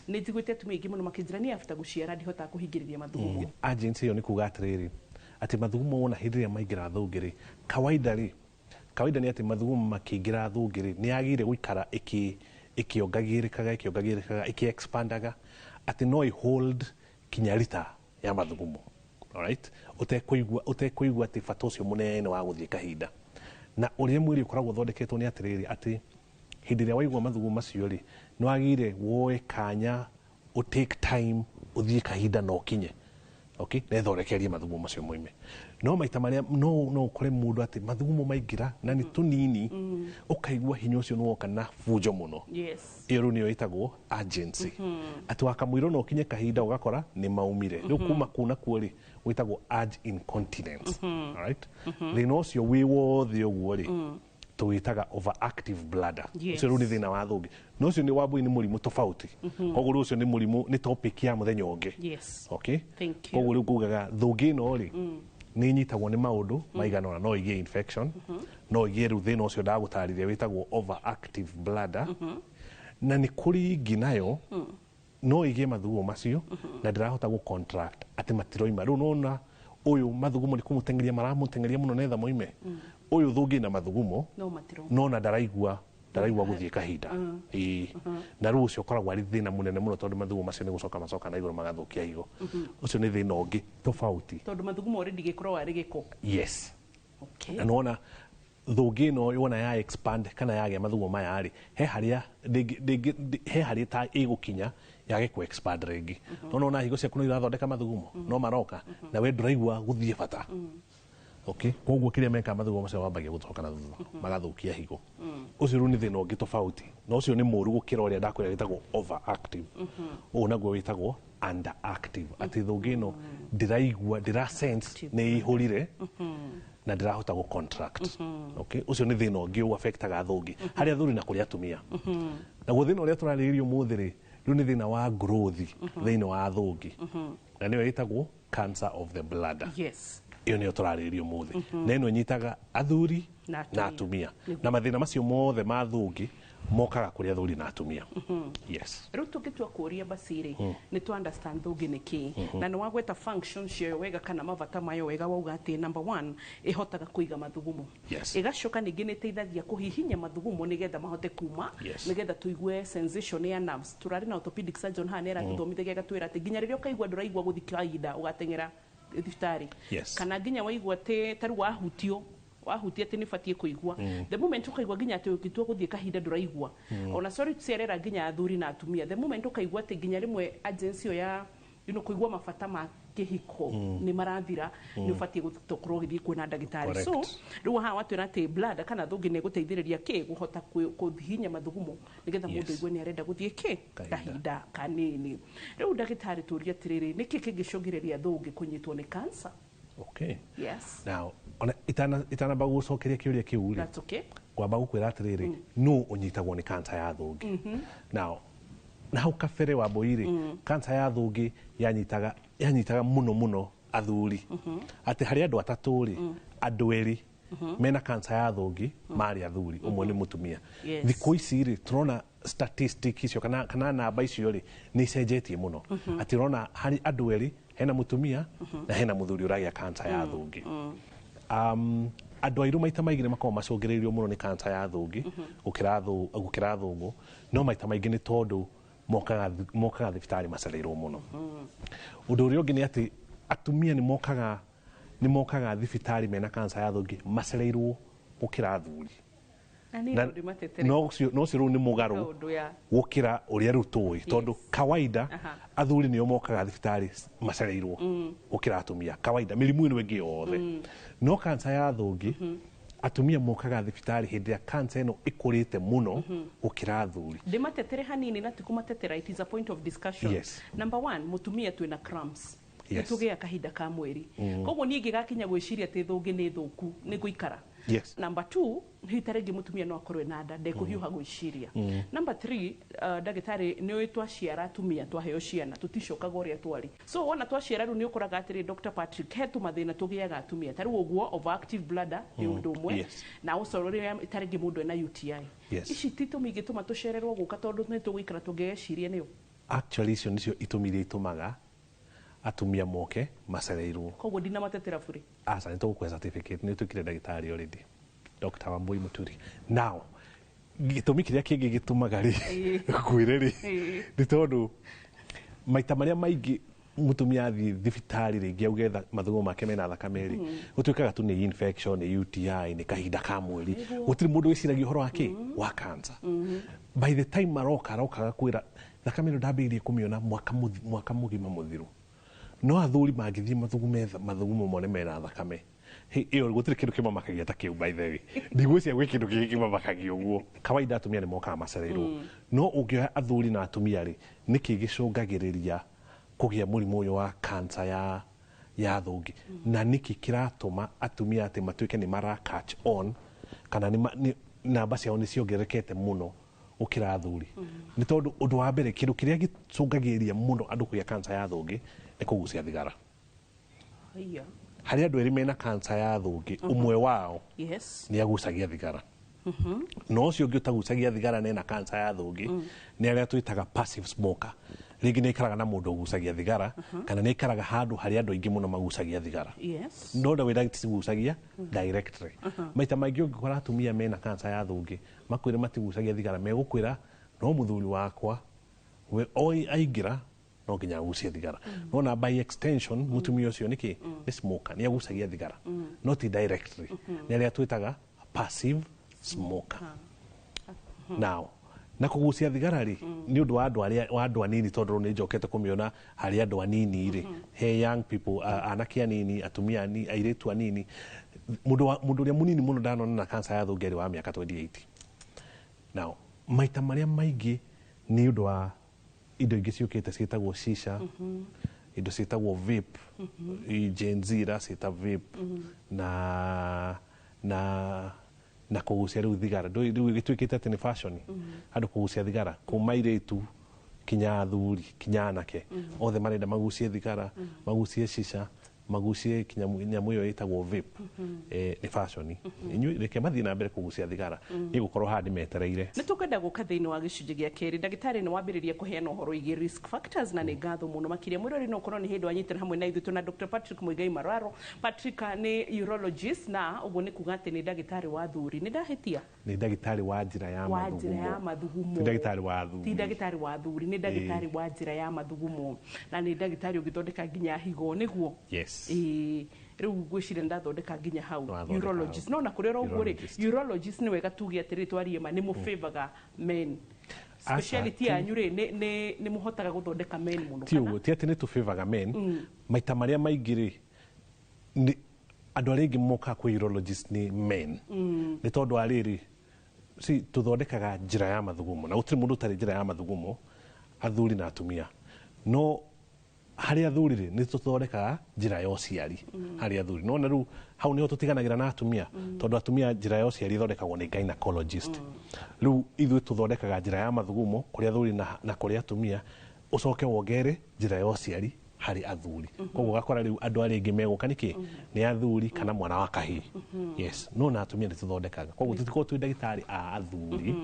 nĩ njiguĩte atumia aingĩ mũno makĩnjĩra niĩ after gũciara ndihotaga kũhingĩrĩria mathugumo. Urgency ĩyo nĩ kuga atĩrĩrĩ, Atĩ mathugumo wona hĩndĩ ĩrĩa maingĩra thũngĩ rĩ, kawaida rĩ, kawaida nĩ atĩ mathugumo makĩingĩra thũngĩ rĩ, nĩ yagĩrĩire gũikara ĩkĩongagĩrĩkaga ĩkĩongagĩrĩkaga ĩkĩ-expandaga, atĩ no ĩ hold kinya rita ya mathugumo. Alright? Ũtekũigua atĩ bata ũcio mũnene wa gũthiĩ kahinda. Na ũrĩa mwĩrĩ ũkoragwo ũthondeketwo nĩ atĩrĩrĩ, atĩ hĩndĩ ĩrĩa waigua mathugumo macio rĩ, nĩ wagĩrĩire woe kanya, ũ take time, ũthiĩ kahinda na ũkinye. Okay? Na ĩthondekerie mathugumo macio moime. No maita marĩa no ũkore mũndũ atĩ mathugumo maingĩra na nĩ tũnini, ũkaigua hinya ũcio nĩ woka na bunjo mũno. Ĩyo rĩu nĩyo ĩtagwo urgency. Atĩ wakamũira no ũkinye kahinda ũgakora nĩ maumire. Rĩu kuma kũu nakuo rĩ, wĩtagwo urge incontinence. Alright? Thĩna ũcio wĩ wothe ũguo rĩ, tũwĩtaga overactive bladder. Ũcio rĩu nĩ thĩna wa thũngĩ. No ũcio nĩ wambui, nĩ mũrimũ tofauti. Koguo rĩu ũcio nĩ mũrimũ, nĩ topic ya mũthenya ũngĩ. Okay? Thank you. Koguo rĩu ngugaga thũngĩ ĩno rĩ, nĩ inyitagwo nĩ maũndũ maigana ũna. No ĩgĩe infection, no ĩgĩe rĩu thĩna ũcio ndagũtarĩria wĩtagwo overactive bladder, na nĩ kũrĩ ingĩ nayo no ĩgĩe mathugumo macio na ndĩrahota gũ contract, atĩ matiroima. Rĩu nona ũyũ mathugumo nĩ kũmũteng'eria maramũteng'eria mũno netha moime. Ũyũ thũngĩ na mathugumo no matiroma, no na ndaraigua gũthiĩ kahinda. Ĩĩ, na rĩu ũcio ũkoragwo arĩ thĩna mũnene mũno, tondũ mathugumo macio nĩ gũcoka macoka na igũrũ magathũkia higo. Ũcio nĩ thĩna ũngĩ tofauti. Tondũ mathugumo already gĩkorwo arĩ gĩko. Yes. Na nĩwona thũngĩ ĩno wona ya expand kana yagĩa mathugumo maya rĩ, he harĩa he harĩa ta ĩgũkinya yage ku expand rĩngĩ. No nona higo ciaku no irathondeka mathugumo, no maroka na we ndũraigua gũthiĩ bata. Okay, koguo kĩrĩa mekaga, mathugumo macio mambagia gũcoka na thutha, magathũkia higo. Ũcio rĩu nĩ thĩna ũngĩ tofauti, na ũcio nĩ mũru gũkĩra ũrĩa ndakwĩra wĩtagwo overactive. Ũũ naguo wĩtagwo underactive, atĩ thũngĩ ĩno ndĩraigua, ndĩra sense nĩ ĩihũrire na ndĩrahota gũ contract. Okay, ũcio nĩ thĩna ũngĩ ũ affectaga thũngĩ harĩ athuri na kũrĩ atumia. Naguo thĩna ũrĩa tũrarĩrĩria ũmũthĩ rĩ, rĩu nĩ thĩna wa growth thĩinĩ wa thũngĩ, na nĩyo ĩtagwo cancer of the bladder. Ĩyo nĩyo tũrarĩrĩria ũmũthĩ. Na ĩno ĩnyitaga athuri na na atumia, na mathĩna macio mothe ma thũngĩ mokaga kũrĩ athuri na atumia. Yes. Rĩu tũngĩtua kũũria basi rĩ, nĩ tũ understand thũngĩ nĩ kĩ, na nĩ wagweta function ciayo wega kana mabata mayo wega, wauga atĩ number one ĩhotaga kũiga mathugumo, ĩgacoka ningĩ nĩ ĩteithagia kũhihinya mathugumo nĩgetha mahote kuma, nĩgetha tũigue sensation ya nerves. Tũrarĩ na orthopedic surgeon haha, nĩ aratũthomithagia agatwĩra atĩ nginya rĩrĩa ũkaigua ndũraigua gũthiĩ kahinda, ũgateng'era thibitarĩ, kana nginya waigua atĩ ta rĩu wahutio, wahutia atĩ nĩ batiĩ kũigua, the moment ũkaigua nginya atĩ ũngĩtua gũthiĩ kahinda ndũraigua, ona sorry tũcerera nginya athuri na atumia, the moment ũkaigua atĩ nginya rĩmwe agency ĩyo ya kũigua mabata ma kĩhiko nĩ marathira, nĩ ũbatiĩ gũkorwo ũgĩthiĩ kuona ndagĩtarĩ. So rĩu haha watwĩra atĩ bladder kana thũngĩ nĩ ĩgũteithĩrĩria kĩ kũhota kũhihinya mathugumo nĩgetha mũndũ aigue nĩ arenda gũthiĩ kĩ kahinda kanini. Rĩu ndagĩtarĩ, tũrie atĩrĩrĩ, nĩkĩ kĩngĩcũngĩrĩria thũngĩ kũnyitwo nĩ cancer? Okay. Yes. Now, ona itanamba gũcokeria kĩũria kĩu rĩ, That's okay. ngwamba gũkwĩra atĩrĩrĩ, nũ ũnyitagwo nĩ cancer ya thũngĩ? Now, na hau kabere wa mbũi rĩ, cancer ya thũngĩ yanyitaga mũno mũno athuri, atĩ harĩ andũ atatũ rĩ, andũ erĩ mena cancer ya thũngĩ marĩ athuri, ũmwe nĩ mũtumia. Thikũ ici rĩ, tũrona statistic icio kana namba icio rĩ, nĩ icenjetie mũno, atĩ ũrona harĩ andũ erĩ hena mũtumia na hena mũthuri ũragĩa cancer ya thũngĩ. Andũ airũ maita maingĩ nĩ makoragwo macũngĩrĩirio mũno nĩ cancer ya thũngĩ gũkĩra athũngũ, no maita maingĩ nĩ tondũ mokaga thibitarĩ macereirwo mũno. Ũndũ ũrĩa ũngĩ nĩ atĩ atumia nĩ mokaga thibitarĩ mena cancer ya thũngĩ macereirwo gũkĩra athuri. Na niĩ no ndĩmatetere. No ũcio rĩu nĩ mũgarũ Kaũndũ ya gũkĩra ũrĩa rĩu tũĩ, tondũ kawaida athuri nĩo mokaga thibitarĩ macereirwo gũkĩra atumia kawaida mĩrimũ ĩno ĩngĩ yothe. No cancer ya thũngĩ, atumia mokaga thibitarĩ hĩndĩ ĩrĩa cancer ĩno ĩkũrĩte mũno gũkĩra athuri. Ndĩmatetere hanini, na ti kũmatetera, it is a point of discussion. Number one, mũtumia twĩna cramps, nĩtũgĩa kahinda ka mweri, koguo niĩ ingĩgakinya gwĩciria atĩ thũngĩ nĩ thũku, nĩ ngũikara. Number two, hihi ta rĩngĩ mũtumia no akorwo ena nda, ndekũhiũha gwĩciria. Number three, ndagĩtarĩ, nĩ ũĩ twaciara atumia, twaheo ciana, tũticokaga ũrĩa twarĩ. So wona twaciara rĩu nĩ ũkoraga atĩrĩ, Dr Patrick, he tũmathĩna tũgĩaga atumia, ta rĩu ũguo overactive bladder nĩ ũndũ ũmwe, na also rĩrĩa ta rĩngĩ mũndũ ena UTI. Ici ti itũmi ingĩtũma tũcererwo gũka tondũ nĩ tũgũikara tũngĩgeciria nĩyo? Actually, icio nĩcio itũmi iria itũmaga Atumia moke macereirwo. Koguo ndinamatetera bure. Aca, nĩ tũgũkũhe certificate, nĩ ũtuĩkire ndagĩtarĩ already. Dr. Wambui Muturi. Now, gĩtũmi kĩrĩa kĩngĩ gĩtũmaga rĩ, ngwĩre rĩ, nĩ tondũ maita marĩa maingĩ mũtumia athiĩ thibitarĩ rĩngĩ auge mathugumo make mena thakame rĩ, gũtuĩkaga tu nĩ infection, nĩ UTI, nĩ kahinda ka mweri. Gũtirĩ mũndũ wĩciragia ũhoro wa kĩ wa cancer. By the time aroka, arokaga kwĩra thakame ĩno ndambĩrĩirie kũmĩona mwaka mũgima mũthiru. No athuri mangĩthiĩ mathugume mathugumo mone mena thakame, ĩyo gũtirĩ kĩndũ kĩmamakagia ta kĩu. By the way, ndigwĩciria gwĩ kĩndũ kĩngĩ kĩmamakagia ũguo. Kawaida atumia nĩ mokaga macereirwo, no ũngĩoya athuri na atumia rĩ, nĩkĩ gĩcũngagĩrĩria kũgĩa mũrimũ ũyũ wa cancer ya thũngĩ, na nĩkĩ kĩratũma atumia atĩ matuĩke nĩ mara catch on, kana nĩ namba ciao nĩ ciongererekete mũno gũkĩra athuri? Nĩ tondũ ũndũ wa mbere, kĩndũ kĩrĩa gĩcũngagĩrĩria mũno andũ kũgĩa cancer ya thũngĩ nĩ kũgucia thigara. Haiya. Harĩ andũ erĩ mena cancer ya thũngĩ, ũmwe wao nĩ agucagia thigara, no ũcio ũngĩ ũtagucagia thigara nena cancer ya thũngĩ nĩ arĩa twĩtaga passive smoker. Rĩngĩ nĩ aikaraga na mũndũ ũgucagia thigara, kana nĩ aikaraga handũ harĩa andũ aingĩ mũno magucagia thigara, no ndawĩra tigucagia directly. Maita maingĩ ũngĩkora atumia mena cancer ya thũngĩ makwĩre matigucagia thigara, megũkwĩra no mũthuri wakwa we oi aingĩra no nginya agucie thigara. Nona by extension mũtumia ũcio nĩkĩ nĩ smoker, nĩ agucagia thigara, no ti directly. Nĩ arĩa twĩtaga passive smoker. Now, na kũgucia thigara rĩ, nĩ ũndũ wa andũ arĩa wa andũ anini, tondũ nĩ njokete kũmĩona harĩ andũ anini rĩ, he young people, anake anini, atumia airĩtu anini. Mũndũ ũrĩa mũnini mũno ndanona na cancer ya thũngĩ arĩ wa mĩaka 28. Now, maita marĩa maingĩ nĩ ũndũ wa indo ingĩ ciũkĩte ciĩtagwo shisha, indo ciĩtagwo vape. Gen Z iraciĩta vape, na kũgucia rĩu thigara. Rĩu gĩtuĩkĩte atĩ nĩ fashion andũ kũgucia thigara, kuma airĩtu kinya athuri kinya anake, othe marenda magucie thigara, magucie shisha, magucie kinya nyamũ ĩyo ĩtagwo vape. Nĩ fashion. Inyuĩ reke mathiĩ na mbere kũgucia thigara, niĩ gũkorwo haha ndĩmetereire. Nĩ tũkwenda gũka thĩinĩ wa gĩcunjĩ gĩa kerĩ. Ndagĩtarĩ nĩ wambĩrĩria kũheana ũhoro wĩgiĩ risk factors, na nĩ ngatho mũno makĩria. Mwĩrori, no ũkorwo nĩ hĩndĩ wanyitĩra hamwe na ithuĩ, tũna Dr. Patrick Muigai Mararo. Patrick nĩ urologist, na ũguo nĩ kuga atĩ nĩ ndagĩtarĩ wa athuri. Nĩ ndahĩtia? Nĩ ndagĩtarĩ wa njĩra ya wa njĩra ya mathugumo. Mathugumo. Ti ndagĩtarĩ wa athuri. Ti ndagĩtarĩ wa athuri, nĩ ndagĩtarĩ wa njĩra ya mathugumo, na nĩ ndagĩtarĩ ũngĩthondeka nginya higo, nĩguo? Yes. Ĩĩ, rĩu ngwĩciria ndathondeka nginya hau. Nĩwathondeka. Urologist, no na kũrĩ oro ũguo rĩ, Urologist. urologist nĩ wega tuge atĩrĩ, twarie ma, nĩ mũfavoraga men? Aca, Speciality yanyu rĩ, nĩ mũhotaga gũthondeka men mũno? Ti ũguo, ti atĩ nĩ tũfavoraga men. Maita marĩa maingĩ rĩ, nĩ andũ arĩa aingĩ mokaga kwĩ urologist nĩ men, nĩ tondũ wa rĩrĩ, si tũthondekaga njĩra ya mathugumo, na gũtirĩ mũndũ ũtarĩ njĩra ya mathugumo, athuri na atumia. No harĩ athuri rĩ, nĩ tũthondekaga njĩra ya ũciari harĩ athuri. Nona rĩu hau nĩho tũtiganagĩra na atumia, tondũ atumia njĩra ya ũciari ĩthondekagwo nĩ gynecologist. Rĩu ithuĩ tũthondekaga njĩra ya mathugumo kũrĩ athuri na kũrĩ atumia, ũcoke wongere njĩra ya ũciari harĩ athuri. Koguo ũgakora rĩu andũ arĩa aingĩ megũka nĩkĩ nĩ athuri kana mwana wa kahĩĩ. Yes, no na atumia nĩ tũthondekaga. Koguo tũtikorwo twĩ ndagĩtarĩ a athuri,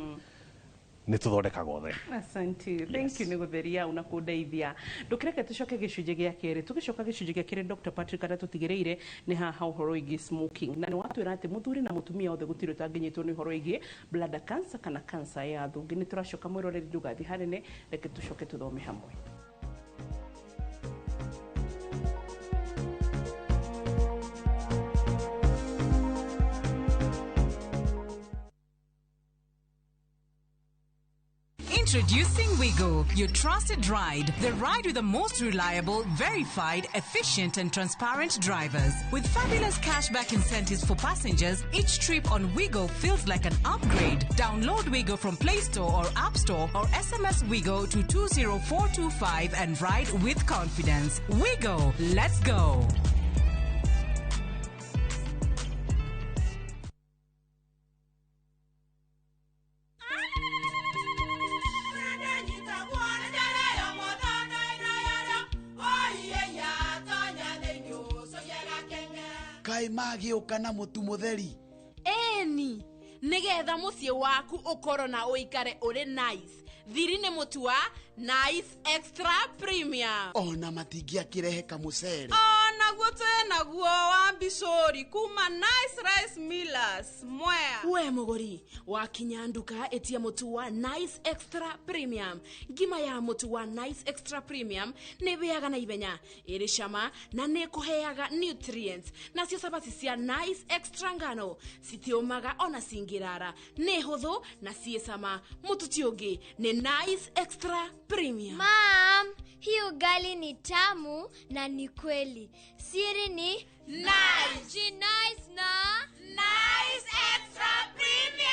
nĩ tũthondekaga othe. Asante. Thank you nĩ gũtheria una kũndeithia. Ndũkĩreke tũcoke gĩcunjĩ gĩa kerĩ. Tũgĩcoka gĩcunjĩ gĩa kerĩ, Dr. Patrick aratũtigĩrĩire nĩ haha ũhoro wĩgiĩ smoking. Na nĩ watwĩra atĩ mũthuri na mũtumia othe gũtirĩ ũtangĩnyitwo nĩ ũhoro wĩgiĩ bladder cancer kana cancer ya thũngĩ. Nĩ tũracoka, mwĩroreri, ndũgathiĩ hanene, reke tũcoke tũthome hamwe. Introducing Wigo, your trusted ride. The ride with the most reliable, verified, efficient, and transparent drivers. With fabulous cashback incentives for passengers, each trip on Wigo feels like an upgrade. Download Wigo from Play Store or App Store or SMS Wigo to 20425 and ride with confidence. Wigo, let's go. Kaĩ magĩũka na mũtu mũtheri? Ĩni, nĩgetha mũciĩ waku ũkorwo na ũikare ũrĩ nice. Thiri nĩ mũtu wa Nice Extra Premium. Ona matingĩakĩrehe kamũcere. Onaguo twĩnaguo wa mbicũri kuma Nice Rice Millers Mwea. We mũgũri wakinya nduka ĩtia mũtu wa Nice Extra Premium. Ngima ya mũtu wa Nice Extra Premium nĩ ĩhĩaga na ihenya, ĩrĩ cama na nĩ ĩkũheaga nutrients. Nacio cabaci cia Nice Extra ngano citiũmaga ona cingĩrara, nĩ hũthũ na ciĩ cama. Mũtu ti ũngĩ nĩ Nice Extra Premium. Mam, hii ugali ni tamu na ni kweli. Siri ni Nice. Nice na Nice Extra Premium.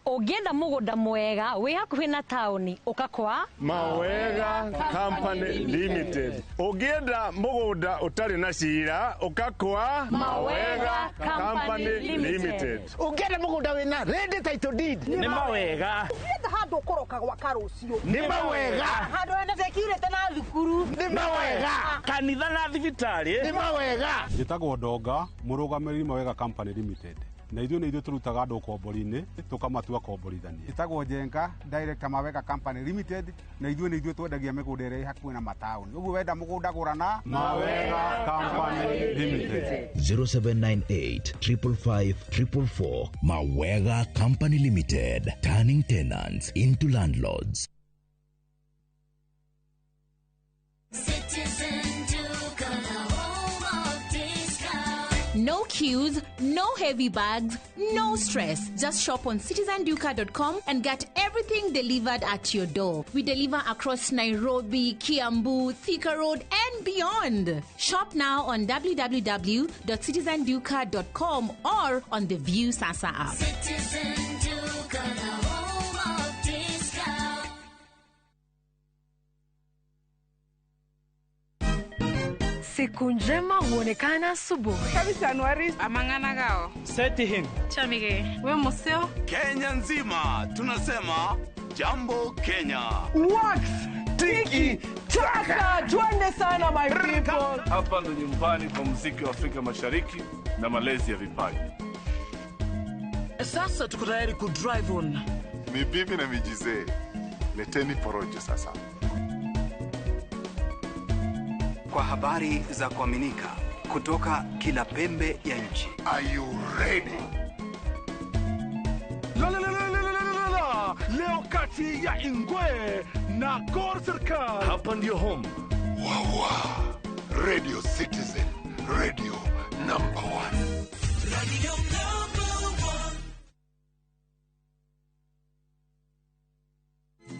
Ũngĩenda mũgũnda mwega wĩ hakuhĩ na taũni ũka kwa Mawega Company Limited. Ũngĩenda mũgũnda ũtarĩ na cira ũka kwa Mawega Company Limited. Ũngĩenda mũgũnda wĩna ready title deed Nĩ Mawega. Ũngĩenda handũ ũkũroka gwaka rũciũ Nĩ Mawega. Handũ hena security na thukuru Nĩ Mawega. Kanitha na thibitarĩ Nĩ Mawega. Njĩtagwo Ndonga, mũrũgamĩrĩri Mawega Company Limited. Na ithuĩ nĩ ithuĩ tũrutaga andũ ũkombori-inĩ tũkamatua komborithania. Ĩtagwo Njenga, director Mawega Company Limited, na ithuĩ nĩ ithuĩ twendagia mĩgũnda ĩrĩa ĩ hakuhĩ na mataũni. Ũguo wenda mũgũnda gũra na Mawega Company Limited. 0798 555 444. Mawega Company Limited, turning tenants into landlords. Citizen Duka, the home of discount. No queues, no heavy bags, no stress. Just shop on citizenduka.com and get everything delivered at your door. We deliver across Nairobi, Kiambu, Thika Road, and beyond. Shop now on www.citizenduka.com or on the View Sasa app. Citizen Duka, the home of discount. Siku njema huonekana asubuhi. Amang'ana gao. Setihin. Chamige. We museo. Kenya nzima tunasema jambo Kenya. Wax tiki taka, twende sana my people. Hapa ndo nyumbani kwa muziki wa Afrika Mashariki na malezi ya vipaji. Sasa tuko tayari ku drive on. Ni bibi na mijizee, leteni porojo sasa. Kwa habari za kuaminika kutoka kila pembe ya nchi. Are you ready? La la la la la la la la. Leo kati ya Ingwe na Gor Serikal. Hapa ndio home. Wawa. Radio Citizen, radio number 1. Radio number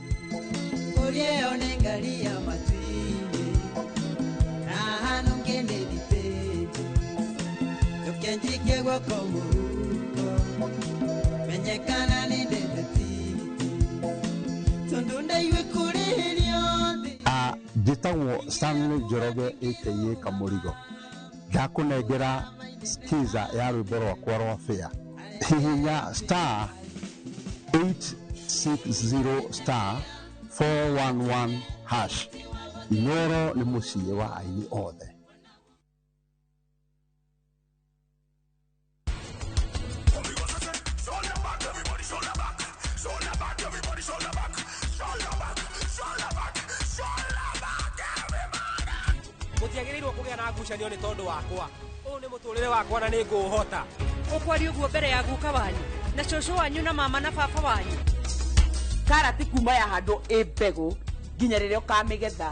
1. Kurie onengalia matwini na ngene dipeji tukenjike gwako muhuko menyekana ni ndeteti tondu ndaiwe kurihirio. Njĩtagwo Stanley Njoroge aka Kamũrigo. Ndakũnengera skiza ya rwĩmbo rwakwa rwa fare. Hihinya star 860 star 411 hash. Inoro nĩ mũciĩ wa aini othe. Mũtiagĩrĩirwo kũgĩa na ngucanio nĩ tondũ wakwa. Ũyũ nĩ mũtũrĩre wakwa na nĩ ngũũhota. Ũkwaria ũguo mbere ya guka wanyu na cũcũ wanyu na mama na baba wanyu. Karati kuma yahandwo ĩ mbegũ nginya rĩrĩa ũkamĩgetha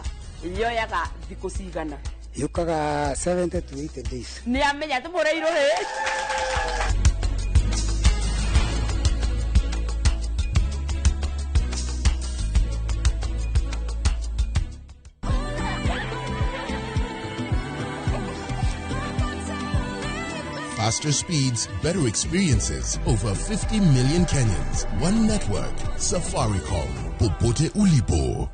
yoyaga thikũ cigana? Yũkaga 70 to 80 days. Nĩ amenya tũmũre irũhĩ. Faster speeds, better experiences. Over 50 million Kenyans. One network. Safaricom. Popote ulipo.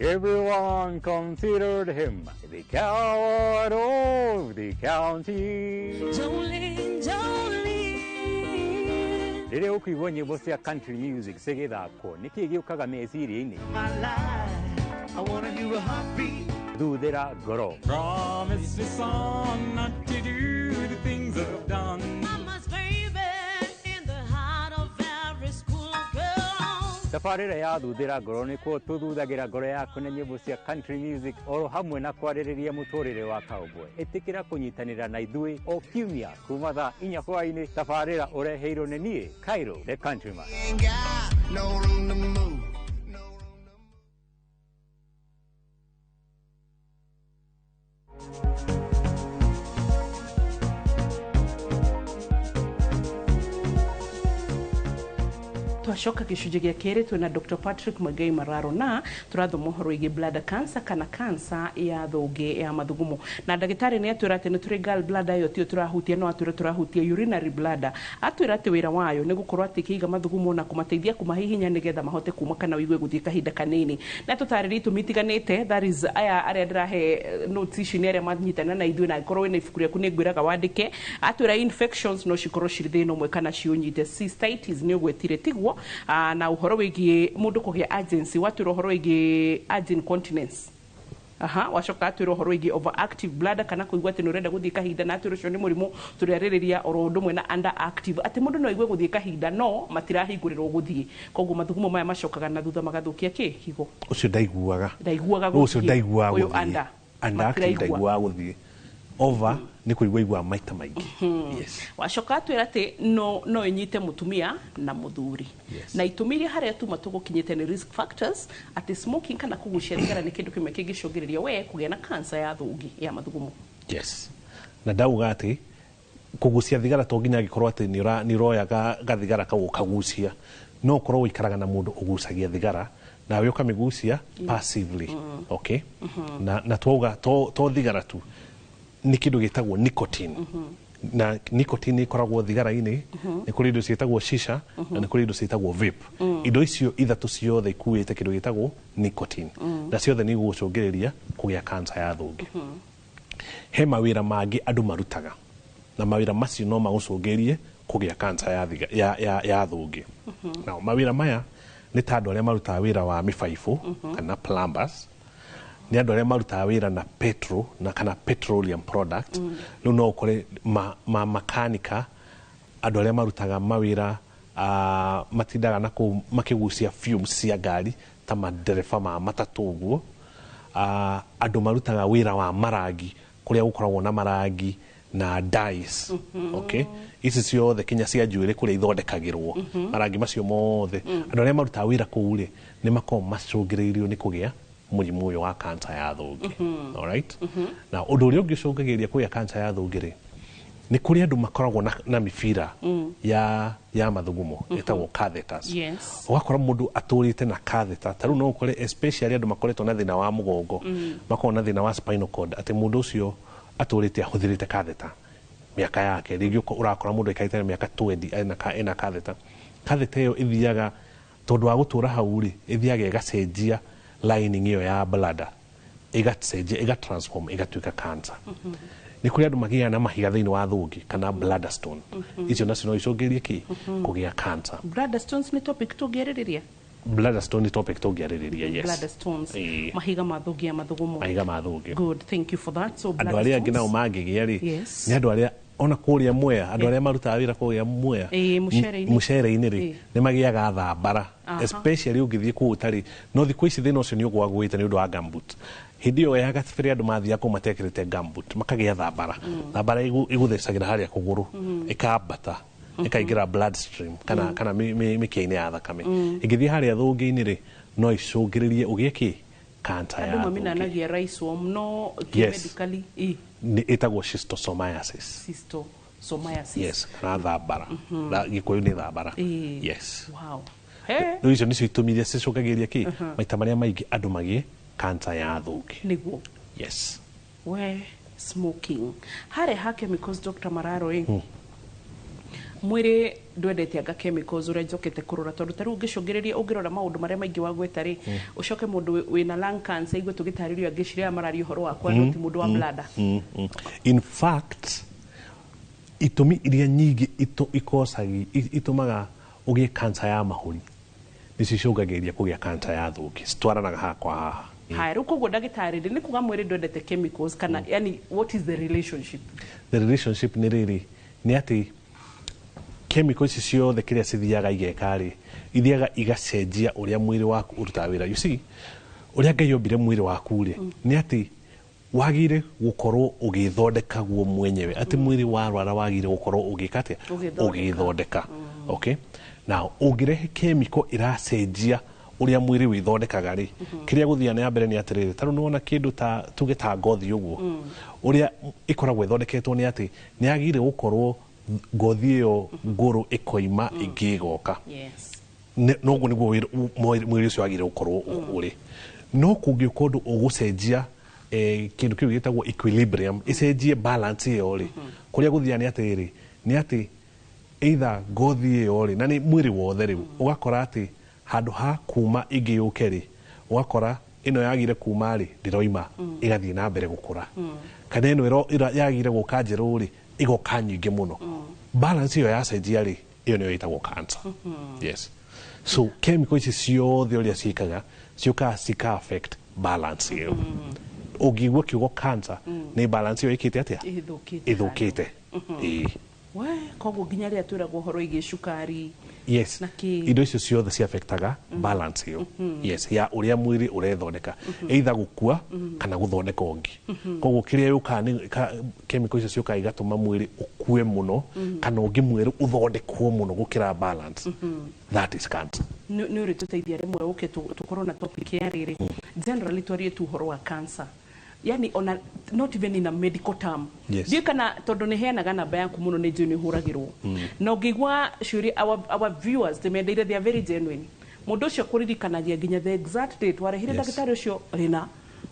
Everyone considered him the coward of the county. Jolene, Jolene. Rĩrĩa ũkũigua nyĩmbo cia country music cigĩthakwo, nĩkĩ gĩũkaga meciria-inĩ? My life, I wanna hear a heartbeat. Thuthĩra Ngoro. Promise me, son, not to do the things I've done. Mama's baby in the heart of every school girl. Tabarĩra ya Thuthĩra Ngoro nĩkuo tũthuthagĩra ngoro yaku na nyĩmbo cia country music oro hamwe na kwarĩrĩria mũtũrĩre wa cowboy. Ĩtĩkĩra kũnyitanĩra na ithuĩ o kiumia kuma thaa 4 hwaĩ-inĩ. Tabarĩra ũreheirwo nĩ niĩ Cairo the Countryman. Ain't got no room to move. Twacoka gĩcunjĩ gĩa kerĩ twĩna Dr. Patrick Muigai Mararo na tũrathoma ũhoro wĩgiĩ bladder cancer kana cancer ya thũngĩ ya mathugumo. Na ndagĩtarĩ nĩ atwĩra atĩ nĩ tũrĩ gall bladder ĩyo tiyo tũrahutia, no atwĩra tũrahutia urinary bladder. Atwĩra atĩ wĩra wayo nĩ gũkorwo atĩ ĩkĩiga mathugumo na kũmateithia kũmahihinya nĩgetha mahote kuma kana ũigue gũthiĩ kahinda kanini. Na tũtarĩrie itũmi itiganĩte, that is aya arĩa ndĩrahe notes ici nĩ arĩa manyitana na ithuĩ, na angĩkorwo wĩna ibuku rĩaku nĩ ngwĩraga wandĩke. Atwĩra infections no cikorwo cirĩ thĩna ũmwe kana ciũnyite. Cystitis nĩ ũgwetire tiguo? Na ũhoro wĩgiĩ mũndũ kũgĩa urgency, watwĩra ũhoro wĩgiĩ urge incontinence. Aha, wacoka atwĩra ũhoro wĩgiĩ overactive bladder kana kũigua atĩ nĩ ũrenda gũthiĩ kahinda, na atwĩra ũcio nĩ mũrimũ tũrĩarĩrĩria oro ũndũ ũmwe na underactive, atĩ mũndũ no aigue gũthiĩ kahinda no matirahingũrĩrwo gũthiĩ, koguo mathugumo maya macokaga na thutha magathũkia kĩ higo. Ũcio ndaiguaga. Ndaiguaga Ũcio gũthiĩ. ndaiguaga Ũyũ gũthiĩ. under. Underactive. Matiraigua. Ndaiguaga gũthiĩ. Over nĩ kũigua iguaga maita maingĩ. Yes. Wacoka atwĩra atĩ no ĩnyite mũtumia na mũthuri. Na itũmi iria harĩa tuma tũgũkinyĩte nĩ risk factors, atĩ smoking kana kũgucia thigara nĩ kĩndũ kĩmwe kĩngĩcũngĩrĩria we kũgĩa na cancer ya thũngĩ ya mathugumo. Yes. Na ndauga atĩ kũgucia thigara to nginya angĩkorwo atĩ nĩ ũroya gathigara kau ũkagucia, no ũkorwo ũikaraga na mũndũ ũgucagia thigara nawe ũkamĩgucia passively. Okay? Na twauga to thigara tu, nĩ kĩndũ gĩtagwo nicotine. Na nicotine ĩkoragwo thigara-inĩ, nĩ kũrĩ indo ciĩtagwo shisha, na nĩ kũrĩ indo ciĩtagwo vape. Indo icio ithatũ ciothe ikuĩte kĩndũ gĩtagwo nicotine, na ciothe nĩ igũgũcũngĩrĩria kũgĩa cancer ya thũngĩ. He mawĩra mangĩ andũ marutaga, na mawĩra macio no magũcũngĩrie kũgĩa cancer ya thũngĩ. Now, mawĩra maya nĩ ta andũ arĩa marutaga wĩra wa mĩbaibũ kana plumbers, nĩ andũ arĩa marutaga wĩra na petrol na kana petroleum product. Rĩu no ũkore ma makanika, andũ arĩa marutaga mawĩra matindaga na kũu makĩgucia fumes cia ngari ta madereba ma matatũ ũguo. Andũ marutaga wĩra wa marangi, kũrĩa gũkoragwo na marangi na dyes. Okay? Ici ciothe kinya cia njuĩrĩ kũrĩa ithondekagĩrwo, marangi macio mothe, andũ arĩa marutaga wĩra kũu rĩ, nĩ makoragwo macũngĩrĩirio nĩ kũgĩa mũrimũ ũyũ wa cancer ya thũngĩ. Alright? Na ũndũ ũrĩa ũngĩ ũcũngagĩrĩria kũgĩa cancer ya thũngĩ rĩ, nĩ kũrĩ andũ makoragwo na mĩbira ya mathugumo ĩtagwo catheters. Ũgakora mũndũ atũrĩte na catheter, ta rĩu no ũkore especially andũ makoretwo na thĩna wa mũgongo, makoragwo na thĩna wa spinal cord, atĩ mũndũ ũcio atũrĩte ahũthĩrĩte catheter mĩaka yake. Rĩngĩ ũrakora mũndũ aikarĩte na mĩaka 20 ena catheter. Catheter ĩyo ĩthiaga, tondũ wa gũtũra hau rĩ, ĩthiaga ĩgacenjia lining ĩyo ya bladder, ĩgacenjia, ĩgatransform, ĩgatuĩka cancer. Nĩ kũrĩ andũ magĩaga na mahiga thĩinĩ wa thũngĩ kana bladder stone. Icio nacio no icũngĩrĩrie kĩ? Kũgĩa cancer. Bladder stones nĩ topic tũngĩarĩrĩria. Bladder stone nĩ topic tũngĩarĩrĩria, yes. Bladder stones. Ĩĩ. Mahiga ma thũngĩ ya mathugumo. Mahiga ma thũngĩ. Good, thank you for that. So andũ bladder arĩa angĩ stones. nao mangĩgĩa rĩ, nĩ andũ arĩa ona kũrĩa Mwea, andũ arĩa marutaga wĩra kũrĩa Mwea, Ĩĩ, mũcere-inĩ. mũcere-inĩ rĩ, Ĩĩ. nĩ magĩaga thambara. Especially ũngĩthiĩ kũu ũtarĩ no thikũ ici thĩna ũcio nĩ ũgwagũĩte nĩ ũndũ wa gumboot. Hĩndĩ ĩyo ya gabere andũ mathiaga kũu matekĩrĩte gumboot makagĩa thambara. Thambara ĩgũthecagĩra harĩa kũgũrũ, ĩkambata, ĩkaingĩra blood stream kana kana mĩkiha-inĩ ya thakame. Ĩngĩthiĩ harĩa thũngĩ-inĩ rĩ, no icũngĩrĩrie ũgĩe kĩ? Cancer ya Andũ thũngĩ. maminanagia rice worm no Yes. medically ĩ Nĩ ĩtagwo schistosomiasis. Schistosomiasis. Yes, kana thambara. Gĩkũyũ nĩ thambara. Ĩĩ. Yes. Wow. He. Rĩu icio nĩcio itũmi iria cicũngagĩrĩria kĩ? Maita marĩa maingĩ andũ magĩe cancer ya thũngĩ. Nĩguo. Yes. We smoking harĩa ha chemicals, Dr. Mararo ĩ, mwĩrĩ ndwendete anga chemicals ũrĩa njokete kũrora, tondũ ta rĩu ũngĩcũngĩrĩria ũngĩrora maũndũ marĩa maingĩ wagweta rĩ, ũcoke mũndũ wĩna lung cancer igue tũgĩtarĩrio angĩciria mararia ũhoro wakwa, no ti mũndũ wa bladder. In fact, itũmi iria nyingĩ itũmaga ũgĩe cancer ya mahũri nĩcio icũngagĩrĩria kũgĩa cancer ya thũngĩ, citwaranaga haha kwa haha. Haya, rĩu koguo ndagĩtarĩ rĩ, nĩ kuga mwĩrĩ ndwendete chemicals kana, yani, what is the relationship? The relationship nĩ rĩrĩ, nĩ atĩ chemical ici ciothe kĩrĩa cithiaga igeka rĩ, ithiaga igacenjia ũrĩa mwĩrĩ waku ũrutaga wĩra. You see, ũrĩa Ngai ombire mwĩrĩ waku rĩ, nĩ atĩ wagĩrĩire gũkorwo ũgĩthondeka guo mwenyewe, atĩ mwĩrĩ warwara wagĩrĩire gũkorwo ũgĩka atĩa? Ũgĩthondeka. Ũgĩthondeka. Okay, now ũngĩrehe chemical ĩracenjia ũrĩa mwĩrĩ wĩthondekaga rĩ, kĩrĩa gũthiaga na mbere nĩ atĩrĩrĩ, ta rĩu nĩwona kĩndũ ta tuge ta ngothi ũguo, ũrĩa ĩkoragwo ĩthondeketwo nĩ atĩ nĩ yagĩrĩire gũkorwo ngothi ĩyo ngũrũ ĩkoima, ĩngĩ ĩgoka. Noguo nĩguo mwĩrĩ ũcio wagĩrĩire gũkorwo ũrĩ. No kũngĩũka ũndũ ũgũcenjia kĩndũ kĩu gĩtagwo equilibrium, ĩcenjie balance ĩyo rĩ, kũrĩa gũthiaga nĩ atĩrĩrĩ, nĩ atĩ either ngothi ĩyo rĩ, na nĩ mwĩrĩ wothe rĩu, ũgakora atĩ handũ ha kuma ĩngĩ yũke rĩ, ũgakora ĩno yagire kuma rĩ, ndĩroima, ĩgathiĩ na mbere gũkũra, kana ĩno yagire gũka njerũ rĩ, ĩgoka nyingĩ mũno. Balance ĩyo yacenjia rĩ, ĩyo nĩyo ĩtagwo cancer. Yes, so chemical ici ciothe ũrĩa ciĩkaga, ciũkaga cika affect balance ĩyo. Ũngĩigua kiugo cancer, nĩ balance ĩyo ĩkĩte atĩa? Ĩthũkĩte. Ĩthũkĩte. Ĩĩ. We, koguo nginya rĩrĩa twĩragwo ũhoro wĩgiĩ cukari Yes. na kĩ. Indo icio ciothe ciafectaga balance ĩyo, yes, ya ũrĩa mwĩrĩ ũrethondeka, either gũkua kana gũthondeka ũngĩ. Koguo kĩrĩa yũkaga nĩ chemical icio ciũkaga igatũma mwĩrĩ ũkue mũno, kana ũngĩ mwerũ ũthondekwo mũno gũkĩra balance. That is cancer. Nĩ ũrĩtũteithia rĩmwe ũke tũkorwo na topic ya rĩrĩ, generally twarie tu ũhoro wa cancer, yani ona not even in a medical term. Ndiũĩ kana tondũ nĩ heanaga namba yaku mũno, nĩ njũĩ nĩ ũhũragĩrwo na ũngĩigua ciũria, our viewers tĩmendeire, they are very genuine. Mũndũ ũcio kũririkanagia nginya the exact date warehire ndagĩtarĩ ũcio rĩna,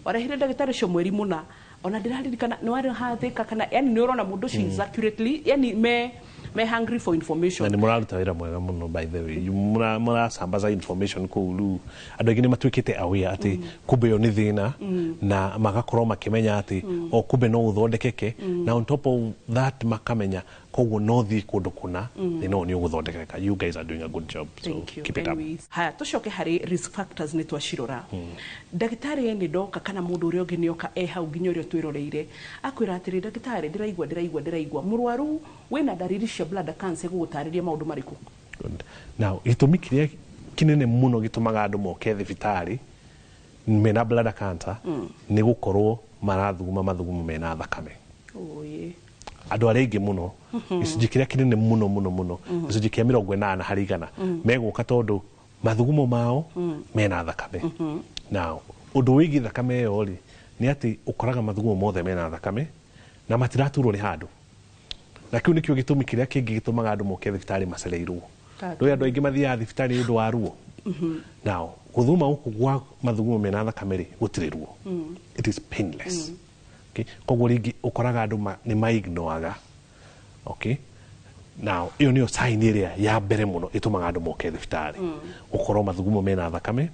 warehire ndagĩtarĩ ũcio mweri mũna, ona ndĩraririkana nĩ warĩhathĩka kana, yani nĩ ũrona mũndũ ũcio is accurately, yani me hungry for information. Na nĩ mũraruta wĩra mwega mũno, by the way. You mũracambaza information kũu. Rĩu andũ aingĩ nĩ matuĩkĩte aware atĩ kumbe ĩyo nĩ thĩna, na magakorwo makĩmenya atĩ o kumbe no ũthondekeke, na on top of that makamenya koguo no thiĩ kũndũ kũna, thĩna ũyũ nĩ ũgũthondekeka. You guys are doing a good job, so Thank you. keep it up. Anyways, haya, tucoke harĩ risk factors nĩ twacirora. Ndagĩtarĩ nĩ ndoka kana mũndũ ũrĩa ũngĩ nĩoka e hau nginya ũrĩa twĩroreire akwĩra atĩrĩ, "Ndagĩtarĩ, ndĩraigua, ndĩraigua, ndĩraigua." Mũrwaru wĩna ndariri cia bladder cancer gũgũtarĩria maũndũ marĩkũ? Good. Now, gĩtũmi kĩrĩa kĩnene mũno gĩtũmaga andũ moke thibitarĩ mena bladder cancer nĩ gũkorwo marathuguma mathugumo mena thakame. Oye. Andũ arĩa aingĩ mũno, gĩcunjĩ kĩrĩa kĩnene mũno mũno mũno, gĩcunjĩ kĩa 80%, megũka tondũ mathugumo mao mena thakame. Now, ũndũ wĩgiĩ thakame ĩyo rĩ, nĩ atĩ ũkoraga mathugumo mothe mena thakame na matiraturwo nĩ handũ, na kĩu nĩkĩo gĩtũmi kĩrĩa kĩngĩ gĩtũmaga andũ moke thibitarĩ macereirwo. Ndũĩ andũ aingĩ mathiaga thibitarĩ nĩ ũndũ wa ruo. Now, gũthuma gũkũ gwa mathugumo mena thakame rĩ, gũtirĩ ruo. It is painless. Okay? Koguo rĩngĩ ũkoraga andũ nĩ maignoaga. Okay? Now, ĩyo nĩyo sign ĩrĩa ya mbere mũno ĩtũmaga andũ moke thibitarĩ, gũkorwo mathugumo mena thakame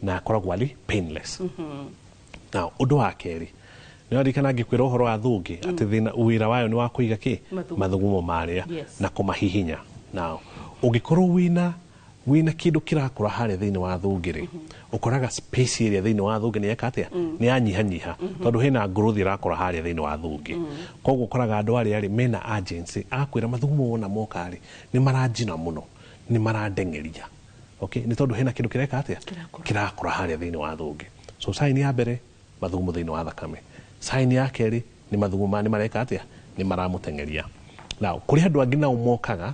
na akoragwo arĩ painless. Now, ũndũ wa kerĩ, nĩ waririkana ngĩkwĩra ũhoro wa thũngĩ atĩ thĩna wĩra wayo nĩ wa kũiga kĩ? Mathugumo. Mathugumo marĩa na kũmahihinya. Now, ũngĩkorwo wĩna kĩndũ kĩrakũra harĩa thĩinĩ wa thũngĩ rĩ, ũkoraga space ĩrĩa thĩinĩ wa thũngĩ nĩ yeka atĩa? Nĩ yanyihanyiha, tondũ hena growth ĩrakũra harĩa thĩinĩ wa thũngĩ. Koguo ũkoraga andũ arĩa rĩ mena urgency, akwĩra mathugumo wona moka rĩ, nĩ maranjina mũno, nĩ marandengeria. Okay, nĩ tondũ hena kĩndũ kĩreka atĩa? Kĩrakũra harĩa thĩinĩ wa thũngĩ. So sign ya mbere, mathugumo thĩinĩ wa thakame. Sign ya kerĩ nĩ mathugumo maya nĩ mareka atĩa? Nĩ maramũteng'eria. Now, kũrĩ andũ angĩ nao mokaga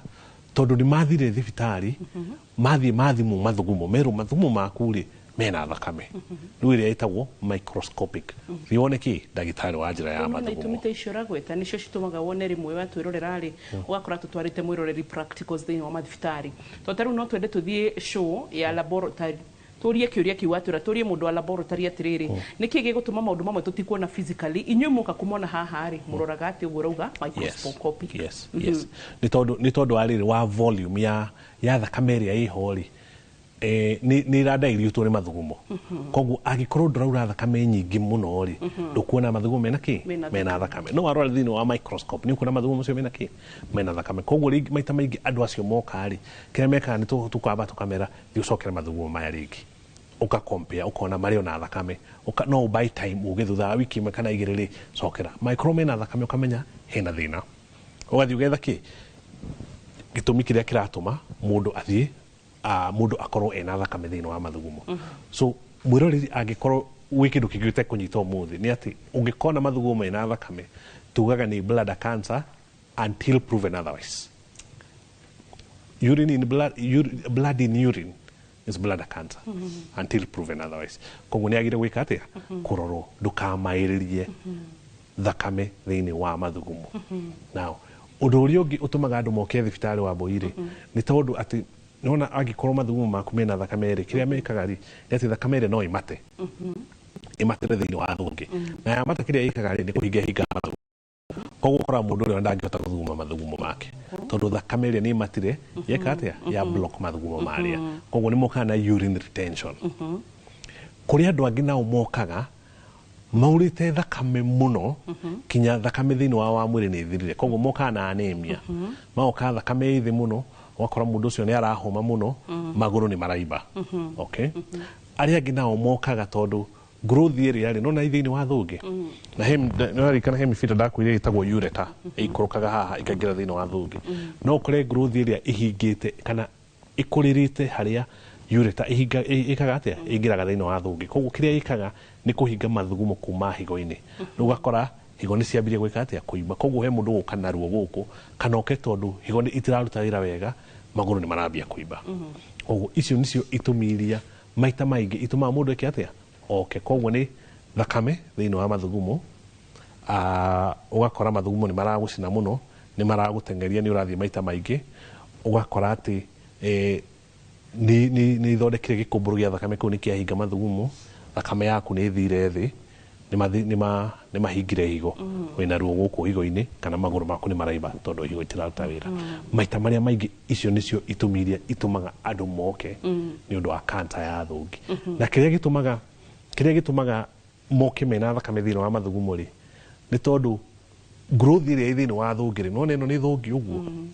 tondũ nĩ mathire thibitarĩ, mathiĩ mathimwo mathugumo, merwo mathugumo maku rĩ mena thakame. Rĩu ĩrĩa ĩtagwo microscopic. Thiĩ wone kĩ ndagĩtarĩ wa njĩra ya Na mathugumo. itũmi ta icio ũragweta nĩcio citũmaga wone rĩmwe watwĩrorera rĩ, ũgakora tũtwarĩte mwĩroreri practicals thĩinĩ wa mathibitarĩ, tondũ ta rĩu no twende tũthiĩ show ya laboratory, tũrie kĩũria kĩu watwĩra, tũrie mũndũ wa laboratory atĩrĩrĩ, nĩkĩ gĩgũtũma maũndũ mamwe tũtikuona physically, inyuĩ mũka kũmona haha rĩ, mũroraga atĩ ũguo ũrauga microscopic? Yes. Yes, nĩ tondũ wa rĩrĩ wa volume ya thakame ĩrĩa ĩho rĩ, nĩ ĩradailutwo nĩ mathugumo. Koguo angĩkorwo ndũraura thakame nyingĩ mũno rĩ, ndũkuona mathugumo mena kĩ? Mena. Mena thakame. No warora thĩinĩ wa microscope nĩ ũkuona mathugumo macio mena kĩ? Mena thakame. Koguo rĩngĩ maita maingĩ andũ acio moka rĩ, kĩrĩa mekaga nĩ tũkamba tũkamera, thiĩ ũcokere mathugumo maya rĩngĩ. Ũka compare ũkona marĩ ona thakame. No buy time uge thutha wa wiki ĩmwe kana igĩrĩ rĩ, cokera. Mangĩkorwo mena thakame, ũkamenya hena thĩna, ũgathiĩ ũgetha kĩ gĩtũmi kĩrĩa kĩratũma mũndũ athiĩ, mũndũ akorwo ena thakame thĩinĩ wa mathugumo. So mwĩroreri, angĩkorwo gwĩ kĩndũ kĩngĩ ũtekũnyita ũmũthĩ, nĩ atĩ ũngĩkona mathugumo mena thakame, tugaga nĩ bladder cancer until proven otherwise. Urine in blood, blood in urine is bladder cancer until proven otherwise. Koguo nĩ agire gwĩka atĩa? Kũrorwo. Ndũkamaĩrĩrie thakame thĩinĩ wa mathugumo. Now, ũndũ ũrĩa ũngĩ ũtũmaga andũ moke thibitarĩ wa mbũi-rĩ, nĩ tondũ atĩ nona angĩkorwo mathugumo maku mena thakame rĩ, kĩrĩa mekaga rĩ, nĩ atĩ thakame ĩrĩa no ĩmate, ĩmatĩre thĩinĩ wa thũngĩ, na yamata, kĩrĩa ĩkaga rĩ, nĩ kũhinga hinga mathugumo. Koguo ũkoraga mũndũ ũrĩa ndangĩhota gũthuguma mathugumo make, tondũ thakame ĩrĩa nĩ ĩmatire, yeka atĩa? Ya block mathugumo marĩa. Koguo nĩ mokaga na urine retention. Kũrĩ andũ angĩ nao mokaga maurĩte thakame mũno, kinya thakame thĩinĩ wa mwĩrĩ nĩ ĩthirire. Koguo mokaga na anemia, magoka thakame ĩ thĩ mũno, ũgakora mũndũ ũcio nĩ arahũma mũno, magũrũ nĩ maraimba. Okay, arĩa angĩ nao mokaga tondũ growth ĩrĩa rĩ nona thĩinĩ wa thũngĩ na he nĩwarikana he mĩbira ndakwĩrire ĩtagwo ureter, ĩikũrũkaga haha ĩkaingĩra thĩinĩ wa thũngĩ. No ũkore growth ĩrĩa ĩhingĩte kana ĩkũrĩrĩte harĩa ureter ĩhinga ĩkaga atĩa? Ĩingĩraga thĩinĩ wa thũngĩ. Koguo kĩrĩa ĩkaga nĩ kũhinga mathugumo kuma higo-inĩ. Rĩu ũgakora higo nĩ ciambirie gwĩka atĩa? Kũimba. Koguo he mũndũ gũka na ruo gũkũ, kana oke tondũ higo nĩ itiraruta wĩra wega, magũrũ nĩ marambia kũimba. Koguo icio nĩcio itũmi iria maita maingĩ itũmaga mũndũ eke atĩa? Oke. Koguo nĩ thakame thĩinĩ wa mathugumo, ũgakora mathugumo nĩ maragũcina mũno, nĩ maragũteng'eria, nĩ ũrathiĩ maita maingĩ, ũgakora atĩ nĩ ithondekire gĩkũmbũrũ gĩa thakame kũu, nĩ kĩahinga mathugumo, thakame yaku nĩ ĩthire thĩ, nĩ mahingire higo, wĩna ruo gũkũ higo-inĩ, kana magũrũ maku nĩ maraimba tondũ higo itiraruta wĩra. Maita marĩa maingĩ icio nĩcio itũmi iria itũmaga andũ moke nĩ ũndũ wa cancer ya thũngĩ. Na kĩrĩa gĩtũmaga moke mena thakame thĩinĩ wa mathugumo rĩ, nĩ tondũ growth ĩrĩa ĩ thĩinĩ wa thũngĩ rĩ, nona ĩno nĩ thũngĩ ũguo.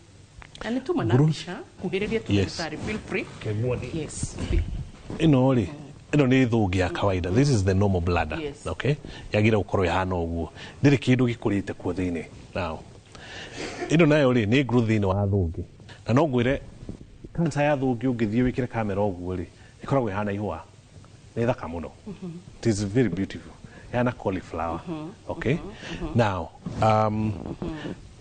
Na nĩ tuma na mbica kuhĩrĩria tu. Ndagĩtarĩ, feel free. Yes. Ĩno rĩ, ĩno nĩ thũngĩ ya kawaida. This is the normal bladder. Okay, yagĩrĩire gũkorwo ĩhana ũguo, ndĩrĩ kĩndũ gĩkũrĩte kuo thĩinĩ. Now, ĩno nayo rĩ, nĩ growth thĩinĩ wa thũngĩ. Na no ngwĩre cancer ya thũngĩ, ũngĩthiĩ wĩkĩre kamera ũguo rĩ, ĩkoragwo ĩhana ihũa, nĩ thaka mũno. It is very beautiful, ĩhana cauliflower. Okay, now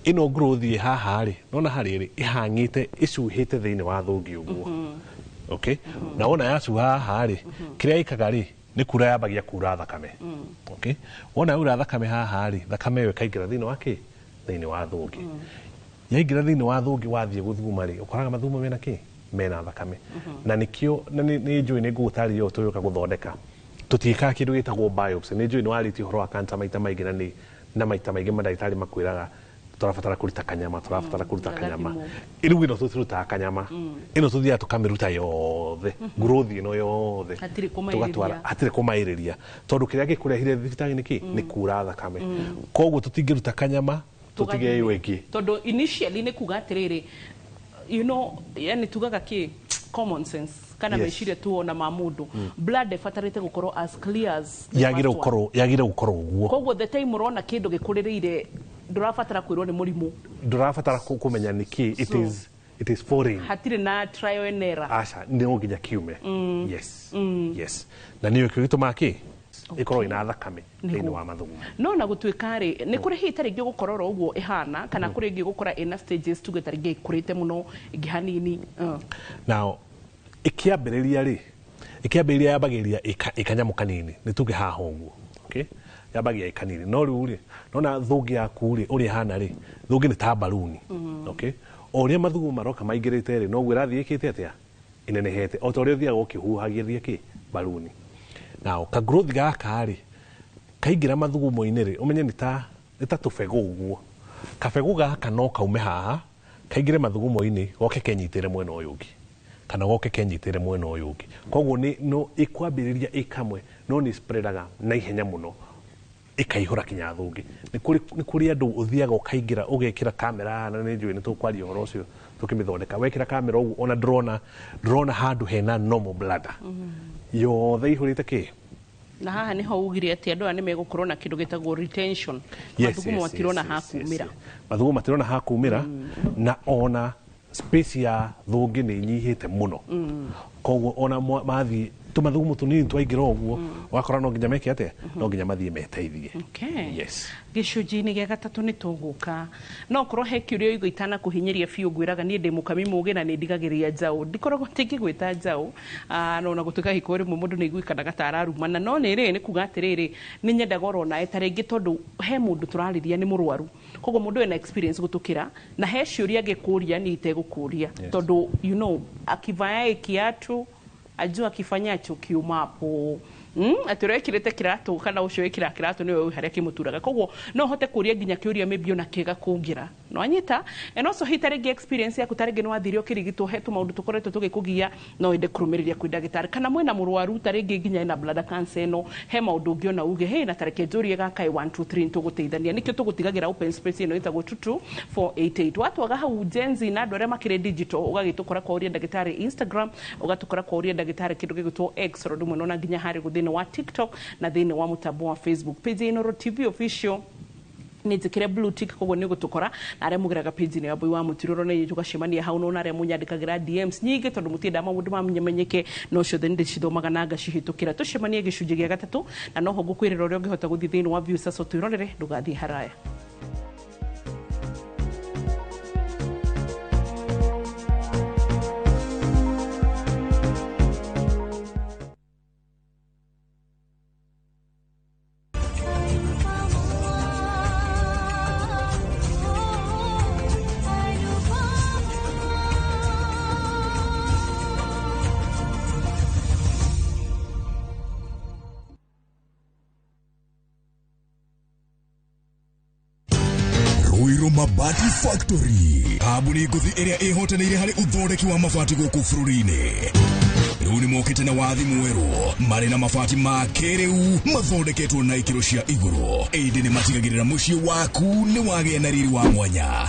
ĩno growth ĩ haha rĩ, nona harĩa rĩ ĩhang'ĩte, ĩcuhĩte thĩinĩ wa thũngĩ ũguo. Okay, na wona yacuha haha rĩ, kĩrĩa ĩkaga rĩ, nĩ kura yambagia kura thakame. Okay, wona yaura thakame haha rĩ, thakame ĩyo ĩkaingĩra thĩinĩ wa kĩ? Thĩinĩ wa thũngĩ. Yaingĩra thĩinĩ wa thũngĩ, wathiĩ gũthuguma rĩ, ũkoraga mathugumo mena kĩ? Mena thakame. Na nĩkĩo na nĩ njũĩ nĩ ngũgũtarĩria ũũ tũgĩũka gũthondeka, tũtiĩkaga kĩndũ gĩtagwo biopsy. Nĩ njũĩ nĩ warĩtie ũhoro wa cancer maita maingĩ, na nĩ na maita maingĩ mandagĩtarĩ makwĩraga tũrabatara kũruta kanyama, tũrabatara kũruta kanyama. Gagathimwo. Rĩu ĩno tũtirutaga kanyama, ĩno tũthiaga tũkamĩruta yothe, growth ĩno yothe. Hatirĩ kũmaĩrĩria. Tũgatwara, hatirĩ kũmaĩrĩria, tondũ kĩrĩa gĩkũrehire thibitarĩ nĩ kĩ? Nĩ kura thakame. Koguo tũtingĩruta kanyama tũtige ĩyo ĩngĩ. Tondũ initially nĩ kuga atĩrĩrĩ, yani tugaga kĩ common sense kana meciria tuona ma mũndũ, blood ĩbatarĩte gũkorwo as clear as the yagĩrĩire first one. gũkorwo, yagĩrĩire gũkorwo ũguo. Koguo the time ũrona kĩndũ gĩkũrĩrĩire, ndũrabatara kwĩrwo nĩ mũrimũ. Ndũrabatara kũmenya nĩ kĩ it is. It is foreign. Hatirĩ na trial and error. Aca, no nginya kiume. Yes, na nĩyo kĩo gĩtũmaga kĩ ĩkorwo ĩna thakame thĩinĩ wa mathugumo. No na gũtuĩka rĩ, nĩ kũrĩ hihi ta rĩngĩ gũkorora ũguo ĩhana, kana kũrĩ ĩngĩ gũkora ĩna stages, tuge ta rĩngĩ ĩkũrĩte mũno, ĩngĩ hanini? Now, ĩkĩambĩrĩria rĩ, ĩkĩambĩrĩria yambagĩrĩria ĩkanyamũ kanini, nĩ tuge haha ũguo. Okay, yambagia ĩkanini, no rĩu rĩ, nona thũngĩ yaku rĩ, ũrĩa ĩhana rĩ, thũngĩ nĩ ta mbaruni. Okay, o ũrĩa mathugumo maroka maingĩrĩte rĩ, noguo ĩrathiĩ ĩkĩte atĩa? Ĩnenehete, o ta ũrĩa ũthiaga ũkĩhuhagĩria kĩ mbaruni. Now, ka growth gaka rĩ, kaingĩra mathugumo-inĩ rĩ, ũmenye nĩ ta tũbegũ ũguo. Kabegũ gaka no kaume haha kaingĩre mathugumo-inĩ, goke kenyitĩre mwena ũyũ ũngĩ, kana goke kenyitĩre mwena ũyũ ũngĩ. Koguo nĩ no ĩkwambĩrĩria ĩ kamwe, no nĩ spreadaga na ihenya mũno, ĩkaihũra kinya thũngĩ. Nĩ kũrĩ andũ ũthiaga ũkaingĩra ũgekĩra kamera haha, na nĩ njũĩ nĩ tũkwaria ũhoro ũcio tũkĩmĩthondeka. Wekĩra kamera ũguo, ona ndũrona handũ hena normal bladder. Yothe ihũrĩte kĩ. Na haha niho ugire atĩ andũ aya nĩ megũkorwo na kĩndũ gĩtagwo retention. Mathugumo matirona hakumĩra. Mathugumo matirona hakumĩra, na ona space ya thũngĩ nĩ inyihĩte mũno. Koguo ona mathiĩ tũmathugumo tũnini twaingĩra ũguo, ũgakora no nginya meke atĩa, no nginya mathiĩ meteithie. Okay. Yes. Gĩcunjĩ-inĩ gĩa gatatũ nĩ tũgũka, no korwo he kĩũria ũigua itanakũhinyĩria biũ, ngwĩraga niĩ ndĩ mũkami mũgĩ na nĩ ndigagĩrĩria njaũ, ndikoragwo atĩ ngĩgwĩta njaũ. No ona gũtuĩka gĩkũyũ rĩmwe mũndũ nĩ aiguĩkanaga ta ararumana, no nĩ rĩ, nĩ kuga atĩrĩrĩ, nĩ nyendaga oro nawe ta rĩngĩ, tondũ he mũndũ tũrarĩria nĩ mũrwaru, koguo mũndũ ena experience gũtũkĩra, na he ciũria angĩkũria niĩ itegũkũria. Tondũ you know akivae kiatu ajua akifanyacho kiumapo. Atĩ ũrĩa wĩkĩrĩte kĩratũ kana ũcio wĩkĩraga kĩratũ nĩwe ũĩ harĩa kĩmũturaga, koguo no hote kũria nginya kĩũria maybe ona kĩega kũngĩra no anyita. And also hi tarĩngĩ experience yaku, tarĩngĩ nĩ wathire ũkĩrigitwo, he tũmaũndũ tũkoretwo tũgĩkũgia, no wende kũrũmĩrĩria kwĩ ndagĩtarĩ, kana mwĩna mũrwaru tarĩngĩ nginya ena bladder cancer ĩno, he maũndũ ũngĩona uge hey, na tareke njũrie gaka 1 2 3, tũgũteithania. Nĩkĩo tũgũtigagĩra open space ĩno ĩtagwo 22488. Watwaga hau Gen Z na andũ arĩa makĩrĩ digital, ũgagĩtũkora kwa ũria ndagĩtarĩ Instagram, ũgatũkora kwa ũria ndagĩtarĩ kĩndũ gĩgwĩtwo X, ro ndũmwe nona nginya harĩ thĩinĩ wa TikTok na thĩinĩ wa mũtambo wa Facebook page ya Inooro TV official nĩ njĩkĩre blue tick, koguo nĩ ũgũtũkora. Na arĩa mũgeraga page ĩno ya Mbui wa Mũtirũrũ na tũgacemania hau, no na arĩa mũnyandĩkagĩra DMs nyingĩ, tondũ mũtiendaga maũndũ mamenyeke, no ciothe nĩ ndĩcithomaga na ngacihĩtũkĩra. Tũcemanie gĩcunjĩ gĩa gatatũ, na noho ngũkwĩrĩra ũrĩa ũngĩhota gũthiĩ thĩinĩ wa Viusasa twĩrorere. Ndũgathiĩ haraya. Ruiru Mabati Factory, kambuni ngũthi ĩrĩa ĩhotanĩire harĩ ũthondeki wa mabati gũkũ bũrũri-inĩ. Rĩu nĩ mokĩte na wathi mwerũ, marĩ na mabati ma kĩrĩu mathondeketwo na ikĩro cia igũrũ, ĩndĩ nĩ matigagĩrĩra mũciĩ waku nĩ wagĩa na riri wa mwanya.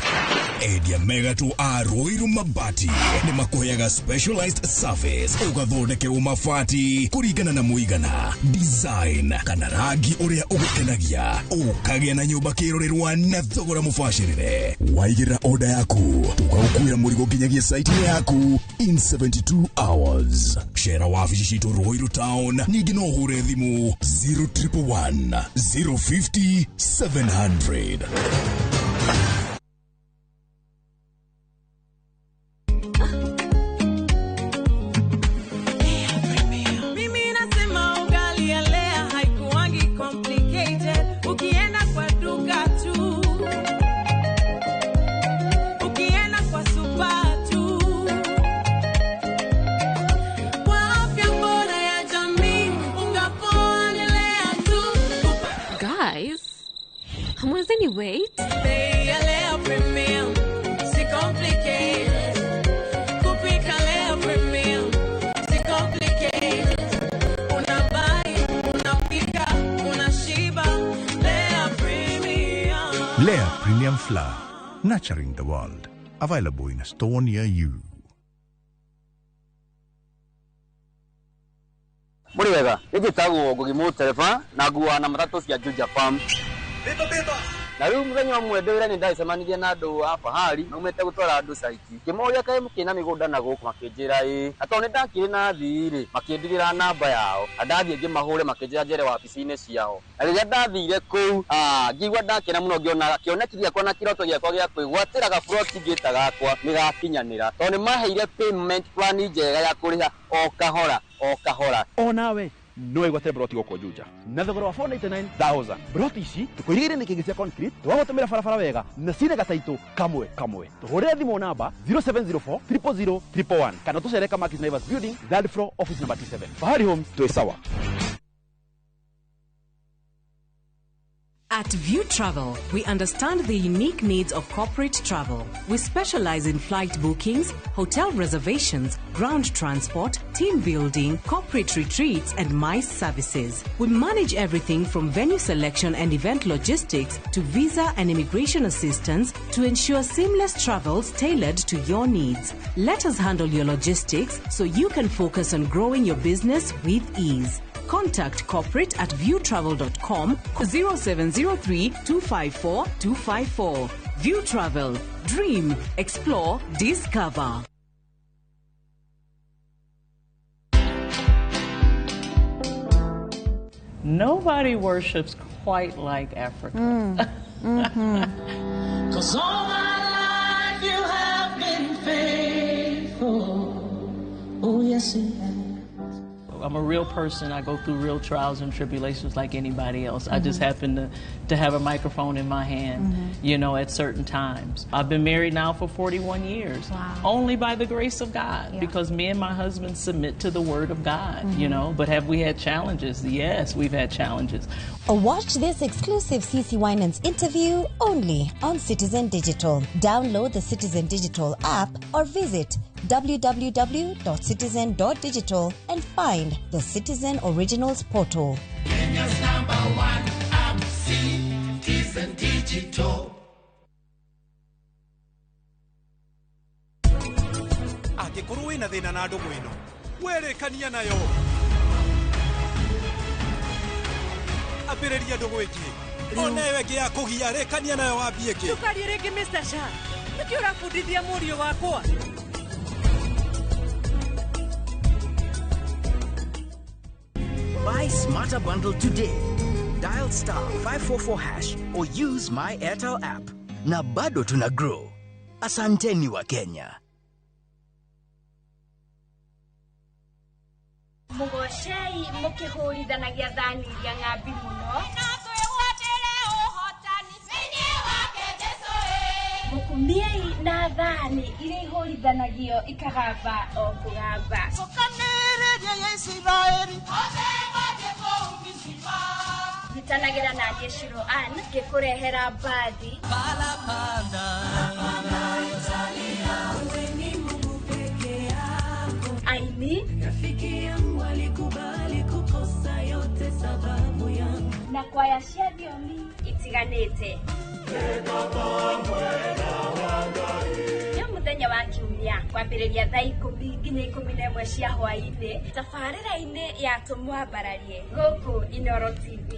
Endia megatũ a Ruiru Mabati nĩ makũheaga specialized service, ũgathondekerwo mabati kũringana na mũigana, design kana rangi ũrĩa ũgũkenagia, ũkagĩa na nyũmba kĩrorerwa na thogora mũbacĩrĩre. Waigĩrĩra order yaku, tũgagũkuĩra mũrigo nginyagia site yaku in 72 hours. Cera wabici citũ Ruiru Town, ningĩ no ũhũre thimũ 0111 050 700. Mimi nasema ugali ya Lea haikuangi complicated. Ukienda kwa duka tu, ukienda kwa super tu. Kwa afya bora ya jamii, unga poa ni Lea tu. Guys, hamwezeni wait? Bei ya Lea Premium, si complicated. Kupika Lea Premium, si complicated. Unabai, unapika, unashiba. Lea Premium. Lea Premium Flour, nurturing the world. Available in a store near you. Mũrĩ wega, njĩtagwo Ngugi Mũtereba na nguaga na matatũ cia Juja Farm. Na rĩu mũthenya ũmwe ndĩ wĩra-inĩ ndacemanirie na andũ a Fahari maumĩte gũtwara andũ caiti, ngĩmoria kaĩ mũkĩrĩ na mĩgũnda na gũkũ, makĩnjĩra ĩĩ, na tondũ nĩ ndakĩrĩ na thii rĩ, makĩndigĩra namba yao, na ndathiĩ ngĩmahũre makĩnjĩra njere wabici-inĩ ciao. Na rĩrĩa ndathire kũu, ngĩigua ndakena mũno ngĩona kĩoneki gĩakwa na kĩroto gĩakwa gĩa kwĩgwatĩra gaburoti ngĩta gakwa nĩ gakinyanĩra, tondũ nĩ maheire payment plan njega ya kũrĩha o kahora o kahora. Onawe no wĩgwatĩre broti gũkũ Juja na thogora wa 499,000. Broti ici tũkũirigĩire nĩ kĩngĩ cia concrete, twagũtũmĩra barabara wega na cina gataitũ kamwe kamwe. Tũhũrĩre thimũ namba 0704 000 111 kana tũcere Kamakis Naivas Building, third floor, office number 27. Fahari Homes, twĩ sawa. At View Travel, we understand the unique needs of corporate travel. We specialize in flight bookings, hotel reservations, ground transport, team building, corporate retreats, and MICE services. We manage everything from venue selection and event logistics to visa and immigration assistance to ensure seamless travels tailored to your needs. Let us handle your logistics so you can focus on growing your business with ease. Contact corporate at viewtravel.com 0703 254 254. View Travel. Dream, explore, discover. Nobody worships quite like Africa. Cause all my life you have been faithful. Oh, yes, you have. I'm a real person. I go through real trials and tribulations like anybody else. I just happen to have a microphone in my hand, you know, at certain times. I've been married now for 41 years. Wow. Only by the grace of God, because me and my husband submit to the word of God, you know. But have we had challenges? Yes, we've had challenges. Watch this exclusive CC Winans interview only on Citizen Digital. Download the Citizen Digital app or visit www.citizen.digital and find the Citizen Originals portal. Kenya's number one app, Citizen Digital. Angĩkorwo wĩna thĩna na ndũgũ ĩno werĩkania nayo ambĩrĩria ndũgũ ĩngĩ ona ĩyo ĩngĩ ya kũgia rĩkania nayo wambie ĩngĩ. Ndũkarie rĩngĩ Mr. Shah. Nĩkĩ ũrabundithia mũriũ wakwa? Buy Smarter Bundle today. Dial star 544 hash or use my Airtel app. Na bado tuna grow. Asanteni wa Kenya. Mugocei mukihurithanagia thani iria ng'ambi muno mukumiei na thani iria ihũrithanagio ikagamba o kũgamba. Cokanĩrĩria ya Isiraeli nyitanagĩra na niĩ Shiro Ann ngĩkũrehera mbathi aini na kwaya cia thiomi itiganĩte. Nĩ mũthenya wa kiumia kwambĩrĩria thaa 10 nginya 11 cia hwaĩ-inĩ tabarĩra-inĩ ya Tũmwambararie gũkũ Inoro TV.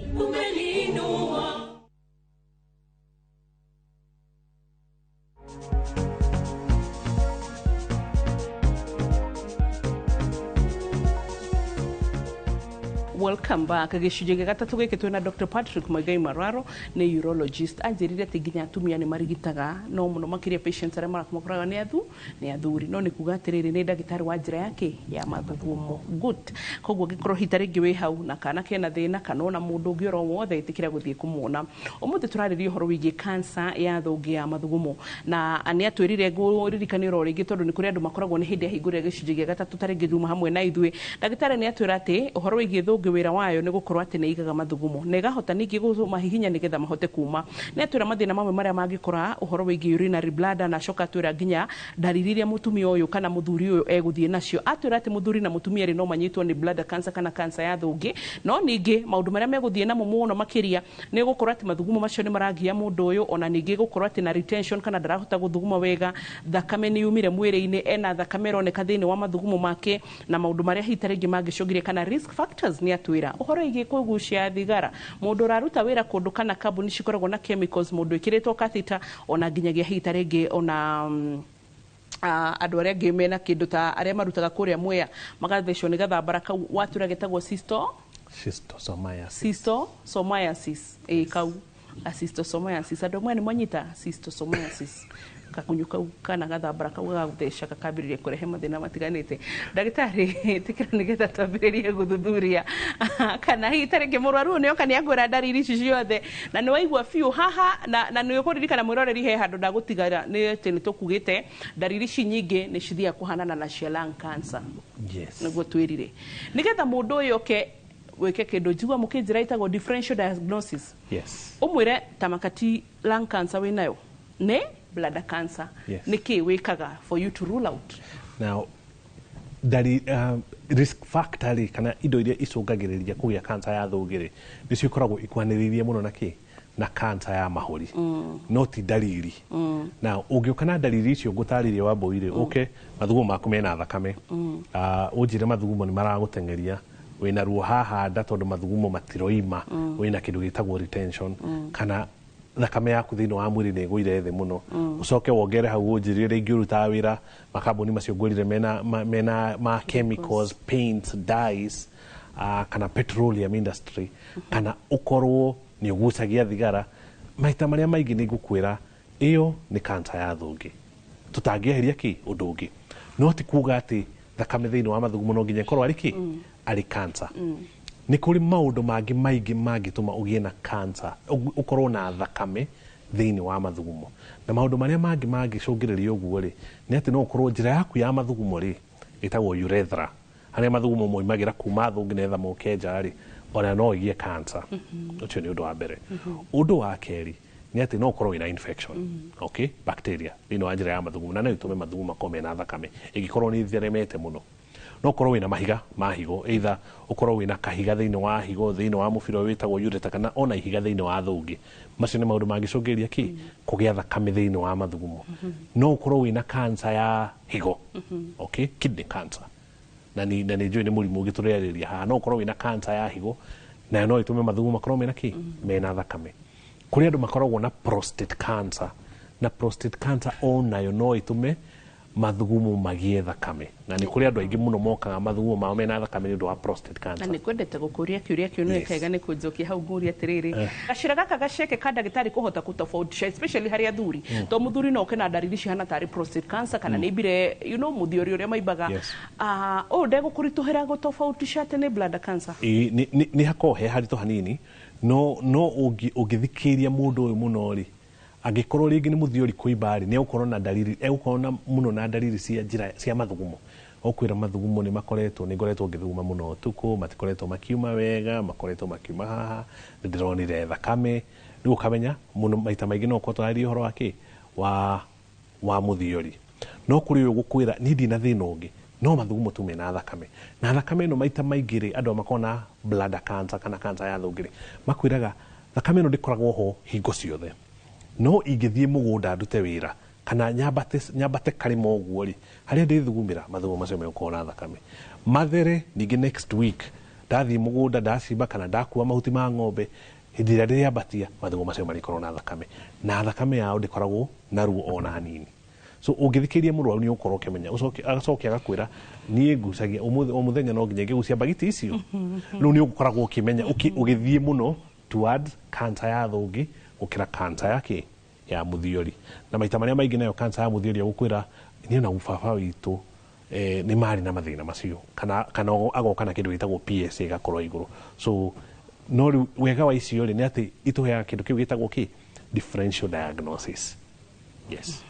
Welcome back. Gĩcunjĩ gĩa gatatũ gĩkĩ twĩna Dr. Patrick Muigai Mararo, nĩ urologist. Anjĩrire atĩ nginya atumia nĩ marigitaga, no mũno makĩria patients arĩa makoraga nĩ athu nĩ athuri, no nĩ kuga atĩrĩrĩ, nĩ ndagĩtarĩ wa njĩra yake ya mathugumo. Good. Koguo angĩkorwo hita rĩngĩ wĩ hau na kana kena thĩna kana ona mũndũ ũngĩ oro wothe, ĩtĩkĩra gũthiĩ kũmuona. Ũmũthĩ tũrarĩria ũhoro wĩgiĩ cancer ya thũngĩ ya mathugumo, na nĩ atwĩrire ngũririkanie oro rĩngĩ tondũ nĩ kũrĩ andũ makoragwo nĩ hĩndĩ ahingũrĩra gĩcunjĩ gĩa gatatũ ta rĩngĩ thuma hamwe na ithuĩ. Ndagĩtarĩ nĩ atwĩra atĩ ũhoro wĩgiĩ thũngĩ wĩra wayo nĩ gũkorwo atĩ nĩ igaga mathugumo na ĩgahota ningĩ kũmahihinya nĩgetha mahote kuma. Nĩ atwĩra mathĩna mamwe marĩa mangĩkora ũhoro wĩgiĩ urinary bladder, na acoka atwĩra nginya ndariri iria mũtumia ũyũ kana mũthuri ũyũ egũthiĩ nacio. Atwĩra atĩ mũthuri na mũtumia rĩ no manyitwo nĩ bladder cancer kana cancer ya thũngĩ, no ningĩ maũndũ marĩa megũthiĩ namo mũno makĩria nĩ gũkorwo atĩ mathugumo macio nĩ maragia mũndũ ũyũ, ona ningĩ gũkorwo atĩ na retention kana ndarahota gũthuguma wega, thakame nĩ yumire mwĩrĩ-inĩ, ena thakame ĩroneka thĩinĩ wa mathugumo make, na maũndũ marĩa hita rĩngĩ mangĩcũngĩrĩria kana risk factors. Nĩ atwĩra ũhoro wĩgiĩ kũgucia thigara, mũndũ ũraruta wĩra kũndũ kana kambuni cikoragwo na chemicals, mũndũ ĩkĩrĩtwo catheter, ona nginyagia hita rĩngĩ ona andũ arĩa angĩ mena kĩndũ ta arĩa marutaga kũrĩa Mwea magathecwo nĩ gathambara kau watwĩra getagwo schistosomiasis. Schistosomiasis, ĩ kau schistosomiasis, andũ amwe nĩ mwanyita schistosomiasis, kakunyu kau kana gathambara kau gagagũtheca gakambĩrĩria kũrehe mathĩna matiganĩte. Ndagĩtarĩ, ĩtĩkĩra nĩgetha twambĩrĩrie gũthuthuria kana hihi ta rĩngĩ mũrwaru ũyũ nĩoka nĩakwĩra ndariri ici ciothe na nĩ waigua biũ haha, na nĩ ũkũririkana mwĩroreri he handũ ndagũtigara nĩ atĩ nĩ tũkugĩte ndariri ici nyingĩ nĩ cithiaga kũhanana na cia lung cancer. Yes. Nĩguo twĩrire nĩgetha mũndũ ũyũ oke Wĩke kĩndũ njigua mũkĩnjĩra ĩtagwo differential diagnosis. Yes. Ũmwĩre tamakati lung cancer wĩnayo nĩ bladder cancer. Yes. Nĩ kĩ wĩkaga for you to rule out? Now ndari risk factor rĩ, kana indo iria icũngagĩrĩria kũgĩa cancer ya thũngĩ rĩ, nĩcio ikoragwo ikwanĩrĩirie mũno na kĩ na cancer ya mahũri, no ti ndariri. Na ũngĩũka na ndariri icio ngũtarĩria wa mbũi rĩ, ũke mathugumo maku mena thakame, ũnjĩre mathugumo nĩ maragũteng'eria, wĩna ruo haha nda tondũ mathugumo matiroima, wĩna kĩndũ gĩtagwo retention, kana thakame yaku thĩinĩ wa mwĩrĩ nĩ ĩgũire thĩ mũno, ũcoke wongere hau ũnjĩre rĩngĩ ũrutaga wĩra makambuni macio ngwĩrire mena, mena ma chemicals, paints, dyes, kana petroleum industry, kana ũkorwo nĩ ũgucagia thigara maita marĩa maingĩ, nĩ ngũkwĩra ĩyo nĩ cancer ya thũngĩ tũtangĩeheria kĩ ũndũ ũngĩ. No ti kuga atĩ thakame thĩinĩ wa mathugumo no nginya ĩkorwo arĩ kĩ arĩ cancer. Nĩ kũrĩ maũndũ mangĩ maingĩ mangĩtũma ũgĩe na cancer, ũkorwo na thakame thĩinĩ wa mathugumo. Na maũndũ marĩa mangĩ mangĩcũngĩrĩria ũguo rĩ, nĩ atĩ no ũkorwo njĩra yaku ya mathugumo rĩ, ĩtagwo urethra, harĩa mathugumo moimagĩra kuma thũngĩ nĩgetha moke nja rĩ, ona no ĩgĩe cancer. Ũcio nĩ ũndũ wa mbere. Ũndũ wa kerĩ nĩ atĩ no ũkorwo wĩna infection, okay, bacteria thĩinĩ wa njĩra ya mathugumo, na no ĩtũme mathugumo makorwo mena thakame ĩngĩkorwo nĩ itheremete mũno. No ũkorwo wĩna mahiga ma higo, either ũkorwo wĩna kahiga thĩinĩ wa higo, thĩinĩ wa mũbira ũyũ wĩtagwo ureter, kana ona ihiga thĩinĩ wa thũngĩ. Macio nĩ maũndũ mangĩcũngĩrĩria kĩ kũgĩa thakame thĩinĩ wa mathugumo. No ũkorwo wĩna cancer ya higo, okay, kidney cancer, na nĩ njũĩ nĩ mũrimũ ũngĩ tũrĩarĩria haha. No ũkorwo wĩna cancer ya higo, nayo no ĩtũme mathugumo makorwo mena kĩ mena thakame. Kũrĩ andũ makoragwo na prostate cancer, na prostate cancer onayo no ĩtũme mathugumo magĩe thakame, na nĩ kũrĩ andũ aingĩ mũno mokaga mathugumo mao mena thakame nĩ ũndũ wa prostate Na cancer. Nĩ kwendete gũkũria kĩũria kĩu nĩ kega nĩ kũnjokia hau ngũria atĩrĩrĩ, gacĩra gaka gaceke ka ndagĩtarĩ kũhota kũtofautisha, especially harĩ athuri, to mũthuri no oke na ndariri cihana tarĩ prostate cancer kana nĩ imbire, mũthiori ũrĩa maimbaga. Ah, ũyũ ndegũkũritũhĩra gũtofautisha atĩ nĩ bladder cancer? Ĩĩ, nĩ hakoragwo he haritũ hanini, no ũngĩthikĩrĩria mũndũ ũyũ mũno rĩ, angĩkorwo rĩngĩ nĩ mũthiori kũimba rĩ, nĩ egũkorwo na ndariri, egũkorwo na mũno na ndariri cia njĩra cia mathugumo. Okwĩra mathugumo nĩ makoretwo, nĩ ngoretwo ngĩthuguma mũno ũtukũ, matikoretwo makiuma wega, makoretwo makiuma haha, nĩ ndĩronire thakame. Rĩu ũkamenya mũno maita maingĩ no ũkorwo tũrarĩria ũhoro wa kĩ wa mũthiori. No kũrĩ ũyũ gũkwĩra niĩ ndina thĩna ũngĩ, no mathugumo tu mena thakame, na thakame ĩno maita maingĩ rĩ, andũ makoragwo na bladder cancer kana cancer ya thũngĩ rĩ, makwĩraga thakame ĩno ndĩkoragwo ho hingo ciothe, no ingĩthiĩ mũgũnda ndute wĩra kana nyambate karĩma ũguo rĩ, harĩa ndĩthugumĩra, mathugumo macio megũkorwo na thakame mathere. Ningĩ next week ndathiĩ mũgũnda, ndacimba kana ndakua mahuti ma ng'ombe, hĩndĩ ĩrĩa ndĩrĩambatia, mathugumo macio marĩkorwo na thakame, na thakame yao ndĩkoragwo na ruo ona hanini. So ũngĩthikĩrĩria mũrwaru nĩ ũgũkorwo ũkĩmenya. Ũcoke agacoke agakwĩra, niĩ ngucagia ũmũthĩ o mũthenya, no nginya ingĩgucia mbagiti icio. Rĩu nĩ ũgũkoragwo ũkĩmenya ũgĩthiĩ mũno towards cancer ya thũngĩ gũkĩra cancer ya kĩ ya mũthiori. Na maita marĩa maingĩ nayo cancer ya mũthiori agũkwĩra, niĩ na baba witũ nĩ marĩ na mathĩna macio, kana agoka na kĩndũ gĩtagwo PSA ĩgakorwo igũrũ. So no rĩu wega wa icio rĩ, nĩ atĩ itũheaga kĩndũ kĩu gĩtagwo kĩ differential diagnosis, yes.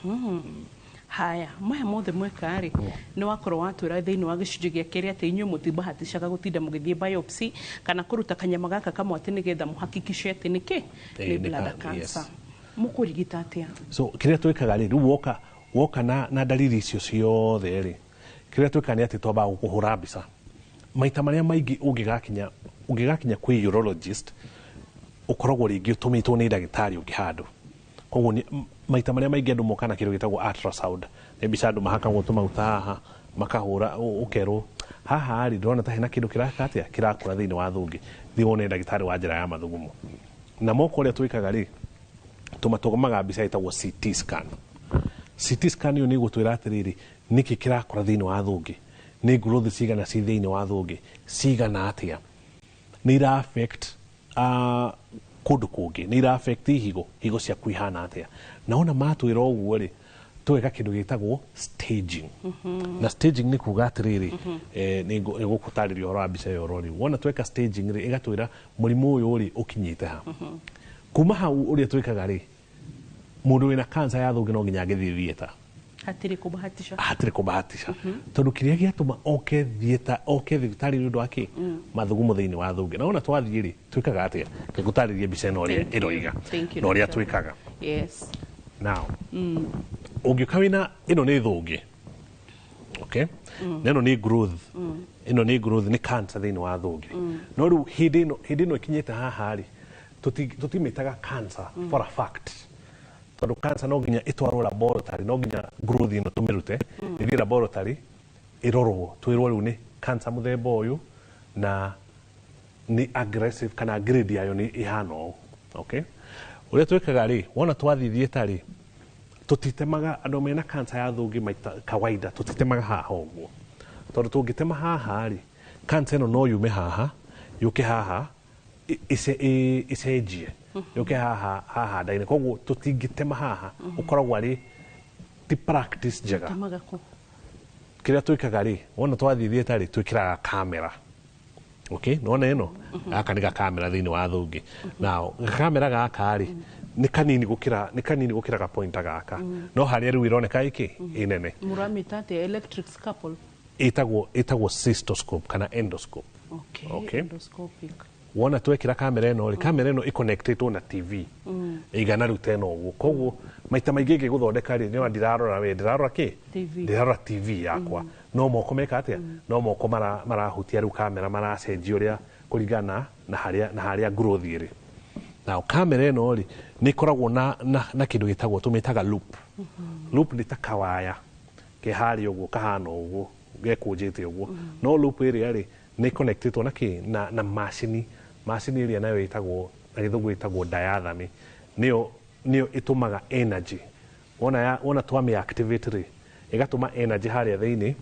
Haya, maya mothe mweka rĩ, nĩ wakorwo watwĩra thĩinĩ wa gĩcunjĩ gĩa kerĩ atĩ inyuĩ mũtibahatishaga gũtinda mũgĩthiĩ biopsy kana kũruta kanyama gaka kamwe atĩ nĩgetha mũhakikice atĩ nĩ kĩ nĩ nĩ bladder yes. cancer. Mũkũrigita atĩa? So kĩrĩa twĩkaga rĩ, rĩu woka na ndariri icio ciothe rĩ, kĩrĩa twĩkaga nĩ atĩ twambaga gũkũhũra mbica. Maita marĩa maingĩ ũngĩgakinya kwĩ urologist, ũkoragwo rĩngĩ ũtũmĩtwo nĩ ndagĩtarĩ ũngĩ handũ. Koguo maita marĩa maingĩ andũ moka na kĩndũ gĩtagwo ultrasound, nĩ mbica andũ mahakagwo tũmaguta haha, makahũra, ũkerwo haha rĩ, ndĩrona ta hena kĩndũ kĩraka atĩa kĩrakũra thĩinĩ wa thũngĩ, thiĩ wone ndagĩtarĩ wa njĩra ya mathugumo. Na moko ũrĩa twĩkaga rĩ, tũmatũmaga mbica ĩtagwo CT scan. CT scan ĩyo nĩ ĩgũtwĩra atĩrĩrĩ, nĩkĩ kĩrakũra thĩinĩ wa thũngĩ, nĩ growth cigana ci thĩinĩ wa thũngĩ, cigana atĩa, nĩ ira affect kũndũ kũngĩ, nĩ ira affect higo, higo ciaku ihana atĩa. Na ona matwĩra ũguo rĩ, tũgeka kĩndũ gĩtagwo staging. Na staging nĩ kuga atĩrĩrĩ, nĩ ngũgũtarĩria ũhoro wa mbica ĩyo rĩ. Wona tweka staging rĩ, ĩgatwĩra mũrimũ ũyũ rĩ, ũkinyĩte ha. Kuma hau ũrĩa twĩkaga rĩ, mũndũ wĩna cancer ya thũngĩ no nginya angĩthiĩ theatre. Hatirĩ kũbahatisha. Hatirĩ kũbahatisha, tondũ kĩrĩa gĩatũma oke thieta, oke thibitarĩ nĩ ũndũ wa kĩ? Mathugumo thĩinĩ wa thũngĩ. Na wona twathiĩ rĩ, twĩkaga atĩa? Ngũtarĩrie mbica ĩno ũrĩa Thank you. ĩroiga Thank you, na ũrĩa doctor. twĩkaga. Now, ũngĩũka wĩna ĩno nĩ thũngĩ, okay? Na ĩno nĩ growth. Ĩno nĩ growth, nĩ cancer thĩinĩ wa thũngĩ. No rĩu hĩndĩ ĩno ĩkinyĩte haha rĩ, tũtimĩtaga cancer for a fact, tondũ cancer no nginya ĩtwarwo laboratory, no nginya growth ĩno tũmĩrute, ĩthiĩ laboratory ĩrorwo, twĩrwo rĩu nĩ cancer mũthemba ũyũ na nĩ aggressive kana grade yayo nĩ ĩhana ũũ. Okay, ũrĩa twĩkaga rĩ, wona twathiĩ theatre rĩ, tũtitemaga andũ mena cancer ya thũngĩ maita kawaida, tũtitemaga haha ũguo, tondũ tũngĩtema haha rĩ, cancer ĩno no yume haha yũke haha, ĩcenjie yũke haha haha nda-inĩ. Koguo tũtingĩtema haha, ũkoragwo arĩ ti practice njega. Temaga kũ? Kĩrĩa twĩkaga rĩ, wona twathiĩ theatre rĩ, twĩkĩraga kamera. Okay, nona ĩno gaka nĩ gakamera thĩinĩ wa thũngĩ. Now gakamera gaka rĩ, nĩ kanini gũkĩra gapointa gaka, no harĩa rĩu ĩroneka ĩkĩ ĩnene. Mũramĩta atĩa? Electric scalpel? Ĩtagwo cystoscope kana endoscope. Okay. Okay. Endoscopic. Wona twekĩra kamera ĩno rĩ, kamera ĩno ĩconnectĩtwo na TV ĩigana rĩu tena ũguo. Koguo maita maingĩ ngĩgũthondeka rĩ, nĩona ndirarora we, ndĩrarora kĩ? TV. Ndĩrarora TV yakwa. No moko meka atĩa? No moko marahutia rĩu kamera, maracenjia ũrĩa kũringana na harĩa growth ĩrĩ. Now kamera ĩno rĩ, nĩ ĩkoragwo na kĩndũ gĩtagwo, tũmĩtaga loop. Loop nĩ ta kawaya ke harĩa ũguo, kahana ũguo gekũnjĩte ũguo. No loop ĩrĩa rĩ, nĩ connectĩtwo na kĩ? Na macini ĩrĩa nayo ĩtagwo na gĩthũngũ ĩtagwo diathermy. Nĩyo ĩtũmaga energy. Wona twamĩ activate rĩ, ĩgatũma energy harĩa thĩinĩ,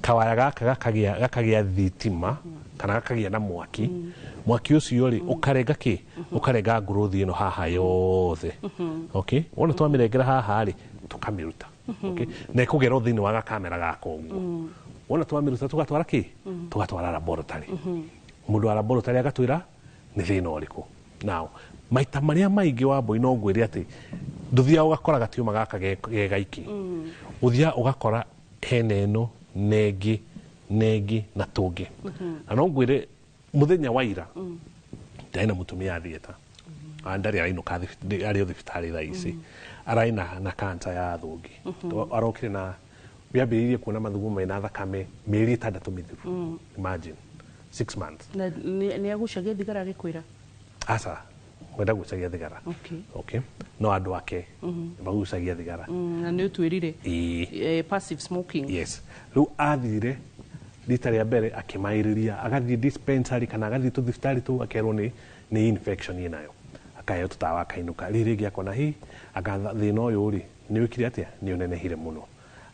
kawaya gaka gakagĩa thitima kana gakagĩa na mwaki. Mwaki ũcio rĩ, ũkarenga kĩ? Ũkarenga growth ĩno haha yothe. Okay, wona twamĩrengera haha rĩ, tũkamĩruta. Okay, na ĩkũgerwo thĩinĩ wa gakamera gaka ũguo. Wona twamĩruta, tũgatwara kĩ? Tũgatwara laboratory. Mũndũ wa laboratory agatwĩra nĩ thĩna ũrĩkũ. Now maita marĩa maingĩ wa mbũi, no ngwĩre atĩ ndũthiaga ũgakora gatiũma gaka ge gaiki. Ũthiaga ũgakora hena ĩno na ĩngĩ na ĩngĩ na tũngĩ. Na no ngwĩre mũthenya wa ira ndarĩ na mũtumia theatre, ndarĩ arainũka, arĩ o thibitarĩ thaa ici. Ararĩ na cancer ya thũngĩ. Arokire na wambĩrĩirie kuona mathugumo mena thakame mĩeri 6 mĩthiru. Imagine, 6 months. Na nĩ agucagia thigara agĩkwĩra? Aca, mwenda gucagia thigara. Okay, no andũ ake magucagia thigara. Na nĩ ũtwĩrire. Ĩĩ. Passive smoking. Yes. Rĩu athire rita rĩa mbere akĩmaĩrĩria, agathiĩ dispensary kana agathiĩ tũthibitarĩ tũu, akerwo nĩ infection ĩnayo, akaheo tũtawa, akainũka. Rĩrĩ rĩngĩ akona hi anga thĩna ũyũ rĩ, nĩ wĩkire atĩa? Nĩ ũnenehire mũno.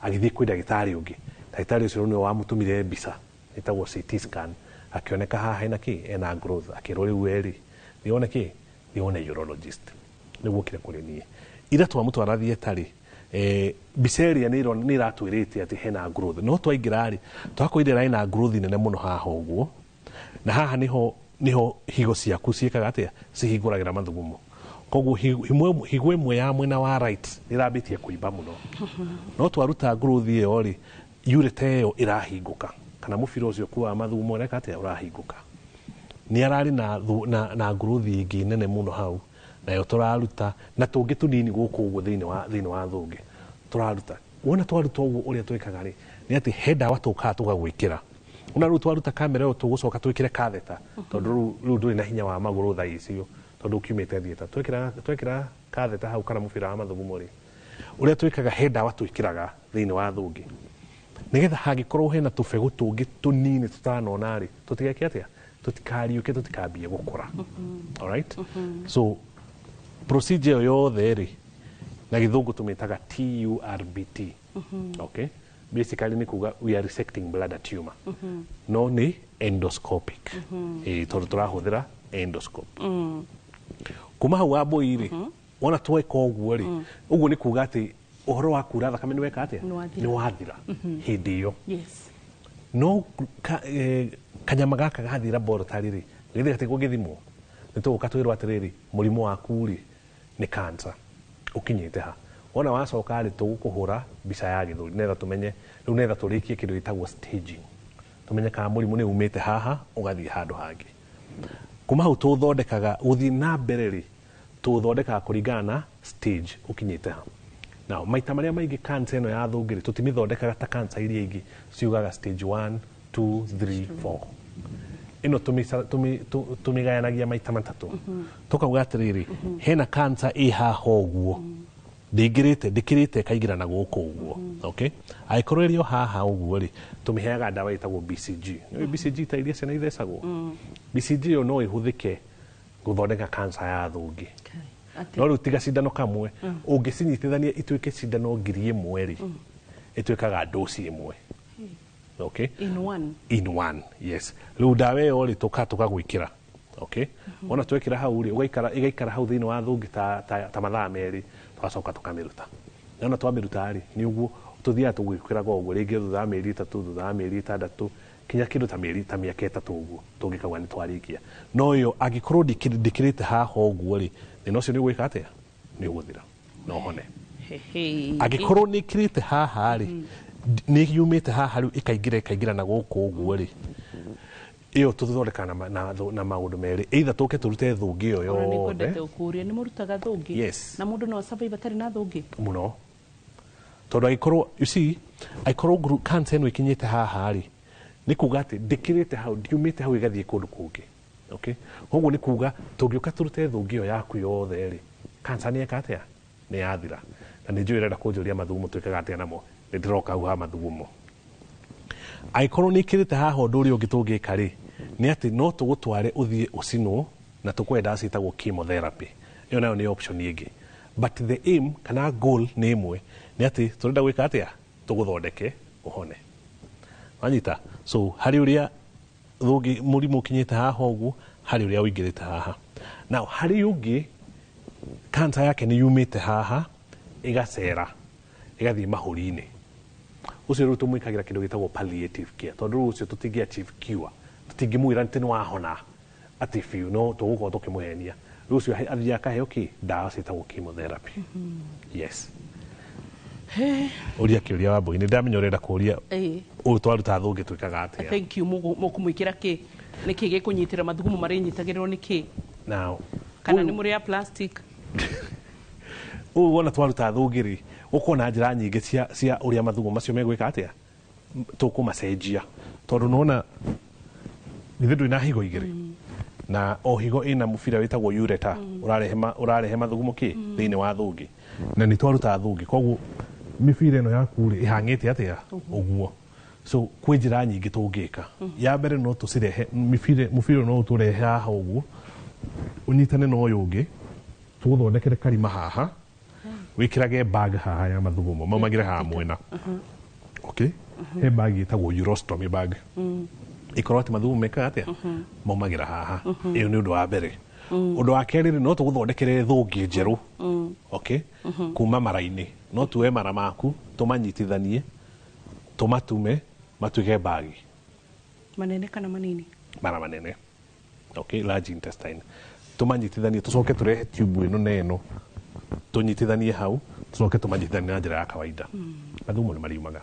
Agĩthiĩ kwĩ ndagĩtarĩ ũngĩ. Ndagĩtarĩ ũcio nĩwe wamũtũmire mbica ĩtagwo CT scan, akĩoneka haha hena kĩ? Ena growth. Akĩrwo rĩu we rĩ, thiĩ wone kĩ? Thiĩ wone urologist. Nĩguo okire kũrĩ niĩ ira twamũtwara theatre rĩ, mbica ĩrĩa nĩ ĩratwĩrĩte atĩ hena growth. No twaingĩra rĩ, twakorire ĩrarĩ na growth nene mũno haha ũguo, na haha nĩho higo ciaku ciĩkaga atĩa? Cihingũragĩra mathugumo. Koguo higo ĩmwe ya mwena wa right nĩ ĩrambĩtie kũimba mũno. No twaruta growth ĩyo rĩ, ureter ĩyo ĩrahingũka kana mũbira ũcio ũkuaga mathugumo ũreka atĩa? Ũrahingũka. Nĩ ararĩ na growth ĩngĩ nene mũno hau, nayo tũraruta, na tũngĩ tũnini gũkũ ũguo thĩinĩ wa thũngĩ tũraruta. Wona twaruta ũguo, ũrĩa twĩkaga rĩ, nĩ atĩ he ndawa tũkaga tũgagwĩkĩra. Ona rĩu twaruta kamera ĩyo, tũgũcoka twĩkĩre catheter, tondũ rĩu ndũrĩ na hinya wa magũrũ thaa icio, tondũ ũkiumĩte theatre. Twekĩra catheter hau kana mũbira wa mathugumo rĩ, ũrĩa twĩkaga, he ndawa twĩkĩraga thĩinĩ wa thũngĩ nĩgetha hangĩkorwo hena tũbegũ tũngĩ tũnini tũtanona rĩ, tũtigeke atĩa? Tũtikariũke, tũtikambie gũkũra. Alright, so procedure ĩyo yothe rĩ, na gĩthũngũ tũmĩtaga TURBT. Okay, basically nĩ kuga we are resecting bladder tumor, no nĩ endoscopic. Ĩĩ, tondũ tũrahũthĩra endoscope. Kuma hau wambũi rĩ, wona tweka ũguo rĩ, ũguo nĩ kuga atĩ ũhoro wa kura thakame nĩ weka atĩa? Nĩ wathira. Nĩ wathira hĩndĩ ĩyo. No kanyama gaka gathiĩ laboratory rĩ, gĩthiĩ gatigwo gĩthimwo, nĩ tũgũka twĩrwo atĩrĩrĩ, mũrimũ waku rĩ, nĩ cancer, ũkinyĩte ha. Wona wacoka rĩ, tũgũkũhũra mbica ya gĩthũri nĩgetha tũmenye rĩu, nĩgetha tũrĩkie kĩndũ gĩtagwo staging, tũmenye kana mũrimũ nĩ umĩte haha ũgathiĩ handũ hangĩ. Kuma hau tũthondekaga gũthiĩ na mbere rĩ, tũthondekaga kũringana na stage ũkinyĩte ha. Now, maita marĩa maingĩ cancer ĩno ya thũngĩ rĩ, tũtimĩthondekaga ta cancer iria ingĩ ciugaga stage 1, 2, 3, 4. Ĩno tũmĩgayanagia maita matatũ. Tũkauga atĩrĩrĩ, hena cancer ĩ haha ũguo, ndĩingĩrĩte, ndĩkĩrĩte ĩkaingĩra na gũkũ ũguo, okay? Angĩkorwo ĩrĩ o haha ũguo rĩ, tũmĩheaga ndawa ĩtagwo BCG. Nĩũĩ BCG ta iria ciana ithecagwo? BCG ĩyo no ĩhũthĩke gũthondeka cancer ya thũngĩ, no rĩu tiga cindano kamwe, ũngĩcinyitithania ituĩke cindano 1000 rĩ, ĩtuĩkaga dosi ĩmwe, okay? In one. In one, yes. Rĩu ndawa ĩyo rĩ, tũkagwĩkĩra, okay? Wona twekĩra hau rĩ, ũgaikara, ĩgaikara hau thĩinĩ wa thũngĩ ta mathaa 2, tũgacoka tũkamĩruta. Nona twamĩruta rĩ, nĩ ũguo tũthiaga tũgwĩkĩraga ũguo rĩngĩ thutha wa mĩeri 3, thutha wa mĩeri 6, kinya kĩndũ ta mĩeri ta mĩaka 3 ũguo tũngĩkauga nĩ twarĩkia. No ĩyo angĩkorwo ndĩkĩrĩte haha ũguo rĩ, thĩna ũcio nĩ ũgwĩka atĩa? Nĩ ũgũthira na ũhone. Angĩkorwo nĩ ĩkĩrĩte haha rĩ, nĩ yumĩte haha rĩu ĩkaingĩra na gũkũ ũguo rĩ, ĩyo tũthondekaga na maũndũ merĩ, either tũke tũrute thũngĩ ĩyo Ona nĩ yothe. ngwendete ũkũria, nĩ mũrutaga thũngĩ? Yes. Na mũndũ no asurvive atarĩ na thũngĩ? Mũno, tondũ angĩkorwo, you see, angĩkorwo cancer ĩno ĩkinyĩte haha rĩ, nĩ kuga atĩ ndĩkĩrĩte hau, ndiumĩte hau ĩgathiĩ kũndũ kũngĩ, okay? Koguo nĩ kuga tũngĩũka tũrute thũngĩ ĩyo yaku yothe rĩ, cancer nĩ eka atĩa? Nĩ yathira. Na nĩ njũĩ ũrenda kũnjũria mathugumo twĩkaga atĩa namo, nĩ ndĩroka hau ha mathugumo. Angĩkorwo nĩ ĩkĩrĩte haha, ũndũ ũrĩa ũngĩ tũngĩka rĩ, nĩ atĩ no tũgũtware ũthiĩ ũcinwo na tũkũhe ndawa ciĩtagwo chemotherapy. Ĩyo nayo nĩ option ĩngĩ, but the aim kana goal nĩ ĩmwe, nĩ atĩ tũrenda gwĩka atĩa? Tũgũthondeke ũhone. Wanyita? So harĩ ũrĩa thũngĩ mũrimũ ũkinyĩte haha ũguo, harĩ ũrĩa ũingĩrĩte haha. Now harĩ ũngĩ cancer yake nĩ yumĩte haha ĩgacera ĩgathiĩ mahũri-inĩ, ũcio rĩu tũmwĩkagĩra kĩndũ gĩtagwo palliative care, tondũ rĩu ũcio tũtingĩ achieve cure, tũtingĩmwĩra atĩ nĩ wahona atĩ biũ, no tũgũkorwo tũkĩmũhenia. Rĩu ũcio athiĩ akaheo kĩ? Ndawa ciĩtagwo chemotherapy. Yes. Ũria kĩũria wa mbũi, nĩ ndamenya ũrenda kũria. Ũyũ twaruta thũngĩ twĩkaga atĩa? Thank you. Mũkũmwĩkĩra kĩ? Nĩ kĩ gĩkũnyitĩra mathugumo marĩnyitagĩrĩrwo nĩ kĩ? Now, Kana nĩ mũrĩ ya plastic? Ũyũ wona twaruta thũngĩ rĩ, ũkorwo na njĩra nyingĩ cia ũrĩa mathugumo macio megwĩka atĩa, tũkũmacenjia, tondũ nona githĩ ndũrĩ na higo igĩrĩ, na o higo ĩna mũbira wĩtagwo ureter, ũrarehe mathugumo kĩ thĩinĩ wa thũngĩ, na nĩ twaruta thũngĩ, koguo mĩbira ĩno yaku rĩ, ĩhang'ĩte atĩa? Ũguo. So kwĩ njĩra nyingĩ tũngĩka. Ya mbere, no tũcirehe mĩbira, mũbira no ũtũrehe haha ũguo ũnyitane na ũyũ ũngĩ, tũgũthondekere karima haha, wĩkĩrage bag haha ya mathugumo maumagĩre haha mwena, okay? He bag ĩtagwo urostomy bag, ĩkorwo atĩ mathugumo mekaga atĩa? Maumagĩra haha. Ĩyo nĩ ũndũ wa mbere. Ũndũ wa kerĩ rĩ, no tũgũthondekere thũngĩ njerũ, okay, kuma mara-inĩ. No tuoe mara maku, tũmanyitithanie, tũmatume matuĩke bagi. Manene kana manini? Mara manene, okay, large intestine. Tũmanyitithanie, tũcoke tũrehe tube ĩno na ĩno, tũnyitithanie hau, tũcoke tũmanyitithanie na njĩra ya kawaida. Mathugumo nĩ mariumaga.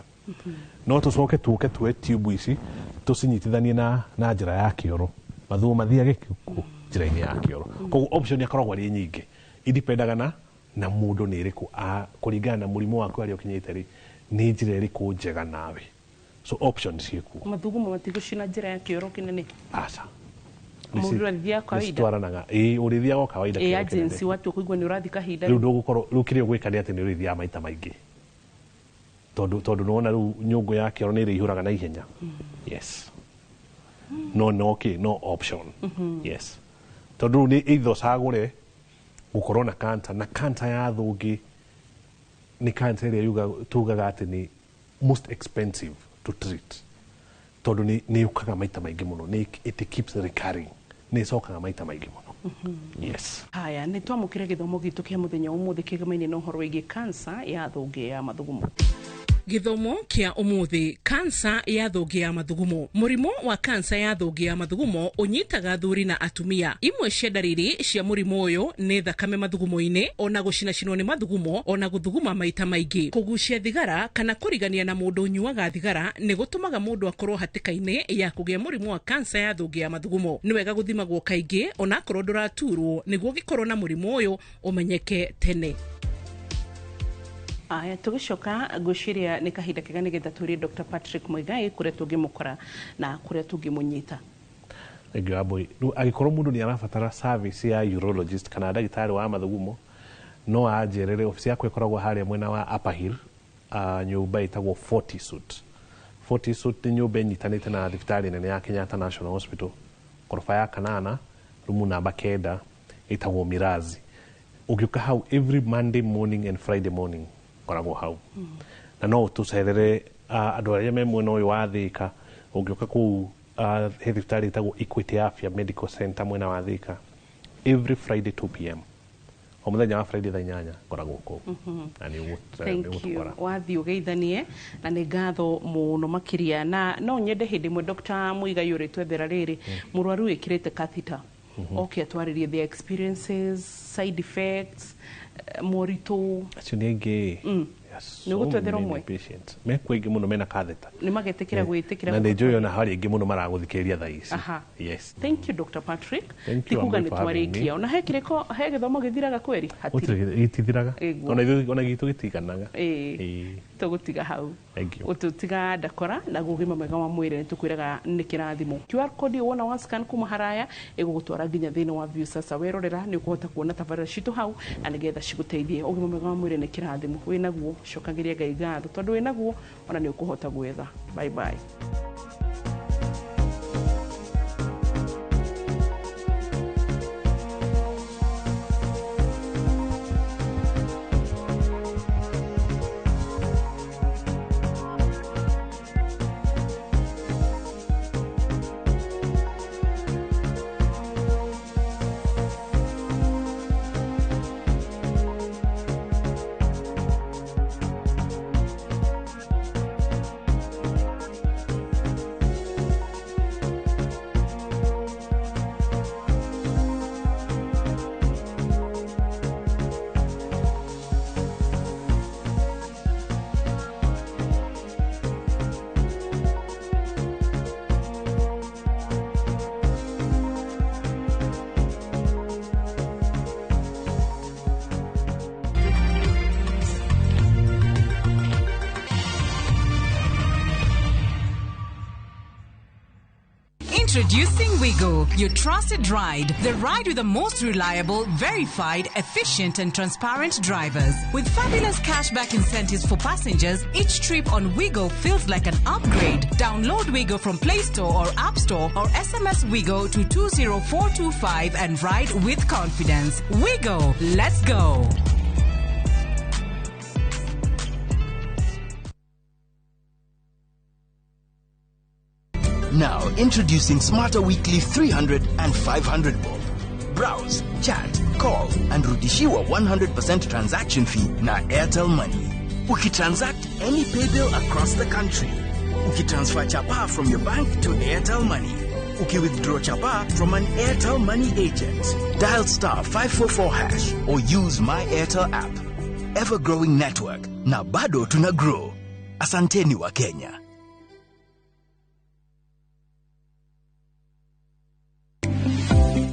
No tũcoke tũke tuoe tube ici, tũcinyitithanie na njĩra ya kĩoro, mathugumo mathiage kũ njĩra-inĩ ya kĩoro. Koguo option akoragwo arĩ nyingĩ, indipendaga na mũndũ nĩ ĩrĩkũ, kũringana na mũrimũ waku harĩa ũkinyĩte rĩ, nĩ njĩra ĩrĩkũ njega nawe. So option ciĩkuo. Mathugumo matigũcina njĩra ya kĩoro kĩnene? Aca. Mũndũ ũrathiaga kawaida? Nĩcitwaranaga, ĩĩ, ũrĩthiaga o kawaida ĩ kĩoro kĩnene. Agency watua kũigua nĩ ũrathiĩ kahinda. Rĩu ndũgũkorwo, rĩu kĩrĩa ũgwĩka nĩ atĩ nĩ ũrĩthiaga maita maingĩ, tondũ nĩwona rĩu nyũngũ ya kĩoro nĩ ĩrĩihũraga na ihenya. Yes, no kĩ no option. Yes, tondũ rĩu nĩ either ũcagũre gũkorwo na cancer, na cancer ya thũngĩ nĩ cancer ĩrĩa tugaga atĩ nĩ most expensive to treat, tondũ nĩ yũkaga maita maingĩ mũno, nĩ it keeps recurring, nĩ ĩcokaga maita maingĩ mũno. Yes. Haya, nĩ twamũkĩra gĩthomo gitũ kĩa mũthenya ũmũthĩ kĩgemaine na ũhoro wĩgiĩ cancer ya thũngĩ ya mathugumo. Gĩthomo kĩa ũmũthĩ, kansa ya thũngĩ ya mathugumo. Mũrimũ wa kansa ya thũngĩ ya mathugumo ũnyitaga athuri na atumia. Imwe cia ndariri cia mũrimũ ũyũ nĩ thakame mathugumo-inĩ, ona gũcinacinwo nĩ mathugumo, ona gũthuguma maita maingĩ. Kũgucia thigara kana kũrigania na mũndũ ũnyuaga thigara nĩ gũtũmaga mũndũ akorwo hatĩka-inĩ ya kũgĩa mũrimũ wa kansa ya thũngĩ ya mathugumo. Nĩ wega gũthimagwo kaingĩ onakorwo ndũraturwo, nĩguo ũngĩkorwo na mũrimũ ũyũ ũmenyeke tene. Aya, tũgĩcoka ngwĩciria nĩ kahinda kega nĩgetha tũrie Dr. Patrick Muigai kũrĩa tũngĩmũkora na kũrĩa tũngĩmũnyita. Thank you, Aboi. Rĩu angĩkorwo mũndũ nĩ arabatara service ya urologist kana ndagĩtarĩ wa mathugumo, no anjerere. Obici yakwa ĩkoragwo harĩa mwena wa Upper Hill, nyũmba ĩtagwo Fortisuit. Fortisuit nĩ nyũmba ĩnyitanĩte na thibitarĩ nene ya Kenyatta National Hospital, koroba ya kanana, rumu namba 9, ĩtagwo Mirazi. Ũngĩũka hau every Monday morning and Friday morning ngoragwo hau. Na no ũtũcerere, andũ arĩa me mwena ũyũ wa Thika, ũngĩũka kũu he thibitarĩ ĩtagwo Equity Afya Medical Center mwena wa Thika, every Friday 2 p.m., o mũthenya wa Friday thaa 8 ngoragwo kũu. Na nĩ Thank you. ũgũtũkora. Wathiĩ ũgeithanie na nĩ ngatho mũno makĩria, na no nyende hĩndĩ ĩmwe Dr. Muigai ũrĩtwethera rĩrĩ mũrwaru wĩkĩrĩte catheter oke atwarĩrie their experiences, side effects, moritũ. Acio nĩ aingĩ. Nĩ ũgũtwethera ũmwe? Mekuo aingĩ mũno mena catheter. Nĩ magetĩkĩra gwĩtĩkĩra? Na nĩ njũĩ ona harĩ aingĩ mũno maragũthikĩrĩria thaa ici. Yes. Thank you, Dr. Patrick. Thank Ti you, kuga Amber, nĩ for having me. twarĩkia, ona he kĩrĩko, he gĩthomo gĩthiraga kweri? Gũtirĩ, gĩtithiraga. Ĩguo. Ona ithuĩ ona gitũ gĩtiganaga. Ĩĩ. Ĩĩ. Tũgũtiga hau. Thank you. Ũtũtiga ndakora na ũgima mwega wa mwĩrĩ nĩ tũkwĩraga nĩ kĩrathimo. QR code ĩyo wona wa scan kuma haraya ĩgũgũtwara nginya thĩinĩ wa Viusasa. Werorera nĩ ũkũhota kuona tabarĩra citũ hau na nĩgetha cigũteithie. Ũgima mwega wa mwĩrĩ nĩ kĩrathimo, wĩnaguo cokagĩria Ngai ngatho tondũ wĩnaguo ona nĩ ũkũhota gwetha. Bye bye. Introducing Wigo, your trusted ride. The ride with the most reliable, verified, efficient, and transparent drivers. With fabulous cashback incentives for passengers, each trip on Wigo feels like an upgrade. Download Wigo from Play Store or App Store or SMS Wigo to 20425 and ride with confidence. Wigo, let's go. Now, introducing Smarter Weekly 300 and 500 bob. Browse, chat, call, and rudishiwa 100% transaction fee na Airtel Money. Ukitransact any paybill across the country. Ukitransfer chapa from your bank to Airtel Money. Ukiwithdraw chapa from an Airtel Money agent. Dial star 544 hash or use My Airtel app. Ever growing network. Na bado tuna grow. Asanteni wa Kenya.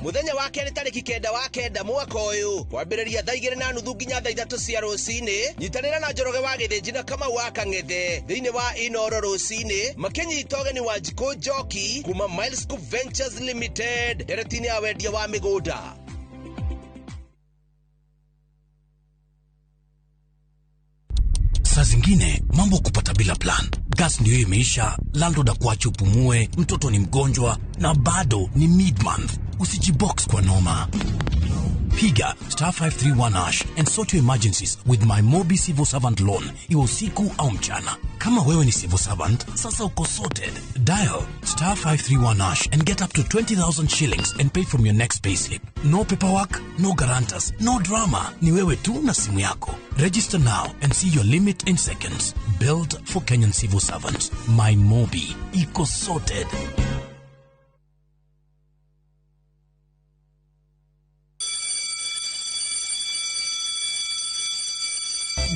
Muthenya wa kerĩ tarĩki 9 wa 9 mwaka ũyũ kwambĩrĩria thaa 2:30 nginya thaa 3 cia rũcinĩ, nyitanĩra na Njoroge wa Gĩthĩnji na Kamau wa Kang'ethe thĩinĩ wa Inoro rũcinĩ makĩnyita ũgeni wa Njikũ Njoki kuma Milescope Ventures Limited ndereti-inĩ ya wendia wa mĩgũnda. Saa zingine mambo kupata bila plan. Gas ndio imeisha, landlord akuache upumue, mtoto ni mgonjwa na bado ni mid-month. Usijibox kwa noma. Piga star 531 hash and sort your emergencies with my Mobi Civil Servant Loan, iwe usiku au mchana. Kama wewe ni civil servant, sasa uko sorted. Dial star 531 hash and get up to 20,000 shillings and pay from your next payslip. No paperwork, no guarantors, no drama. Ni wewe tu na simu yako. Register now and see your limit in seconds. Built for Kenyan civil servants. My Mobi. Iko sorted.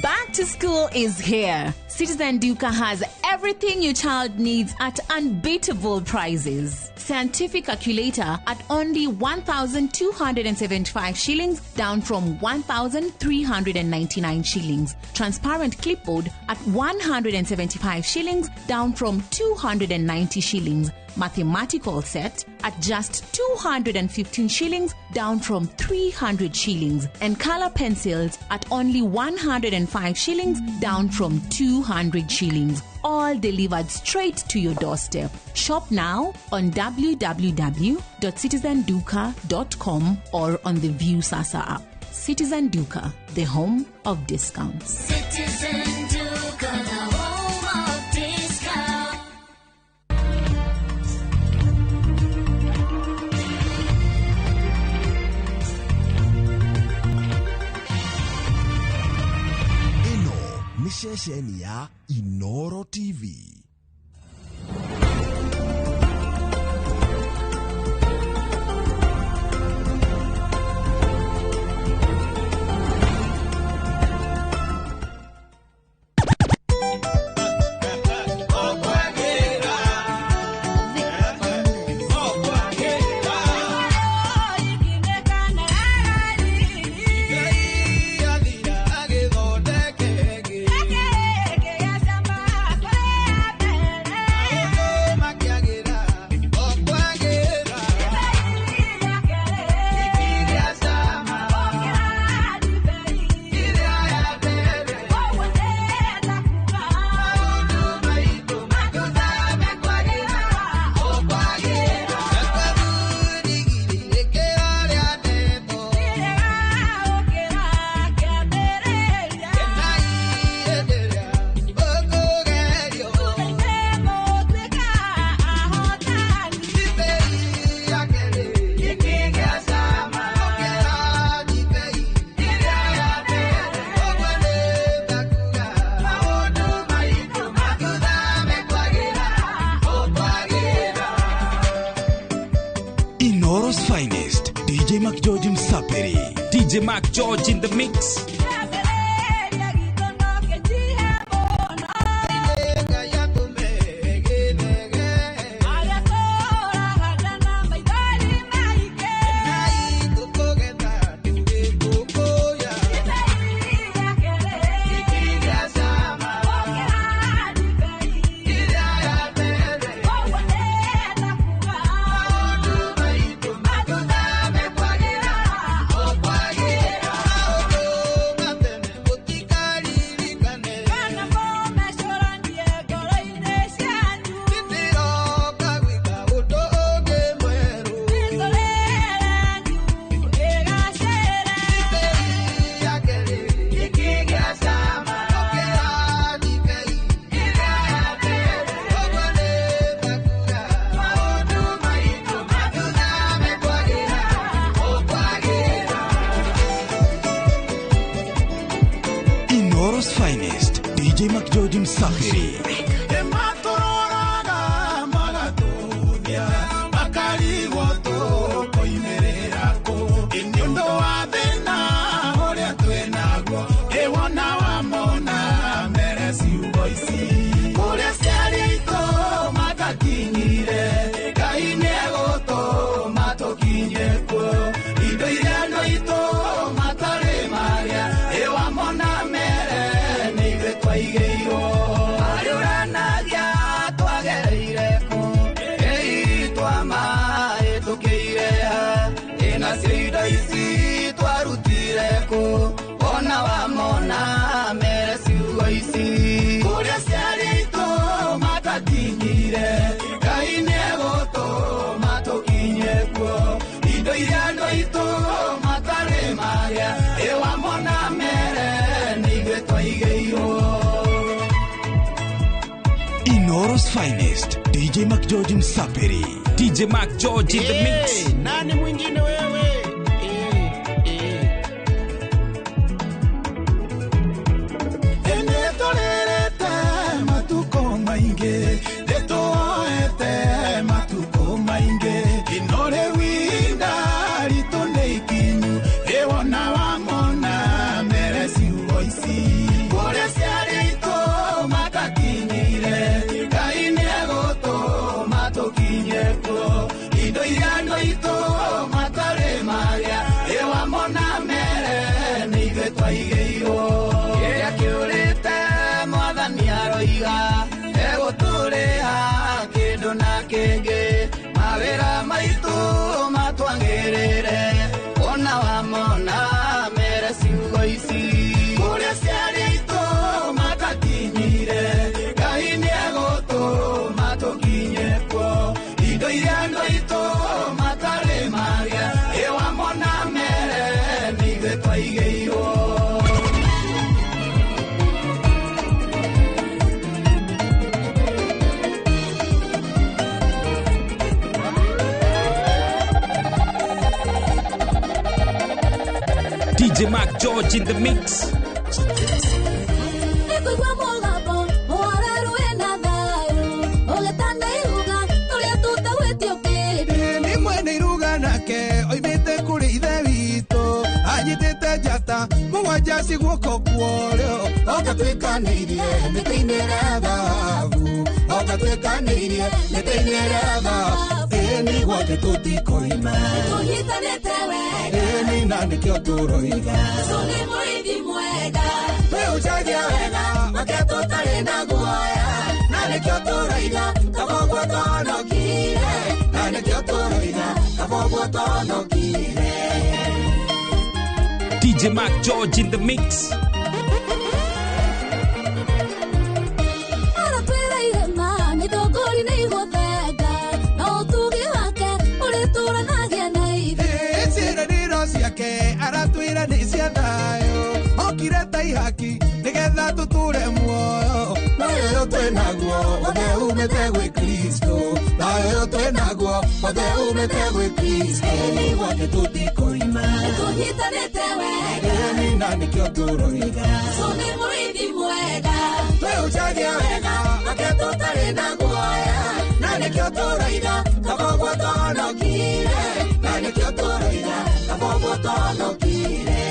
Back to school is here. Citizen Duka has everything your child needs at unbeatable prices. Scientific calculator at only 1,275 shillings, down from 1,399 shillings. Transparent clipboard at 175 shillings, down from 290 shillings. Mathematical set at just 215 shillings, down from 300 shillings. And color pencils at only 105 shillings, down from 200 shillings. All delivered straight to your doorstep. Shop now on www.citizenduka.com or on the View Sasa app. Citizen Duka, the home of discounts. Citizen Duka, the home of discount. Ĩno nĩ ceceni ya Inoro TV. Inoro's finest, DJ Mac George Msaperi. DJ Mac George in the mix. Inoro's finest, DJ Mac George Msaperi. Twaigĩirwo arĩ ũranagia twaigĩirwo. Inoro's finest, DJ Mac George Msaperi. DJ Mac George in the mix. Nani mwingine wewe? Ene tũrĩrĩte matuko maingĩ, nĩtũoete matuko maingĩ. Ino rĩu ihinda ritũ nĩ ikinyu, ĩwona wamona mere ciugo ici. Kũrĩa ciarĩ itũ matakinyire, Ngai nĩegũtũma tũkinye kuo. Indo iria andũ aitũ matarĩ marĩa, ĩwamona mere nĩ ithuĩ twaigĩirwo. Kĩrĩa kĩũrĩte mwathani aroiga, egũtũrĩha kĩndũ na kĩngĩ. Mawĩra maitũ matwagĩrĩre, ona wamona mere ciugo ici. Kũrĩa ciarĩ aitũ matakinyire, Ngai nĩegũtũma tũkinye kuo. Indo iria andũ aitũ matarĩ marĩa, ĩwamona mere nĩ ithuĩ twaigĩirwo. DJ Mac George in the mix. Nĩkũigua mũgambo ũhoreru wĩna thayũ, ũgĩtanda iruga tũrĩa tũtagwĩtio kĩndũ. Nĩ mwene iruga nake oimĩte kũrĩ ithe witũ, anyitĩte njata mũgwanja ci guoko kworĩo, ogatwĩkanĩirie mĩtĩ-inĩ ĩrĩa thahabu, ogatwĩkanĩirie mĩtĩ-inĩ ĩrĩa thahabu. Ĩni gwake tũtikoima, Nĩtũnyitanĩte wega, ĩni na nĩkĩo tũroiga. Jesũ nĩ mũrĩithi mwega. Twĩhunjagia wega wake tũtarĩ na guoya, na nĩkĩo tũroiga kaba ũguo twahonokire, na nĩkĩo tũroiga kaba ũguo twahonokire. DJ Mac George in the mix. Aratwĩra irĩma mĩthũngũri nĩ igũthenga, na ũtugi wake ũrĩtũranagia na ithuĩ. Ciĩranĩro ciake aratwĩra nĩ cia thayũ, okire ta ihaki nĩgetha tũtũre muoyo. Thayũ ũyũ twĩnaguo wothe umĩte gwĩ Kristo, thayũ ũyũ twĩnaguo wothe umĩte gwĩ Kristo. Ĩni gwake tũtikoima, Nĩtũnyitanĩte wega, ĩni na nĩkĩo tũroiga. Jesũ nĩ mũrĩithi mwega. Twĩhunjagia wega wake tũtarĩ na guoya, na nĩkĩo tũroiga kaba ũguo twahonokire, na nĩkĩo tũroiga kaba ũguo twahonokire.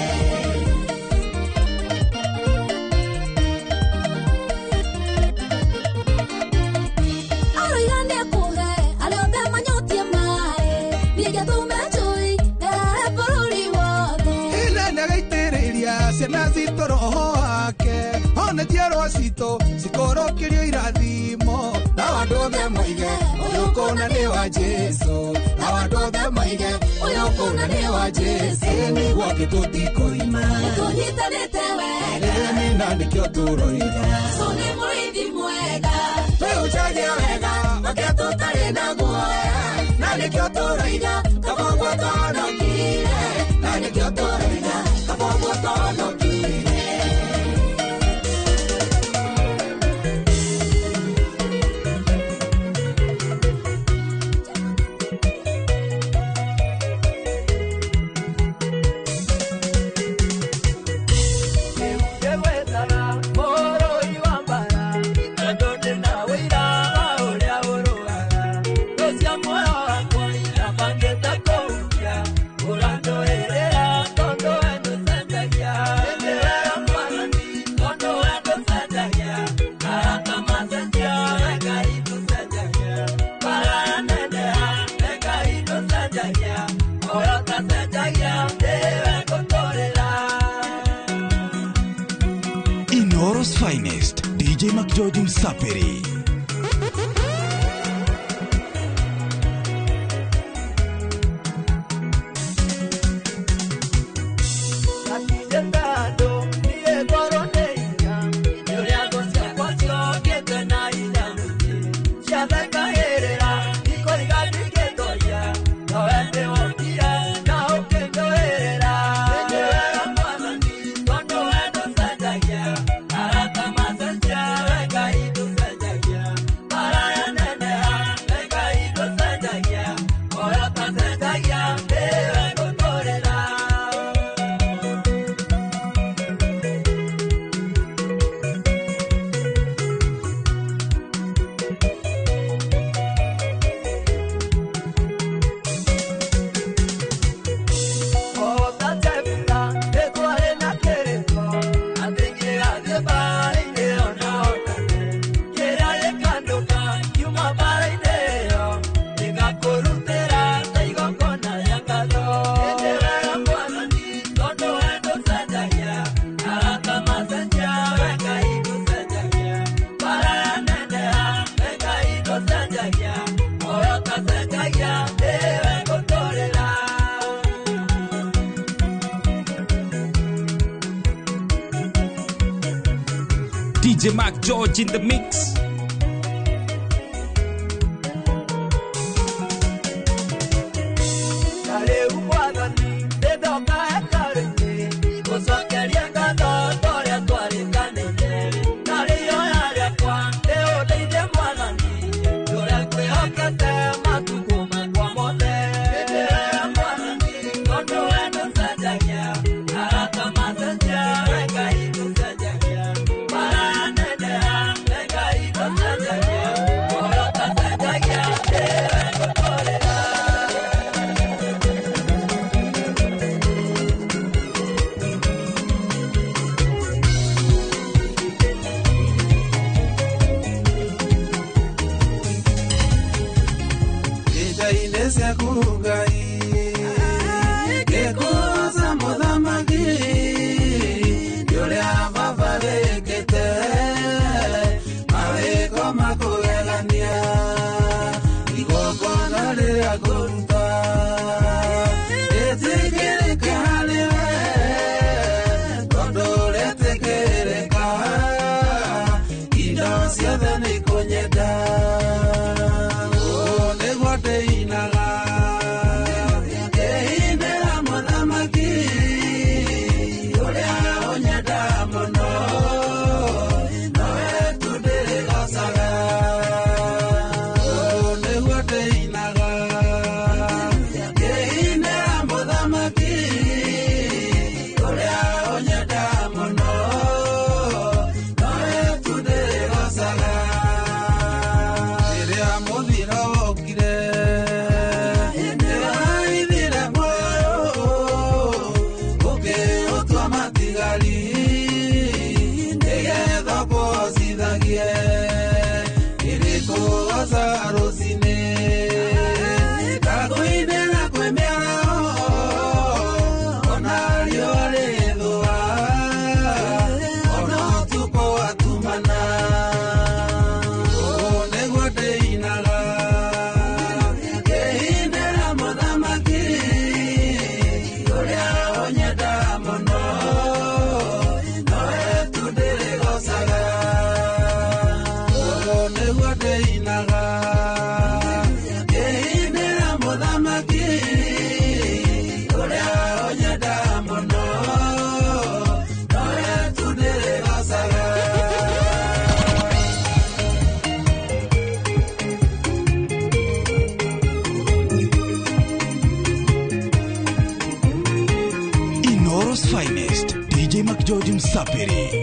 Aroiga nĩekũhe arĩa othe manyotie maĩ, niĩ ngĩtũme njũĩ therere bũrũri wothe. Ĩna nĩagaitĩrĩria ciana citũ roho wake, ona njiarwa citũ cikũrũkĩrio irathimo. Nao andũ othe moige ũyũ kũna nĩ wa Jesũ, nao andũ othe moige ũyũ kũna nĩ wa Jesũ. Ĩni gwake tũtikoima, Nĩtũnyitanĩte wega, ĩni na nĩkĩo tũroiga. Jesũ nĩ mũrĩithi mwega. Twĩhunjagia wega wake tũtarĩ na guoya, na nĩkĩo tũroiga kaba ũguo twahonokire, na nĩkĩo tũroiga kaba ũguo twahonokire. Inoro's finest, DJ Mac George Msaperi. Yeah. DJ Mark George in the mix.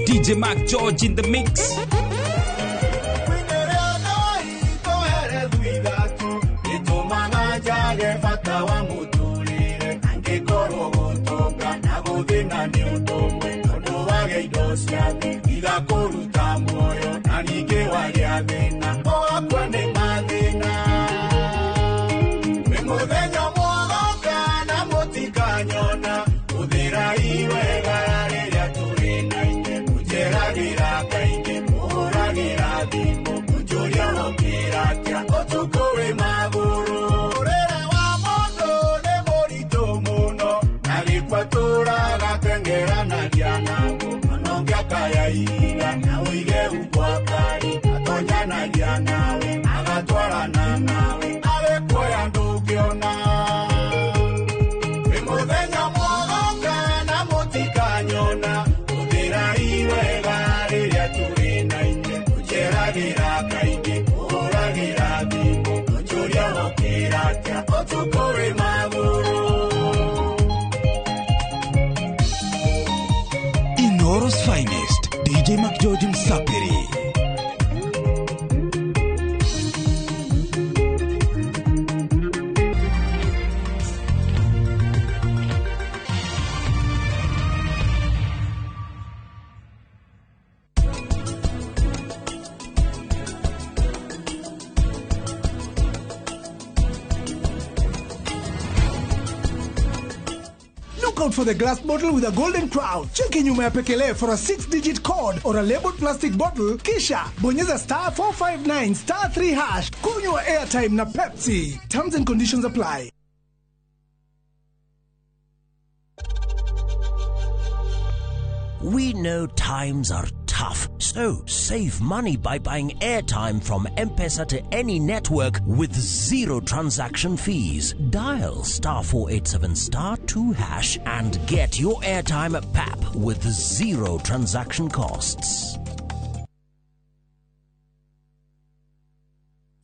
DJ Mark George in the mix. Inoro's finest, DJ Mark George Msapiri. Out for the glass bottle with a golden crown. Cheki nyuma ya pekele for a 6-digit code or a labeled plastic bottle. Kisha bonyeza star 459 star 3 hash. Kunywa airtime na Pepsi. Terms and conditions apply. We know times are tough. tough. So save money by buying airtime from M-Pesa to any network with zero transaction fees. Dial star 487 star 2 hash and get your airtime at PAP with zero transaction costs.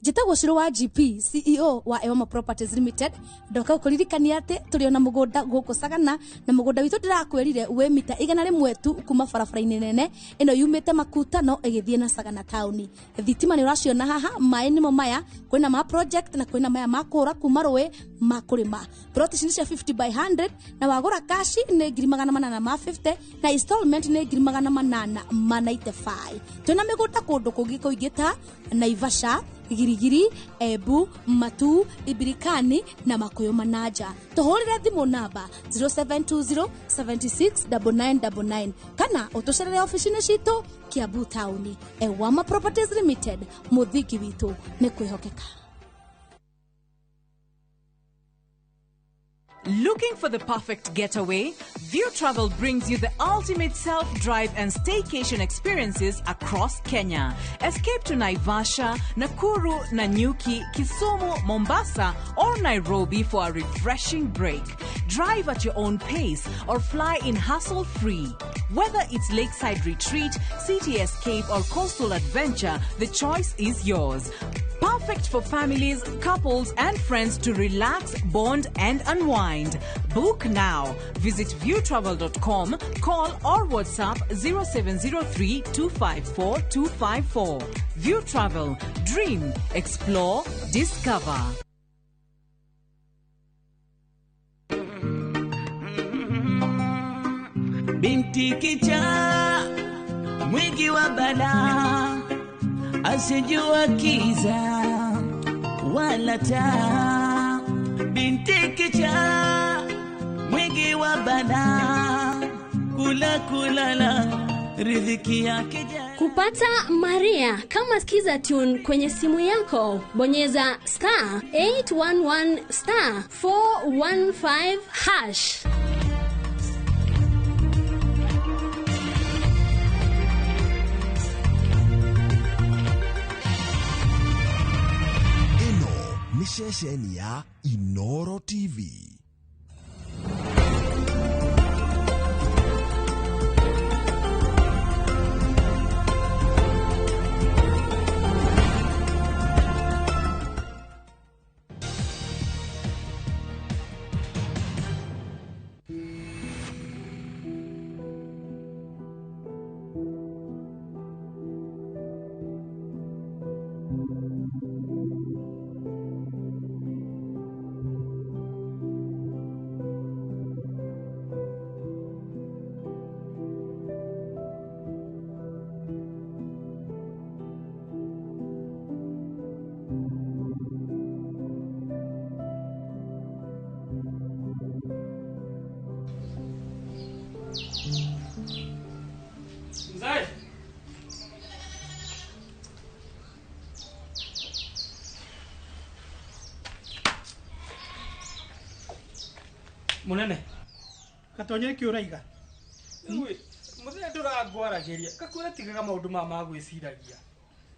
Njĩtagwo Shiro wa GP CEO wa Ewama Properties Limited. Ndoka gũkũririkania atĩ tũrĩ ona mũgũnda gũkũ Sagana, na mũgũnda witũ ndĩrakwĩrire wĩ mita 100 tu kuma barabara-inĩ nene ĩno yumĩte Makutano ĩgĩthiĩ na Sagana taũni. Thitima nĩ ũraciona haha, maĩ nĩmo maya, kwĩna ma project na kwĩna maya ma kũra kuma rũĩ ma kũrĩma. Plot ici nĩ cia 50 by 100 na wagũra kashi nĩ 850 na installment nĩ 895. Twĩna mĩgũnda kũndũ kũngĩ kũingĩ ta Naivasha, Girigiri, Ebu, Matu, Ibirikani na Makuyu Manaja. Tuhurire thimu namba 0720 76 9999 kana utucerere ofici-inĩ citũ Kiambu taũni. Ewama Properties Limited, mũthingi witũ nĩ kwĩhokeka. Looking for the perfect getaway? View Travel brings you the ultimate self-drive and staycation experiences across Kenya. Escape to Naivasha, Nakuru, Nanyuki, Kisumu, Mombasa, or Nairobi for a refreshing break. Drive at your own pace or fly in hassle-free. Whether it's lakeside retreat, city escape, or coastal adventure, the choice is yours. Perfect for families, couples, and friends to relax, bond, and unwind. Book now. Visit viewtravel.com, call or WhatsApp 0703 254 254. View Travel. Dream, explore, discover. Binti kichaa, mwingi wa balaa, asijua kiza wala taa. Binti kichaa, mwingi wa balaa, kula kulala, riziki yake. Kupata Maria kama Skiza Tune kwenye simu yako, bonyeza star 811 star 415 hash. Nĩ ceceni ya Inoro TV. Munene gatonye ki uraiga muthenya ndurangwaragiria kakwira tigaga maundu ma magwiciragia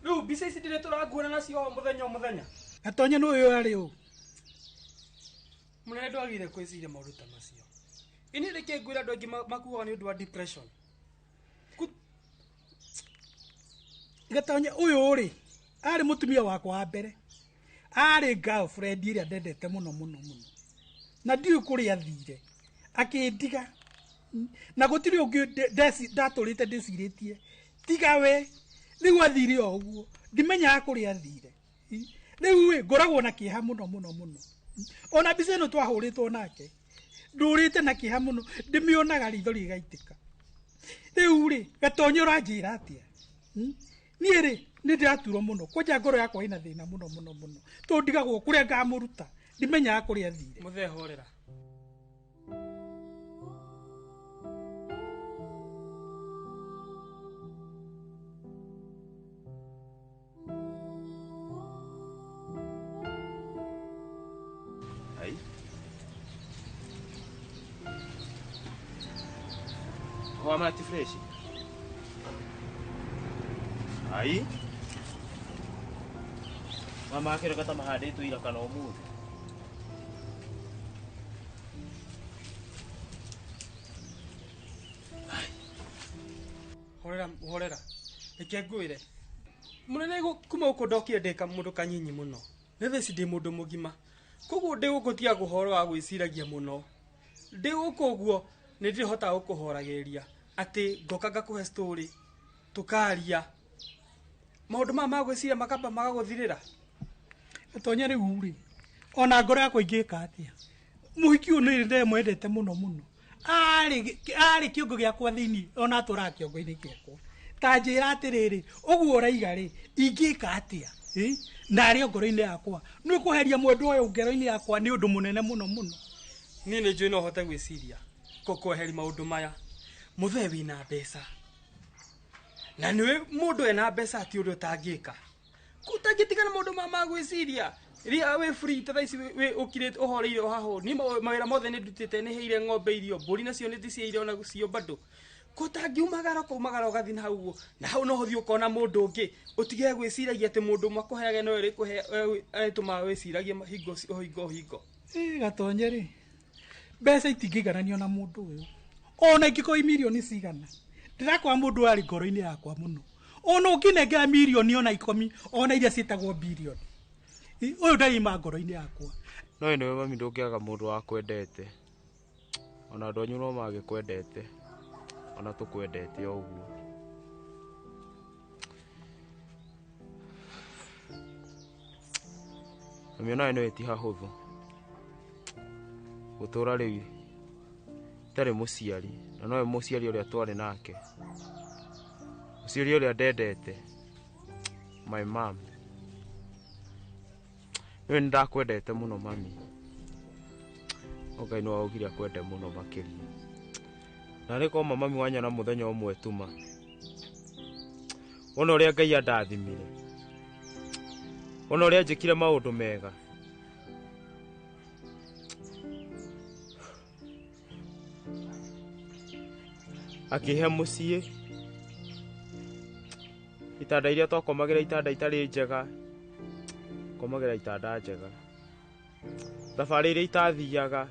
riu mbica ici ndire turanguona nacio o muthenya o muthenya. Gatonye no uyu ari u munene ndwagire kwiciria maundu ta macio ini rike ngwira andu aingi makuaga ni undu wa depression. Gatonye uyu ri ari mutumia wakwa wa mbere, ari girlfriend iria ndendete muno muno muno, na ndiũ kũrĩa athire akĩndiga na gũtirĩ ũngĩ ndatũrĩte ndĩcirĩtie tiga we. Rĩu athire o ũguo ndimenyaga kũrĩa athire. Rĩu ĩ ngoragwo na kĩeha mũno mũno mũno. Ona mbica ĩno twahũrĩtwo nake ndũrĩte na kĩeha mũno, ndĩmĩonaga ritho rĩgaitĩka. Rĩu rĩ gatonye ũranjĩra atĩa? Niĩ rĩ nĩ ndĩraturwo mũno kwanja ngoro yakwa ĩna thĩna mũno mũno mũno tondũ ndigagwo kũrĩa ngamũruta ndimenyaga kũrĩa athire. Mũthee horera. Ai. Kwa mati fresh. Ai. Mama akĩroka ta mahandĩtwo ira kana ũmũthĩ. Horera, horera. Reke ngwĩre. Mũnene kuma gũkũ ndokire ndĩ kamũndũ kanyinyi mũno. Nĩ thaa ici ndĩ mũndũ mũgima. Koguo ndĩ gũkũ tiga ũhoro wa gwĩciragia mũno. Ndĩ gũkũ ũguo nĩ ndĩhotaga gũkũhoragĩrĩria atĩ ngoka ngakũhe story tũkaria. Maũndũ maya ma gwĩciria makamba magagũthirĩra. Gatonye rĩu rĩ, ona ngoro yakwa ingĩka atĩa? Mũhiki ũyũ nĩ ndĩmwendete mũno mũno. Arĩ kĩongo gĩakwa thĩinĩ, ona atũraga kĩongo-inĩ gĩakwa. Ta njĩra atĩrĩrĩ, ũguo ũraiga rĩ, ingĩka atĩa? Na arĩ o ngoro-inĩ yakwa. Nĩ kweheria mwendwa ũyũ ngoro-inĩ yakwa nĩ ũndũ mũnene mũno mũno. Niĩ nĩ njũĩ no hote gwĩciria kweheria maũndũ maya. Mũthee wĩna mbeca. Na nĩwe mũndũ ena mbeca ti ũndũ ũtangĩka. Kũtangĩtigana maũndũ ma gwĩciria. Rĩrĩa wĩ free ta thaa ici wĩ ũkirĩte ũhoreire o haha ũũ. Niĩ mawĩra mothe nĩ ndutĩte, nĩ heire ng'ombe irio, mbũri nacio nĩ ndĩciheire ona cio bado. Kũtangiumagara ũkaumagara ũgathiĩ na hau ũguo. Na hau no ũthiĩ ũkona mũndũ ũngĩ. Ũtige gwĩciragia atĩ mũndũ ũmwe akũheage no arĩtũmaga wĩciragie hingo o hingo o hingo. Gatonye rĩ, mbeca itingĩigananio na mũndũ ũyũ. Ona ingĩkorwo i mirioni cigana. Ndĩrakora mũndũ ũyũ arĩ ngoro-inĩ yakwa mũno. Ona ũngĩnengera mirioni ona 10, ona iria ciĩtagwo birioni. Ũyũ ndariuma ngoro-inĩ yakwa. No ĩno mami ndũngĩaga mũndũ wakwendete. Ona andũ anyu no magĩkwendete. Ona tũkwendete o ũguo. Mami onawe nĩwe ti hahũthũ. Gũtũra rĩu itarĩ mũciari, na nowe mũciari ũrĩa twarĩ nake. Mũciari ũrĩa ndendete. My mom. Nĩwe nĩndakwendete mũno mami. No Ngai nĩwe waugire akwende mũno makĩria. Na nĩ korwo mami wanyona mũthenya ũmwe tuma. Wona ũrĩa Ngai andathimire. Wona ũrĩa anjĩkire maũndũ mega. Akĩhe mũciĩ. Itanda iria twakomagĩra itanda itarĩ njega. Komagĩra itanda njega. Thabarĩ iria itathiaga.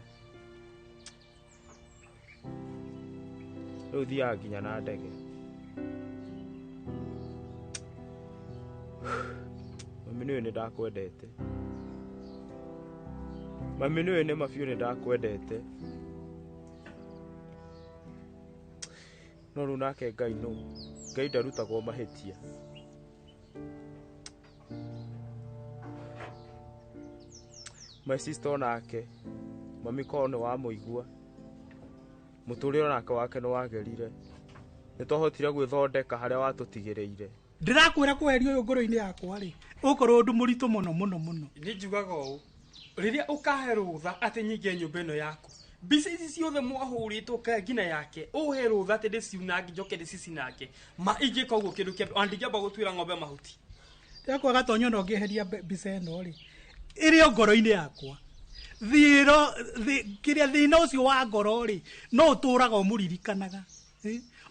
Rĩu thiaga nginya na ndege. Mami nĩũĩ nĩndakwendete. Mami nĩũĩ nĩma biũ nĩndakwendete. No rĩu nake Ngai nũ? Ngai ndarutagwo mahĩtia. My sister onake, mami korwo nĩ wamũigua. Mũtũrĩre onake wake nĩ wagĩrire. Nĩ twahotire gwĩthondeka harĩa watũtigĩrĩire. Ndĩrakwĩra kweheria ũyũ ngoro-inĩ yakwa rĩ, ũkorwo ũndũ mũritũ mũno mũno mũno. Niĩ njugaga ũũ, rĩrĩa ũkahe rũtha atĩ nyingĩre nyũmba ĩno yaku, mbica ici ciothe mwahũrĩtwo nginya yake, ũhe rũtha atĩ ndĩciunange njoke ndĩcicinange. Ma ingĩka ũguo kĩndũ kĩa ona ndingĩamba gũtuĩra ng'ombe mahuti. Ndĩrakwa Gatonye ona ũngĩeheria mbica ĩno rĩ, ĩrĩ o ngoro-inĩ yakwa. Kĩrĩa thĩna ũcio wa ngoro rĩ, no ũtũraga ũmũririkanaga.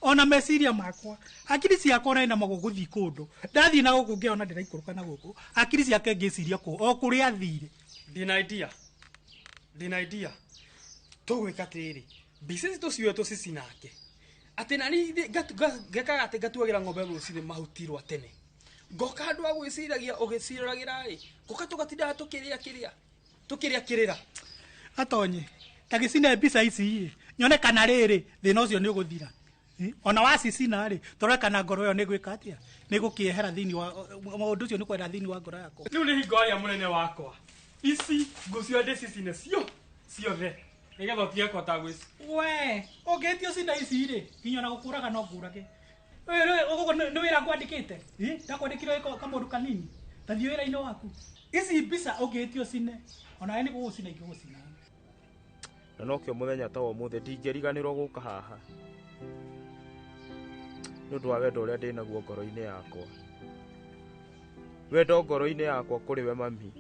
Ona meciria makwa, hakiri ciakwa ona ina magũgũthiĩ kũndũ. Ndathiĩ na gũkũ ngĩona ndĩraikũrũka na gũkũ, hakiri ciake ngĩciria kũ, o kũrĩa athire. Ndĩna idea. Ndĩna idea. Tũgwĩka atĩrĩrĩ, mbica ici tũcioe tũcicinange. Atĩ na niĩ ngekaga atĩ ngatuagĩra ng'ombe rũcinĩ mahuti rwa tene. Ngoka andũ a gwĩciragia ũgĩciroragĩra rĩ, ngoka tũgatindaga tũkĩrĩa kĩrĩa. Tũkĩrĩa kĩrĩra. Gatonye, ta gĩcine mbica ici ĩ, nyone kana rĩrĩ, thĩna ũcio nĩ ũgũthira. Ona wacicina rĩ, tũrore kana ngoro ĩyo nĩ ĩgwĩka atĩa? Nĩ ĩgũkĩehera thĩinĩ wa, ũndũ ũcio nĩ kwehera thĩinĩ wa ngoro yakwa. Rĩu nĩ hingo ĩrĩa mũnene wakwa. Ici ngũcioya ndĩcicine ciothe. Nĩgetha ũtige kũhota gwĩci. We, ũngĩtio cina ici rĩ, nginya ona gũkũraga no ngũrage. Nĩ wĩra ngwandĩkĩte? Ndakwandĩkire kamũndũ kanini. Ta thiĩ wĩra-inĩ waku. Ici mbica ũngĩtio cine, ona we nĩ gũgũcina ingĩgũcina. Na nokĩo mũthenya ta wa ũmũthĩ ndingĩriganĩrwo gũka haha. Nĩ ũndũ wa wendo ũrĩa ndĩnaguo ngoro-inĩ yakwa. Wendo ngoro-inĩ yakwa kũrĩ we mami.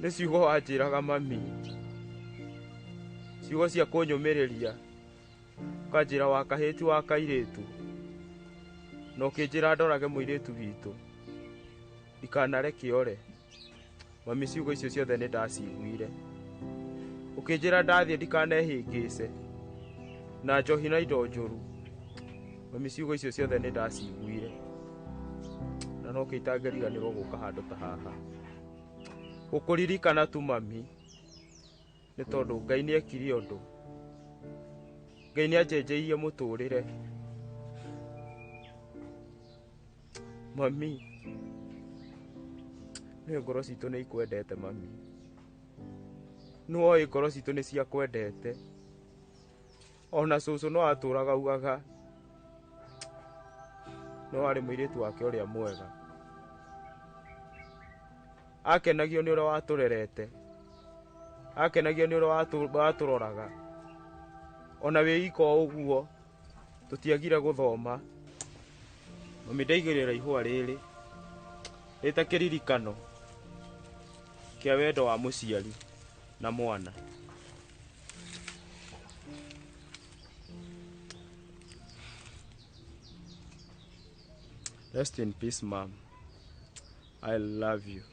Nĩ ciugo wanjĩraga mami. Ciugo cia kũnyũmĩrĩria. Ũkanjĩra wa kahĩti wa kairĩtu. Na ũkĩnjĩra ndorage mũirĩtu witũ ndikanareke ore. Mami ciugo icio ciothe nĩ ndaciguire. Ũkĩnjĩra ndathiĩ ndikanehĩngĩce na njohi na indo njũru. Mami ciugo icio ciothe nĩ ndaciguire. Na no kĩitangĩriganĩrwo gũka handũ ta haha. Gũkũririkana tu mami nĩ tondũ Ngai nĩ ekire ũndũ. Ngai nĩ anjenjeirie mũtũrĩre. Mami, nĩ ngoro citũ nĩ ikwendete mami. Nĩ woĩ ngoro citũ nĩ ciakwendete. Ona cũcũ no atũraga ugaga no arĩ mũirĩtu wake ũrĩa mwega. Akenagio nĩ ũrĩa watũrerete. Akenagio nĩ ũrĩa watũroraga. Ona wĩ iko ũguo tũtiagire gũthoma. Mami ndaigĩrĩra ihũa rĩrĩ rĩta kĩririkano kĩa wendo wa mũciari na mwana. Rest in peace, mom. I love you.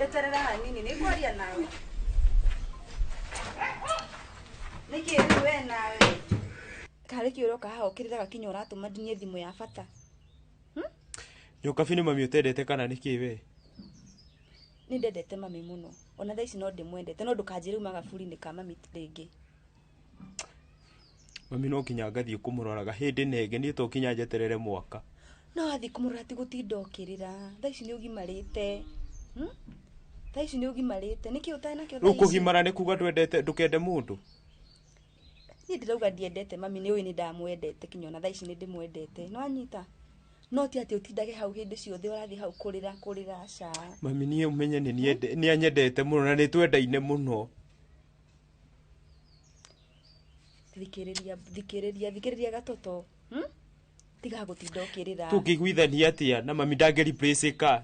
Eterera hanini nĩ ngwaria nawe. Nĩkĩ rĩu we nawe? Karĩ kĩ ũroka haha ũkĩrĩraga kinya ũratũma ndinie thimũ ya bata? Nyokabi nĩ mami ũtendete kana nĩkĩ we? Nĩ ndendete mami mũno. Ona thaa ici no ndĩmwendete no ndũkanjĩre uma gaburi-inĩ ka mami rĩngĩ. Mami no nginya ngathiĩ kũmũroraga hĩndĩ na ĩngĩ niĩ to nginya njeterere mwaka. No wathiĩ kũmũrora ti gũtinda ũkĩrĩra. Thaa ici nĩ ũgimarĩte. Thaa ici nĩ ũgimarĩte. Nĩkĩ ũtarĩ nakĩo thaa Rĩu ici? kũgimara nĩ kuga ndwendete ndũkende mũndũ? Niĩ ndĩrauga ndiendete mami nĩ ũĩ nĩ ndamwendete kinya ona thaa ici nĩ ndĩmwendete. Nĩ wanyita? No ti atĩ ũtindage hau hĩndĩ ciothe ũrathiĩ hau kũrĩra kũrĩra aca. Mami niĩ ũmenye nĩ anyendete mũno na nĩ twendaine mũno. Thikĩrĩria thikĩrĩria thikĩrĩria gatoto. Tiga gũtinda ũkĩrĩra. Tũngĩiguithania atĩa na mami ndangĩ-replace-ĩka?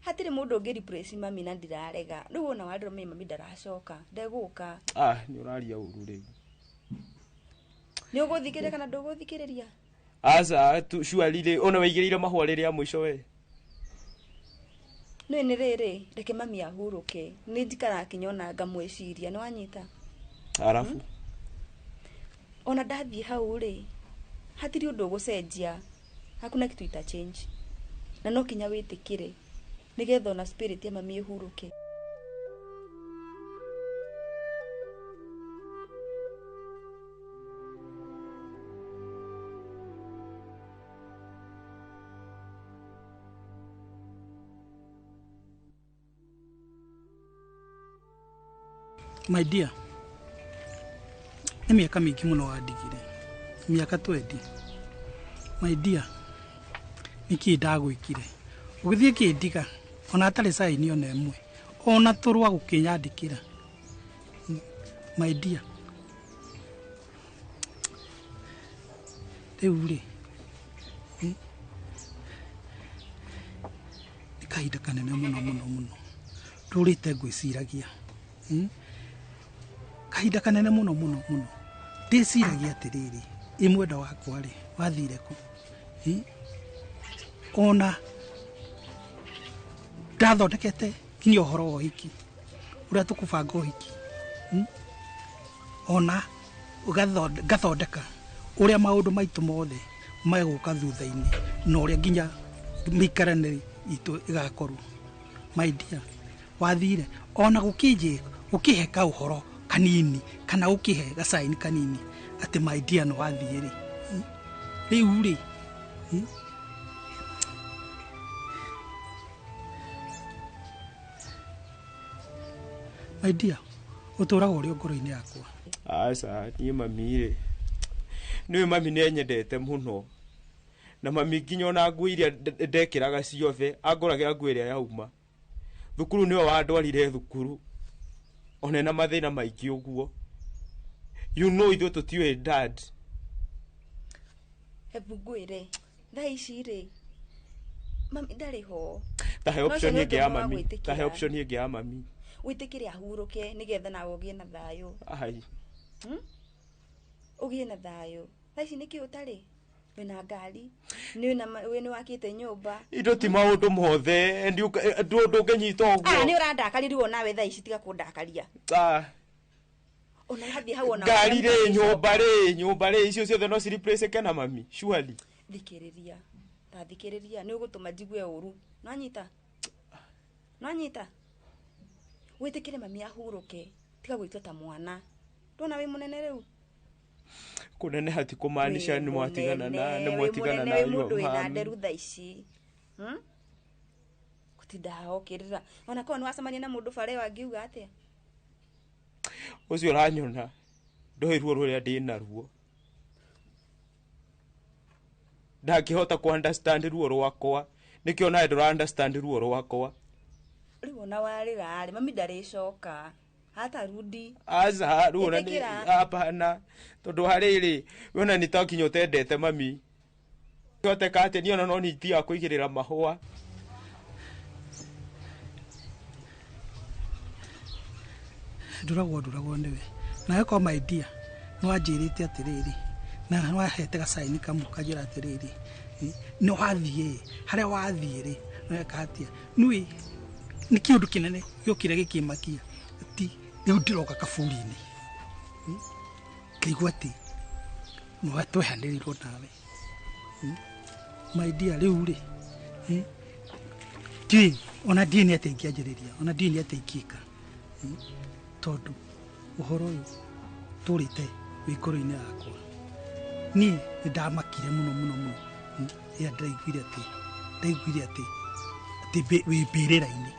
Hatirĩ mũndũ ũngĩ-replace mami na ndirarega. Rĩu wona warĩra ũmenye mami ndaracoka, ndegũka. Ah, nĩ ũraria ũru rĩu. Nĩ ũgũthikĩrĩria kana ndũgũthikĩrĩria? Aca, tu surely rĩ, ona waigĩrĩire mahũa rĩrĩa mũico we. Nĩ nĩ rĩrĩ, reke mami ahurũke. Nĩ njikaraga kinya ona ngamwĩciria, nĩ wanyita? Arabu. Ona ndathiĩ hau rĩ, hatirĩ ũndũ ũgũcenjia. Hakuna kitu ita change. Na no kinya wĩtĩkĩre nĩgetha ona spirit ya mami ĩhurũke. My dear, nĩ mĩaka mĩingĩ mũno wandigire, mĩaka 20. My dear, nĩkĩ ndagwĩkire? Ũgĩthiĩ kĩndiga, ona hatarĩ saini ona ĩmwe, ona tũrũa gũkĩnyandĩkĩra. My dear, rĩu rĩ, nĩ kahinda kanene mũno mũno mũno ndũrĩte ngwĩciragia. Kahinda kanene mũno mũno mũno ndĩciragia atĩrĩrĩ, ĩ mwendwa wakwa rĩ, wathire kũ? Ona ndathondekete nginya ũhoro wa ũhiki, ũrĩa tũkũbanga ũhiki. Ona ngathondeka ũrĩa maũndũ maitũ mothe megũka thutha-inĩ na ũrĩa nginya mĩikaranĩre itũ ĩgakorwo. My dear, wathire ona gũkĩhe kaũhoro kanini kana gũkĩhe gacaini kanini atĩ my dear nĩ wathiĩ rĩ. Rĩu rĩ, My dear, ũtũraga ũrĩ ngoro-inĩ yakwa. Aca, niĩ mami rĩ, nĩũĩ mami nĩ anyendete mũno. Na mami nginya ona nguo iria ndekĩraga ciothe, angũragĩra nguo ĩrĩa yauma. Thukuru nĩwe wandwarire thukuru. Ona ena mathĩna maingĩ ũguo. You know ithuĩ tũtiũĩ dad. Hebu ngwĩre, thaa ici rĩ, Mami ndarĩ ho. Tahe No ũcio option nĩ ĩngĩ ya ũndũ ũmwe wa mami. gwĩtĩkĩra. Tahe option ĩngĩ ya mami. Wĩtĩkĩre ahurũke nĩgetha nawe ũgĩe na thayũ. Ai. Ũgĩe na thayũ. Thaa ici nĩkĩ ũtarĩ? Wĩna ngari, nĩ wakĩte nyũmba. Indo ti maũndũ mothe ndũngĩnyita Ah, ũguo. nĩ ũrandakaria rĩu onawe thaa ici tiga kũndakaria. Ah, Ona wathiĩ hau ona ngari rĩ, nyũmba rĩ, icio ciothe no cireplace na mami. Surely. Thikĩrĩria. Ta thikĩrĩria nĩ ũgũtũma njigue ũru. Nwanyita? Nwanyita? Wĩtĩkĩre mami ahurũke. Tiga gwĩtua ta mwana. Ndona wĩ mũnene rĩu. Kũneneha ti kũmaanisha nĩ mwatigana na nĩ Wĩ mwatigana mũnene, na wĩ mũndũ your wĩna mom. nderu thaa ici. Gũtinda okĩrĩra. Ona korwo nĩ wacemania na mũndũ bara ĩyo angiuga atĩa? Ũcio ũranyona ndoĩ ruo rũrĩa ndĩ naruo. Ndangĩhota kũ understand ruo rwakwa. Nĩkĩo nawe ndũra understand ruo rwakwa. Rĩu ona warĩra rĩ, mami ndarĩcoka. Hata rudi. Aca rĩu ona nĩ Ĩtĩkĩra. hapana tondũ harĩrĩ we ona nĩ ta nginya ũtendete mami. Hoteka atĩ niĩ ona no nithiaga kũigĩrĩra mahũa. Nduragwo nĩwe nawe kwa my dear nĩ wanjĩrĩte atĩrĩrĩ na nĩ wahete gacaini kamwe kanjĩra atĩrĩrĩ nĩ wathiĩ harĩa wathiĩ rĩ nĩweka atĩa nĩũĩ nĩ kĩũndũ kĩnene gĩokire gĩkĩmakia ti rĩu ndĩroka kaburi-inĩ ngaigua atĩ nĩwatwehanĩrĩirwo nawe. My dear rĩu rĩ ndiũĩ ona ndiũĩ nĩ atĩa ingĩanjĩrĩria ona ndiũĩ nĩ atĩa ingĩka tondũ ũhoro ũyũ tũrĩte wĩ ngoro-inĩ yakwa niĩ nĩ ndamakire mũno mũno mũno rĩrĩa ndĩraiguire atĩ wĩ mbĩrĩra-inĩ.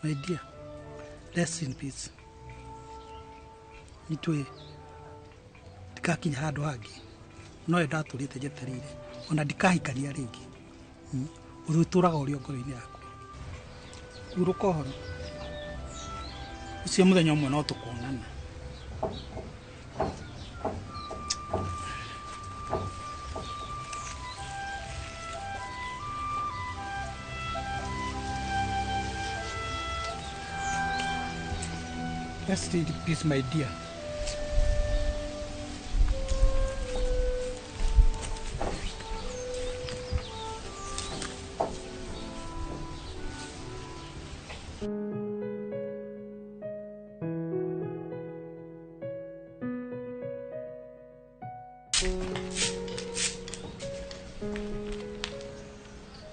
My dear, rest in peace. Nitũĩ ndikakinya handũ hangĩ nowe ndatũrĩte njetereire ona ndikahikania rĩngĩ. Ũthũ ũtũraga ũrĩ o ngoro-inĩ yakwa. Hurũka ũhoro ũcio mũthenya ũmwe no tũkonana. Rest in peace, my dear.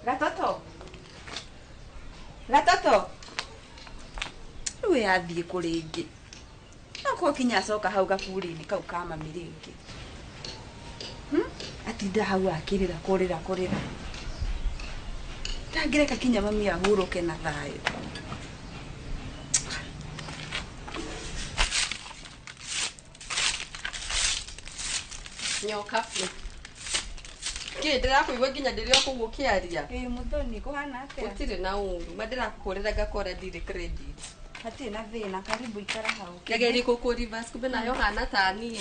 Gatoto. Gatoto. Rĩu yathiĩ kũ rĩngĩ? No kinya acoka hau gaburi-inĩ kau ka mami rĩngĩ. Atinda hau akĩrĩra kũrĩra kũrĩra. Ndangĩreka kinya mami ahurũke na thayũ. Nyoka biũ. Kĩ ndĩrakũigua nginya ndĩrĩ o kũu ũkĩaria. Ĩĩ Mũthoni, kũhana atĩa? Gũtirĩ na ũru. Ma ndĩrakũhũrĩra ngakora ndirĩ credit. Hatirĩ na thĩna, karibu ikara hau. Ngegerie kũkũ reverse kumbe nayo hana ta niĩ.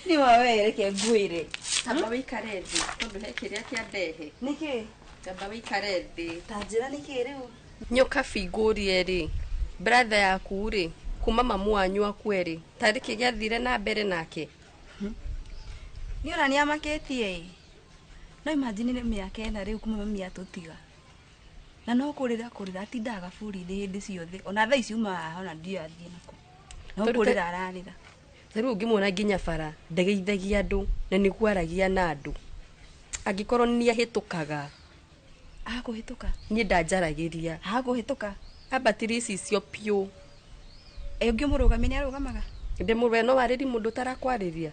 Nĩ wa we reke ngwĩre. Tamba wĩikare thĩ tondũ he kĩrĩa kĩa ndehe. Nĩkĩ? Tamba wĩikare thĩ. Ta njĩra nĩkĩ rĩu? Nyoka bingũrie rĩ, brother yaku rĩ, kuma mamu wanyu akue rĩ, tarĩ kĩ gĩathire na mbere nake? Nĩ ona nĩ amakĩtie ĩ. No imagine nĩ mĩaka ĩna rĩu kuma mami atũtiga. Na no kũrĩra kũrĩra atindaga gaburi-inĩ hĩndĩ ciothe. Ona thaa ici uma haha ona ndiũĩ athiĩ nakũ. No kũrĩra ararĩra. Ta rĩu ũngĩmuona nginya bara ndageithagia andũ na nĩ kwaragia na andũ. Angĩkorwo nĩ ahĩtũkaga. Akũhĩtũka? Niĩ ndanjaragĩria. Akũhĩtũka? Ambatĩrie icicio piũ. Ĩ ũngĩmũrũgamia nĩ arũgamaga? Ndĩmũrwe no warĩri mũndũ ũtarakwarĩria.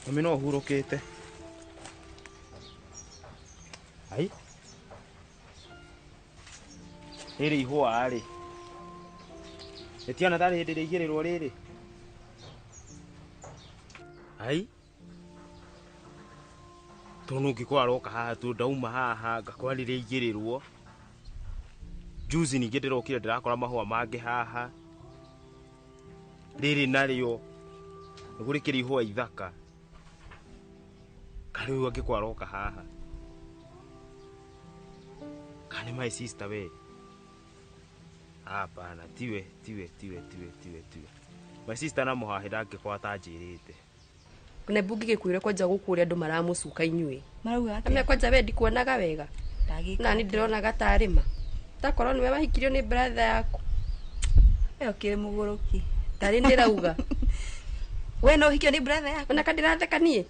Mami no ũhurũkĩte. Ai. Rĩrĩ ihũa rĩ. Rĩtiana tarĩ hĩndĩ rĩigĩrĩrwo rĩrĩ. Ai. Tondũ ũngĩkorwo aroka haha tu ndauma haha ngakora rĩrĩigĩrĩrwo. Juzi ningĩ ndĩrokire ndĩrakora mahũa mangĩ haha. Rĩrĩ narĩo nĩguo rĩkĩrĩ ihũa ithaka. Karĩu angĩkorwo aroka haha. Kana nĩ my sister we? Hapana, tiwe. My sister na mũhahe ndangĩkorwo atanjĩrĩte. Na mbungi gĩkuire kwanja gũkũ ũrĩa andũ maramũcuka inyuĩ. Marauga atĩa? Amenya kwanja we ndikuonaga wega. Ndagĩka. Na niĩ ndĩronaga tarĩ ma. Takorwo nĩwe wahikirio nĩ brother yaku. We ũkĩrĩ mũgũrũki. Tarĩ ndĩrauga. We no ũhikio nĩ brother yaku. Ona kandĩratheka niĩ.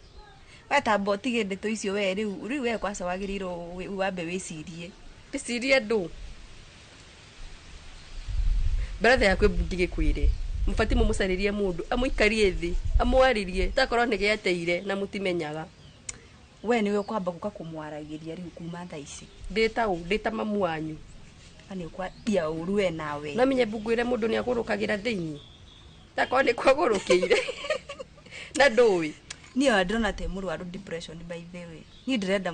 We tamba ũtige ndeto icio we rĩu we kwaca wagĩrĩirwo wambe wĩcirie. Ndĩcirie ndũ. Brother yaku mbungi gĩkuire. Mũbatiĩ mũmũcarĩrie mũndũ amũikarie thĩ amwarĩrie takorwo nĩ gĩateire na mũtimenyaga. We nĩwe ũkwamba gũka kũmwaragĩria rĩu kuma thaa ici. Ndĩ ta ũ? Ndĩ ta mamu wanyu. Nĩ ũkwaria ũru we nawe. No menye mbungwĩre mũndũ nĩ agũrũkagĩra thĩinĩ. Takorwo nĩ kwagũrũkĩire. Na ndũĩ. Niĩ ona ndĩrona ta mũrwaru depression by the way. Niĩ ndĩrenda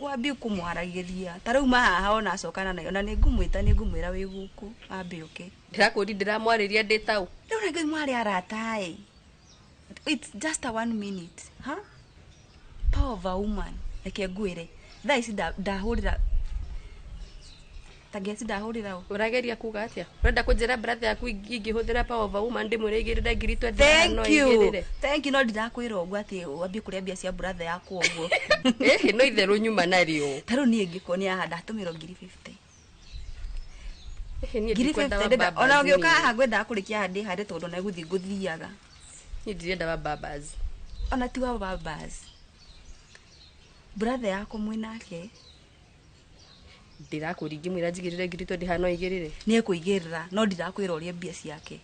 wambie kũmwaragĩria. Ta rĩu mahaha ona acokana nayo na nĩngũmwĩta nĩngũmwĩra wĩ gũkũ ambe ũke. Ndĩrakũri ndĩramwarĩria ndĩ ta ũ? Rĩu rĩngĩ mwarĩ arata ĩ. It's just a 1 minute. Huh? Power of a woman. Reke ngwĩre. Thaa ici ndahũrĩra ta ngeci ndahũrĩra ũ. Ũrageria kuga atĩa? Ũrenda kũnjĩra brother yaku ingĩhũthĩra power of a woman ndĩmwĩre igĩrĩre ngiri twendi no Thank you. igĩrĩre. Thank you no ndirakwĩra ũguo atĩ wambie kũrĩa mbia cia brother yaku ũguo. Ĩhĩ no itherũ nyuma narĩo. Ta rĩu niĩ ngĩkuo nĩ haha ndatũmĩrwo ngiri 50. Ĩhĩ niĩ Ngiri ndikwenda 50 wa ndĩrenda babas ona ũgĩũka niĩ. haha ngwendaga kũrĩkia haha ndĩ harĩ tondũ na gũthiĩ ngũthiaga. Niĩ ndirenda wa babas. Ona ti wa babas. Brother yakwa mwĩ nake. Ndĩrakũria ingĩmwĩra njigĩrĩre ngiri twendi haha no igĩrĩre. Nĩ ekũigĩrĩra no ndirakwĩra ũrĩa mbia ciake.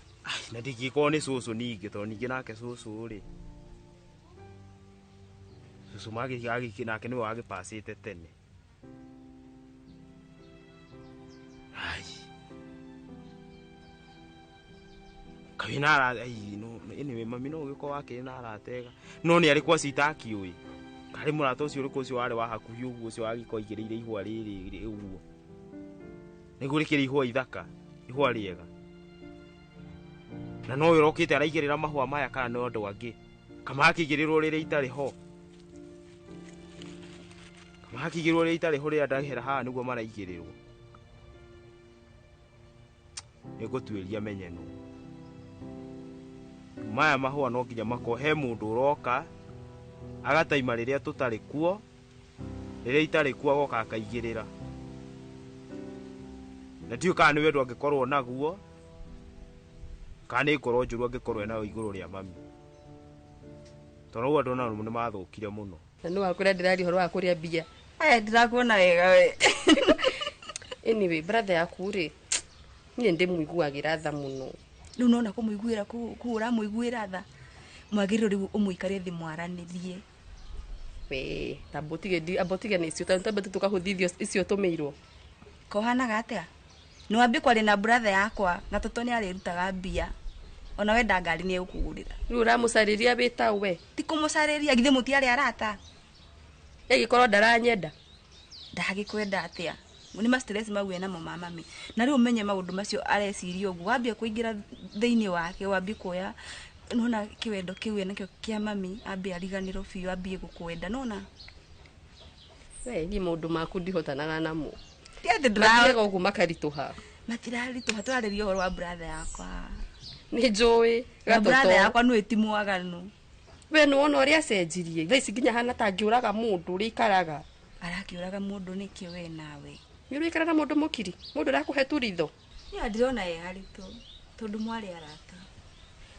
Na ndingĩkorwo nĩ cũcũ ningĩ tondũ ningĩ nake cũcũ rĩ. Cũcũ magĩ nake nĩwe wagĩpacĩte tene. Ai. Kawĩ na arata ai no anyway mami no ũgĩkorwo wakĩrĩ na arata ega. No nĩ arĩ kwa citakĩũĩ. Karĩ mũrata ũcio ũrĩkũ ũcio warĩ wa hakuhĩ ũguo ũcio wagĩkorwo aigĩrĩire ihũa rĩrĩ ũguo. Nĩguo rĩkĩrĩ ihũa ithaka, ihũa rĩega. Na no ũrokĩte araigĩrĩra mahũa maya kana nĩ andũ angĩ. Kama akĩigĩrĩrwo rĩrĩa itarĩ ho. Kama akĩigĩrĩrwo rĩrĩa itarĩ ho rĩrĩa ndahera haha nĩguo maraigĩrĩrwo. Nĩngũtuĩria menye nũ. Maya mahũa no nginya makorwo he mũndũ ũroka agataima rĩrĩa tũtarĩ kuo, rĩrĩa itarĩ kuo agoka akaigĩrĩra. Na ndiũĩ kana nĩ wendo angĩkorwo naguo kana nĩ ngoro njũru angĩkorwo enayo igũrũ rĩa mami. Tondũ ũguo andũ nao nĩ mathũkire mũno. Na nĩ wakũrĩa ndĩraria ũhoro wa kũrĩa mbia. Aya ndirakuona wega we. Anyway, brother yaku rĩ, niĩ ndĩmũiguagĩra tha mũno. Rĩu nona kũmũiguĩra kũu ũramũiguĩra tha. Mwagĩrĩirwo rĩu ũmũikarie thĩ mwaranĩrie. We, tambotige nĩ icio tambe tũkahũthithio icio tũmĩirwo. Kohanaga atĩa? Nĩ wambie kwaria na brother yakwa na tũtũ nĩ arĩrutaga mbia. Ona wenda ngari nĩ egũkũgũrĩra. Rĩu ũramũcarĩria wĩ ta we? Ti kũmũcarĩria githĩ mũtiarĩ arata. Ĩgĩkorwo ndaranyenda. Ndagĩkwenda atĩa? Nĩ ma stress mau ena mo ma mami. Na rĩu ũmenye maũndũ macio areciria ũguo wambie kũingĩra thĩinĩ wake wambie kuoya nona kĩwendo kĩu enakĩo kĩa mami ambie ariganĩrwo biũ ambie gũkwenda nona. We niĩ maũndũ maku ndihotanaga namo. Ti atĩ Mathiaga ũguo makaritũha. Matiraritũha tũrarĩria ũhoro wa brother yakwa. Nĩ njũĩ Na brother yakwa nĩ ti mwaganu. We nĩ wona ũrĩa acenjirie. Thaa ici nginya hana ta angĩũraga mũndũ ũrĩa ikaraga. Arakĩũraga mũndũ nĩkĩ we nawe? Nĩ ũraikara na mũndũ mũkiri, mũndũ ũrakũhe turitho. Niĩ ndĩrona ĩ haritũ tondũ mwarĩ arata.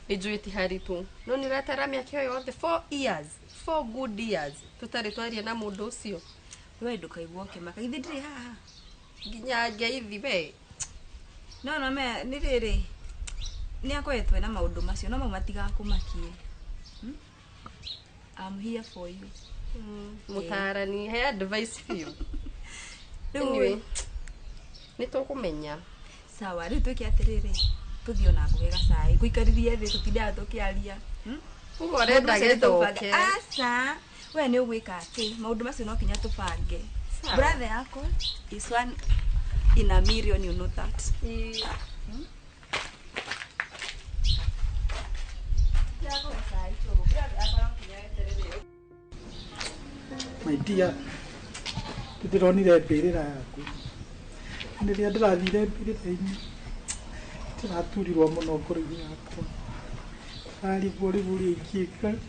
Nĩ njũĩ ti haritũ. No nĩ ũratara mĩaka ĩyo yothe 4 years, 4 good years tũtarĩ twaria na mũndũ ũcio. We ndũkaigua ũkĩmaka githĩ ndirĩ haha. Nginya ngeithi we. No no me nĩ rĩrĩ nĩ akoretwo na maũndũ macio no mau matigakũmakie. I'm here for you. Mũtarani he advice biũ. Anyway, nĩ tũkũmenya. Sawa, rĩu twĩke atĩrĩrĩ, tũthiĩ ona ngũhe gacai, ngũikarĩrie thĩ tũtindaga tũkĩaria. Ũguo ũrenda gĩthũke. Aca, we nĩ ũgwĩka atĩ maũndũ macio no nginya tũbange. Brother yakwa is one In a million, you know that. My dear, ndĩronire mbĩrĩra yaku. Rĩrĩa ndĩrathire mbĩrĩra-inĩ, ndĩraturirwo mũno ngoro-inĩ yakwa. Ndarigwo rĩu ũrĩa ingĩka.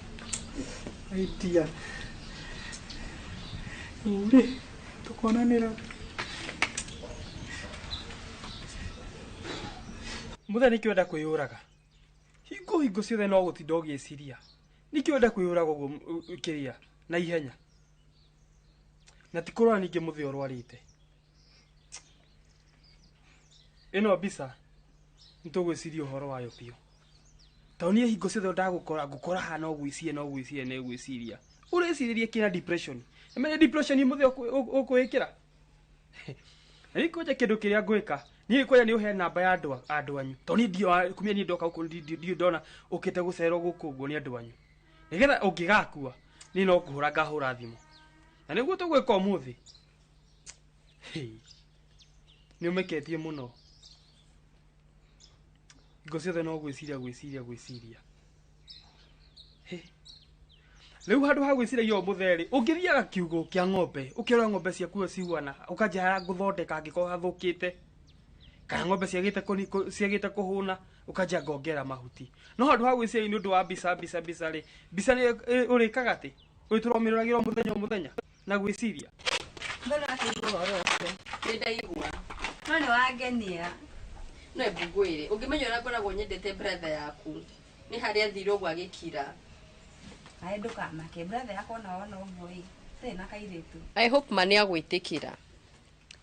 My dear, rĩu rĩ, tũkonanĩra. Mũthee nĩkĩ wenda kwĩyũraga? Hingo hingo ciothe no gũtinda ũgĩciria. Nĩkĩ wenda kwĩyũraga ũguo kĩrĩa na ihenya? Na ti kũrwara ningĩ mũthee ũrwarĩte. Ĩno mbica nĩtũgwĩciria ũhoro wayo biũ. Tondũ niĩ hingo ciothe ndagũkora ngũkora haha no gwĩciria no gwĩciria no gwĩciria. Ũrecirĩria kĩna depression. Nĩmenye depression mũthee ũkwĩkĩra. Na niĩ kwanja kĩndũ kĩrĩa ngwĩka, niĩ kwanja nĩ ũhe namba ya andũ anyu. Tondũ niĩ ndiũĩ kumia niĩ ndoka gũkũ ndiũĩ ndona ũkĩte gũcererwo gũkũ ũguo nĩ andũ anyu. Nĩgetha ũngĩgakua niĩ no kũhũra ngahũra thimũ. Na nĩguo tũgwĩka ũmũthĩ. Nĩ ũmeketie mũno. Hingo ciothe no gwĩciria gwĩciria gwĩciria. Rĩu handũ ha gwĩciragia ũmũthĩ rĩ, ũngĩthiaga kiugũ kĩa ng'ombe, ũkĩrora ng'ombe ciaku cihuana, ũkanjia harĩa ngũthondeka angĩkorwo hathũkĩte, kana ng'ombe ciagĩte kũhũna, ũkanjia ngongera mahuti. No handũ ha gwĩciria nĩ ũndũ wa mbica mbica mbica rĩ, mbica nĩ ũrĩkaga atĩ, ũrĩtũra ũmĩroragĩra o mũthenya o mũthenya na gwĩciria. Ndũrakĩigua ũhoro ũcio. Nĩndaigua. No nĩwangenia. No mbugwĩre, ũngĩmenya ũrĩa ngoragwo nyendete brother yaku, nĩ harĩa athire ũguo agĩkira. Aĩ ndũkamake, brother yakwa ona wona ũguo ĩ, ndarĩ na kairĩtu. I hope ma nĩagwĩtĩkĩra.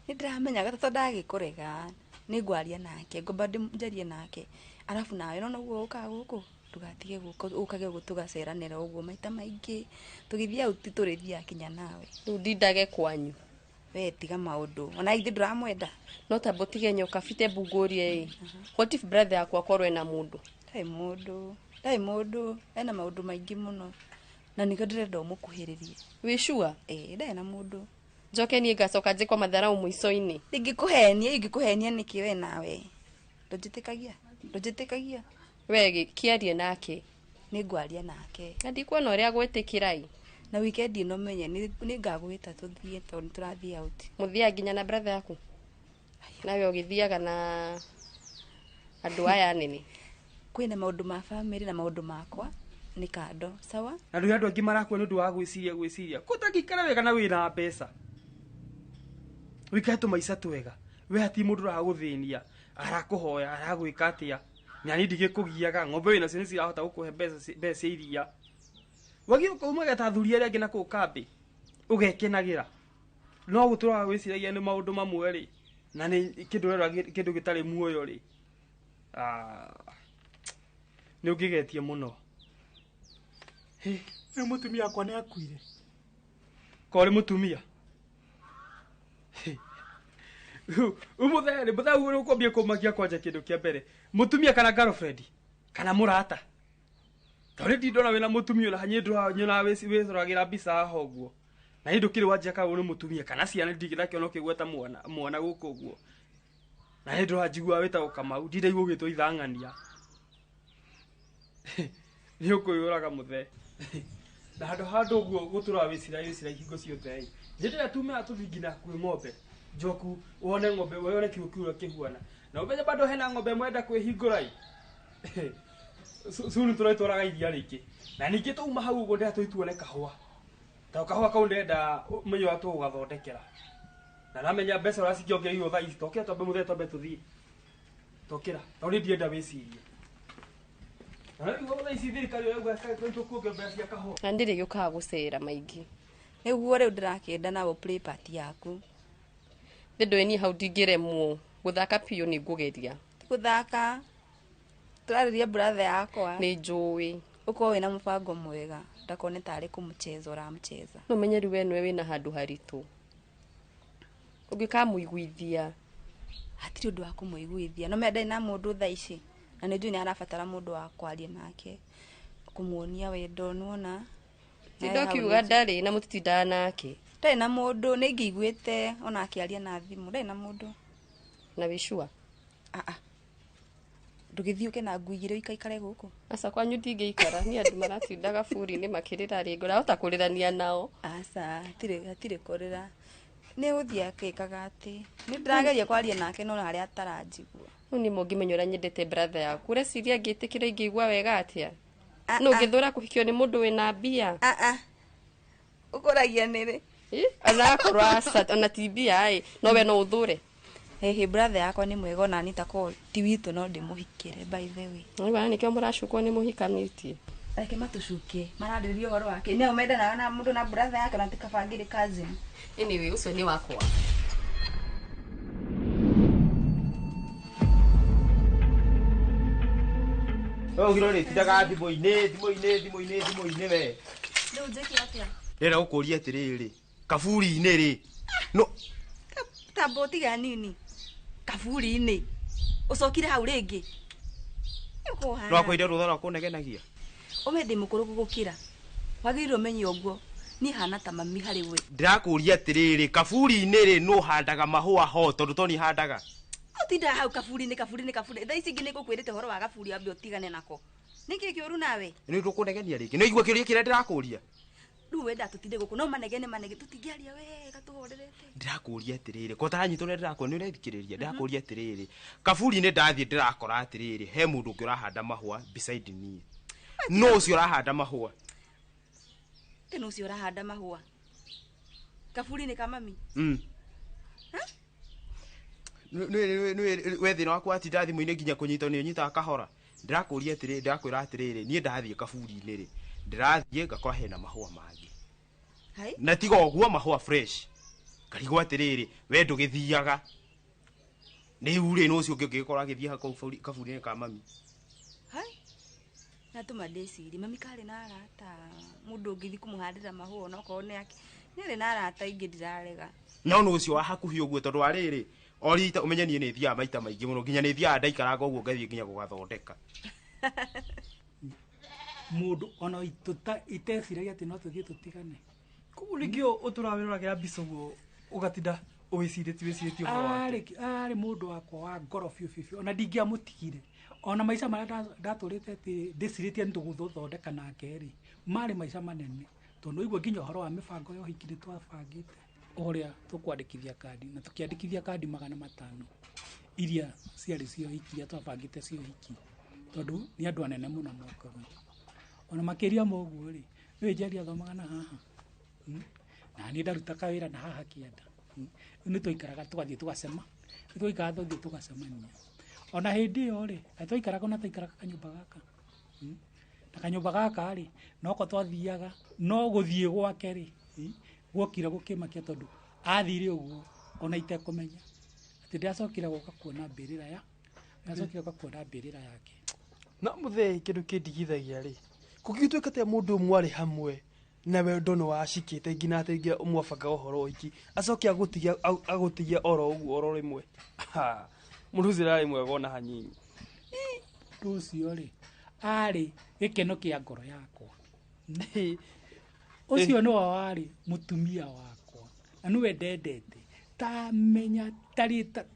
Nĩndĩramenyaga tondũ ndagĩkũrega, nĩngwaria nake, ngomba njarie nake. Arabu nawe nĩwona ũguo ũkaga gũkũ, ndũgatige gũka, ũkage ũguo tũgaceranĩra ũguo maita maingĩ. Tũgĩthiĩ out tũrĩthiaga kinya nawe. Rĩu ndindage kwanyu. We tiga maũndũ, ona ithuĩ ndũramwenda. No tamba ũtige nyoka bite mbungũrie ĩ. What if brother yaku akorwo ena mũndũ? Ndarĩ mũndũ, ndarĩ mũndũ, ena maũndũ maingĩ mũno. Na nĩkĩo ndĩrenda ũmũkuhĩrĩrie. Wĩ sure? Ĩĩ, ndarĩ na mũndũ. Njoke niĩ ngacoka njĩkwo matharau mũico-inĩ. Ingĩkũhenia, ingĩkũhenia nĩkĩ we nawe? Ndũnjĩtĩkagia? Ndũnjĩtĩkagia? We kĩarie nake. Nĩngwaria nake. Na ndikuona ũrĩa agwĩtĩkĩra ĩ. Na weekend ĩno menye nĩngagwĩta tũthiĩ tondũ nĩtũrathiĩ out. Mũthiaga nginya na brother yaku? Nawe ũgĩthiaga na andũ aya anene? Kwĩna maũndũ ma family na maũndũ makwa nĩ kando, sawa? Na rĩu andũ aingĩ marakua nĩ ũndũ wa gwĩciria gwĩciria. Kũtangĩikara wega na wĩna mbeca. Wĩikare tũmaica twega. We hatirĩ mũndũ ũragũthĩnia, arakũhoya, aragwĩka atĩa. Na niĩ ndigĩkũgiaga, ng'ombe wĩnacio nĩcirahota gũkũhe mbeca cia iria. Wagĩrĩirwo kuumaga ta athuri arĩa angĩ na kũu kambĩ, ũgekenagĩra. No gũtũraga wĩciragia nĩ maũndũ mamwe rĩ, na nĩ kĩndũ ũrerora kĩndũ gĩtarĩ muoyo rĩ. Nĩ ũngĩgetie mũno. Rĩu mũtumia wakwa nĩ akuire. Korĩ mũtumia? Ũmũthĩ rĩ, mũthee ũyũ ũkwambia kũmakia kwanja kĩndũ kĩa mbere. Mũtumia kana girlfriend? Kana mũrata? Tondũ ndirĩ ndona wĩna mũtumia ona niĩ nyonaga wĩcoragĩra mbica haha ũguo. Na niĩ ndũkĩrĩ wanjia kana ũrĩ mũtumia kana ciana ndingĩrakĩona ũkĩgweta mwana gũkũ ũguo. Na niĩ ndũranjigua wĩtagwo Kamau, ndindaigua ũgĩtwo ithang'ania. Nĩ ũkwĩyũraga mũthee. Na handũ ha andũ ũguo gũtũraga wĩciragia wĩciragia hingo ciothe ĩ. Hĩndĩ ĩrĩa tumaga tũthiĩ nginya kwĩ ng'ombe, njoku wone ng'ombe, wone kiugũ kĩu ũrĩa kĩhuana. Na ũmenye bado hena ng'ombe ĩmwe ĩrenda kwĩhingũra ĩ. Soon tũrĩtwaraga iria rĩingĩ. Na ningĩ twauma hau ũguo ndĩrenda tũthiĩ tuone kahũa. Tondũ kahũa kau ndĩrenda ũmenye ũrĩa tũgũgathondekera. Na namenya mbeca ũrĩa cikĩongereirwo thaa ici, tokĩra twambe mũthee twambe tũthiĩ. Tokĩra, tondũ niĩ ndirenda wĩcirie. Na rĩu thaa ici thirikari ĩrauga tũkuongerera mbeca cia kahũa. Na ndirĩgĩũkaga gũcera maingĩ. Nĩguo rĩu ndĩrakĩenda nawe play part yaku. Nĩ ndũĩ niĩ hau ndingĩremwo gũthaka biũ nĩ ngũgeria. Ti gũthaka. Tũrarĩria brother yakwa. Nĩ njũĩ. Ũkorwo wĩna mũbango mwega, ndakone tarĩ kũmũcheza ũramũcheza. No ũmenye rĩu we nĩwe wĩna handũ haritũ. Ũngĩkamũiguithia. Hatirĩ ũndũ wa kũmũiguithia. No menya ndarĩ na mũndũ thaa ici. Na nĩ njũĩ nĩ arabatara mũndũ wa kwaria nake. Kũmuonia wendo, nĩwona? Tinda ũkiuga ndarĩ na mũtitindaga nake. Ndarĩ na mũndũ, nĩ ingĩiguĩte ona akĩaria na thimũ, ndarĩ na mũndũ. Na wĩ sure? Aa, ndũgĩthiĩ ũke na ngui igĩrĩ ũikaikare gũkũ. Aca, kwanyu ndingĩikara. Niĩ andũ maratinda gaburi-inĩ makĩrĩra rĩngĩ, ũrahota kũrĩrania nao? Aca, hatirĩ kũrĩra. Nĩ gũthiĩ akĩkaga atĩ nĩ ndĩrageria kwaria nake no harĩa ataranjigua. Rĩu nĩ mũngĩmenya ũrĩa nyendete brother yaku. Ũreciria ngĩtĩkĩra ingĩigua wega atĩa? No ũngĩthũra kũhikio nĩ mũndũ wĩna mbia? Ũkũragia nĩrĩ? Ona akorwo aca, ona ti mbia ĩ, no we no ũthũre. Hehe, brother yakwa nĩ mwega, ona niĩ takorwo ti witũ no ndĩmũhikĩre, by the way. Rĩu nĩkĩo mũracukwo nĩ mũhikanĩtie. Reke matũcuke, mararĩrĩria ũhoro wake. Nĩo mendanaga na mũndũ na brother yake na ti kabangĩrĩ cousin. Anyway, ũcio nĩ wakwa. We ũgirwo nĩ tindaga thimũ-inĩ thimũ-inĩ thimũ-inĩ thimũ-inĩ we. Rĩu njĩke atĩa? Ndĩrenda gũkũria atĩrĩrĩ, kaburi-inĩ rĩ, no Tamba ũtige nini. Kaburi-inĩ. Ũcokire hau rĩngĩ. No akũire rũtha rwa kũnegenagia. Ũme ndĩ mũkũrũ gũgũkĩra. Wagĩrĩirwo ũmenye ũguo. Niĩ hana ta mami harĩ we. Ndĩrakũria atĩrĩrĩ, kaburi-inĩ rĩ, nũ handaga mahũa ho tondũ to niĩ handaga? Ũtindaga hau kaburi-inĩ kaburi-inĩ kaburi. Thaa ici ingĩ nĩ ngũkwĩrĩte ũhoro wa gaburi wambe ũtigane nako. Nĩkĩ kĩũru nawe? Nĩ ũkũnegenia rĩngĩ. Nĩ ũigua kĩũria kĩrĩa ndĩrakũria? Rĩu wenda tũtinde gũkũ no manegene manegene tũtingĩaria wega tũhorerete. Ndĩrakũria atĩrĩrĩ, ko ũtaranyita ũrĩa ndĩrakũria, nĩ ũrethikĩrĩria. Ndĩrakũria atĩrĩrĩ, kaburi-inĩ ndathiĩ ndĩrakora atĩrĩrĩ, he mũndũ ũngĩ ũrahanda mahũa beside niĩ. No ũcio ũrahanda mahũa. Tena ũcio ũrahanda mahũa. Kaburi-inĩ ka mami? We thĩna waku watinda thimũ-inĩ nginya kũnyitwo nĩ ũnyitaga kahora. Ndĩrakũria atĩrĩrĩ, ndĩrakwĩra atĩrĩrĩ, niĩ ndathiĩ kaburi-inĩ rĩ, ndĩrathiĩ ngakora hena mahũa mangĩ. Na tiga ũguo mahũa fresh. Ngarigwo atĩrĩrĩ, we ndũgĩthiaga. Rĩu rĩ, nũ ũcio ũngĩ ũngĩgĩkorwo agĩthiĩ hau kaburi-inĩ ka mami? Hai. Na tũma ndĩcirie, mami karĩ na arata, mũndũ ũngĩthiĩ kũmũhandĩra mahũa onokorwo nĩ ake. Nĩ arĩ na arata aingĩ ndirarega. No nũ ũcio wa hakuhĩ ũguo tondũ wa rĩrĩ, o rita ũmenye niĩ nĩ thiaga maita maingĩ mũno, nginya nĩ thiaga ndaikaranga ũguo ngathiĩ nginya gũgathondeka. Mũndũ ona iteciragia atĩ no tũthiĩ tũtigane. Koguo nĩkĩo ũtũraga wĩroragĩra mbica ũguo ũgatinda wĩcirĩtie ũhoro wake. Arĩ mũndũ wakwa wa ngoro biũ biũ biũ, ona ndingĩamũtigire. Ona maica marĩa ndatũrĩte atĩ ndĩcirĩtie nĩ tũgũthondeka nake rĩ, marĩ maica manene. Tondũ waigua nginya ũhoro wa mĩbango ya ũhiki nĩ twabangĩte ũrĩa tũkwandĩkithia kandi, na tũkĩandĩkithia kandi 500 iria ciarĩ cia ũhiki, iria twabangĩte cia ũhiki, tondũ nĩ andũ anene mũno mokaga. Ona makĩria ma ũguo rĩ, nĩũĩ Njeri athomaga na haha, na niĩ ndaruta kawĩra na haha kĩanda. Rĩu nĩ twaikaraga tũgathiĩ tũgacema, nĩ twaikaraga tũgathiĩ tũgacemania. Ona hĩndĩ ĩyo rĩ, twaikaraga ona twaikaraga kanyũmba gaka. Na kanyũmba gaka rĩ, noko twathiaga, no gũthiĩ gwake rĩ, guokire gũkĩmakia tondũ athire ũguo ona itekũmenya. Atĩ ndacokire gũka kuona mbĩrĩra ya, ndacokire gũka kuona mbĩrĩra yake. No mũthee kĩndũ kĩndigithagia rĩ, kũngĩgĩtuĩka atĩa mũndũ mwarĩ hamwe na wendo nĩ wacikĩte nginya atĩ nginya mwabanga ũhoro ũhiki, acoke agũtigia oro ũguo oro rĩmwe. Mũndũ ũcio ndarĩ mwega ona hanini. Mũndũ ũcio rĩ, arĩ gĩkeno kĩa ngoro yakwa. Ũcio nĩwe warĩ mũtumia wakwa, na nĩwe ndendete. Tamenya,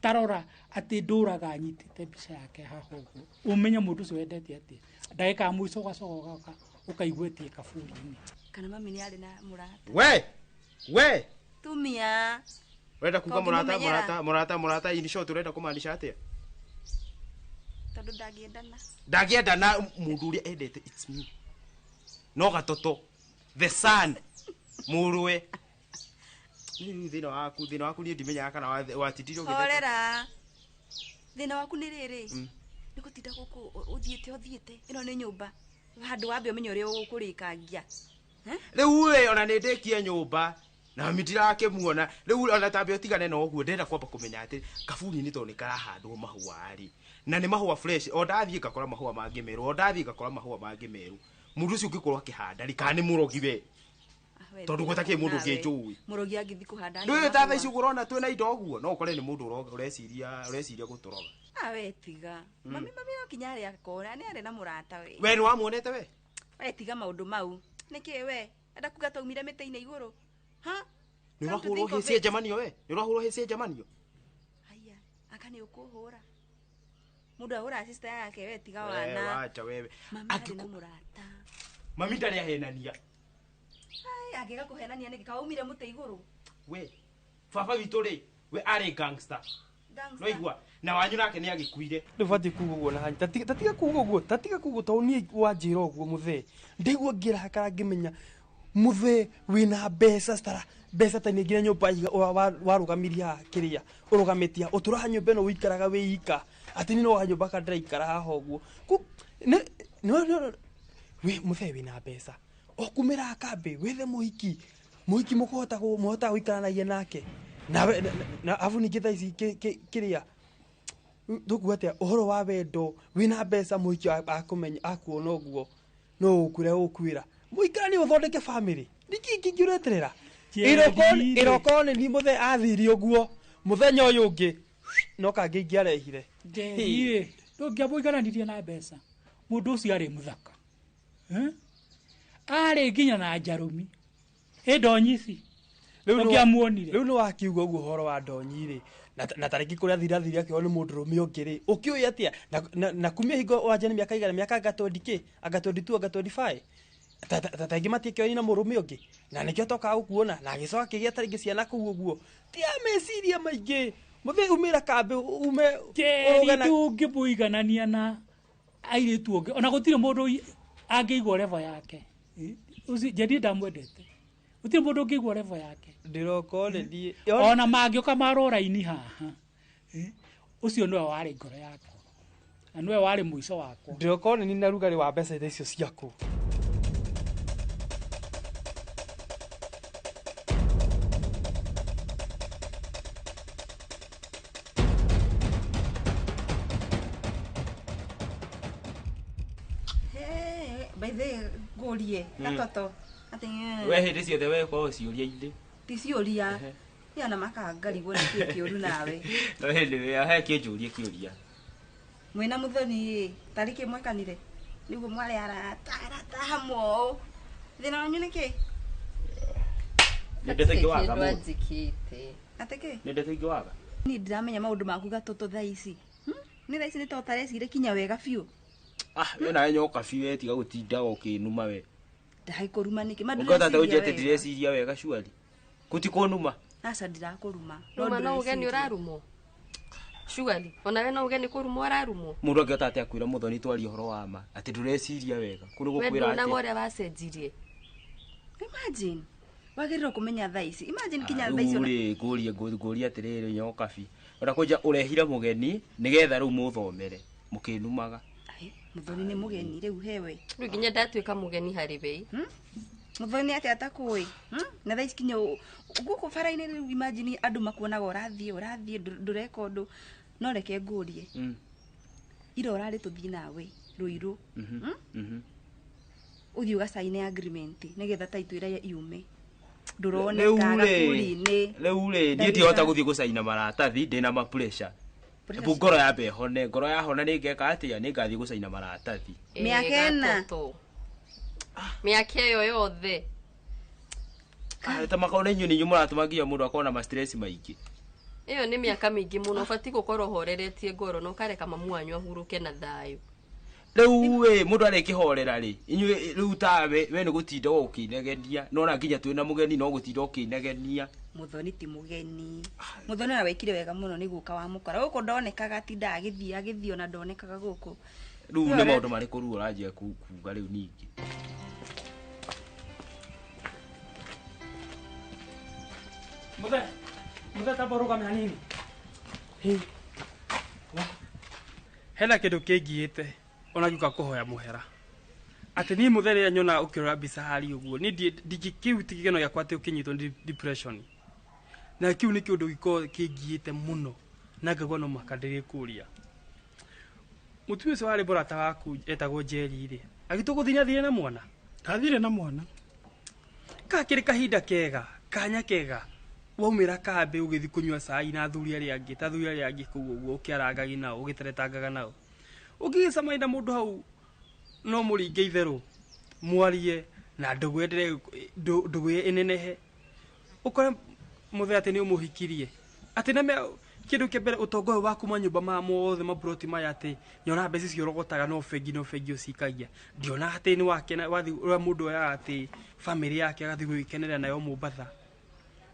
tarora atĩ ndũraga nyitĩte mbica yake haha ũguo. Ũmenye mũndũ ũcio wendete atĩa. Ndagĩka ya mũico ũgacoka ũgoka ũkaigua ĩtie kaburi-inĩ. Kana mami nĩ arĩ na mũrata. We! Tumia. Ũrenda kuga mũrata, in short ũrenda kũmaanisha atĩa? Tondũ ndangĩendana. Ndangĩendana mũndũ ũrĩa endete, it's me. No gatoto, the son, mũrũwe. Rĩu thĩna waku niĩ ndimenyaga kana watindire ũgĩtheka. Horera. Thĩna waku nĩ rĩrĩ, nĩ gũtinda gũkũ ũthiĩte. Ĩno nĩ nyũmba. Handũ wambe ũmenye ũrĩa ũgũkũrĩkangia. Rĩu rĩ, ona nĩ ndĩkie nyũmba na mami ndirakĩmuona. Rĩu ona tambe ũtigane na ũguo, ndĩrenda kwamba kũmenya atĩ kaburi-inĩ tondũ nĩ karahandwo mahũa rĩ, na nĩ mahũa fresh. O ndathiĩ ngakora mahũa mangĩ merũ, o ndathiĩ ngakora mahũa mangĩ merũ. Mũndũ ũcio ũngĩkorwo akĩhanda rĩ, kana nĩ mũrogi we? Tondũ gũtakĩrĩ mũndũ ũngĩ njũĩ. Mũrogi angĩthiĩ kũhanda Ndũĩ ta thaa ici ũguo ũrona twĩna indo ũguo, no ũkore nĩ mũndũ ũreciria gũtũroga. We tiga. Mami no kinya arĩa akora, nĩ arĩ na mũrata we. We nĩ wamuonete we? We tiga maũndũ mau. Nĩkĩ we? Enda kuga twaumire mĩtĩ-inĩ igũrũ. Ha? Nĩ ũrahũrwo hĩ cia njamanio we? Nĩ ũrahũrwo hĩ cia njamanio? Haya, Aka nĩ ũkũhũra. Mũndũ ahũra sister yake we tiga wana. Wacha wewe. Mami arĩ na mũrata. Mami ndarĩ ahenania. Ai, angĩga kũhenania nĩkĩ kaumire mũtĩ igũrũ. We baba witũ rĩ, we arĩ gangster. Gangster. Noigua na wanyu nake nĩ agĩkuire. Ndũbatiĩ kuga ũguo na hanyi tatiga kuga ũguo tatiga kuga tondũ niĩ wanjĩra ũguo mũthee ndaigua ngĩrakara ngĩmenya mũthee wĩna mbeca citara mbeca ta nginya nyũmba warũgamirie haha kĩrĩa ũrũgamĩtie haha ũtũraga nyũmba ĩno ũikaraga wĩ ika atĩ niĩ no kanyũmba ka ndĩraikara haha ũguo wĩ mũthee wĩna mbeca ũkumĩra kambĩ wethe mũhiki mũhiki mũkũhota mũhotaga gũikaranagia nake nawe na abu ningĩ thaa ici kĩrĩa tũkuga atĩa ũhoro wa wendo wĩna mbeca mũhiki akũmenya akuona ũguo no ũkure ũkwĩra mũikaranie ũthondeke bamĩrĩ nĩkĩ kĩngĩ ũreterera ĩrokorwo nĩ niĩ mũthee athire ũguo mũthenya ũyũ ũngĩ no kangĩ ingĩarehire. Njeri ndũngĩamũigananirie na mbeca mũndũ ũcio arĩ mũthaka. Arĩ nginya na njarũmi ĩ ndonyi ici ũngĩamuonire. Rĩu nĩ wakiuga ũguo ũhoro wa ndonyi rĩ na tarĩngĩ kũrĩa athire akĩoywo nĩ mũndũrũme ũngĩ rĩ ũkĩũĩ atĩa na kumia hingo wanja nĩ mĩaka igana mĩaka anga 20 kĩ anga 22 anga 25 ta taingĩ matiĩkĩoini na mũrũme ũngĩ na nĩkĩo tokaga gũkuona na agĩcoka akĩgĩa tarĩngĩ ciana kũu ũguo ti a meciria maingĩ mũthee umĩra kambĩ ume Njeri ndũngĩmũiganania na airĩtu ũngĩ ona gũtirĩ mũndũ angĩigua level yake. Ũcio Njeri ndamwendete gũtirĩ mũndũ ũngĩigua level yake. Ndĩroka nĩ niĩ ona mangĩũka marũra-inĩ haha ũcio nĩwe warĩ ngoro yakwa na nĩwe warĩ mũico wakwa. Ndĩroka nĩ niĩ na rugarĩ wa mbeca icio ciaku. By the ngũrie gatoto atĩ We hĩndĩ ciothe we ũkoragwo ciũria-inĩ. Ti ciũria ya na makangarigwo nĩ kĩĩ kĩũru nawe. No hĩndĩ ĩyo he kĩnjũrie kĩũria. Mwĩna mũthoni ĩ tarĩ kĩ mwekanire nĩguo mwarĩ arata arata hamwe ũũ thĩna wanyu nĩ kĩ? Nĩ ndeto ingĩwaga Kĩndũ mũndũ. anjĩkĩte. Atĩ kĩ? Nĩ ndeto ingĩwaga. Niĩ ndiramenya maũndũ maku gatoto thaa ici. Nĩ thaa ici nĩ to ũtarecire kinya wega biũ. Ah, we nawe nyoka biũ we tiga gũtindaga ũkĩnuma we. Ndagĩkũruma nĩkĩ? Ma Ũngĩhota atĩa ndũreciria ũnjĩte wega. ndireciria wega surely. Kũti kũnuma. Aca ndirakũruma. Nũma no uge nĩ ũrarumwo. Surely onawe no uge nĩ kũrumwo ũrarumwo. Mũndũ angĩhota atĩa kwĩra mũthoni twarie ũhoro wa ma atĩ ndũreciria wega. Kũ nĩ We gũkwĩra nduonaga atĩa? ũrĩa wacenjirie. Imagine wagĩrĩirwo kũmenya thaa ici. Imagine kinya thaa ici Rĩu rĩ ngũrie ngũrie atĩrĩrĩ nyoka bi. Ona kũnja ũrehire mũgeni nĩgetha rĩu mũthomere mũkĩnumaga. Mũthoni nĩ mũgeni rĩu hewe. Rĩu nginya ndatuĩka mũgeni harĩ we. Mũthoni atĩa atakũĩ? Na thaa ici kinya gũkũ bara-inĩ rĩu imagine andũ makuonaga ũrathiĩ ũrathiĩ ndũreka ũndũ no reke ngũrie. Ira ũrarĩ tũthiĩ nawe Rũirũ. Ũthiĩ ũgacaine agreement nĩgetha title ĩrĩa yume. Ndũroneka gaburi-inĩ. Rĩu rĩ niĩ ndihota gũthiĩ gũcaina maratathi ndĩna ma pressure. Ebu ngoro yambe ĩhone ngoro yahona nĩ ngeka atĩa nĩ ngathiĩ gũcaina maratathi. Mĩaka ĩna. Mĩaka ĩyo yothe. Ta makorwo nĩ inyuĩ nĩ inyuĩ mũratũma nginya mũndũ akorwo na ma stress maingĩ. Ĩyo nĩ mĩaka mĩingĩ mũno ũbatiĩ gũkorwo ũhoreretie ngoro na ũkareka mamu wanyu ahurũke na thayũ. Rĩu ĩ mũndũ arĩkĩhorera rĩ inyuĩ rĩu tawe we nĩ gũtinda ũkĩnegenia no ona nginya twĩna mũgeni no gũtinda ũkĩnegenia. Mũthoni ti mũgeni. Mũthoni ona wekire wega mũno nĩ gũka wamũkora. Gũkũ ndonekaga atindaga agĩthiĩ agĩthiĩ ona ndonekaga gũkũ. Rĩu nĩ maũndũ marĩkũ rĩu ũranjia kuga rĩu ningĩ? Mũthee mũthee tamba ũrũgame hanini. Hena kĩndũ kĩngiĩte ona ngĩũka kũhoya mũhera atĩ niĩ mũthee rĩrĩa nyona ũkĩrora mbica harĩa ũguo niĩ kĩu ti gĩkeno gĩakwa atĩ ũkĩnyitwo nĩ depression na kĩu nĩ kĩũndũ gĩkoragwo kĩngiĩte mũno na ngaigua no mũhaka ndĩrĩkũria. Mũtumia ũcio warĩ mũrata waku etagwo Njeri rĩ agĩtũgũthiĩ nĩathire na mwana? Ndathire na mwana. Kakĩrĩ kahinda kega kanya kega waumĩra kambĩ ũgĩthiĩ kũnyua cai na athuri arĩa angĩ ta athuri arĩa angĩ kũu ũguo ũkĩarangagi nao ũgĩteretangaga nao ũngĩgĩcemania na mũndũ hau no mũringe itherũ mwarie na ndũgũ ĩenderee ndũgũ ĩnenehe ũkore mũthee atĩ nĩ ũmũhikirie atĩ Kĩndũ kĩa mbere ũtonga ũyũ waku manyũmba ma mothe maburoti maya atĩ nyona mbeca icio ũrogotaga no bengi no bengi ũcikagia. Ndiona atĩ nĩ wakena wathi ũrĩa mũndũ oyaga atĩ famĩlĩ yake agathiĩ gwĩkenera nayo Mombatha.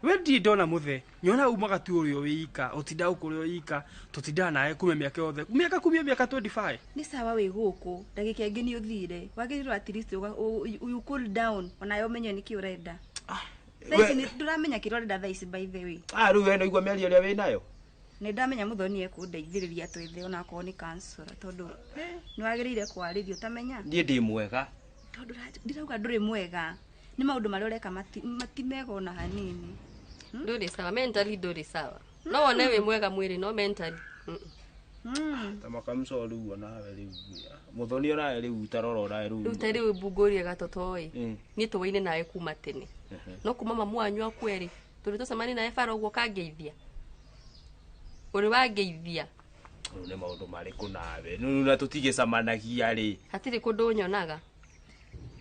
We ndirĩ ndona mũthe nyona umaga tu ũrĩa wĩika ũtindaga gũkũ ũrĩa wĩika tũtindaga nawe kuma mĩaka yothe mĩaka kumia mĩaka 25. Nĩ sawa wĩ gũkũ ndagĩka ĩngĩ nĩ ũthire wagĩrĩirwo at least you cool down onawe ũmenye nĩkĩ ũrenda. Thaa ici ndũramenya kĩrĩa ũrenda thaa ici by the way. Rĩu we nĩwaigua mĩario ĩrĩa wĩnayo? Nĩ ndamenya mũthoni ekũndeithĩrĩria twethe onakorwo nĩ counselor tondũ nĩ wagĩrĩire kwarĩrio ũtamenya. Niĩ ndĩ mwega. Tondũ ndirauga ndũrĩ mwega nĩ maũndũ marĩa ũreka mati mega ona hanini. Ndũrĩ sawa mentally ndũrĩ sawa. No wone wĩ mwega mwĩrĩ no mentally. Ta makamco rĩu onawe rĩu mũthoni onawe rĩu tarora onawe rĩu. Rĩu ta rĩu mbungũrie gatoto ĩ. Niĩ tũwaine nawe kuma tene. No kuma mamu wanyu akue rĩ tũrĩ tũcemanie nawe bara ũguo ũkangeithia. Ũrĩ wangeithia. Rĩu nĩ maũndũ marĩkũ nawe? Rĩu na tũtigĩcemanagia rĩ. Hatirĩ kũndũ ũnyonaga.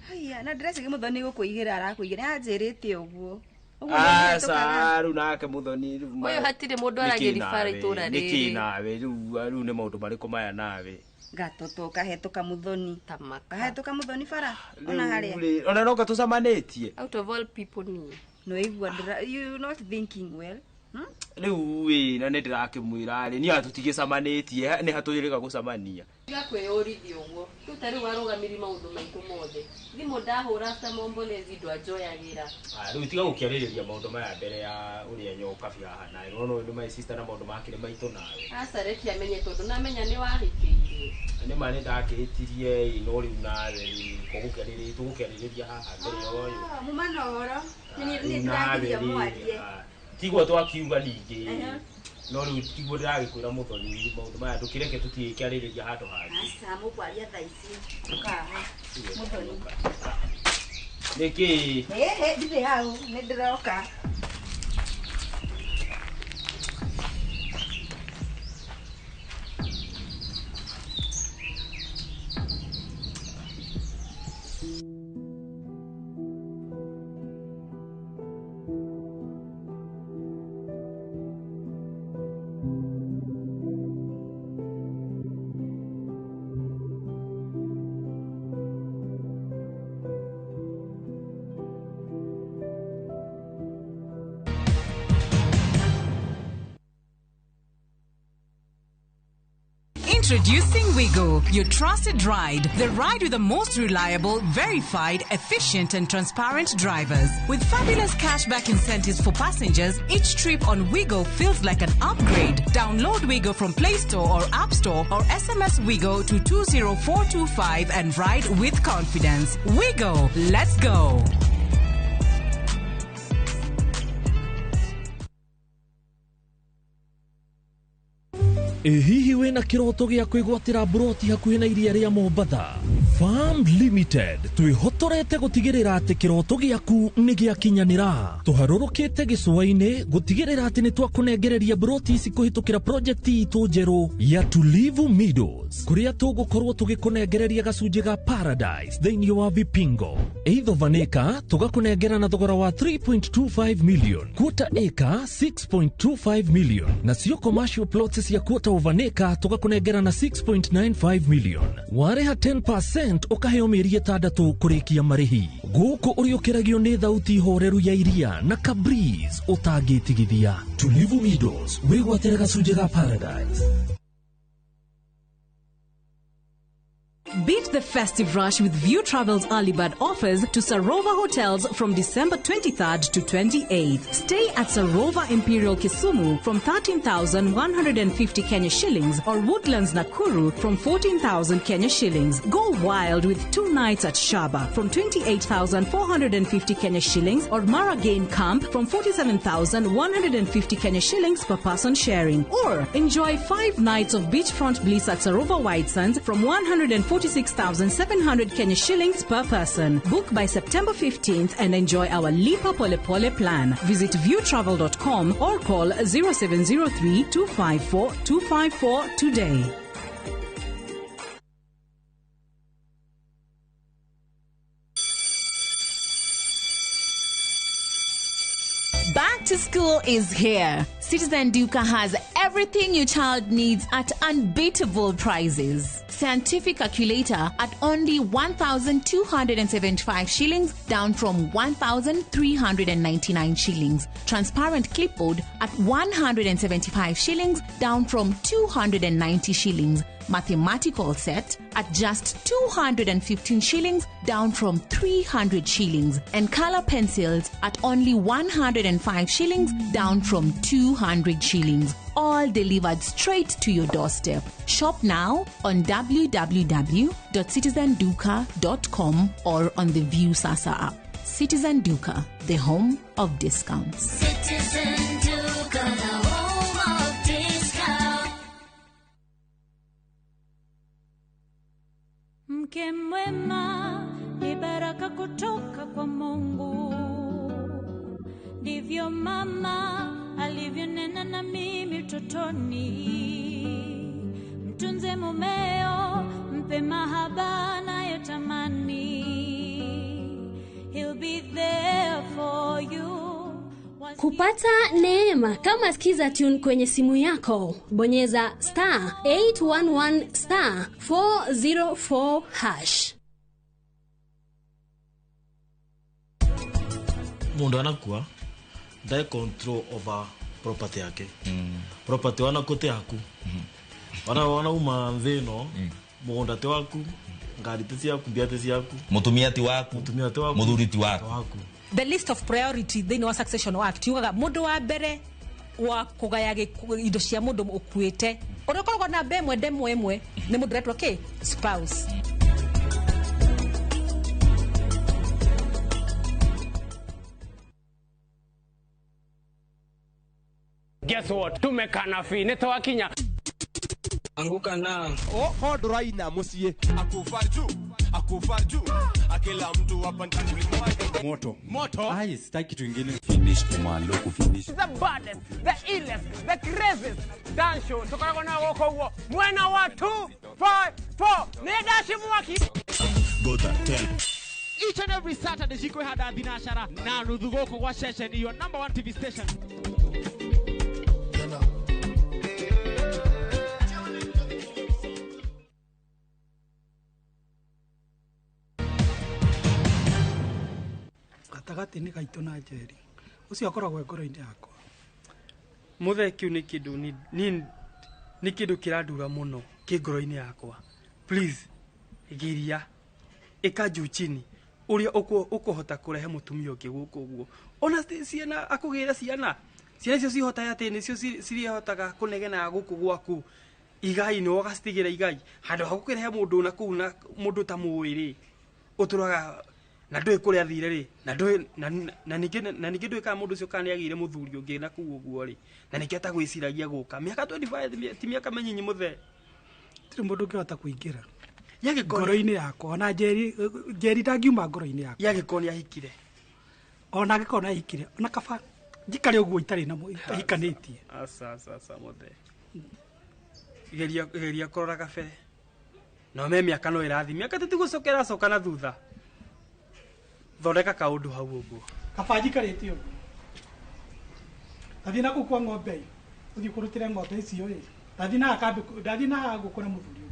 Haiya na ndĩreciria mũthoni gũkũigĩra arakũigĩra anjĩrĩte ũguo. Aca rĩu nake mũthoni rĩu ũyũ hatirĩ mũndũ aragĩri bara itũra rĩrĩ. Nĩkĩ nawe rĩu nĩ maũndũ marĩkũ maya nawe? Gatoto kahetũka mũthoni. Kahetũka mũthoni bara ona harĩa. Ona no tũcemanĩtie. Out of all people niĩ. Nĩwaigua you not thinking well. Rĩu ĩ na nĩ ndĩrakĩmwĩra rĩ niĩ tũtigĩcemanĩtie nĩ hatũrĩga gũcemania. Tiga kwĩyũrithia ũguo. Rĩu ta rĩu warũgamĩri maũndũ maitũ mothe. Thimũ ndahũra after mombolezi ndwanjoyagĩra. Rĩu tiga gũkĩarĩrĩria maũndũ maya mbere ya ũrĩa nyokabi haha nawe. Nĩwona ũyũ nĩ my sister na maũndũ makĩrĩ maitũ nawe. Aca reke amenye tondũ namenya nĩ wahĩtĩirie. Nĩ ma nĩ ndakĩhĩtirie ĩ no rĩu nawe rĩ tũgũkĩarĩrĩria haha mbere ya ũyũ. Muma na ũhoro. Nĩ ndĩragiria mwarie. Tiguo twakiuga ningĩ. No rĩu tiguo ndĩragĩkwĩra mũthoni maũndũ maya ndũkĩreke tũtigĩkĩarĩrĩria handũ hangĩ. Aca mũkwaria thaa ici ũkaha mũthoni. Nĩkĩ? Ĩhĩ ndirĩ hau nĩ ndĩroka. Introducing Wigo, your trusted ride. The ride with the most reliable, verified, efficient and transparent drivers. With fabulous cashback incentives for passengers, each trip on Wigo feels like an upgrade. Download Wigo from Play Store or App Store or SMS Wigo to 20425 and ride with confidence. Wigo, let's go. Hihi wĩna kĩroto gĩa kwĩgwatĩra mburoti hakuhĩ na iria rĩa Mombatha? Farm Limited twĩhotorete gũtigĩrĩra atĩ kĩroto gĩaku nĩ gĩakinyanĩra. Tũharũrũkĩte gĩcũa-inĩ gũtigĩrĩra atĩ nĩ twakũnengereria mburoti ici kũhĩtũkĩra project itũ njerũ ya Tulivu Meadows, kũrĩa tũgũkorwo tũgĩkũnengereria gacunjĩ ga Paradise thĩinĩ wa Vipingo. Eitho vanĩka tũgakũnengera na thogora wa 3.25 million, quarter acre 6.25 million, nacio commercial plots cia quarter ovanĩka tũgakũnengera na 6.95 million. Warĩha 10% ũkaheo mĩeri 6 kũrĩkia marĩhi. Gũkũ ũrĩũkĩragio nĩ thauti horeru ya iria na kabreeze ũtangĩtigithia. Tulivu Meadows, wĩgwatĩre gacunjĩ ga Paradise. Beat the festive rush with View Travel's early bird offers to Sarova Hotels from December 23rd to 28th. Stay at Sarova Imperial Kisumu from 13,150 Kenya shillings or Woodlands Nakuru from 14,000 Kenya shillings. Go wild with 2 nights at Shaba from 28,450 Kenya shillings or Mara Game Camp from 47,150 Kenya shillings per person sharing. Or enjoy 5 nights of beachfront bliss at Sarova White Sands from 146,700 Kenya shillings per person. Book by September 15th and enjoy our Lipa Pole Pole plan. Visit viewtravel.com or call 0703 254 254 today. Back to to school is here. Citizen Duka has everything your child needs at unbeatable prices. Scientific calculator at only 1,275 shillings, down from 1,399 shillings. Transparent clipboard at 175 shillings, down from 290 shillings. Mathematical set at just 215 shillings, down from 300 shillings. And color pencils at only 105 shillings, down from 200 shillings. All delivered straight to your doorstep. Shop now on www.citizenduka.com or on the Viusasa app. Citizen Duka, the home of discounts. Citizen Duka, the home of discount. Mke mwema ni baraka kutoka kwa Mungu, ndivyo mama alivyonena na mimi utotoni. Mtunze mumeo, mpe mahaba anayotamani. He'll be there for you. Kupata neema kama Skiza Tune kwenye simu yako, bonyeza star 811 star 404 hash. Mundu anakuwa ndai control over property yake. Property wana kote yaku. Wana uma nthino, mugunda ti waku, ngari ti ciaku, mbia ti ciaku. Mutumia ti waku, muthuri ti waku. The list of priority thĩinĩ wa Succession Act yugaga mũndũ wa mbere wa kũgaya indo cia mũndũ ũkuĩte ũrĩa ũkoragwo na namba ĩmwe ndemwa ĩmwe nĩ mũndũ ũretwo kĩ spouse. Guess what? Tumekana fi nĩ twakinya. Anguka na oh nduraina muciĩ akufa juu akufa juu akila mtu hapa ndani moto moto. Ai, sitaki kitu kingine. Finish kumalo kufinish. The baddest, the illest, the craziest dance show. Tukoragwo na gũkũ ũguo mwena wa 2 5 4 nĩ dashi mwaki. Go tell. Each and every Saturday cikwĩhanda thinashara na nuthu gũkũ gwa Ceceni, your number 1 TV station. Gatagatĩ-inĩ gaitũ na Njeri ũcio akoragwo e ngoro-inĩ yakwa. Mũthee kĩu nĩ kĩndũ nĩ kĩndũ kĩrandura mũno kĩ ngoro-inĩ yakwa. Please geria ĩka juu chini ũrĩa ũkũhota kũrehe mũtumia ũngĩ gũkũ ũguo. Ona ciana akũgĩre ciana ciana icio cihotaga atĩ nĩcio cirĩhotaga kũnegena gũkũ gwaku igai nĩ ũgacitigĩra igai handũ ha gũkĩrehe mũndũ na kũu na mũndũ ta mũĩ rĩ ũtũraga na ndũĩ kũrĩa athire rĩ na ndũĩ na ningĩ ndũĩ kana mũndũ ũcio kana nĩagĩire mũthuri ũngĩ na kũu ũguo rĩ na nĩkĩo atagwĩciragia gũka mĩaka 25 ti mĩaka mĩnyinyi mũthee. Gũtirĩ mũndũ ũngĩhota kũingĩra ngoro-inĩ yakwa ona Njeri ndangiuma ngoro-inĩ yakwa. Yagĩkorwo nĩahikire ona angĩkorwo nĩahikire ona kaba njikare ũguo itarĩ na itahikanĩtie. Aca aca aca mũthee, geria kũrora kabere no me mĩaka no ĩrathi mĩaka tĩtigũcoka ĩracoka na thutha. Thondeka kaũndũ hau ũguo. Kaba njikarĩte ũguo ndathiĩ na kũu kwa ng'ombe ĩ ũthiĩ kũrutĩre ng'ombe icio ĩ ndathiĩ na kambĩ ndathiĩ na gũkũ na mũthuri ũngĩ.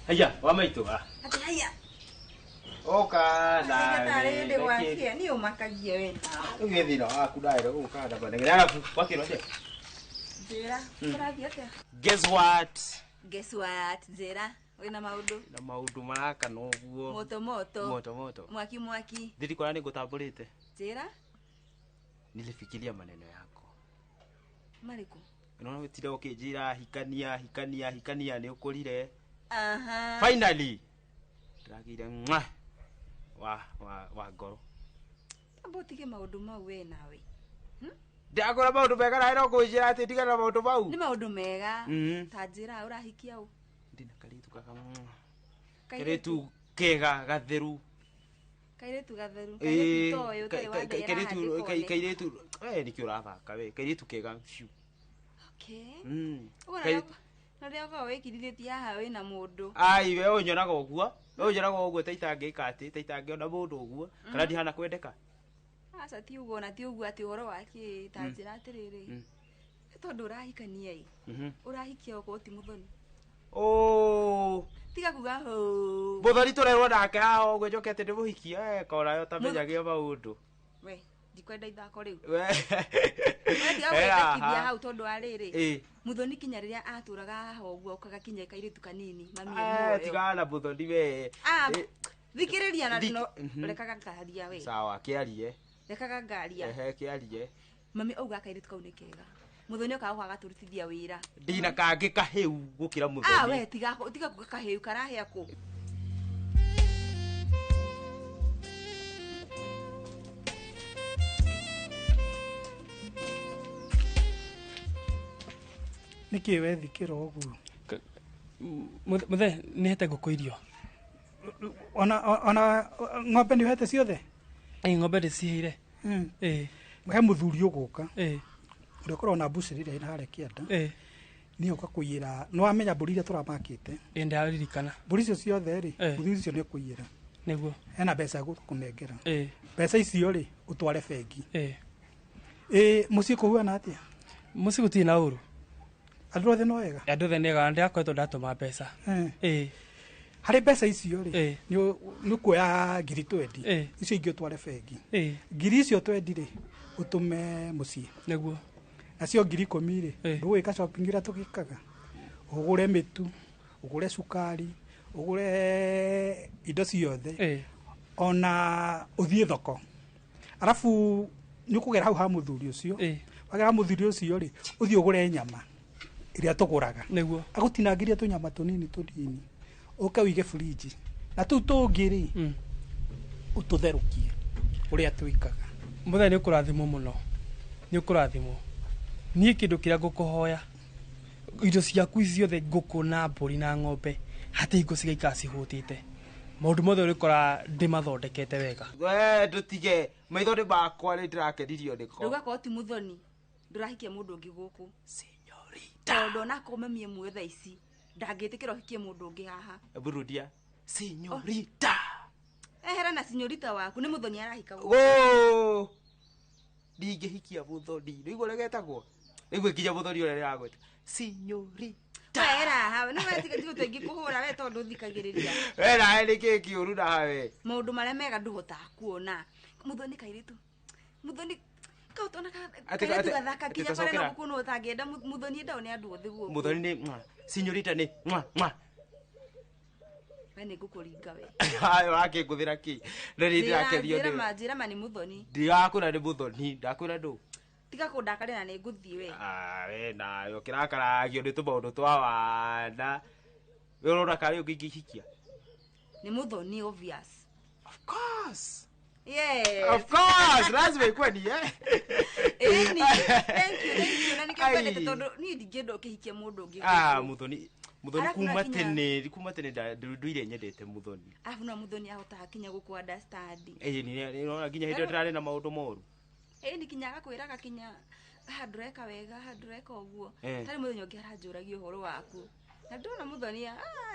Haya, wa maitũ ah. Ati haya. Oka na. Tarĩ ndĩ gwakia, niĩ ũmakagia we. Ũgĩ thĩna waku ndaĩra gũka na bana. Arabu wakĩrwo atĩa? Njĩra, kũrathiĩ atĩa? Guess what? Guess what? Njĩra, wĩna maũndũ? Na maũndũ marakana ũguo. Moto moto. Moto moto. Mwaki mwaki. Ndirikora nĩngũtambũrĩte. Njĩra. Nilifikiria maneno yako. Marĩkũ? No gũtire ũkĩnjĩra hikania hikania hikania nĩ ũkũrire. Aha. Finally ndĩragĩire mwa wa ngoro. Amba ũtige maũndũ mau we nawe. Ndagũra maũndũ mega nawe no kũnjĩra atĩ ndigane na maũndũ mau. Nĩ maũndũ mega. Ta njĩra ũrahikia ũ? Ndĩna kairĩtu kaka. Kairĩtu kega gatheru. Kairĩtu gatheru. Kairĩtu toĩ ũtarĩ wa ndera handĩkone. Kairĩtu we nĩkĩ ũrathaka we? Kairĩtu kega biũ. Okay. Ũguo na rĩrĩa ũkoragwo wĩkirithĩtie haha wĩna mũndũ. Ai we ũnyonaga ũguo. We ũnyonaga ũguo ta itangĩka atĩ ta itangĩona mũndũ ũguo kana ndihana kwendeka. Aca ti ũguo na ti ũguo atĩ ũhoro wa kĩ ta njĩra atĩrĩrĩ. Nĩ tondũ ũrahikania ĩ. Ũrahikia okorwo ti mũthoni. Oh. Tiga kuga hũ. Mũthoni tũrerwo nake haha ũguo njoke atĩ ndĩmũhikie korayo tamenyagio maũndũ. We ndikwenda ithako rĩu. We tiga gwĩthekithia hau tondũ wa rĩrĩ. Mũthoni kinya rĩrĩa atũraga haha ũguo okaga kinya kairĩtu kanini mami e muoyo. Tigana na mũthoni we. Thikĩrĩria na no rekaga ngaria we. Sawa kĩarie. Rekaga ngaria. Ehe kĩarie. Mami auga kairĩtu kau nĩ kega. Mũthoni okaga agatũrutithia wĩra. Ndina kangĩ kahĩu gũkĩra mũthoni. We tiga kuga kahĩu karahĩa kũ? Nĩkĩ wethikĩra ũguo? Mũthee nĩ hete ngũkũ irio. Ona ng'ombe nĩ ũhete ciothe? Ĩĩ ng'ombe ndĩciheire. Ĩĩ. He mũthuri ũgũka. Ĩĩ. Ũrĩa ũkoragwo na mbucĩrĩ ĩrĩa ĩna harĩa kĩanda. Ĩĩ. Nĩ oka kũiyĩra. Nĩ wamenya mbũri iria tũramakĩte? Ĩĩ ndaririkana. Mbũri icio ciothe rĩ, mũthuri ũcio nĩ ũkũiyĩra. Nĩguo. Hena mbeca egũkũnengera. Ĩĩ. Mbeca icio rĩ, ũtware bengi. Ĩĩ. Ĩĩ mũciĩ kũhuana atĩa? Mũciĩ gũtirĩ na ũru. Andũ othe no wega? Andũ othe nĩ ega, ndĩrakoretwo ndatũma mbeca. Ĩĩ. Harĩ mbeca icio rĩ, nĩ ũkuoya ngiri 20. Icio ingĩ ũtware bengi. Ngiri icio 20 rĩ, ũtũme mũciĩ. Nĩguo. Nacio ngiri 10 rĩ, ndũgwĩka shopping ĩrĩa tũgĩkaga. Ũgũre mĩtu, ũgũre cukari, ũgũre indo ciothe. Ona ũthiĩ thoko. Arabu nĩ ũkũgera hau ha mũthuri ũcio. Wagera mũthuri ũcio rĩ, ũthiĩ ũgũre nyama ĩrĩa tũgũraga. Nĩguo. Agũtinangĩrie tũnyama tũnini tũnini. Ũke ũige fridge. Na tũu tũngĩ rĩ, ũtũtherũkie ũrĩa twĩkaga. Mũthee nĩ ũkũrathimwo mũno. Nĩ ũkũrathimwo. Niĩ kĩndũ kĩrĩa ngũkũhoya, indo ciaku ciothe ngũkũ na mbũri na ng'ombe, hatirĩ hingo cigaikara cihũtĩte. Maũndũ mothe ũrĩkora ndĩmathondekete wega. We ndũtige maitho nĩ makwa nĩ ndĩrakenirio nĩko. Ndauga ti mũthoni ndũrahikia mũndũ ũngĩ gũkũ. Señorita. Tondũ onakorwo mami e muoyo thaa ici ndangĩtĩkĩra ũhikie mũndũ ũngĩ haha. Burudia. Señorita. Ehera na señorita waku nĩ mũthoni arahika gũkũ. Woo! Ndingĩhikia mũthoni. Nĩguo ũrĩa getagwo? Nĩguo nginya mũthoni ũrĩa ndĩragweta. Señorita. Wehera haha nĩ we tiga tiga tũingĩkũhũra we tondũ ũthikagĩrĩria. We nawe nĩkĩĩ kĩũru nawe? Maũndũ marĩa mega ndũhotaga kuona. Mũthoni kairĩtu. Mũthoni kautona kairĩtu gathaka kinya bara na gũkũ nũ ũtangĩenda mũthoni endagwo nĩ andũ othe gũkũ. Mũthoni nĩ mwa. Señorita nĩ mwa mwa. We nĩ ngũkũringa we. Hayo wakĩngũthĩra kĩ? Na nĩ ndĩrakenio nĩwe. Njĩra ma nĩ mũthoni. Ndirakwĩra nĩ mũthoni, ndakwĩra ndũ. Tiga kũndakarĩra nĩ ngũthiĩ we. We nawe ũkĩrakaragio nĩ tũmaũndũ twa wana. We ũrona karĩ ũngĩ ingĩhikia? Nĩ mũthoni obvious. Of course. Yes. Of course, lazima ikuwe ni eh. Ĩni, thank you, thank you. Na nĩkĩo ngwendete tondũ niĩ ndingĩenda ũkĩhikie mũndũ ũngĩ. Mũthoni mũthoni kuma tene nduire nyendete mũthoni. Arabu no mũthoni ahotaga kinya gũkũ understand. Ĩĩ nĩ ũrona nginya hĩndĩ ĩyo ndĩrarĩ na maũndũ moru. Ĩĩ nginya agakwĩraga kinya haha ndũreka wega, haha ndũreka ũguo. Tarĩ mũthenya ũngĩ aranjũragia ũhoro waku. Na ndona mũthoni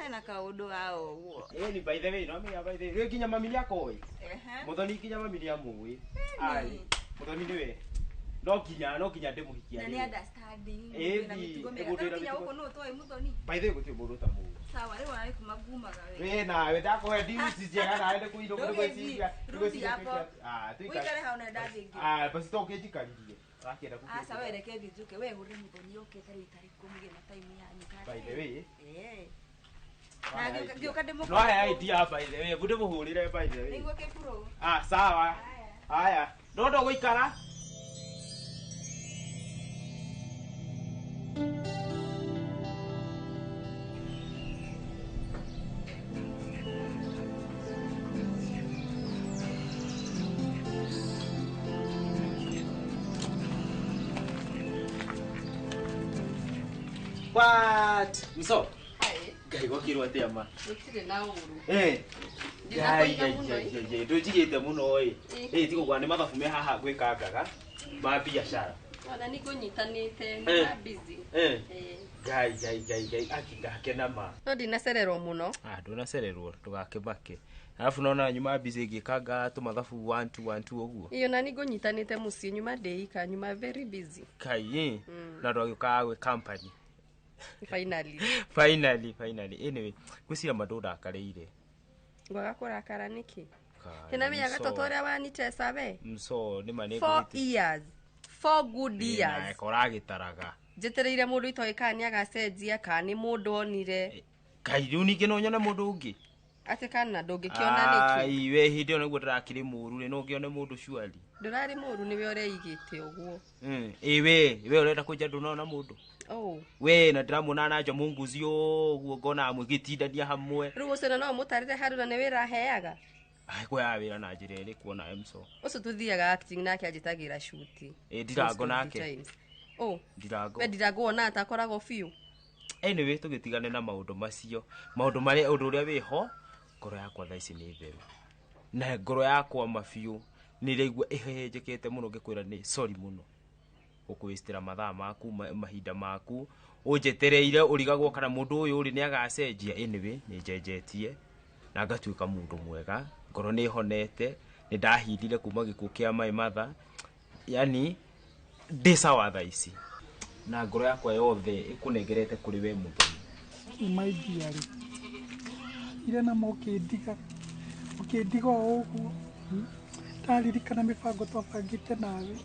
ena kaũndũ ha ũguo. Ĩĩ by the way, no menya by the way, nginya mami nĩakoĩ. Mũthoni nginya mami nĩamũĩ. Ai, mũthoni nĩwe. No nginya ndĩmũhikia. Na nĩ understanding na mĩtugo mĩega. Nginya gũkũ nũ ũtoĩ mũthoni. By the way gũtirĩ mũndũ ũtamũĩ. Sawa, rĩu ona nĩ kuma ngumaga we. We nawe ndakũhe deals njega nawe nĩ kũirwo nĩ gwĩciria. Rudi hapo. Ũikare hau na ndathiĩ ngĩ. Basi to ũkĩnjikaririe. Ũrakĩenda gũkĩnjikariria. Aca we reke thiĩ njuke we hũrĩre mũthoni oke tarĩu itarĩ kũmũgĩa na time yanyu. By the way. Na ngĩũka ndĩmũkore. No he idea by the way, ndĩmũhũrĩre by the way. Nĩguo kĩburo. Sawa. Haya. No ndũgũikara. What? Mso. Ngai gwakirwo atia ma? Gũtirĩ na ũru. Eh. Ndinakũiga mũno. Ndũnjigĩte mũno ĩ. Ĩ tigo kwa nĩ mathabu me haha gwĩkangaga ma biacara. Ona nĩ ngũnyitanĩte nĩ busy. Eh. Ngai ngai ngai ngai aki ndakena ma. No ndinacererwo mũno. Ah ndũnacererwo ndũgakĩmake. Alafu naona nyuma busy ngĩkanga tũmathabu 1 2 1 2 ũguo. Iyo na nĩ ngũnyitanĩte mũciĩ nyuma ndĩika nyuma very busy. Kai ĩ. Na ndwagĩũkaga gwĩ company. Finally. Finally, finally. Anyway, gwĩciria ma ndũndakareire. Ngwaga kũrakara nĩkĩ? Kĩnamenya gatoto ũrĩa wanitesa we? Mso nĩ ma nĩ 4 years. 4 good years. Koragĩtaraga. Njetereire mũndũ itoĩ kana nĩagacenjia kana nĩ mũndũ onire. Kai rĩu ningĩ no nyone mũndũ ũngĩ? Atĩ kana ndũngĩkĩona nĩkĩ? Ai we hĩndĩ ĩyo nĩguo ndĩrakĩrĩ mũru rĩ no ngĩone mũndũ surely. Ndũrarĩ mũru nĩwe ũreigĩte ũguo. Ĩ we ũrenda kũnja ndũnona mũndũ? Oh. We na ndĩramuona na Njomunguzi ũguo ngona mũgĩtindania hamwe. Rĩu ũcio no mũtarĩre Haruna nĩ wĩra aheaga? Ai kuoya wĩra na njĩra ĩrĩkũ ona mso. Ũcio tuthiaga acting nake anjĩtagĩra shoot. Ĩ ndirango nake. Oh. Ndirango. We ndirango ona atakoragwo biũ. Anyway tũgĩtigane na maũndũ macio. Maũndũ marĩa ũndũ ũrĩa wĩho ngoro yakwa thaa ici nĩ theru. Na ngoro yakwa mabiũ nĩ ĩraigua ĩhehenjekete mũno ngĩkwĩra nĩ sorry mũno. Ũkwĩcitĩra mathaa maku mahinda maku ũnjetereire ũrigagwo kana mũndũ ũyũ ũrĩ nĩ agacenjia. Anyway nĩ njenjetie na ngatuĩka mũndũ mwega, ngoro nĩ honete, nĩ ndahindire kuma gĩkuũ kĩa my mother, yani ndĩ sawa thaa ici na ngoro yakwa yothe ĩkũnengerete kũrĩ we Mũthoni. My dear ire na mũkĩndiga ũkĩndiga o ũguo ndaririkana mĩbango twabangĩte nawe,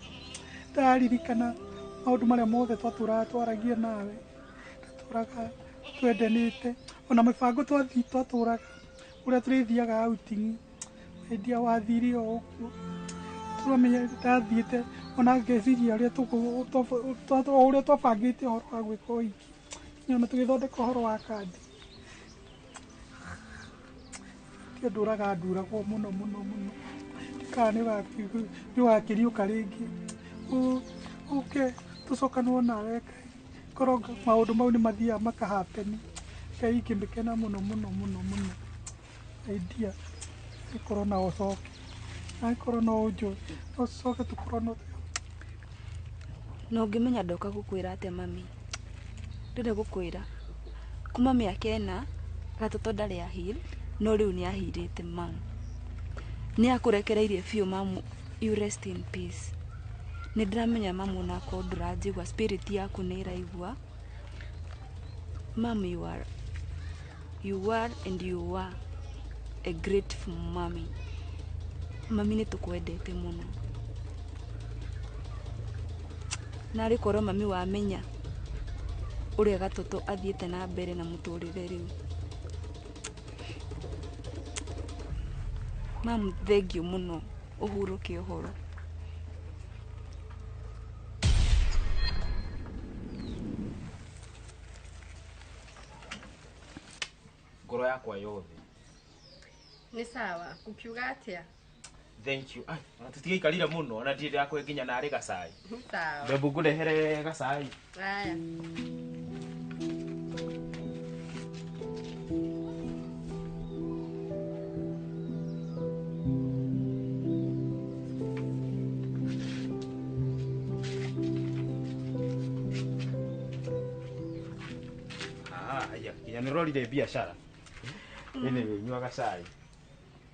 ndaririkana maũndũ marĩa mothe twatũraga twaragia nawe, twatũraga twendanĩte ona mĩbango twatũraga ũrĩa tũrĩthiaga outing endia wathire o ũguo tũramenya ndathiĩte ona ngeciria ũrĩa twabangĩte ũhoro wa gwĩka ũhiki nginya ona tũgĩthondeka ũhoro wa kandi ti ũndũ ũraga nduragwo mũno mũno mũno kana nĩ ũgakĩriũka rĩngĩ ũke tũcokanwo nawe Ngai korwo maũndũ mau nĩ mathiaga makahapeni Ngai ingĩmĩkena mũno mũno mũno mũno idea ikorwo na ũcoke angĩkorwo no ũnjũĩ no tũcoke tũkorwo no na ũngĩmenya ndoka gũkwĩra atĩa mami ndĩrenda gũkwĩra kuma mĩaka ĩna gatoto ndarĩ ahil no rĩu nĩ ahirĩte mamu nĩ akũrekereirie biũ mamu you rest in peace nĩ ndĩramenya mamu onako ndũranjigua spirit yaku nĩ ĩraigua mamu you are and you are a grateful mommy. Mami nĩ tũkwendete mũno narĩ korwo mami wamenya ũrĩa gatoto athiĩte na mbere na mũtũrĩre rĩu mamu thengiũ mũno ũhurũke ũhoro. Ngoro yakwa yothe nĩ sawa kukiuga atĩa? Thank you. Ai, ona tũtigaikarire mũno ona ndirĩ ndakũhe nginya narĩ gacai. Sawa. Mbembe ngũrehere gacai. Haya. Ah, aya, nginya nĩũrorire biacara. Anyway, nyua gacai.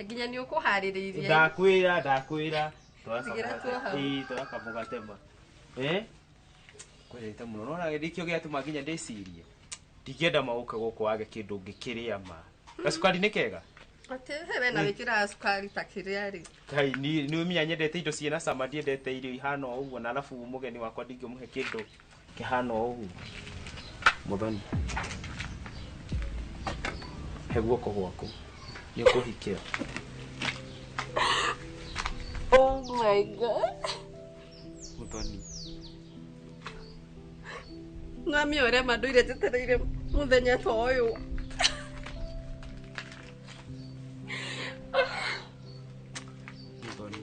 Nginya nĩ ũkũharĩrĩirie. Ndakwĩra. Toya kamũgate ma. Kwendete mũno nona gĩkĩo gĩatũma nginya ndĩcirie. Ndingĩenda maũke gũkũ wage kĩndũ ngĩkĩrĩa ma. Gacukari nĩ kega? Atĩ we na wĩkĩraga cukari ta kĩrĩa rĩ. Kai nĩ ũmenya nyendete indo ciĩna cama ndiendete irio ihana o ũguo na arabu mũgeni wakwa ndingĩmũhe kĩndũ kĩhana o ũguo. Mũthoni. He guoko gwaku. Nĩ ũkũhikĩra. Oh my God. Mũthoni. Ng'amia ũrĩa manduire njetereire mũthenya ta ũyũ. Mũthoni.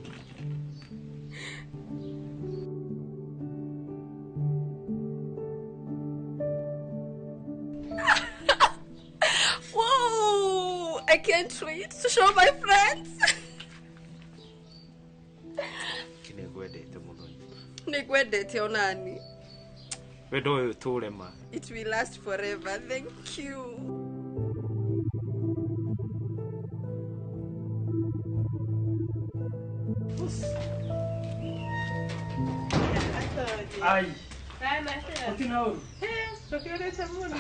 I can't wait to show my friends. Nĩngwendete mũno. Nĩngwendete onani. Wendo ũyũ ũtũre ma. It will last forever. Thank you. Ai. Utina ũru. Tũkĩũrĩte mũno.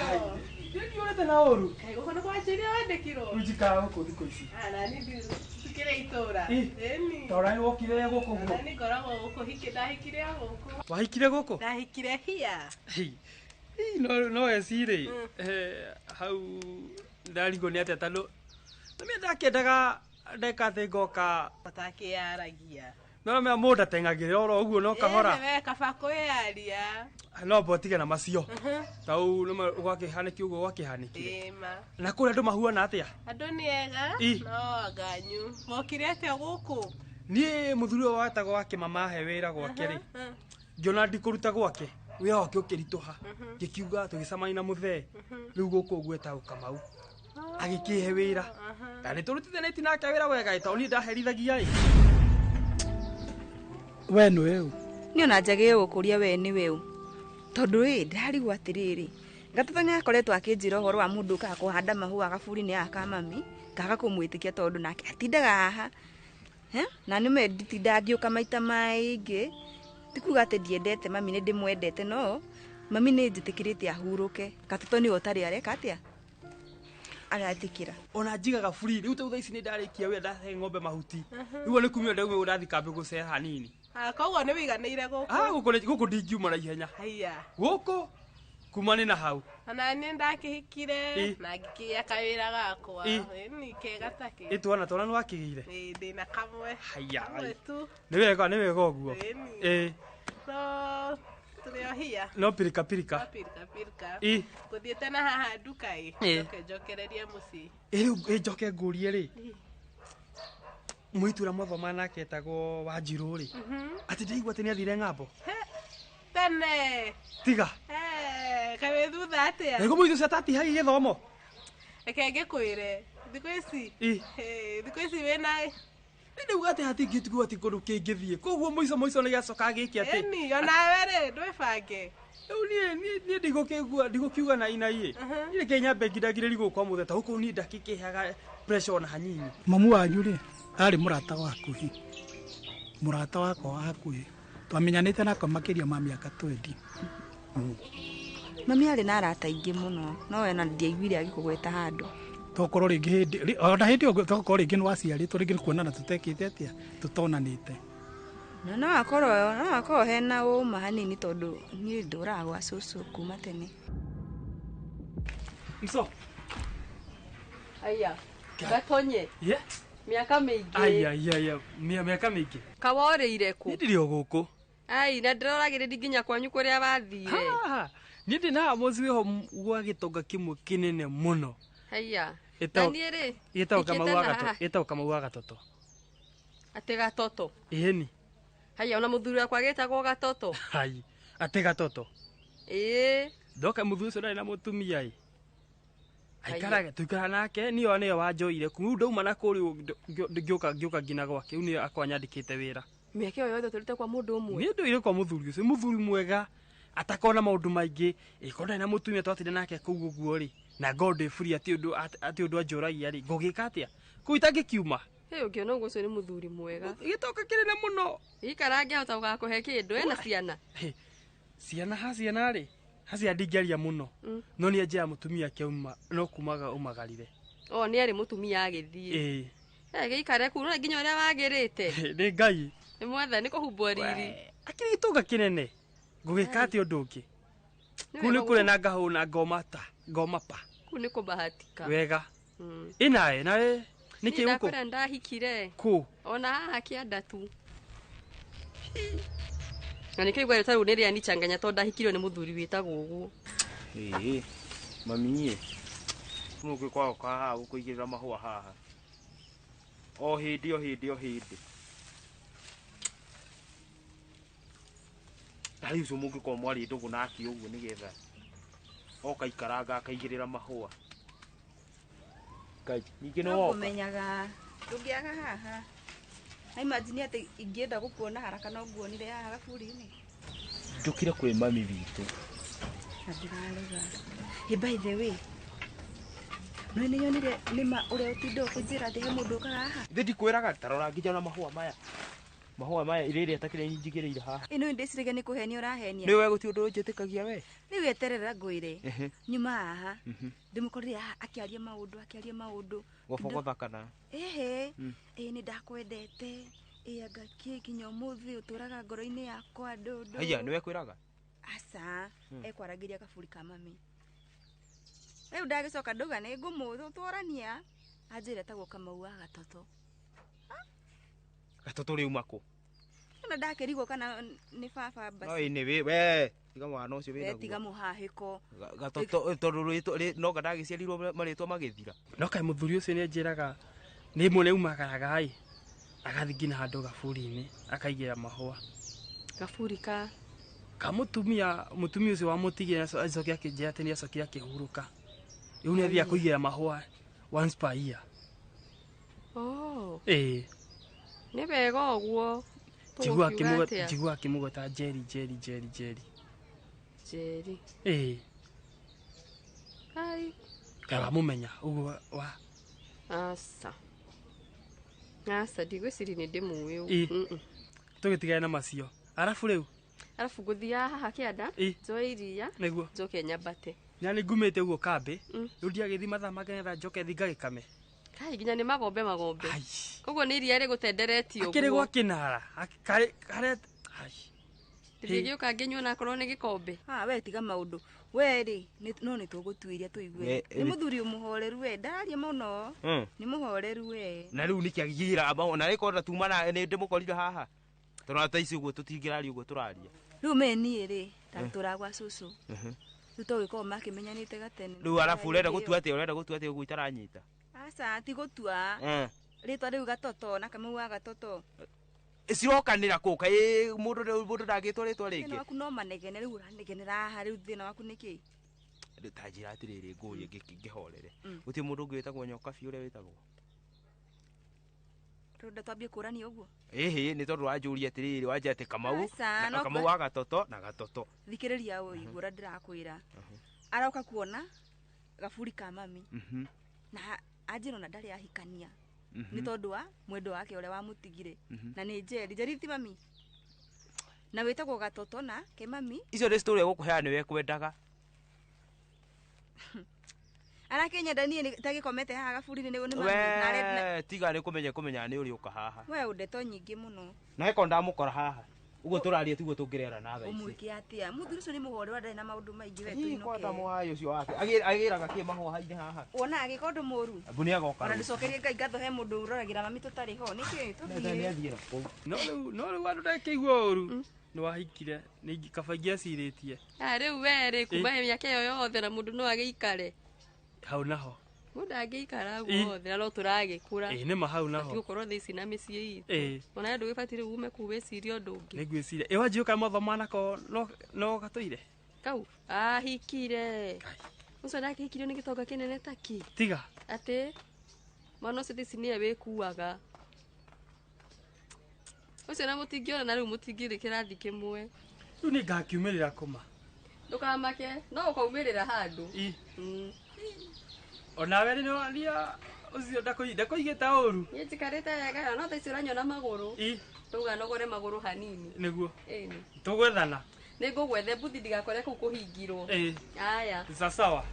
Ndiũrĩte na ũru. Gũkũ nĩ kwanjĩrĩria wandĩkirwo. Rĩu njikaraga gũkũ thikũ ici. Nani tukĩrĩ itũra. Ĩni. Ta ũrani wokire gũkũ guo. Nani ngoragwo gũkũ ndahikire o gũkũ. Wahikire gũkũ? Ndahikire hia. No ecirĩ hau ndarigwo nĩ atĩa tondũ nĩmenya ndakĩendaga ndeka atĩ ngoka. Ũtakĩyaragia. No mea mũndũ ateng'agĩrĩra oro ũguo no kahora. We kaba kwĩyaria. No mbotige na macio. Tau nĩma gwakĩhanĩkire ũguo gwakĩhanĩkire. Na kũrĩa andũ mahuana atĩa? Andũ nĩ ega no anganyu. Mokire atĩa gũkũ? Niĩ mũthuri ũyũ wetagwo wa kĩmama ahe wĩra gwake rĩ. Ngĩona ndikũruta gwake. Wĩra wake ũkĩritũha. Ngĩkiuga tũgĩcemania na mũthee. Rĩu gũkũ ũguo etagwo Kamau. Agĩkĩhe wĩra. Na nĩtũrutithanĩtie nake wĩra wega tondũ niĩ ndaherithagia ĩ. We nĩ ũũ? Niĩ ona njagĩrĩire gũkũria we nĩ weũ. Tondũ ĩ ndĩrarigwo atĩrĩrĩ. Gatũtho nĩakoretwo akĩnjĩra ũhoro wa mũndũ ũkaga kũhanda mahũa gaburi-inĩ gaka ka mami, ngaga kũmwĩtĩkia tondũ nake atindaga haha. Na nĩme nditindaga ngĩũka maita maingĩ. Ti kuga atĩ ndiendete mami, nĩ ndĩmwendete no mami nĩ njĩtĩkĩrĩte ahurũke. Gatũtho nĩwe ũtarĩ areka atĩa? Aretĩkĩra. Ona njigaga free rĩu tau thaa ici nĩ ndarĩkia wĩra ndahe ng'ombe mahuti. Rĩu nĩ kumia ndauma ndathi kambĩ gũcera hanini. Koguo nĩ wĩiganĩire gũkũ? Gũkũ ndingiuma na ihenya. Haiya. Gũkũ kuma nĩ na hau. Ona niĩ ndakĩhikire na ngĩkĩgĩa kawĩra gakwa. Ĩni kega ta kĩ. Ĩ twana twana nĩ wakĩgĩire? Ĩ ndĩna kamwe. Haiya. Kamwe tu. Nĩ wega nĩ wega ũguo. Ĩ. No tũrĩ o hia. No pirika pirika. No pirika pirika. Ĩ. Ngũthiĩte na haha nduka ĩ. Njoke njokererie mũciĩ. Ĩ rĩu njoke ngũrie rĩ. Mũitu ũrĩa mwathoma nake etagwo Wanjirũ rĩ. Atĩ ndaigua atĩ nĩathire ng'ambo. Tene. Tiga. Kaĩ wĩ thutha atĩa? Nĩguo mũitu ũcio atatihagia gĩthomo. Reke ngĩkwĩre. Thikũ ici. Thikũ ici wĩna ndauga atĩ hatingĩtigwo atĩ kũndũ kĩngĩthiĩ. Koguo mũico mũico nĩ gĩacoka gĩke atĩ. Ĩni onawe rĩ ndwĩbange. Rĩu niĩ ndigũkĩigua ndigũkiuga na ina ĩ. Niĩ reke nyambe ngindagirĩrie gũkũ kwa mũthee ta gũkũ niĩ ndakĩkĩheaga pressure ona hanini. Mamu wanyu rĩ arĩ mũrata wa hakuhĩ. Mũrata wakwa wa hakuhĩ. Twamenyanĩte nake makĩria ma mĩaka 20. Mami arĩ na arata aingĩ mũno no we ona ndiaiguire agĩkũgweta handũ. Tokorwo rĩngĩ hĩndĩ ona hĩndĩ ĩyo tokorwo rĩngĩ nĩwaciarĩtwo rĩngĩ nĩ kuonana tũtekĩte atĩa tũtonanĩte. Na no akorwo hena ũma hanini tondũ niĩ ndũraga gwa cũcũ kuma tene. Mso. Aya. Gatonye. Yeah. Mĩaka mĩingĩ. Aya aya mĩaka mĩingĩ. Kaworĩire kũ? Niĩ ndĩrĩ o gũkũ. Ai na ndĩroragĩrĩria nginya kwanyu kũrĩa wathire. Niĩ ndĩ na mũciĩ wĩho gwa gĩtonga kĩmwe kĩnene mũno. Haiya. Na niĩ rĩ ĩtagwo Kamau wa Gatoto. Atĩ Gatoto? Ĩni. Haiya ona mũthuri wakwa agĩtagwo Gatoto. Hai. Atĩ Gatoto. Ĩĩ. Ndoka mũthuri ũcio ndarĩ na mũtumia ĩ. Aikaraga tũikaraga nake niĩ nĩyo wanjoire kũu ndauma na kũrĩa ngĩũka nginya gwake rĩu nĩyo akwa nyandĩkĩte wĩra. Mĩaka ĩyo yothe tũrĩte kwa mũndũ ũmwe. Niĩ ndũire kwa mũthuri ũcio mũthuri mwega atakona maũndũ maingĩ ĩkorwo ndarĩ na mũtumia twatinda nake kũu ũguo rĩ na ngorwo ndĩ free atĩ ũndũ anjũragia rĩ ngũgĩka atĩa kũu itangĩkiuma. Hĩ ũngĩona ũguo ũcio nĩ mũthuri mwega. Gĩtoka kĩnene mũno. Ikara angĩhota gũgakũhe kĩndũ ena ciana. Ciana ha ciana rĩ hacia ndingĩaria mũno no nĩ anjĩra mũtumia ake uma no kumaga umagarire. O nĩ arĩ mũtumia agĩthiĩ. Ĩĩ. Gĩikare kũu no nginya ũrĩa wagĩrĩte. Nĩ Ngai. Nĩ mwathani kũhumbwo riri. Akĩrĩ gĩtonga kĩnene ngũgĩka atĩa ũndũ ũngĩ. Kũu nĩ kũrĩa na ngahũna ngoma ta ngoma pa. Kũu nĩ kũbahatika. Wega. Ĩ nawe nawe nĩkĩ gũkũ? Ndakwĩra ndahikire. Kũ? Ona haha kĩanda tu. Na nĩkĩo igua rĩtwa rĩu nĩ rĩanichanganya tondũ ndahikirio nĩ mũthuri wĩtagwo ũguo. Ĩĩ mami ĩ mũngĩ kwagoka haha gũkũigĩrĩra mahũa haha o hĩndĩ o hĩndĩ o hĩndĩ. Na rĩu ũcio mũngĩkorwo mwarĩ ndũgũ nake ũguo nĩgetha oka ikaranga akaigĩrĩra mahũa. Ngai ningĩ nĩ woka. Kũmenyaga ndũngĩaga haha. Na imagine atĩ ingĩenda gũkuona haraka no nguonire haha gaburi-inĩ. Njũkire kwĩ mami witũ. Na ndĩrarega. Hey, by the way, no nĩ nyonire nĩma ũrĩa ũtinda ũkĩnjĩra atĩ he mũndũ ũkaga haha. Ithe ndikwĩraga tarora nginya na mahũa maya. Mahũa maya iria ĩrĩa njigĩrĩire haha. Ĩno ndĩciragia nĩ kũhenia ũrahenia. Nĩ we gũtirĩ ũndũ ũnjĩtĩkagia we. Rĩu eterera ngwĩre. Nyuma haha. Ndĩmũkorire haha akĩaria maũndũ. Gũbogotha kana? Ehe. Ĩĩ nĩ ndakwendete. Ĩĩ anga kĩ nginya ũmũthĩ ũtũraga ngoro-inĩ yakwa ndũndũ. Haiya nĩwe kwĩraga? Aca, ekwaragĩria kaburi ka mami. Rĩu ndagĩcoka ndauga nĩ ngũmũtwarania. Anjĩra etagwo Kamau wa Gatoto. Gatoto rĩu kũ? Ona ndakĩrigwo kana nĩ baba basi. No ĩnĩ we tiga mwana ũcio wĩna. Tiga mũhahĩko. Gatoto tondũ rĩtwa no ndagĩciarirwo marĩtwa magĩthira. No kaĩ mũthuri ũcio nĩanjĩraga nĩ imwe nĩaumagaraga ĩ agathiĩ nginya handũ gaburi-inĩ akaigĩra mahũa. Gaburi ka? Ka mũtumia ũcio wamũtigire acoke akĩnjĩra atĩ nĩacokire akĩhurũka. Rĩu nĩathiaga kũigĩra mahũa once per year. Oh. Ĩĩ. Nĩ wega ũguo. Njigua akĩmũgweta Jerry Jerry Jerry Jerry. Jerry. Ĩĩ. Ai. Kaĩ wamũmenya ũguo wa. Aca. Aca ndigwĩciria nĩ ndĩmũĩ. Ĩĩ. Tũgĩtigane na macio. Arabu rĩu? Arabu ngũthiaga haha kĩanda, njoe iria, nĩguo njoke nyambate. Na nĩ ngumĩte ũguo kambĩ, rĩu ndiagĩthiĩ mathaa mangĩ nĩgetha njoke thiĩ ngagĩkame. Kai nginya nĩ magombe magombe. Koguo nĩ iria rĩgũtenderetio ũguo. Akĩrĩ gwa kĩnara. Karĩ ndingĩgĩũka ngĩnyua na akorwo nĩ gĩkombe. Ah, we tiga maũndũ. We rĩ, no nĩ tũgũtuĩria tũigue. Nĩ mũthuri mũhoreru we, ndararia mũno. Nĩ mũhoreru we. Na rĩu nĩkĩ agĩra mahũa na rĩkorwo tuma na nĩ ndĩmũkorire haha. Tondũ ta ici ũguo tũtingĩraria ũguo tũraria. Rĩu me niĩ rĩ, ta tũragwa cũcũ. Rĩu togĩkorwo makĩmenyanĩte gatene. Rĩu arabu ũrenda gũtua atĩa, ũrenda gũtua atĩa ũguo itaranyita? Aca, ti gũtua. Rĩtwa rĩu Gatoto na Kamau wa Gatoto. Cirokanĩra kũ? Kaĩ mũndũ ndangĩtwo rĩtwa rĩngĩ? Thĩna waku no manegene rĩu ũranegenera haha rĩu thĩna waku nĩ kĩ? Ta njĩra atĩrĩrĩ ngũrie ngĩhorere. Gũtirĩ mũndũ ũngĩ wĩtagwo Nyokabi ũrĩa wĩtagwo? Rĩu twambie kũrania ũguo? Ĩhĩ, nĩ tondũ wanjũria atĩrĩrĩ, wanjĩra atĩ Kamau, na Kamau wa Gatoto na Gatoto. Thikĩrĩria ũigue ũrĩa ndĩrakwĩra. Aroka kuona gaburi ka mami. Na anjĩra ona ndarĩ ahikania. Nĩ tondũ wa mwendo wake ũrĩa wamũtigire. Na nĩ Njeri, Njeri ti mami. Na wĩtagwo Gatoto na ke mami. Icio nĩ story egũkũheana nĩwe ekwendaga. Arakĩnyenda niĩ ta gĩkomete haha gaburi-inĩ nĩ mami. We tiga nĩ kũmenya kũmenya nĩ ũrĩũka haha. We ũndeto nyingĩ mũno. Na eko ndamũkora haha. Ũguo tũraria tiguo tũngĩrera na thaa ici. Ũmwĩke atĩa? Mũthuri ũcio nĩ mũhoreru ndarĩ na maũndũ maingĩ we tũinũke. Kwata mũhai ũcio wake. Agĩraga kĩ mahũa-inĩ haha? Wona agĩka ũndũ mũru. Abu nĩ agoka. Ona ndũcokerie Ngai ngatho he mũndũ ũroragĩra mami tũtarĩ ho. Nĩkĩ tũthiĩ? No rĩu no rĩu andũ ndakĩigua ũru. Nĩ wahikire nĩ kaba ingĩacirĩtie. Ah rĩu we rĩ kuma mĩaka ĩyo yothe na mũndũ no agĩikare. Hau naho. Mũndũ angĩikara guothe na no tũragĩkũra. Ĩĩ nĩma hau naho. Tigũkorwo thaa ici na mĩciĩ itũ. Ona ndũgĩbatiĩ rĩu ume kũu wĩcirie ũndũ ũngĩ. Nĩngwĩciria. Ĩ wanjĩũka mathoma nako no gatũire? Kau ahikire. Ũcio ndakĩhikirio nĩ gĩtonga kĩnene ta kĩ. Tiga. Atĩ mwana ũcio thaa ici nĩwe wĩkuaga. Ũcio na mũtingĩona na rĩu mũtingĩrĩ kĩrathi kĩmwe. Rĩu nĩ ngakiumĩrĩra kũma. Ndũkamake no ũkaumĩrĩra handũ. Onawe nĩ waria ũcio ndakũigĩte ũru. Niĩ njikarĩte wega no thaa ici ũranyona magũrũ. Ndauga nogore magũrũ hanini. Nĩguo. Ĩni. Tũgwethana. Nĩ ngũgwethe mbuthi ndigakore kũu kũhingirwo. Ĩĩ. Aya. Sawa.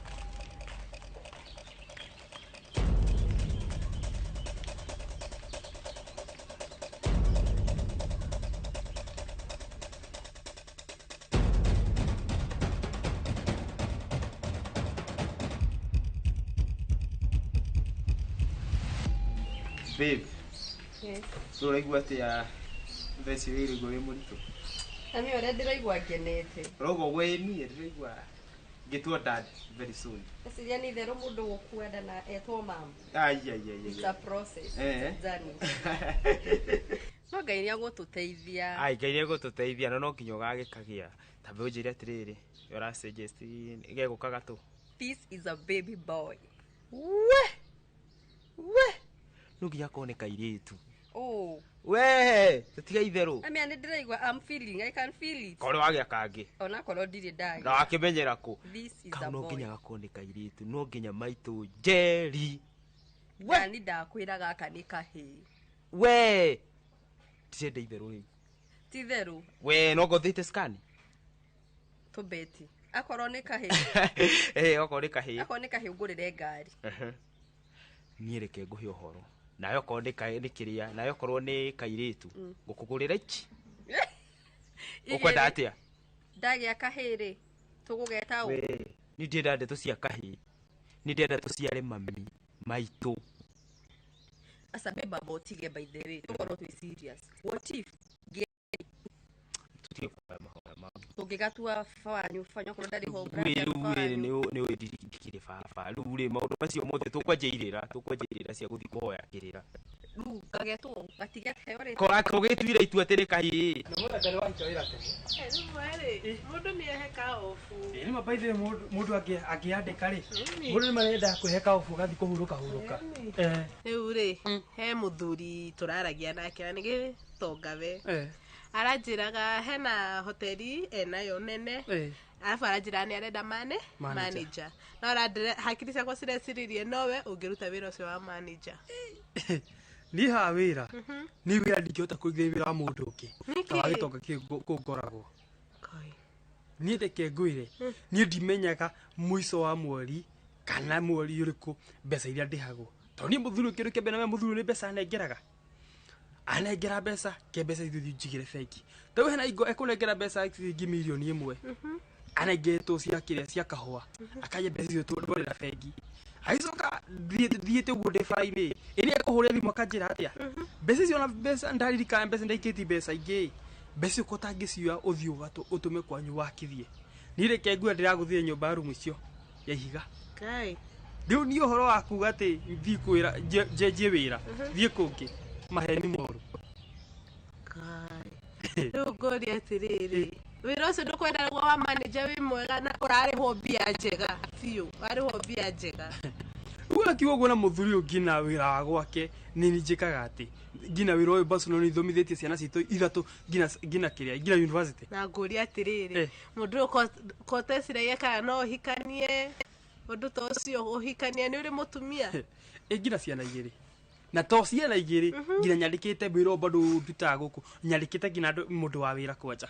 Babe. Yes. So ũraigua atĩa thaa ici wĩraigua wĩ mũritũ? Nami ũrĩa ndĩraigua ngenete. Ũrauga ũguo ĩ niĩ ndĩraigua ngĩtua dad very soon. Eciria nĩ itherũ mũndũ gũkua nda na etwo mam. Ai ai ai. It's a process. It's a journey. No Ngai nĩ agũtũteithia. Ai Ngai nĩ agũtũteithia no no nginya ũgagĩkagĩa. Ta ũnjĩre atĩrĩrĩ, ũra suggest gegũka gatũ. This is a baby boy. We! We no nginya akorwo nĩ kairĩtu. Oh. We tũtiga itherũ. Amia nĩ ndĩraigua, I'm feeling, I can feel it. Korwo wagĩa kangĩ. Onakorwo ndirĩ ndagĩa. Na wakĩmenyera kũ? This is Kau a no boy. nginya gakorwo nĩ kairĩtu, no nginya maitũ Njeri. Nani ndakwĩra gaka nĩ kahĩĩ. We ndirenda itherũ rĩu. Ti itherũ. We no ngothiĩte scan? Tũbeti. Akorwo nĩ kahĩĩ. Eh, okorwo nĩ kahĩĩ. Akorwo nĩ kahĩĩ ũngũrĩre ngari. Niĩ reke ngũhe ũhoro. Nawe okorwo nĩ nĩ kĩrĩa, nawe okorwo nĩ kairĩtu, ngũkũgũrĩra ichi. Ũkwenda atĩa? Ndagĩa kahĩĩ rĩ, tũgũgeta ũ? We, niĩ ndĩrenda ndeto cia kahĩĩ. Niĩ ndĩrenda tũciare mami maitũ. Aca babe, amba ũtige by the way, tũkorwo twĩ serious. What if Tũtige kũhoya mahoya mau. Tũngĩgatua baba wanyu, baba wanyu akorwo ndarĩ ho, Rĩu brother rĩu baba rĩ wanyu. nĩ ũĩ ndikĩrĩ baba. Rĩu rĩ maũndũ macio mothe tũkwanjia irĩra, tũkwanjia irĩra cia gũthiĩ kũhoya kĩrĩra. Rĩu gagetwo, gatigekaheo rĩtwa. Kora ũgĩtuire itua atĩ nĩ kahĩĩ. Na mũthemba nĩ wahika wĩra tene. Rĩmwe rĩ, mũndũ nĩ eheka obu. Ĩ nĩ ma by the way mũndũ angĩandĩka rĩ, mũndũ nĩ marendaga kwĩheka obu agathiĩ kũhurũka hurũka. Eh. Rĩu rĩ, he mũthuri tũraragia nake na nĩ gĩtonga we. Eh. Aranjĩraga hena hoteli enayo nene. Eh. Arabu aranjĩra nĩ arenda Manager. manager. No arandĩra hakiri ciakwa cireciririe nowe ũngĩruta wĩra ũcio wa manager. Niĩ haha wĩra, niĩ wĩra ndingĩhota kũigithia wĩra wa mũndũ ũngĩ. Nĩkĩ? Ta wa gĩtonga kĩu kũu ngoragwo. Niĩ reke ngwĩre, niĩ ndimenyaga mũico wa mweri kana mweri ũrĩkũ mbeca iria ndĩhagwo. Tondũ niĩ mũthuri ũyũ kĩndũ kĩa mbere na mũthuri ũyũ nĩ mbeca anengeraga. Anengera mbeca, ke mbeca ithuĩ njigĩre bengi. Ta rĩu hena hingo ekũnengera mbeca ciringi mirioni ĩmwe. Anengeretwo cia kĩrĩa cia kahũa. Akaiya mbeca icio twarĩra bengi. Agĩcoka thiĩte ũguo ndĩ bara-inĩ, ĩ nĩ ekũhũrĩra thimũ akanjĩra atĩa? Mbeca icio ona mbeca ndaririkana mbeca ndaikĩtie mbeca ingĩ. Mbeca icio ko ũtangĩcioya ũthiĩ ũtũme kwanyu wakithie. Niĩ reke ngue ndĩragũthire nyũmba ya rumu icio ya ihiga. Kai. Rĩu niĩ ũhoro wa kuga atĩ thiĩ kwĩra njenjie wĩra, thiĩ kũngĩ, maheni moru. Rĩu ngũria atĩrĩrĩ, wĩra ũcio ndũkwenda guo wa manager wĩ mwega na ũrarĩhwo mbia njega biũ, ũrarĩhwo mbia njega. Rĩu akiuga ũguo na mũthuri ũyũ nginya wĩra wa gwake nĩ niĩ njĩkaga atĩ nginya wĩra ũyũ Barcelona nĩ ithomithĩtie ciana citũ ithatũ nginya kĩrĩa nginya university. Na ngũria atĩrĩrĩ, Eh. mũndũ ũyũ ko ũteciragia kana no ũhikanie ũndũ ta ũcio, ũhikanie nĩ ũrĩ mũtumia? Ĩ nginya ciana igĩrĩ. Na to ciana igĩrĩ, nginya nyandĩkĩte wĩra ũyũ bado ndutaga gũkũ, nyandĩkĩte nginya mũndũ wa wĩra kwanja.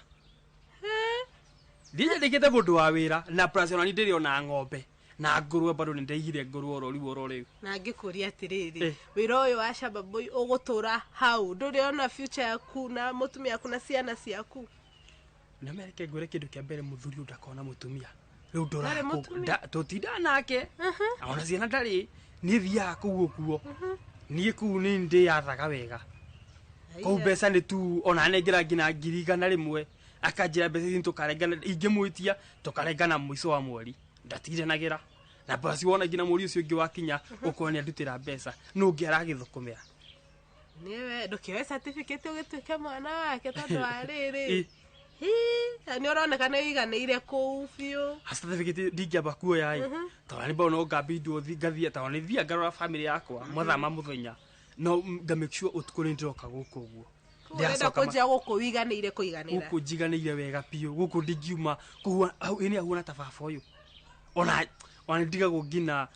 Ndiĩ nyandĩkĩte mũndũ wa wĩra na plus ona niĩ ndĩrĩ ona ng'ombe na ngũrwe bado nĩ ndaigire ngũrwe oro rĩu oro rĩu. Na ngĩkũria atĩrĩrĩ, Eh. wĩra ũyũ wa Shamba Boy ũgũtũra hau, ndũrĩ ona future yaku na mũtumia waku na ciana ciaku? Na mereke ngwĩre kĩndũ kĩa mbere mũthuri ũyũ ndakoragwo na mũtumia. Rĩu Ndarĩ mũtumia? tũtindaga nake. Ona ciana ndarĩ, niĩ thiaga kũu ũguo. Niĩ kũu nĩ ndĩyathaga wega. Kũu mbeca nĩ tu ona anengera nginya 100,000 akanjĩra mbeca ici tũkarengana, ingĩmwĩtia tũkarengana mũico wa mweri. Ndatindanagĩra. Na plus wona nginya mweri ũcio ũngĩ wakinya ũkorwo nĩ andutĩra mbeca, nũ ũngĩ aragĩthũkũmĩra. Nĩwe ndũkĩoe certificate ũgĩtuĩke mwana wake tondũ wa rĩrĩ. Ĩ. Hii, nĩ ũroneka nĩ ũiganĩire kũu biũ. Certificate ndingĩamba kuoya ĩ. Tondũ nĩ no ngambindwo ngathiĩ tondũ nĩ thiaga ngarora family yakwa mathaa ma mũthenya. No nga make sure ũtukũ nĩ ndĩroka gũkũ ũguo. Ũrenda kũnjia gũkũ ũiganĩire kũiganĩra. Gũkũ njiganĩire wega biũ, gũkũ ndingiuma kũu ĩ nĩ ahuana ta baba ũyũ. Ona nĩ ndigagwo nginya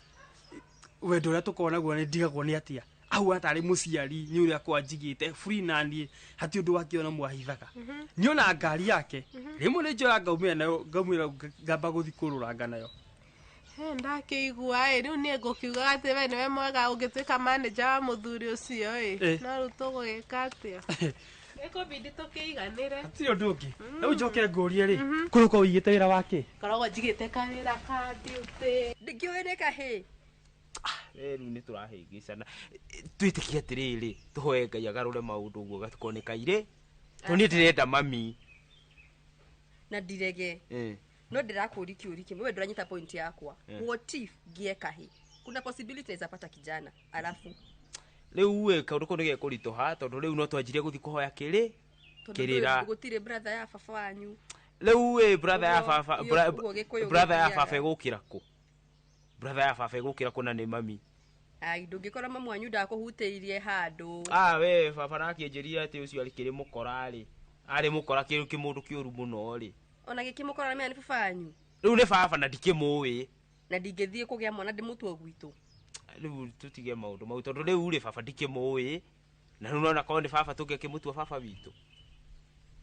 wendo ũrĩa tũkoragwo naguo nĩ ndigagwo nĩ atĩa. Ahuana tarĩ mũciari nĩ ũrĩa akwa njigĩte free na niĩ hatirĩ ũndũ wake ona mwahithaga. Niĩ ona ngari yake rĩmwe nĩ njoyaga ngaumĩra nayo ngaumĩra ngamba gũthiĩ kũrũranga nayo. He ndakĩigua ĩ, rĩu niĩ ngũkiugaga atĩ we nĩwe mwega ũngĩtuĩka manager wa mũthuri ũcio ĩ. Eh. No rĩu tũgũgĩka atĩa? Ĩkũbidi tũkĩiganĩre. Hatirĩ ũndũ ũngĩ. Rĩu njoke ngũrie rĩ, kũrĩ ũkoragwo ũigĩte wĩra wa kĩ? Ngoragwo njigĩte kawĩra ka duty. Ndingĩũĩ nĩ kahĩĩ. We rĩu nĩ tũrahĩngĩcana. Twĩtĩkie atĩrĩrĩ, tũhoe Ngai agarũre maũndũ ũguo gatikorwo nĩ kairĩ. Tondũ niĩ ndĩrenda mami. Na ndirege. Eh. No ndĩrakũũria kĩũria kĩmwe, we ndũranyita point yakwa. Eh. What if ngĩe kahĩĩ? Kuna possibility naweza pata kijana, alafu Rĩu ĩ kaũndũ kau nĩ gekũritũha tondũ rĩu no twanjirie gũthiĩ kũhoya kĩrĩ tondũ kĩrĩra. ndũĩ gũtirĩ brother ya baba wanyu. Rĩu ĩ brother ya Ũguo- baba, ũguo Gĩkũyũ brother ya gĩthiaga. baba ĩgũkĩra kũ? Brother ya baba ĩgũkĩra kũ na nĩ mami? Ai ndũngĩkora mamu wanyu ndakũhutĩirie handũ. Ah we baba nakĩnjĩrire atĩ ũcio arĩ kĩrĩ mũkora rĩ. Arĩ mũkora kĩrĩ kĩmũndũ kĩũru mũno rĩ. Ona gĩkĩmũkora nĩ baba wanyu. Rĩu nĩ baba na ndikĩmũĩ. Na ndingĩthiĩ kũgĩa mwana ndĩmũtue gwitũ. Rĩu tũtige maũndũ mau tondũ rĩu rĩ baba ndikĩmũĩ. Na rĩu nona korwo nĩ baba tũngĩkĩmũtua baba witũ.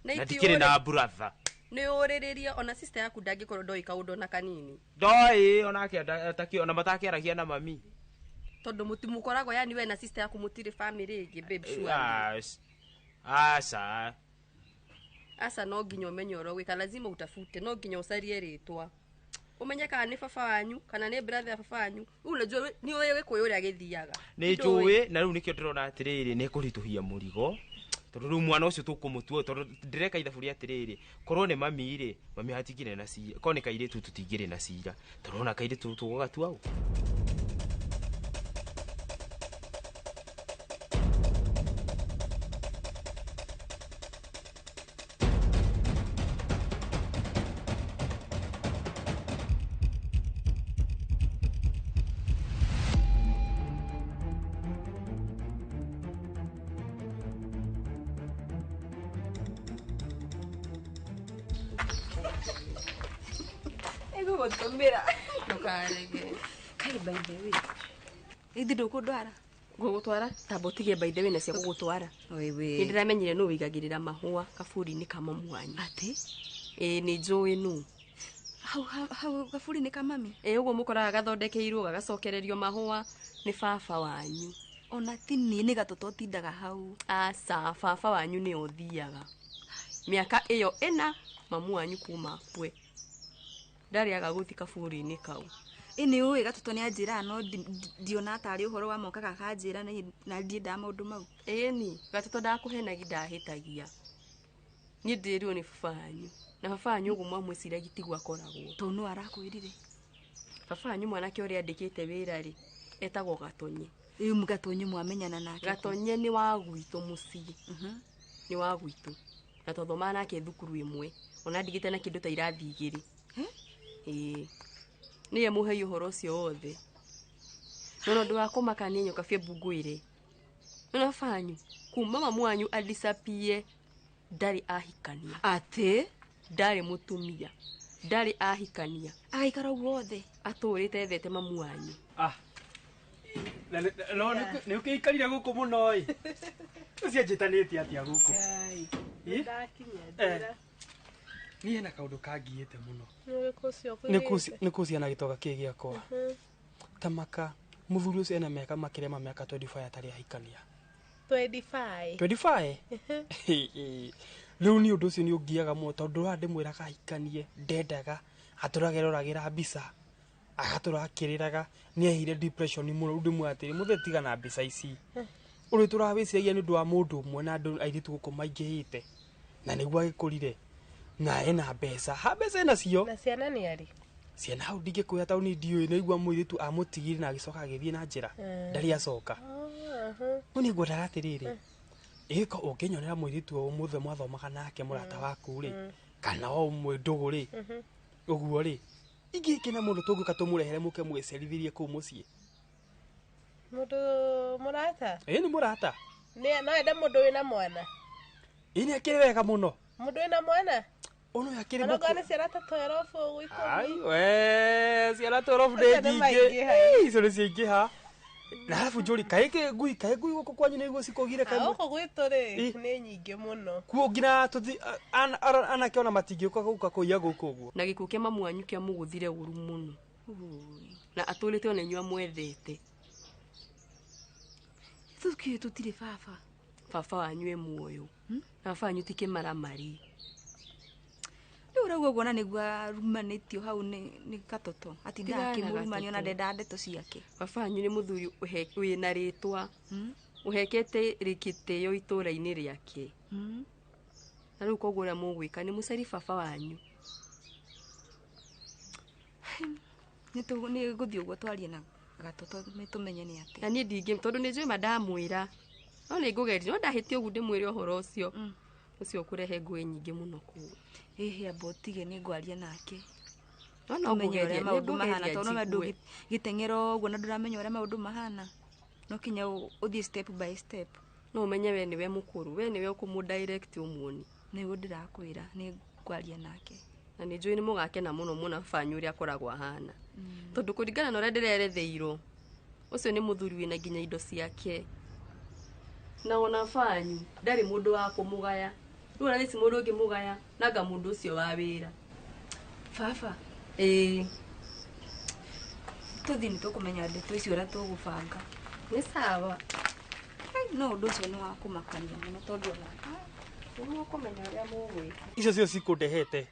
Na ndikĩrĩ na brother. Nĩ ũrĩrĩrie ona sister yaku ndangĩkorwo ndoĩ kaũndũ ona kanini. Ndoĩ onake atakĩ ona matakĩaragia na mami. Tondũ mũtimũkoragwo yani we na sister yaku mũtirĩ family ĩngĩ babe sure. Aca. Aca no nginya ũmenye ũrĩa ũgwĩka, lazima utafute, no nginya ũcarie rĩtwa. Ũmenye kana nĩ baba wanyu kana nĩ brother ya baba wanyu. Rĩu unajua nĩ ũĩ Gĩkũyũ ũrĩa gĩthiaga. Nĩ njũĩ na rĩu nĩkĩo ndĩrona atĩrĩrĩ nĩ kũritũhia mũrigo. Tondũ rĩu mwana ũcio tũkũmũtua tondũ ndĩreka ithabu rĩa atĩrĩrĩ korwo nĩ mami rĩ mami hatingĩrĩ na cira korwo nĩ kairĩtu tũtingĩrĩ na cira tondũ ona kairĩtu tũgũgatua ũ. Ĩgũgũtũmĩra. Ndũkarege. Kai by the way. Ithi ndũkũndwara? Ngũgũtwara tamba ũtige by the way na cia gũgũtwara. Wewe. Nĩ ndĩramenyire nũ wĩigagĩrĩra mahũa kaburi-inĩ ka mamu wanyu. Atĩ? Ĩĩ nĩ njũĩ nũ. Hau hau kaburi-inĩ ka mami? Ĩĩ ũguo mũkoraga gathondekeirwo gagacokererio mahũa nĩ baba wanyu. Ona ti niĩ nĩ gatũtũ ũtindaga hau. Aca baba wanyu nĩ ũthiaga. Mĩaka ĩyo ĩna mamu wanyu kuma akue. Ndarĩaga gũthi kaburi-inĩ kau. Ĩ nĩ ũĩ gatũtũ nĩ anjĩraga no ndiona tarĩ ũhoro wa mokaga akanjĩra na ndiendaga maũndũ mau. Ĩni gatũtũ ndakũhenagia ndahĩtagia. Niĩ ndĩrirwo nĩ baba wanyu. Na baba wanyu ũguo mwamwĩciragia tiguo akoragwo. Tondũ nũ arakwĩrire? Baba wanyu mwanake ũrĩa andĩkĩte wĩra rĩ etagwo Gatonye. Rĩu Gatonye mwamenyana nake? Gatonye nĩ wa gwitũ mũciĩ. Nĩ wa gwitũ. Na twathomaga nake thukuru ĩmwe. Ona ndigĩte na kĩndũ ta irathi igĩrĩ. Ĩĩ. Nĩye mũhei ũhoro ũcio wothe. No ũndũ wa kũmakania nyoka bie mbungũire. No baba wanyu kuma mamu wanyu adisapie ndarĩ ahikania. Atĩ? Ndarĩ mũtumia. Ndarĩ ahikania. Agaikara ũguo wothe? Atũrĩte ethete mamu wanyu. Ah. No nĩ ũkĩikarire gũkũ mũno ĩ. Ũcio njĩtanĩtie atĩa gũkũ? Ndakinya njĩra. Niĩ hena kaũndũ kangiĩte mũno. Nĩ Nĩ kũciana gĩtoga kĩ gĩakwa. Tamaka mũthuri ũcio ena mĩaka makĩria ma mĩaka 25 atarĩ ahikania. 25. 25? Rĩu nĩ ũndũ ũcio nĩ ũngiaga mũno tondũ ũrĩa ndĩmwĩraga ahikanie ndendaga atũraga eroragĩra mbica agatũra akĩrĩraga nĩ ehire depression mũno. Rĩu ndĩmwĩra atĩrĩ mũthee tiga na mbica ici. Ũrĩa tũrawĩciragia nĩ ũndũ wa mũndũ ũmwe na andũ airĩtu gũkũ maingĩhĩte na nĩguo agĩkũrire na ena mbeca ha mbeca ena cio na ciana nĩ arĩ ciana hau ndingĩkwĩra tondũ niĩ ndiũĩ nĩigua mũirĩtu amũtigire na agĩcoka agĩthiĩ na njĩra ndarĩ acoka. No nĩ ngwendaga atĩrĩrĩ ĩko ũngĩnyonera mũirĩtu o ũmũthĩ mwathomaga nake mũrata waku rĩ kana o ũmwe ndũgũ rĩ ũguo rĩ ingĩkena mũndũ tũngĩũka tũmũrehere mũke mwĩcerithĩrie kũu mũciĩ. Mũndũ mũrata? Ĩĩ nĩ mũrata. Nĩ no ende mũndũ wĩna mwana? Ĩĩ nĩ akĩrĩ wega mũno. Mũndũ wĩna mwana? Ono yakĩrĩ mũkũ. Ono ciana ta 12 ũguo 10. Ai we ciana 12 nĩ nyingĩ. Icio nĩ ciaingĩha. Na arabu njũri kaĩ ngui kaĩ ngui gũkũ kwanyu nĩguo cikũgire kaĩ gũkũ gwitũ rĩ nĩ nyingĩ mũno. Kuo nginya tũthi anake ona matingĩũka gũka kũiya gũkũ ũguo. Na gĩkuũ kĩa mamu wanyu kĩamũgũthire ũru mũno. Na atũrĩte ona inyuĩ amwethete. Tũkĩ tũtirĩ baba. Baba wanyu e muoyo. Na baba wanyu ti kĩmaramari. Rĩu ũrauga ũguo na nĩguo arumanĩtio hau nĩ gatoto atindaga akĩmũrumania ona ndendaga ndeto ciake. Baba wanyu nĩ mũthuri wĩna rĩtwa ũhekete gĩtĩo itũra-inĩ rĩake. Na rĩu koguo ũrĩa mũgwĩka nĩ mũcari baba wanyu. Nĩ gũthiĩ ũguo twarie na gatoto tũmenye nĩ atĩa. Na niĩ ndingĩ tondũ nĩ njũĩ ma ndamwĩra no nĩ ngũgeria no ndahĩtia ũguo ndĩmwĩre ũhoro ũcio ũcio ũkũrehe ngũĩ nyingĩ mũno kũu. Ĩhĩ amba ũtige nĩ ngwaria nake. No no Ũmenye ũrĩa ngũgeria maũndũ mahana tondũ no njigue. ndũgĩteng'era ũguo na ndũramenya ũrĩa maũndũ mahana. No kinya ũthiĩ step by step. No ũmenye we nĩwe mũkũrũ, we nĩwe ũkũmũ-direct ũmuoni. Nĩguo ndĩrakwĩra, nĩ ngwaria nake. Na nĩ njũĩ nĩ mũgakena mũno mũno banyu ũrĩa akoragwo ahana. Tondũ kũringana na ũrĩa ndĩreretheirwo, ũcio nĩ mũthuri wĩna nginya indo ciake. Na ona banyu ndarĩ mũndũ wa kũmũgaya. Rĩu ona ici mũndũ ũngĩmũgaya nanga mũndũ ũcio wa wĩra. Baba. Ĩĩ. Tũthiĩ nĩ tũkũmenya ndeto icio ũrĩa tũgũbanga. Nĩ sawa. No ũndũ ũcio nĩ wa kũmakania mũno tondũ ona nĩmũkũmenya ũrĩa mũgwĩka. Icio cio cikũndehete.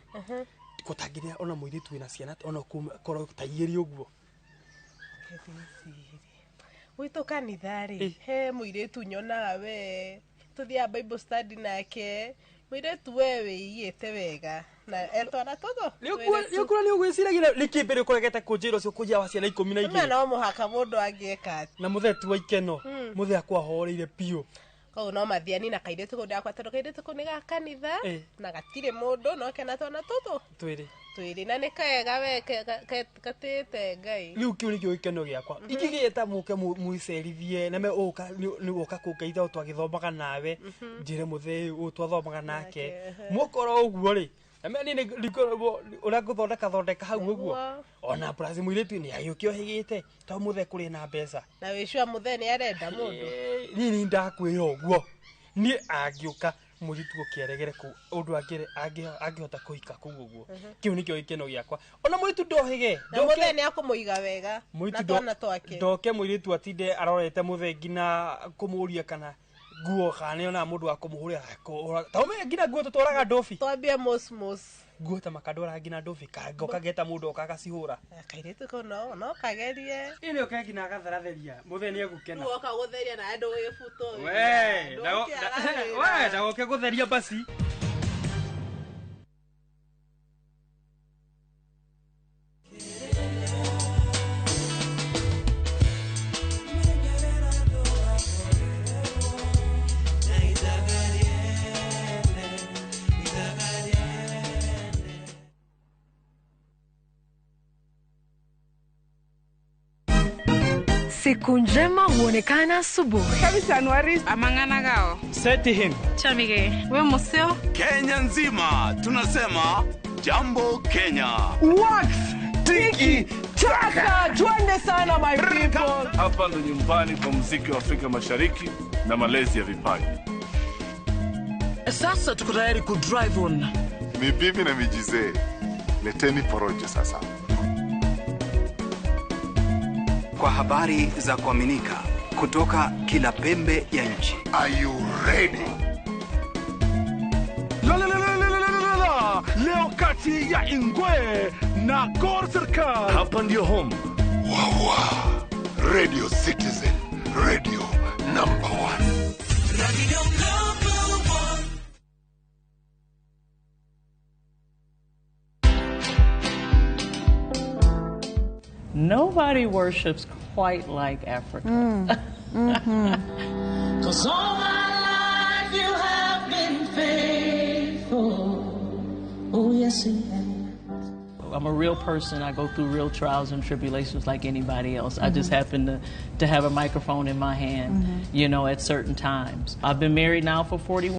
Gũtangĩrĩa ona mũirĩtu wĩna ciana ona korwo ta igĩrĩ ũguo. Gwitũ kanitha rĩ, he mũirĩtu nyonaga we tũthiaga Bible study nake, mũirĩtu we wĩigĩte wega na etwana tũtũ. Nĩũkũra nĩ ũgwĩciragia nĩkĩ mbere ũkoregete kũnjĩra ũcio kũnjĩra wa ciana 12. No mũhaka mũndũ angĩeka atĩ. Na mũthee ti wa ikeno, mũthee akwahoreire biũ. Koguo no mathiani na kairĩtu kau ndakwa tondũ kairĩtu kau nĩ ga kanitha na gatirĩ mũndũ no kena twana tũtũ twĩrĩ. Twĩrĩ na nĩ kega we gatĩte Ngai. Rĩu kĩu nĩkĩo gĩkeno gĩakwa. Ingĩgĩeta mũke mũicerithie na me ũka nĩ ũka kũngeitha twagĩthomaga nawe njĩre mũthee ũyũ twathomaga nake. Mũkorwo ũguo rĩ, na me niĩ ũrĩa ngũthondeka thondeka hau ũguo. Ona plus mũirĩtu nĩ agĩũke ohĩgĩte tondũ mũthee kũrĩ na mbeca. Na wĩcua mũthee nĩ arenda mũndũ. Niĩ nĩ ndakwĩra ũguo. Niĩ angĩũka mũirĩtu ũkĩaregere kũu ũndũ angĩhota kũhika kũu ũguo. Kĩu nĩkĩo gĩkeno gĩakwa. Ona mũirĩtu ndohĩge. Na mũthee nĩ akũmũiga wega na twana twake. Ndoke mũirĩtu atinde arorete mũthee nginya kũmũria kana nguo kana nĩonaga mũndũ wa kũmũhũrĩra. Ta ũmenye nginya nguo tũtwaraga ndobi. Twambie mosmos. Nguo ta makandwara nginya ndobi ngoka ngeta mũndũ oka agacihũra. Kairĩtu kau no kagerie. Ĩ nĩ oke nginya agatheratheria. Mũthee nĩ egũkena. Rĩu oka gũtheria na andũ gĩbuto. We ndagoke gũtheria basi. Siku njema huonekana asubuhi. Amang'ana Seti him. Chamige. We museo. Kenya nzima tunasema jambo Kenya. Wax tiki taka twende sana my people. Hapa ndo nyumbani kwa muziki wa Afrika Mashariki na malezi ya vipaji. Sasa tuko tayari ku drive on. Ni bibi na mijizee. Leteni porojo sasa. Kwa habari za kuaminika kutoka kila pembe ya nchi. Are you ready? La la la la la la la. Leo kati ya Ingwe na Gor Serikal. Hapa ndio home. Wawa. Radio Citizen, radio number 1. Radio number 1. Nobody worships quite like Africa. 'Cause all my life you have been faithful. Oh, yes, you have. I'm a real person. I go through real trials and tribulations like anybody else. I just happen to have a microphone in my hand, you know, at certain times. I've been married now for 41